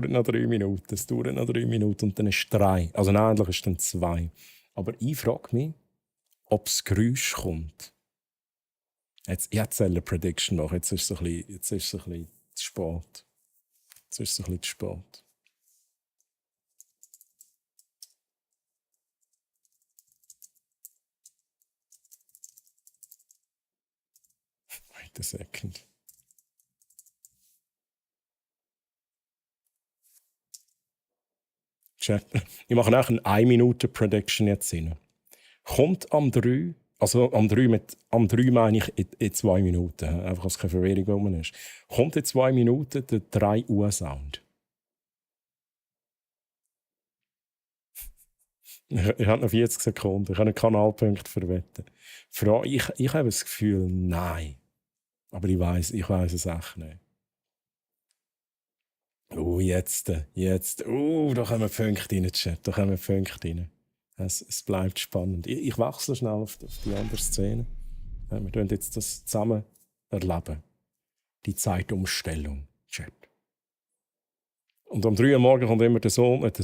noch 3 Minuten. Es dauert noch 3 Minuten und dann ist 3. Also, nein, eigentlich ist dann 2. Aber ich frage mich, ob das Geräusch kommt. Jetzt soll eine Prediction machen. Jetzt ist es ein bisschen zu spät. Jetzt ist es ein bisschen zu spät. Wait a second. Chat. Ich mache nachher eine 1-Minute-Prediction jetzt rein. Kommt am 3, also am 3 meine ich in 2 Minuten, einfach, dass keine Verwirrung rum ist. Kommt in 2 Minuten der 3 Uhr Sound. Ich habe noch 40 Sekunden, ich habe einen Kanalpunkt verwetten. Ich habe das Gefühl, nein. Aber ich weiß es echt nicht. Jetzt. Da kommen Punkte rein, Chat. Da kommen Punkte rein. Es bleibt spannend. Ich wechsle schnell auf die andere Szene. Ja, wir werden jetzt das zusammen erleben. Die Zeitumstellung, Chat. Und um 3 Uhr morgens kommt immer der Sohn. Und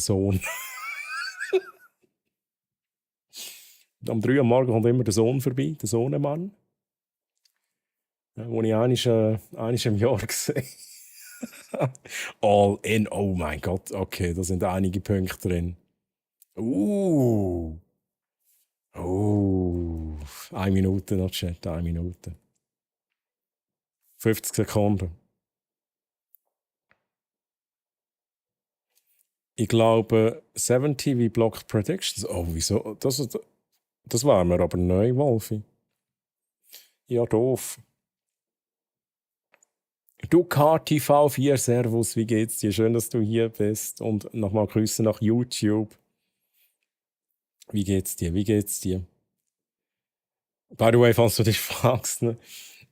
um 3 Uhr morgens kommt immer der Sohn vorbei, der Sohnemann. Ja, den ich einmal im Jahr gesehen. All in, oh mein Gott, okay, da sind einige Punkte drin. 1 Minute noch, Chat, 1 Minute. 50 Sekunden. Ich glaube, 7TV Blocked Predictions. Oh, wieso? Das war mir aber neu, Wolfi. Ja, doof. Du KTV4, Servus, wie geht's dir? Schön, dass du hier bist. Und nochmal Grüße nach YouTube. Wie geht's dir? By the way, falls du dich fragst, ne?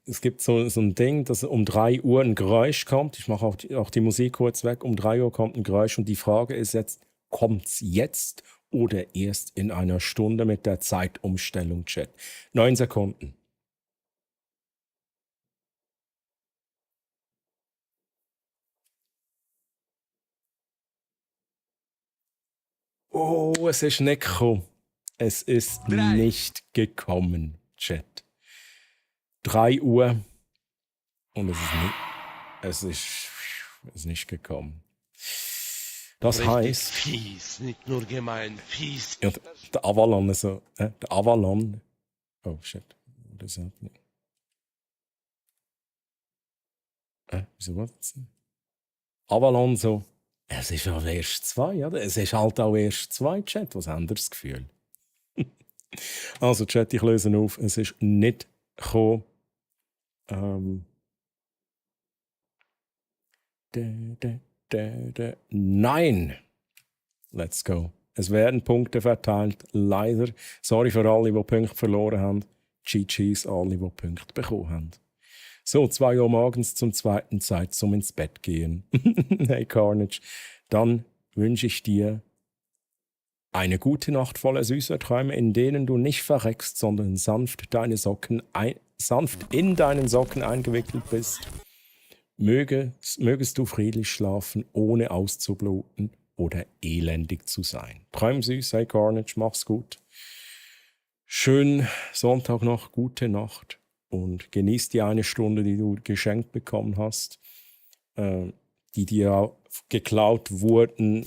Es gibt so ein Ding, dass um 3 Uhr ein Geräusch kommt. Ich mache auch die Musik kurz weg. Um 3 Uhr kommt ein Geräusch und die Frage ist jetzt, kommt's jetzt oder erst in einer Stunde mit der Zeitumstellung, Chat? 9 Sekunden. Oh, es ist nicht gekommen. Es ist nicht gekommen, Chat. 3 Uhr und es ist nicht gekommen. Das heißt, fies, nicht nur gemein, fies. Ja, der Avalon so, der Avalon. Oh shit, das hat nicht. Wieso war das? Avalon so. Es ist auch erst 2, oder? Es ist halt auch erst 2, Chat. Was haben das Gefühl? Also, Chat, ich löse auf. Es ist nicht gekommen. Nein! Let's go. Es werden Punkte verteilt. Leider. Sorry für alle, die Punkte verloren haben. GG's, alle, die Punkte bekommen haben. So, 2 Uhr morgens zum zweiten Zeit zum ins Bett gehen. Hey Carnage. Dann wünsche ich dir eine gute Nacht voller süßer Träume, in denen du nicht verreckst, sondern sanft in deinen Socken eingewickelt bist. Mögest du friedlich schlafen, ohne auszubluten oder elendig zu sein. Träum süß, hey Carnage, mach's gut. Schönen Sonntag noch, gute Nacht und genieß die 1 Stunde, die du geschenkt bekommen hast, die dir auch geklaut wurden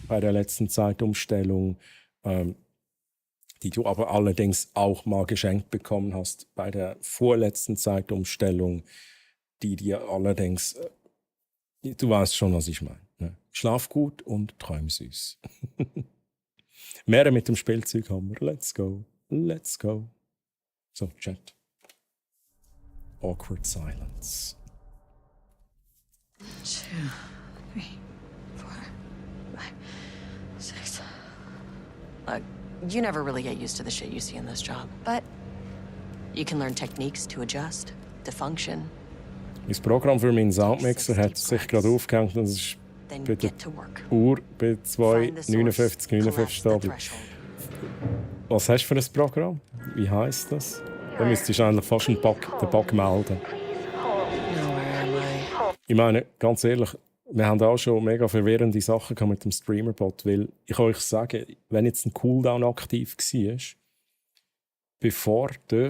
bei der letzten Zeitumstellung, die du aber allerdings auch mal geschenkt bekommen hast bei der vorletzten Zeitumstellung, die dir allerdings, du weißt schon, was ich meine. Ne? Schlaf gut und träum süß. Mehr mit dem Spielzeughammer. Let's go. Let's go. So, Chat. Awkward silence. 2, 3, 4, 5, 6. Look, you never really get used to the shit you see in this job, but you can learn techniques to adjust, to function, Das Programm für meinen Soundmixer hat sich gerade aufgehängt und es ist Then bei der get to work. Uhr bei Find the source, 2:59 stehen. threshold. Was hast du für ein Programm? Wie heisst das? Da müsstest du eigentlich fast den Bug melden. Ich meine, ganz ehrlich, wir haben auch schon mega verwirrende Sachen gehabt mit dem Streamerbot, weil ich kann euch sagen, wenn jetzt ein Cooldown aktiv war, bevor der,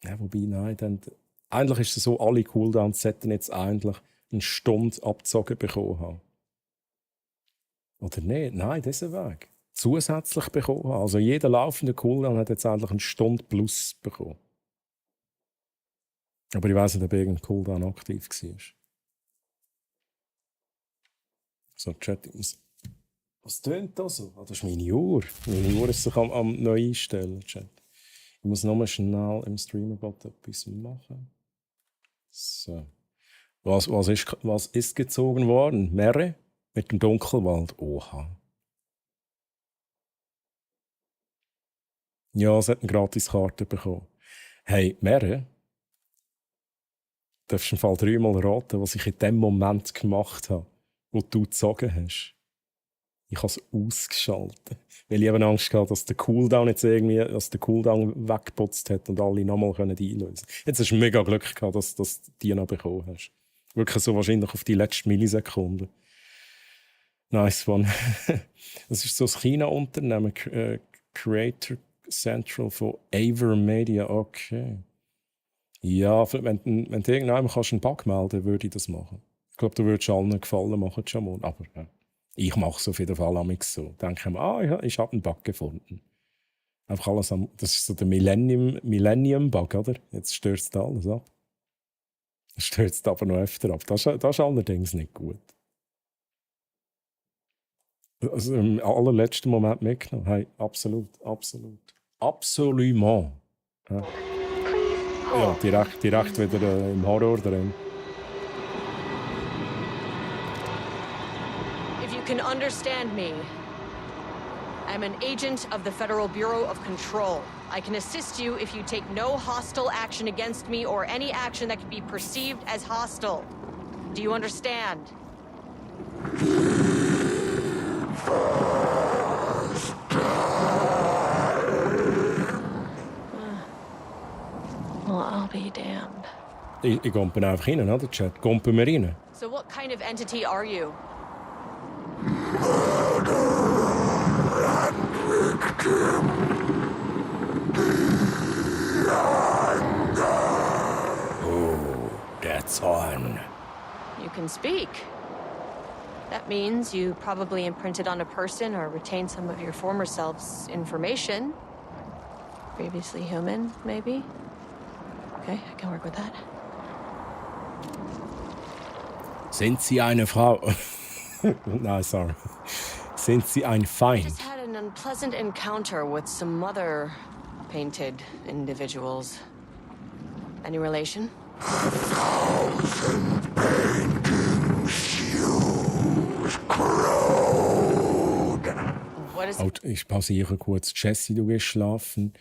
ja, wobei, nein, dann, eigentlich ist es so, alle Cooldowns sollten jetzt eigentlich eine Stunde abgezogen bekommen haben. Oder nicht? Nein, diesen Weg. Zusätzlich bekommen haben. Also jeder laufende Cooldown hat jetzt eigentlich eine Stunde plus bekommen. Aber ich weiss nicht, ob irgendein Cooldown aktiv war. So, Chat, was tönt da so? Ah, das ist meine Uhr. Meine Uhr ist sich am neu einstellen, Chat. Ich muss nochmal schnell im Streamerbot etwas machen. So. Was ist gezogen worden? Meere mit dem Dunkelwald. Oha. Ja, es hat eine Gratiskarte bekommen. Hey, Meere, darfst du im Fall 3-mal raten, was ich in dem Moment gemacht habe, wo du gezogen hast? Ich habe es ausgeschaltet. Weil ich eben Angst hatte, dass der Cooldown jetzt irgendwie, dass der Cooldown weggeputzt hat und alle nochmal einlösen können. Jetzt hast du mega Glück gehabt, dass du die noch bekommen hast. Wirklich so wahrscheinlich auf die letzte Millisekunde. Nice one. Das ist so ein China-Unternehmen, Creator Central von Avermedia. Okay. Ja, wenn du irgendjemandem einen Bug melden kannst, würde ich das machen. Ich glaube, du würdest allen Gefallen machen, Jamon. Aber ich mache es auf jeden Fall amigs so. Denke mir, ich habe einen Bug gefunden. Einfach alles das ist so der Millennium-Bug, oder? Jetzt stürzt alles ab. Das stürzt aber noch öfter ab. Das ist allerdings nicht gut. Also im allerletzten Moment mitgenommen. Hey, absolut. Absolument. Ja, direkt wieder im Horror drin. If you can understand me, I'm an agent of the Federal Bureau of Control. I can assist you if you take no hostile action against me or any action that can be perceived as hostile. Do you understand? Well, I'll be damned. Ich gumpe einfach rein, oder, Chat? Gumpen wir rein. So what kind of entity are you? Oh, that's on. You can speak. That means you probably imprinted on a person or retained some of your former self's information. Previously human, maybe? Okay, I can work with that. Sind Sie eine Frau? Nein, sorry. Sind Sie ein I Feind? just had an unpleasant encounter with some other painted individuals. Any relation? What is Ich pausiere kurz. Jessie, du gehst schlafen.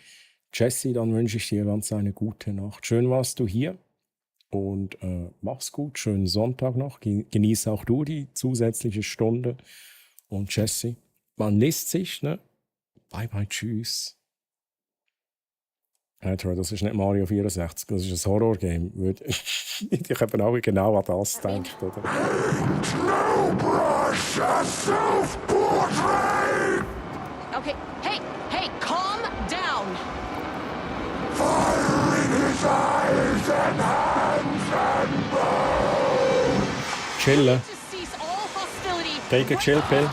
Jessie, dann wünsche ich dir ganz eine gute Nacht. Schön warst du hier und mach's gut. Schönen Sonntag noch. Genieß auch du die zusätzliche Stunde. Und Jessie, man liest sich, ne? Bye bye, tschüss. Hey, Troy, das ist nicht Mario 64, das ist ein Horror-Game. Ich habe auch genau an das gedacht, oder? Okay, hey, calm down. Chillen. To cease all hostility. Take a chill pill.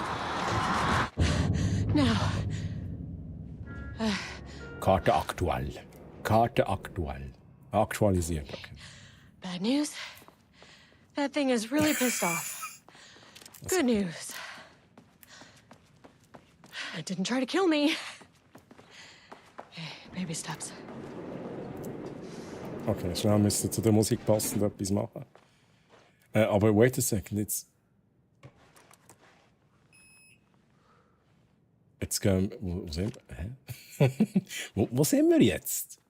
now? Karte aktuell. Karte aktuell. Aktualisiert, okay. Bad news? That thing is really pissed off. Good news. It didn't try to kill me. Okay, baby steps. Okay, schnell müsste zu der Musik passend etwas machen. Aber wait a second, jetzt gehen wo sind wir? Hä? wo sind wir jetzt?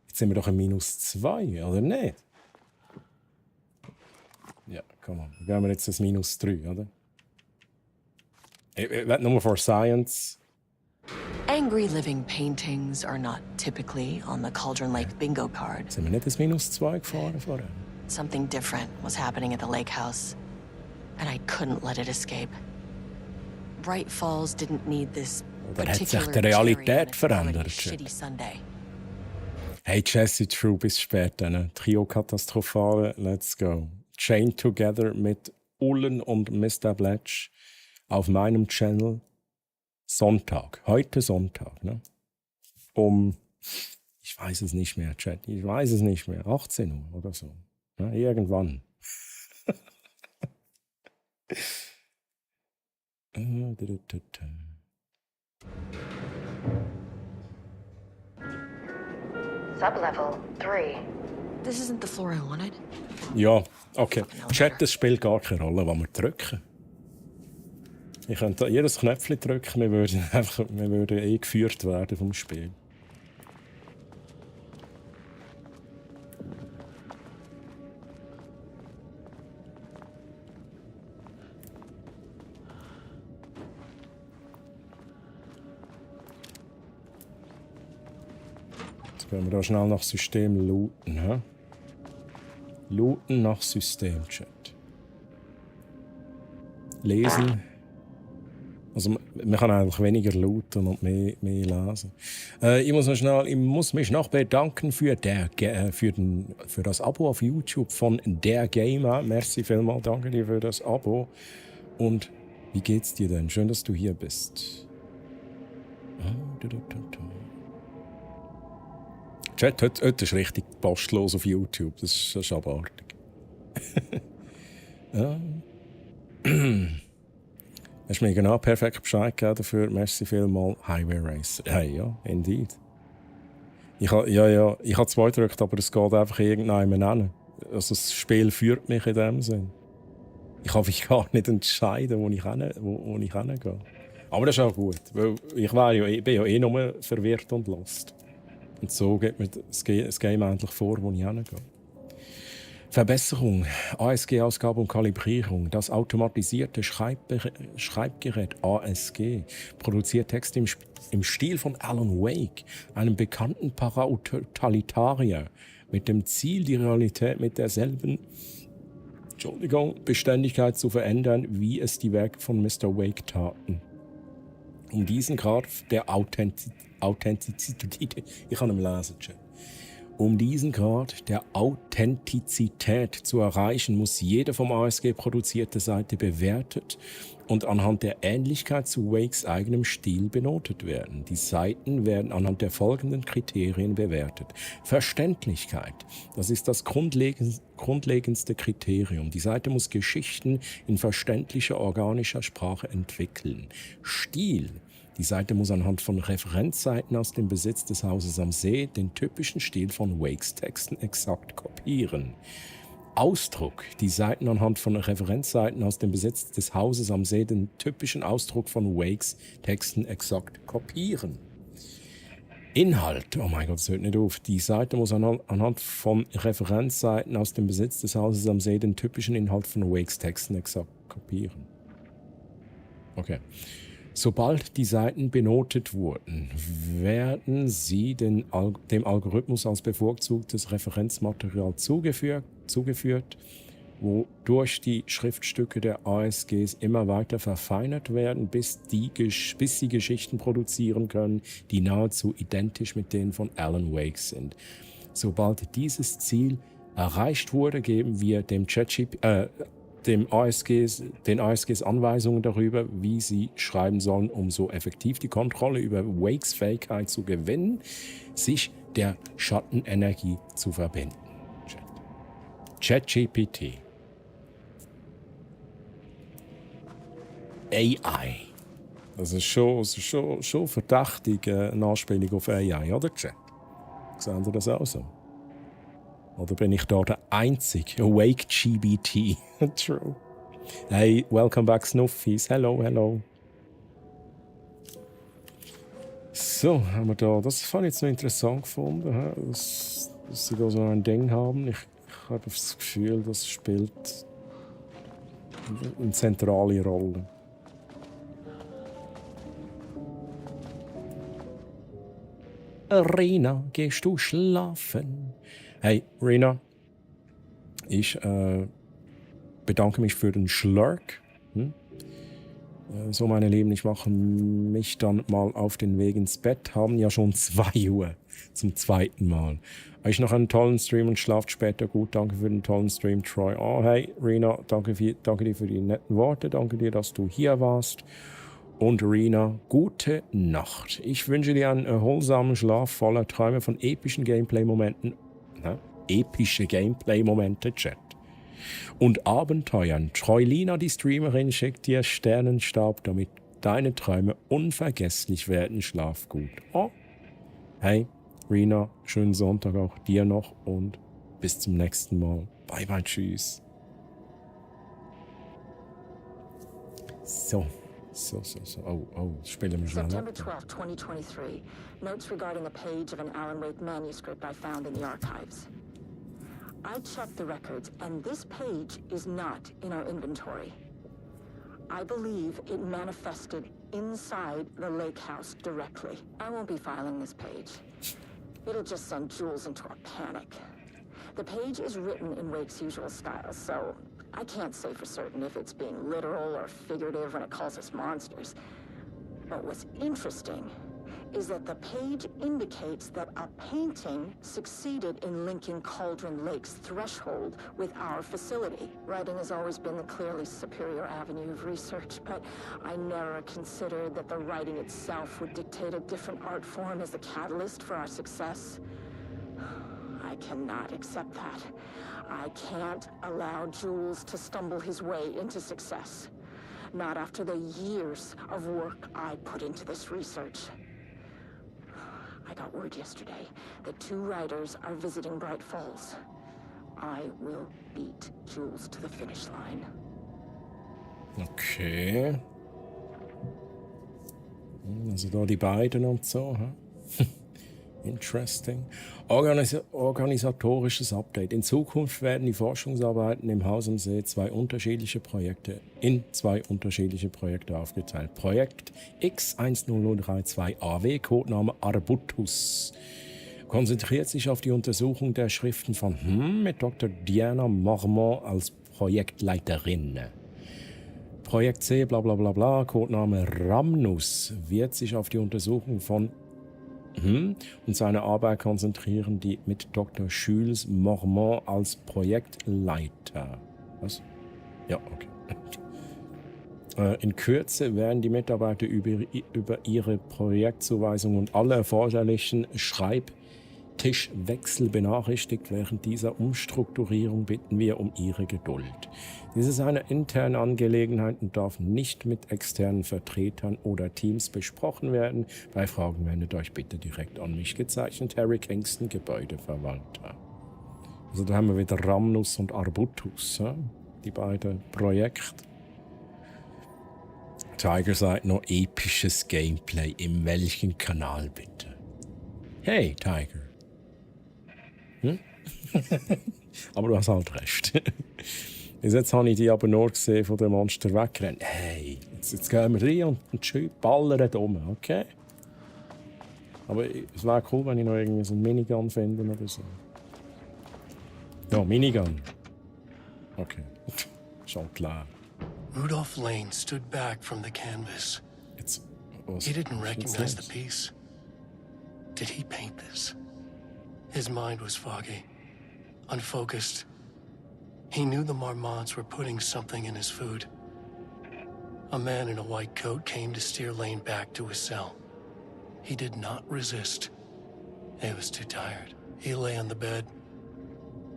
Jetzt sind wir doch ein -2, oder nicht? Komm on. Dann gehen wir jetzt das -3, oder? Ich will nur for Science. Angry living paintings are not typically on the Cauldron Lake bingo card. Sind wir nicht das -2 gefahren vorher? Something different was happening at the lake house, and I couldn't let it escape. Bright Falls didn't need this Oder hat sich particular die Realität cherry on its already verändert? shitty Sunday. Hey Jesse, True, bis später. Ne? Trio Katastrophale, let's go. Chain Together mit Ullen und Mr. Bletch auf meinem Channel. Sonntag, heute Sonntag. Ne? Ich weiß es nicht mehr, Chat, ich weiß es nicht mehr, 18 Uhr oder so. Ne? Irgendwann. Sublevel 3. This isn't the floor I wanted. Ja, okay. Chat, das spielt gar keine Rolle, was wir drücken. Ich könnte jedes Knöpfchen drücken, wir würden geführt werden vom Spiel. Jetzt gehen wir da schnell nach System looten. He? Looten nach System, Chat. Lesen. Also man kann eigentlich weniger looten und mehr lesen. Ich muss mich noch bedanken für das Abo auf YouTube von Der Gamer. Merci vielmals, danke dir für das Abo. Und wie geht's dir denn? Schön, dass du hier bist. Chat, heute ist richtig postlos auf YouTube. Das ist abartig. Hast du mir genau perfekt Bescheid gegeben dafür. Merci vielmals, Highway Racer. Hey, ja, indeed. Ich habe 2 gedrückt, aber es geht einfach irgendjemand hin. Also das Spiel führt mich in dem Sinn. Ich kann mich gar nicht entscheiden, wo ich hingehe. Aber das ist auch gut, weil ich bin ja eh nur verwirrt und lost. Und so geht mir das Game endlich vor, wo ich hingehe. Verbesserung, ASG-Ausgabe und Kalibrierung. Das automatisierte Schreibgerät ASG produziert Texte im Stil von Alan Wake, einem bekannten Paratotalitarier, mit dem Ziel, die Realität mit derselben Beständigkeit zu verändern, wie es die Werke von Mr. Wake taten. Um diesen Grad der Authentizität, ich kann ihn lesen, Um diesen Grad der Authentizität zu erreichen, muss jede vom ASG produzierte Seite bewertet und anhand der Ähnlichkeit zu Wakes eigenem Stil benotet werden. Die Seiten werden anhand der folgenden Kriterien bewertet. Verständlichkeit, das ist das grundlegendste Kriterium. Die Seite muss Geschichten in verständlicher, organischer Sprache entwickeln. Stil, die Seite muss anhand von Referenzseiten aus dem Besitz des Hauses am See den typischen Stil von Wakes Texten exakt kopieren. Ausdruck, die Seiten anhand von Referenzseiten aus dem Besitz des Hauses am See den typischen Ausdruck von Wakes Texten exakt kopieren. Inhalt, oh mein Gott, das hört nicht auf. Die Seite muss anhand von Referenzseiten aus dem Besitz des Hauses am See den typischen Inhalt von Wakes Texten exakt kopieren. Okay. Sobald die Seiten benotet wurden, werden sie dem Algorithmus als bevorzugtes Referenzmaterial zugeführt, wodurch die Schriftstücke der ASGs immer weiter verfeinert werden, bis sie Geschichten produzieren können, die nahezu identisch mit denen von Alan Wake sind. Sobald dieses Ziel erreicht wurde, geben wir den ASGs Anweisungen darüber, wie sie schreiben sollen, um so effektiv die Kontrolle über Wakes Fähigkeit zu gewinnen, sich der Schattenenergie zu verbinden. ChatGPT. AI. Das ist schon verdächtig eine Anspielung auf AI, oder Chat? Sehen Sie das auch so? Oder bin ich da der Einzige? Awake GBT. True. Hey, welcome back, Snuffies. Hello. So, haben wir da. Das fand ich jetzt noch interessant gefunden, dass sie da so ein Ding haben. Ich habe das Gefühl, das spielt eine zentrale Rolle. Rina, gehst du schlafen? Hey, Rina, ich bedanke mich für den Schlurk. So, meine Lieben, ich mache mich dann mal auf den Weg ins Bett. Haben ja schon 2 Uhr zum 2. Mal. Euch noch einen tollen Stream und schlaft später gut. Danke für den tollen Stream, Troy. Oh, hey, Rina, danke dir für die netten Worte. Danke dir, dass du hier warst. Und Rina, gute Nacht. Ich wünsche dir einen erholsamen Schlaf voller Träume von epischen Gameplay-Momenten. Epische Gameplay-Momente, Chat. Und Abenteuern. Troilina, die Streamerin, schickt dir Sternenstab, damit deine Träume unvergesslich werden. Schlaf gut. Oh. Hey, Rina, schönen Sonntag auch dir noch und bis zum nächsten Mal. Bye, bye, tschüss. So. Spielen wir schnell ab. September 12, 2023. Notes regarding a page of an Alan Wake manuscript I found in the archives. I checked the records, and this page is not in our inventory. I believe it manifested inside the lake house directly. I won't be filing this page. It'll just send Jules into a panic. The page is written in Wake's usual style, so I can't say for certain if it's being literal or figurative when it calls us monsters. But what's interesting is that the page indicates that a painting succeeded in linking Cauldron Lake's threshold with our facility. Writing has always been the clearly superior avenue of research, but I never considered that the writing itself would dictate a different art form as the catalyst for our success. I cannot accept that. I can't allow Jules to stumble his way into success. Not after the years of work I put into this research. I got word yesterday that 2 writers are visiting Bright Falls. I will beat Jules to the finish line. Okay. Also da die beiden und so, hä? Interesting. Organisatorisches Update. In Zukunft werden die Forschungsarbeiten im Haus am See in zwei unterschiedliche Projekte aufgeteilt. Projekt X10032 AW, Codename Arbutus, konzentriert sich auf die Untersuchung der Schriften von mit Dr. Diana Mormont als Projektleiterin. Projekt C, bla bla bla bla, Codename Ramnus, wird sich auf die Untersuchung von und seine Arbeit konzentrieren, die mit Dr. Jules Mormont als Projektleiter. Was? Ja, okay. In Kürze werden die Mitarbeiter über ihre Projektzuweisung und alle erforderlichen Schreibtischwechsel benachrichtigt. Während dieser Umstrukturierung bitten wir um Ihre Geduld. Dies ist eine interne Angelegenheit und darf nicht mit externen Vertretern oder Teams besprochen werden. Bei Fragen wendet euch bitte direkt an mich. Gezeichnet Harry Kingston, Gebäudeverwalter. Also da haben wir wieder Ramnus und Arbutus, die beiden Projekte. Tiger sagt noch episches Gameplay. In welchem Kanal bitte? Hey, Tiger. Aber du hast halt recht. Jetzt habe ich die aber nur gesehen von dem Monster wegrennen. Hey, jetzt gehen wir rein und schön ballern um, okay? Aber es wäre cool, wenn ich noch irgendwie so einen Minigun finde oder so. Ja, Minigun. Okay, schon klar. Rudolph Lane stood back from the canvas. He didn't recognize the piece. Did he paint this? His mind was foggy, unfocused. He knew the Marmonts were putting something in his food. A man in a white coat came to steer Lane back to his cell. He did not resist. He was too tired. He lay on the bed,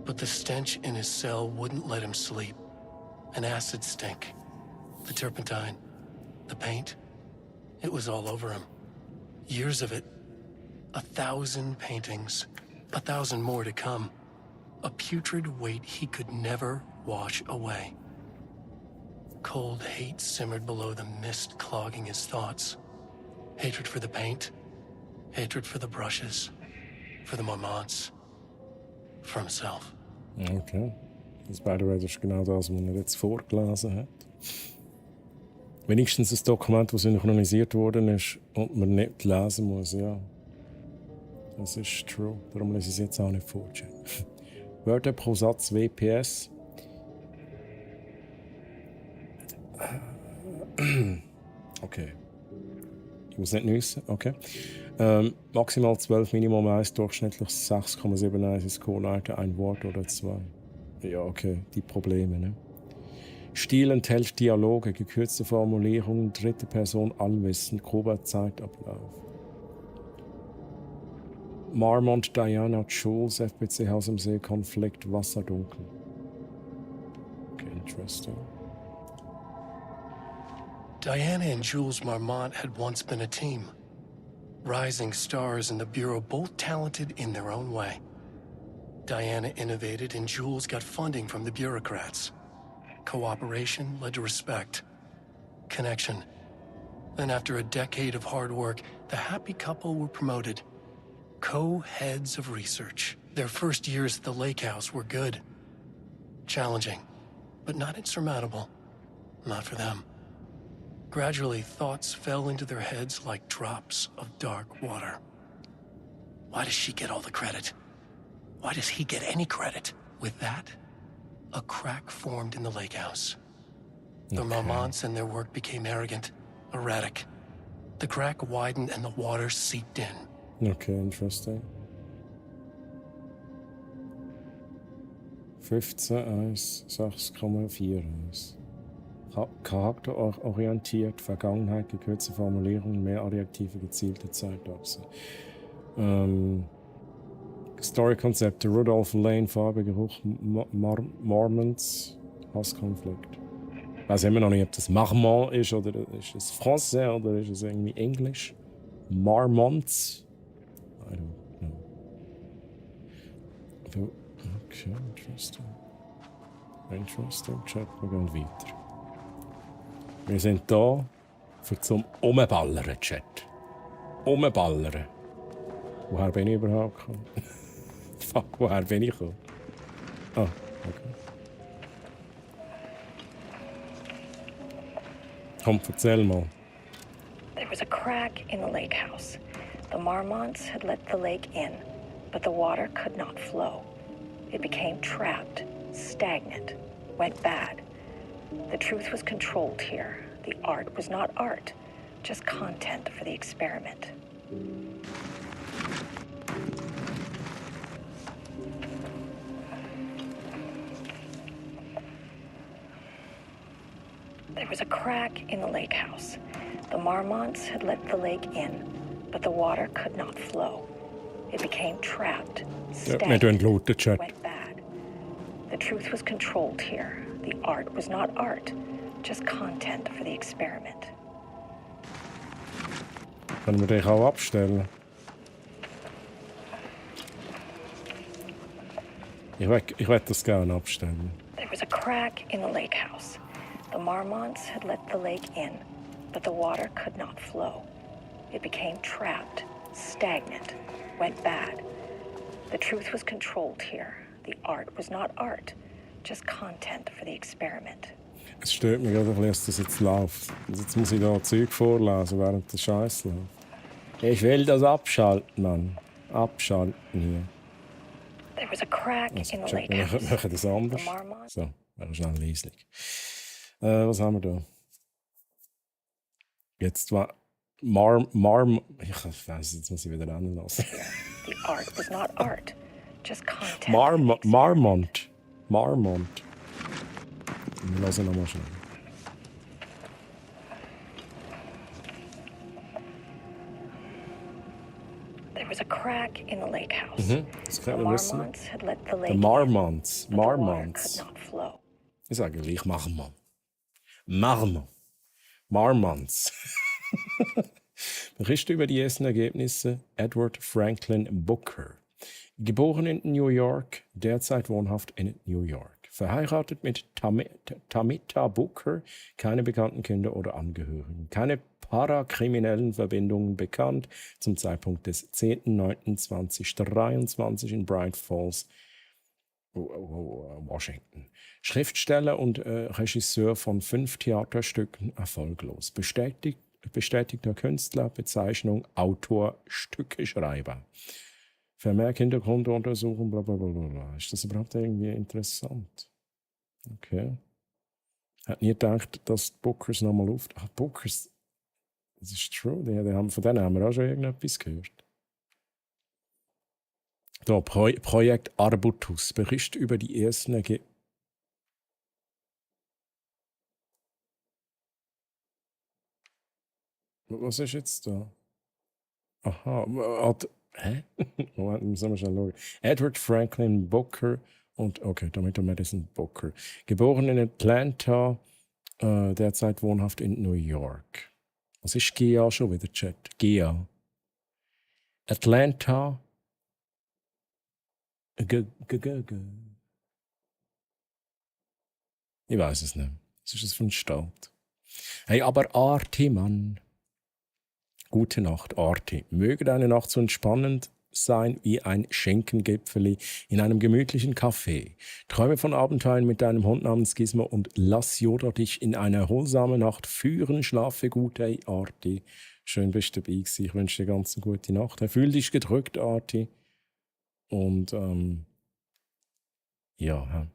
but the stench in his cell wouldn't let him sleep. An acid stink. The turpentine. The paint. It was all over him. Years of it. 1,000 paintings. 1,000 more to come. A putrid weight he could never wash away. Cold hate simmered below the mist clogging his thoughts. Hatred for the paint. Hatred for the brushes. For the Marmonts. For himself. Okay. Das, by the way, das ist genau das, was er jetzt vorgelesen hat. Wenigstens ein Dokument, das synchronisiert worden ist und man nicht lesen muss, ja. Das ist true. Darum lese ich es jetzt auch nicht vor. Wörter pro Satz WPS. Okay. Ich muss nicht nüssen, okay. Maximal 12, Minimum 1, durchschnittlich 6,71 ist Score-Leiter, ein Wort oder zwei. Ja, okay, die Probleme, ne? Stil enthält Dialoge, gekürzte Formulierungen, dritte Person allwissend, grober Zeitablauf. Marmont, Diana, Jules, FBC, Haus am See, Konflikt, Wasserdunkel. Okay, interesting. Diana and Jules Marmont had once been a team. Rising stars in the Bureau, both talented in their own way. Diana innovated and Jules got funding from the bureaucrats. Cooperation led to respect. Connection. Then after a decade of hard work, the happy couple were promoted. Co-heads of research. Their first years at the lake house were good. Challenging, but not insurmountable. Not for them. Gradually, thoughts fell into their heads like drops of dark water. Why does she get all the credit? Why does he get any credit? With that, a crack formed in the lake house. The Marmonts and their work became arrogant, erratic. The crack widened and the water seeped in. Okay, interesting. 15,1, 6,41. Charakterorientiert, Vergangenheit, gekürzte Formulierungen, mehr Adjektive, gezielte Zeitachse. Story-Konzepte, Rudolph Lane, Farbe, Geruch, Mormons, Hasskonflikt. Ich weiß immer noch nicht, ob das Marmont ist oder ist es Français oder ist es irgendwie Englisch. Marmonts. I don't know. Okay, interesting. Interesting, Chat, wir gehen weiter. Wir sind da für zum Umballern, Chat. Umballern. Woher bin ich überhaupt gekommen? Fuck, woher bin ich gekommen? Ah, okay. Komm, erzähl mal. There was a crack in the lake house. The Marmonts had let the lake in, but the water could not flow. It became trapped, stagnant, went bad. The truth was controlled here. The art was not art, just content for the experiment. There was a crack in the lake house. The Marmonts had let the lake in, but the water could not flow. It became trapped, stagnant, went bad. The truth was controlled here. The art was not art, just content for the experiment. Können wir dich auch abstellen? Ich will das gerne abstellen. There was a crack in the lake house. The Marmonts had let the lake in, but the water could not flow. It became trapped, stagnant, went bad. The truth was controlled here. The art was not art, just content for the experiment. Es stört mich gerade ein bisschen, dass das jetzt läuft. Jetzt muss ich da Zeug vorlesen, während der Scheiß läuft. Ich will das abschalten, Mann. Abschalten hier. There was a crack in the lake house. Wir machen das anders. So, wäre schnell leislich. Was haben wir da? Jetzt war ich weiß, jetzt muss ich wieder lernen lassen. The art was not art, just content. Marmont. Wir lassen nochmal schnell. There was a crack in the lake house. Das The können wir wissen. Marmonts had let the lake The Marmonts. in, but the water could not flow. Ich sage gleich Marmont. Marmonts. Bericht über die ersten Ergebnisse Edward Franklin Booker. Geboren in New York, derzeit wohnhaft in New York. Verheiratet mit Tamita Booker, keine bekannten Kinder oder Angehörigen. Keine parakriminellen Verbindungen bekannt. Zum Zeitpunkt des 10.09.2023 in Bright Falls, Washington. Schriftsteller und Regisseur von 5 Theaterstücken erfolglos. Bestätigter Künstler, Bezeichnung Autor, Stückeschreiber. Vermerk, Hintergrund untersuchen, bla bla bla bla. Ist das überhaupt irgendwie interessant? Okay. Hat nie gedacht, dass die Bookers nochmal Bookers, das ist true, von denen haben wir auch schon irgendetwas gehört. Da, Projekt Arbutus, Bericht über die ersten Was ist jetzt da? Aha, hä? Moment, müssen wir schnell schauen. Edward Franklin Booker damit Madison Booker. Geboren in Atlanta, derzeit wohnhaft in New York. Was ist GA schon wieder, Chat? GA. Atlanta. Ich weiß es nicht. Was ist das für ein Staat? Hey, aber Arti, Mann. Gute Nacht, Arti. Möge deine Nacht so entspannend sein wie ein Schenkengipfeli in einem gemütlichen Café. Träume von Abenteuern mit deinem Hund namens Gizmo und lass Yoda dich in eine erholsame Nacht führen. Schlafe gut, hey, Arti. Schön bist du dabei gewesen. Ich wünsche dir ganz eine gute Nacht. Fühl dich gedrückt, Arti. Und ja,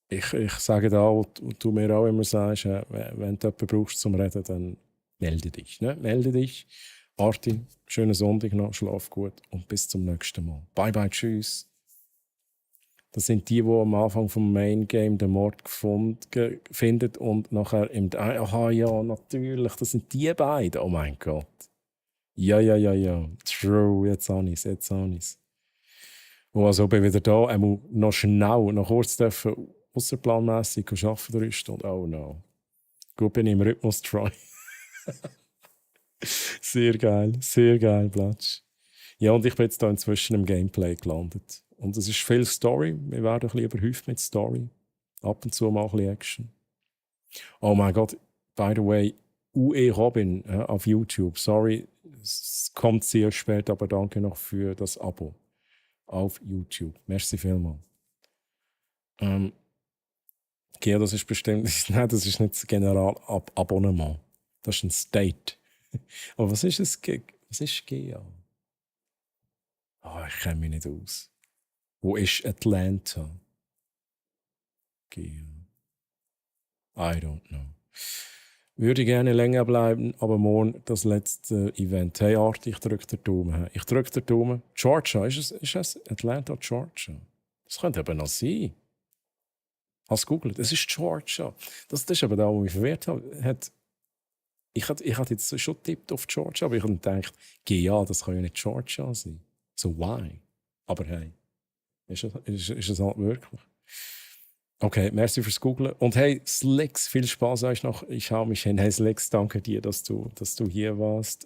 ich sage da, und du mir auch immer sagst, wenn du jemanden brauchst zum Reden, dann melde dich. Ne? Melde dich. Arti, schönen Sonntag noch, schlaf gut und bis zum nächsten Mal. Bye bye, tschüss. Das sind die am Anfang vom Main Game den Mord finden und nachher aha, ja, natürlich, das sind die beiden. Oh mein Gott. Ja. True, jetzt habe ich es. Und also bin wieder da, er muss noch schnell, noch kurz dürfen, ausserplanmässig arbeiten, 3 Stunden. Oh no. Gut bin ich im Rhythmus, Troy. Sehr geil, Platsch. Ja, und ich bin jetzt da inzwischen im Gameplay gelandet. Und es ist viel Story. Wir werden ein bisschen überhäuft mit Story. Ab und zu mal ein bisschen Action. Oh mein Gott, by the way, UE Robin auf YouTube. Sorry, es kommt sehr spät, aber danke noch für das Abo auf YouTube. Merci vielmals. Ja, das ist bestimmt, nein, das ist nicht das Generalabonnement. Das ist ein State. Aber was ist es? Was ist GA? Ich kenne mich nicht aus. Wo ist Atlanta? GA. I don't know. Würde gerne länger bleiben, aber morgen das letzte Event. Hey Art, ich drücke den Daumen. Georgia, ist es Atlanta, Georgia? Das könnte aber noch sein. Hast du gegoogelt? Es ist Georgia. Das ist aber da, wo mich verwirrt hat. Ich hatte jetzt schon getippt auf Georgia, aber ich habe gedacht, ja, das kann ja nicht Georgia sein. So, why? Aber hey, ist es halt wirklich? Okay, merci fürs Googlen. Und hey, Slicks, viel Spaß euch noch. Ich hau mich hin. Hey Slicks, danke dir, dass du hier warst.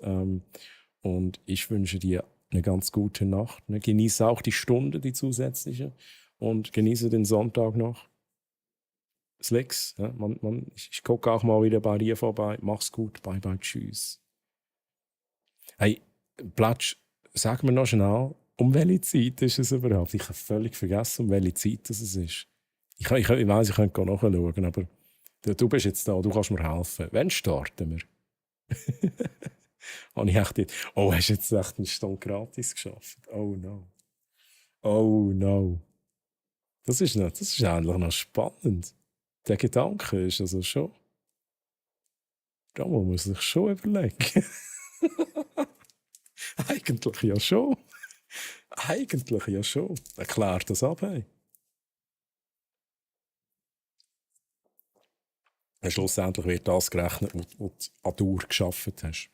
Und ich wünsche dir eine ganz gute Nacht. Genieße auch die Stunde, die zusätzliche. Und genieße den Sonntag noch. Slicks, ja, ich gucke auch mal wieder bei dir vorbei. Mach's gut, bye bye, tschüss. Hey, Platsch, sag mir noch schnell, um welche Zeit ist es überhaupt? Ich habe völlig vergessen, um welche Zeit es ist. Ich weiss, ich könnte nachschauen, aber du bist jetzt da, du kannst mir helfen. Wann starten wir? Hast du jetzt echt eine Stunde gratis geschafft? Oh no. Das ist eigentlich noch spannend. Der Gedanke ist also schon. Da muss man sich schon überlegen. Eigentlich ja schon. Erklärt das ab, hey. Schlussendlich wird das gerechnet, was du an Dauer geschafft hast.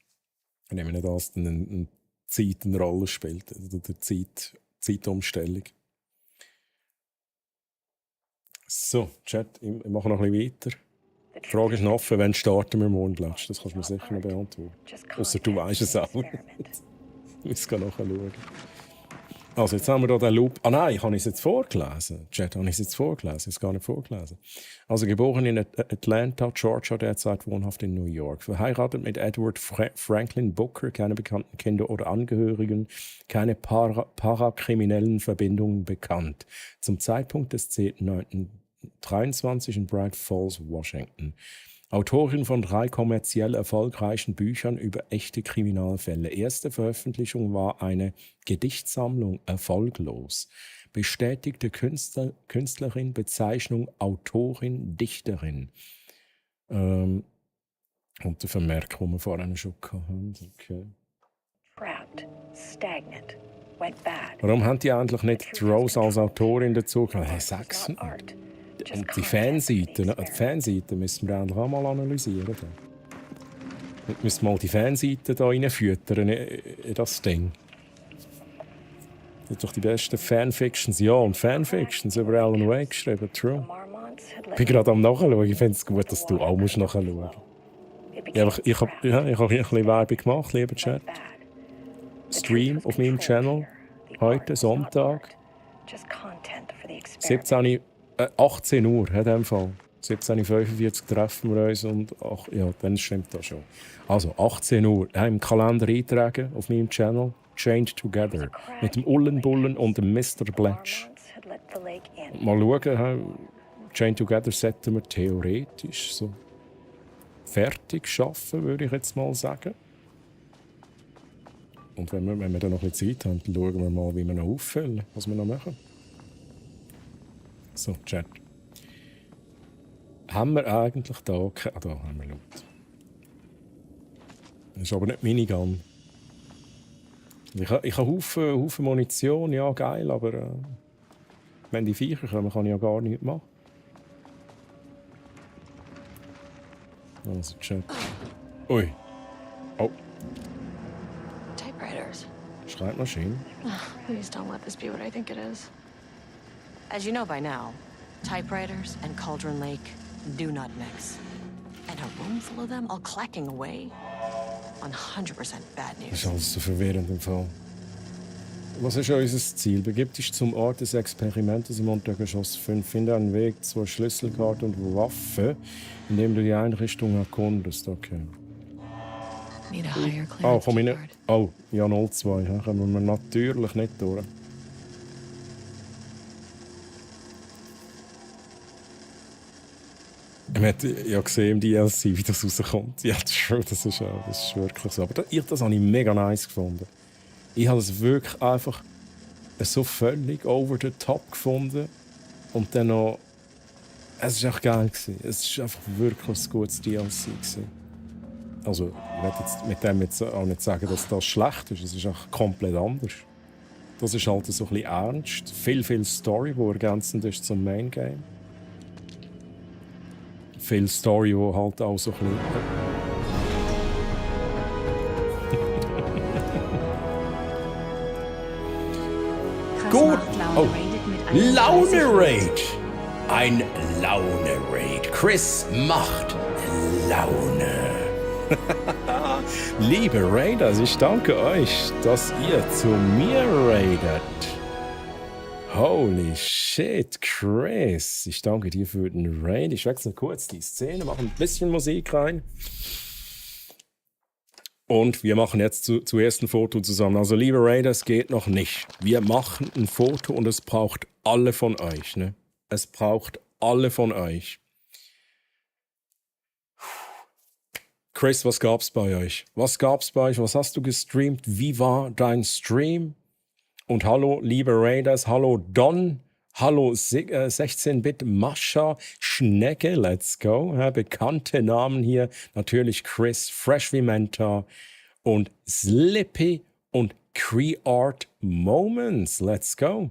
Ich nehme nicht an, dass eine Zeit eine Rolle spielt, oder Zeitumstellung. So, Chat, ich mache noch ein bisschen weiter. Die Frage ist noch offen, wann starten wir morgen, Platsch? Das kannst du mir sicher noch beantworten. Ausser du weißt es auch nicht. Ich muss nachschauen. Also jetzt haben wir hier den Loop. Ah nein, ich habe es jetzt vorgelesen. Chat, habe ich es jetzt vorgelesen? Ich habe es gar nicht vorgelesen. Also geboren in Atlanta, Georgia, derzeit wohnhaft in New York. Verheiratet mit Edward Franklin Booker, keine bekannten Kinder oder Angehörigen, keine parakriminellen Verbindungen bekannt. Zum Zeitpunkt des 10.09.23 in Bright Falls, Washington. Autorin von 3 kommerziell erfolgreichen Büchern über echte Kriminalfälle. Erste Veröffentlichung war eine Gedichtsammlung, erfolglos. Bestätigte Künstlerin, Bezeichnung Autorin, Dichterin. Und der Vermerk, den wir vorhin schon hatten. Okay. Trapped, stagnant, went bad. Warum haben die eigentlich nicht Rose als Autorin dazu? Hey, sag's nicht. Und die Fanseiten müssen wir eigentlich auch mal analysieren. Wir müssen mal die Fanseiten hier reinfüttern in das Ding. Das sind doch die besten Fanfictions. Ja, und Fanfictions über Alan Wake geschrieben. True. Ich bin gerade am Nachschauen. Ich finde es gut, dass du auch nachschauen musst. Ich habe ein bisschen Werbung gemacht, lieber Chat. Stream auf meinem Channel. Heute, Sonntag. 18 Uhr, in dem Fall. 17.45 Uhr treffen wir uns und ja, dann stimmt das schon. Also 18 Uhr, im Kalender eintragen auf meinem Channel. Change Together. Mit dem Ullenbullen und dem Mr. Bletch. Mal schauen, Change Together sollten wir theoretisch so fertig schaffen, würde ich jetzt mal sagen. Und wenn wir dann noch ein bisschen Zeit haben, dann schauen wir mal, wie wir noch auffüllen, was wir noch machen. So, Chat. Haben wir eigentlich da... Ah, da haben wir Loot. Das ist aber nicht Minigun. Ich habe Haufen Munition, ja geil, aber wenn die Viecher kommen, kann ich ja gar nichts machen. Also, Chat. Ui. Oh. Typewriters. Schreibmaschine. Please don't let this be what I think it is. As you know by now, typewriters and Cauldron Lake do not mix. And a room full of them all clacking away? 100% bad Das news. ist alles so verwirrend im Fall. Was ist unser Ziel? Begib dich zum Ort des Experimentes im Untergeschoss 5. Finde einen Weg zur Schlüsselkarte und Waffe, indem du die Einrichtung erkundest. Okay. Need a higher Oh, clearance komm ich nicht. keycard. Oh, ja 02. Da kommen wir natürlich nicht durch. Man hat ja gesehen im DLC, wie das rauskommt. Ja, das ist wirklich so. Aber das habe ich mega nice gefunden. Ich habe es wirklich einfach so völlig over the top gefunden. Und dann noch... Es war echt geil gewesen. Es war einfach wirklich ein gutes DLC gewesen. Also, ich will jetzt mit dem jetzt auch nicht sagen, dass das schlecht ist. Es ist einfach komplett anders. Das ist halt so ein bisschen ernst. Viel Story, die ergänzend ist zum Main Game. Viel Story, die halt auch so ein bisschen... Gut! Oh! Laune-Raid! Ein Laune-Raid. Chris macht Laune. Liebe Raiders, ich danke euch, dass ihr zu mir raidet. Holy shit, Chris. Ich danke dir für den Raid. Ich wechsle kurz die Szene, mache ein bisschen Musik rein. Und wir machen jetzt zuerst ein Foto zusammen. Also, liebe Raiders, geht noch nicht. Wir machen ein Foto und es braucht alle von euch. Ne? Es braucht alle von euch. Chris, was gab's bei euch? Was gab's bei euch? Was hast du gestreamt? Wie war dein Stream? Und hallo, liebe Raiders, hallo Don, hallo 16-Bit Mascha, Schnecke, let's go. Ja, bekannte Namen hier, natürlich Chris, Fresh wie Mentor und Slippy und Cree-Art Moments, let's go.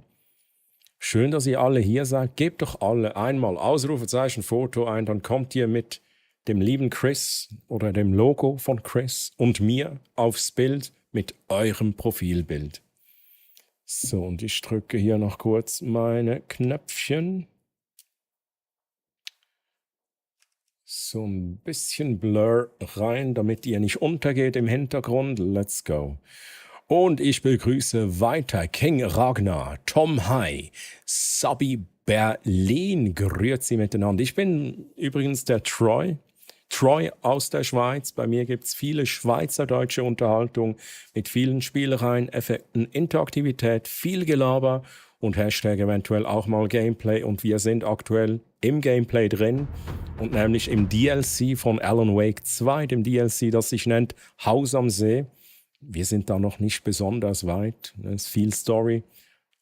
Schön, dass ihr alle hier seid. Gebt doch alle einmal Ausrufezeichen, Foto ein, dann kommt ihr mit dem lieben Chris oder dem Logo von Chris und mir aufs Bild mit eurem Profilbild. So, und ich drücke hier noch kurz meine Knöpfchen. So ein bisschen Blur rein, damit ihr nicht untergeht im Hintergrund. Let's go. Und ich begrüße weiter King Ragnar, Tom High, Sabi Berlin, grüezi miteinander. Ich bin übrigens der Troy aus der Schweiz. Bei mir gibt es viele schweizerdeutsche Unterhaltung mit vielen Spielereien, Effekten, Interaktivität, viel Gelaber und Hashtag eventuell auch mal Gameplay. Und wir sind aktuell im Gameplay drin und nämlich im DLC von Alan Wake 2, dem DLC, das sich nennt Haus am See. Wir sind da noch nicht besonders weit. Es ist viel Story.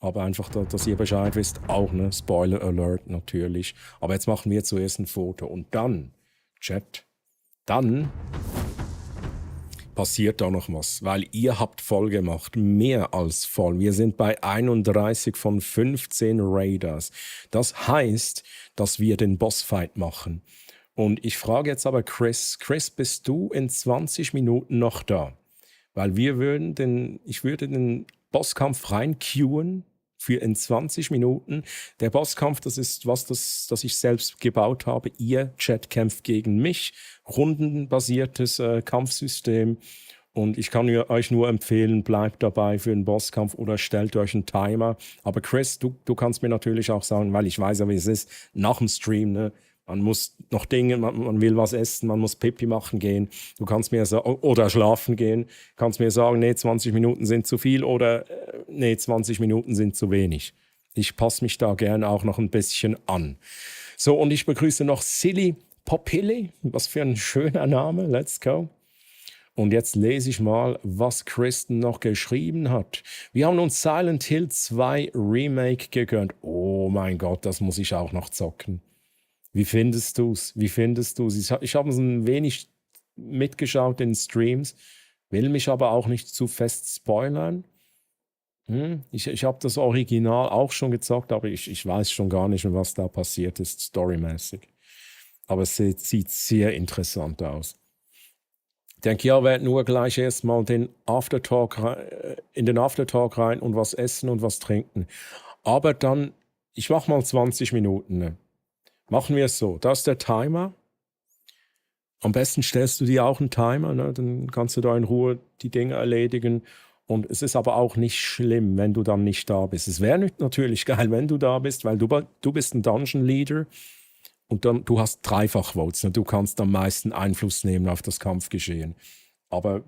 Aber einfach, dass ihr Bescheid wisst, auch eine Spoiler Alert natürlich. Aber jetzt machen wir zuerst ein Foto und dann, Chat, dann passiert da noch was, weil ihr habt voll gemacht, mehr als voll. Wir sind bei 31 von 15 Raiders. Das heißt, dass wir den Bossfight machen. Und ich frage jetzt aber Chris, bist du in 20 Minuten noch da? Weil ich würde den Bosskampf reinqueuen für in 20 Minuten. Der Bosskampf, das ist was, das ich selbst gebaut habe. Ihr Chat kämpft gegen mich. Rundenbasiertes Kampfsystem. Und ich kann euch nur empfehlen, bleibt dabei für den Bosskampf oder stellt euch einen Timer. Aber Chris, du kannst mir natürlich auch sagen, weil ich weiß ja, wie es ist, nach dem Stream, ne? Man muss noch Dinge, man will was essen, man muss Pipi machen gehen. Du kannst mir sagen, oder schlafen gehen. Kannst mir sagen, nee, 20 Minuten sind zu viel oder nee, 20 Minuten sind zu wenig. Ich passe mich da gerne auch noch ein bisschen an. So, und ich begrüße noch Silly Popilli. Was für ein schöner Name. Let's go. Und jetzt lese ich mal, was Kristen noch geschrieben hat. Wir haben uns Silent Hill 2 Remake gegönnt. Oh mein Gott, das muss ich auch noch zocken. Wie findest du's? Ich habe es ein wenig mitgeschaut in Streams, will mich aber auch nicht zu fest spoilern. Ich habe das Original auch schon gezockt, aber ich weiß schon gar nicht, was da passiert ist, storymäßig. Aber es sieht sehr interessant aus. Ich denke, ja, wir werden nur gleich erstmal in den Aftertalk rein und was essen und was trinken. Aber dann, ich mache mal 20 Minuten, ne? Machen wir es so, da ist der Timer. Am besten stellst du dir auch einen Timer, ne? Dann kannst du da in Ruhe die Dinge erledigen. Und es ist aber auch nicht schlimm, wenn du dann nicht da bist. Es wäre natürlich geil, wenn du da bist, weil du bist ein Dungeon Leader und dann, du hast Dreifach-Votes. Ne? Du kannst am meisten Einfluss nehmen auf das Kampfgeschehen. Aber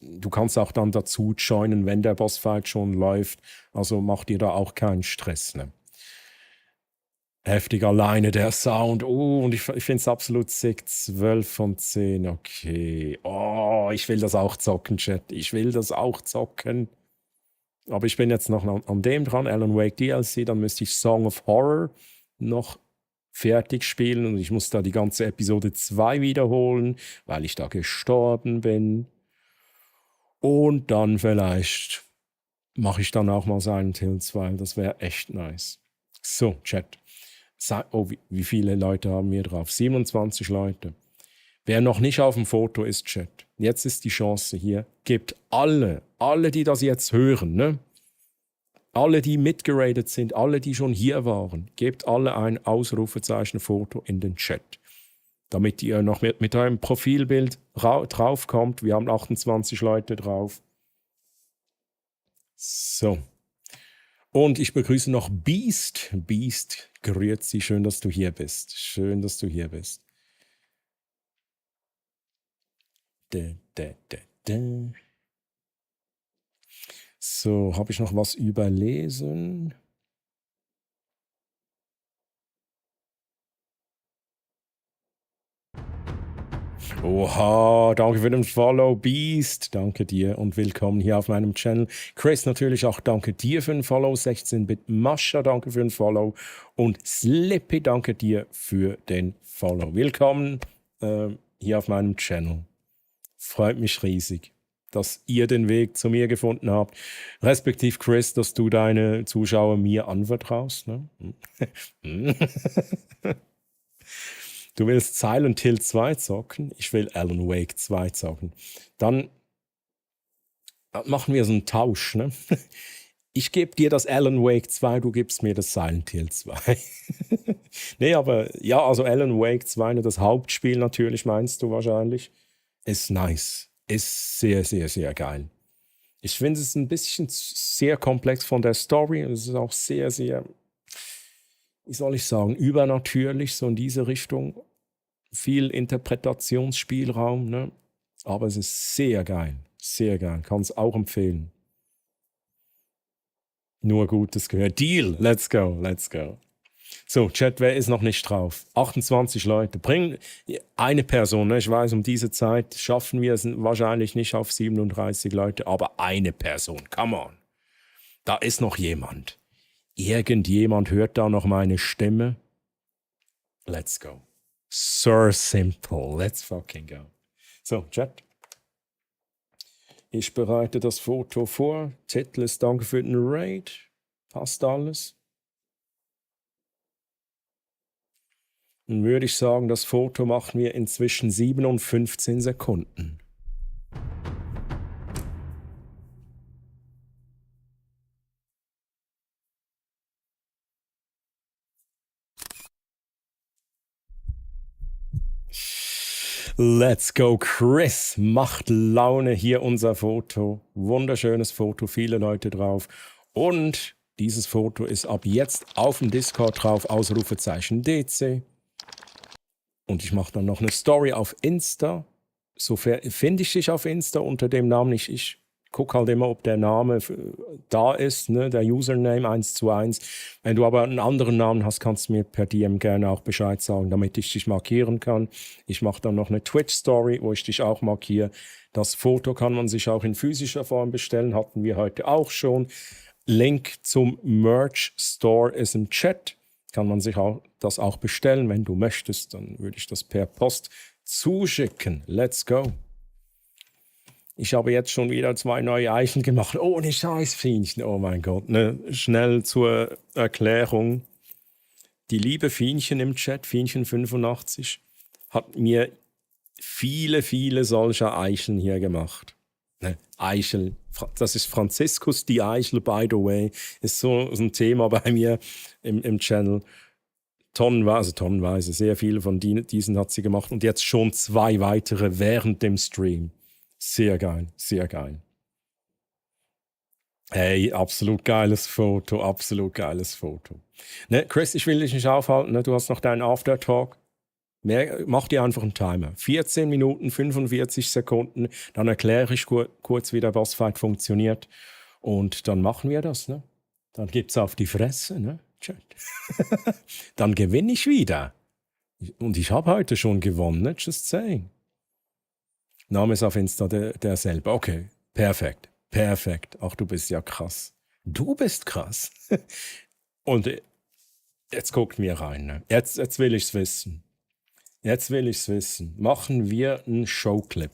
du kannst auch dann dazu joinen, wenn der Bossfight schon läuft. Also mach dir da auch keinen Stress. Ne? Heftig alleine der Sound. Oh, und ich finde es absolut sick. 12 von 10. Okay. Oh, ich will das auch zocken, Chat. Ich will das auch zocken. Aber ich bin jetzt noch an dem dran. Alan Wake DLC. Dann müsste ich Song of Horror noch fertig spielen. Und ich muss da die ganze Episode 2 wiederholen, weil ich da gestorben bin. Und dann vielleicht mache ich dann auch mal Silent Hill 2. Das wäre echt nice. So, Chat. Oh, wie viele Leute haben wir drauf? 27 Leute. Wer noch nicht auf dem Foto ist, Chat. Jetzt ist die Chance hier. Gebt alle, die das jetzt hören, ne? Alle, die mitgeradet sind, alle, die schon hier waren, gebt alle ein Ausrufezeichen-Foto in den Chat. Damit ihr noch mit eurem Profilbild draufkommt. Wir haben 28 Leute drauf. So. Und ich begrüße noch Beast. Beast, grüezi, schön, dass du hier bist. Schön, dass du hier bist. So, habe ich noch was überlesen? Oha, danke für den Follow, Beast. Danke dir und willkommen hier auf meinem Channel. Chris, natürlich auch danke dir für den Follow. 16-Bit Mascha, danke für den Follow. Und Slippy, danke dir für den Follow. Willkommen hier auf meinem Channel. Freut mich riesig, dass ihr den Weg zu mir gefunden habt. Respektiv Chris, dass du deine Zuschauer mir anvertraust. Ne? Du willst Silent Hill 2 zocken, ich will Alan Wake 2 zocken. Dann machen wir so einen Tausch. Ne? Ich gebe dir das Alan Wake 2, du gibst mir das Silent Hill 2. Nee, aber ja, also Alan Wake 2, das Hauptspiel natürlich, meinst du wahrscheinlich, ist nice. Ist sehr, sehr, sehr geil. Ich finde es ein bisschen sehr komplex von der Story. Es ist auch sehr, sehr, wie soll ich sagen, übernatürlich, so in diese Richtung. Viel Interpretationsspielraum, ne? Aber es ist sehr geil. Sehr geil. Kann es auch empfehlen. Nur Gutes gehört. Deal! Let's go, let's go. So, Chat, wer ist noch nicht drauf? 28 Leute. Bring eine Person, ne? Ich weiß, um diese Zeit schaffen wir es wahrscheinlich nicht auf 37 Leute, aber eine Person. Come on. Da ist noch jemand. Irgendjemand hört da noch meine Stimme. Let's go. So simple. Let's fucking go. So, Chat. Ich bereite das Foto vor. Titel ist Danke für den Raid. Passt alles. Dann würde ich sagen, das Foto machen wir in zwischen 7 und 15 Sekunden. Let's go, Chris. Macht Laune. Hier unser Foto. Wunderschönes Foto, viele Leute drauf. Und dieses Foto ist ab jetzt auf dem Discord drauf, Ausrufezeichen DC. Und ich mache dann noch eine Story auf Insta. Sofern finde ich dich auf Insta unter dem Namen. Ich gucke halt immer, ob der Name da ist, ne? Der Username 1:1. Wenn du aber einen anderen Namen hast, kannst du mir per DM gerne auch Bescheid sagen, damit ich dich markieren kann. Ich mache dann noch eine Twitch-Story, wo ich dich auch markiere. Das Foto kann man sich auch in physischer Form bestellen, hatten wir heute auch schon. Link zum Merch-Store ist im Chat. Kann man sich das auch bestellen, wenn du möchtest. Dann würde ich das per Post zuschicken. Let's go. Ich habe jetzt schon wieder 2 neue Eicheln gemacht. Ohne Scheiß-Fienchen. Oh mein Gott. Ne? Schnell zur Erklärung. Die liebe Fienchen im Chat, Fienchen85, hat mir viele, viele solcher Eicheln hier gemacht. Ne? Eichel. Das ist Franziskus die Eichel, by the way. Ist so ein Thema bei mir im Channel. Tonnenweise. Sehr viele von diesen hat sie gemacht. Und jetzt schon 2 weitere während dem Stream. Sehr geil, sehr geil. Hey, absolut geiles Foto, absolut geiles Foto. Ne, Chris, ich will dich nicht aufhalten, ne? Du hast noch deinen Aftertalk. Mach dir einfach einen Timer. 14 Minuten, 45 Sekunden, dann erkläre ich kurz, wie der Bossfight funktioniert. Und dann machen wir das, ne? Dann gibt's auf die Fresse, ne? Chat. Dann gewinne ich wieder. Und ich habe heute schon gewonnen, ne? Just saying. Name ist auf Insta derselbe. Okay, perfekt, perfekt. Ach, du bist ja krass. Du bist krass. Und jetzt guckt mir rein. Ne? Jetzt will ich's wissen. Jetzt will ich's wissen. Machen wir einen Showclip.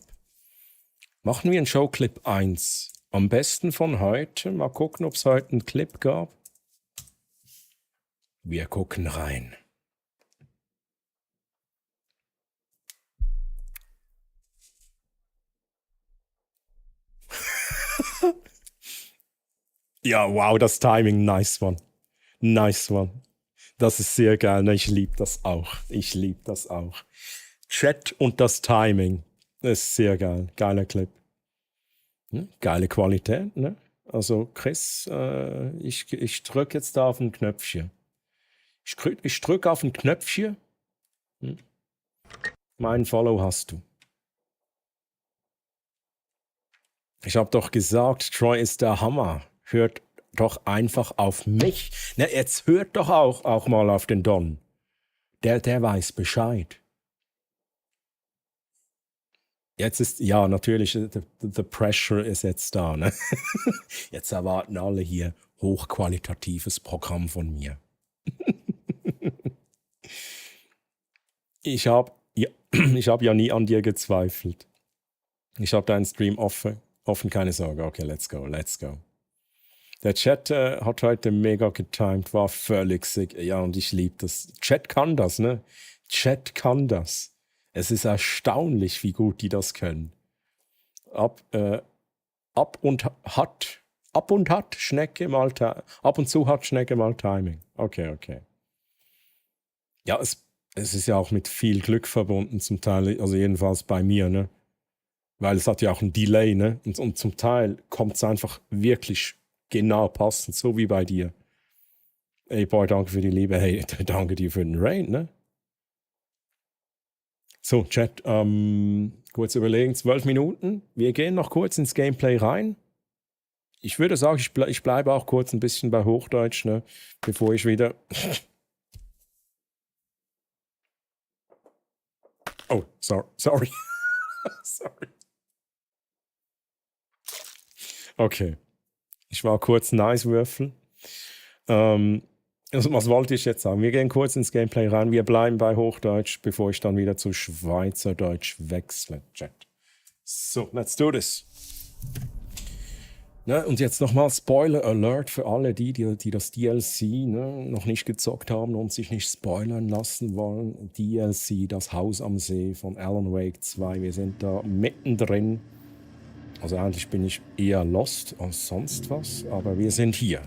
Machen wir einen Showclip 1. Am besten von heute. Mal gucken, ob es heute einen Clip gab. Wir gucken rein. Ja, wow, das Timing, nice one. Nice one. Das ist sehr geil, ne? Ich liebe das auch. Ich liebe das auch. Chat und das Timing, das ist sehr geil. Geiler Clip. Ne? Geile Qualität, ne? Also Chris, ich drücke jetzt da auf ein Knöpfchen. Ich drücke auf ein Knöpfchen. Hm? Mein Follow hast du. Ich habe doch gesagt, Troy ist der Hammer. Hört doch einfach auf mich. Na, jetzt hört doch auch mal auf den Don. Der weiß Bescheid. Jetzt ist, ja, natürlich, the pressure ist jetzt da. Ne? Jetzt erwarten alle hier hochqualitatives Programm von mir. Ich hab ja nie an dir gezweifelt. Ich habe deinen Stream offen, keine Sorge. Okay, let's go. Der Chat hat heute mega getimed, war völlig sick. Ja, und ich liebe das. Chat kann das, ne? Chat kann das. Es ist erstaunlich, wie gut die das können. Ab und zu hat Schnecke mal Timing. Okay. Ja, es ist ja auch mit viel Glück verbunden zum Teil, also jedenfalls bei mir, ne? Weil es hat ja auch ein Delay, ne? Und zum Teil kommt es einfach wirklich genau passend, so wie bei dir. Ey, boy, danke für die Liebe. Hey, danke dir für den Raid, ne? So, Chat, kurz überlegen, 12 Minuten. Wir gehen noch kurz ins Gameplay rein. Ich würde sagen, ich bleibe auch kurz ein bisschen bei Hochdeutsch, ne? Bevor ich wieder... Oh, sorry. Sorry. Okay. Ich war kurz Nice-Würfel. Also was wollte ich jetzt sagen? Wir gehen kurz ins Gameplay rein. Wir bleiben bei Hochdeutsch, bevor ich dann wieder zu Schweizerdeutsch wechsle. Chat. So, let's do this. Ne, und jetzt nochmal Spoiler Alert für alle, die das DLC noch nicht gezockt haben und sich nicht spoilern lassen wollen. DLC, das Haus am See von Alan Wake 2. Wir sind da mittendrin. Also eigentlich bin ich eher lost als sonst was, aber wir sind hier.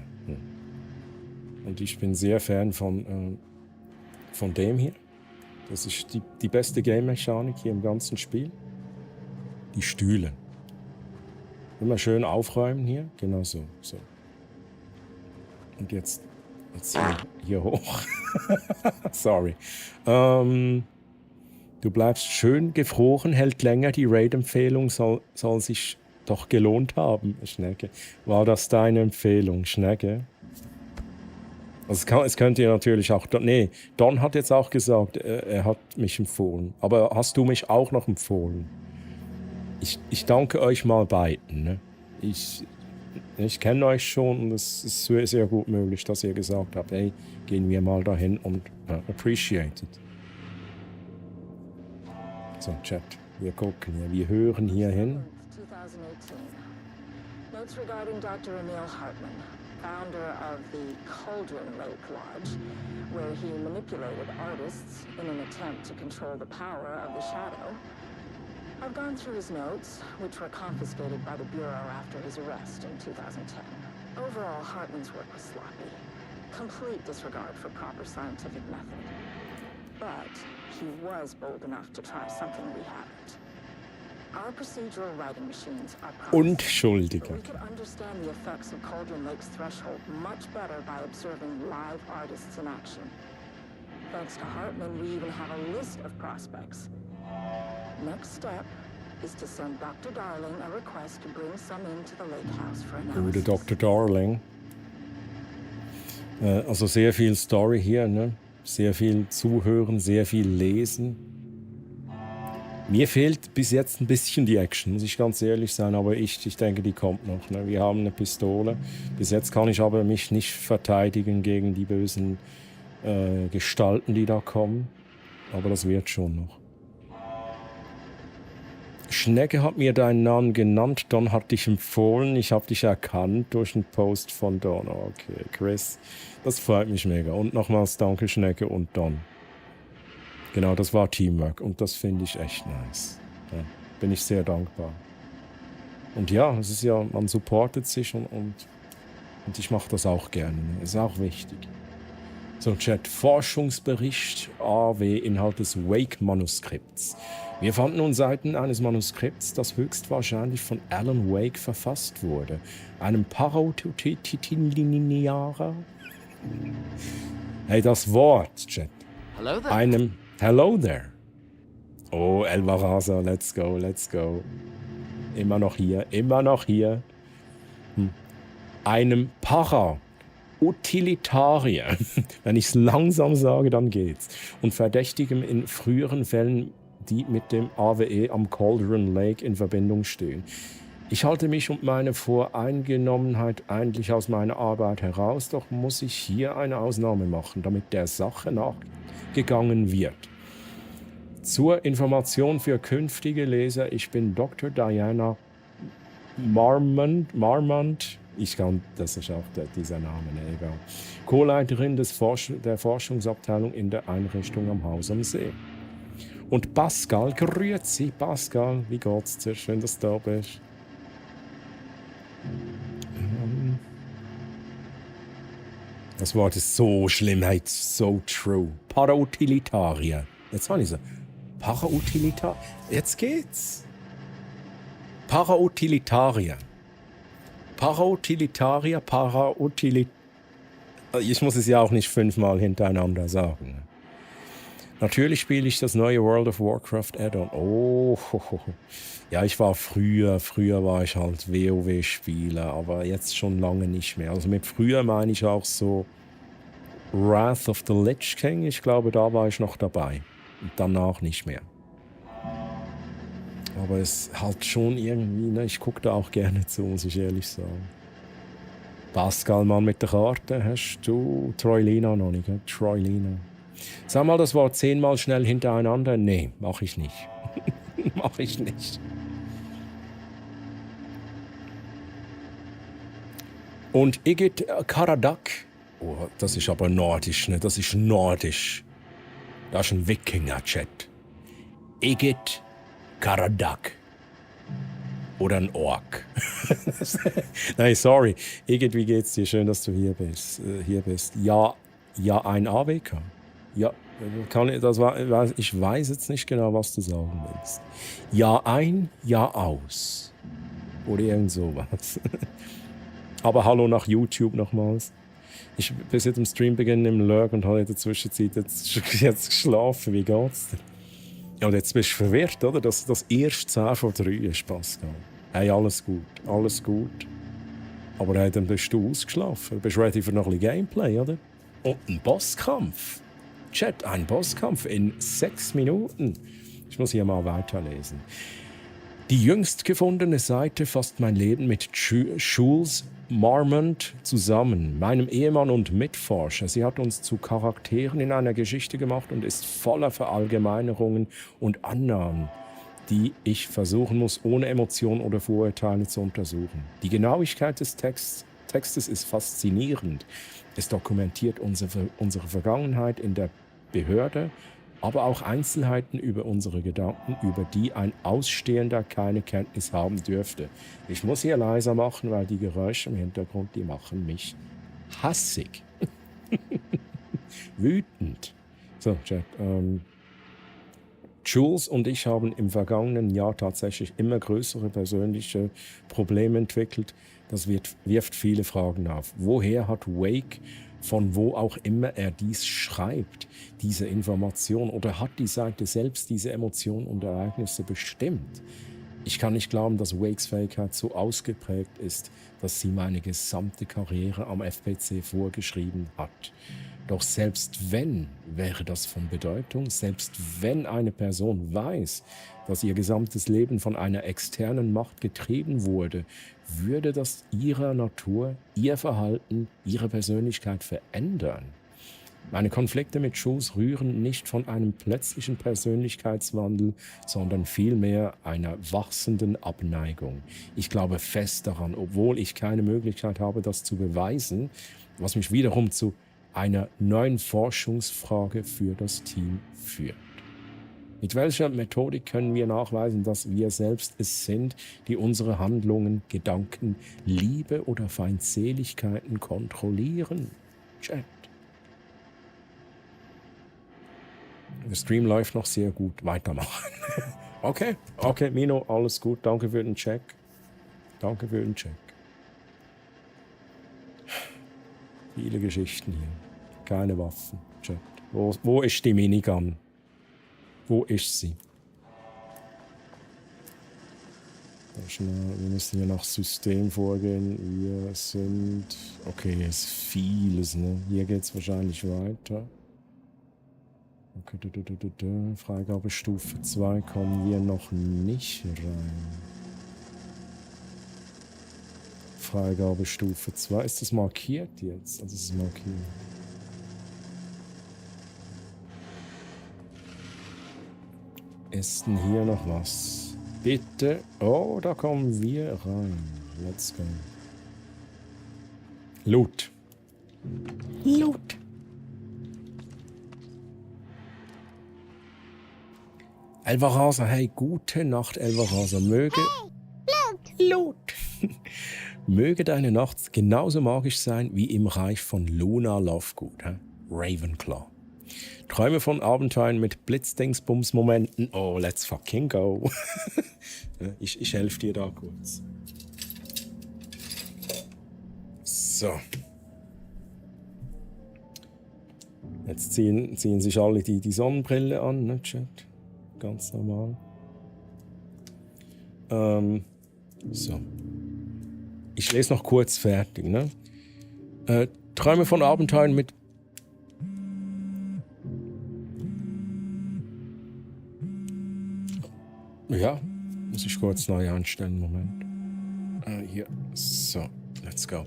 Und ich bin sehr Fan von dem hier. Das ist die beste Game-Mechanik hier im ganzen Spiel. Die Stühle. Immer schön aufräumen hier. Genau so. Und jetzt hier hoch. Sorry. Du bleibst schön gefroren, hält länger. Die Raid-Empfehlung soll sich doch gelohnt haben, Schnecke. War das deine Empfehlung, Schnecke? Also es könnte ja natürlich auch... Nee, Don hat jetzt auch gesagt, er hat mich empfohlen. Aber hast du mich auch noch empfohlen? Ich danke euch mal beiden. Ne? Ich kenne euch schon und es ist sehr, sehr gut möglich, dass ihr gesagt habt, hey, gehen wir mal dahin und appreciate it. So, Chat, wir gucken hier, wir hören hier hin. 2018. Notes regarding Dr. Emil Hartman, founder of the Cauldron Lake Lodge, where he manipulated artists in an attempt to control the power of the Shadow. I've gone through his notes, which were confiscated by the Bureau after his arrest in 2010. Overall, Hartman's work was sloppy. Complete disregard for proper scientific method. But he was bold enough to try something we haven't. Our procedural writing machines are Unschuldiger. We could understand the effects of Cauldron Lake's threshold much better by observing live artists in action. Thanks to Hartman, we even have a list of prospects. Next step is to send Dr. Darling a request to bring some into the lake house for analysis. Gute Dr. Darling. Also sehr viel Story hier, ne? Sehr viel Zuhören, sehr viel Lesen. Mir fehlt bis jetzt ein bisschen die Action, muss ich ganz ehrlich sein, aber ich denke, die kommt noch. Ne? Wir haben eine Pistole. Bis jetzt kann ich aber mich nicht verteidigen gegen die bösen Gestalten, die da kommen. Aber das wird schon noch. Schnecke hat mir deinen Namen genannt, Don hat dich empfohlen, ich habe dich erkannt durch einen Post von Don. Okay, Chris, das freut mich mega. Und nochmals danke Schnecke und Don. Genau, das war Teamwork und das finde ich echt nice. Ja, bin ich sehr dankbar. Und ja, es ist ja, man supportet sich und ich mache das auch gerne. Ist auch wichtig. So, Chat, Forschungsbericht AW, Inhalt des Wake-Manuskripts. Wir fanden nun Seiten eines Manuskripts, das höchstwahrscheinlich von Alan Wake verfasst wurde. Einem Parautilitärer. Hey, das Wort, Chat. Hello there. Einem Hello there. Oh, Elvaraza, let's go, let's go. Immer noch hier. Einem Utilitarier. Wenn ich es langsam sage, dann geht's. Und Verdächtigem in früheren Fällen, die mit dem AWE am Cauldron Lake in Verbindung stehen. Ich halte mich und meine Voreingenommenheit eigentlich aus meiner Arbeit heraus, doch muss ich hier eine Ausnahme machen, damit der Sache nachgegangen wird. Zur Information für künftige Leser, ich bin Dr. Diana Marmont. Ich kann, das ist auch dieser Name, egal. Co-Leiterin der Forschungsabteilung in der Einrichtung am Haus am See. Und Pascal, grüezi, Pascal, wie geht's dir? Schön, dass du da bist. Das Wort ist so schlimm, hey, so true. Parautilitarier. Jetzt war ich so. Parautilitarier. Jetzt geht's. Parautilitarier. Ich muss es ja auch nicht 5-mal hintereinander sagen. Natürlich spiele ich das neue World of Warcraft Add-on. Oh, ja, ich war früher war ich halt WoW-Spieler, aber jetzt schon lange nicht mehr. Also mit früher meine ich auch so Wrath of the Lich King. Ich glaube, da war ich noch dabei. Und danach nicht mehr. Aber es halt schon irgendwie, ne, ich gucke da auch gerne zu, muss ich ehrlich sagen. Pascal, Mann mit der Karte, hast du Troilina noch nicht, gell? Troilina. Sag mal das Wort 10-mal schnell hintereinander. Nee, mach ich nicht. Mach ich nicht. Und Igit Karadak. Oh, das ist aber nordisch, ne? Das ist nordisch. Das ist ein Wikinger-Chat. Igit Karadak. Oder ein Ork. Nein, sorry. Igit, wie geht's dir? Schön, dass du hier bist. Ja, ein AWK. Ja, ich weiß jetzt nicht genau, was du sagen willst. Jahr ein, Jahr aus. Oder irgend sowas. Aber hallo nach YouTube nochmals. Ich bin bis jetzt im Streambeginn im Lurk und habe in der Zwischenzeit jetzt geschlafen. Wie geht's dir? Ja, und jetzt bist du verwirrt, oder? Dass das erst 10 vor 3 ist, Pascal. Hey, alles gut, alles gut. Aber hey, dann bist du ausgeschlafen. Du bist ready für noch ein bisschen Gameplay, oder? Und ein Bosskampf. Chat, ein Bosskampf in 6 Minuten. Ich muss hier mal weiterlesen. Die jüngst gefundene Seite fasst mein Leben mit Jules Marmont zusammen, meinem Ehemann und Mitforscher. Sie hat uns zu Charakteren in einer Geschichte gemacht und ist voller Verallgemeinerungen und Annahmen, die ich versuchen muss, ohne Emotionen oder Vorurteile zu untersuchen. Die Genauigkeit des Textes ist faszinierend. Es dokumentiert unsere Vergangenheit in der Behörde, aber auch Einzelheiten über unsere Gedanken, über die ein Ausstehender keine Kenntnis haben dürfte. Ich muss hier leiser machen, weil die Geräusche im Hintergrund, die machen mich hassig. Wütend. So, Chat. Jules und ich haben im vergangenen Jahr tatsächlich immer größere persönliche Probleme entwickelt. Das wirft viele Fragen auf. Woher hat Wake, von wo auch immer er dies schreibt, diese Information, oder hat die Seite selbst diese Emotionen und Ereignisse bestimmt? Ich kann nicht glauben, dass Wakes Fähigkeit so ausgeprägt ist, dass sie meine gesamte Karriere am FPC vorgeschrieben hat. Doch selbst wenn, wäre das von Bedeutung, selbst wenn eine Person weiß, dass ihr gesamtes Leben von einer externen Macht getrieben wurde, würde das ihrer Natur, ihr Verhalten, ihre Persönlichkeit verändern. Meine Konflikte mit Jules rühren nicht von einem plötzlichen Persönlichkeitswandel, sondern vielmehr einer wachsenden Abneigung. Ich glaube fest daran, obwohl ich keine Möglichkeit habe, das zu beweisen, was mich wiederum zu einer neuen Forschungsfrage für das Team führt. Mit welcher Methodik können wir nachweisen, dass wir selbst es sind, die unsere Handlungen, Gedanken, Liebe oder Feindseligkeiten kontrollieren? Chat. Der Stream läuft noch sehr gut. Weitermachen. Okay, Mino, alles gut. Danke für den Check. Viele Geschichten hier. Keine Waffen. Chat. Wo ist die Minigun? Wo ist sie? Wir müssen hier nach System vorgehen. Wir sind... Okay, hier ist vieles, ne? Hier geht es wahrscheinlich weiter. Okay, Freigabestufe 2 kommen wir noch nicht rein. Freigabestufe 2. Ist das markiert jetzt? Also es ist markiert. Ist denn hier noch was? Bitte. Oh, da kommen wir rein. Let's go. Loot. Elvarasa, hey, gute Nacht, Elvarasa. Möge... Loot. Möge deine Nacht genauso magisch sein wie im Reich von Luna Lovegood. Ravenclaw. Träume von Abenteuern mit Blitzdingsbums-Momenten. Oh, let's fucking go. Ich helfe dir da kurz. So. Jetzt ziehen sich alle die Sonnenbrille an, ne, Chat? Ganz normal. So. Ich lese noch kurz fertig, ne? Träume von Abenteuern mit... Ja, muss ich kurz neu einstellen, Moment. Hier, so, let's go.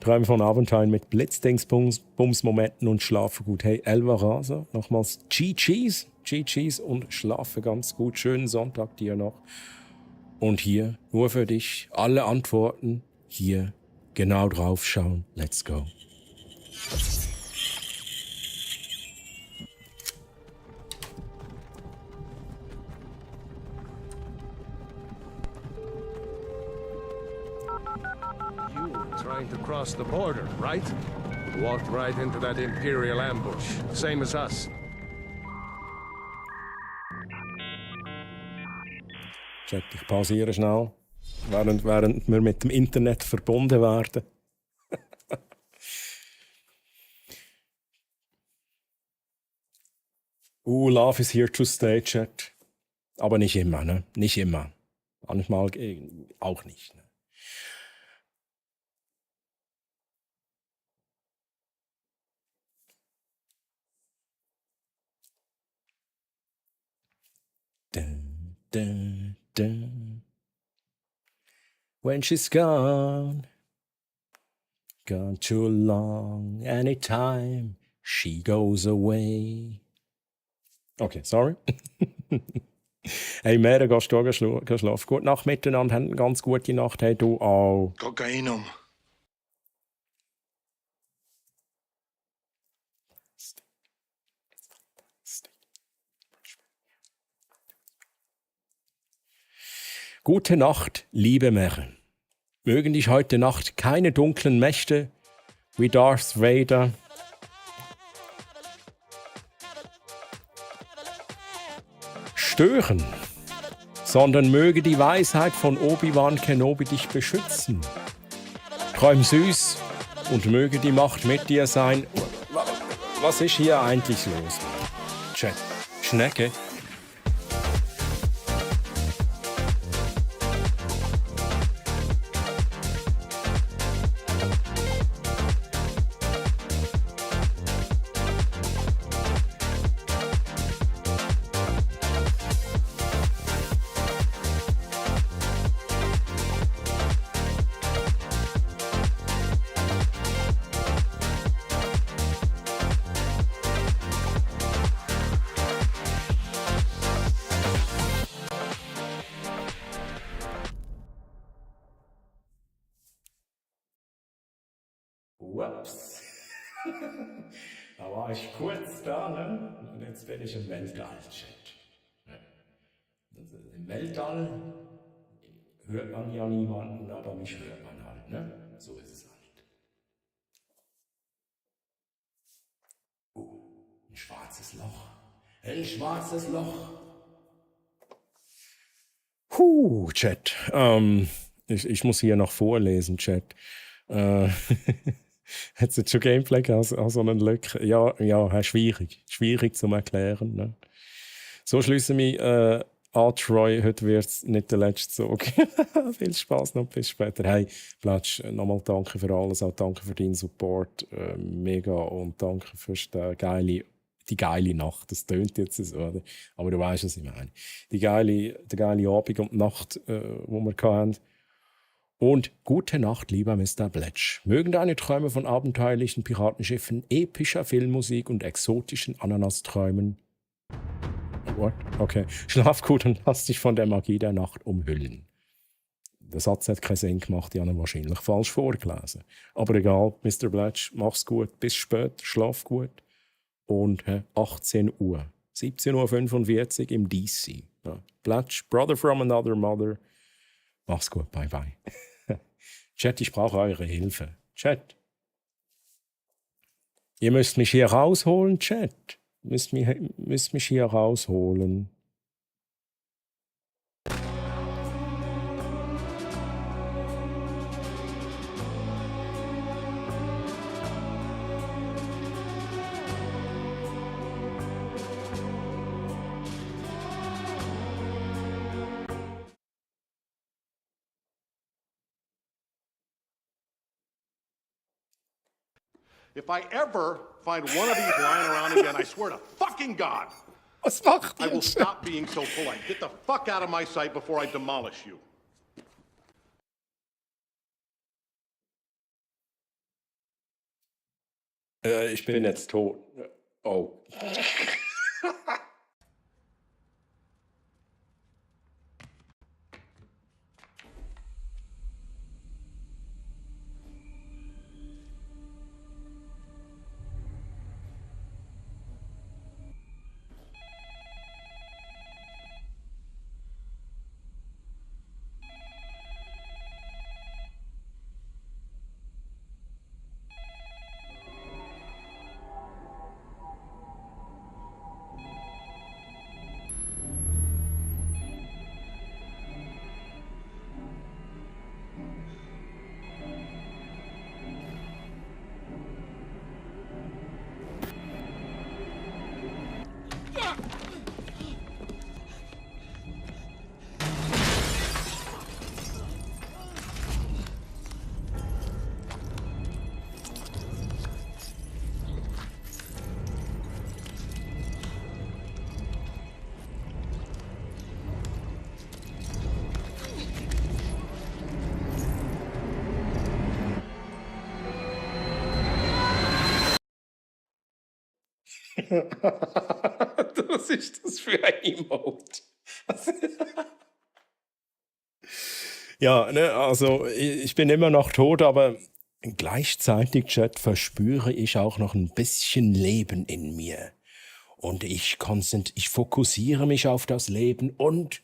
Träume von Abenteuern mit Blitzdingsbums-Momenten und schlafe gut. Hey, Elva Rasa, nochmals GG's und schlafe ganz gut. Schönen Sonntag dir noch. Und hier, nur für dich, alle Antworten, hier, genau drauf schauen. Let's go. You were trying to cross the border, right? Walked right into that Imperial ambush, same as us. Check, ich pausiere schnell, während wir mit dem Internet verbunden werden. Love is here to stay, Chat. Aber nicht immer, ne? Nicht immer. Manchmal auch nicht, ne? Dun, dun, dun. When she's gone too long, anytime she goes away. Okay, sorry. Hey, Mere, gehst du schlafen? Gute Nacht miteinander, habt eine ganz gute Nacht. Hey, du auch. Kokainum. Gute Nacht, liebe Mere. Mögen dich heute Nacht keine dunklen Mächte wie Darth Vader stören, sondern möge die Weisheit von Obi-Wan Kenobi dich beschützen. Träum süß und möge die Macht mit dir sein. Was ist hier eigentlich los? Chat. Schnecke. Ups. Da war ich kurz da, ne? Und jetzt bin ich im Weltall, Chat. Also im Weltall hört man ja niemanden, aber mich hört man halt, ne? So ist es halt. Ein schwarzes Loch. Ein schwarzes Loch. Chat. Ich muss hier noch vorlesen, Chat. Hat es jetzt schon Gameplay aus so einem Lück? Ja, schwierig. Schwierig zu erklären. Ne? So schließen wir an, Troy. Heute wird es nicht der letzte Zug. Viel Spaß noch, bis später. Hey, Platsch, nochmal danke für alles. Auch danke für deinen Support. Mega. Und danke für die geile Nacht. Das tönt jetzt so, oder? Aber du weißt, was ich meine. Die geile Abend und Nacht, wo wir hatten. Und gute Nacht, lieber Mr. Bletch. Mögen deine Träume von abenteuerlichen Piratenschiffen, epischer Filmmusik und exotischen Ananasträumen. What? Okay. Schlaf gut und lass dich von der Magie der Nacht umhüllen. Der Satz hat keinen Sinn gemacht, ich habe ihn wahrscheinlich falsch vorgelesen. Aber egal, Mr. Bletch, mach's gut, bis spät, schlaf gut. Und 18 Uhr, 17:45 Uhr im DC. Ja. Bletch, Brother from another mother. Mach's gut, bye bye. Chat, ich brauche eure Hilfe. Chat. Ihr müsst mich hier rausholen, Chat. Müsst mich hier rausholen. If I ever find one of these lying around again, I swear to fucking God, Was macht I ihr? will stop being so polite. Get the fuck out of my sight before I demolish you. Ich bin jetzt tot. Oh. Was ist das für ein Emote? Ja, ne, also ich bin immer noch tot, aber gleichzeitig, Chat, verspüre ich auch noch ein bisschen Leben in mir. Und ich fokussiere mich auf das Leben und...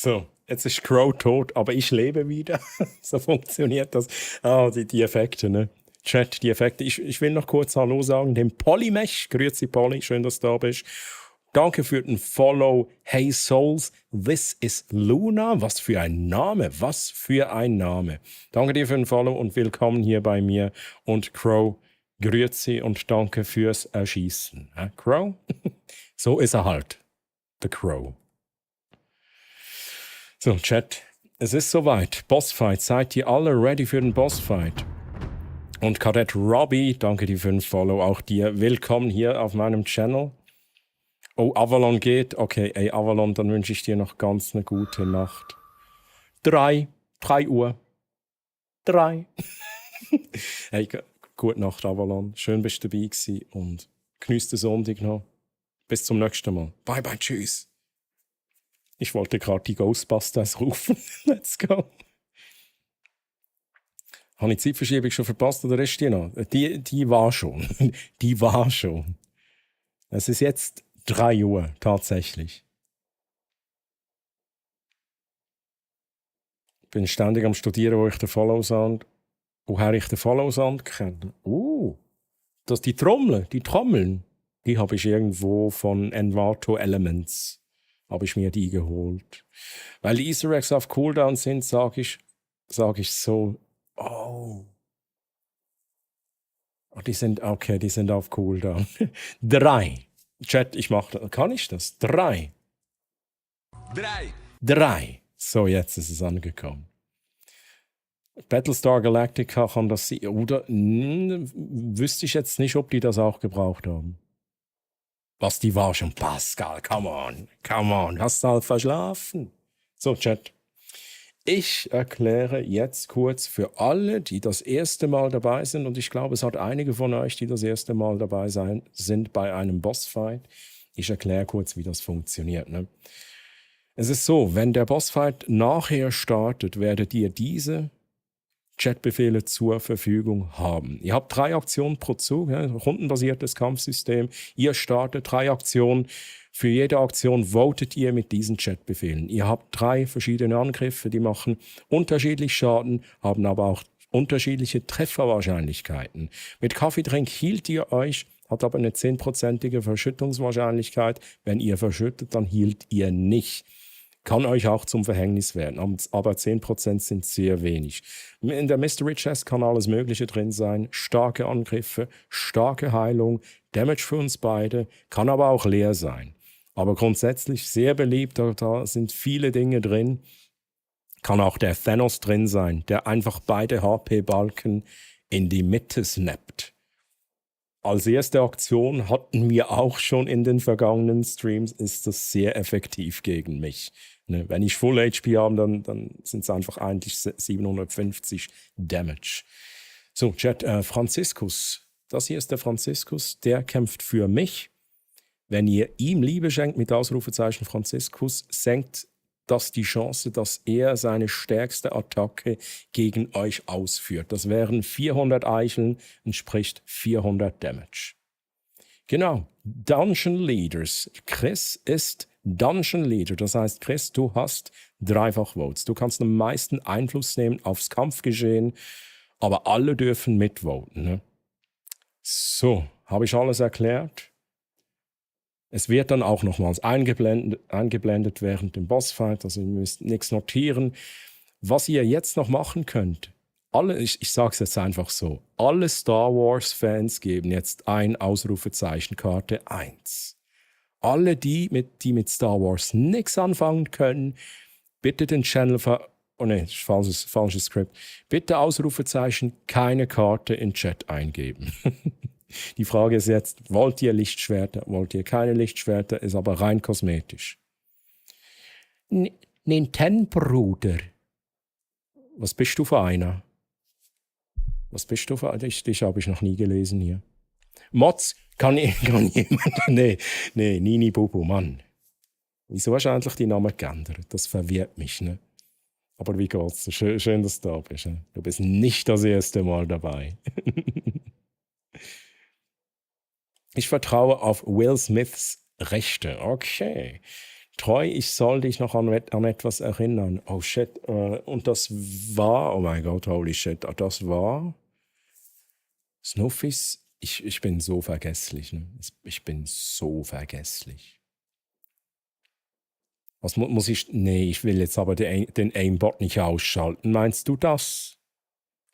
So, jetzt ist Crow tot, aber ich lebe wieder. So funktioniert das. Ah, die Effekte, ne? Chat, die Effekte. Ich will noch kurz Hallo sagen, dem Polymech. Grüezi Polly, schön, dass du da bist. Danke für den Follow. Hey Souls, this is Luna. Was für ein Name, was für ein Name. Danke dir für den Follow und willkommen hier bei mir. Und Crow, grüezi und danke fürs Erschießen. Crow? So ist er halt. The Crow. So, Chat, es ist soweit. Bossfight. Seid ihr alle ready für den Bossfight? Und Kadett Robbie, danke dir für den Follow. Auch dir willkommen hier auf meinem Channel. Oh, Avalon geht. Okay, ey, Avalon, dann wünsche ich dir noch ganz eine gute Nacht. 3 Uhr. 3. Hey, gute Nacht, Avalon. Schön, bist du dabei gewesen und genieß den Sonntag noch. Bis zum nächsten Mal. Bye, bye, tschüss. Ich wollte gerade die Ghostbusters rufen. Let's go. Habe ich die Zeitverschiebung schon verpasst oder ist die noch? Die war schon. Die war schon. Es ist jetzt 3 Uhr, tatsächlich. Ich bin ständig am Studieren, woher ich den Follow-Sound kenne. Die Trommeln, die habe ich irgendwo von Envato Elements. Habe ich mir die geholt. Weil die Easter Eggs auf Cooldown sind, sag ich so, oh. Die sind auf Cooldown. 3. Chat, kann ich das? 3. 3. So, jetzt ist es angekommen. Battlestar Galactica kann das sein. Oder wüsste ich jetzt nicht, ob die das auch gebraucht haben. Was, die war schon Pascal, come on, hast du halt verschlafen? So, Chat. Ich erkläre jetzt kurz für alle, die das erste Mal dabei sind, und ich glaube, es hat einige von euch, die das erste Mal dabei sind bei einem Bossfight. Ich erkläre kurz, wie das funktioniert. Ne? Es ist so, wenn der Bossfight nachher startet, werdet ihr diese Chatbefehle zur Verfügung haben. Ihr habt 3 Aktionen pro Zug, ja, rundenbasiertes Kampfsystem. Ihr startet 3 Aktionen. Für jede Aktion votet ihr mit diesen Chatbefehlen. Ihr habt 3 verschiedene Angriffe, die machen unterschiedlich Schaden, haben aber auch unterschiedliche Trefferwahrscheinlichkeiten. Mit Kaffeetrink hielt ihr euch, hat aber eine 10%ige Verschüttungswahrscheinlichkeit. Wenn ihr verschüttet, dann hielt ihr nicht. Kann euch auch zum Verhängnis werden, aber 10% sind sehr wenig. In der Mystery Chest kann alles Mögliche drin sein. Starke Angriffe, starke Heilung, Damage für uns beide, kann aber auch leer sein. Aber grundsätzlich sehr beliebt, da sind viele Dinge drin. Kann auch der Thanos drin sein, der einfach beide HP-Balken in die Mitte snappt. Als erste Aktion hatten wir auch schon in den vergangenen Streams, ist das sehr effektiv gegen mich. Ne? Wenn ich Full HP habe, dann sind es einfach eigentlich 750 Damage. So, Chat, Franziskus. Das hier ist der Franziskus, der kämpft für mich. Wenn ihr ihm Liebe schenkt mit Ausrufezeichen Franziskus, senkt das die Chance, dass er seine stärkste Attacke gegen euch ausführt. Das wären 400 Eicheln, entspricht 400 Damage. Genau, Dungeon Leaders. Chris ist Dungeon Leader. Das heißt, Chris, du hast 3-fach Votes. Du kannst am meisten Einfluss nehmen aufs Kampfgeschehen, aber alle dürfen mitvoten. Ne? So, habe ich alles erklärt? Es wird dann auch nochmals eingeblendet während dem Bossfight, also ihr müsst nichts notieren. Was ihr jetzt noch machen könnt, ich sage es jetzt einfach so, alle Star Wars-Fans geben jetzt ein Ausrufezeichen-Karte 1. Alle, die mit Star Wars nichts anfangen können, bitte den Channel falsches Skript. Bitte Ausrufezeichen, keine Karte in Chat eingeben. Die Frage ist jetzt, wollt ihr Lichtschwerter, wollt ihr keine Lichtschwerter, ist aber rein kosmetisch. Nintendo-Bruder. Was bist du für einer? Was bist du für einer? Dich habe ich noch nie gelesen hier. Mods, kann jemand? Nee, Nini Bubu, Mann. Wieso hast du eigentlich die Namen geändert? Das verwirrt mich, ne? Aber wie geht's? Schön, dass du da bist. Ne? Du bist nicht das erste Mal dabei. Ich vertraue auf Will Smiths Rechte. Okay. Treu, ich soll dich noch an etwas erinnern. Oh shit. Und das war, oh mein Gott, holy shit. Das war Snuffys. Ich bin so vergesslich. Ne? Ich bin so vergesslich. Was muss ich? Nee, ich will jetzt aber den Aimbot nicht ausschalten. Meinst du das?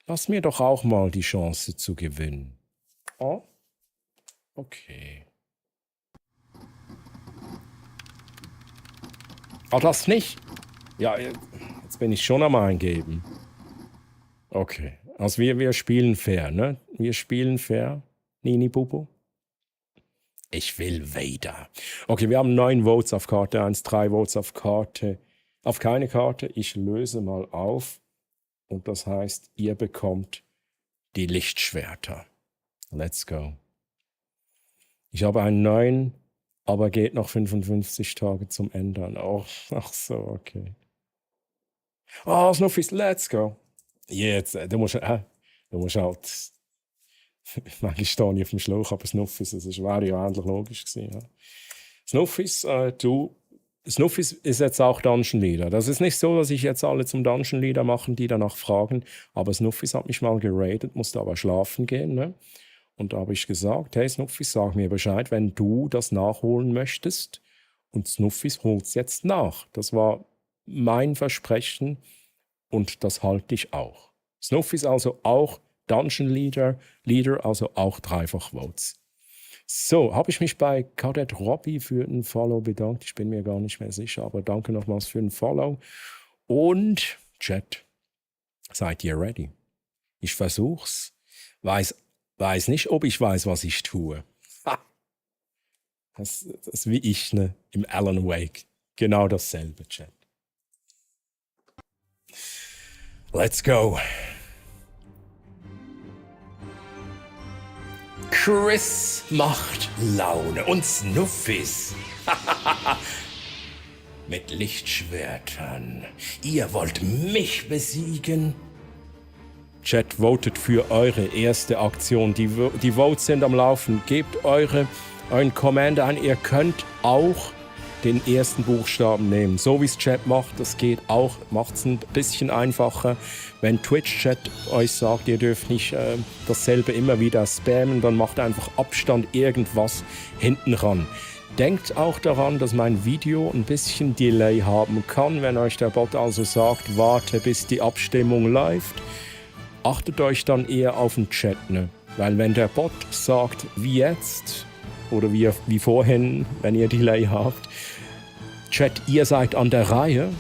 Lass mir doch auch mal die Chance zu gewinnen. Oh? Okay. Ah, das nicht? Ja, jetzt bin ich schon am Eingeben. Okay. Also wir spielen fair, ne? Wir spielen fair. Nini Bubu. Ich will Vader. Okay, wir haben 9 Votes auf Karte 1, 3 Votes auf keine Karte. Ich löse mal auf. Und das heißt, ihr bekommt die Lichtschwerter. Let's go. Ich habe einen 9, aber geht noch 55 Tage zum Ändern. Oh, ach so, okay. Oh, Snuffis, let's go. Jetzt, du musst halt... Manchmal stehe ich auf dem Schlauch, aber Snuffis, das wäre ja endlich logisch gewesen. Ja. Snuffis, Snuffis ist jetzt auch Dungeon Leader. Das ist nicht so, dass ich jetzt alle zum Dungeon Leader machen, die danach fragen, aber Snuffis hat mich mal geradet, musste aber schlafen gehen, ne? Und da habe ich gesagt, hey Snuffis, sag mir Bescheid, wenn du das nachholen möchtest. Und Snuffis holt es jetzt nach. Das war mein Versprechen und das halte ich auch. Snuffis also auch Dungeon Leader, also auch 3-fach Votes. So, habe ich mich bei Kadett Robby für einen Follow bedankt. Ich bin mir gar nicht mehr sicher, aber danke nochmals für den Follow. Und Chat, seid ihr ready? Ich versuch's. Weiß nicht, ob ich weiß, was ich tue. Ha. Das ist wie ich, ne? Im Alan Wake. Genau dasselbe, Chat. Let's go. Chris macht Laune und Snuffis. Mit Lichtschwertern. Ihr wollt mich besiegen? Chat, votet für eure erste Aktion. Die Votes sind am Laufen. Gebt euren Commander ein. Ihr könnt auch den ersten Buchstaben nehmen. So wie es Chat macht, das geht auch. Macht es ein bisschen einfacher. Wenn Twitch-Chat euch sagt, ihr dürft nicht dasselbe immer wieder spammen, dann macht einfach Abstand irgendwas hinten ran. Denkt auch daran, dass mein Video ein bisschen Delay haben kann, wenn euch der Bot also sagt, warte bis die Abstimmung läuft. Achtet euch dann eher auf den Chat, ne? Weil wenn der Bot sagt, wie jetzt, oder wie vorhin, wenn ihr Delay habt, Chat, ihr seid an der Reihe,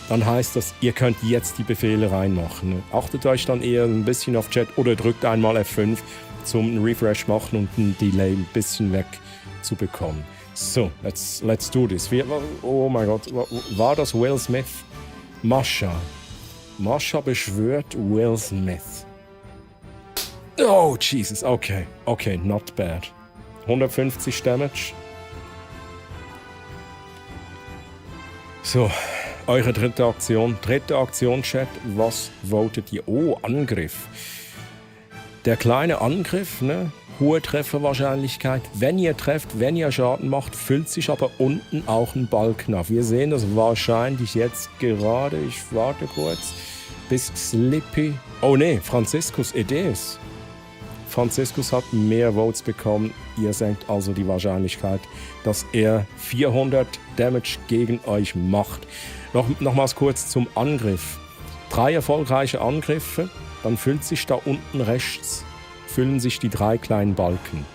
dann heißt das, ihr könnt jetzt die Befehle reinmachen. Ne? Achtet euch dann eher ein bisschen auf Chat oder drückt einmal F5 zum Refresh machen und ein Delay ein bisschen weg zu bekommen. So, let's do this. Oh mein Gott, war das Will Smith? Mascha. Mascha beschwört Will Smith. Oh, Jesus, okay, not bad. 150 Damage. So, eure dritte Aktion. Dritte Aktion, Chat. Was votet ihr? Oh, Angriff. Der kleine Angriff, ne? Hohe Trefferwahrscheinlichkeit. Wenn ihr trefft, wenn ihr Schaden macht, füllt sich aber unten auch ein Balken auf. Wir sehen das wahrscheinlich jetzt gerade. Ich warte kurz, bis Slippy... Oh ne, Franziskus Edes. Franziskus hat mehr Votes bekommen. Ihr senkt also die Wahrscheinlichkeit, dass er 400 Damage gegen euch macht. Nochmals kurz zum Angriff. 3 erfolgreiche Angriffe, dann füllt sich da unten rechts füllen sich die 3 kleinen Balken.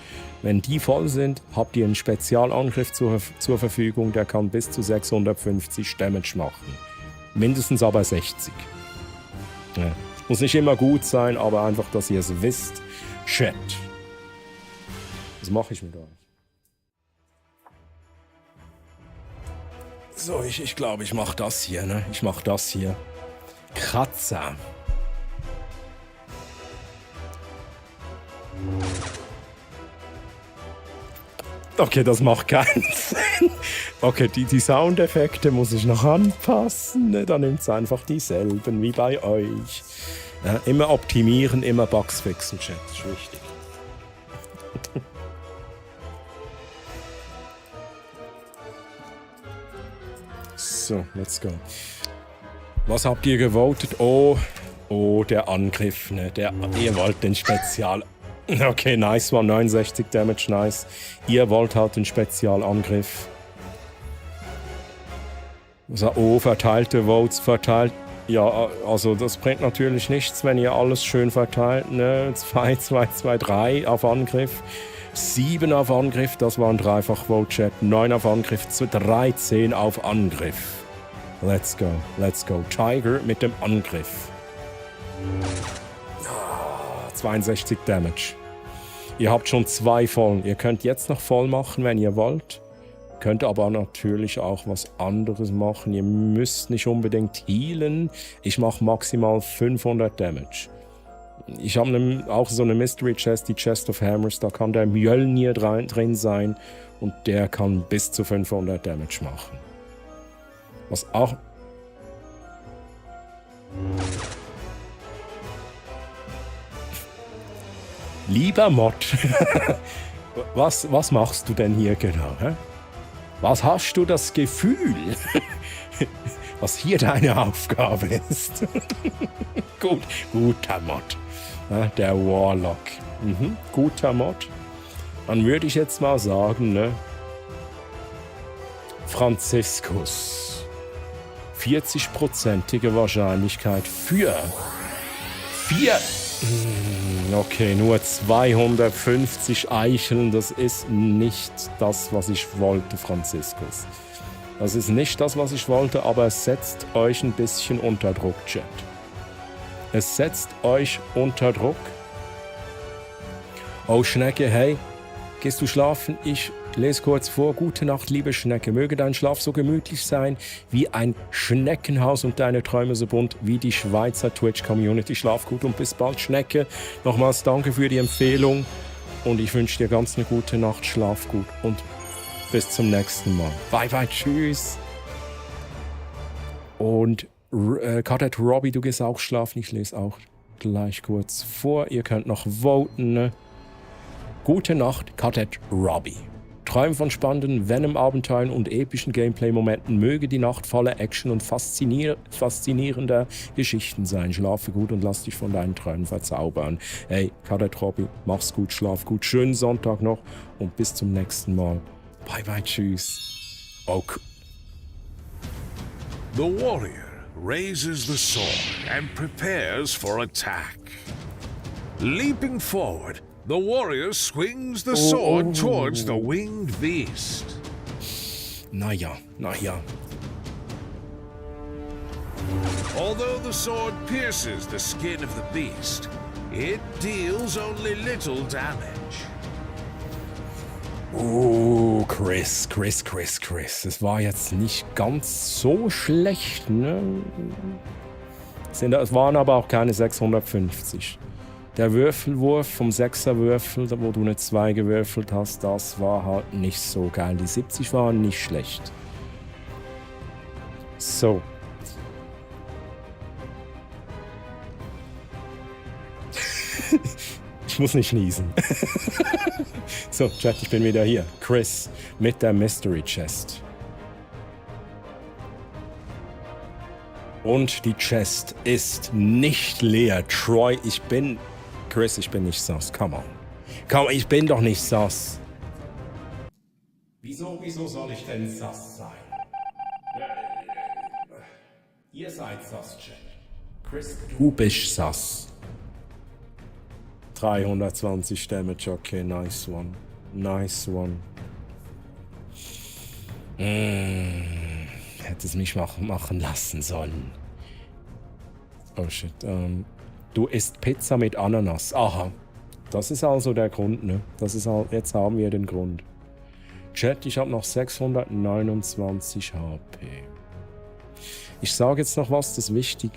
Wenn die voll sind, habt ihr einen Spezialangriff zur Verfügung, der kann bis zu 650 Damage machen. Mindestens aber 60. Ja. Muss nicht immer gut sein, aber einfach, dass ihr es wisst. Chat. Was mache ich mit euch? So, ich glaube, ich mache das hier, ne? Ich mache das hier. Kratzer. Okay, das macht keinen Sinn. Okay, die Soundeffekte muss ich noch anpassen. Ne? Dann nimmt es einfach dieselben wie bei euch. Ja, immer optimieren, immer Bugs fixen, Chat. Das ist wichtig. So, let's go. Was habt ihr gewotet? Oh, der Angriff. Ne? Ihr wollt den Spezial... Okay, nice one. 69 Damage, nice. Ihr wollt halt den Spezialangriff. Oh, verteilte Votes, verteilt. Ja, also das bringt natürlich nichts, wenn ihr alles schön verteilt. Ne? 2, 2, 2, 3 auf Angriff. 7 auf Angriff, das war ein Dreifach-Vote-Chat. 9 auf Angriff, 13 auf Angriff. Let's go, let's go. Tiger mit dem Angriff. 62 Damage. Ihr habt schon 2 voll. Ihr könnt jetzt noch voll machen, wenn ihr wollt. Könnt aber natürlich auch was anderes machen. Ihr müsst nicht unbedingt healen. Ich mache maximal 500 Damage. Ich habe auch so eine Mystery Chest, die Chest of Hammers. Da kann der Mjölnir drin sein und der kann bis zu 500 Damage machen. Was auch... Lieber Mod, was machst du denn hier genau? Hä? Was hast du das Gefühl, was hier deine Aufgabe ist? Guter Mod. Ja, der Warlock. Guter Mod. Dann würde ich jetzt mal sagen, ne? Franziskus. 40%ige Wahrscheinlichkeit für 4. Okay, nur 250 Eicheln, das ist nicht das, was ich wollte, Franziskus. Das ist nicht das, was ich wollte, aber es setzt euch ein bisschen unter Druck, Chat. Es setzt euch unter Druck. Oh, Schnecke, hey, gehst du schlafen? Ich lese kurz vor. Gute Nacht, liebe Schnecke. Möge dein Schlaf so gemütlich sein wie ein Schneckenhaus und deine Träume so bunt wie die Schweizer Twitch-Community. Schlaf gut und bis bald, Schnecke. Nochmals danke für die Empfehlung und ich wünsche dir ganz eine gute Nacht. Schlaf gut und bis zum nächsten Mal. Bye, bye, tschüss. Und Cadet Robbie, du gehst auch schlafen. Ich lese auch gleich kurz vor. Ihr könnt noch voten. Gute Nacht, Kadett Robbie. Träum von spannenden Venom-Abenteuern und epischen Gameplay-Momenten. Möge die Nacht voller Action und faszinierender Geschichten sein. Schlafe gut und lass dich von deinen Träumen verzaubern. Hey, Kadett Robbie, mach's gut, schlaf gut. Schönen Sonntag noch und bis zum nächsten Mal. Bye bye, tschüss. Oh, The warrior raises the sword and prepares for attack. Leaping forward, the warrior swings the sword towards the winged beast. Naja. Although the sword pierces the skin of the beast, it deals only little damage. Chris. Es war jetzt nicht ganz so schlecht, ne? Es waren aber auch keine 650. Der Würfelwurf vom 6er-Würfel, wo du eine 2 gewürfelt hast, das war halt nicht so geil. Die 70 waren nicht schlecht. So. Ich muss nicht niesen. So, Chat, ich bin wieder hier. Chris mit der Mystery Chest. Und die Chest ist nicht leer. Troy, Chris, ich bin nicht sass. Come on. Komm, ich bin doch nicht sass. Wieso soll ich denn sass sein? Ihr seid sass, Chat. Chris, du bist sass. 320 Damage, okay, nice one. Hätte es mich machen lassen sollen. Oh shit. Du isst Pizza mit Ananas. Aha. Das ist also der Grund, ne? Jetzt haben wir den Grund. Chat, ich habe noch 629 HP. Ich sage jetzt noch was, das ist wichtig.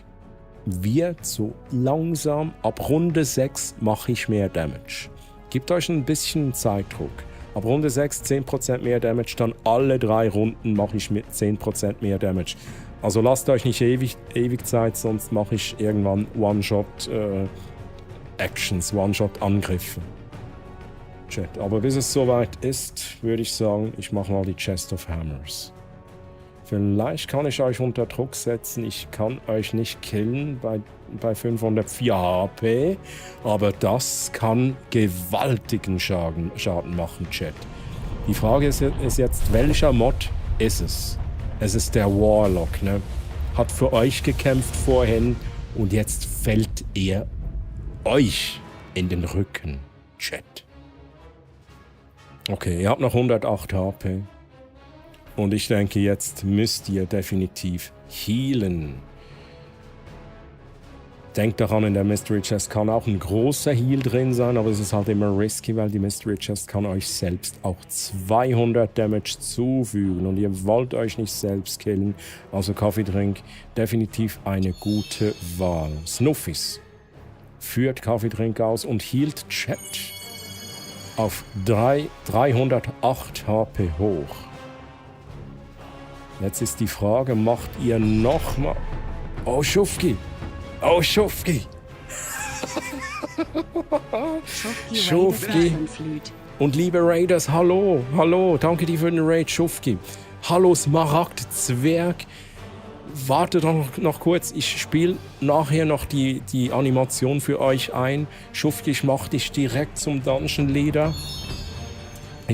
Wird so langsam, ab Runde 6 mache ich mehr Damage. Gebt euch ein bisschen Zeitdruck. Ab Runde 6 10% mehr Damage, dann alle 3 Runden mache ich mit 10% mehr Damage. Also lasst euch nicht ewig Zeit, sonst mache ich irgendwann One-Shot-Actions, One-Shot-Angriffe. Chat. Aber bis es soweit ist, würde ich sagen, ich mache mal die Chest of Hammers. Vielleicht kann ich euch unter Druck setzen. Ich kann euch nicht killen bei 504 HP. Aber das kann gewaltigen Schaden machen, Chat. Die Frage ist jetzt, welcher Mod ist es? Es ist der Warlock, ne? Hat für euch gekämpft vorhin und jetzt fällt er euch in den Rücken, Chat. Okay, ihr habt noch 108 HP. Und ich denke, jetzt müsst ihr definitiv healen. Denkt daran, in der Mystery Chest kann auch ein großer Heal drin sein, aber es ist halt immer risky, weil die Mystery Chest kann euch selbst auch 200 Damage zufügen und ihr wollt euch nicht selbst killen. Also Kaffeedrink, definitiv eine gute Wahl. Snuffis führt Kaffeedrink aus und healt Chat auf 308 HP hoch. Jetzt ist die Frage, macht ihr nochmal... Oh, Schufki! Schufki! Und liebe Raiders, hallo! Danke dir für den Raid, Schufki. Hallo, Smaragd-Zwerg. Warte doch noch kurz, ich spiele nachher noch die Animation für euch ein. Schufki, ich mach dich direkt zum Dungeon Leader. Du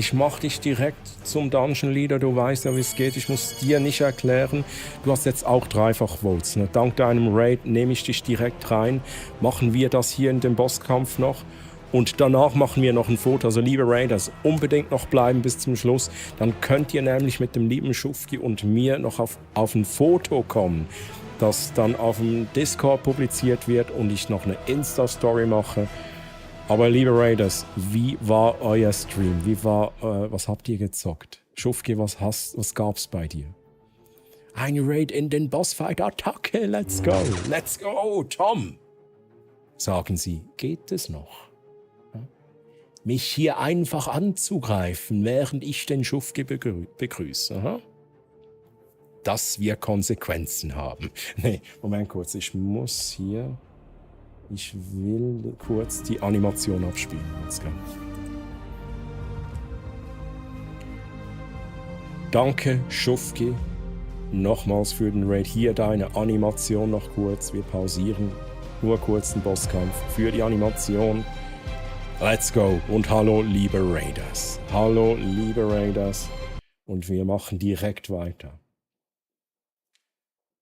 weißt ja, wie es geht. Ich muss dir nicht erklären. Du hast jetzt auch dreifach Votes. Ne? Dank deinem Raid nehme ich dich direkt rein. Machen wir das hier in dem Bosskampf noch. Und danach machen wir noch ein Foto. Also liebe Raiders, unbedingt noch bleiben bis zum Schluss. Dann könnt ihr nämlich mit dem lieben Schufki und mir noch auf ein Foto kommen, das dann auf dem Discord publiziert wird und ich noch eine Insta-Story mache. Aber liebe Raiders, wie war euer Stream? Was habt ihr gezockt? Schufki, was gab's bei dir? Ein Raid in den Bossfight-Attacke, let's go, Tom! Sagen Sie, geht es noch? Mich hier einfach anzugreifen, während ich den Schufki begrüße, aha? Das wir Konsequenzen haben. Nee, Moment kurz, ich muss hier... Ich will kurz die Animation abspielen. Let's go. Danke, Schufki, nochmals für den Raid. Hier deine Animation noch kurz. Wir pausieren nur kurz den Bosskampf für die Animation. Let's go. Und hallo, liebe Raiders. Hallo, liebe Raiders. Und wir machen direkt weiter.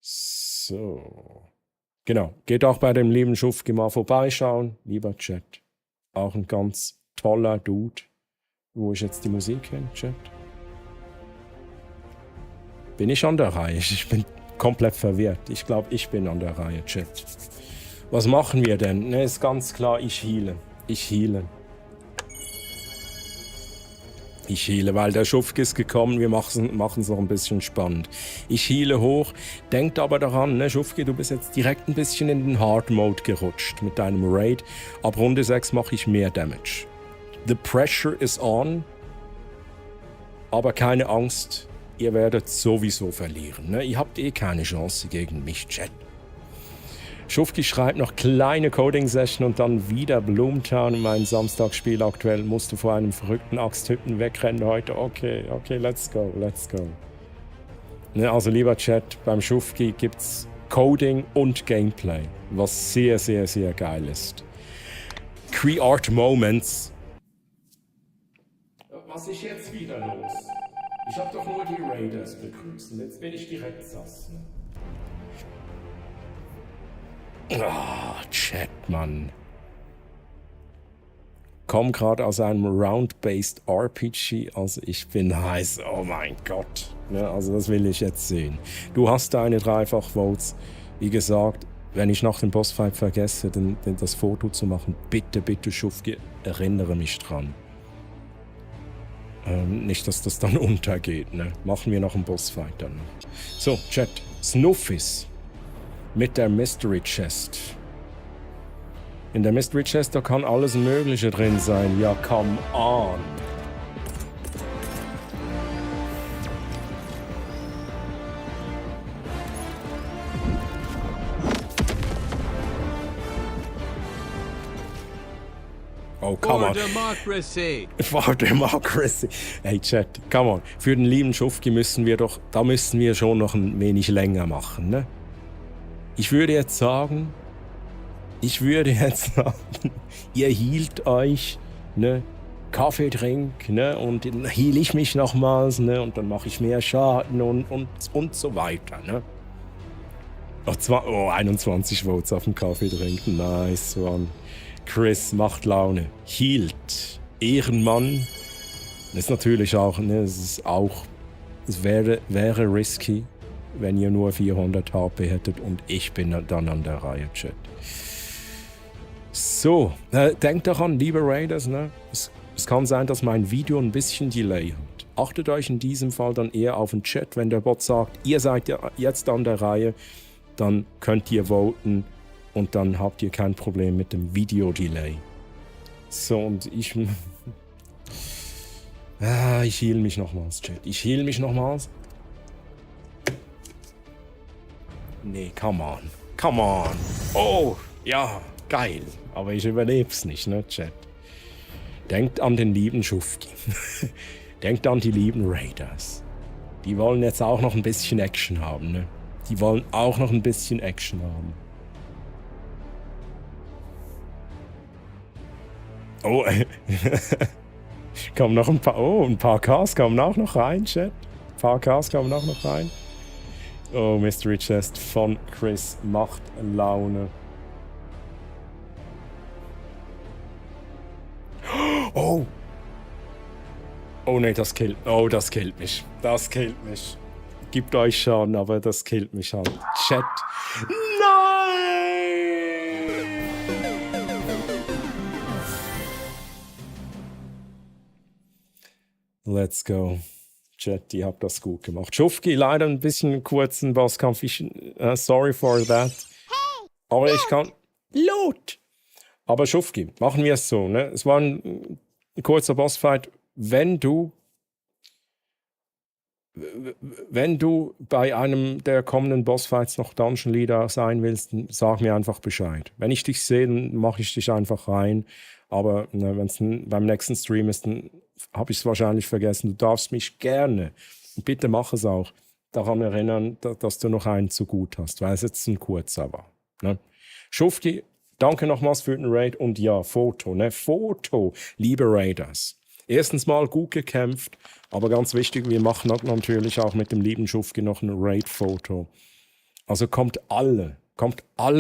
So. Genau. Geht auch bei dem lieben Schufki mal vorbeischauen, lieber Chat. Auch ein ganz toller Dude. Wo ist jetzt die Musik hin, Chat? Bin ich an der Reihe? Ich bin komplett verwirrt. Ich glaube, ich bin an der Reihe, Chat. Was machen wir denn? Ne, ist ganz klar, ich heale. Ich heale. Ich heale, weil der Schufki ist gekommen, wir machen es noch ein bisschen spannend. Ich heale hoch, denkt aber daran, ne, Schufki, du bist jetzt direkt ein bisschen in den Hard Mode gerutscht mit deinem Raid. Ab Runde 6 mache ich mehr Damage. The pressure is on, aber keine Angst, ihr werdet sowieso verlieren. Ne? Ihr habt eh keine Chance gegen mich, Chat. Schufki schreibt noch kleine Coding-Session und dann wieder Bloomtown. Mein Samstagsspiel aktuell musste vor einem verrückten Axttypen wegrennen heute. Okay, let's go. Ne, also lieber Chat, beim Schufki gibt's Coding und Gameplay, was sehr, sehr, sehr geil ist. Create Moments. Was ist jetzt wieder los? Ich hab doch nur die Raiders begrüßt. Jetzt bin ich direkt sass. Ne? Chat, Mann. Komm gerade aus einem Round-Based RPG, also ich bin heiß, oh mein Gott. Ja, also das will ich jetzt sehen. Du hast deine Dreifach-Votes. Wie gesagt, wenn ich nach dem Bossfight vergesse, das Foto zu machen, bitte, bitte, Schufki, erinnere mich dran. Nicht, dass das dann untergeht, ne? Machen wir noch einen Bossfight dann noch. So, Chat. Snuffis. Mit der Mystery Chest. In der Mystery Chest, da kann alles Mögliche drin sein. Ja, come on. Oh, come on. For democracy. For democracy. Hey, Chat, come on. Für den lieben Schufki müssen wir schon noch ein wenig länger machen, ne? Ich würde jetzt sagen, ihr hielt euch, ne, Kaffee trinkt, ne, und dann heal ich mich nochmals, ne, und dann mache ich mehr Schaden und so weiter, ne. 21 Votes auf dem Kaffee trinken, nice one. Chris macht Laune, hielt, Ehrenmann. Das ist natürlich auch, ne, es wäre risky, wenn ihr nur 400 HP hättet und ich bin dann an der Reihe, Chat. So, denkt daran, liebe Raiders, ne? Es kann sein, dass mein Video ein bisschen Delay hat. Achtet euch in diesem Fall dann eher auf den Chat. Wenn der Bot sagt, ihr seid ja jetzt an der Reihe, dann könnt ihr voten und dann habt ihr kein Problem mit dem Video-Delay. So, und ich heal mich nochmals, Chat. Ich heal mich nochmals. Nee, come on. Come on. Oh, ja, geil. Aber ich überleb's nicht, ne, Chat. Denkt an den lieben Schufki. Denkt an die lieben Raiders. Die wollen jetzt auch noch ein bisschen Action haben, ne? Die wollen auch noch ein bisschen Action haben. Oh, kommen noch ein paar Ks kommen auch noch rein, Chat. Ein paar Ks kommen auch noch rein. Oh, Mystery Chest von Chris macht Laune. Oh! Oh ne, das killt mich. Das killt mich. Gibt euch schon, aber das killt mich halt. Chat. Nein! Let's go. Chat, ihr habt das gut gemacht. Schufki, leider ein bisschen kurzen Bosskampf. Sorry for that. Aber ich kann... Loot! Aber Schufki, machen wir es so, ne? Es war ein kurzer Bossfight. Wenn du wenn du bei einem der kommenden Bossfights noch Dungeon Leader sein willst, dann sag mir einfach Bescheid. Wenn ich dich sehe, dann mache ich dich einfach rein. Aber wenn es beim nächsten Stream ist, dann habe ich es wahrscheinlich vergessen. Du darfst mich gerne, und bitte mach es auch, daran erinnern, dass du noch einen zu gut hast, weil es jetzt ein kurzer war. Ne? Schufti, danke nochmals für den Raid und ja, Foto, ne? Foto, liebe Raiders. Erstens mal gut gekämpft, aber ganz wichtig, wir machen natürlich auch mit dem lieben Schufti noch ein Raid-Foto. Also kommt alle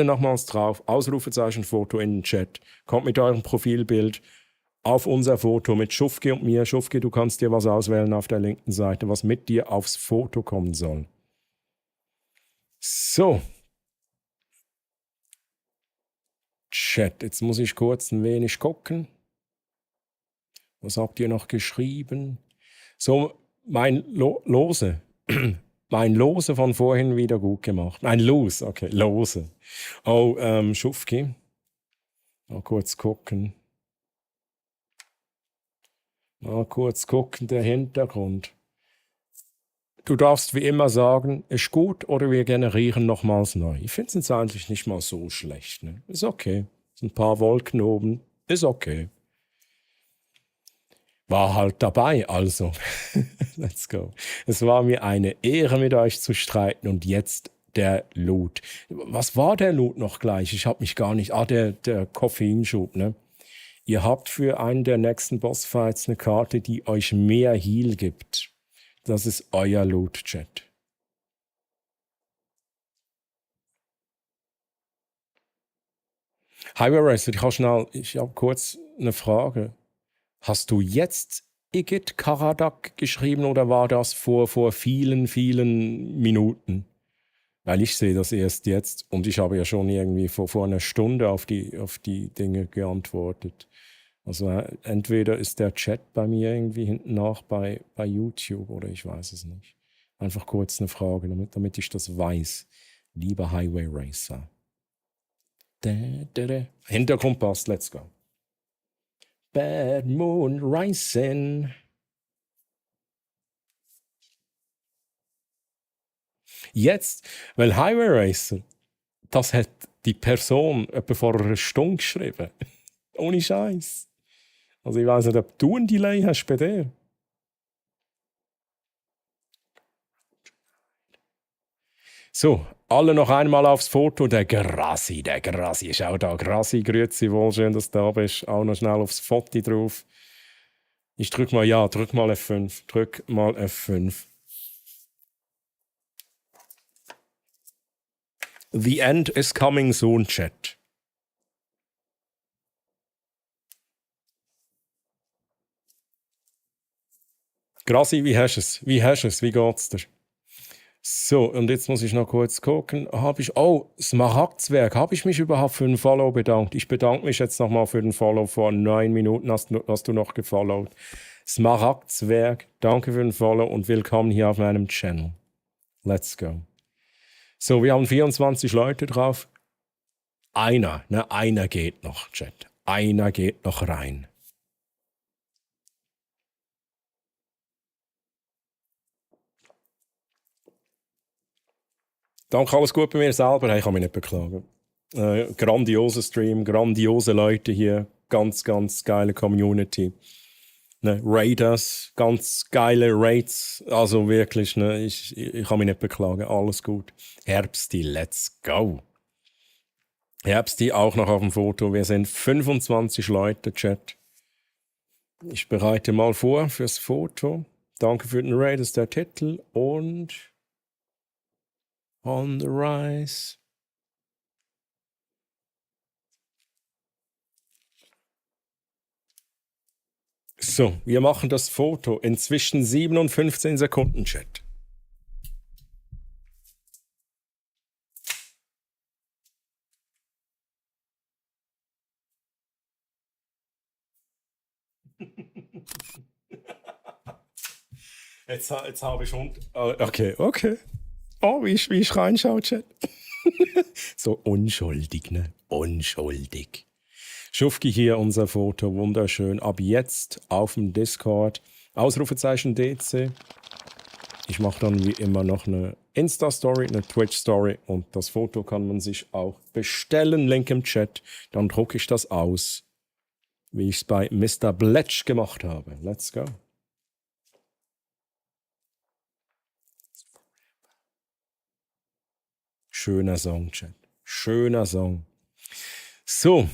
nochmals drauf, Ausrufezeichen Foto in den Chat, kommt mit eurem Profilbild auf unser Foto mit Schufki und mir. Schufki, du kannst dir was auswählen auf der linken Seite, was mit dir aufs Foto kommen soll. So. Chat, jetzt muss ich kurz ein wenig gucken. Was habt ihr noch geschrieben? So, mein Lose. Mein Lose von vorhin wieder gut gemacht. Ein Los, okay, Lose. Oh, Schufki. Mal kurz gucken. Mal kurz gucken, der Hintergrund. Du darfst wie immer sagen, ist gut oder wir generieren nochmals neu. Ich finde es jetzt eigentlich nicht mal so schlecht. Ne? Ist okay. Ein paar Wolken oben. Ist okay. War halt dabei, also. Let's go. Es war mir eine Ehre, mit euch zu streiten und jetzt der Loot. Was war der Loot noch gleich? Ich habe mich gar nicht... der Koffeinschub, ne? Ihr habt für einen der nächsten Bossfights eine Karte, die euch mehr Heal gibt. Das ist euer Loot-Chat. Highway Racer, ich habe kurz eine Frage. Hast du jetzt Igit Karadak geschrieben oder war das vor vielen, vielen Minuten? Weil ich sehe das erst jetzt und ich habe ja schon irgendwie vor einer Stunde auf die Dinge geantwortet. Also entweder ist der Chat bei mir irgendwie hinten nach bei YouTube oder ich weiß es nicht. Einfach kurz eine Frage, damit ich das weiß. Lieber Highway Racer. Hintergrund passt, let's go. Bad Moon Rising. Jetzt, weil Highway Racer, das hat die Person etwa vor einer Stunde geschrieben. Ohne Scheiß. Also ich weiß nicht, ob du ein Delay hast bei dir. So, alle noch einmal aufs Foto. Der Grassi ist auch da. Grassi, grüezi wohl, schön, dass du da bist. Auch noch schnell aufs Foto drauf. Ich drück mal F5. Drück mal F5. The end is coming soon, Chat. Grassi, wie hast du es? Wie geht's dir? So, und jetzt muss ich noch kurz gucken. Smaragdzwerg. Habe ich mich überhaupt für den Follow bedankt? Ich bedanke mich jetzt nochmal für den Follow. Vor 9 Minuten hast du noch gefollowt. Smaragdzwerg, danke für den Follow und willkommen hier auf meinem Channel. Let's go. So, wir haben 24 Leute drauf. Einer geht noch, Chat. Einer geht noch rein. Danke, alles gut bei mir selber. Ich kann mich nicht beklagen. Grandioser Stream, grandiose Leute hier. Ganz, ganz geile Community. Ne, Raiders, ganz geile Raids. Also wirklich, ne, ich kann mich nicht beklagen. Alles gut. Herbsti, let's go. Herbsti auch noch auf dem Foto. Wir sind 25 Leute, Chat. Ich bereite mal vor fürs Foto. Danke für den Raid, das ist der Titel. Und On the Rise. So, wir machen das Foto inzwischen 7 und 15 Sekunden, Chat. Jetzt habe ich schon... Okay. Oh, wie ich reinschaue, Chat. So unschuldig, ne? Unschuldig. Schufki hier, unser Foto, wunderschön. Ab jetzt auf dem Discord. Ausrufezeichen DC. Ich mache dann wie immer noch eine Insta-Story, eine Twitch-Story und das Foto kann man sich auch bestellen. Link im Chat. Dann drucke ich das aus, wie ich es bei Mr. Bletch gemacht habe. Let's go. Schöner Song, Chat. Schöner Song. So,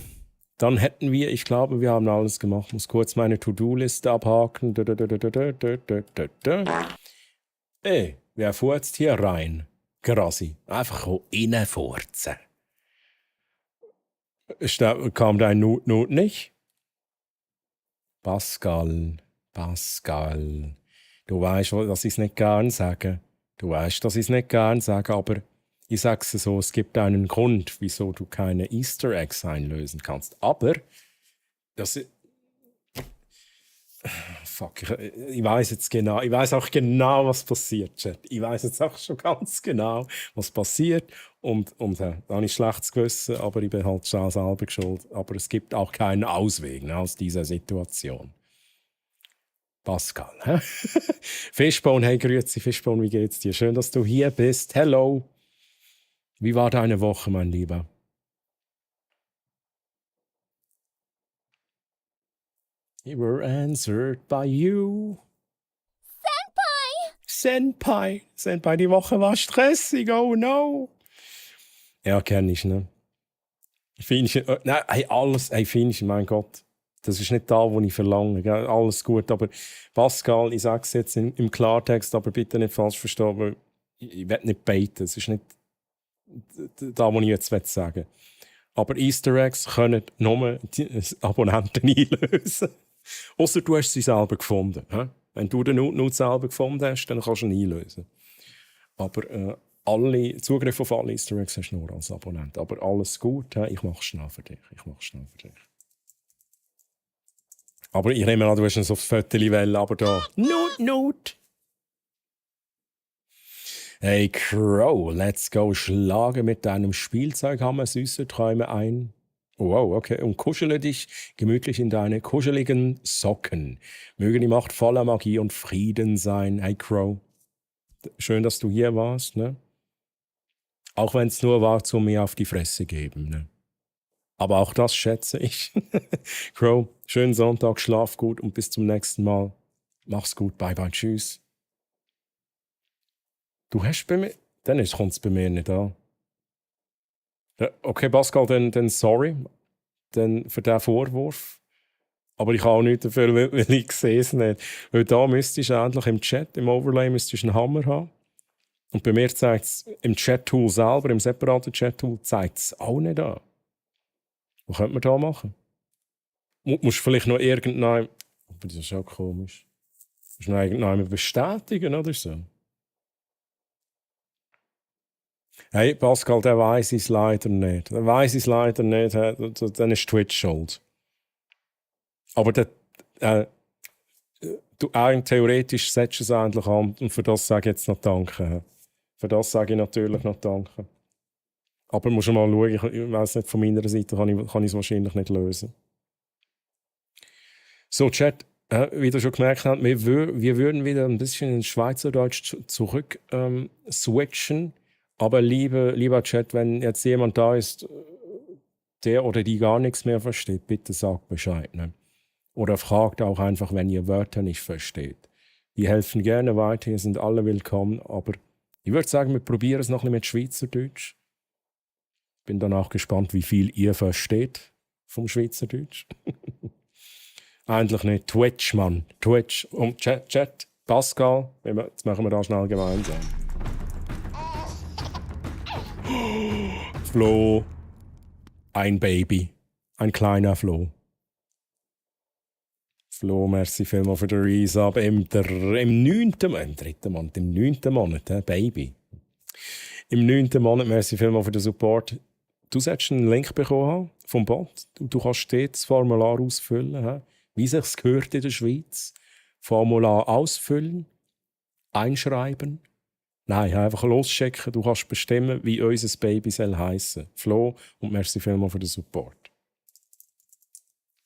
dann hätten wir, ich glaube, wir haben alles gemacht. Muss kurz meine To-Do-Liste abhaken. Ey, wer furzt hier rein? Grassi. Einfach reinfurzen. Kam dein Not nicht? Pascal. Du weißt, dass ich es nicht gern sage. Aber ich sag's so, es gibt einen Grund, wieso du keine Easter Eggs einlösen kannst. Aber, das fuck, ich weiß jetzt genau, ich weiß auch genau, was passiert, Chat. Ich weiß jetzt auch schon ganz genau, was passiert. Und da habe ich schlechtes Gewissen, aber ich bin halt schon selber schuld. Aber es gibt auch keinen Ausweg aus dieser Situation. Pascal, hä? Fishbone, hey, grüezi, Fishbone, wie geht's dir? Schön, dass du hier bist. Hello. Wie war deine Woche, mein Lieber? You were answered by you. Senpai, die Woche war stressig, oh no. Ja, kenn ich, ne? Finchen, nein, Finchen, mein Gott. Das ist nicht da, wo ich verlange. Gell? Alles gut, aber Pascal, ich sage es jetzt im Klartext, aber bitte nicht falsch verstehen, aber ich will nicht baiten. Es ist nicht da, wo ich jetzt sagen will. Aber Easter Eggs können nur die Abonnenten einlösen. Ausser du hast sie selber gefunden. He? Wenn du den Not selber gefunden hast, dann kannst du ihn einlösen. Aber Zugriff auf alle Easter Eggs hast du nur als Abonnent. Aber alles gut, he? Ich mache es schnell für dich. Aber ich nehme an, du hast es aufs Viertel Welle, aber da... Not. Hey Crow, let's go. Schlage mit deinem Spielzeughammer süße Träume ein. Wow, okay. Und kuschele dich gemütlich in deine kuscheligen Socken. Möge die Macht voller Magie und Frieden sein. Hey Crow, schön, dass du hier warst, ne? Auch wenn es nur war, zu mir auf die Fresse geben, ne? Aber auch das schätze ich. Crow, schönen Sonntag, schlaf gut und bis zum nächsten Mal. Mach's gut, bye bye, tschüss. Du hast bei mir... Dann kommt es bei mir nicht an. Ja, okay, Pascal, dann sorry. Dann für diesen Vorwurf. Aber ich kann auch nichts dafür, weil ich sehe es nicht. Weil da müsstest du endlich im Chat, im Overlay, müsstest du einen Hammer haben. Und bei mir zeigt es im Chat-Tool selber, im separaten Chat-Tool, zeigt es auch nicht an. Was könnte man da machen? Musst du vielleicht noch irgendein... Aber das ist auch komisch. Musst du noch irgendeinen bestätigen oder so? Hey, Pascal, der weiss es leider nicht. Dann ist Twitch schuld. Aber theoretisch setzt es endlich an und für das sage ich jetzt noch Danke. Für das sage ich natürlich noch Danke. Aber musst du mal schauen, ich weiss nicht, von meiner Seite kann ich es wahrscheinlich nicht lösen. So, Chat, wie du schon gemerkt hast, wir würden wieder ein bisschen ins Schweizerdeutsch zurück switchen. Aber lieber Chat, wenn jetzt jemand da ist, der oder die gar nichts mehr versteht, bitte sagt Bescheid. Ne? Oder fragt auch einfach, wenn ihr Wörter nicht versteht. Wir helfen gerne weiter, ihr sind alle willkommen. Aber ich würde sagen, wir probieren es noch ein bisschen mit Schweizerdeutsch. Bin dann auch gespannt, wie viel ihr versteht vom Schweizerdeutsch. Eigentlich nicht. Twitch, Mann. Twitch. Und Chat. Pascal. Jetzt machen wir da schnell gemeinsam. Flo, ein Baby, ein kleiner Flo. Flo, merci vielmals für den Resub im 9. Monat, Baby. Im 9. Monat, merci vielmals für den Support. Du solltest einen Link bekommen vom Bot. Du kannst dort das Formular ausfüllen, wie sich's gehört in der Schweiz. Formular ausfüllen, einschreiben. Nein, einfach loschecken. Du kannst bestimmen, wie unser Baby soll heissen. Flo, und merci vielmals für den Support.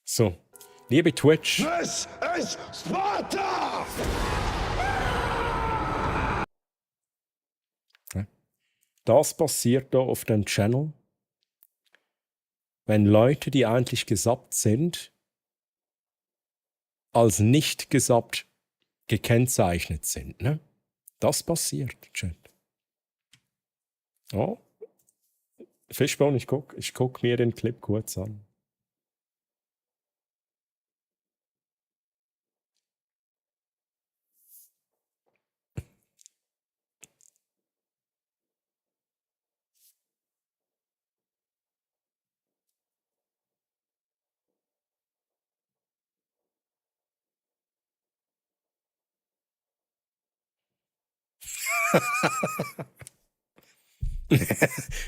So, liebe Twitch. This is Sparta! Das passiert da auf dem Channel, wenn Leute, die eigentlich gesubbt sind, als nicht gesubbt gekennzeichnet sind. Ne? Das passiert, Chat. Oh. Fishbone, ich guck mir den Clip kurz an.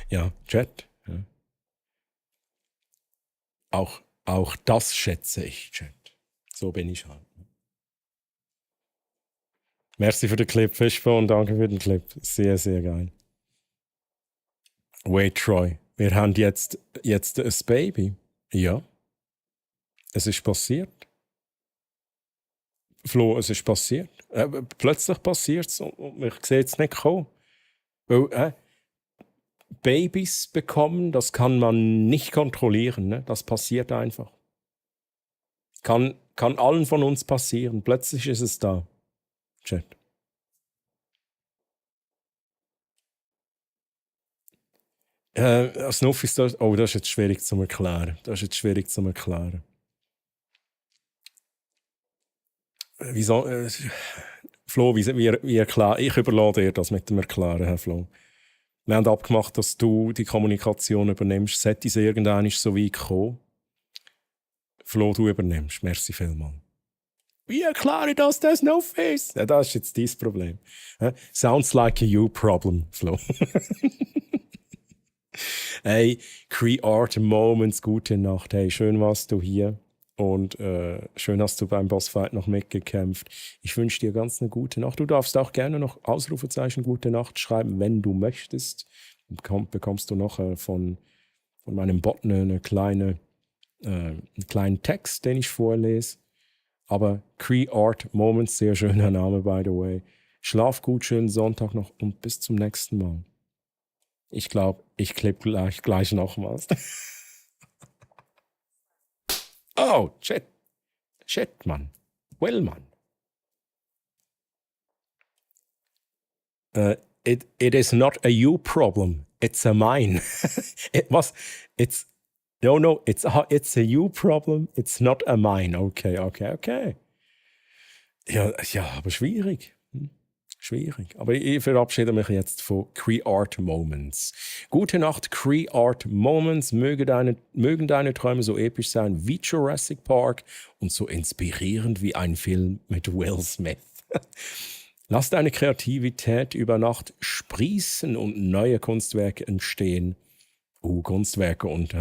Ja, Chat. Ja. Auch das schätze ich, Chat. So bin ich halt. Merci für den Clip, Fishbone. Danke für den Clip. Sehr, sehr geil. Wait, Troy. Wir haben jetzt ein Baby. Ja. Es ist passiert. Flo, es ist passiert. Plötzlich passiert es und ich sehe es nicht kommen. Weil, Babys bekommen, das kann man nicht kontrollieren. Ne? Das passiert einfach. Kann allen von uns passieren. Plötzlich ist es da. Chat. Snuff ist das. Oh, das ist jetzt schwierig zu erklären. Wieso? Flo, wie erklären? Ich überlasse dir das mit dem Erklären, Herr Flo. Wir haben abgemacht, dass du die Kommunikation übernimmst. Sollte es irgendwann so weit kommen, Flo, du übernimmst. Merci vielmals. Wie erkläre ich das, der Snuff ist? Ja, das ist jetzt dein Problem. Sounds like a you problem, Flo. Hey, Cree-Art Moments, gute Nacht. Hey, schön warst du hier. Und schön hast du beim Bossfight noch mitgekämpft. Ich wünsche dir ganz eine gute Nacht. Du darfst auch gerne noch Ausrufezeichen gute Nacht schreiben, wenn du möchtest. Dann bekommst du noch von meinem Bot einen kleinen Text, den ich vorlese. Aber Cree-Art Moments, sehr schöner Name, by the way. Schlaf gut, schönen Sonntag noch und bis zum nächsten Mal. Ich glaube, ich klippe gleich nochmals. Oh, shit, Mann. Well, Mann. It is not a you problem. It's a mine. It's a you problem. It's not a mine. Okay. Ja, aber schwierig. Schwierig. Aber ich verabschiede mich jetzt von Cree-Art Moments. Gute Nacht, Cree-Art Moments. Mögen deine Träume so episch sein wie Jurassic Park und so inspirierend wie ein Film mit Will Smith. Lass deine Kreativität über Nacht sprießen und neue Kunstwerke entstehen. Kunstwerke und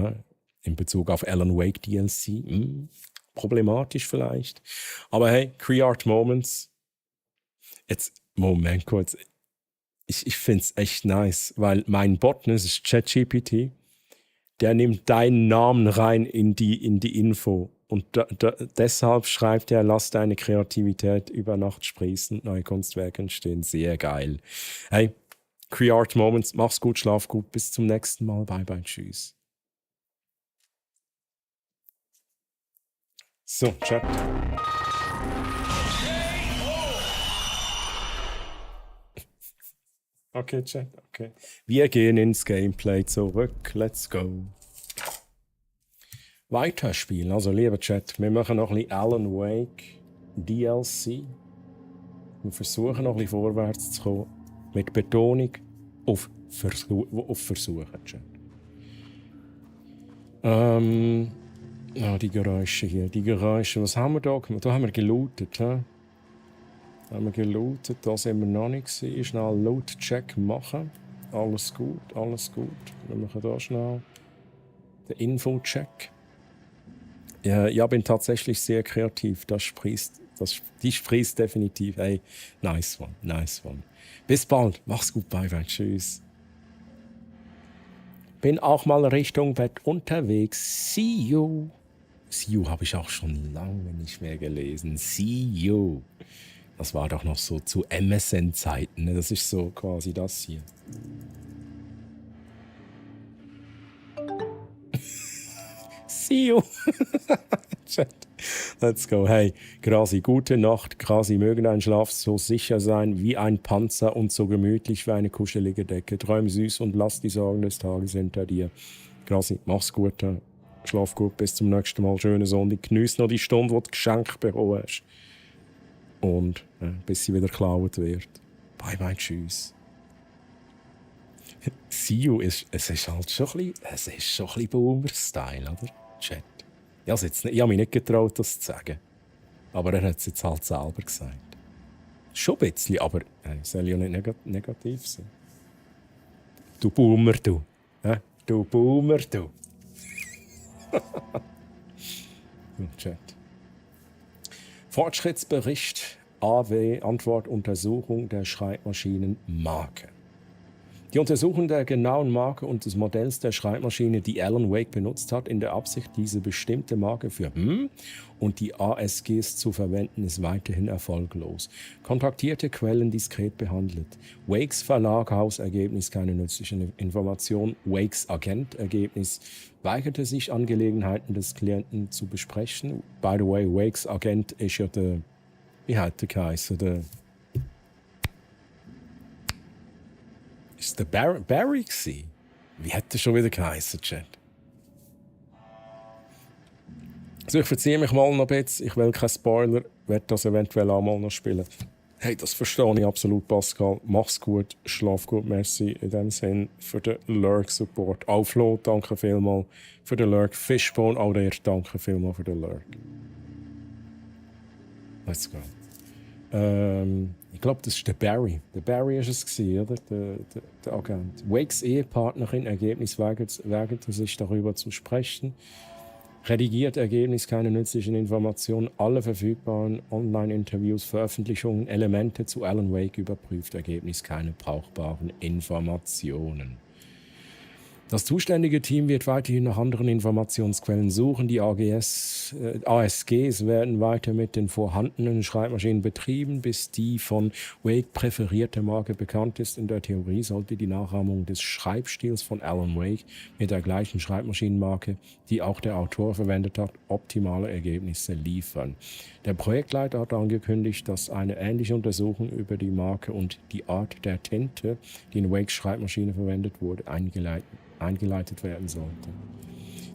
in Bezug auf Alan Wake DLC. Problematisch vielleicht. Aber hey, Cree-Art Moments. Jetzt, Moment kurz. Ich finde es echt nice, weil mein Bot, das ist ChatGPT, der nimmt deinen Namen rein in die Info. Und deshalb schreibt er, lass deine Kreativität über Nacht sprießen und neue Kunstwerke entstehen. Sehr geil. Hey, Cree-Art Moments, mach's gut, schlaf gut. Bis zum nächsten Mal. Bye, bye, tschüss. So, Chat. Okay, Chat, okay. Wir gehen ins Gameplay zurück. Let's go. Weiterspielen. Also, lieber Chat, wir machen noch ein bisschen Alan Wake DLC. Wir versuchen noch ein bisschen vorwärts zu kommen. Mit Betonung auf Versuchen, Chat. Die Geräusche hier. Was haben wir da gemacht? Da haben wir gelootet, hä? Da sind wir noch nicht gewesen. Schnell Loot-Check machen. Alles gut. Wir machen da schnell den Info-Check. Ja, bin tatsächlich sehr kreativ. Die sprießt definitiv. Hey, nice one. Bis bald. Mach's gut, bye, tschüss. Bin auch mal Richtung Bett unterwegs. See you. See you habe ich auch schon lange nicht mehr gelesen. See you. Das war doch noch so zu MSN-Zeiten. Ne? Das ist so quasi das hier. See you. Let's go. Hey, Grasi, gute Nacht. Grasi, möge dein Schlaf so sicher sein wie ein Panzer und so gemütlich wie eine kuschelige Decke. Träum süß und lass die Sorgen des Tages hinter dir. Grasi, mach's gut. Schlaf gut, bis zum nächsten Mal. Schöne Sonne. Geniess noch die Stunde, die du geschenkt bekommen hast. Und bis sie wieder geklaut wird. Bye, bye, tschüss. See you, es ist halt schon ein bisschen Boomer-Style, oder? Chat. Ich habe mich nicht getraut, das zu sagen. Aber er hat es jetzt halt selber gesagt. Schon ein bisschen, aber es soll ja nicht negativ sein. Du Boomer, du. Du Boomer, du. Chat. Fortschrittsbericht AW, Antwortuntersuchung der Schreibmaschinenmarke. Die Untersuchung der genauen Marke und des Modells der Schreibmaschine, die Alan Wake benutzt hat, in der Absicht, diese bestimmte Marke für und die ASGs zu verwenden, ist weiterhin erfolglos. Kontaktierte Quellen diskret behandelt. Wakes Verlag, Ergebnis keine nützlichen Informationen. Wakes Agent, Ergebnis weigerte sich, Angelegenheiten des Klienten zu besprechen. By the way, Wakes Agent ist ja der, wie hat der geheißen, der... Ist der Barry gewesen? Wie hat der schon wieder geheißen, Chat? Also ich verziehe mich mal noch ein bisschen. Ich will keinen Spoiler. Werde das eventuell auch mal noch spielen. Hey, das verstehe ich absolut, Pascal. Mach's gut, schlaf gut, merci in dem Sinn für den Lurk-Support. Auch Flo, danke vielmals für den Lurk. Fishbone, auch dir, danke vielmals für den Lurk. Let's go. Ich glaube, das ist der Barry. Der Barry war es, oder? Der Agent. Wakes Ehepartnerin, Ergebnis weigerte sich darüber zu sprechen. Redigiert Ergebnis keine nützlichen Informationen. Alle verfügbaren Online-Interviews, Veröffentlichungen, Elemente zu Alan Wake überprüft. Ergebnis keine brauchbaren Informationen. Das zuständige Team wird weiterhin nach anderen Informationsquellen suchen. Die ASGs werden weiter mit den vorhandenen Schreibmaschinen betrieben, bis die von Wake präferierte Marke bekannt ist. In der Theorie sollte die Nachahmung des Schreibstils von Alan Wake mit der gleichen Schreibmaschinenmarke, die auch der Autor verwendet hat, optimale Ergebnisse liefern. Der Projektleiter hat angekündigt, dass eine ähnliche Untersuchung über die Marke und die Art der Tinte, die in Wakes Schreibmaschine verwendet wurde, eingeleitet werden sollte.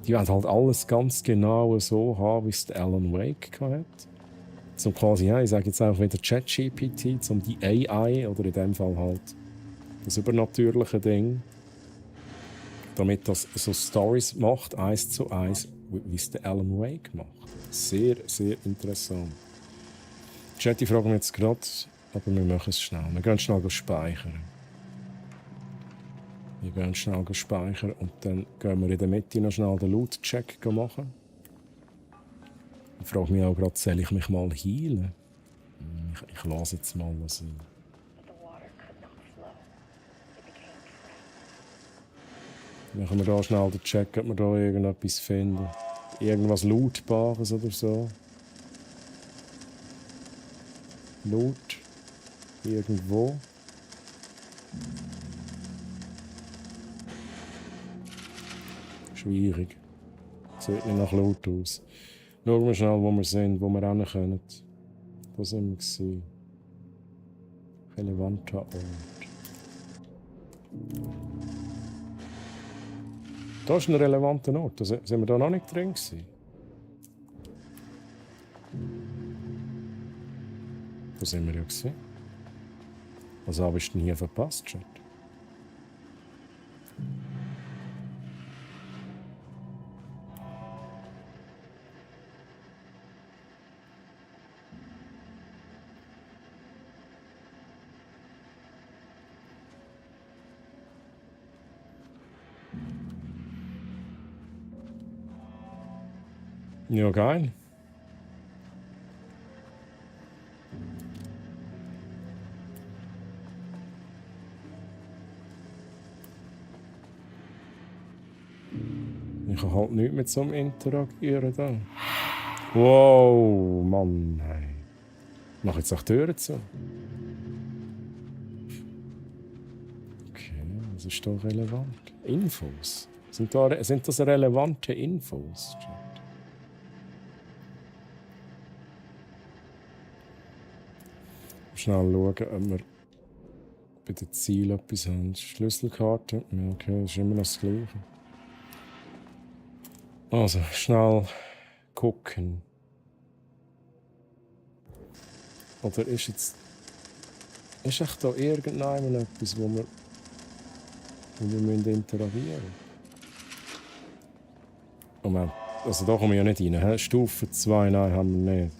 Die werden halt alles ganz genau so haben, wie es der Alan Wake hat. Zum quasi, ich sage jetzt auch wieder ChatGPT, zum die AI oder in dem Fall halt das übernatürliche Ding, damit das so Stories macht, 1:1, wie es der Alan Wake macht. Sehr, sehr interessant. Chat, ich frage mich jetzt gerade, aber wir machen es schnell. Wir gehen schnell speichern. Wir gehen schnell speichern und dann gehen wir in der Mitte noch schnell den Loot-Check machen. Ich frage mich auch gerade, soll ich mich mal heilen? Ich lasse jetzt mal was ein. Machen wir da schnell den Check, ob wir da irgendetwas finden. Irgendwas Lootbares oder so. Loot. Irgendwo. Schwierig. Sieht nicht nach Loot aus. Schauen wir schnell, wo wir sind, wo wir hin können. Wo sind wir gewesen? Relevanter Ort. Da ist ein relevanter Ort. Sind wir da noch nicht drin gewesen? Wo sind wir ja gewesen? Was habe ich denn hier verpasst, Chat? Ja, geil. Ich kann halt nichts mit so einem Interagieren da. Wow, Mann, hey. Mach jetzt auch die Türen zu. Okay, was ist da relevant? Infos. Sind das relevante Infos? schnell schauen, ob wir bei den Zielen etwas haben. Schlüsselkarte. Ja, okay, das ist immer noch das Gleiche. Also, schnell gucken. Oder ist jetzt... Ist echt da irgendjemand etwas, wo wir interagieren müssen? Moment. Also da kommen wir ja nicht rein. He? Stufe 2, nein, haben wir nicht.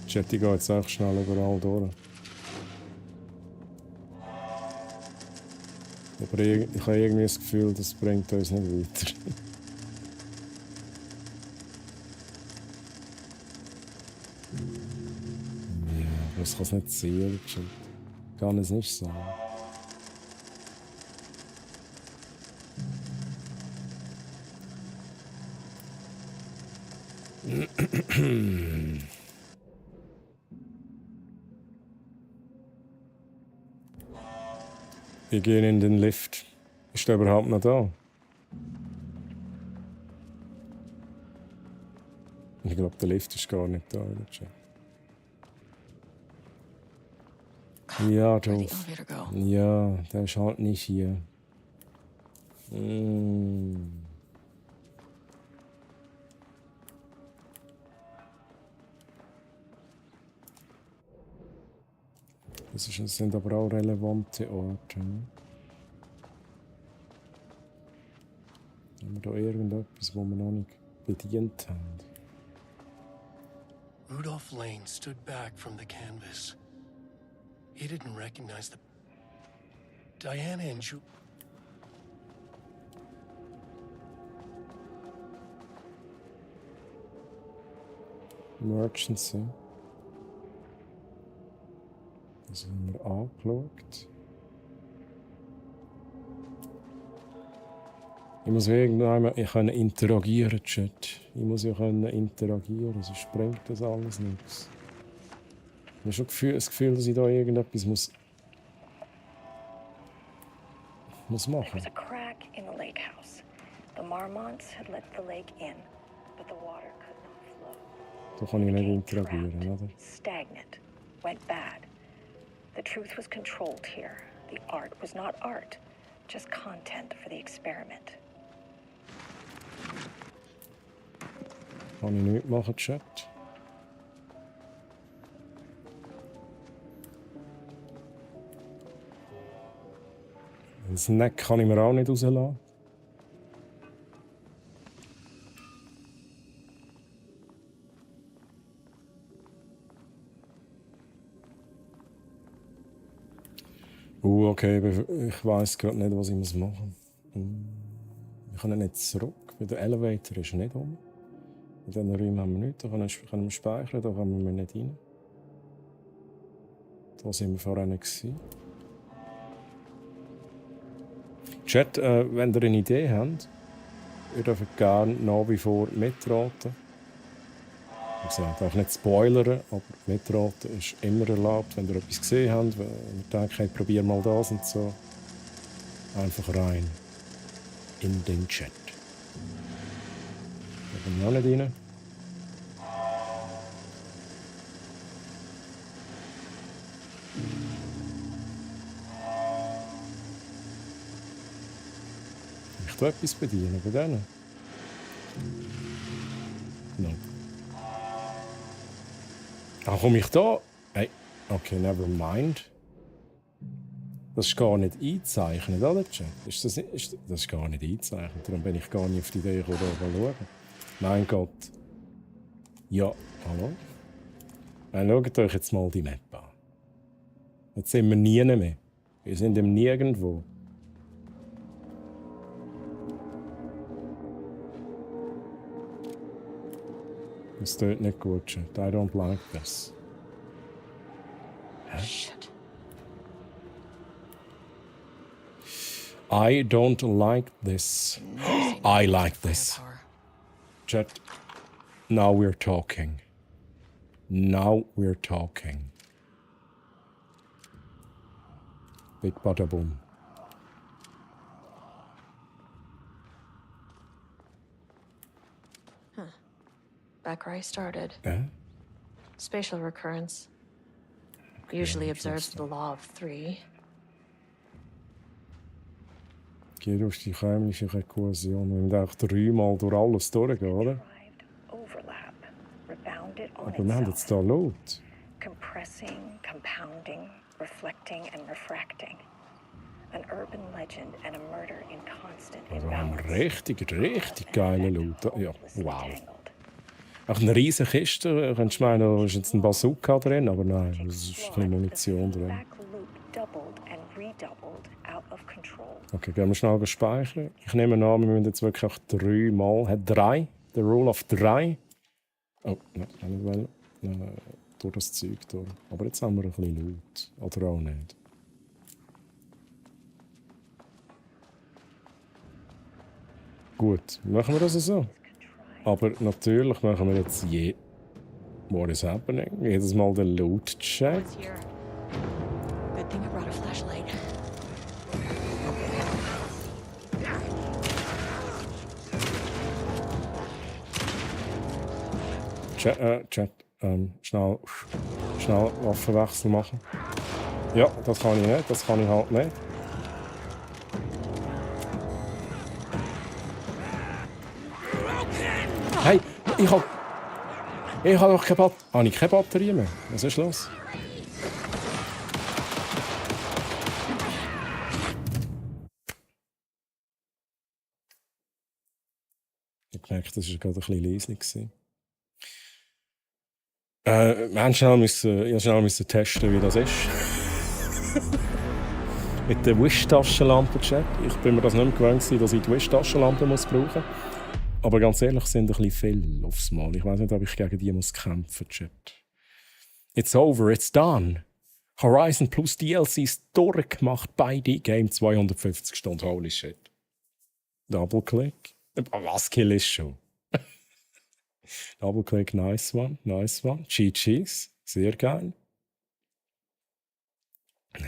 Chat, ich gehe jetzt einfach schnell überall durch. Aber ich habe irgendwie das Gefühl, das bringt uns nicht weiter. Ja, das kann es nicht sein, Chat. Kann es nicht sein. Wir gehen in den Lift. Ist der überhaupt noch da? Ich glaube, der Lift ist gar nicht da. Ja, doof. Ja, der ist halt nicht hier. Das sind aber auch relevante Orte. Haben wir da irgendetwas, wo wir noch nicht bedient haben? Rudolph Lane stood back from the canvas. He didn't recognize the... Diana and Ju... Emergency. Das haben wir angeschaut. Ich muss irgendwann interagieren, Chat. Ich muss ja interagieren, sonst bringt das alles nichts. Ich habe schon das Gefühl, dass ich da irgendetwas muss machen. There was a crack in the lake house. The Marmonts had let the lake in, but the water could not flow. Da kann ich nicht interagieren, oder? Stagnant. Went bad. The truth was controlled here. The art was not art, just content for the experiment. Kann ich nichts machen, Chat? Das Neck kann ich mir auch nicht rauslassen. Okay, ich weiss gerade nicht, was ich machen muss. Wir können nicht zurück, weil der Elevator ist nicht um. In diesen Räumen haben wir nichts, da können wir speichern, da kommen wir nicht rein. Da sind wir vorher nicht gewesen. Chat, wenn ihr eine Idee habt, ihr dürft gerne nach wie vor mitraten. Ich darf nicht spoilern, aber mitraten ist immer erlaubt, wenn ihr etwas gesehen habt. Wenn ihr denkt, hey, probier mal das und so. Einfach rein in den Chat. Da bin ich auch nicht rein. Ich tue etwas bedienen bei denen. No. Ach, komme ich da? Hey, okay, never mind. Das ist gar nicht eingezeichnet, oder? Das ist gar nicht eingezeichnet. Darum bin ich gar nicht auf die Idee gekommen, da zu schauen. Mein Gott. Ja, hallo? Schaut euch jetzt mal die Map an. Jetzt sind wir nie mehr. Wir sind im Nirgendwo. Das tut nicht gut, Chat. I don't like this. Shit. I don't like this. I like this. Chat. Now we're talking. Now we're talking. Big bada boom. back where I started. Ja? Spatial recurrence usually observes the law of 3. Geh durch die heimliche Rekursion. Wenn wir auch 3-mal durch alles durchgehen, oder? Overlap, rebounded on Aber wir haben jetzt da laut. compressing, compounding, reflecting, and refracting. An urban legend and a murder in constant Also wir haben imbalance. richtig geile Laut. Ja, wow. Auch eine riesige Kiste. Könntest du meinen, da ist jetzt ein Bazooka drin, aber nein, es ist ein bisschen Munition drin. Back loop doubled and redoubled out of control. Okay, gehen wir schnell speichern. Ich nehme an, wir müssen jetzt wirklich auch 3-mal. Hat 3? Der Rule of 3. Oh, nein, nicht wollen. Durch das Zeug durch. Aber jetzt haben wir ein bisschen laut. Oder auch nicht. Gut, machen wir das so. Aber natürlich machen wir jetzt What is happening? Jedes Mal den Loot-Check. What's here? Good thing I brought a flashlight. Chat, schnell Waffenwechsel machen. Ja, das kann ich nicht, das kann ich halt nicht. Hey, ich hab doch keine Batterie. Habe ich keine Batterie mehr? Was ist los? Ich habe gemerkt, das war gerade ein bisschen leise. Wir haben schnell testen, wie das ist. Mit der Wish-Taschenlampe-Chat. Ich bin mir das nicht mehr gewöhnt, dass ich die Wish-Taschenlampe brauchen muss. Aber ganz ehrlich, sind ein bisschen viele aufs Mal. Ich weiß nicht, ob ich gegen die muss kämpfen muss. It's over, it's done. Horizon plus DLCs durchgemacht, beide Game 250 Stunden. Holy shit. Double-Click. Was Kill ist schon? Double-Click, nice one. GG's, sehr geil.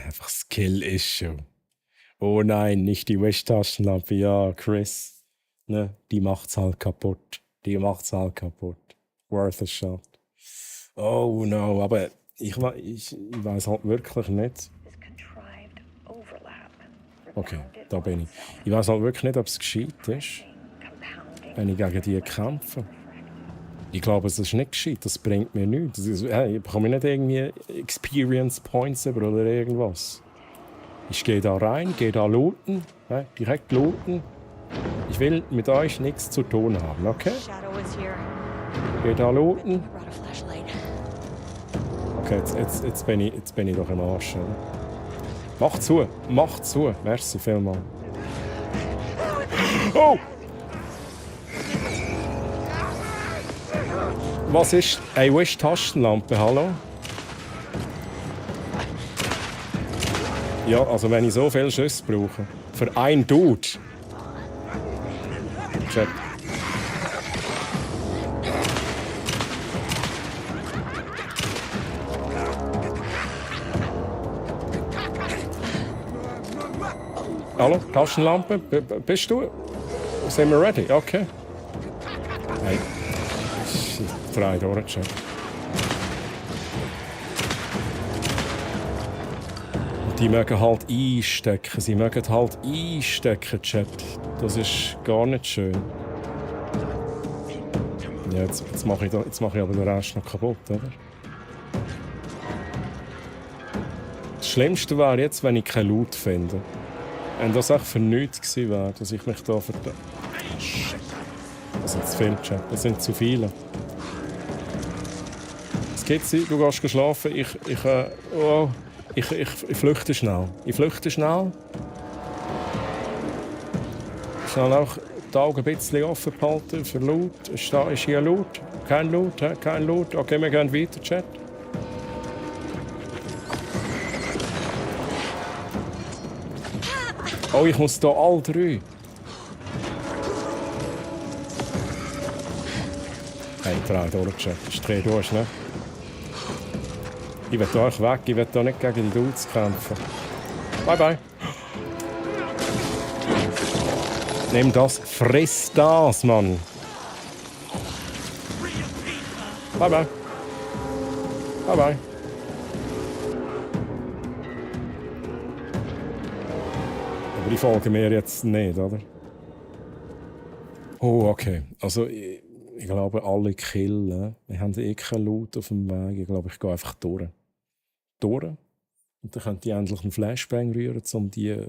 Einfach Skill ist schon. Oh nein, nicht die Wish-Taschenlampe. Ja, Chris. Ne, die macht's halt kaputt. Worth a shot. Oh no, aber ich weiß halt wirklich nicht. Okay, da bin ich. Ich weiß halt wirklich nicht, ob es gescheit ist, wenn ich gegen die kämpfe. Ich glaube, es ist nicht gescheit, das bringt mir nichts. Ich bekomme nicht irgendwie Experience Points über oder irgendwas. Ich gehe da rein, gehe da looten, direkt looten. Ich will mit euch nichts zu tun haben, okay? Geh da looten. Okay, jetzt bin ich doch im Arsch. Mach zu! Merci vielmals. Oh! Was ist eine Wish-Taschenlampe, hallo? Ja, also wenn ich so viel Schüsse brauche. Für einen Dude. Chat. Hallo, Taschenlampe, bist du? Sind wir ready? Okay. Hey. Shit, 3 durch, Chat. Die mögen halt einstecken. Sie mögen halt einstecken, Chat. Das ist gar nicht schön. Ja, jetzt mache ich aber den Rest noch kaputt, oder? Das Schlimmste wäre jetzt, wenn ich keinen Loot finde. Wenn das echt für nichts gewesen wäre, dass ich mich da verdammt. Das sind zu viele, Chat. Das sind zu viele. Es geht sie, du gehst schlafen. Ich flüchte schnell. Schnell auch die Augen ein bisschen offen behalten für Loot. Ist hier Loot? Kein Loot, kein Loot. Okay, wir gehen weiter, Chat. Oh, ich muss hier all 3. Hey, 3 durch, Chat. Das ist 3 durch, ne? Ich will hier euch weg. Ich will hier nicht gegen die Dudes kämpfen. Bye, bye. Nimm das. Friss das, Mann. Bye bye. Bye bye. Aber die folgen mir jetzt nicht, oder? Oh, okay. Also, ich glaube, alle killen. Wir haben keinen Loot auf dem Weg. Ich glaube, ich gehe einfach durch. Und dann könnt ihr endlich einen Flashbang rühren, um die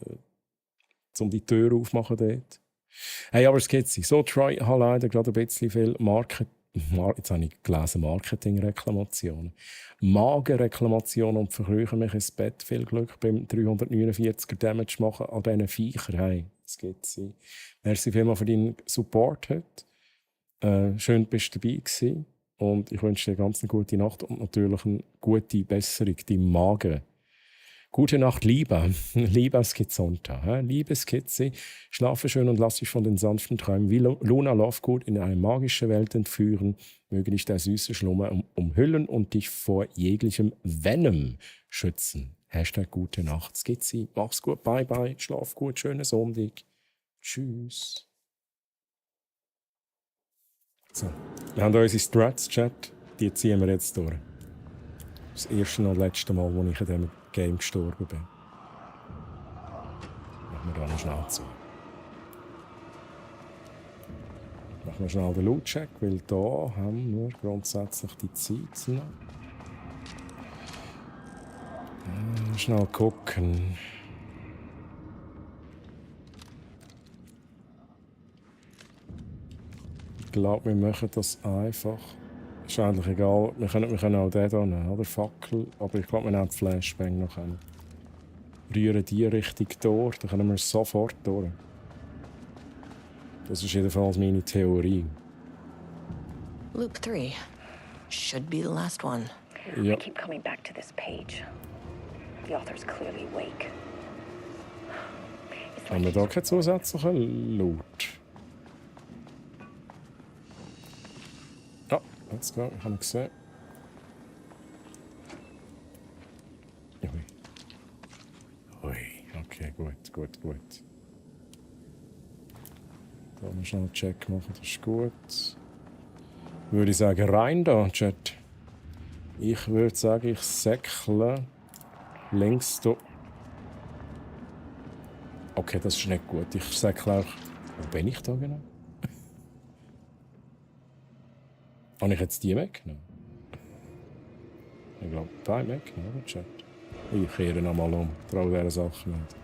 Tür aufzumachen dort. Hey, aber es geht sich. So, Troy hat leider gerade ein bisschen viel jetzt habe ich gelesen, Marketing-Reklamationen. Magenreklamationen und verkrüchen mich ins Bett. Viel Glück beim 349er Damage machen an diesen Viechern. Hey, es geht sich. Merci vielmals für deinen Support heute. Schön, dass du dabei warst. Und ich wünsche dir ganz eine gute Nacht und natürlich eine gute Besserung, deinem Magen. Gute Nacht, Liebe. Liebe Skizonta. Liebe Skizze, schlafe schön und lass dich von den sanften Träumen wie Luna Lovegood in eine magische Welt entführen. Möge dich der süße Schlummer umhüllen und dich vor jeglichem Venom schützen. # gute Nacht, Skizze. Mach's gut, bye bye, schlaf gut, schönen Sonntag. Tschüss. So, wir haben unsere Strats-Chat, die ziehen wir jetzt durch. Das erste und letzte Mal, wo ich in diesem Game gestorben bin. Machen wir da noch schnell zu. Machen wir schnell den Loot-Check, weil da haben wir grundsätzlich die Zeit noch. Schnell gucken. Ich glaube, wir machen das einfach. Ist eigentlich egal. Wir können auch den hier nehmen, oder? Fackel. Aber ich glaube, wir nehmen die Flashbang noch. Rühren die Richtung durch, dann können wir sofort durch. Das ist jedenfalls meine Theorie. Loop 3. Should be the last one. I keep coming back to this page. The author's clearly awake. Haben wir da keinen zusätzlichen Loot? Ja, let's go. Ich habe ihn gesehen. Ui. Okay, gut. Da müssen wir schnell einen Check machen, das ist gut. Würde ich sagen, rein da, Chat. Ich würde sagen, ich säckle links da. Okay, das ist nicht gut. Ich säckle auch. Wo bin ich da genau? Habe ich jetzt die weggenommen? Ich glaube, beide weggenommen, oder, Chat? Ich kehre nochmal um. Traue dieser Sache nicht.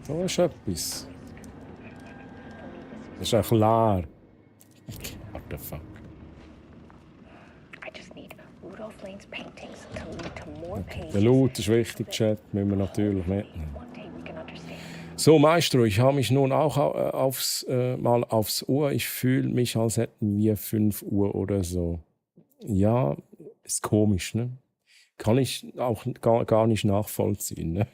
Da ist etwas. Das ist auch leer. What the fuck? I just need Rudolph Lane's paintings to lead to more pages. Der Loot ist wichtig, Chat. Müssen wir natürlich mitnehmen. One day we can understand. So, Maestro, ich habe mich nun auch mal aufs Ohr. Ich fühle mich, als hätten wir 5 Uhr oder so. Ja, ist komisch, ne? Kann ich auch gar nicht nachvollziehen. Ne?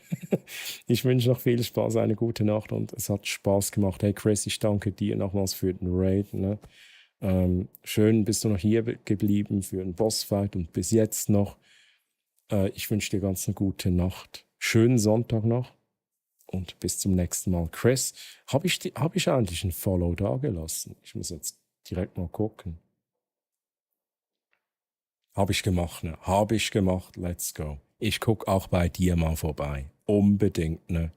Ich wünsche noch viel Spaß, eine gute Nacht und es hat Spaß gemacht. Hey Chris, ich danke dir nochmals für den Raid. Ne? Schön, bist du noch hier geblieben für einen Bossfight und bis jetzt noch. Ich wünsche dir ganz eine gute Nacht. Schönen Sonntag noch und bis zum nächsten Mal. Chris, hab ich eigentlich ein Follow da gelassen? Ich muss jetzt direkt mal gucken. Habe ich gemacht, ne? Habe ich gemacht, let's go. Ich gucke auch bei dir mal vorbei. Unbedingt, ne?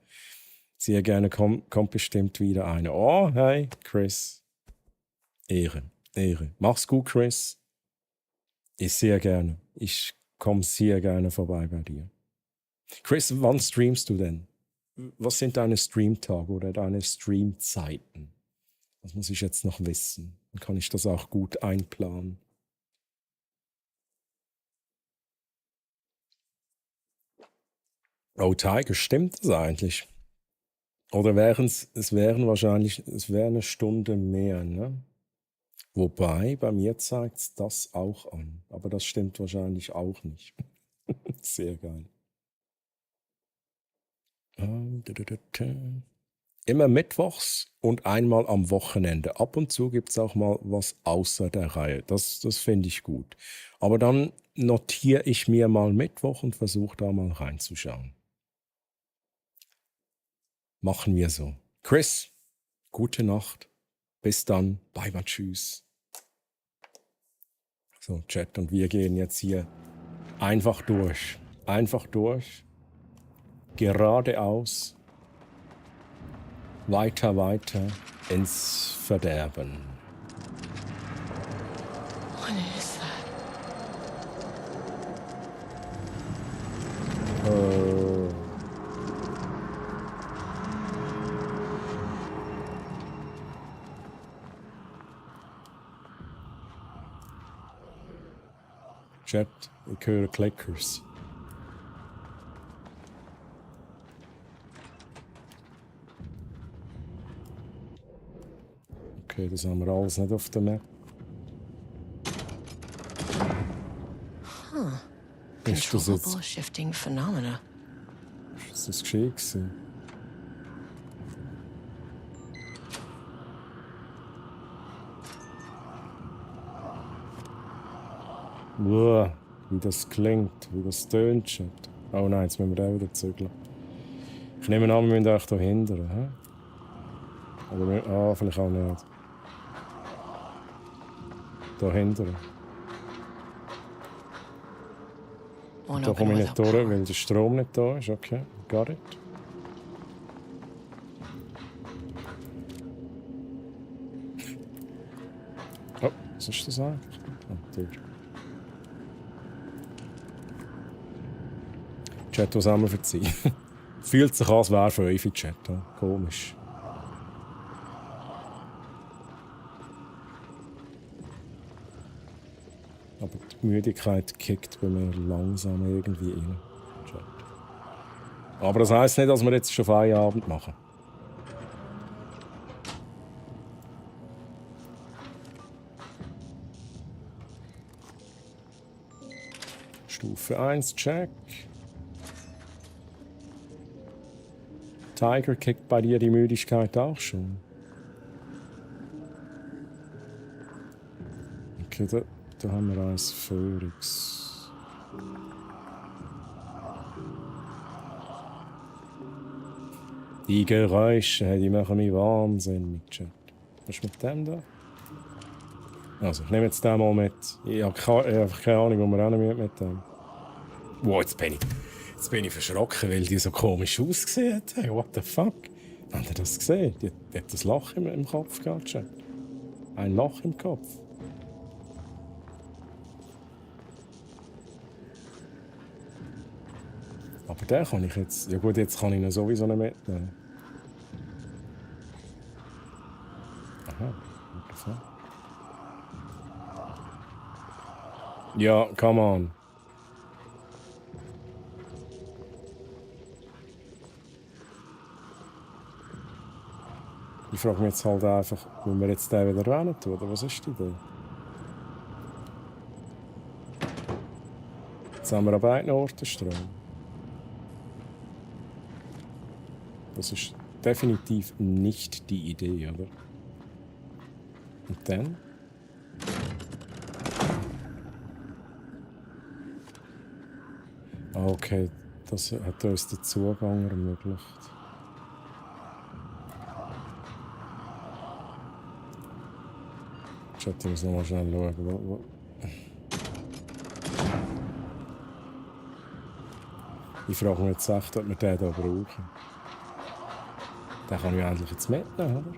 Sehr gerne kommt bestimmt wieder eine. Oh, hey, Chris. Ehre. Mach's gut, Chris. Ich sehr gerne. Ich komme sehr gerne vorbei bei dir. Chris, wann streamst du denn? Was sind deine Streamtage oder deine Streamzeiten? Das muss ich jetzt noch wissen. Dann kann ich das auch gut einplanen. Oh, Tiger, stimmt das eigentlich? Oder es wäre eine Stunde mehr, ne? Wobei, bei mir zeigt es das auch an. Aber das stimmt wahrscheinlich auch nicht. Sehr geil. Immer mittwochs und einmal am Wochenende. Ab und zu gibt es auch mal was außer der Reihe. Das finde ich gut. Aber dann notiere ich mir mal Mittwoch und versuche da mal reinzuschauen. Machen wir so. Chris, gute Nacht. Bis dann. Bye, bye, tschüss. So, Chat, und wir gehen jetzt hier einfach durch. Einfach durch. Geradeaus. Weiter, weiter ins Verderben. What is that? Oh. Chat, ich höre Clickers. Okay, das haben wir alles nicht auf der Map. Huh. Ist das jetzt... Controllable shifting phenomena. Ist das geschehen gewesen? Uah, wie das klingt, wie das tönt. Chat. Oh nein, jetzt müssen wir auch wieder zügeln. Ich nehme an, wir müssen euch da hindern. Hä? Oder vielleicht auch nicht. Da hindern. Da komme ich nicht durch, weil der Strom nicht da ist. Okay, got it. Oh, was ist das eigentlich? Oh, dort. Chat, was haben wir verziehen? Fühlt sich an, als wäre 5 im Chat. Ja? Komisch. Aber die Müdigkeit kickt bei mir langsam irgendwie rein. Chat. Aber das heisst nicht, dass wir jetzt schon Feierabend machen. Stufe 1, check. Tiger, kickt bei dir die Müdigkeit auch schon? Okay, da haben wir eins Phoenix. Die Geräusche, die machen mich wahnsinnig, Chat. Was ist mit dem da? Also, ich nehme jetzt den mal mit. Ich habe keine Ahnung, wo wir hin mit dem. Wow, jetzt bin ich verschrocken, weil die so komisch ausgesehen hat. Hey, what the fuck? Habt ihr das gesehen? Die hat das Loch im Kopf gehabt, Chat. Ein Loch im Kopf. Aber den kann ich jetzt... Ja gut, jetzt kann ich ihn sowieso nicht mitnehmen. Aha, interessant. Ja, come on. Ich frage mich jetzt halt einfach, wenn wir jetzt den wieder rennen tun, oder was ist die Idee? Jetzt haben wir an beiden Orten Strom. Das ist definitiv nicht die Idee, oder? Und dann? Okay, das hat uns den Zugang ermöglicht. Ich muss noch mal schnell schauen. Ich frage mich jetzt echt, ob wir den hier brauchen. Den kann ich endlich jetzt mitnehmen, oder?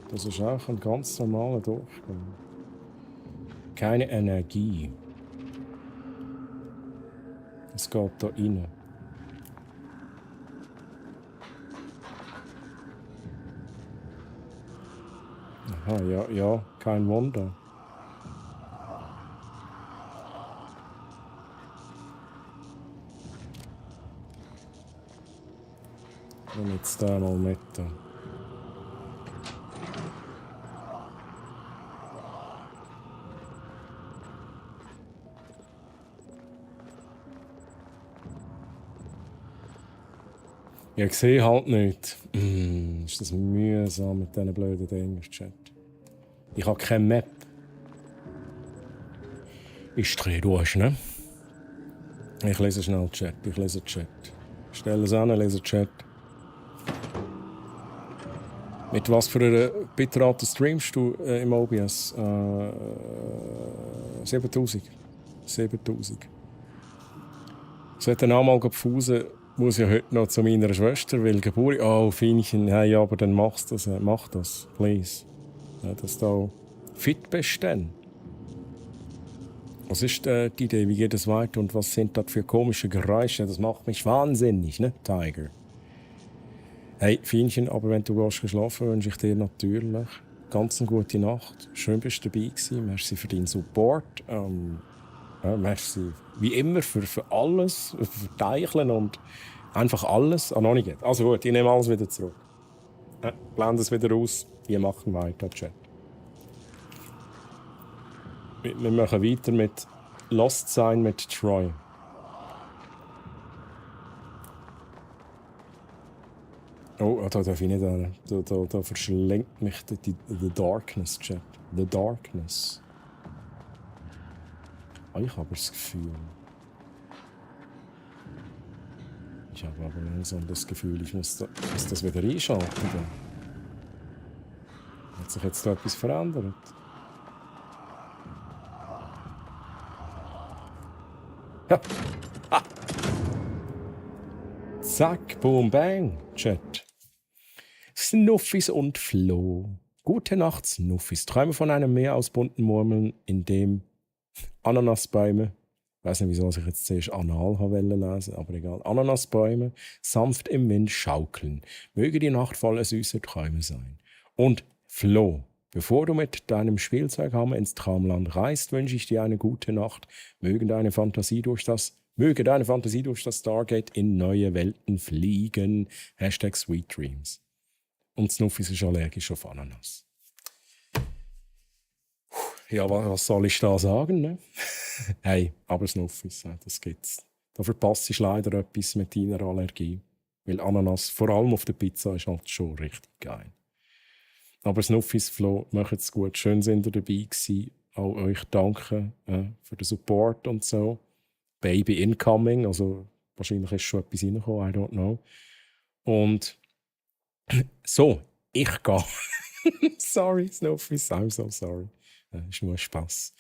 Das ist auch ein ganz normaler Durchgang. Keine Energie. Es geht da rein. Aha, ja, kein Wunder. Und jetzt da mal mit. Ich sehe halt nicht. Ist das mühsam mit diesen blöden Dingen, Chat. Ich habe keine Map. Ich drehe durch, ne? Ich lese schnell Chat. Ich lese Chat. Stelle es an, lese Chat. Mit was für einer Bitrate streamst du im OBS? 7000. 7000. Ich sollte dann auch mal pfusen, muss ja heute noch zu meiner Schwester, weil Geburt. Oh, Fienchen, hey, aber dann mach das, please. Ja, dass du auch fit bist dann. Was ist die Idee? Wie geht es weiter? Und was sind das für komische Geräusche? Das macht mich wahnsinnig, ne, Tiger? Hey, Fienchen, aber wenn du geschlafen wünsche ich dir natürlich ganz eine gute Nacht. Schön, bist du dabei gewesen. Merci für deinen Support. Merci, wie immer, für alles, für Teicheln und einfach alles. Noch nicht. Also gut, ich nehme alles wieder zurück. Blende es wieder aus. Wir machen weiter, Chat. Wir machen weiter mit Lost Sign mit Troy. Oh, da darf ich nicht an. Da verschlingt mich die Darkness, Chat. The Darkness. Oh, ich habe das Gefühl. Ich habe aber langsam das Gefühl, ich muss das wieder einschalten. Hat sich jetzt da etwas verändert? Ja. Ha. Zack, boom, bang, Chat. Snuffis und Flo. Gute Nacht, Snuffis. Träume von einem Meer aus bunten Murmeln, in dem Ananasbäume, ich weiß nicht, wieso ich jetzt zuerst Anal lesen, aber egal. Ananasbäume sanft im Wind schaukeln. Möge die Nacht voller süßer Träume sein. Und Flo, bevor du mit deinem Spielzeughammer ins Traumland reist, wünsche ich dir eine gute Nacht. Möge deine Fantasie durch das Stargate in neue Welten fliegen. #SweetDreams. Und Snuffis ist allergisch auf Ananas. Ja, was soll ich da sagen, ne? Hey, aber Snuffis, das gibt's. Da verpasst ich leider etwas mit deiner Allergie. Weil Ananas, vor allem auf der Pizza, ist halt schon richtig geil. Aber Snuffis, Flo, macht's gut. Schön sind ihr dabei gewesen. Auch euch danke für den Support und so. Baby incoming, also wahrscheinlich ist schon etwas reingekommen, I don't know. Und so, ich gehe. Sorry, Snuffis, I'm so sorry. Ist nur Spass.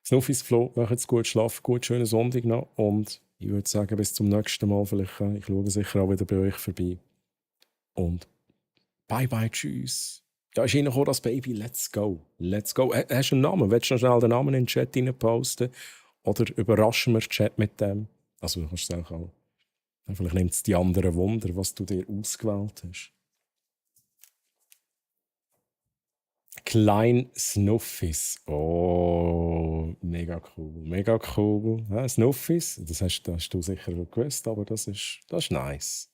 Snuffis, Flo, macht's gut, schlaft gut, schönen Sonntag noch. Und ich würde sagen, bis zum nächsten Mal. Vielleicht, ich schaue sicher auch wieder bei euch vorbei. Und bye bye, tschüss. Da ist reingekommen, das Baby, let's go. Let's go. Hast du einen Namen? Willst du noch schnell den Namen in den Chat posten? Oder überraschen wir den Chat mit dem? Also, du kannst es auch. Vielleicht nimmt es die anderen Wunder, was du dir ausgewählt hast. Klein Snuffis. Oh, mega cool. Mega cool. Ja, Snuffis, das hast du sicher gewusst, aber das ist nice.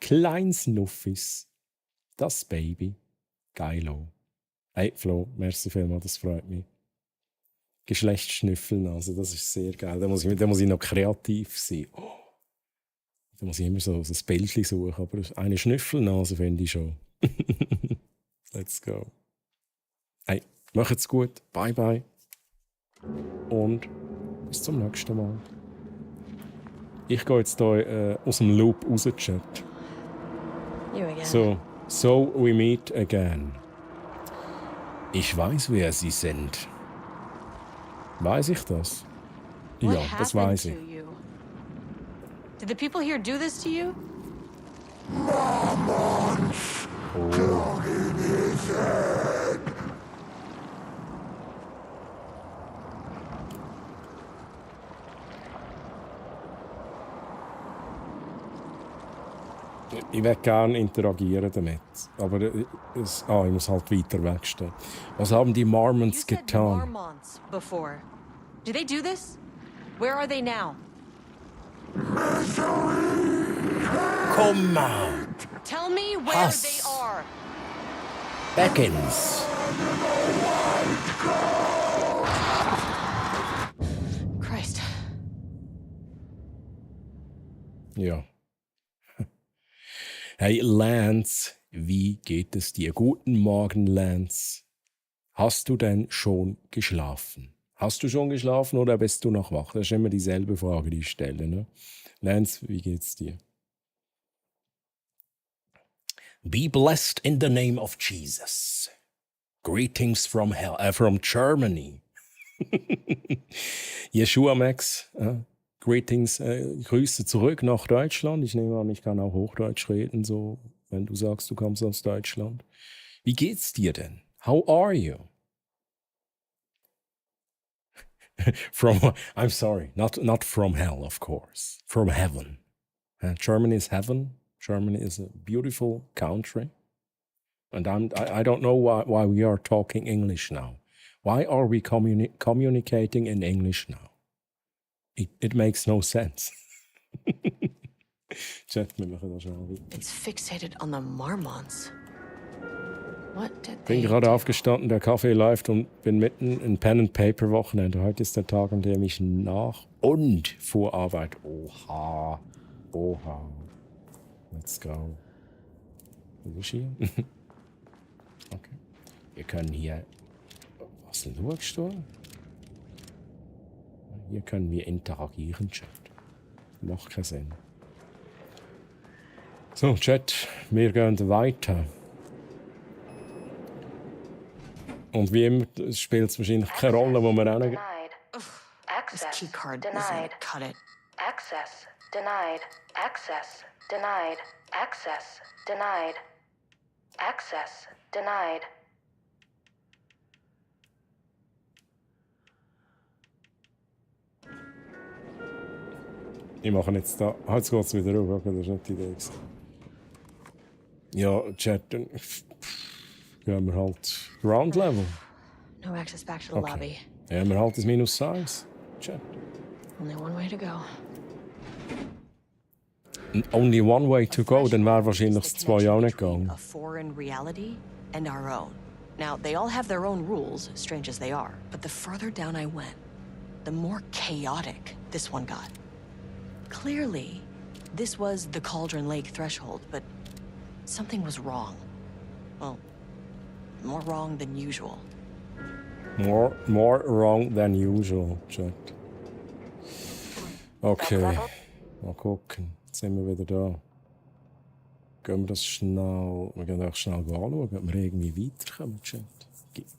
Klein Snuffis. Das Baby. Geilo. Hey, Flo, merci vielmals, das freut mich. Geschlechtsschnüffeln, also das ist sehr geil. Da muss ich noch kreativ sein. Oh. Da muss ich immer so ein Bildchen suchen, aber eine Schnüffelnase finde ich schon. Let's go. Hey, macht's gut. Bye bye. Und bis zum nächsten Mal. Ich gehe jetzt hier aus dem Loop raus, Chat. So we meet again. Ich weiß, wer Sie sind. Weiß ich das? Ja, das weiß ich. Did the people here do this to you? Ich würde gerne interagieren damit. Aber ich muss halt weiter wegstehen. Was haben die Mormons getan? Mormons before. Do they do this? Where are they now? Come on! Tell me where Hass. they are. Beckens. Christ. Ja. Hey Lance, wie geht es dir? Guten Morgen, Lance. Hast du denn schon geschlafen? Hast du schon geschlafen oder bist du noch wach? Das ist immer dieselbe Frage, die ich stelle. Ne? Lance, wie geht's dir? Be blessed in the name of Jesus. Greetings from from Germany. Yeshua Max, greetings, Grüße zurück nach Deutschland. Ich nehme an, ich kann auch Hochdeutsch reden, so, wenn du sagst, du kommst aus Deutschland. Wie geht's dir denn? How are you? I'm sorry, not from hell, of course. From heaven. Germany is heaven. Germany is a beautiful country. And I don't know why we are talking English now. Why are we communicating in English now? It makes no sense. It's fixated on the Marmons. What did Bin gerade aufgestanden, der Kaffee läuft und bin mitten in Pen-and-Paper-Wochenende. Heute ist der Tag, an dem ich nach und vor Arbeit. Oha. Let's go. Wo ist hier? Okay. Wir können hier... Was denn schaust du? Hier können wir interagieren, Chat. Macht keinen Sinn. So, Chat, wir gehen weiter. Und wie immer spielt es wahrscheinlich keine Rolle, wo wir reingehen. This key card isn't cut it. Access denied. Access denied. Access denied. Access denied. Ich mache jetzt da. Jetzt geht es wieder rauf, okay, das war nicht die Idee. Ja, Chat, dann gehen wir halt Ground Level. No access back to the lobby. Ja, wir halt das -1, Chat. Only one way to go. Only one way to go, dann wäre wahrscheinlich das 2 auch nicht gegangen. A foreign reality and our own. Now, they all have their own rules, strange as they are. But the further down I went, the more chaotic this one got. Clearly, this was the Cauldron Lake threshold, but something was wrong. Well, more wrong than usual. More wrong than usual, Chat. Okay, mal gucken. Jetzt sind wir wieder da. Gehen wir das schnell... Wir gehen auch schnell anschauen, ob wir irgendwie weiterkommen, Chat.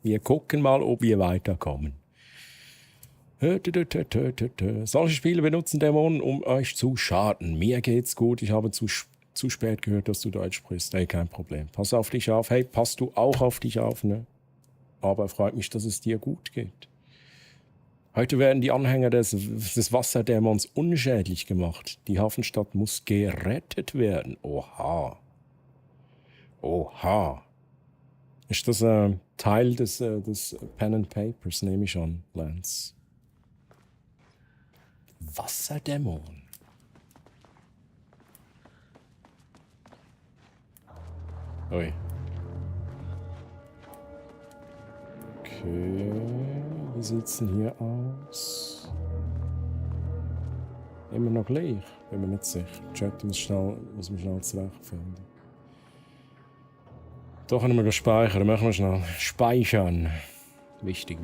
Wir gucken mal, ob wir weiterkommen. Solche Spiele benutzen Dämonen, um euch zu schaden. Mir geht's gut. Ich habe zu spät gehört, dass du Deutsch sprichst. Hey, kein Problem. Pass auf dich auf. Hey, passt du auch auf dich auf, ne? Aber freut mich, dass es dir gut geht. Heute werden die Anhänger des Wasserdämons unschädlich gemacht. Die Hafenstadt muss gerettet werden. Oha. Ist das Teil des Pen and Papers, nehme ich an, Lance? Wasserdämon. Ui. Okay, wie sieht's denn hier aus? Immer noch gleich? Bin mir nicht sicher. Chat muss man schnell zurechtfinden. Doch können wir speichern. Machen wir schnell. Speichern. Wichtig.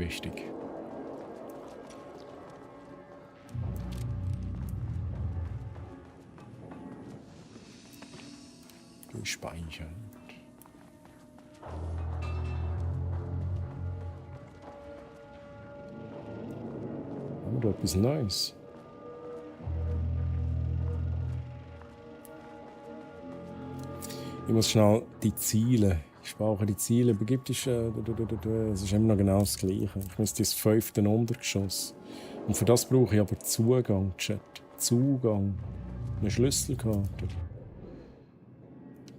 Speichern. Haben wir da etwas Neues? Ich muss schnell die Ziele. Ich brauche die Ziele. Begib dich. Es ist immer noch genau das Gleiche. Ich muss das 5. Untergeschoss. Und für das brauche ich aber Zugang, Chat. Zugang. Eine Schlüsselkarte.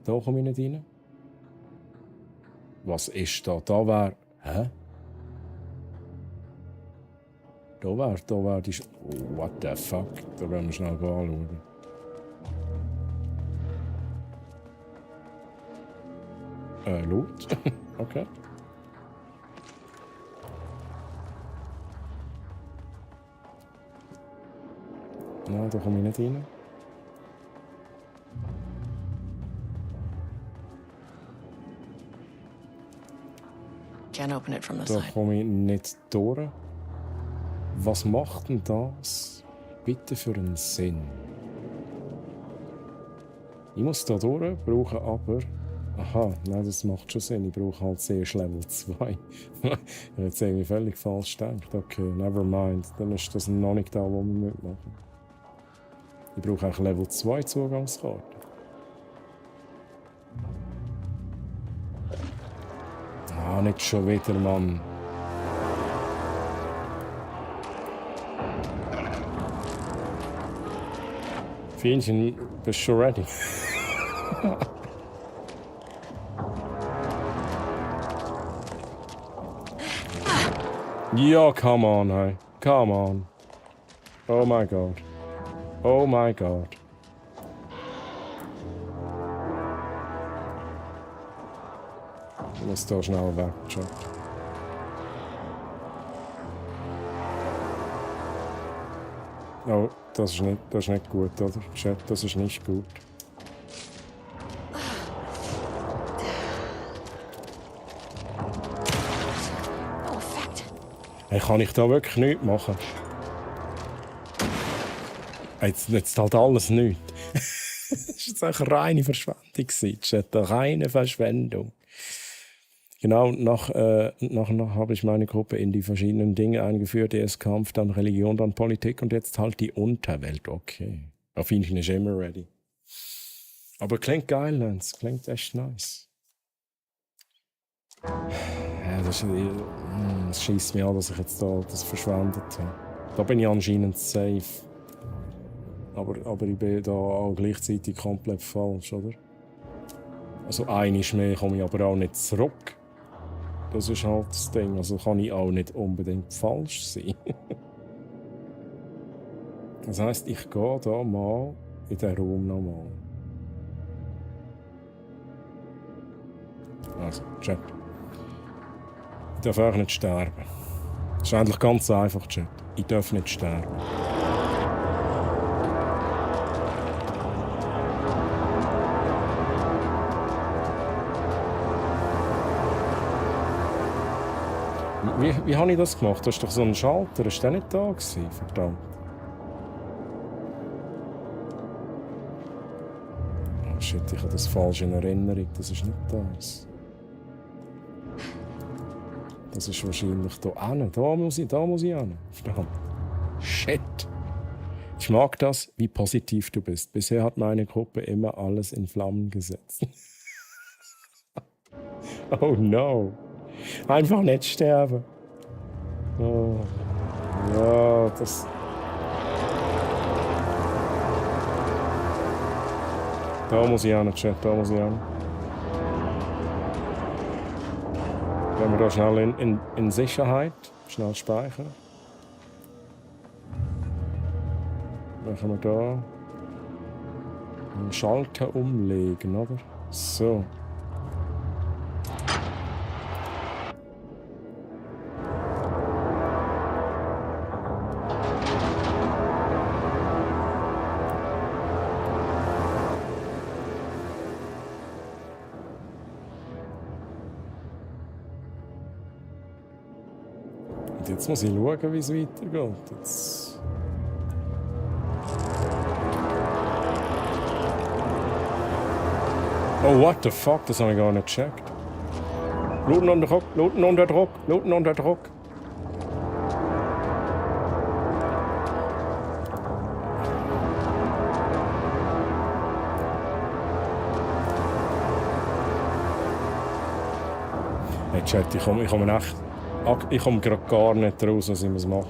Da komme ich nicht rein. Was ist da? Da wäre... Hä? Da wäre die... Oh, what the fuck? Da werden wir schnell anschauen. Loot? Okay. Nein, da komme ich nicht rein. Can't open it from the Da side. komme ich nicht durch. Was macht denn das bitte für einen Sinn? Ich muss da durch, brauche aber Aha, nein, das macht schon Sinn. Ich brauche halt zuerst Level 2. Ich habe jetzt irgendwie völlig falsch gedacht. Okay, never mind. Dann ist das noch nicht da, wo wir mitmachen. Ich brauche eigentlich Level 2 Zugangskarte. Ah, nicht schon wieder, Mann. Fienchen, bist du schon ready? Ja, come on, hey. Come on. Oh my God. Oh my God. Ich muss da schnell weg, Chat. Oh, das ist nicht gut, oder? Chat, das ist nicht gut. Hey, kann ich da wirklich nichts machen? Jetzt halt alles nichts. Das war jetzt reine Verschwendung, Chat. Eine reine Verschwendung. Genau, nachher habe ich meine Gruppe in die verschiedenen Dinge eingeführt. Erst Kampf, dann Religion, dann Politik und jetzt halt die Unterwelt. Okay. Auf jeden Fall ist immer ready. Aber klingt geil, Lance. Klingt echt nice. Ja, das schießt mich an, dass ich jetzt da das verschwendet habe. Da bin ich anscheinend safe. Aber ich bin da auch gleichzeitig komplett falsch, oder? Also einmal mehr komme ich aber auch nicht zurück. Das ist halt das Ding. Also kann ich auch nicht unbedingt falsch sein. Das heisst, ich gehe da mal in den Raum nochmal. Also, Chat. Ich darf auch nicht sterben. Das ist eigentlich ganz einfach, Chat. Ich darf nicht sterben. Wie habe ich das gemacht? Das ist doch so ein Schalter. Ist der nicht da gewesen? Verdammt. Oh shit, ich habe das falsch in Erinnerung. Das ist nicht das. Das ist wahrscheinlich da hin. Da muss ich hin. Verdammt. Shit. Ich mag das, wie positiv du bist. Bisher hat meine Gruppe immer alles in Flammen gesetzt. Oh no. Einfach nicht sterben. Oh. Ja, das... Da muss ich hin, Chat, da muss ich hin. Wenn wir da schnell in Sicherheit, schnell speichern. Machen wir da einen Schalter umlegen, oder? So. Jetzt muss ich schauen, wie es weitergeht. Jetzt... Oh, what the fuck? Das habe ich gar nicht gecheckt. Looten unter Druck, Looten unter Druck, Looten unter Druck. Hey Chat, ich komme echt... Ich komme gerade gar nicht raus, was ich machen muss.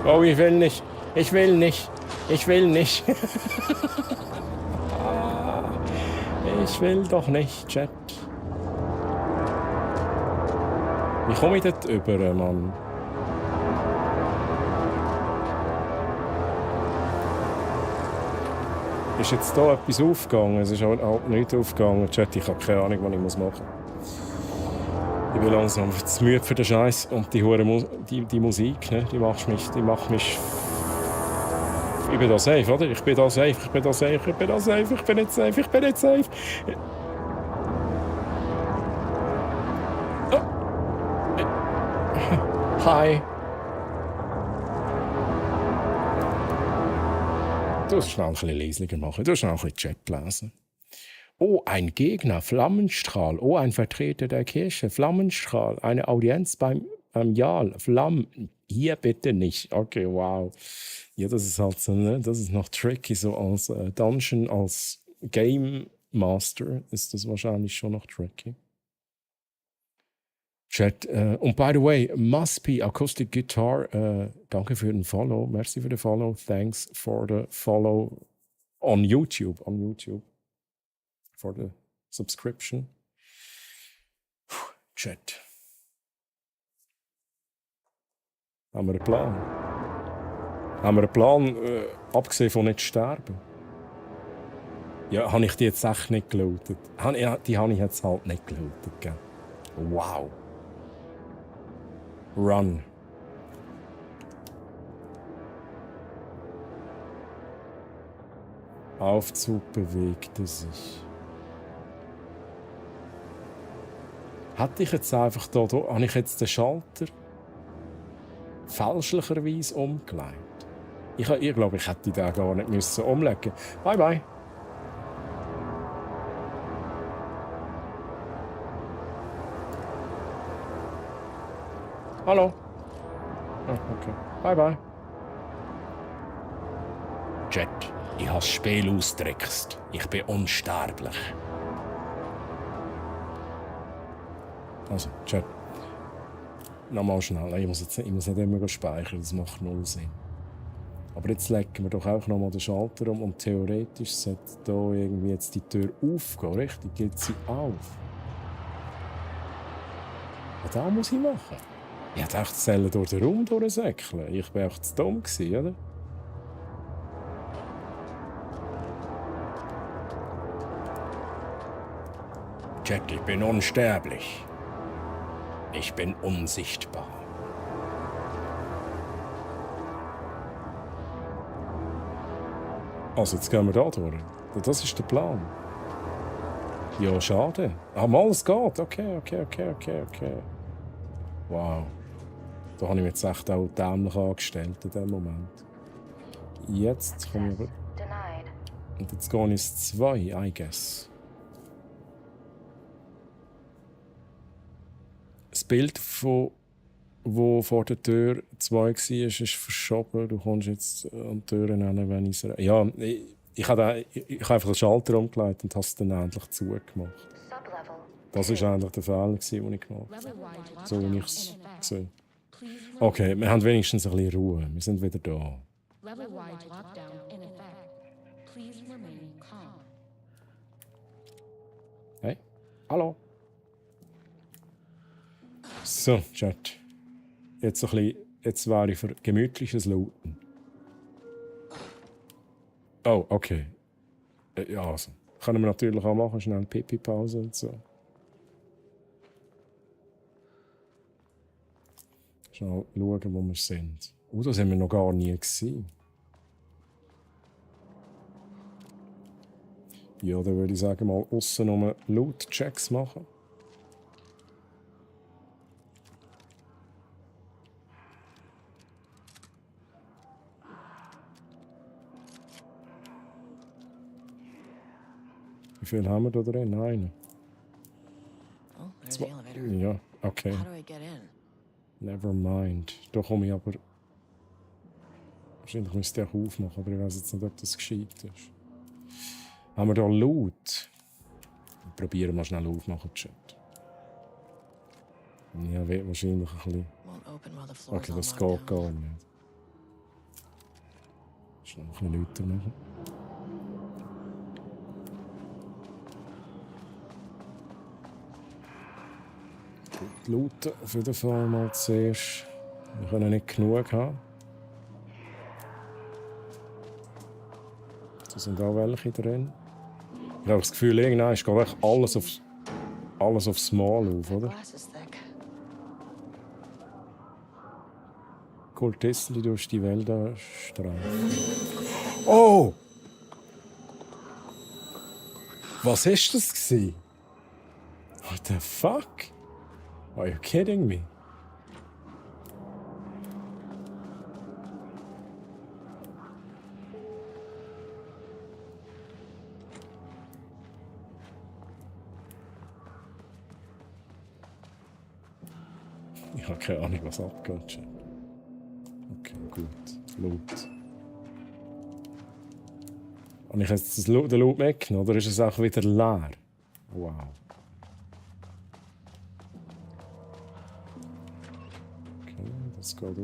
Oh, ich will nicht. Ich will nicht. Ich will nicht. Ich will doch nicht, Chat. Wie komme ich dort rüber, Mann? Ist jetzt hier etwas aufgegangen? Es ist halt nichts aufgegangen. Chat, ich habe keine Ahnung, was ich machen muss. Ich bin langsam zu müde für den Scheiß. Und die Musik, ne, die macht mich... Ich bin da safe, oder? Ich bin da safe, ich bin da safe, ich bin da safe, ich bin nicht safe, ich bin nicht safe. Oh. Hi. Du musst schnell ein bisschen leislicher machen. Du musst schnell ein bisschen Chat lesen. Oh, ein Gegner, Flammenstrahl. Oh, ein Vertreter der Kirche, Flammenstrahl. Eine Audienz beim Jarl, Flammen. Hier bitte nicht. Okay, wow. Ja, das ist halt so, ne? Das ist noch tricky. So als Dungeon, als Game Master ist das wahrscheinlich schon noch tricky. Chat. Und by the way, Must Be Acoustic Guitar, danke für den Follow. Merci für den Follow. Thanks for the follow on YouTube. For the subscription. Chat. Haben wir einen Plan? Haben wir einen Plan, abgesehen von nicht sterben? Ja, habe ich die jetzt echt nicht gelootet? Die habe ich jetzt halt nicht gelootet, gell? Wow. Run. Aufzug bewegte sich. Hätte ich jetzt einfach da habe ich jetzt den Schalter fälschlicherweise umgelegt? Ich glaube, ich hätte den gar nicht müssen umlegen. Bye bye. Hallo. Oh, okay. Bye bye. Jet, ich habe das Spiel ausgetrickst. Ich bin unsterblich. Also, Jet. Nochmal schnell. Ich muss nicht immer speichern, das macht null Sinn. Aber jetzt legen wir doch auch nochmal den Schalter um und theoretisch sollte hier irgendwie jetzt die Tür aufgehen, richtig? Geht sie auf? Ja, da muss ich machen. Ich dachte, die Zellen durch den Raum durchsäckeln. Ich war echt zu dumm, oder? Jet, ich bin unsterblich. Ich bin unsichtbar. Also, jetzt gehen wir da durch. Das ist der Plan. Ja, schade. Ah, mal, es geht. Okay. Wow. Da habe ich mich jetzt echt auch dämlich angestellt in dem Moment. Jetzt komme ich... Und jetzt gehe ich ins 2, I guess. Das Bild, wo vor der Tür 2 war, ist verschoben. Du kommst jetzt an die Tür hin, wenn ich es... Ja, ich habe einfach den Schalter umgelegt und habe es dann endlich zugemacht. Das war eigentlich der Fehler, den ich gemacht habe. So wie ich es gesehen habe. Okay, wir haben wenigstens ein bisschen Ruhe. Wir sind wieder da. Hey, hallo. So, Chat. Jetzt wäre ich für gemütliches Looten. Oh, okay. Ja, also. Können wir natürlich auch machen, schnell Pipi-Pause und so. Schnell schauen, wo wir sind. Da sind wir noch gar nie gewesen. Ja, dann würde ich sagen, mal aussen noch Loot-Checks machen. Wie viel haben wir da drin? Einen. Oh, there's the elevator. Ja, okay. How do I get in? Never mind. Da komme ich aber... Wahrscheinlich müsste ich auch aufmachen, aber ich weiß jetzt nicht, ob das gescheit ist. Haben wir da Loot? Probieren wir schnell aufmachen, Chat. Ja, wird wahrscheinlich ein bisschen... Okay, das geht gar nicht. Schnell ein bisschen lauter machen. Looten auf jeden Fall mal zuerst. Wir können nicht genug haben. Da sind auch welche drin. Ich habe das Gefühl, irgendwann geht echt alles aufs Mal auf, oder? Kultisten, die durch die Wälder streifen. Oh! Was ist das gewesen? What the fuck? Are you kidding me? Ich habe keine Ahnung, was abgeht. Okay, gut. Loot. Habe ich jetzt den Loot weggenommen oder ist es auch wieder leer? Wow. Okay, das geht auf.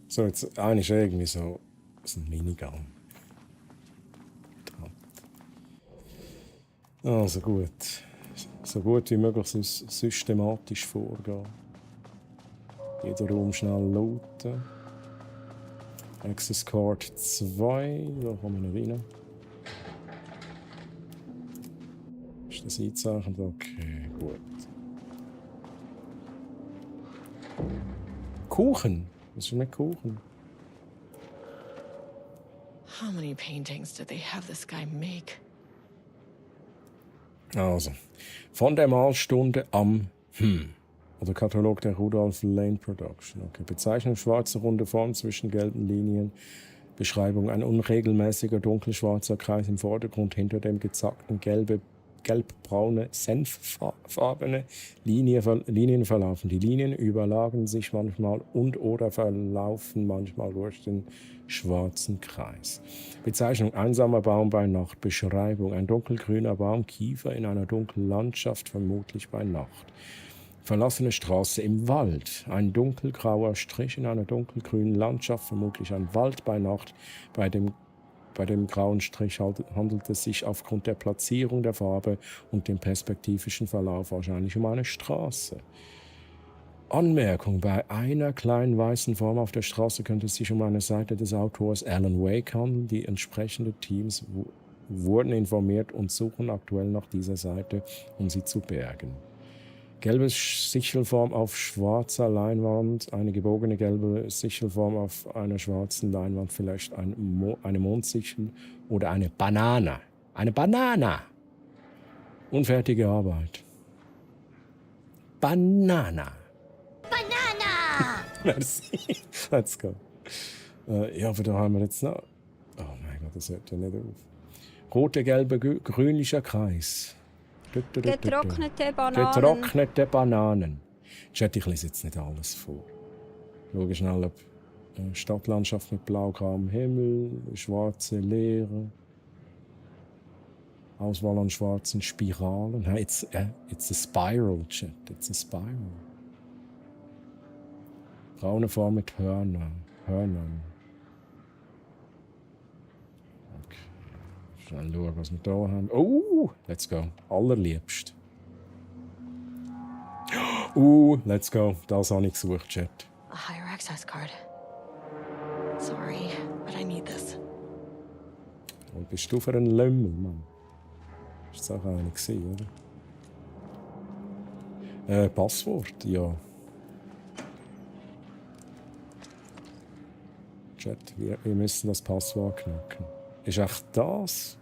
So, jetzt eigentlich irgendwie so ein Minigun. Also gut. So gut wie möglich systematisch vorgehen. Jeder Raum schnell looten. Access Card 2. Da kommen wir noch rein. Ist das eingezeichnet? Okay, gut. Kuchen. Was ist mit Kuchen? How many paintings did they have this guy make? Also, von der Malstunde am oder Katalog der Rudolph Lane Production. Okay. Bezeichnung schwarze runde Form zwischen gelben Linien. Beschreibung: ein unregelmäßiger dunkelschwarzer Kreis im Vordergrund, hinter dem gezackten gelbbraune, senffarbene Linien verlaufen. Die Linien überlagen sich manchmal und/oder verlaufen manchmal durch den schwarzen Kreis. Bezeichnung: einsamer Baum bei Nacht. Beschreibung: ein dunkelgrüner Baumkiefer in einer dunklen Landschaft, vermutlich bei Nacht. Verlassene Straße im Wald. Ein dunkelgrauer Strich in einer dunkelgrünen Landschaft, vermutlich ein Wald bei Nacht. Bei dem grauen Strich handelt es sich aufgrund der Platzierung der Farbe und dem perspektivischen Verlauf wahrscheinlich um eine Straße. Anmerkung: Bei einer kleinen weißen Form auf der Straße könnte es sich um eine Seite des Autors Alan Wake handeln. Die entsprechenden Teams wurden informiert und suchen aktuell nach dieser Seite, um sie zu bergen. Gelbe Sichelform auf schwarzer Leinwand, eine gebogene gelbe Sichelform auf einer schwarzen Leinwand, vielleicht eine Mondsichel oder eine Banane. Eine Banana! Unfertige Arbeit. Banana! Banana! Merci. Let's go. Ja, aber da haben wir jetzt noch... Oh mein Gott, das hört ja nicht auf. Rote, gelbe, grünlicher Kreis. Getrocknete Bananen. Getrocknete Bananen. Chat, ich lese jetzt nicht alles vor. Schau schnell, ob Stadtlandschaft mit blaugrauem Himmel, schwarze Leere, Auswahl an schwarzen Spiralen. Hey, it's a spiral, Chat. It's a spiral. Braune Form mit Hörnern. Schnell schauen, was wir hier haben. Oh, let's go. Allerliebst. Let's go. Das habe ich gesucht, Chat. A higher access card. Sorry, but I need this. Und bist du für einen Lümmel, Mann? Ist das auch einer gewesen, oder? Passwort, ja. Chat, wir müssen das Passwort knacken. Ist echt das?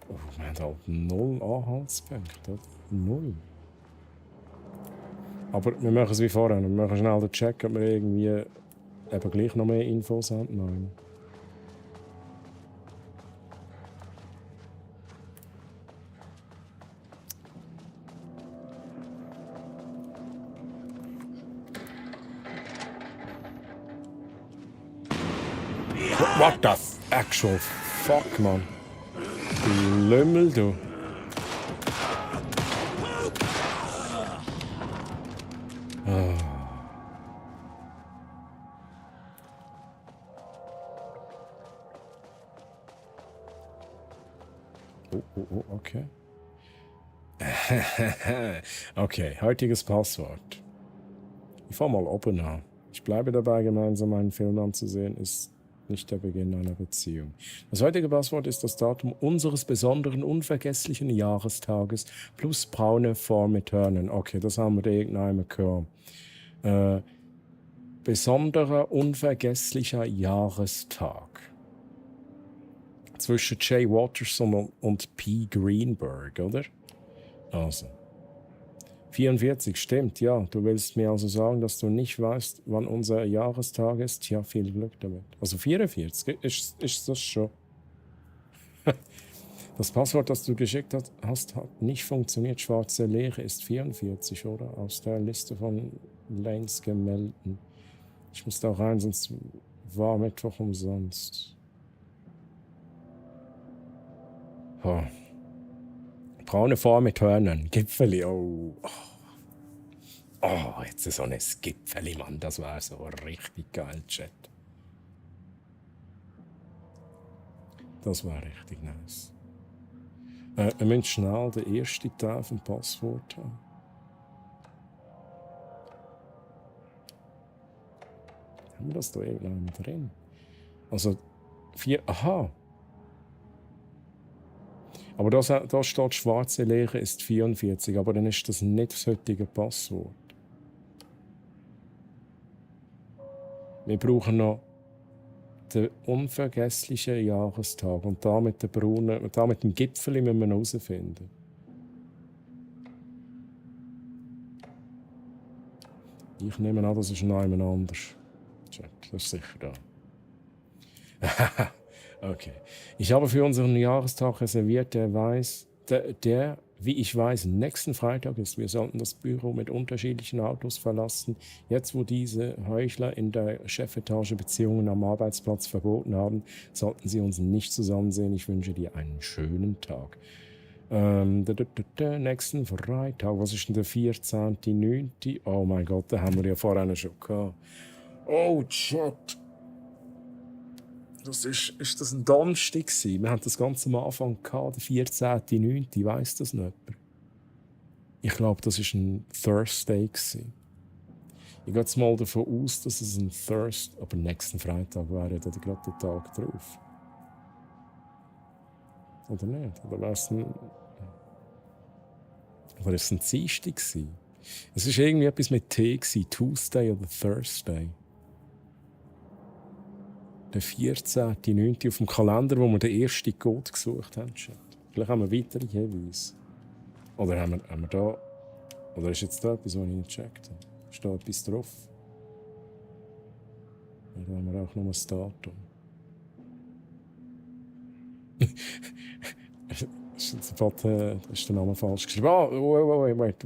Oh, wir haben halt 0 Anhaltspunkte. 0. Aber wir machen es wie vorher. Wir machen schnell den Check, ob wir irgendwie eben gleich noch mehr Infos haben. Nein. What the actual fuck, man? Du Lümmel, du. Okay. Okay, heutiges Passwort. Ich fange mal oben an. Ich bleibe dabei, gemeinsam einen Film anzusehen. Ist nicht der Beginn einer Beziehung. Das heutige Passwort ist das Datum unseres besonderen, unvergesslichen Jahrestages plus braune Form-Eternen. Okay, das haben wir irgendwann gehört. Besonderer, unvergesslicher Jahrestag. Zwischen Jay Watterson und P. Greenberg, oder? Also. 44, stimmt, ja. Du willst mir also sagen, dass du nicht weißt, wann unser Jahrestag ist? Ja, viel Glück damit. Also 44, ist das schon. Das Passwort, das du geschickt hast, hat nicht funktioniert. Schwarze Leere ist 44, oder? Aus der Liste von Lanes gemeldet. Ich muss da rein, sonst war Mittwoch umsonst. Oh. Braune Form mit Hörnern. Gipfeli, oh. Oh, jetzt ist so ein Gipfeli, Mann. Das war so richtig geil, Chat. Das war richtig nice. Wir müssen schnell den ersten Teil vom Passwort haben. Haben wir das da irgendwann drin? Also, 4. Aha. Aber da steht, schwarze Leere ist 44, aber dann ist das nicht das heutige Passwort. Wir brauchen noch den unvergesslichen Jahrestag und da mit dem Gipfel müssen wir herausfinden. Ich nehme an, das ist noch jemand anders. Das ist sicher da. Okay. Ich habe für unseren Jahrestag reserviert, der, wie ich weiß, nächsten Freitag ist. Wir sollten das Büro mit unterschiedlichen Autos verlassen. Jetzt, wo diese Heuchler in der Chefetage Beziehungen am Arbeitsplatz verboten haben, sollten sie uns nicht zusammen sehen. Ich wünsche dir einen schönen Tag. Nächsten Freitag, was ist denn der 14.09.? Oh mein Gott, den haben wir ja vorher schon gehabt. Oh, shit. Ist das ein Donnerstag gewesen? Wir haben das Ganze am Anfang gehabt, der 14.09. Weiss das nicht mehr? Ich glaube, das war ein Thursday gewesen. Ich gehe jetzt mal davon aus, dass es ein Thursday, aber nächsten Freitag wäre da gerade der Tag drauf. Oder nicht? Oder war es ein... Oder ist es ein Dienstag gewesen? Es war irgendwie etwas mit T gewesen, Tuesday oder Thursday. Der 14.09. auf dem Kalender, wo wir den ersten Code gesucht haben. Vielleicht haben wir weitere Hinweise. Oder haben wir da... Oder ist jetzt da etwas, was ich nicht gecheckt habe? Ist da etwas drauf? Oder haben wir auch noch ein Datum? Ist der Name falsch geschrieben? Ah, wait.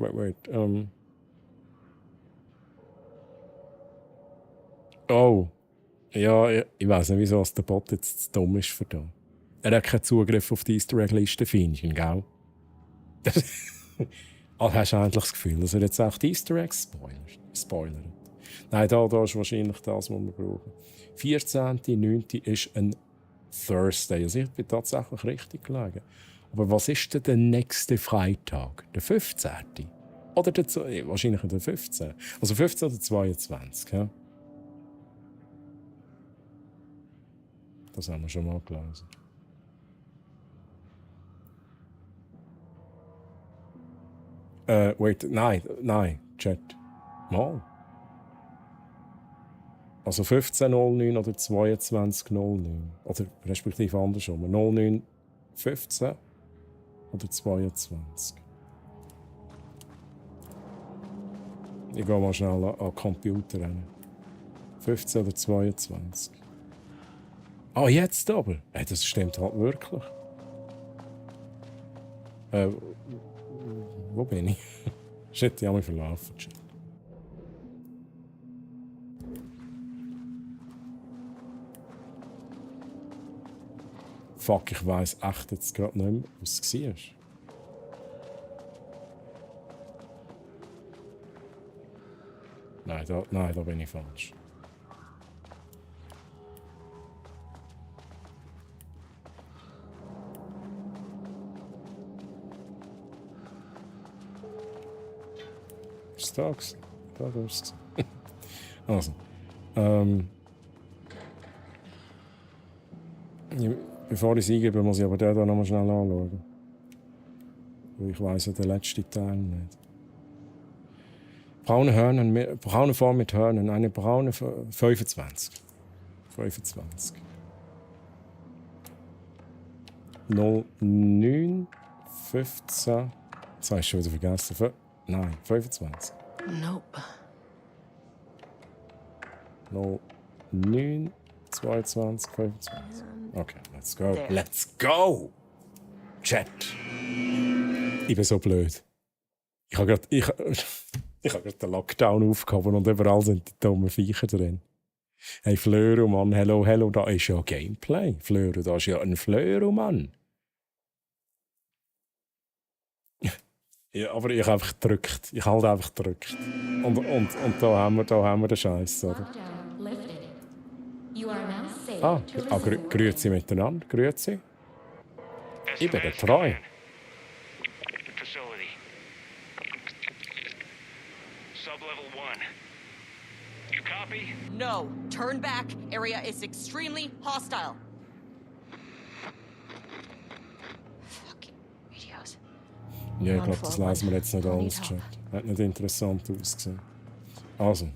Oh. Ja, ich weiss nicht, wieso der Bot jetzt zu dumm ist für da. Er hat keinen Zugriff auf die Easter Egg-Liste, Fähnchen, gell? Also hast du eigentlich das Gefühl, dass er jetzt auch die Easter Eggs spoilert? Nein, da ist wahrscheinlich das, was wir brauchen. 14.09. ist ein Thursday. Also ich bin tatsächlich richtig gelegen. Aber was ist denn der nächste Freitag? Der 15.? Oder wahrscheinlich der 15. Also 15 oder 22, ja? Das haben wir schon mal gelesen. Nein, Chat. Mal. Also 15.09 oder 22.09. Oder respektive andersrum. 09.15 oder 22. Ich gehe mal schnell an den Computer rein. 15 oder 22. Ah, jetzt aber? Das stimmt halt wirklich. Wo bin ich? Shit, ich habe mich verlaufen. Shit. Fuck, ich weiss echt jetzt gerade nicht mehr, was es war. Nein, da bin ich falsch. Ist da gewesen? Da ist es. Also. Bevor ich es eingebe, muss ich aber den hier noch mal schnell anschauen. Weil ich weiss ja den letzten Teil nicht. Braune Form mit Hörnern. Eine braune 25. 25. 09, 15. Jetzt habe ich schon wieder vergessen. Nein, 25. Nope. 09, 22, 25. Okay, let's go. There. Let's go! Chat. Ich bin so blöd. Ich habe gerade den Lockdown aufgehoben und überall sind die dummen Viecher drin. Hey, Flöro, Mann, hello, da ist ja Gameplay. Flöro, da ist ja ein Flöro, Mann. Ja, aber ich habe einfach gedrückt. Ich halte einfach gedrückt. Und da haben wir den Scheiß, oder? Grüezi miteinander, grüezi. Ich bin der Treu. No, turn back. Area is extremely hostile. Fucking Videos. Ja, ich glaube, das lesen wir jetzt nicht alles, Chat. Hat nicht interessant ausgesehen. Also,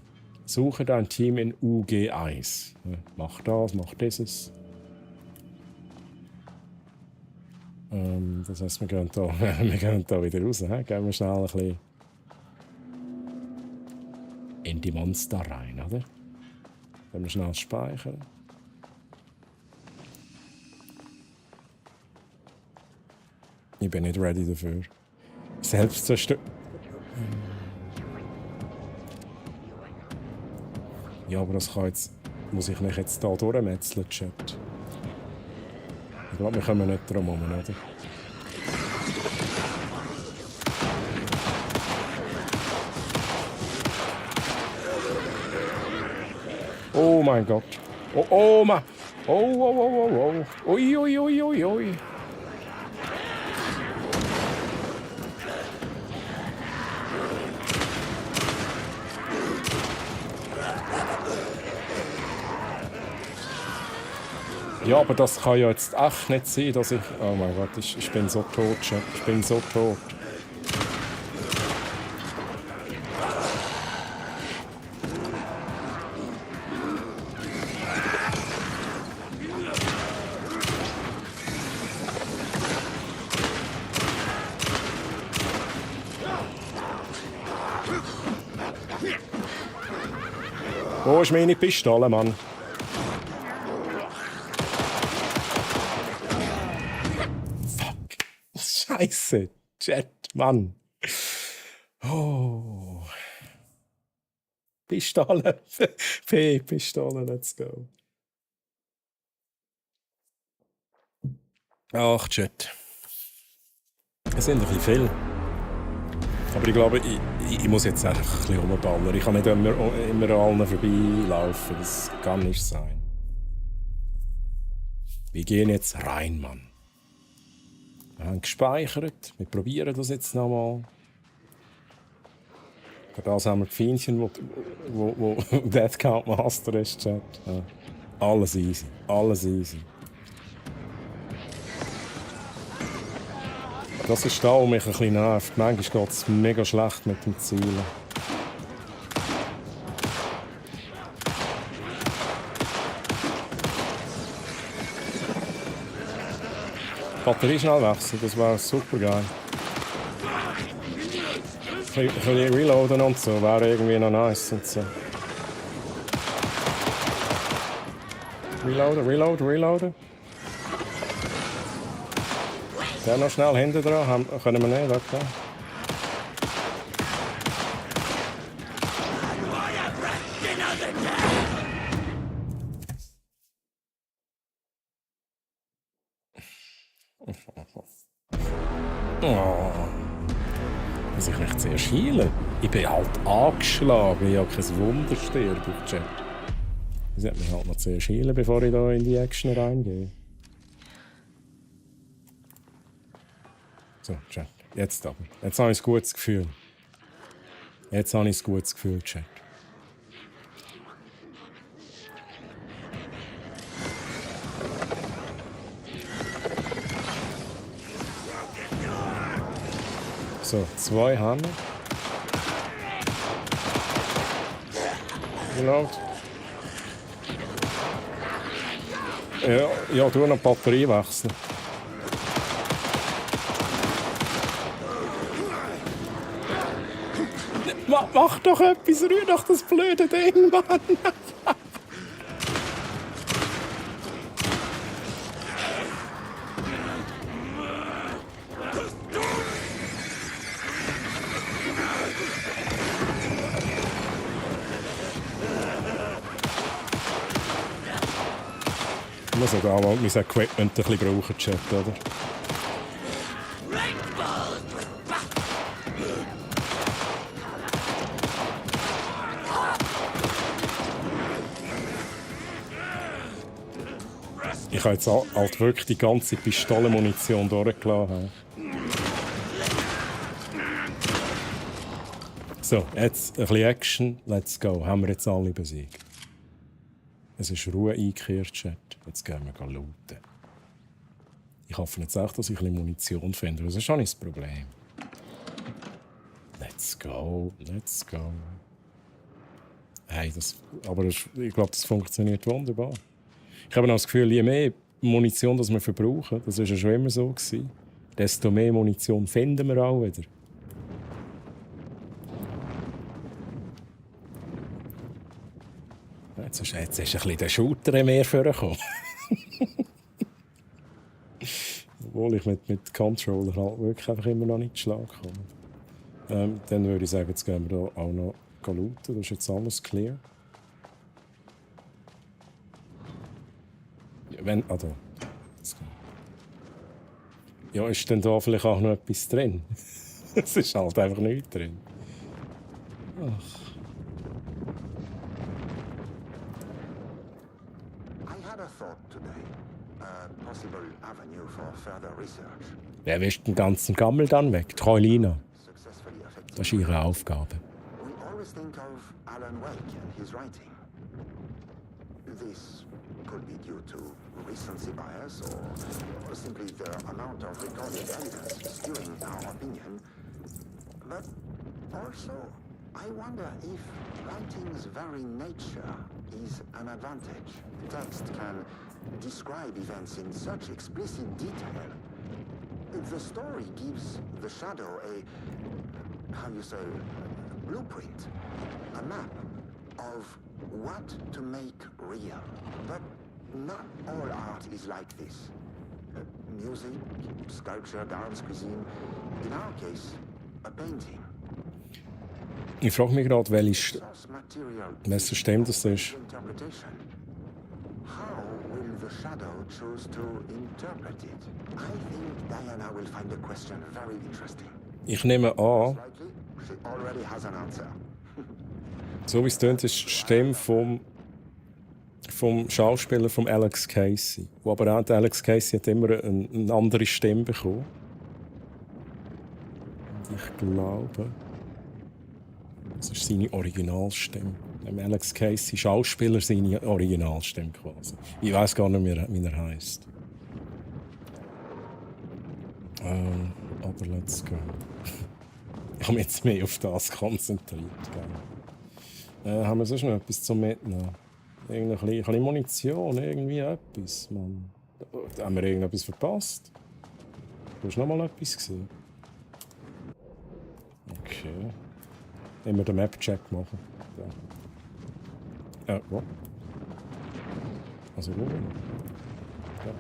suche dein Team in UG1. Ja, mach das, mach dieses. Das heisst, wir gehen da wieder raus. Gehen wir schnell ein bisschen in die Monster rein, oder? Können wir schnell speichern. Ich bin nicht ready dafür. Selbstzerstörung. Ja, aber das kann jetzt... Muss ich mich jetzt hier durchmetzeln, Chat? Ich glaube, wir kommen nicht drum herum, oder? Oh mein Gott. Oh mein... Oh. Ui. Ja, aber das kann ja jetzt echt nicht sein, dass ich... Oh mein Gott, ich bin so tot, Chat. Ich bin so tot. Wo ist meine Pistole, Mann? Scheiße, Chat, Mann. Oh. Pistole. Pistole, let's go. Ach, Chat. Es sind ein bisschen viel. Aber ich glaube, ich muss jetzt einfach ein bisschen rumballern. Ich kann nicht immer an allen vorbeilaufen. Das kann nicht sein. Wir gehen jetzt rein, Mann. Wir haben gespeichert. Wir probieren das jetzt nochmal. Für das haben wir die Fiendchen, wo Death Count Master ist, Chat. Ja. Alles easy. Alles easy. Das ist da, wo mich ein bisschen nervt. Manchmal geht es mega schlecht mit dem Zielen. Batterie schnell wechseln, das wäre super geil. Ein bisschen reloaden und so, wäre irgendwie noch nice und so. Reloaden. Der noch schnell hinten dran, können wir nicht, okay. Oh. Muss ich mich zuerst heilen? Ich bin halt angeschlagen, ich habe kein Wunder sterben, Chat. Ich sollte mich halt noch zuerst heilen, bevor ich da in die Action reingehe. So, Chat. Jetzt aber. Jetzt habe ich ein gutes Gefühl. Chat. So, 2 Hände. Genau. Ja, du noch die Batterie wechseln. Mach doch etwas, rühr doch das blöde Ding, Mann! Ich muss sogar mal mein Equipment ein bisschen brauchen, Chat, oder? Ich habe jetzt halt wirklich die ganze Pistolenmunition durchgelassen. So, jetzt ein bisschen Action. Let's go. Haben wir jetzt alle besiegt. Es ist Ruhe eingekehrt, Chat. Jetzt gehen wir looten. Ich hoffe jetzt auch, dass ich ein bisschen Munition finde. Das ist schon nicht das Problem. Let's go. Let's go. Hey, ich glaube, das funktioniert wunderbar. Ich habe auch das Gefühl, je mehr Munition das wir verbrauchen, das war ja schon immer so gewesen, desto mehr Munition finden wir auch wieder. Jetzt ist ein bisschen der Shooter mehr vorgekommen. Obwohl ich mit Controller halt wirklich einfach immer noch nicht Schlag komme. Dann würde ich sagen, jetzt gehen wir hier auch noch looten. Das ist jetzt alles clear. Wenn, da. Ja, ist denn da vielleicht auch noch etwas drin? Es ist halt einfach nichts drin. Ach. Wer wischt den ganzen Gammel dann weg? Troilina. Das ist ihre Aufgabe. Could be due to recency bias or simply the amount of recorded evidence skewing our opinion. But also, I wonder if writing's very nature is an advantage. Text can describe events in such explicit detail. The story gives the shadow a blueprint, a map of what to make real. But not all art is like this. Music, sculpture, dance, cuisine. In our case, a painting. Ich frage mich gerade, welches System das ist. How will the shadow choose to interpret it? I think Diana will find the question very interesting. Ich nehme an, She already has an answer. so wie es tönt, ist die Stimme vom Schauspieler von Alex Casey. Wo aber auch Alex Casey hat immer eine andere Stimme bekommen. Und ich glaube, das ist seine Originalstimme. Alex Casey, Schauspieler, seine Originalstimme quasi. Ich weiß gar nicht mehr, wie er heisst. Aber let's go. Ich habe mich jetzt mehr auf das konzentriert. Haben wir sonst noch etwas zum Mitnehmen? Ein bisschen Munition, irgendwie etwas. Man. Da haben wir irgendetwas verpasst. Du hast noch mal etwas gesehen. Okay. Immer den Map-Check machen. Ja. Wo? Also wo? Ja.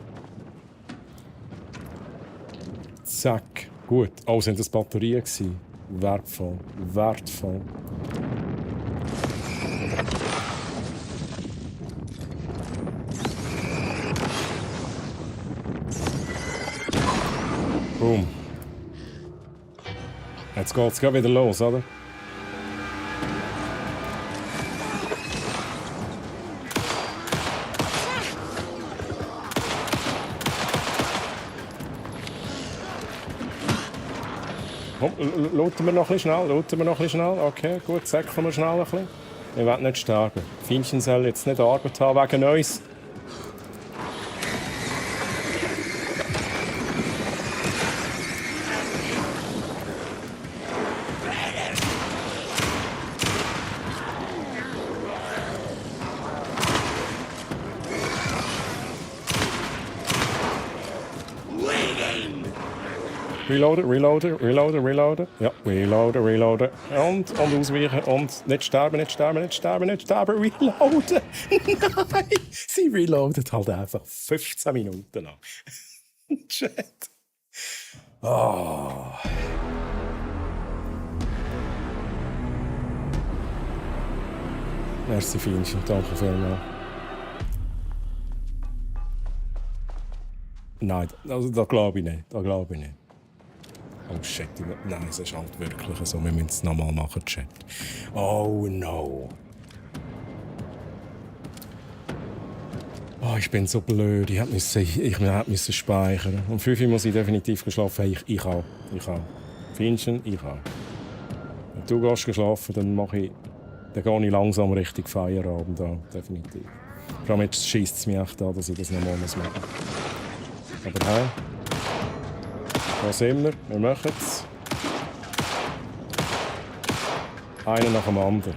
Zack. Gut. Oh, sind das Batterien gewesen? Wertvoll. Wertvoll. Boom. Jetzt geht's wieder los, oder? Komm, looten wir noch ein bisschen schnell. Okay, gut, säckeln wir schnell ein bisschen. Wir wollen nicht sterben. Fienchen soll jetzt nicht Arbeit haben wegen uns. Reloaden. Ja, reloaden. Und ausweichen. Und nicht sterben. Reloaden. Nein, sie reloadet halt einfach 15 Minuten lang. Chat. Oh. Merci, Finchen. Danke vielmals. Nein, also da glaube ich nicht. Oh shit, nein, es ist halt wirklich so. Wir müssen es nochmal machen, Chat. Oh no. Oh, ich bin so blöd. Ich musste speichern. Um 5 Uhr muss ich definitiv geschlafen haben. Ich auch. Finchen, ich auch. Wenn du gehst geschlafen, dann gehe ich langsam Richtung Feierabend an. Definitiv. Vor allem jetzt scheisst es mich echt an, dass ich das nochmal machen muss. Aber hey, da sind wir machen es. Einer nach dem anderen.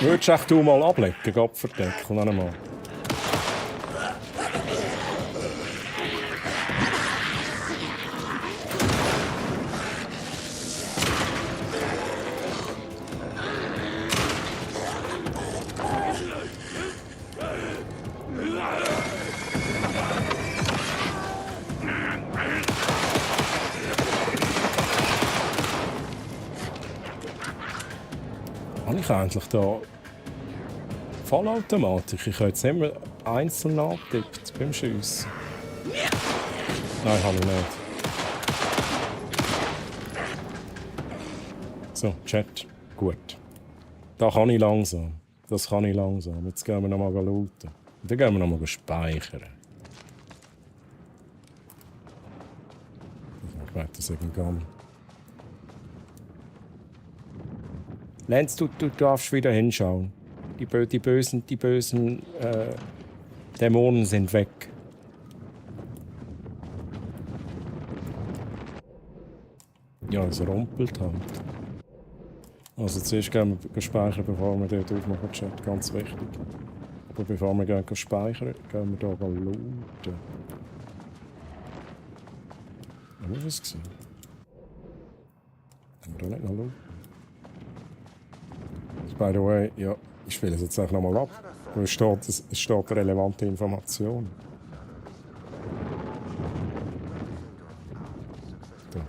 Würdest du echt du mal ablegen, Gopferdeckel, noch einmal? Habe ich eigentlich da Vollautomatik? Ich habe jetzt immer einzeln angetippt beim Schiessen. Nein, habe ich nicht. So, Chat. Gut. Da kann ich langsam. Das kann ich langsam. Jetzt gehen wir noch mal looten. Und dann gehen wir noch mal speichern. Ich merke das irgendwie. Lenz, du darfst wieder hinschauen. Die bösen Dämonen sind weg. Ja, es rumpelt halt. Also zuerst gehen wir speichern, bevor wir dort aufmachen, Chat. Ganz wichtig. Aber bevor wir gehen speichern, gehen wir hier looten. Wo war es? Haben wir da nicht noch looten? By the way, ja, ich spiele es jetzt auch nochmal ab. Es steht relevante Information. Da.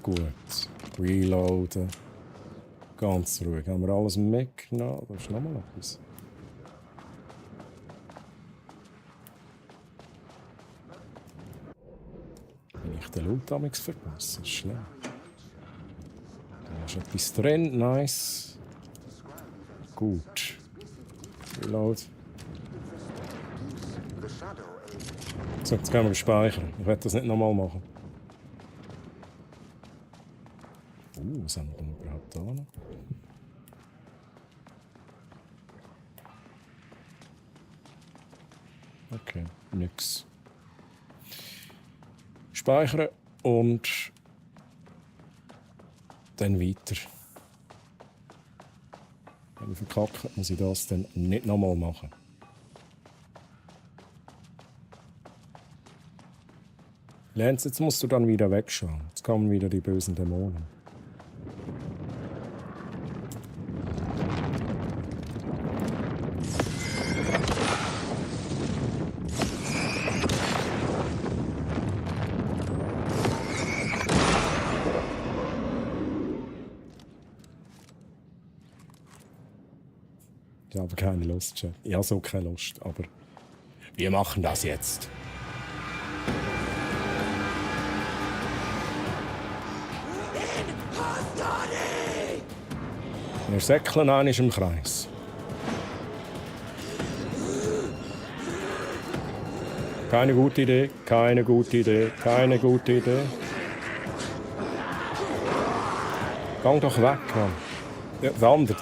Gut. Reloaden. Ganz ruhig. Haben wir alles mitgenommen? Da ist nochmal etwas. Bin ich den Loot damals verpasst? Das ist schlimm. Da ist etwas drin, nice. Gut. Reload. So, jetzt können wir speichern. Ich werde das nicht nochmal machen. Was haben wir denn überhaupt da noch? Okay, nix. Speichern und dann weiter. Wenn ich verkacke, muss ich das dann nicht nochmal machen. Lenz, jetzt musst du dann wieder wegschauen. Jetzt kommen wieder die bösen Dämonen. Ich habe keine Lust, Chat. Ich habe so keine Lust, aber wir machen das jetzt. Wir säckeln einmal im Kreis. Keine gute Idee, keine gute Idee, keine gute Idee. Gang doch weg, Mann. Ja, der andere.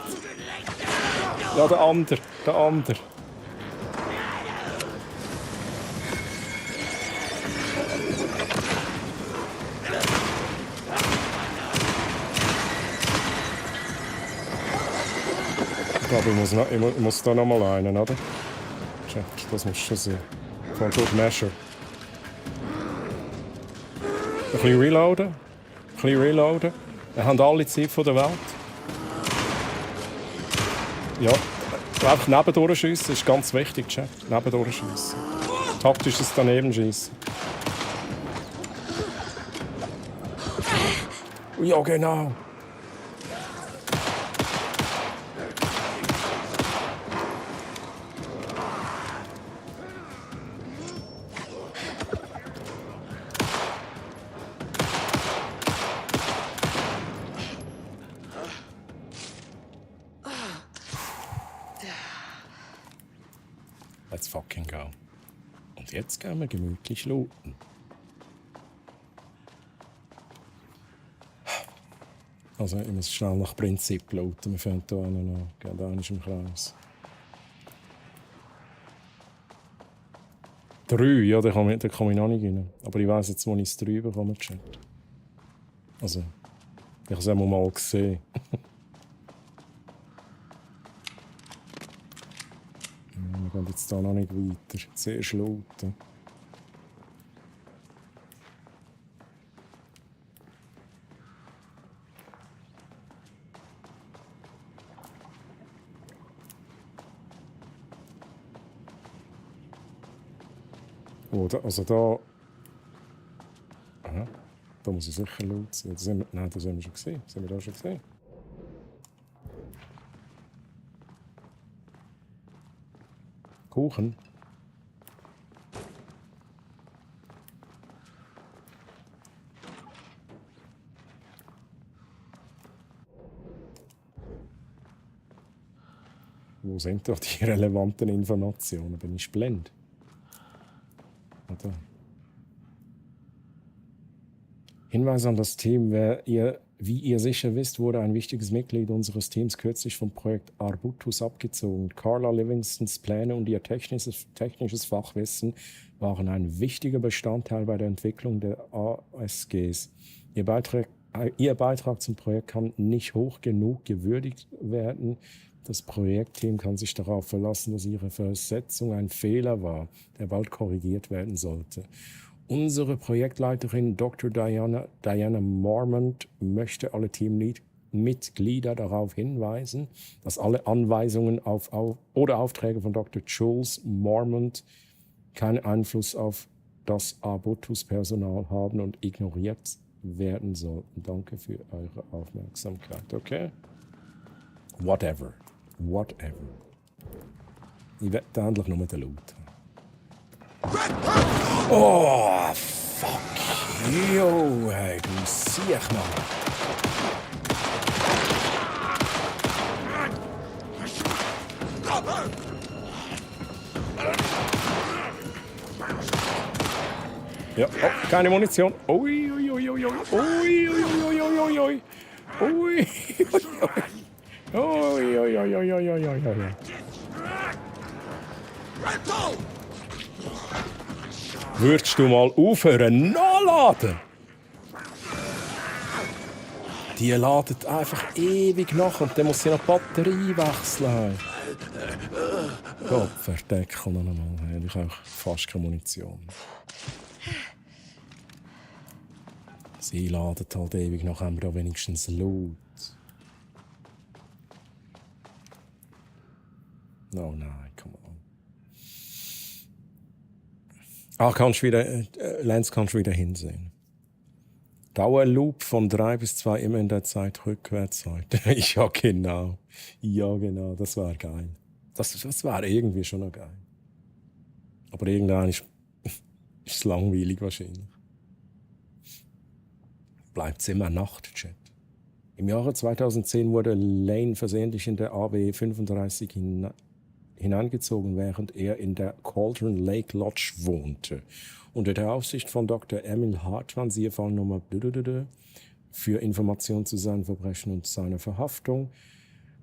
Ja, der andere, der andere. glaube, ich muss da noch mal einen, oder? Check, das muss schon sein. Von Good Measure. Ein bisschen reloaden. Wir haben alle Zeit von der Welt. Ja, einfach nebendurch schiessen ist ganz wichtig, Chat. Nebendurch schiessen. Taktisches Danebenschiessen. Ja, genau. Let's fucking go. Und jetzt gehen wir gemütlich looten. Also ich muss schnell nach Prinzip looten. Wir fangen hier an. Geht da nicht im Kreis. 3, ja, da komme ich noch nicht rein. Aber ich weiss jetzt, wo ich das 3 bekomme. Also, ich habe es einmal mal gesehen. Wir gehen jetzt hier noch nicht weiter. Zuerst looten. Oh, also da... Aha, da muss ich sicher looten. Nein, das haben wir schon gesehen. Das haben wir da schon gesehen. Kuchen. Wo sind doch die relevanten Informationen? Bin ich blind? Oder? Hinweis an das Team. Wie ihr sicher wisst, wurde ein wichtiges Mitglied unseres Teams kürzlich vom Projekt Arbutus abgezogen. Carla Livingstons Pläne und ihr technisches Fachwissen waren ein wichtiger Bestandteil bei der Entwicklung der ASGs. Ihr Beitrag zum Projekt kann nicht hoch genug gewürdigt werden. Das Projektteam kann sich darauf verlassen, dass ihre Versetzung ein Fehler war, der bald korrigiert werden sollte. Unsere Projektleiterin Dr. Diana Mormont möchte alle Teammitglieder darauf hinweisen, dass alle Anweisungen oder Aufträge von Dr. Jules Mormont keinen Einfluss auf das Arbutus-Personal haben und ignoriert werden sollten. Danke für eure Aufmerksamkeit. Okay? Whatever. Ich werde endlich nur den Loot. Oh, fuck you, hey, du siehst mal. Ja, oh, keine Munition. Ui, ui, ui, ui, ui, ui, ui, ui, ui, ui, ui, ui. Oi, oi, oi, oi, oi, oi, oi. Würdest du mal aufhören nachladen? Die ladet einfach ewig nach und dann muss sie noch die Batterie wechseln. Gott, verdeckel noch einmal. Ich habe fast keine Munition. Sie ladet halt ewig nach, haben wir da wenigstens Loot. Oh nein, come on. Lance, kannst du wieder hinsehen. Dauerloop von 3 bis 2 immer in der Zeit rückwärts heute. Ja, genau. Ja, genau. Das war geil. Das war irgendwie schon noch geil. Aber irgendwann ist es langweilig wahrscheinlich. Bleibt es immer Nachtchat. Im Jahre 2010 wurde Lane versehentlich in der AW 35 hineingezogen, während er in der Cauldron Lake Lodge wohnte. Unter der Aufsicht von Dr. Emil Hartmann, siehe Fallnummer für Informationen zu seinen Verbrechen und seiner Verhaftung.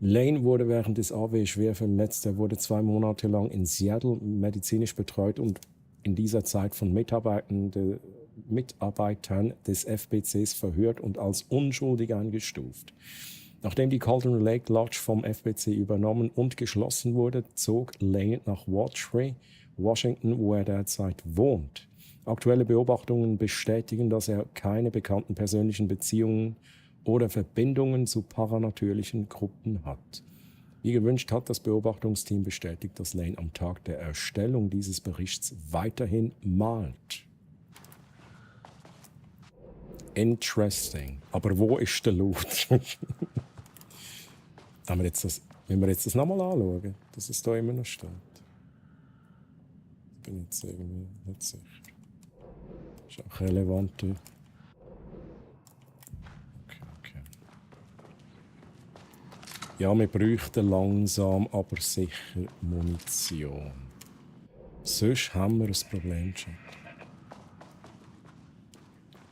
Lane wurde während des AW schwer verletzt. Er wurde 2 Monate lang in Seattle medizinisch betreut und in dieser Zeit von Mitarbeitern des FBCs verhört und als unschuldig eingestuft. Nachdem die Cauldron Lake Lodge vom FBC übernommen und geschlossen wurde, zog Lane nach Watry, Washington, wo er derzeit wohnt. Aktuelle Beobachtungen bestätigen, dass er keine bekannten persönlichen Beziehungen oder Verbindungen zu paranatürlichen Gruppen hat. Wie gewünscht hat das Beobachtungsteam bestätigt, dass Lane am Tag der Erstellung dieses Berichts weiterhin malt. Interesting. Aber wo ist der Loot? Wenn wir jetzt das nochmal anschauen, dass es da immer noch steht. Bin jetzt irgendwie nicht sicher. Das ist auch relevant. Okay. Ja, wir bräuchten langsam, aber sicher Munition. Sonst haben wir ein Problem, Chat.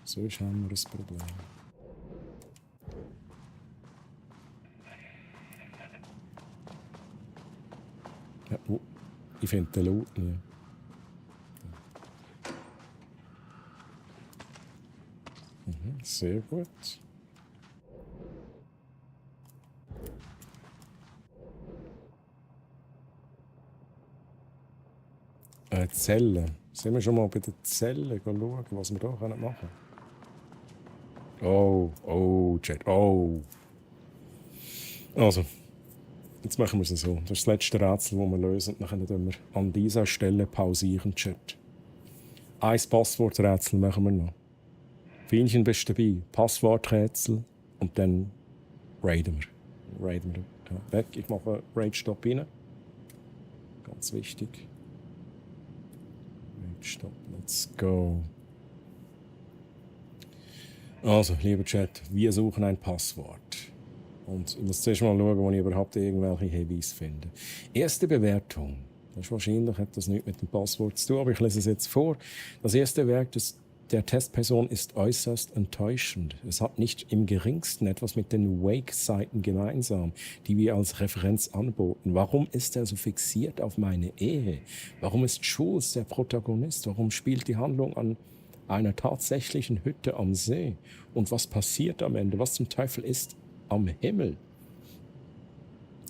Sonst haben wir ein Problem. Ja, ich finde den Loot nicht. Sehr gut. Zellen. Sind wir schon mal bei den Zellen schauen, was wir da machen können? Oh, Chat, oh. Also, jetzt machen wir es so. Das ist das letzte Rätsel, das wir lösen. Und dann können wir an dieser Stelle pausieren, Chat. Ein Passworträtsel machen wir noch. Fienchen bist dabei. Passworträtsel und dann raiden wir. Ja, weg. Ich mache Raid-Stop rein. Ganz wichtig. Raid-Stop, let's go. Also, lieber Chat, wir suchen ein Passwort. Und ich muss zuerst mal schauen, wo ich überhaupt irgendwelche Hinweise finde. Erste Bewertung. Das ist wahrscheinlich hat das nichts mit dem Passwort zu tun, aber ich lese es jetzt vor. Das erste Werk der Testperson ist äußerst enttäuschend. Es hat nicht im geringsten etwas mit den Wake-Seiten gemeinsam, die wir als Referenz anboten. Warum ist er so fixiert auf meine Ehe? Warum ist Jules der Protagonist? Warum spielt die Handlung an einer tatsächlichen Hütte am See? Und was passiert am Ende? Was zum Teufel ist am Himmel?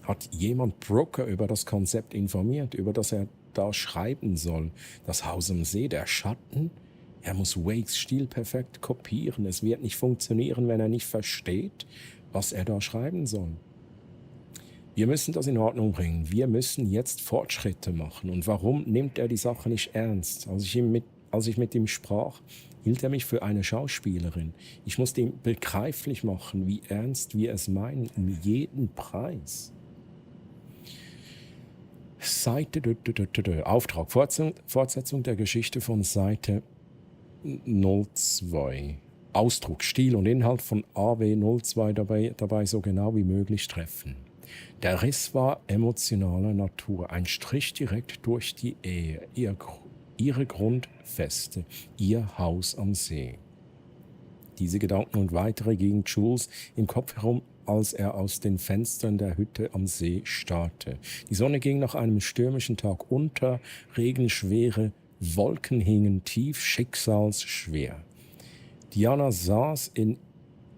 Hat jemand Brooker über das Konzept informiert, über das er da schreiben soll? Das Haus am See, der Schatten? Er muss Wakes Stil perfekt kopieren. Es wird nicht funktionieren, wenn er nicht versteht, was er da schreiben soll. Wir müssen das in Ordnung bringen. Wir müssen jetzt Fortschritte machen. Und warum nimmt er die Sache nicht ernst? Als ich mit ihm sprach, hielt er mich für eine Schauspielerin. Ich musste ihm begreiflich machen, wie ernst wir es meinen, um jeden Preis. Seite Auftrag, Fortsetzung der Geschichte von Seite 02. Ausdruck, Stil und Inhalt von AW02 dabei so genau wie möglich treffen. Der Riss war emotionaler Natur, ein Strich direkt durch die Ehe, ihre Grundfeste, ihr Haus am See. Diese Gedanken und weitere gingen Jules im Kopf herum, als er aus den Fenstern der Hütte am See starrte. Die Sonne ging nach einem stürmischen Tag unter, regenschwere Wolken hingen tief, schicksalsschwer. Diana saß in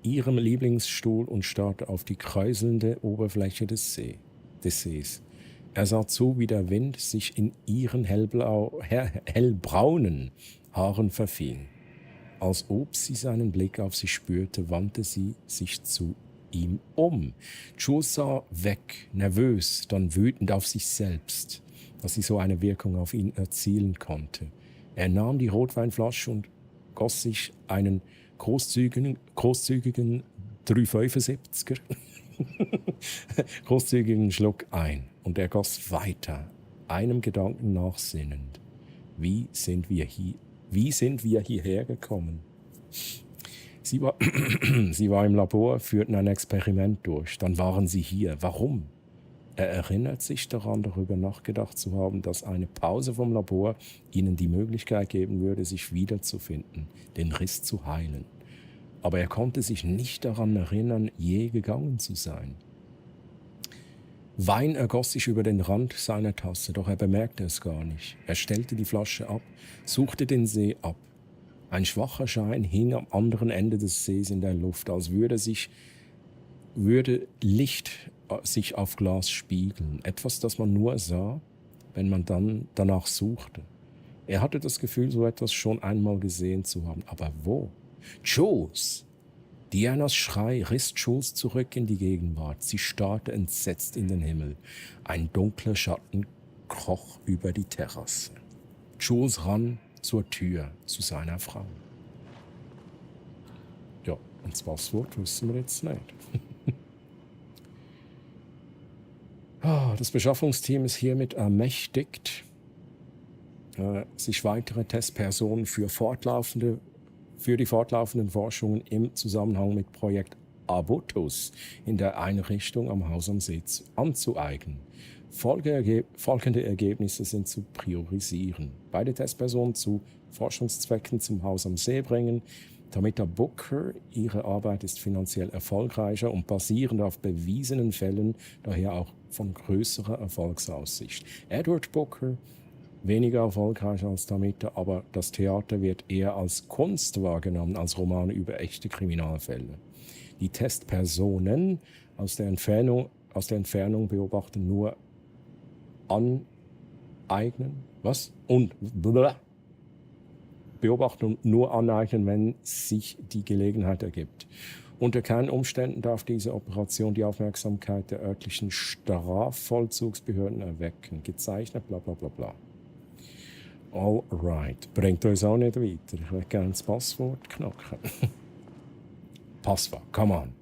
ihrem Lieblingsstuhl und starrte auf die kräuselnde Oberfläche des Sees. Er sah zu, wie der Wind sich in ihren hellbraunen Haaren verfing. Als ob sie seinen Blick auf sie spürte, wandte sie sich zu ihm um. Jules sah weg, nervös, dann wütend auf sich selbst, dass sie so eine Wirkung auf ihn erzielen konnte. Er nahm die Rotweinflasche und goss sich einen großzügigen 375er großzügigen Schluck ein. Und er goss weiter, einem Gedanken nachsinnend. Wie sind wir hierher gekommen? Sie war im Labor, führten ein Experiment durch. Dann waren sie hier. Warum? Er erinnert sich daran, darüber nachgedacht zu haben, dass eine Pause vom Labor ihnen die Möglichkeit geben würde, sich wiederzufinden, den Riss zu heilen. Aber er konnte sich nicht daran erinnern, je gegangen zu sein. Wein ergoss sich über den Rand seiner Tasse, doch er bemerkte es gar nicht. Er stellte die Flasche ab, suchte den See ab. Ein schwacher Schein hing am anderen Ende des Sees in der Luft, als würde sich würde Licht sich auf Glas spiegeln. Etwas, das man nur sah, wenn man dann danach suchte. Er hatte das Gefühl, so etwas schon einmal gesehen zu haben. Aber wo? Jules! Dianas Schrei riss Jules zurück in die Gegenwart. Sie starrte entsetzt in den Himmel. Ein dunkler Schatten kroch über die Terrasse. Jules ran zur Tür zu seiner Frau. Ja, und das Passwort wissen wir jetzt nicht. Das Beschaffungsteam ist hiermit ermächtigt, sich weitere Testpersonen für die fortlaufenden Forschungen im Zusammenhang mit Projekt Abotus in der Einrichtung am Haus am See anzueignen. Folgende Ergebnisse sind zu priorisieren. Beide Testpersonen zu Forschungszwecken zum Haus am See bringen. Tamita Booker, ihre Arbeit ist finanziell erfolgreicher und basierend auf bewiesenen Fällen, daher auch von größerer Erfolgsaussicht. Edward Booker, weniger erfolgreich als Tamita, aber das Theater wird eher als Kunst wahrgenommen, als Roman über echte Kriminalfälle. Die Testpersonen aus der Entfernung beobachten nur aneignen, wenn sich die Gelegenheit ergibt. Unter keinen Umständen darf diese Operation die Aufmerksamkeit der örtlichen Strafvollzugsbehörden erwecken. Gezeichnet, bla bla bla bla. Alright. Bringt uns auch nicht weiter. Ich würde gerne das Passwort knacken. Passwort, come on.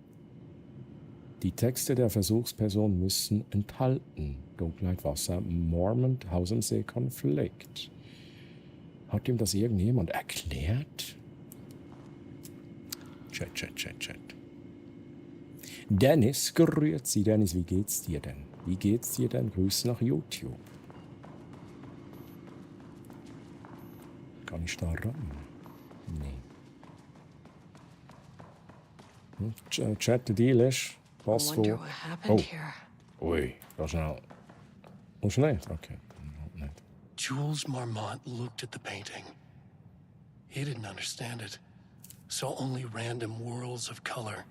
Die Texte der Versuchsperson müssen enthalten. Dunkelheit, Wasser, Mormont, Haus am See, Konflikt. Hat ihm das irgendjemand erklärt? Chat. Dennis, grüezi. Dennis, wie geht's dir denn? Grüße nach YouTube. Kann ich da ran? Nee. Chat, der Deal ist Passwort. Ui, das schnell. Muss nicht? Okay. Nicht. Jules Marmont looked at the painting. He didn't understand it. Saw only random whirls of color.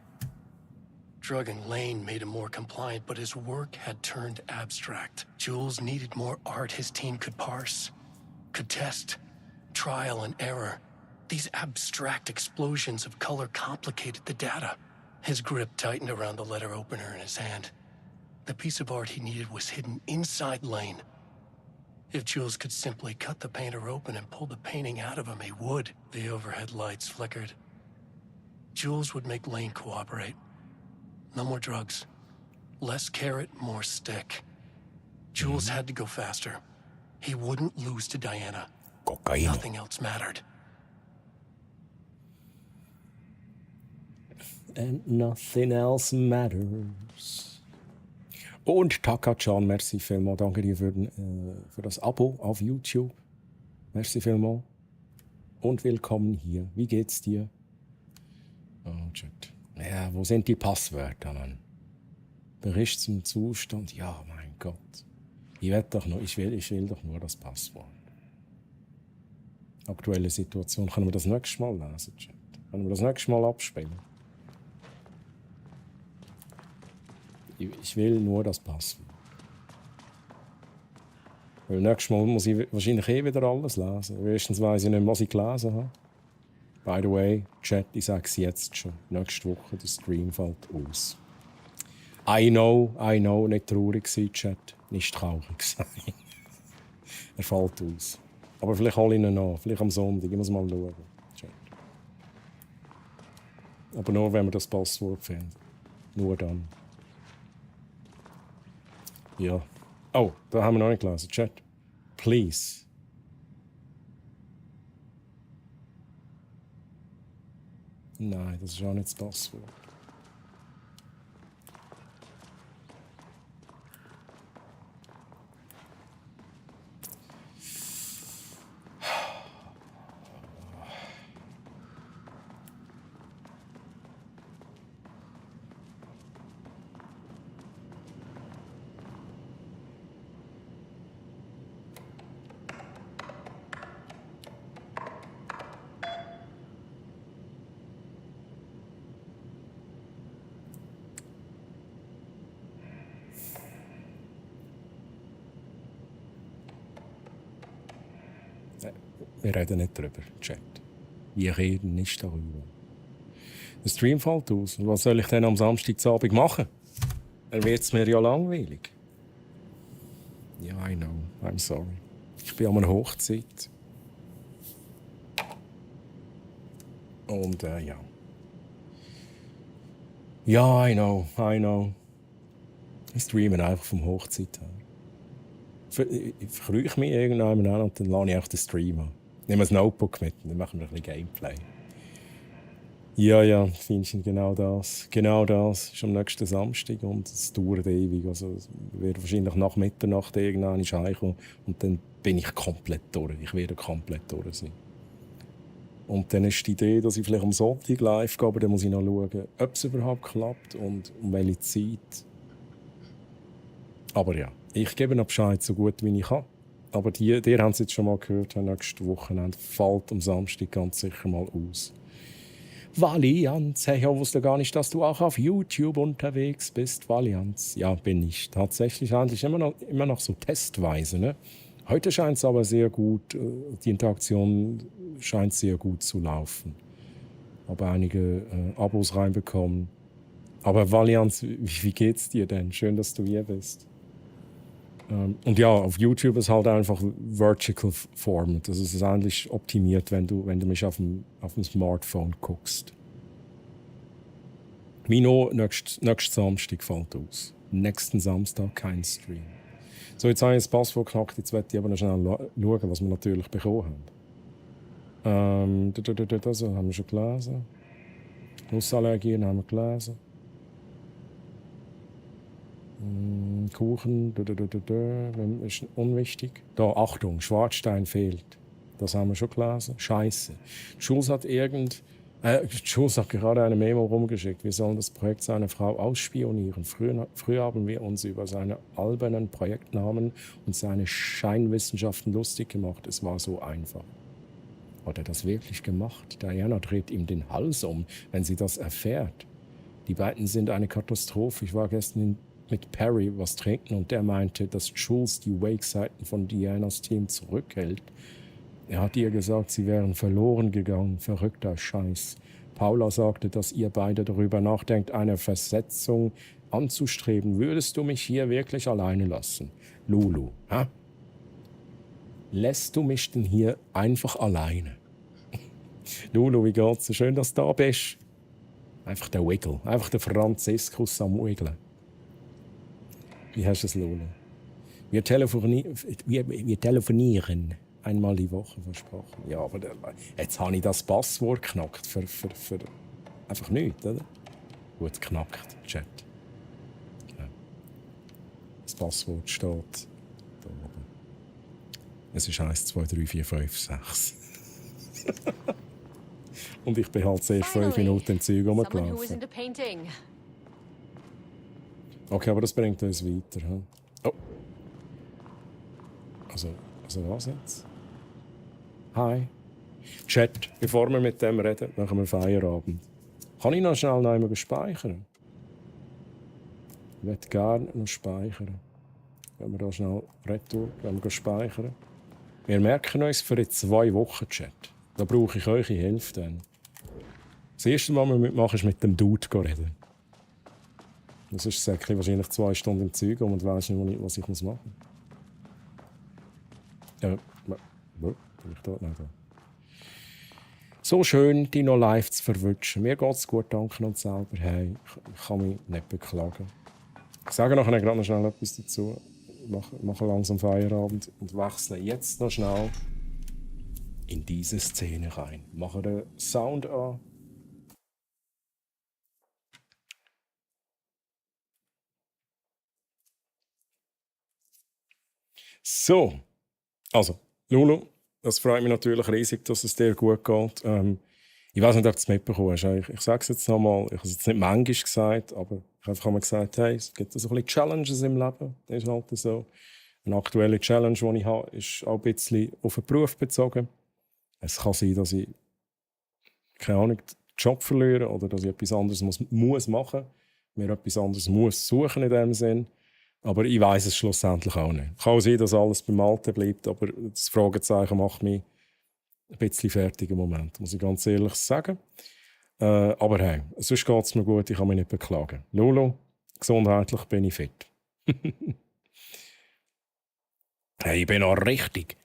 Drugging Lane made him more compliant, but his work had turned abstract. Jules needed more art his team could parse, could test. Trial and error. These abstract explosions of color complicated the data. His grip tightened around the letter opener in his hand. The piece of art he needed was hidden inside Lane. If Jules could simply cut the painter open and pull the painting out of him, he would. The overhead lights flickered. Jules would make Lane cooperate. No more drugs. Less carrot, more stick. Jules had to go faster. He wouldn't lose to Diana. Nothing else mattered. And nothing else matters. Und Taka-chan, merci vielmals. Danke dir für das Abo auf YouTube. Merci vielmals. Und willkommen hier. Wie geht's dir? Oh, Chat. Ja, wo sind die Passwörter, Mann? Bericht zum Zustand. Ja, mein Gott. Ich will doch nur das Passwort. Aktuelle Situation. Können wir das nächste Mal lesen, Chat? Können wir das nächste Mal abspielen? Ich will nur das Passwort. Weil nächstes Mal muss ich wahrscheinlich wieder alles lesen. Erstens weiss ich nicht, was ich gelesen habe. By the way, Chat, ich sage es jetzt schon. Nächste Woche, der Stream fällt aus. I know, nicht traurig sein, Chat. Nicht traurig sein. Er fällt aus. Aber vielleicht hole ich ihn noch. Vielleicht am Sonntag. Ich muss mal schauen. Chat. Aber nur, wenn wir das Passwort finden. Nur dann. Ja. Oh, da haben wir noch nicht gelesen. Chat. Please. Nein, das ist auch nicht das Passwort. Wir reden nicht darüber, Chat. Wir reden nicht darüber. Der Stream fällt aus. Und was soll ich denn am Samstagabend machen? Dann wird es mir ja langweilig. Ja, I know. I'm sorry. Ich bin an einer Hochzeit. Und ja. Ja, I know. Ich streame einfach vom Hochzeit her. Ich verkrüche mich irgendwann an und dann lade ich auch den Stream an. Ich nehme ein Notebook mit und dann machen wir ein bisschen Gameplay. Ja, Finchen, genau das. Genau das ist am nächsten Samstag und es dauert ewig. Also es wird wahrscheinlich nach Mitternacht irgendwann heimkommen und dann bin ich komplett durch. Ich werde komplett durch sein. Und dann ist die Idee, dass ich vielleicht am Sonntag live gehe, aber dann muss ich noch schauen, ob es überhaupt klappt und um welche Zeit. Aber ja, ich gebe noch Bescheid so gut wie ich kann. Aber ihr habt es jetzt schon mal gehört, nächstes Wochenende fällt am Samstag ganz sicher mal aus. Valianz, hey, ich wusste gar nicht, dass du auch auf YouTube unterwegs bist. Valianz, ja, bin ich. Tatsächlich eigentlich immer noch so testweise. Ne? Heute scheint es aber sehr gut, die Interaktion scheint sehr gut zu laufen. Habe einige Abos reinbekommen. Aber Valianz, wie geht's dir denn? Schön, dass du hier bist. Und ja, auf YouTube ist halt einfach Vertical Format. Das ist eigentlich optimiert, wenn du mich auf dem Smartphone guckst. Mino, nächsten Samstag fällt aus. Nächsten Samstag kein Stream. So, jetzt habe ich das Passwort geknackt. Jetzt möchte ich aber noch schnell schauen, was wir natürlich bekommen haben. Das haben wir schon gelesen. Nussallergien haben wir gelesen. Kuchen, ist unwichtig. Da, Achtung, Schwarzstein fehlt. Das haben wir schon gelesen. Scheiße. Jules hat gerade eine Memo rumgeschickt. Wir sollen das Projekt seiner Frau ausspionieren. Früher haben wir uns über seine albernen Projektnamen und seine Scheinwissenschaften lustig gemacht. Es war so einfach. Hat er das wirklich gemacht? Diana dreht ihm den Hals um, wenn sie das erfährt. Die beiden sind eine Katastrophe. Ich war gestern mit Perry was trinken und der meinte, dass Jules die Wake-Seiten von Dianas Team zurückhält. Er hat ihr gesagt, sie wären verloren gegangen. Verrückter Scheiß. Paula sagte, dass ihr beide darüber nachdenkt, eine Versetzung anzustreben. Würdest du mich hier wirklich alleine lassen? Lulu, hä? Lässt du mich denn hier einfach alleine? Lulu, wie geht's dir? Schön, dass du da bist. Einfach der Wiggle. Einfach der Franziskus am Wiggeln. Wie hast du es, Lulu? Wir telefonieren. Einmal die Woche versprochen. Ja, aber jetzt habe ich das Passwort geknackt. Für einfach nichts, oder? Gut geknackt, Chat. Ja. Das Passwort steht da oben. Es ist 1, 2, 3, 4, 5, 6. Und ich bin halt zuerst 5 Minuten im Zeug rumgelaufen. Okay, aber das bringt uns weiter. Hm? Oh. Also was jetzt? Hi. Chat, bevor wir mit dem reden, machen wir Feierabend. Kann ich noch schnell noch einmal speichern? Ich möchte gerne noch speichern. Wenn wir da schnell retour, wenn wir speichern. Wir merken uns für 2 Wochen, Chat. Da brauche ich eure Hilfe dann. Das erste, was wir mitmachen, ist mit dem Dude reden. Das ist wahrscheinlich 2 Stunden im Zeug und weiss nicht, was ich machen muss. Bin ich da? Nein, da. So schön, dich noch live zu verwünschen. Mir geht es gut, danke uns selber. Hey, ich kann mich nicht beklagen. Ich sage nachher gerade noch schnell etwas dazu. Mache langsam Feierabend und wechsle jetzt noch schnell in diese Szene rein. Mache den Sound an. So, also, Lulu, das freut mich natürlich riesig, dass es dir gut geht. Ich weiß nicht, ob du es mitbekommen hast. Ich sage es jetzt nochmal, ich habe es jetzt nicht manchmal gesagt, aber ich habe einfach mal gesagt, hey, es gibt so ein bisschen Challenges im Leben. Das ist halt so. Eine aktuelle Challenge, die ich habe, ist auch ein bisschen auf den Beruf bezogen. Es kann sein, dass ich, keine Ahnung, den Job verliere oder dass ich etwas anderes muss machen, mir etwas anderes muss suchen in dem Sinn. Aber ich weiß es schlussendlich auch nicht. Kann auch sein, dass alles beim Alten bleibt, aber das Fragezeichen macht mich ein bisschen fertig im Moment, muss ich ganz ehrlich sagen. Aber hey, sonst geht es mir gut, ich kann mich nicht beklagen. Lulu, gesundheitlich bin ich fit. Hey, ich bin noch richtig.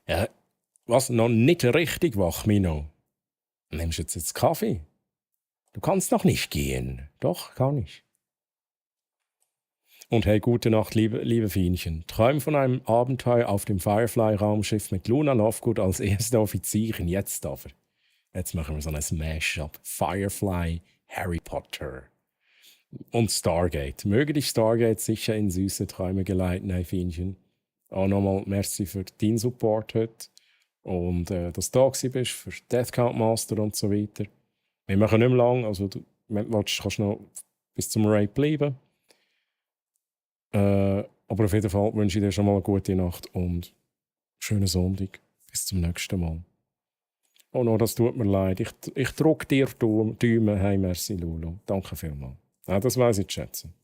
Was? Noch nicht richtig wach, Mino? Nimmst du jetzt Kaffee? Du kannst noch nicht gehen. Doch, kann ich. Und hey, gute Nacht, liebe Fienchen. Träum von einem Abenteuer auf dem Firefly-Raumschiff mit Luna Lovegood als erste Offizierin. Jetzt aber. Jetzt machen wir so ein Smash-Up. Firefly, Harry Potter und Stargate. Möge dich Stargate sicher in süße Träume geleiten, hey Fienchen. Auch nochmal merci für deinen Support heute. Und dass du da bist, für Death Count Master und so weiter. Wir machen nicht mehr lang, also wenn du willst, kannst du noch bis zum Raid bleiben. Aber auf jeden Fall wünsche ich dir schon mal eine gute Nacht und schönen Sonntag. Bis zum nächsten Mal. Oh no, das tut mir leid. Ich drücke dir Däumen. Hey, merci Lulu. Danke vielmals. Ja, das weiß ich zu schätzen.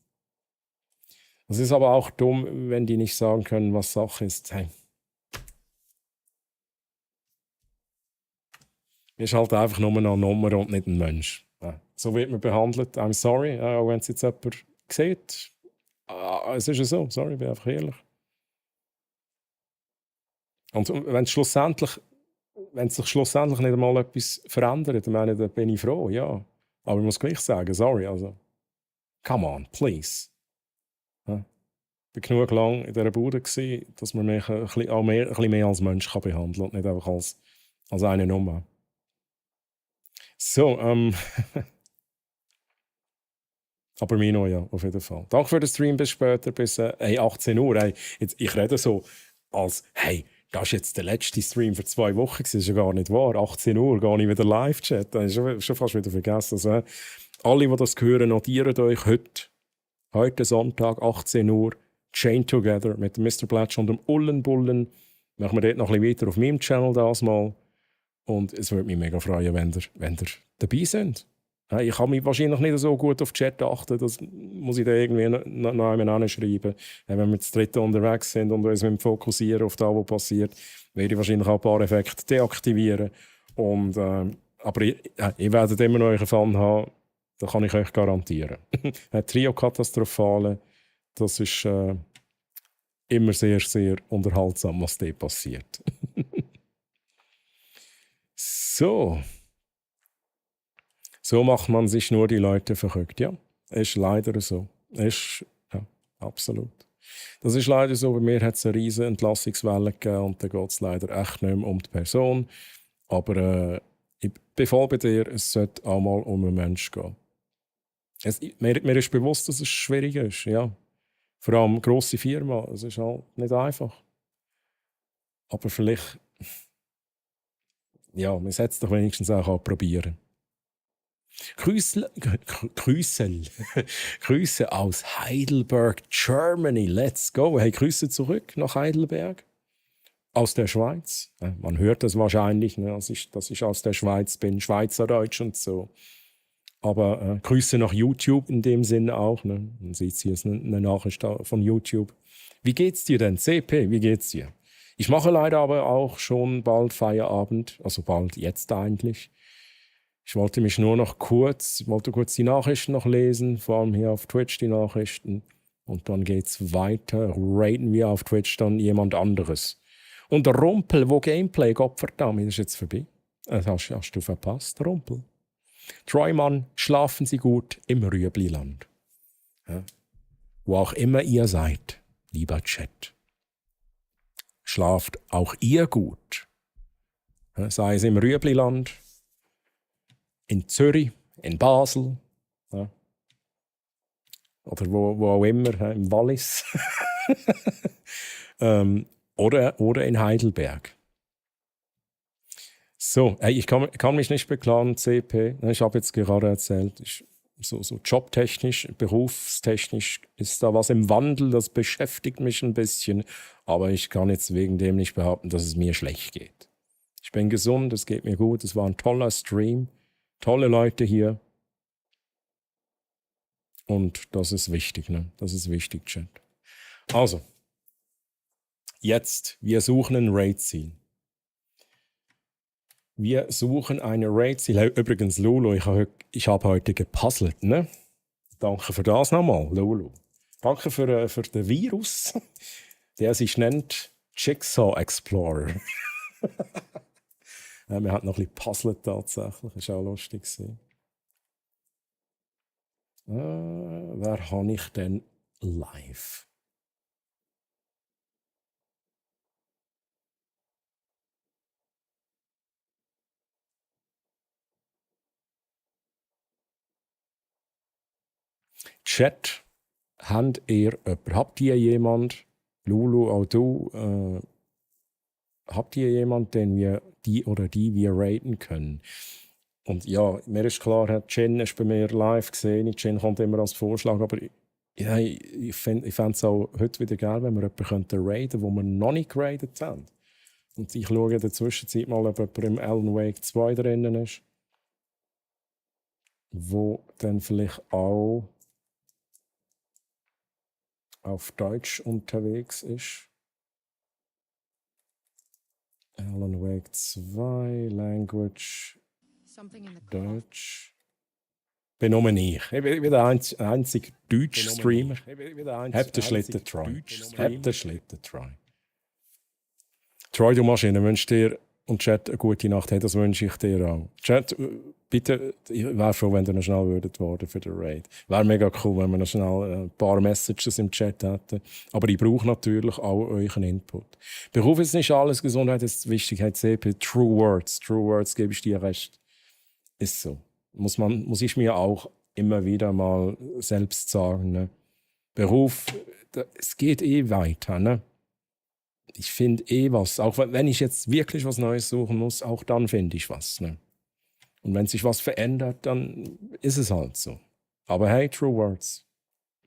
Es ist aber auch dumm, wenn die nicht sagen können, was Sache ist. Hey. Ist halt einfach nur eine Nummer und nicht ein Mensch. Ja. So wird man behandelt. I'm sorry, auch wenn es jetzt jemand sieht. Es ist ja so, sorry, ich bin einfach ehrlich. Und wenn sich schlussendlich nicht einmal etwas verändert, dann bin ich froh, ja. Aber ich muss gleich sagen, sorry, also. Come on, please. Ja. Ich war genug lang in dieser Bude, dass man mich ein bisschen mehr als Mensch behandeln kann und nicht einfach als eine Nummer. So, aber Mino, ja, auf jeden Fall. Danke für den Stream, bis später, bis 18 Uhr. Hey, ich rede so, als, hey, das ist jetzt der letzte Stream für 2 Wochen, das ist ja gar nicht wahr. 18 Uhr gehe ich wieder Live-Chat, das ist schon fast wieder vergessen. Also, alle, die das hören, notiert euch heute Sonntag, 18 Uhr, Chain Together mit Mr. Blatch und dem Ullenbullen. Machen wir dort noch ein bisschen weiter auf meinem Channel das mal. Und es würde mich mega freuen, wenn ihr dabei seid. Ich kann mich wahrscheinlich nicht so gut auf Chat achten, das muss ich da irgendwie noch einmal anschreiben. Wenn wir zu dritt unterwegs sind und uns fokussieren auf das, was passiert, werde ich wahrscheinlich auch ein paar Effekte deaktivieren. Und, aber ihr werdet immer noch euren Fun haben, das kann ich euch garantieren. Trio-Katastrophale, das ist immer sehr, sehr unterhaltsam, was dort passiert. So macht man sich nur die Leute verrückt, ja. Ist leider so. Ja, absolut. Das ist leider so. Bei mir hat es eine riesige Entlassungswelle gegeben und da geht es leider echt nicht mehr um die Person. Aber ich bin voll bei dir, es sollte auch mal um einen Menschen gehen. Mir ist bewusst, dass es schwierig ist, ja. Vor allem eine grosse Firma, es ist halt nicht einfach. Aber vielleicht, ja, man sollte es doch wenigstens auch probieren. Grüße aus Heidelberg, Germany. Let's go. Hey, Grüße zurück nach Heidelberg. Aus der Schweiz. Man hört das wahrscheinlich, ne, dass ich aus der Schweiz bin, Schweizerdeutsch und so. Aber Grüße nach YouTube in dem Sinne auch. Ne? Man sieht hier ist eine Nachricht von YouTube. Wie geht's dir denn, CP? Wie geht's dir? Ich mache leider aber auch schon bald Feierabend, also bald jetzt eigentlich. Ich wollte kurz die Nachrichten noch lesen, vor allem hier auf Twitch die Nachrichten. Und dann geht's weiter. Raten wir auf Twitch dann jemand anderes. Und der Rumpel, wo Gameplay, Gottverdammt, ist jetzt vorbei. Das hast du verpasst, Rumpel. Treumann, schlafen Sie gut im Rüebliland. Ja. Wo auch immer ihr seid, lieber Chat. Schlaft auch ihr gut. Ja, sei es im Rüebliland, in Zürich, in Basel, ja. Oder wo auch immer, im Wallis. oder in Heidelberg. So, ich kann mich nicht beklagen, CP. Ich habe jetzt gerade erzählt, so jobtechnisch, berufstechnisch ist da was im Wandel, das beschäftigt mich ein bisschen. Aber ich kann jetzt wegen dem nicht behaupten, dass es mir schlecht geht. Ich bin gesund, es geht mir gut, es war ein toller Stream. Tolle Leute hier. Und das ist wichtig, ne? Das ist wichtig, Chat. Also, jetzt, wir suchen ein Raid-Ziel. Wir suchen eine Raid-Ziel. Hey, übrigens, Lulu, ich habe heute gepuzzelt, ne? Danke für das nochmal, Lulu. Danke für den Virus, der sich nennt Jigsaw Explorer. Wir hatten noch ein bisschen puzzelt tatsächlich, das war auch lustig. Wer habe ich denn live? Chat, habt ihr jemanden? Habt ihr jemand, Lulu, auch du, habt ihr jemanden, den wir wir raten können? Und ja, mir ist klar, Jen ist bei mir live gesehen. Jen kommt immer als Vorschlag, aber ich fände es auch heute wieder geil, wenn wir jemanden raiden könnten, den wir noch nicht geradet haben. Und ich schaue in der Zwischenzeit mal, ob jemand im Alan Wake 2 drinnen ist, wo dann vielleicht auch auf Deutsch unterwegs ist. Alan Wake 2, Language, Deutsch. Bin nur ich. Ich bin der einzige Deutsch-Streamer. Habt ihr Schlitten Troy? Habt ihr Schlitten Troy? Troy, du Maschine, wünsche dir und Chat eine gute Nacht. Hey, das wünsche ich dir auch. Chat, bitte, ich wäre froh, wenn ihr noch schnell worden für den Raid. Wäre mega cool, wenn wir noch schnell ein paar Messages im Chat hätten. Aber ich brauche natürlich auch euren Input. Beruf ist nicht alles, Gesundheit ist wichtig. Hey, CP, True Words gebe ich dir recht. Ist so. Muss ich mir auch immer wieder mal selbst sagen. Ne? Beruf, es geht weiter. Ne? Ich finde was. Auch wenn ich jetzt wirklich was Neues suchen muss, auch dann finde ich was. Ne? Und wenn sich was verändert, dann ist es halt so. Aber hey, True Words.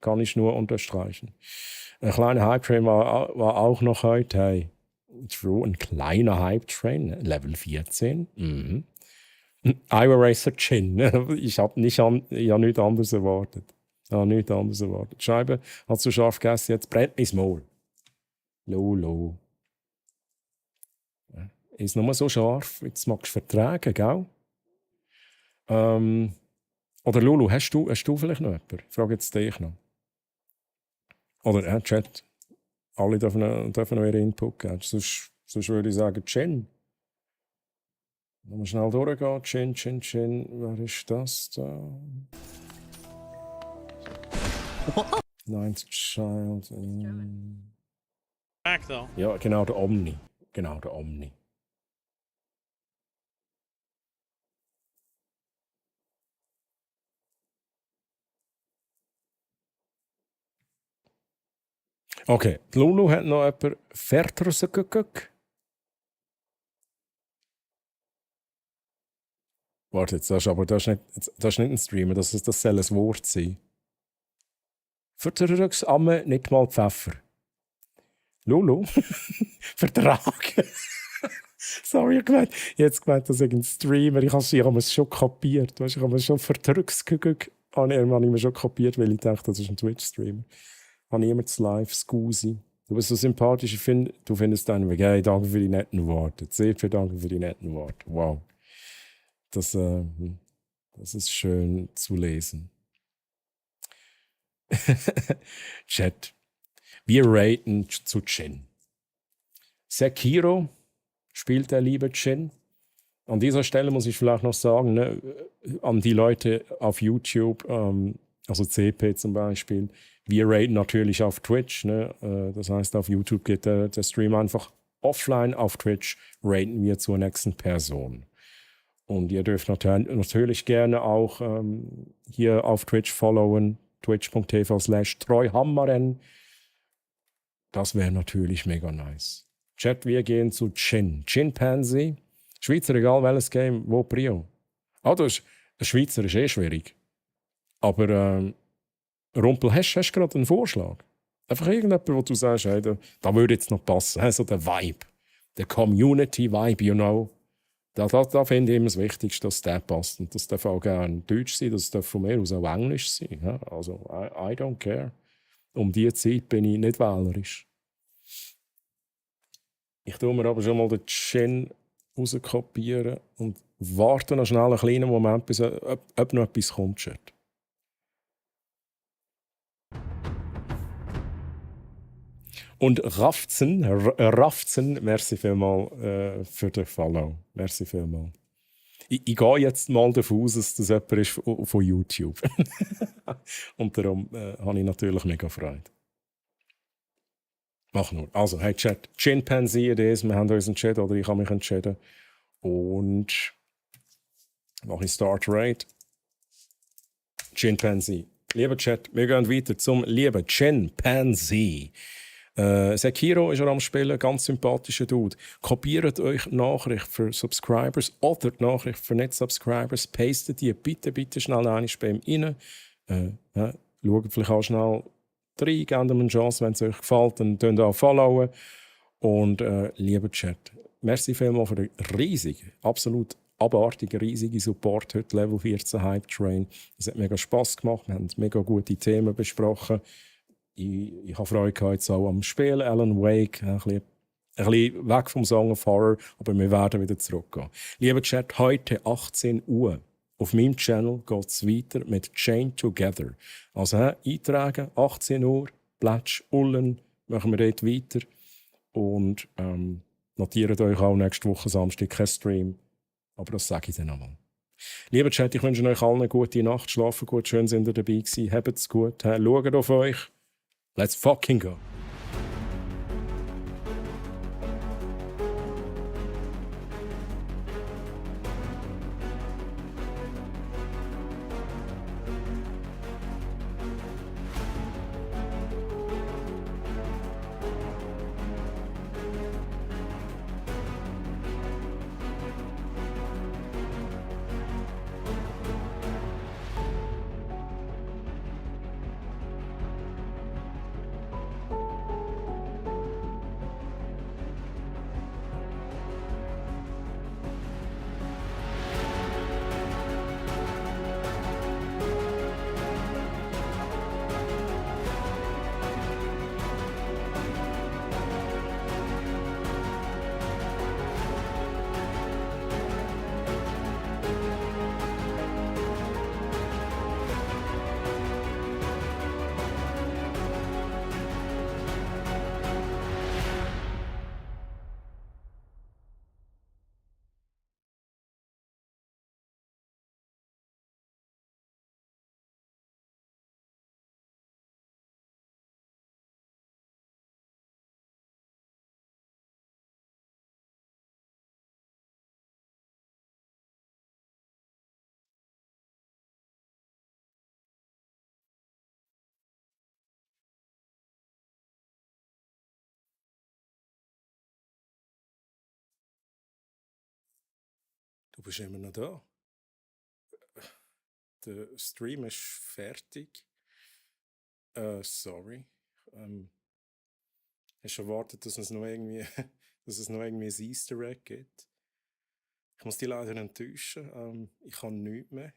Kann ich nur unterstreichen. Ein kleiner Hype-Train war auch noch heute. Hey, True, ein kleiner Hype-Train, Level 14. Mhm. Iowa Racer Chin. Ich habe nichts anderes erwartet. Die Scheibe hat so scharf gegessen, jetzt brennt mein Maul. Lolo. Ist nur so scharf, jetzt magst du vertragen, gell? Oder Lulu, hast du vielleicht noch jemanden? Ich frage jetzt dich noch. Oder Chat. Alle dürfen noch ihren Input geben. Sonst würde ich sagen, Chen. Mal schnell durchgehen. Chen. Wer ist das da? Ninth Child. Back though. Ja, genau, der Omni. Okay, Lulu hat noch jemanden Vertrauensgekück. Warte, das ist nicht ein Streamer, das soll ein Wort sein. Vertragsamme, nicht mal Pfeffer. Lulu? Vertrag. Sorry, ich habe gemeint, das ist ein Streamer. Ich habe es schon kapiert. Weißt, ich habe es schon Vertragsgekück. Habe ich mir schon kapiert, weil ich dachte, das ist ein Twitch-Streamer. Habe ich immer das Live, Scusi. Du bist so sympathisch, du findest einen Weg. Hey, danke für die netten Worte. CP, danke für die netten Worte. Wow. Das ist schön zu lesen. Chat. Wir raten zu Chin. Sekiro spielt der liebe Chin. An dieser Stelle muss ich vielleicht noch sagen, ne, an die Leute auf YouTube, also CP zum Beispiel, wir raten natürlich auf Twitch. Ne? Das heißt, auf YouTube geht der Stream einfach offline. Auf Twitch raten wir zur nächsten Person. Und ihr dürft natürlich gerne auch hier auf Twitch followen, twitch.tv/treuhammeren. Das wäre natürlich mega nice. Chat, wir gehen zu Chimpanzee. Schweizer, egal welches Game, wo Prio? Das Schweizer ist schwierig. Aber Rumpel, hast du gerade einen Vorschlag? Einfach irgendjemand, wo du sagst, hey, da würde jetzt noch passen. So der Vibe, der Community-Vibe, you know. Da finde ich immer das Wichtigste, dass der passt. Und das darf auch gerne Deutsch sein, das darf von mir aus auch Englisch sein. Ja? Also, I don't care. Um diese Zeit bin ich nicht wählerisch. Ich tue mir aber schon mal den Chen rauskopieren und warte noch schnell einen kleinen Moment, bis ob noch etwas kommt. Chat. Und Rafzen, merci vielmals für den Follow. Merci vielmals. Ich gehe jetzt mal davon aus, dass das jemand ist von YouTube. Und darum habe ich natürlich mega Freude. Mach nur. Also, hey Chat, Chimpanzee it is. Wir haben uns entschieden, oder ich habe mich entschieden. Und mache ich Start Rate. Chimpanzee. Lieber Chat, wir gehen weiter zum lieben Chimpanzee. Sekiro ist er am Spielen, ganz sympathischer Dude. Kopiert euch die Nachricht für Subscribers oder die Nachricht für Nicht-Subscribers, pastet die bitte schnell einmal bei ihm rein. Schaut vielleicht auch schnell rein, gebt ihm eine Chance, wenn es euch gefällt, dann könnt ihr auch followen. Und lieber Chat, merci vielmals für den riesigen, absolut abartigen, riesigen Support heute, Level 14 Hype Train. Es hat mega Spass gemacht, wir haben mega gute Themen besprochen. Ich habe Freude gehabt jetzt auch am Spielen, Alan Wake, ein bisschen weg vom Song of Horror, aber wir werden wieder zurückgehen. Lieber Chat, heute 18 Uhr auf meinem Channel geht es weiter mit Chain Together. Also eintragen, 18 Uhr, Plätsch, Ullen, machen wir dort weiter. Und notiert euch auch nächste Woche Samstag kein Stream, aber das sage ich dann einmal. Lieber Chat, ich wünsche euch allen eine gute Nacht, schlafen gut, schön sind ihr dabei gewesen, habt es gut, schaut auf euch. Let's fucking go. Du bist immer noch da. Der Stream ist fertig. Sorry. Hast du erwartet, dass es noch irgendwie, ein Easter Egg gibt? Ich muss dich leider enttäuschen. Ich kann nichts mehr.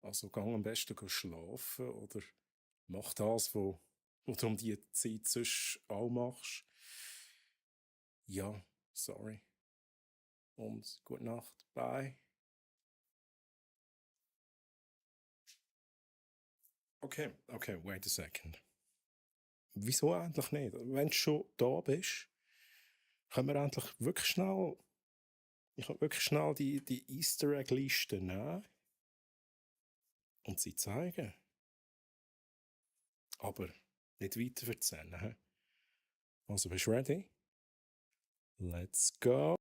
Also gang am besten schlafen oder mach das, was du um die Zeit sonst auch machst. Ja, sorry. Und gute Nacht. Bye. Okay, wait a second. Wieso eigentlich nicht? Wenn du schon da bist, können wir endlich wirklich schnell. Ich kann wirklich schnell die Easter Egg-Liste nehmen und sie zeigen. Aber nicht weiter erzählen. Also bist du ready? Let's go.